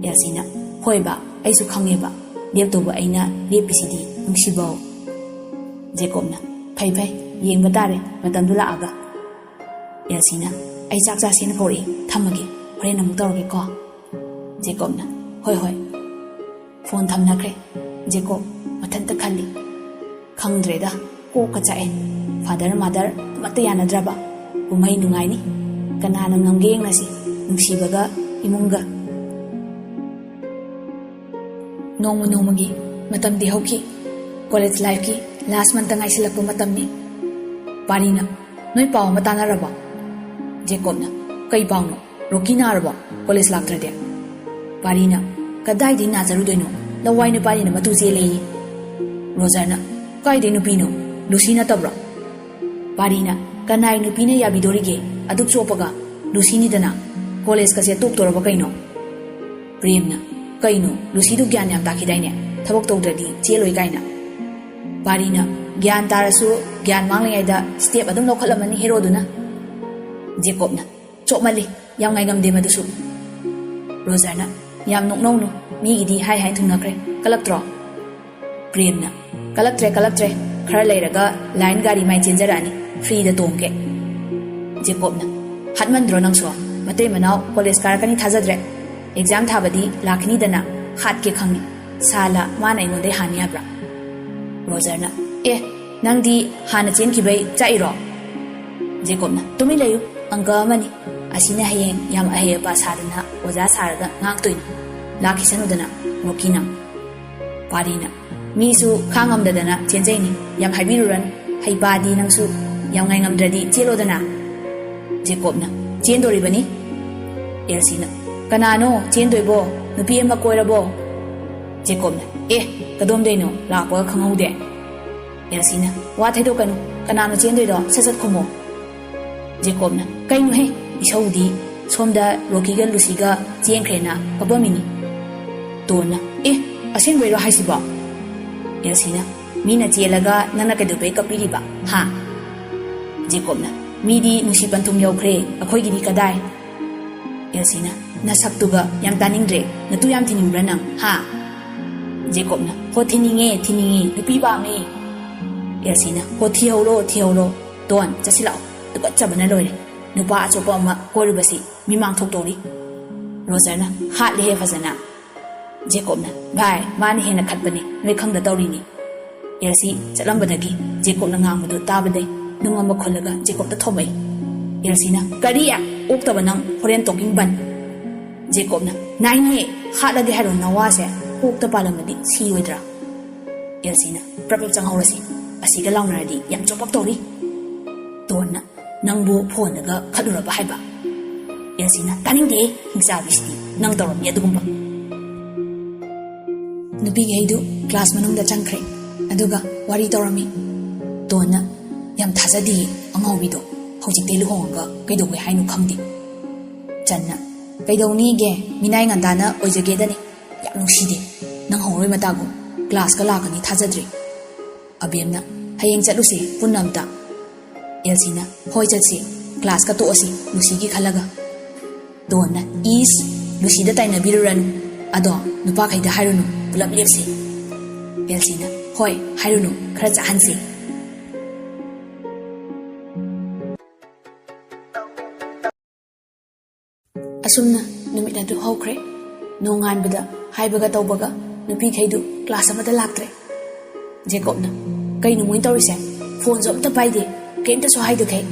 ꯑꯦꯜꯁꯤꯅ, ꯍꯣꯏꯕ, ꯑꯩꯁꯨ ꯈꯪꯉꯦꯕ, ꯂꯦꯞꯇꯧꯕ ꯑꯩꯅ ꯂꯦꯞꯄꯤꯁꯤꯗꯤ, ꯅꯨꯡꯁꯤꯕꯧ꯫ ꯖꯦꯀꯣꯕꯅ, ꯐꯩ ꯐꯩ, ꯌꯦꯡꯕ ꯇꯥꯔꯦ ꯃꯇꯝꯗꯨ ꯂꯥꯛꯑꯒ꯫ ꯑꯦꯜꯁꯤꯅ, ꯑꯩ ꯆꯥꯛ ꯆꯥꯁꯦꯅ ꯀꯧꯔꯛꯑꯦ, ꯊꯝꯃꯒꯦ, ꯍꯣꯔꯦꯟ ꯑꯃꯨꯛ ꯇꯧꯔꯒꯦꯀꯣ꯫ ꯖꯦꯀꯣꯕꯅ, ꯍꯣꯏ ꯍꯣꯏ꯫ ꯐꯣꯟ ꯊꯝꯅꯈ꯭ꯔꯦ꯫ ꯖꯦꯀꯣꯕ ꯃꯊꯟꯇ ꯈꯜꯂꯤ꯫ ꯈꯪꯗ꯭ꯔꯦꯗ, ꯀꯣꯛꯀ ꯆꯥꯛꯑꯦ꯫ ꯐꯥꯗꯔ ꯃꯥꯗꯔ ꯑꯃꯠꯇ ꯌꯥꯅꯗ꯭ꯔꯕ꯫ ꯀꯨꯝꯍꯩ ꯅꯨꯡꯉꯥꯏꯅꯤ꯫ ꯀꯅꯥꯅ ꯉꯝꯒꯦ ꯌꯦꯡꯅꯁꯤ, ꯅꯨꯡꯁꯤꯕꯒ ꯏꯃꯨꯡꯒ꯫ ꯅꯣꯡꯃ ꯅꯣꯡꯃꯒꯤ ꯃꯇꯝꯗꯤ ꯍꯧꯈꯤ꯫ ꯀꯣꯂꯦꯖ ꯂꯥꯏꯐꯀꯤ ꯂꯥꯁ ꯃꯟꯇ ꯉꯥꯏꯁꯤꯜꯂꯛꯄ ꯃꯇꯝꯅꯤ꯫ ꯄꯥꯔꯤꯅ, ꯅꯣꯏ ꯄꯥꯎ ꯑꯃ ꯇꯥꯟꯅꯔꯕꯣ? ꯖꯦꯀꯣꯕꯅ, ꯀꯩ ꯄꯥꯎꯅꯣ? ꯔꯣꯀꯤ ꯅꯥꯔꯕꯣ? ꯀꯣꯂꯦꯖ ꯂꯥꯛꯇ꯭ꯔꯗꯤ? ꯄꯥꯔꯤꯅ, ꯀꯗꯥꯏꯗꯩ ꯅꯥꯖꯔꯨꯗꯣꯏꯅꯣ? ꯂꯋꯥꯏ ꯅꯨꯄꯥꯅꯤꯅ ꯃꯇꯨ ꯆꯦꯜꯂꯦꯌꯦ꯫ ꯔꯣꯖꯔꯅ, ꯀꯥꯏꯗꯩ ꯅꯨꯄꯤꯅꯣ? ꯂꯨꯁꯤ ꯅꯠꯇꯕ꯭ꯔꯣ? ꯄꯥꯔꯤꯅ, ꯀꯅꯥꯏ ꯅꯨꯄꯤꯅ ꯌꯥꯕꯤꯗꯣꯔꯤꯒꯦ? ꯑꯗꯨꯛ ꯆꯣꯞꯄꯒ꯫ ꯂꯨꯁꯤꯅꯤꯗꯅ꯫ ꯀꯣꯂꯦꯖꯀꯁꯦ ꯇꯣꯛꯇꯣꯔꯕ ꯀꯩꯅꯣ? ꯄ꯭ꯔꯦꯝꯅ, ꯀꯩꯅꯣ, ꯂꯨꯁꯤꯗꯨ ꯒ꯭ꯌꯥꯟ ꯌꯥꯝ ꯇꯥꯈꯤꯗꯥꯏꯅꯦ, ꯊꯕꯛ ꯇꯧꯗ꯭ꯔꯗꯤ ꯆꯦꯜꯂꯣꯏ ꯀꯥꯏꯅ? ꯄꯥꯔꯤꯅ, ꯒ꯭ꯌꯥꯟ ꯇꯥꯔꯁꯨ ꯒ꯭ꯌꯥꯟ ꯃꯥꯡꯂꯤꯉꯩꯗ ꯁ꯭ꯇꯦꯞ ꯑꯗꯨꯝ ꯂꯧꯈꯠꯂꯝꯃꯅꯤ ꯍꯦꯔꯣꯗꯨꯅ꯫ ꯖꯦꯀꯣꯕꯅ, ꯆꯣꯞꯃꯜꯂꯤ, ꯌꯥꯝ ꯉꯥꯏꯉꯝꯗꯦ ꯃꯗꯨꯁꯨ꯫ ꯔꯣꯖꯔꯅ, ꯌꯥꯝ ꯅꯣꯛꯅꯧꯅꯨ, ꯃꯤꯒꯤꯗꯤ ꯍꯥꯏ ꯍꯥꯏ ꯊꯨꯡꯅꯈ꯭ꯔꯦ, ꯀꯂꯛꯇ꯭ꯔꯣ? ꯄ꯭ꯔꯦꯝꯅ, ꯀꯂꯛꯇ꯭ꯔꯦ ꯀꯂꯛꯇ꯭ꯔꯦ, ꯈꯔ ꯂꯩꯔꯒ ꯂꯥꯏꯟ ꯒꯥꯔꯤ ꯃꯥꯏ ꯆꯦꯟꯖꯔꯛꯑꯅꯤ, ꯐ꯭ꯔꯤꯗ ꯇꯣꯡꯒꯦ꯫ ꯖꯦꯀꯣꯕꯅ, ꯍꯥꯠꯃꯟꯗ꯭ꯔꯣ ꯅꯪꯁꯨ? ꯃꯇꯩ ꯃꯅꯥꯎ ꯀꯣꯂꯦꯖ ꯀꯥꯔꯛꯀꯅꯤ ꯊꯥꯖꯗ꯭ꯔꯦ꯫ ꯑꯦꯛꯖꯥꯝ ꯊꯥꯕꯗꯤ ꯂꯥꯛꯈꯤꯅꯤꯗꯅ, ꯍꯥꯠꯀꯦ ꯈꯪꯉꯤ꯫ ꯁꯥꯂꯥ ꯃꯥꯅ ꯑꯩꯉꯣꯟꯗꯩ ꯍꯥꯟꯅꯤ ꯍꯥꯏꯕ꯭ꯔꯥ? ꯔꯣꯖꯔꯅ, ꯑꯦ, ꯅꯪꯗꯤ ꯍꯥꯟꯅ ꯆꯦꯟꯈꯤꯕꯩ ꯆꯥꯛꯏꯔꯣ? ꯖꯦꯀꯣꯕꯅ, ꯇꯨꯃꯤꯟ ꯂꯩꯌꯨ, ꯑꯪꯀ ꯑꯃꯅꯤ꯫ ꯑꯁꯤꯅ ꯍꯌꯦꯡ ꯌꯥꯝ ꯑꯍꯩ ꯑꯄꯥ ꯁꯥꯗꯅ ꯑꯣꯖꯥ ꯁꯥꯔꯒ ꯉꯥꯡꯇꯣꯏꯅꯤ꯫ ꯂꯥꯛꯈꯤꯁꯅꯨꯗꯅ, ꯔꯣꯀꯤꯅ꯫ ꯄꯥꯔꯤꯅ, ꯃꯤꯁꯨ ꯈꯥꯡꯉꯝꯗꯗꯅ ꯆꯦꯟꯖꯩꯅꯤ, ꯌꯥꯝ ꯍꯥꯏꯕꯤꯔꯨꯔꯅꯨ꯫ ꯍꯩꯄꯥꯗꯤ ꯅꯪꯁꯨ, ꯌꯥꯝ ꯉꯥꯏꯉꯝꯗ꯭ꯔꯗꯤ ꯆꯦꯜꯂꯣꯗꯅ꯫ ꯖꯦꯀꯣꯕꯅ, ꯆꯦꯟꯗꯣꯔꯤꯕꯅꯤ꯫ ꯑꯦꯜꯁꯤꯅ, ꯀꯅꯥꯅꯣ ꯆꯦꯟꯗꯣꯏꯕꯣ? ꯅꯨꯄꯤ ꯑꯃ ꯀꯣꯏꯔꯕꯣ? ꯖꯦꯀꯣꯕꯅ, ꯑꯦ, ꯀꯗꯣꯝꯗꯩꯅꯣ? ꯂꯥꯛꯄꯒ ꯈꯪꯍꯧꯗꯦ꯫ ꯑꯦꯜꯁꯤꯅ, ꯋꯥ ꯊꯩꯗꯣꯛꯀꯅꯨ, ꯀꯅꯥꯅꯣ ꯆꯦꯟꯗꯣꯏꯗꯣ? ꯁꯠ ꯁꯠ ꯈꯨꯝꯃꯣ꯫ ꯖꯦꯀꯣꯕꯅ, ꯀꯩꯅꯣꯍꯦ, ꯏꯁꯧꯗꯤ, ꯁꯣꯝꯗ ꯔꯣꯀꯤꯒ ꯂꯨꯁꯤꯒ ꯆꯦꯟꯈ꯭ꯔꯦꯅ ꯀꯞꯄꯝꯃꯤꯅꯤ꯫ ꯇꯣꯟꯅ, ꯑꯦ, ꯑꯁꯦꯡꯕꯩꯔꯣ ꯍꯥꯏꯁꯤꯕꯣ? ꯑꯦꯜꯁꯤꯅ, ꯃꯤꯅ ꯆꯦꯜꯂꯒ ꯅꯪꯅ ꯀꯩꯗꯧꯕꯩ ꯀꯞꯄꯤꯔꯤꯕ, ꯍꯥ? ꯖꯦꯀꯣꯕꯅ, ꯃꯤꯗꯤ ꯅꯨꯡꯁꯤ ꯄꯟꯊꯨꯡ ꯌꯧꯈ꯭ꯔꯦ, ꯑꯩꯈꯣꯏꯒꯤꯗꯤ ꯀꯗꯥꯏ? ꯑꯦꯜꯁꯤꯅ, "ꯅꯁꯛꯇꯨꯒ ꯌꯥꯝ ꯇꯥꯅꯤꯡꯗ꯭ꯔꯦ, ꯅꯇꯨ ꯌꯥꯝ ꯊꯤꯅꯤꯡꯕ꯭ꯔꯥ ꯅꯪ, ꯍꯥ?" ꯖꯦꯀꯣꯕꯅ, "ꯍꯣ, ꯊꯤꯅꯤꯡꯉꯦ, ꯊꯤꯅꯤꯡꯉꯦ, ꯅꯨꯄꯤ ꯄꯥꯝꯃꯦ꯫" ꯑꯦꯜꯁꯤꯅ, "ꯍꯣ, ꯊꯤꯍꯧꯔꯣ, ꯊꯤꯍꯧꯔꯣ꯫ ꯇꯣꯟ, ꯆꯠꯁꯤ ꯂꯥꯛꯑꯣ, ꯇꯨꯀꯠꯆꯕꯅ ꯂꯣꯏꯔꯦ꯫ ꯅꯨꯄꯥ ꯑꯆꯣꯞꯄ ꯑꯃ ꯀꯣꯏꯔꯨꯕꯁꯤ ꯃꯤꯃꯥꯡ ꯊꯣꯛꯇꯧꯔꯤ꯫" ꯔꯣꯖꯔꯅ, "ꯍꯥꯠꯂꯦꯍꯦ ꯐꯖꯅ꯫" ꯖꯦꯀꯣꯕꯅ, "ꯚꯥꯏ, ꯃꯥꯅ ꯍꯦꯟꯅ ꯈꯠꯄꯅꯤ, ꯅꯣꯏ ꯈꯪꯗ ꯇꯧꯔꯤꯅꯤ꯫" ꯑꯦꯜꯁꯤ ꯆꯠꯂꯝꯕꯗꯒꯤ ꯖꯦꯀꯣꯕꯅ ꯉꯥꯡꯕꯗꯨ ꯇꯥꯕꯗꯩ ꯅꯨꯡ ꯑꯃ ꯈꯨꯜꯂꯒ ꯖꯦꯀꯣꯕꯇ ꯊꯣꯝꯃꯛꯏ꯫ ꯑꯦꯜꯁꯤꯅ, "ꯀꯔꯤ? ꯑꯣꯛꯇꯕ ꯅꯪ, ꯍꯣꯔꯦꯟ ꯇꯣꯛꯀꯤꯡ ꯕꯟ꯫" ꯖꯦꯀꯣꯕꯅ, "ꯅꯥꯏꯅꯦ, ꯍꯥꯠꯂꯒꯦ ꯍꯥꯏꯔꯣ ꯅꯋꯥꯁꯦ? ꯀꯣꯛꯇ ꯄꯥꯜꯂꯝꯃꯗꯤ ꯁꯤꯔꯣꯏꯗ꯭ꯔꯥ?" ꯑꯦꯜꯁꯤꯅ, "ꯄ꯭ꯔꯞ ꯄ꯭ꯔꯞ ꯆꯪꯍꯧꯔꯁꯤ, ꯑꯁꯤꯒ ꯂꯥꯎꯅꯔꯗꯤ ꯌꯥꯝ ꯆꯣꯞꯄꯛꯇꯧꯔꯤ꯫" ꯇꯣꯟꯅ, "ꯅꯪꯕꯨ ꯐꯣꯟꯗꯒ ꯈꯠꯂꯨꯔꯕ ꯍꯥꯏꯕ?" ꯑꯦꯜꯁꯤꯅ, "ꯇꯥꯅꯤꯡꯗꯦ, ꯍꯤꯡꯆꯥꯕꯤꯁꯤꯗꯤ ꯅꯪ ꯇꯧꯔꯝꯅꯤ ꯑꯗꯨꯒꯨꯝꯕ꯫" ꯅꯨꯄꯤꯈꯩꯗꯨ ꯀ꯭ꯂꯥꯁ ꯃꯅꯨꯡꯗ ꯆꯪꯈ꯭ꯔꯦ, ꯑꯗꯨꯒ ꯋꯥꯔꯤ ꯇꯧꯔꯝꯃꯤ꯫ ꯇꯣꯟꯅ, "ꯌꯥꯝ ꯊꯥꯖꯗꯤꯌꯦ ꯑꯉꯥꯎꯕꯤꯗꯣ, ꯍꯧꯖꯤꯛꯇꯩ ꯂꯨꯍꯣꯡꯉꯒ ꯀꯩꯗꯧꯒꯦ ꯍꯥꯏꯅꯣ ꯈꯪꯗꯦ꯫" ꯆꯟꯅ, "ꯀꯩꯗꯧꯅꯤꯒꯦ, ꯃꯤꯅꯥꯏ ꯉꯟꯇꯥꯅ ꯑꯣꯏꯖꯒꯦꯗꯅꯤ꯫ ꯌꯥꯝ ꯅꯨꯡꯁꯤꯗꯦ, ꯅꯪ ꯍꯧꯔꯣꯏ ꯃꯇꯥꯒꯨꯝ, ꯀ꯭ꯂꯥꯁꯀ ꯂꯥꯛꯀꯅꯤ ꯊꯥꯖꯗ꯭ꯔꯦ꯫" ꯑꯕꯦꯝꯅ, "ꯍꯌꯦꯡ ꯆꯠꯂꯨꯁꯦ ꯄꯨꯟꯅ ꯑꯝꯇ꯫" ꯑꯦꯜꯁꯤꯅ, "ꯍꯣꯏ ꯆꯠꯁꯤ, ꯀ꯭ꯂꯥꯁꯀ ꯇꯣꯛꯑꯁꯤ ꯂꯨꯁꯤꯒꯤ ꯈꯜꯂꯒ꯫" ꯇꯣꯟꯅ, "ꯏꯁ, ꯂꯨꯁꯤꯗ ꯇꯥꯏꯅꯕꯤꯔꯨꯔꯅꯨ, ꯑꯗꯣ ꯅꯨꯄꯥꯈꯩꯗ ꯍꯥꯏꯔꯨꯅꯨ, ꯄꯨꯂꯞ ꯂꯦꯞꯁꯤ꯫" ꯑꯦꯜꯁꯤꯅ, "ꯍꯣꯏ, ꯍꯥꯏꯔꯨꯅꯨ, ꯈꯔ ꯆꯥꯍꯟꯁꯤ꯫" ꯑꯁꯨꯝꯅ ꯅꯨꯃꯤꯠ ꯑꯗꯨ ꯍꯧꯈ꯭ꯔꯦ꯫ ꯅꯣꯡꯉꯥꯟꯕꯗ ꯍꯥꯏꯕꯒ ꯇꯧꯕꯒ ꯅꯨꯄꯤꯈꯩꯗꯨ ꯀ꯭ꯂꯥꯁ ꯑꯃꯗ ꯂꯥꯛꯇ꯭ꯔꯦ꯫ ꯖꯦꯀꯣꯕꯅ, "ꯀꯩꯅꯣ ꯃꯣꯏꯅ ꯇꯧꯔꯤꯁꯦ? ꯐꯣꯟꯁꯨ ꯑꯝꯇ ꯄꯥꯏꯗꯦ, ꯀꯩꯝꯇꯁꯨ ꯍꯥꯏꯗꯈꯩ꯫"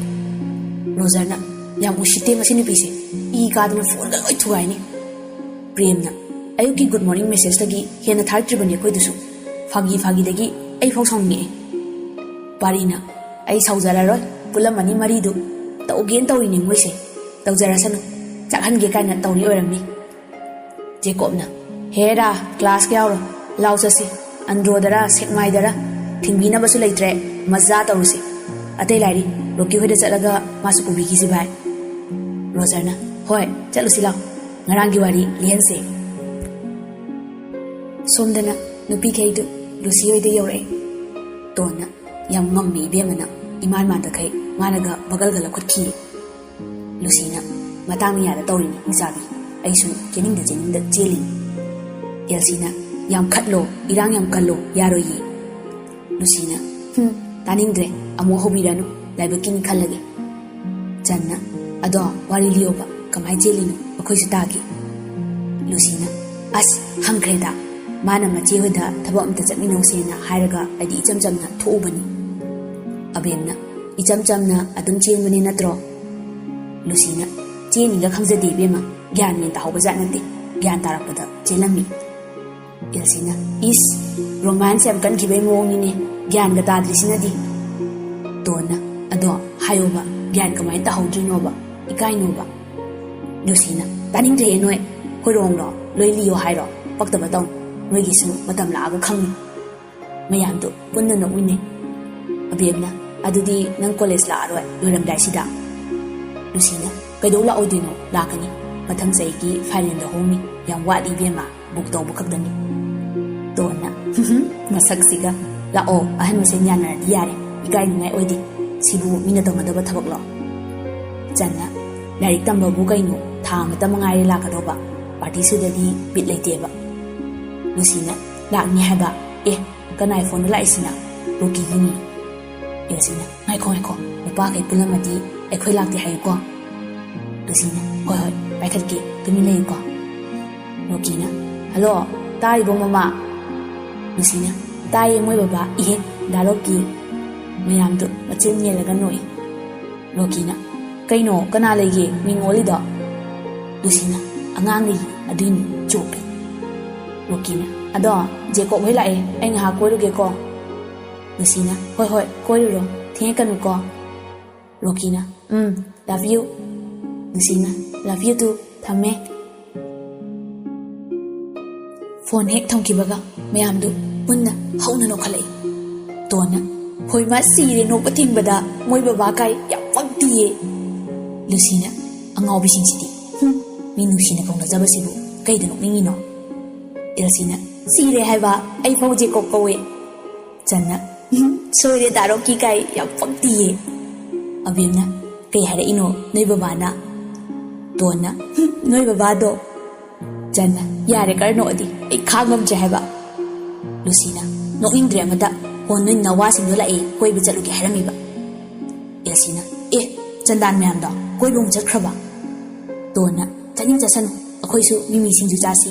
ꯔꯣꯖꯔꯅ, "ꯌꯥꯝ ꯎꯁꯤꯠꯇꯦ ꯃꯁꯤ ꯅꯨꯄꯤꯁꯦ, ꯏ ꯀꯥꯗꯅ ꯐꯣꯟꯒ ꯂꯣꯏ ꯊꯨꯒꯥꯏꯅꯤ꯫" ꯄ꯭ꯔꯦꯝꯅ, "ꯑꯌꯨꯛꯀꯤ ꯒꯨꯗ ꯃꯣꯔꯅꯤꯡ ꯃꯦꯁꯦꯖꯇꯒꯤ ꯍꯦꯟꯅ ꯊꯥꯔꯛꯇ꯭ꯔꯤꯕꯅꯤ ꯑꯩꯈꯣꯏꯗꯨꯁꯨ꯫ ꯐꯥꯒꯤ ꯐꯥꯒꯤꯗꯒꯤ ꯑꯩ ꯐꯥꯎ ꯁꯥꯎꯅꯤꯡꯉꯛꯑꯦ꯫" ꯄꯥꯔꯤꯅ, "ꯑꯩ ꯁꯥꯎꯖꯔꯔꯣꯏ, ꯄꯨꯜꯂꯝꯃꯅꯤ ꯃꯔꯤꯗꯨ꯫ ꯇꯧꯒꯦꯅ ꯇꯧꯔꯤꯅꯤ ꯃꯣꯏꯁꯦ, ꯇꯧꯖꯔꯁꯅꯨ, ꯆꯥꯛꯍꯟꯒꯦ ꯀꯥꯏꯅ ꯇꯧꯔꯤ ꯑꯣꯏꯔꯝꯅꯤ꯫" ꯖꯦꯀꯣꯕꯅ, "ꯍꯦꯔꯥ, ꯀ꯭ꯂꯥꯁꯀ ꯌꯥꯎꯔꯣ, ꯂꯥꯎ ꯆꯠꯁꯤ, ꯑꯟꯗ꯭ꯔꯣꯗꯔ ꯁꯦꯛꯃꯥꯏꯗꯔ, ꯊꯤꯡꯕꯤꯅꯕꯁꯨ ꯂꯩꯇ꯭ꯔꯦ, ꯃꯖꯥ ꯇꯧꯔꯨꯁꯤ꯫ ꯑꯇꯩ ꯂꯥꯏꯔꯤ, ꯔꯣꯀꯤ ꯍꯣꯏꯗ ꯆꯠꯂꯒ ꯃꯥꯁꯨ ꯄꯨꯕꯤꯈꯤꯁꯤ ꯚꯥꯏ꯫" ꯔꯣꯖꯔꯅ, "ꯍꯣꯏ, ꯆꯠꯂꯨꯁꯤ ꯂꯥꯎ, ꯉꯔꯥꯡꯒꯤ ꯋꯥꯔꯤ ꯂꯤꯍꯟꯁꯦ꯫" ꯁꯣꯝꯗꯅ ꯅꯨꯄꯤꯈꯩꯗꯨ ꯂꯨꯁꯤ ꯍꯣꯏꯗ ꯌꯧꯔꯛꯑꯦ꯫ ꯇꯣꯟꯅ, "ꯌꯥꯝ ꯉꯝꯃꯤ ꯏꯕꯦꯝꯃ ꯅꯪ, ꯏꯃꯥꯟ ꯃꯥꯟꯗꯈꯩ꯫ ꯃꯥꯅꯒ ꯕꯒꯜꯒ ꯂꯧꯈꯠꯈꯤ꯫ ꯂꯨꯁꯤꯅ, "ꯃꯇꯥꯡꯅ ꯌꯥꯗ ꯇꯧꯔꯤꯅꯤ ꯍꯤꯡꯆꯥꯕꯤ, ꯑꯩꯁꯨ ꯆꯦꯟꯅꯤꯡꯗ ꯆꯦꯟꯅꯤꯡꯗ ꯆꯦꯜꯂꯤꯅꯤ꯫" ꯑꯦꯜꯁꯤꯅ, "ꯌꯥꯝ ꯈꯠꯂꯣ, ꯏꯔꯥꯡ ꯌꯥꯝ ꯀꯜꯂꯣ, ꯌꯥꯔꯣꯏꯌꯦ꯫" ꯂꯨꯁꯤꯅ, "ꯍꯨꯝ, ꯇꯥꯅꯤꯡꯗ꯭ꯔꯦ, ꯑꯃꯨꯛ ꯍꯧꯕꯤꯔꯅꯨ, ꯂꯥꯏꯕꯛꯀꯤꯅꯤ ꯈꯜꯂꯒꯦ꯫" ꯆꯟꯅ, "ꯑꯗꯣ ꯋꯥꯔꯤ ꯂꯤꯌꯣꯕ, ꯀꯃꯥꯏ ꯆꯦꯜꯂꯤꯅꯣ, ꯑꯩꯈꯣꯏꯁꯨ ꯇꯥꯒꯦ꯫" ꯂꯨꯁꯤꯅ, "ꯑꯁ, ꯍꯪꯈ꯭ꯔꯦꯗ, ꯃꯥꯅ ꯃꯆꯦ ꯍꯣꯏꯗ ꯊꯕꯛ ꯑꯝꯇ ꯆꯠꯃꯤꯟꯅꯧꯁꯦꯅ ꯍꯥꯏꯔꯒ ꯑꯩꯗꯤ ꯏꯆꯝ ꯆꯝꯅ ꯊꯣꯛꯎꯕꯅꯤ꯫" ꯑꯕꯦꯝꯅ, "ꯏꯆꯝ ꯆꯝꯅ ꯑꯗꯨꯝ ꯆꯦꯟꯕꯅꯦ ꯅꯠꯇ꯭ꯔꯣ?" ꯂꯨꯁꯤꯅ, "ꯆꯦꯟꯅꯤꯒ ꯈꯪꯖꯗꯦ ꯏꯕꯦꯝꯃ, ꯒ꯭ꯌꯥꯟ ꯃꯦꯟ ꯇꯥꯍꯧꯕ ꯖꯥꯠ ꯅꯠꯇꯦ, ꯒ꯭ꯌꯥꯟ ꯇꯥꯔꯛꯄꯗ ꯆꯦꯜꯂꯝꯃꯤ꯫" ꯑꯦꯜꯁꯤꯅ, "ꯏꯁ, ꯔꯣꯃꯥꯟꯁ ꯌꯥꯝ ꯀꯟꯈꯤꯕꯩ ꯃꯑꯣꯡꯅꯤꯅꯦ, ꯒ꯭ꯌꯥꯟꯒ ꯇꯥꯗ꯭ꯔꯤꯁꯤꯅꯗꯤ꯫" ꯇꯣꯟꯅ, "ꯑꯗꯣ ꯍꯥꯏꯌꯣꯕ, ꯒ꯭ꯌꯥꯟ ꯀꯃꯥꯏꯅ ꯇꯥꯍꯧꯗ꯭ꯔꯤꯅꯣꯕ, ꯏꯀꯥꯏꯅꯣꯕ?" ꯂꯨꯁꯤꯅ, "ꯇꯥꯅꯤꯡꯗ꯭ꯔꯦꯍꯦ ꯅꯣꯏ, ꯍꯣꯏꯔꯣꯡꯂꯣ, ꯂꯣꯏ ꯂꯤꯌꯣ ꯍꯥꯏꯔꯣ? ꯄꯛꯇꯕ ꯇꯧꯅꯨ, ꯅꯣꯏꯒꯤꯁꯨ ꯃꯇꯝ ꯂꯥꯛꯑꯒ ꯈꯪꯅꯤ꯫" ꯃꯌꯥꯝꯗꯣ ꯄꯨꯟꯅ ꯅꯣꯛꯃꯤꯟꯅꯩ꯫ ꯑꯕꯦꯝꯅ, "ꯑꯗꯨꯗꯤ ꯅꯪ ꯀꯣꯂꯦꯖ ꯂꯥꯛꯑꯔꯣꯏ ꯂꯣꯏꯔꯝꯗꯥꯏꯁꯤꯗ?" ꯂꯨꯁꯤꯅ, "ꯀꯩꯗꯧ ꯂꯥꯛꯑꯣꯏꯗꯣꯏꯅꯣ? ꯂꯥꯛꯀꯅꯤ꯫ ꯃꯊꯪ ꯆꯍꯤꯒꯤ ꯐꯥꯏꯅꯦꯜꯗ ꯍꯣꯡꯅꯤ꯫ ꯌꯥꯝ ꯋꯥꯠꯂꯤ ꯏꯕꯦꯝꯃ, ꯕꯨꯛ ꯇꯧꯕ ꯈꯛꯇꯅꯤ꯫" ꯇꯣꯟꯅ, "ꯃꯁꯛꯁꯤꯒ꯫ ꯂꯥꯛꯑꯣ, ꯑꯍꯟ ꯃꯁꯦꯟ ꯌꯥꯅꯔꯗꯤ ꯌꯥꯔꯦ꯫ ꯏꯀꯥꯏꯅꯤꯡꯉꯥꯏ ꯑꯣꯏꯗꯦ꯫ ꯁꯤꯕꯨ ꯃꯤꯅ ꯇꯧꯅꯗꯕ ꯊꯕꯛꯂꯣ?" ꯆꯟꯅ, "ꯂꯥꯏꯔꯤꯛ ꯇꯝꯕꯕꯨ ꯀꯩꯅꯣ? ꯊꯥ ꯑꯃꯇ ꯃꯉꯥꯏꯔꯦ ꯂꯥꯛꯀꯗꯧꯕ꯫ ꯄꯥꯔꯇꯤ ꯁꯨꯗꯗꯤ ꯕꯤꯠ ꯂꯩꯇꯦꯕ꯫" ꯂꯨꯁꯤꯅ, "ꯂꯥꯛꯅꯤ ꯍꯥꯏꯕ? ꯑꯦ, ꯀꯅꯥꯏ ꯐꯣꯟꯗ ꯂꯥꯛꯏꯁꯤꯅ?" "ꯔꯣꯀꯤꯒꯤꯅꯤ꯫" ꯑꯦꯜꯁꯤꯅ, "ꯉꯥꯏꯈꯣ, ꯉꯥꯏꯈꯣ, ꯅꯨꯄꯥꯈꯩ ꯄꯨꯜꯂꯝꯃꯗꯤ ꯑꯩꯈꯣꯏ ꯂꯥꯛꯇꯦ ꯍꯥꯏꯌꯨꯀꯣ꯫" ꯂꯨꯁꯤꯅ, "ꯍꯣꯏ, ꯍꯣꯏ, ꯄꯥꯏꯈꯠꯀꯦ, ꯇꯨꯃꯤꯟ ꯂꯩꯌꯨꯀꯣ꯫" ꯔꯣꯀꯤꯅ, "ꯍꯜꯂꯣ, ꯇꯥꯔꯤꯕꯣ ꯃꯃꯥ?" ꯂꯨꯁꯤꯅ, "ꯇꯥꯏꯌꯦ ꯃꯣꯏ ꯕꯕꯥ꯫ ꯏꯍꯦ, ꯗꯥ ꯔꯣꯀꯤ꯫" ꯃꯌꯥꯝꯗꯨ ꯃꯆꯤꯟ ꯃꯦꯜꯂꯒ ꯅꯣꯛꯏ꯫ ꯔꯣꯀꯤꯅ, "ꯀꯩꯅꯣ, ꯀꯅꯥ ꯂꯩꯒꯦ ꯃꯤꯡ ꯑꯣꯜꯂꯤꯗꯣ?" ꯂꯨꯁꯤꯅ, "ꯑꯉꯥꯡ ꯂꯩꯌꯦ, ꯑꯗꯨꯏꯅꯤ, ꯆꯣꯞꯄꯦ꯫" ꯔꯣꯀꯤꯅ, "ꯑꯗꯣ, ꯖꯦꯀꯣꯕ ꯍꯣꯏ ꯂꯥꯛꯑꯦ, ꯑꯩ ꯉꯥꯏꯍꯥꯛ ꯀꯣꯏꯔꯨꯒꯦꯀꯣ꯫" ꯂꯨꯁꯤꯅ, "ꯍꯣꯏ, ꯍꯣꯏ, ꯀꯣꯏꯔꯨꯔꯣ, ꯊꯦꯡꯉꯛꯀꯅꯨꯀꯣ꯫" ꯔꯣꯀꯤꯅ, "ꯎꯝ, love you꯫" ꯂꯨꯁꯤꯅ, "Love you too, ꯊꯝꯃꯦ꯫" ꯐꯣꯟ ꯍꯦꯛ ꯊꯝꯈꯤꯕꯒ ꯃꯌꯥꯝꯗꯨ ꯄꯨꯟꯅ ꯍꯧꯅ ꯅꯣꯛꯈꯠꯂꯛꯏ꯫ ꯇꯣꯟꯅ, "ꯍꯣꯏ ꯃꯥ, ꯁꯤꯔꯦ ꯅꯣꯛꯄ ꯊꯤꯡꯕꯗ, ꯃꯣꯏ ꯕꯕꯥ ꯀꯥꯏ ꯌꯥꯝ ꯄꯛꯇꯤꯌꯦ꯫" ꯂꯨꯁꯤꯅ, "ꯑꯉꯥꯎꯕꯤꯁꯤꯡꯁꯤꯗꯤ, ꯍꯨꯝ, ꯃꯤ ꯅꯨꯡꯁꯤꯅ ꯀꯧꯅꯖꯕꯁꯤꯕꯨ ꯀꯩꯗ ꯅꯣꯛꯅꯤꯡꯉꯤꯅꯣ?" ꯑꯦꯜꯁꯤꯅ, "ꯁꯤꯔꯦ ꯍꯥꯏꯕ, ꯑꯩ ꯐꯥꯎ ꯖꯦꯀꯣꯕ ꯀꯧꯋꯦ꯫" ꯆꯟꯅ, "ꯎꯝ, ꯁꯣꯏꯔꯦ, ꯗꯥ ꯔꯣꯀꯤ ꯀꯥꯏ ꯌꯥꯝ ꯄꯛꯇꯤꯌꯦ꯫" ꯑꯕꯦꯝꯅ, "ꯀꯩ ꯍꯥꯏꯔꯛꯏꯅꯣ ꯅꯣꯏ ꯕꯕꯥꯅ?" ꯇꯣꯟꯅ, "ꯍꯨꯝ, ꯅꯣꯏ ꯕꯕꯥꯗꯣ?" ꯆꯟꯅ, "ꯌꯥꯔꯦ, ꯈꯔ ꯅꯣꯛꯑꯗꯤ ꯑꯩ ꯈꯥꯡ ꯉꯝꯗ꯭ꯔꯦ ꯍꯥꯏꯕ꯫" ꯂꯨꯁꯤꯅ, "ꯅꯣꯛꯅꯤꯡꯗ꯭ꯔꯦ ꯑꯃꯇ꯫ ꯍꯣ, ꯅꯣꯏ ꯅꯋꯥꯁꯤꯡꯗꯣ ꯂꯥꯛꯑꯦ, ꯀꯣꯏꯕ ꯆꯠꯂꯨꯒꯦ ꯍꯥꯏꯔꯝꯃꯤꯕ꯫" ꯑꯦꯜꯁꯤꯅ, "ꯑꯦ, ꯆꯟꯗꯥꯟ ꯃꯌꯥꯝꯗꯣ ꯀꯣꯏꯕ ꯑꯃꯨꯛ ꯆꯠꯈ꯭ꯔꯕ?" ꯇꯣꯟꯅ, "ꯆꯠꯅꯤꯡ ꯆꯠꯁꯅꯨ, ꯑꯩꯈꯣꯏꯁꯨ ꯃꯤꯃꯤ ꯁꯤꯡꯖꯨ ꯆꯥꯁꯤ꯫"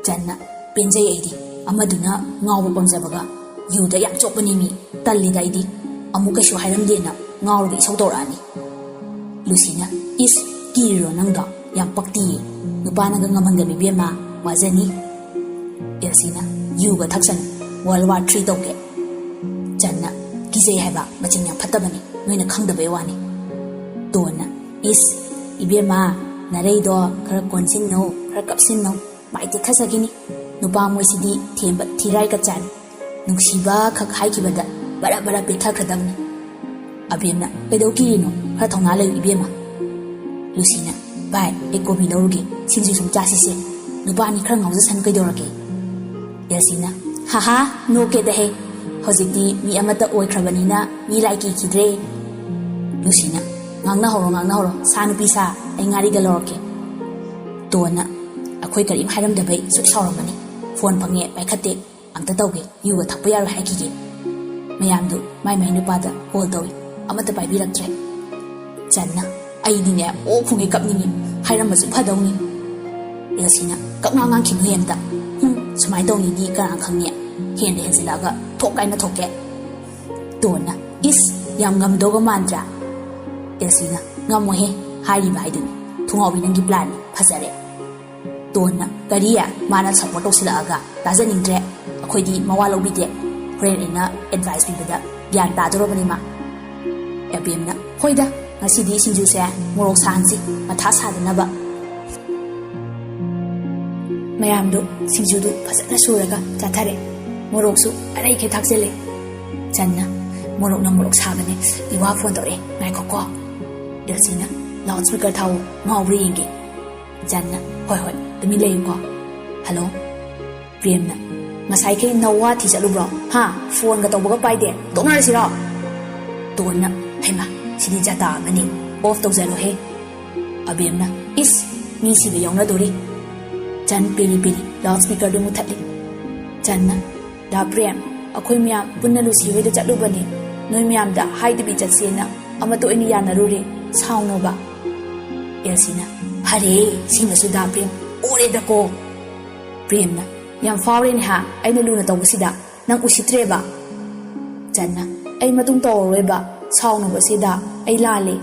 ꯆꯟꯅ, "ꯄꯦꯟꯖꯩ ꯑꯩꯗꯤ, ꯑꯃꯗꯨꯅ ꯉꯥꯎꯕ ꯄꯥꯝꯖꯕꯒ ꯌꯨꯗ ꯌꯥꯝ ꯆꯣꯞꯄꯅꯦꯃꯤ꯫ ꯇꯜꯂꯤꯗ ꯑꯩꯗꯤ, ꯑꯃꯨꯛ ꯀꯩꯁꯨ ꯍꯥꯏꯔꯝꯗꯦꯅ ꯉꯥꯎꯔꯒ ꯏꯁꯧ ꯇꯧꯔꯛꯑꯅꯤ꯫" ꯂꯨꯁꯤꯅ, "ꯏꯁ, ꯀꯤꯔꯤꯔꯣ ꯅꯪꯗꯣ? ꯌꯥꯝ ꯄꯛꯇꯤꯌꯦ꯫ ꯅꯨꯄꯥꯅꯒ ꯉꯝꯍꯟꯒꯅꯨ ꯏꯕꯦꯝꯃ, ꯋꯥꯖꯅꯤ꯫" ꯑꯦꯜꯁꯤꯅ, "ꯌꯨꯒ ꯊꯛꯁꯅꯨ, World War Three ꯇꯧꯒꯦ꯫" ꯆꯟꯅ, "ꯀꯤꯖꯩ ꯍꯥꯏꯕ, ꯃꯆꯤꯟ ꯌꯥꯝ ꯐꯠꯇꯕꯅꯤ, ꯅꯣꯏꯅ ꯈꯪꯗꯕꯩ ꯋꯥꯅꯤ꯫" ꯇꯣꯟꯅ, "ꯏꯁ, ꯏꯕꯦꯝꯃ, ꯅꯔꯩꯗꯣ ꯈꯔ ꯀꯣꯟꯁꯤꯟꯅꯧ, ꯈꯔ ꯀꯞꯁꯤꯟꯅꯧ, ꯃꯥꯏ ꯇꯦꯛꯊꯖꯈꯤꯅꯤ꯫ ꯅꯨꯄꯥ ꯃꯣꯏꯁꯤꯗꯤ ꯊꯦꯝꯕ ꯊꯤꯔꯥꯏ ꯀꯠꯆꯥꯅꯤ꯫ ꯅꯨꯡꯁꯤꯕ ꯈꯛ ꯍꯥꯏꯈꯤꯕꯗ ꯕꯔ ꯕꯔ ꯄꯦꯠꯊꯈ꯭ꯔꯗꯕꯅꯤ꯫" ꯑꯕꯦꯝꯅ, "ꯀꯩꯗꯧ ꯀꯤꯔꯤꯅꯣ? ꯈꯔ ꯊꯧꯅꯥ ꯂꯩꯌꯨ ꯏꯕꯦꯝꯃ꯫" ꯂꯨꯁꯤꯅ, "ꯚꯥꯏ, ꯑꯩ ꯀꯣꯕꯤ ꯂꯧꯔꯨꯒꯦ, ꯁꯤꯡꯖꯨ ꯁꯨꯝ ꯆꯥꯁꯤꯁꯦ꯫ ꯅꯨꯄꯥꯅꯤ, ꯈꯔ ꯉꯥꯎꯖꯁꯅꯨ, ꯀꯩꯗꯧꯔꯒꯦ?" ꯑꯦꯜꯁꯤꯅ, "ꯍꯥꯍꯥ, ꯅꯣꯛꯀꯦꯗ ꯍꯦ꯫ ꯍꯧꯖꯤꯛꯇꯤ ꯃꯤ ꯑꯃꯠꯇ ꯑꯣꯏꯈ꯭ꯔꯕꯅꯤꯅ ꯃꯤ ꯂꯥꯏ ꯀꯤꯈꯤꯗ꯭ꯔꯦ꯫" ꯂꯨꯁꯤꯅ, "ꯉꯥꯡꯅꯍꯧꯔꯣ, ꯉꯥꯡꯅꯍꯧꯔꯣ, ꯁꯥ ꯅꯨꯄꯤ ꯁꯥ, ꯑꯩ ꯉꯥꯔꯤꯒ ꯂꯧꯔꯛꯀꯦ꯫" ꯇꯣꯟꯅ, "ꯑꯩꯈꯣꯏ ꯀꯔꯤꯝ ꯍꯥꯏꯔꯝꯗꯕꯩ ꯁꯨꯛ ꯁꯥꯎꯔꯝꯃꯅꯤ꯫ ꯐꯣꯟ ꯐꯪꯉꯦ, ꯄꯥꯏꯈꯠꯇꯦ꯫ ꯑꯝꯇ ꯇꯧꯒꯦ, ꯌꯨꯒ ꯊꯛꯄ ꯌꯥꯔꯣꯏ ꯍꯥꯏꯈꯤꯒꯦ꯫" ꯃꯌꯥꯝꯗꯨ ꯃꯥꯏ ꯃꯥꯏ ꯅꯨꯄꯥꯗ ꯀꯣꯜ ꯇꯧꯏ, ꯑꯃꯠꯇ ꯄꯥꯏꯕꯤꯔꯛꯇ꯭ꯔꯦ꯫ ꯆꯟꯅ, "ꯑꯩꯗꯤꯅꯦ, ꯑꯣ ꯈꯣꯡꯉꯩ ꯀꯞꯅꯤꯡꯉꯤ, ꯍꯥꯏꯔꯝꯃꯁꯨ ꯐꯗꯧꯅꯤ꯫" ꯑꯦꯜꯁꯤꯅ, "ꯀꯛꯉꯥꯡ ꯉꯥꯡꯈꯤꯅꯨ ꯍꯦ ꯑꯝꯇ꯫ ꯍꯨꯝ, ꯁꯨꯃꯥꯏꯅ ꯇꯧꯅꯤꯗꯤ ꯀꯅꯥ ꯈꯪꯅꯤ? ꯍꯦꯟꯗ ꯍꯦꯟꯖꯤꯜꯂꯛꯑꯒ ꯊꯣꯛ ꯀꯥꯏꯅ ꯊꯣꯛꯀꯦ꯫" ꯇꯣꯟꯅ, "ꯏꯁ, ꯌꯥꯝ ꯉꯝꯗꯧꯕ ꯃꯥꯟꯗ꯭ꯔꯥ?" ꯑꯦꯜꯁꯤꯅ, "ꯉꯝꯃꯣꯏꯍꯦ, ꯍꯥꯏꯔꯤꯕ ꯍꯥꯏꯗꯨꯅꯤ, ꯊꯨꯡꯉꯥꯎꯕꯤ ꯅꯪꯒꯤ ꯄ꯭ꯂꯥꯟꯅꯤ, ꯐꯖꯔꯦ꯫" ꯇꯣꯟꯅ, "ꯀꯔꯤ? ꯃꯥꯅ ꯁꯞꯄꯣꯔꯠ ꯇꯧꯁꯤꯜꯂꯛꯑꯒ ꯇꯥꯖꯅꯤꯡꯗ꯭ꯔꯦ꯫ ꯑꯩꯈꯣꯏꯗꯤ ꯃꯋꯥ ꯂꯧꯕꯤꯗꯦ꯫ ꯍꯣꯔꯦꯟ ꯑꯩꯅ ꯑꯦꯗꯚꯥꯏꯁ ꯄꯤꯕꯗ ꯒ꯭ꯌꯥꯟ ꯇꯥꯗꯣꯔꯕꯅꯤ ꯃꯥ꯫" ꯑꯦꯕꯦꯝꯅ, "ꯍꯣꯏꯗ, ꯉꯁꯤꯗꯤ ꯁꯤꯡꯖꯨꯁꯦ ꯃꯣꯔꯣꯛ ꯁꯥꯍꯟꯁꯤ, ꯃꯊꯥ ꯁꯥꯗꯅꯕ꯫" ꯃꯌꯥꯝꯗꯨ ꯁꯤꯡꯖꯨꯗꯨ ꯐꯖꯅ ꯁꯨꯔꯒ ꯆꯥꯊꯔꯦ꯫ ꯃꯣꯔꯣꯛꯁꯨ ꯑꯔꯩꯈꯩ ꯊꯥꯛꯆꯤꯜꯂꯦ꯫ ꯆꯟꯅ, "ꯃꯣꯔꯣꯛꯅ ꯃꯣꯔꯣꯛ ꯁꯥꯕꯅꯦ, ꯏꯋꯥ ꯐꯣꯟ ꯇꯧꯔꯛꯑꯦ, ꯉꯥꯏꯈꯣꯀꯣ꯫" ꯑꯦꯜꯁꯤꯅ, "ꯂꯥꯎꯠ ꯁ꯭ꯄꯤꯀꯔ ꯊꯥꯎ, ꯉꯥꯎꯕ꯭ꯔꯥ ꯌꯦꯡꯒꯦ꯫" ꯆꯟꯅ, "ꯍꯣꯏ ꯍꯣꯏ, ꯇꯨꯃꯤꯟ ꯂꯩꯌꯨꯀꯣ꯫ ꯍꯜꯂꯣ?" ꯄ꯭ꯔꯦꯝꯅ, "ꯉꯁꯥꯏꯈꯩ ꯅꯋꯥ ꯊꯤ ꯆꯠꯂꯨꯕ꯭ꯔꯣ? ꯍꯥ? ꯐꯣꯟꯒ ꯇꯧꯕꯒ ꯄꯥꯏꯗꯦ꯫ ꯇꯣꯛꯅꯔꯁꯤꯔꯣ?" ꯇꯣꯟꯅ, "ꯍꯩꯃꯥ, ꯁꯤꯗꯤ ꯖꯥꯇꯥ ꯑꯃꯅꯤ, ꯑꯣꯐ ꯇꯧꯖꯔꯣꯍꯦ꯫ ꯑꯕꯦꯝꯅ, ꯏꯁ, ꯃꯤ ꯁꯤꯕ ꯌꯥꯎꯅꯗꯣꯔꯤ꯫ ꯆꯟ ꯄꯤꯔꯤ ꯄꯤꯔꯤ ꯂꯥꯎꯠ ꯁ꯭ꯄꯤꯀꯔꯗꯨ ꯃꯨꯊꯠꯂꯤ꯫ ꯆꯟꯅ, ꯗꯥ ꯄ꯭ꯔꯦꯝ, ꯑꯩꯈꯣꯏ ꯃꯌꯥꯝ ꯄꯨꯟꯅ ꯂꯨꯁꯤ ꯍꯣꯏꯗ ꯆꯠꯂꯨꯕꯅꯦ, ꯅꯣꯏ ꯃꯌꯥꯝꯗ ꯍꯥꯏꯗꯕꯤ ꯆꯠꯁꯦꯅ ꯑꯃꯠꯇ ꯑꯣꯏꯅ ꯌꯥꯅꯔꯨꯔꯦ, ꯁꯥꯎꯅꯣꯕ꯫ ꯑꯦꯜꯁꯤꯅ, ꯐꯔꯦ, ꯁꯤꯃꯁꯨ ꯗꯥ ꯄ꯭ꯔꯦꯝ, ꯑꯣꯔꯦꯗꯀꯣ꯫ ꯄ꯭ꯔꯦꯝꯅ, ꯌꯥꯝ ꯐꯥꯎꯔꯦꯅꯦ ꯍꯥ, ꯑꯩꯅ ꯂꯨꯅ ꯇꯧꯕꯁꯤꯗ ꯅꯪ ꯎꯁꯤꯠꯇ꯭ꯔꯦꯕ꯫ ꯆꯟꯅ, ꯑꯩ ꯃꯇꯨꯡ ꯇꯧꯔꯔꯣꯏꯕ, ꯁꯥꯎꯅꯣꯕꯁꯤꯗ, ꯑꯩ ꯂꯥꯜꯂꯦ꯫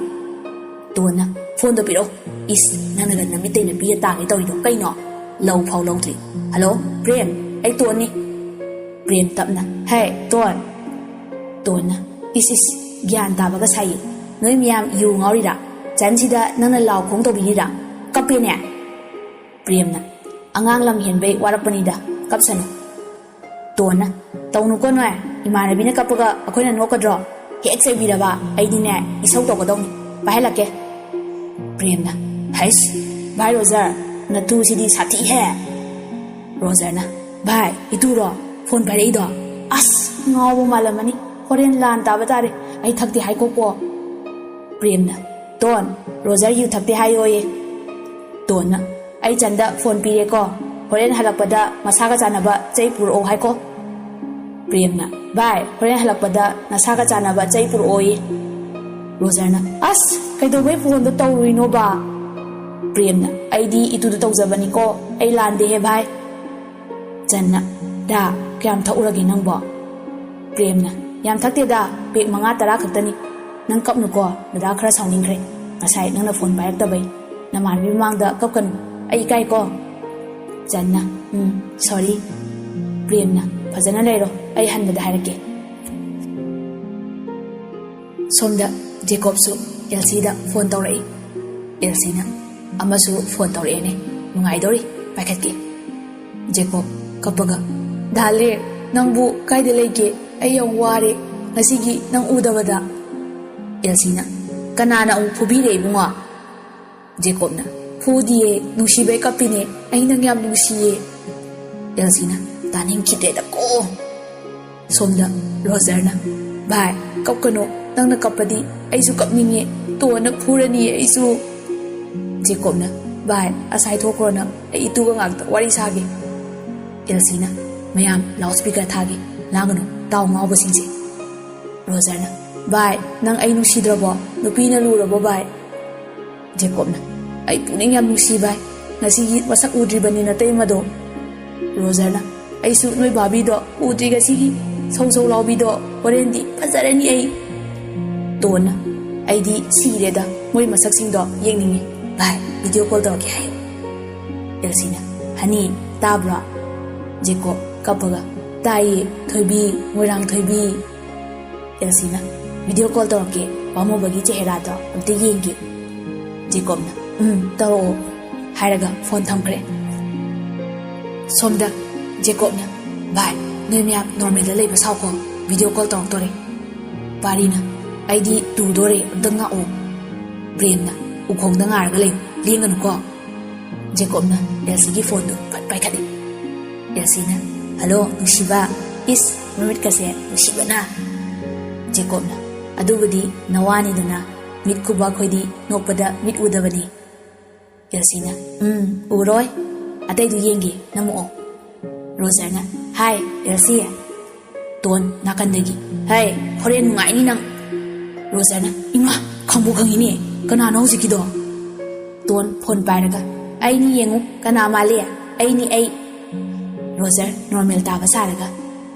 ꯇꯣꯟꯅ, ꯐꯣꯟꯗꯣ ꯄꯤꯔꯛꯑꯣ꯫ ꯏꯁ, ꯅꯪꯅꯒ ꯅꯃꯤꯠꯇꯩ ꯅꯄꯤꯒ ꯇꯥꯒꯦ ꯇꯧꯔꯤꯗꯣ ꯀꯩꯅꯣ? ꯂꯧ ꯐꯥꯎ ꯂꯧꯗ꯭ꯔꯤ꯫ ꯍꯜꯂꯣ, ꯄ꯭ꯔꯦꯝ, ꯑꯩ ꯇꯣꯟꯅꯤ꯫ ꯄ꯭ꯔꯦꯝ ꯇꯞꯅ, ꯍꯦ, ꯇꯣꯟ꯫ ꯇꯣꯟꯅ, ꯏꯁ ꯏꯁ, ꯒ꯭ꯌꯥꯟ ꯇꯥꯕꯒ ꯁꯥꯏꯌꯦ꯫ ꯅꯣꯏ ꯃꯌꯥꯝ ꯌꯨ ꯉꯥꯎꯔꯤꯔꯥ? ꯆꯟꯁꯤꯗ ꯅꯪꯅ ꯂꯥꯎ ꯈꯣꯡ ꯇꯧꯕꯤꯔꯤꯔꯥ? ꯀꯞꯄꯦꯅꯦ꯫ ꯄ꯭ꯔꯦꯝꯅ, ꯑꯉꯥꯡ ꯂꯝ ꯍꯦꯟꯕꯩ ꯋꯥꯔꯛꯄꯅꯤꯗ, ꯀꯞꯁꯅꯨ꯫ ꯇꯣꯟꯅ, ꯇꯧꯅꯨꯀꯣ ꯅꯣꯏ, ꯏꯃꯥꯟꯅꯕꯤꯅ ꯀꯞꯄꯒ ꯑꯩꯈꯣꯏꯅ ꯅꯣꯛꯀꯗ꯭ꯔꯣ? ꯍꯦꯛ ꯆꯩꯕꯤꯔꯕ ꯑꯩꯗꯤꯅꯦ ꯏꯁꯧ ꯇꯧꯒꯗꯧꯅꯤ꯫ ꯄꯥꯏꯍꯜꯂꯛꯀꯦ꯫ ꯄ꯭ꯔꯦꯝꯅ, ꯍꯩꯁ, ꯚꯥꯏ ꯔꯣꯖꯔ, ꯅꯇꯨꯁꯤꯗꯤ ꯁꯥꯊꯤꯍꯦ꯫ ꯔꯣꯖꯔꯅ, ꯚꯥꯏ, ꯏꯇꯨꯔꯣ ꯐꯣꯟ ꯄꯥꯏꯔꯛꯏꯗꯣ? ꯑꯁ, ꯉꯥꯎꯕ ꯃꯥꯜꯂꯝꯃꯅꯤ꯫ ꯍꯣꯔꯦꯟ ꯂꯥꯟ ꯇꯥꯕ ꯇꯥꯔꯦ꯫ ꯑꯩ ꯊꯛꯇꯦ ꯍꯥꯏꯀꯣꯀꯣ꯫ ꯄ꯭ꯔꯦꯝꯅ, ꯇꯣꯟ, ꯔꯣꯖꯔ ꯌꯨ ꯊꯛꯇꯦ ꯍꯥꯏꯌꯣꯌꯦ꯫ ꯇꯣꯟꯅ, ꯑꯩ ꯆꯟꯗ ꯐꯣꯟ ꯄꯤꯔꯦꯀꯣ, ꯍꯣꯔꯦꯟ ꯍꯜꯂꯛꯄꯗ ꯃꯁꯥꯒ ꯆꯥꯟꯅꯕ ꯆꯩ ꯄꯨꯔꯛꯑꯣ ꯍꯥꯏꯀꯣ꯫ ꯄ꯭ꯔꯦꯝꯅ, ꯚꯥꯏ, ꯍꯣꯔꯦꯟ ꯍꯜꯂꯛꯄꯗ ꯅꯁꯥꯒ ꯆꯥꯟꯅꯕ ꯆꯩ ꯄꯨꯔꯛꯑꯣꯌꯦ꯫ ꯔꯣꯖꯔꯅ, ꯑꯁ, ꯀꯩꯗꯧꯕꯩ ꯐꯣꯟꯗꯣ ꯇꯧꯔꯨꯏꯅꯣꯕ? ꯄ꯭ꯔꯦꯝꯅ, ꯑꯩꯗꯤ ꯏꯇꯨꯗ ꯇꯧꯖꯕꯅꯤꯀꯣ, ꯑꯩ ꯂꯥꯟꯗꯦꯍꯦ ꯚꯥꯏ꯫ ꯆꯟꯅ, ꯗꯥ, ꯀꯌꯥꯝ ꯊꯛꯎꯔꯒꯦ ꯅꯪꯕꯣ? ꯄ꯭ꯔꯦꯝꯅ, ꯌꯥꯝ ꯊꯛꯇꯦꯗ, ꯄꯦꯛ ꯃꯉꯥ ꯇꯔꯥ ꯈꯛꯇꯅꯤ꯫ ꯅꯪ ꯀꯞꯅꯨꯀꯣ, ꯗꯗꯥ ꯈꯔ ꯁꯥꯎꯅꯤꯡꯈ꯭ꯔꯦ꯫ ꯉꯁꯥꯏ ꯅꯪꯅ ꯐꯣꯟ ꯄꯥꯏꯔꯛꯇꯕꯩ꯫ ꯅꯃꯥꯟꯅꯕꯤ ꯃꯃꯥꯡꯗ ꯀꯞꯀꯅꯨ, ꯑꯩ ꯏꯀꯥꯏꯀꯣ꯫ ꯆꯟꯅ, ꯎꯝ, ꯁꯣꯔꯤ꯫ ꯄ꯭ꯔꯦꯝꯅ, ꯐꯖꯅ ꯂꯩꯔꯣ, ꯑꯩ ꯍꯟꯕꯗ ꯍꯥꯏꯔꯛꯀꯦ꯫ ꯁꯣꯝꯗ ꯖꯦꯀꯣꯕꯁꯨ ꯑꯦꯜꯁꯤꯗ ꯐꯣꯟ ꯇꯧꯔꯛꯏ꯫ ꯑꯦꯜꯁꯤꯅ, ꯑꯃꯁꯨ ꯐꯣꯟ ꯇꯧꯔꯛꯑꯦꯅꯦ, ꯅꯨꯡꯉꯥꯏꯗꯧꯔꯤ, ꯄꯥꯏꯈꯠꯀꯦ꯫ ꯖꯦꯀꯣꯕ, ꯀꯞꯄꯒ, ꯗꯥꯂꯦ, ꯅꯪꯕꯨ ꯀꯥꯏꯗ ꯂꯩꯒꯦ? ꯑꯩ ꯌꯥꯝ ꯋꯥꯔꯦ ꯉꯁꯤꯒꯤ ꯅꯪ ꯎꯗꯕꯗ꯫ ꯑꯦꯜꯁꯤꯅ, ꯀꯅꯥꯅ ꯑꯃꯨꯛ ꯐꯨꯕꯤꯔꯦ ꯏꯕꯨꯡꯉꯣ? ꯖꯦꯀꯣꯕꯅ, ꯐꯨꯗꯤꯌꯦ, ꯅꯨꯡꯁꯤꯕꯩ ꯀꯞꯄꯤꯅꯦ, ꯑꯩ ꯅꯪ ꯌꯥꯝ ꯅꯨꯡꯁꯤꯌꯦ꯫ ꯑꯦꯜꯁꯤꯅ, ꯇꯥꯅꯤꯡꯈꯤꯗ꯭ꯔꯦꯗꯀꯣ꯫ ꯁꯣꯝꯗ ꯔꯣꯖꯔꯅ, ꯚꯥꯏ, ꯀꯞꯀꯅꯣ, "ꯅꯪꯅ ꯀꯞꯄꯗꯤ ꯑꯩꯁꯨ ꯀꯞꯅꯤꯡꯉꯦ꯫ ꯇꯣꯟꯅ ꯐꯨꯔꯅꯤ ꯑꯩꯁꯨ꯫" ꯖꯦꯀꯣꯕꯅ, "ꯚꯥꯏ, ꯑꯁꯥꯏ ꯊꯣꯛꯈ꯭ꯔꯣ ꯅꯪ, ꯑꯩ ꯏꯇꯨꯒ ꯉꯥꯛꯇ ꯋꯥꯔꯤ ꯁꯥꯒꯦ꯫" ꯑꯦꯜꯁꯤꯅ ꯃꯌꯥꯝ ꯂꯥꯎꯠ ꯁ꯭ꯄꯤꯀꯔ ꯊꯥꯒꯦ, "ꯂꯥꯡꯒꯅꯨ, ꯇꯥꯎ ꯉꯥꯎꯕꯁꯤꯡꯁꯦ꯫" ꯔꯣꯖꯔꯅ, "ꯚꯥꯏ, ꯅꯪ ꯑꯩ ꯅꯨꯡꯁꯤꯗ꯭ꯔꯕꯣ? ꯅꯨꯄꯤꯅ ꯂꯨꯔꯕꯣ ꯚꯥꯏ?" ꯖꯦꯀꯣꯕꯅ, "ꯑꯩ ꯄꯨꯛꯅꯤꯡ ꯌꯥꯝ ꯅꯨꯡꯁꯤ ꯚꯥꯏ, ꯉꯁꯤꯒꯤ ꯃꯁꯛ ꯎꯗ꯭ꯔꯤꯕꯅꯤ ꯅꯇꯩꯃꯗꯣ꯫" ꯔꯣꯖꯔꯅ, "ꯑꯩꯁꯨ ꯅꯣꯏ ꯚꯥꯕꯤꯗꯣ ꯎꯗ꯭ꯔꯤ ꯉꯁꯤꯒꯤ, ꯁꯧ ꯁꯧ ꯂꯥꯎꯕꯤꯗꯣ, ꯍꯣꯔꯦꯟꯗꯤ ꯐꯖꯔꯅꯤ ꯑꯩ꯫" ꯇꯣꯟꯅ, "ꯑꯩꯗꯤ ꯁꯤꯔꯦꯗ, ꯃꯣꯏ ꯃꯁꯛꯁꯤꯡꯗꯣ ꯌꯦꯡꯅꯤꯡꯉꯦ꯫ ꯚꯥꯏ, ꯚꯤꯗꯤꯑꯣ ꯀꯣꯜ ꯇꯧꯔꯛꯀꯦ ꯍꯥꯏꯌꯨ꯫" ꯑꯦꯜꯁꯤꯅ, "ꯍꯅꯤ, ꯇꯥꯕ꯭ꯔꯣ?" ꯖꯦꯀꯣꯕ ꯀꯞꯄꯒ, "ꯇꯥꯏꯌꯦ ꯊꯣꯏꯕꯤ, ꯃꯣꯏꯔꯥꯡ ꯊꯣꯏꯕꯤ꯫" ꯑꯦꯜꯁꯤꯅ, "ꯚꯤꯗꯤꯑꯣ ꯀꯣꯜ ꯇꯧꯔꯛꯀꯦ, ꯄꯥꯝꯃꯨꯕꯒꯤ ꯆꯦꯍꯦꯔꯥꯗꯣ ꯑꯝꯇ ꯌꯦꯡꯒꯦ꯫" ꯖꯦꯀꯣꯕꯅ, "ꯎꯝ, ꯇꯧꯔꯛꯑꯣ" ꯍꯥꯏꯔꯒ ꯐꯣꯟ ꯊꯝꯈ꯭ꯔꯦ꯫ ꯁꯣꯝꯗ ꯖꯦꯀꯣꯕꯅ, "ꯚꯥꯏ, ꯅꯣꯏ ꯃꯌꯥꯝ ꯅꯣꯔꯃꯦꯜꯗ ꯂꯩꯕ ꯁꯥꯎꯀꯣ, ꯚꯤꯗꯤꯑꯣ ꯀꯣꯜ ꯇꯧꯔꯛꯇꯣꯔꯦ꯫" ꯄꯥꯔꯤꯅ, "ꯑꯩꯗꯤ ꯇꯨꯗꯣꯔꯦ, ꯑꯝꯇ ꯉꯥꯛꯑꯣ꯫" ꯄ꯭ꯔꯦꯝꯅ, "ꯎꯈꯣꯡꯗ ꯉꯥꯔꯒ ꯂꯩꯌꯨ, ꯂꯦꯡꯒꯅꯨꯀꯣ꯫" ꯖꯦꯀꯣꯕꯅ ꯑꯦꯜꯁꯤꯒꯤ ꯐꯣꯟꯗꯨ ꯐꯠ ꯄꯥꯏꯈꯠꯂꯦ꯫ ꯑꯦꯜꯁꯤꯅ, "ꯍꯜꯂꯣ ꯅꯨꯡꯁꯤꯕ, ꯏꯁ ꯃꯃꯤꯠꯀꯁꯦ ꯅꯨꯡꯁꯤꯕꯅ꯫" ꯖꯦꯀꯣꯕꯅ, "ꯑꯗꯨꯕꯨꯗꯤ ꯅꯋꯥꯅꯤꯗꯅ, ꯃꯤꯠ ꯈꯨꯕ ꯑꯩꯈꯣꯏꯗꯤ ꯅꯣꯛꯄꯗ ꯃꯤꯠ ꯎꯗꯕꯅꯤ꯫" ꯑꯦꯜꯁꯤꯅ, "ꯎꯝ, ꯎꯔꯣꯏ, ꯑꯇꯩꯗꯨ ꯌꯦꯡꯒꯦ, ꯅꯝꯃꯛꯑꯣ꯫" ꯔꯣꯖꯔꯅ, "ꯍꯥꯏ ꯑꯦꯜꯁꯤ꯫" ꯇꯣꯟ ꯅꯥꯀꯟꯗꯒꯤ, "ꯍꯩ, ꯍꯣꯔꯦꯟ ꯅꯨꯡꯉꯥꯏꯅꯤ ꯅꯪ꯫" ꯔꯣꯖꯔꯅ, "ꯏꯃꯥ, ꯈꯪꯕꯨ ꯈꯪꯉꯤꯅꯦ, ꯀꯅꯥꯅꯣ ꯍꯧꯖꯤꯛꯀꯤꯗꯣ?" ꯇꯣꯟ ꯐꯣꯟ ꯄꯥꯏꯔꯒ, "ꯑꯩꯅꯤ, ꯌꯦꯡꯉꯨ ꯀꯅꯥ ꯃꯥꯜꯂꯤ, ꯑꯩꯅꯤ ꯑꯩ꯫" ꯔꯣꯖꯔ ꯅꯣꯔꯃꯦꯜ ꯇꯥꯕ ꯁꯥꯔꯒ,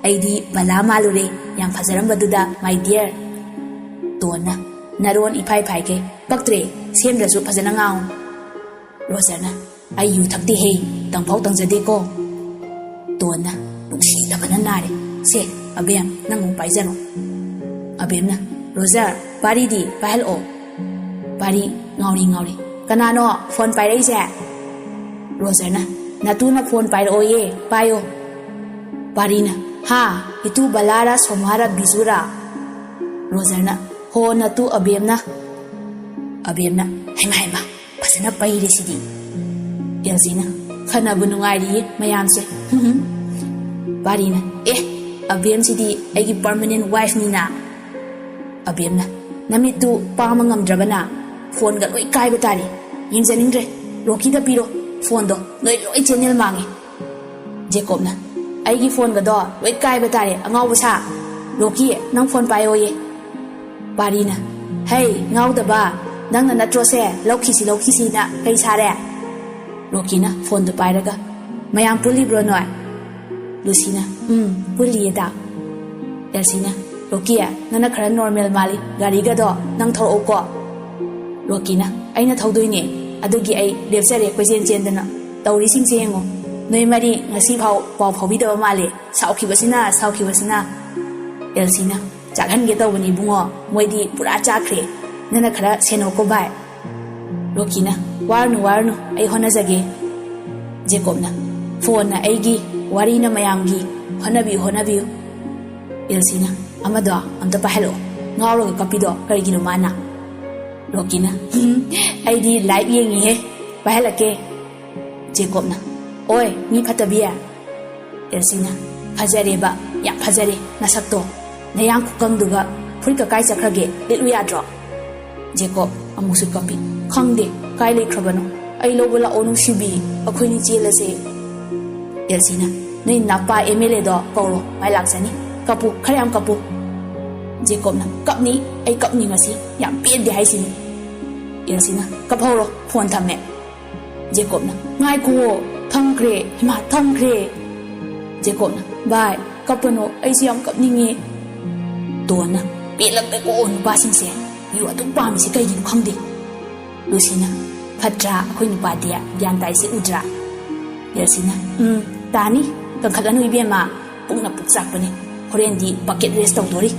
"ꯑꯩꯗꯤ ꯕꯂꯥ ꯃꯥꯜꯂꯨꯔꯦ, ꯌꯥꯝ ꯐꯖꯔꯝꯕꯗꯨꯗ, my dear꯫" ꯇꯣꯟꯅ, "ꯅꯔꯣꯟ ꯏꯐꯥꯏ ꯐꯥꯏꯈꯩ ꯄꯛꯇ꯭ꯔꯦ, ꯁꯦꯝꯗ꯭ꯔꯁꯨ ꯐꯖꯅ ꯉꯥꯡꯉꯨ꯫" ꯔꯣꯖꯔꯅ, "ꯑꯩ ꯌꯨ ꯊꯛꯇꯦꯍꯦ, ꯇꯪꯐꯥꯎ ꯇꯪꯖꯗꯦꯀꯣ꯫" ꯇꯣꯟꯅ ꯅꯨꯡꯁꯤꯗꯕꯅ ꯅꯥꯔꯦ꯫ "ꯁꯦ, ꯑꯕꯦꯝ, ꯅꯪ ꯑꯃꯨꯛ ꯄꯥꯏꯖꯔꯣ꯫" ꯑꯕꯦꯝꯅ, "ꯔꯣꯖꯔ, ꯄꯥꯔꯤꯗꯤ ꯄꯥꯏꯍꯜꯂꯛꯑꯣ꯫" ꯄꯥꯔꯤ ꯉꯥꯎꯔꯤ ꯉꯥꯎꯔꯤ, "ꯀꯅꯥꯅꯣ ꯐꯣꯟ ꯄꯥꯏꯔꯛꯏꯁꯦ?" ꯔꯣꯖꯔꯅ, "ꯅꯇꯨꯅ ꯐꯣꯟ ꯄꯥꯏꯔꯛꯑꯣꯌꯦ, ꯄꯥꯏꯌꯣ꯫" ꯄꯥꯔꯤꯅ, "ꯍꯥ, ꯏꯇꯨ ꯕꯂꯥꯔ, ꯁꯣꯃꯥꯔ, ꯕꯤꯖꯨꯔ?" ꯔꯣꯖꯔꯅ, "ꯍꯣ, ꯅꯇꯨ ꯑꯕꯦꯝꯅ꯫" ꯑꯕꯦꯝꯅ, "ꯍꯩꯃꯥ, ꯍꯩꯃꯥ, ꯐꯖꯅ ꯄꯩꯔꯦ ꯁꯤꯗꯤ꯫" ꯑꯦꯜꯖꯤꯅ, "ꯈꯟꯅꯕ ꯅꯨꯡꯉꯥꯏꯔꯤꯌꯦ ꯃꯌꯥꯝꯁꯦ꯫" ꯄꯥꯔꯤꯅ, "ꯑꯦ, ꯑꯕꯦꯝꯁꯤꯗꯤ ꯑꯩꯒꯤ permanent wife ꯅꯤꯅ꯫" ꯑꯕꯦꯝꯅ, "ꯅꯃꯤꯠꯇꯨ ꯄꯥꯡꯕ ꯉꯝꯗ꯭ꯔꯕꯅ ꯐꯣꯟꯒ ꯂꯣꯏ ꯀꯥꯏꯕ ꯇꯥꯔꯦ꯫ ꯌꯦꯡꯖꯅꯤꯡꯗ꯭ꯔꯦ꯫ ꯔꯣꯀꯤꯗ ꯄꯤꯔꯣ ꯐꯣꯟꯗꯣ, ꯅꯣꯏ ꯂꯣꯏ ꯆꯦꯅꯦꯜ ꯃꯥꯡꯉꯦ꯫" ꯖꯦꯀꯣꯕꯅ, "ꯑꯩꯒꯤ ꯐꯣꯟꯒꯗꯣ ꯂꯣꯏ ꯀꯥꯏꯕ ꯇꯥꯔꯦ, ꯑꯉꯥꯎꯕ ꯁꯥ꯫ ꯔꯣꯀꯤ, ꯅꯪ ꯐꯣꯟ ꯄꯥꯏꯌꯣꯌꯦ꯫" ꯄꯥꯔꯤꯅ, "ꯍꯩ, ꯉꯥꯎꯗꯕ, ꯅꯪꯅ ꯅꯠꯇ꯭ꯔꯣꯁꯦ ꯂꯧꯈꯤꯁꯤ ꯂꯧꯈꯤꯁꯤꯅ ꯀꯩ ꯁꯥꯔꯦ?" ꯔꯣꯀꯤꯅ ꯐꯣꯟꯗꯨ ꯄꯥꯏꯔꯒ, "ꯃꯌꯥꯝ ꯄꯨꯜꯂꯤꯕ꯭ꯔꯣ ꯅꯣꯏ?" ꯂꯨꯁꯤꯅ, "ꯎꯝ, ꯄꯨꯜꯂꯤꯌꯦ ꯗꯥ꯫" ꯑꯦꯜꯁꯤꯅ, "ꯔꯣꯀꯤ, ꯅꯪꯅ ꯈꯔ ꯅꯣꯔꯃꯦꯜ ꯃꯥꯜꯂꯤ, ꯒꯥꯔꯤꯒꯗꯣ ꯅꯪ ꯊꯧꯔꯛꯎꯀꯣ꯫" ꯔꯣꯀꯤꯅ, "ꯑꯩꯅ ꯊꯧꯗꯣꯏꯅꯦ, ꯑꯗꯨꯒꯤ ꯑꯩ ꯂꯦꯞꯆꯔꯦ ꯀꯣꯏꯆꯦꯟ ꯆꯦꯟꯗꯅ꯫ ꯇꯧꯔꯤꯁꯤꯡꯁꯦ ꯌꯦꯡꯉꯣ, ꯅꯣꯏ ꯃꯔꯤ ꯉꯁꯤꯐꯥꯎ ꯄꯥꯎ ꯐꯥꯎꯕꯤꯗꯕ ꯃꯥꯜꯂꯦ, ꯁꯥꯎꯈꯤꯕꯁꯤꯅ, ꯁꯥꯎꯈꯤꯕꯁꯤꯅ꯫" ꯑꯦꯜꯁꯤꯅ, "ꯆꯥꯛꯍꯟꯒꯦ ꯇꯧꯕꯅꯤ ꯏꯕꯨꯡꯉꯣ, ꯃꯣꯏꯗꯤ ꯄꯨꯔꯥ ꯆꯥꯛꯈ꯭ꯔꯦ, ꯅꯪꯅ ꯈꯔ ꯁꯦꯟꯅꯧꯀꯣ ꯚꯥꯏ꯫" ꯔꯣꯀꯤꯅ, "ꯋꯥꯔꯅꯨ, ꯋꯥꯔꯅꯨ, ꯑꯩ ꯍꯣꯠꯅꯖꯒꯦ꯫" ꯖꯦꯀꯣꯕꯅ, "ꯐꯣꯟꯅ ꯑꯩꯒꯤ, ꯋꯥꯔꯤꯅ ꯃꯌꯥꯝꯒꯤ, ꯍꯣꯠꯅꯕꯤꯌꯨ, ꯍꯣꯠꯅꯕꯤꯌꯨ꯫" ꯑꯦꯜꯁꯤꯅ, "ꯑꯃꯗꯣ ꯑꯝꯇ ꯄꯥꯏꯍꯜꯂꯛꯑꯣ, ꯉꯥꯎꯔꯒ ꯀꯞꯄꯤꯗꯣ ꯀꯔꯤꯒꯤꯅꯣ ꯃꯥꯅ?" ꯔꯣꯀꯤꯅ, "ꯍꯨꯝ, ꯑꯩꯗꯤ ꯂꯥꯏꯚ ꯌꯦꯡꯉꯤꯍꯦ, ꯄꯥꯏꯍꯜꯂꯛꯀꯦ꯫" ꯖꯦꯀꯣꯕꯅ, "ꯑꯣꯏ, ꯃꯤ ꯐꯠꯇꯕꯤ꯫" ꯑꯦꯜꯁꯤꯅ, "ꯐꯖꯔꯦꯕ, ꯌꯥꯝ ꯐꯖꯔꯦ ꯅꯁꯛꯇꯣ꯫ ꯅꯌꯥꯡ ꯈꯨꯀꯪꯗꯨꯒ ꯐꯨꯔꯤꯠꯀ ꯀꯥꯏ ꯆꯠꯈ꯭ꯔꯒꯦ? ꯂꯤꯠꯂꯨ ꯌꯥꯗ꯭ꯔꯣ?" ꯖꯦꯀꯣꯕ ꯑꯃꯨꯛꯁꯨ ꯀꯞꯄꯤ꯫ "ꯈꯪꯗꯦ ꯀꯥꯏ ꯂꯩꯈ꯭ꯔꯕꯅꯣ꯫ ꯑꯩ ꯂꯧꯕ ꯂꯥꯛꯑꯣ ꯅꯨꯡꯁꯤꯕꯤ, ꯑꯩꯈꯣꯏꯅꯤ ꯆꯦꯜꯂꯁꯦ꯫" ꯑꯦꯜꯁꯤꯅ, "ꯅꯣꯏ ꯅꯥꯄꯥ ꯑꯦꯝ ꯑꯦꯜ ꯑꯦꯗꯣ ꯀꯧꯔꯣ, ꯃꯥꯏ ꯂꯥꯛꯆꯅꯤ꯫ ꯀꯞꯄꯨ, ꯈꯔ ꯌꯥꯝ ꯀꯞꯄꯨ꯫" ꯖꯦꯀꯣꯕꯅ, "ꯀꯞꯅꯤ, ꯑꯩ ꯀꯞꯅꯤ ꯉꯁꯤ, ꯌꯥꯝ ꯄꯦꯟꯗꯦ ꯍꯥꯏꯁꯤꯅꯤ꯫" ꯑꯦꯜꯁꯤꯅ, "ꯀꯞꯍꯧꯔꯣ, ꯐꯣꯟ ꯊꯝꯃꯦ꯫" ꯖꯦꯀꯣꯕꯅ, "ꯉꯥꯏꯈꯨꯋꯣ, ꯊꯝꯈ꯭ꯔꯦ, ꯍꯩꯃꯥ, ꯊꯝꯈ꯭ꯔꯦ꯫" ꯖꯦꯀꯣꯕꯅ, "ꯚꯥꯏ, ꯀꯞꯄꯅꯣ, ꯑꯩꯁꯨ ꯌꯥꯝ ꯀꯞꯅꯤꯡꯉꯦ꯫" ꯗꯣꯟꯅ, "ꯄꯦꯜꯂꯛꯂꯦꯀꯣ ꯅꯨꯄꯥꯁꯤꯡꯁꯦ, ꯌꯨ ꯑꯗꯨꯛ ꯄꯥꯝꯃꯤꯁꯦ ꯀꯩꯒꯤꯅꯣ ꯈꯪꯗꯦ꯫" ꯂꯨꯁꯤꯅ, "ꯐꯠꯇ꯭ꯔꯥ ꯑꯩꯈꯣꯏ ꯅꯨꯄꯥꯗꯤ, ꯒ꯭ꯌꯥꯟ ꯇꯥꯏꯁꯦ ꯎꯗ꯭ꯔꯥ?" ꯑꯦꯜꯁꯤꯅ, "ꯎꯝ, ꯇꯥꯅꯤ, ꯀꯟꯈꯠꯂꯅꯨ ꯏꯕꯦꯝꯃ, ꯄꯨꯛꯅ ꯄꯨꯛ ꯆꯥꯛꯄꯅꯤ, ꯍꯣꯔꯦꯟꯗꯤ ꯕꯛꯀꯦꯠ ꯔꯦꯁ ꯇꯧꯗꯣꯔꯤ꯫"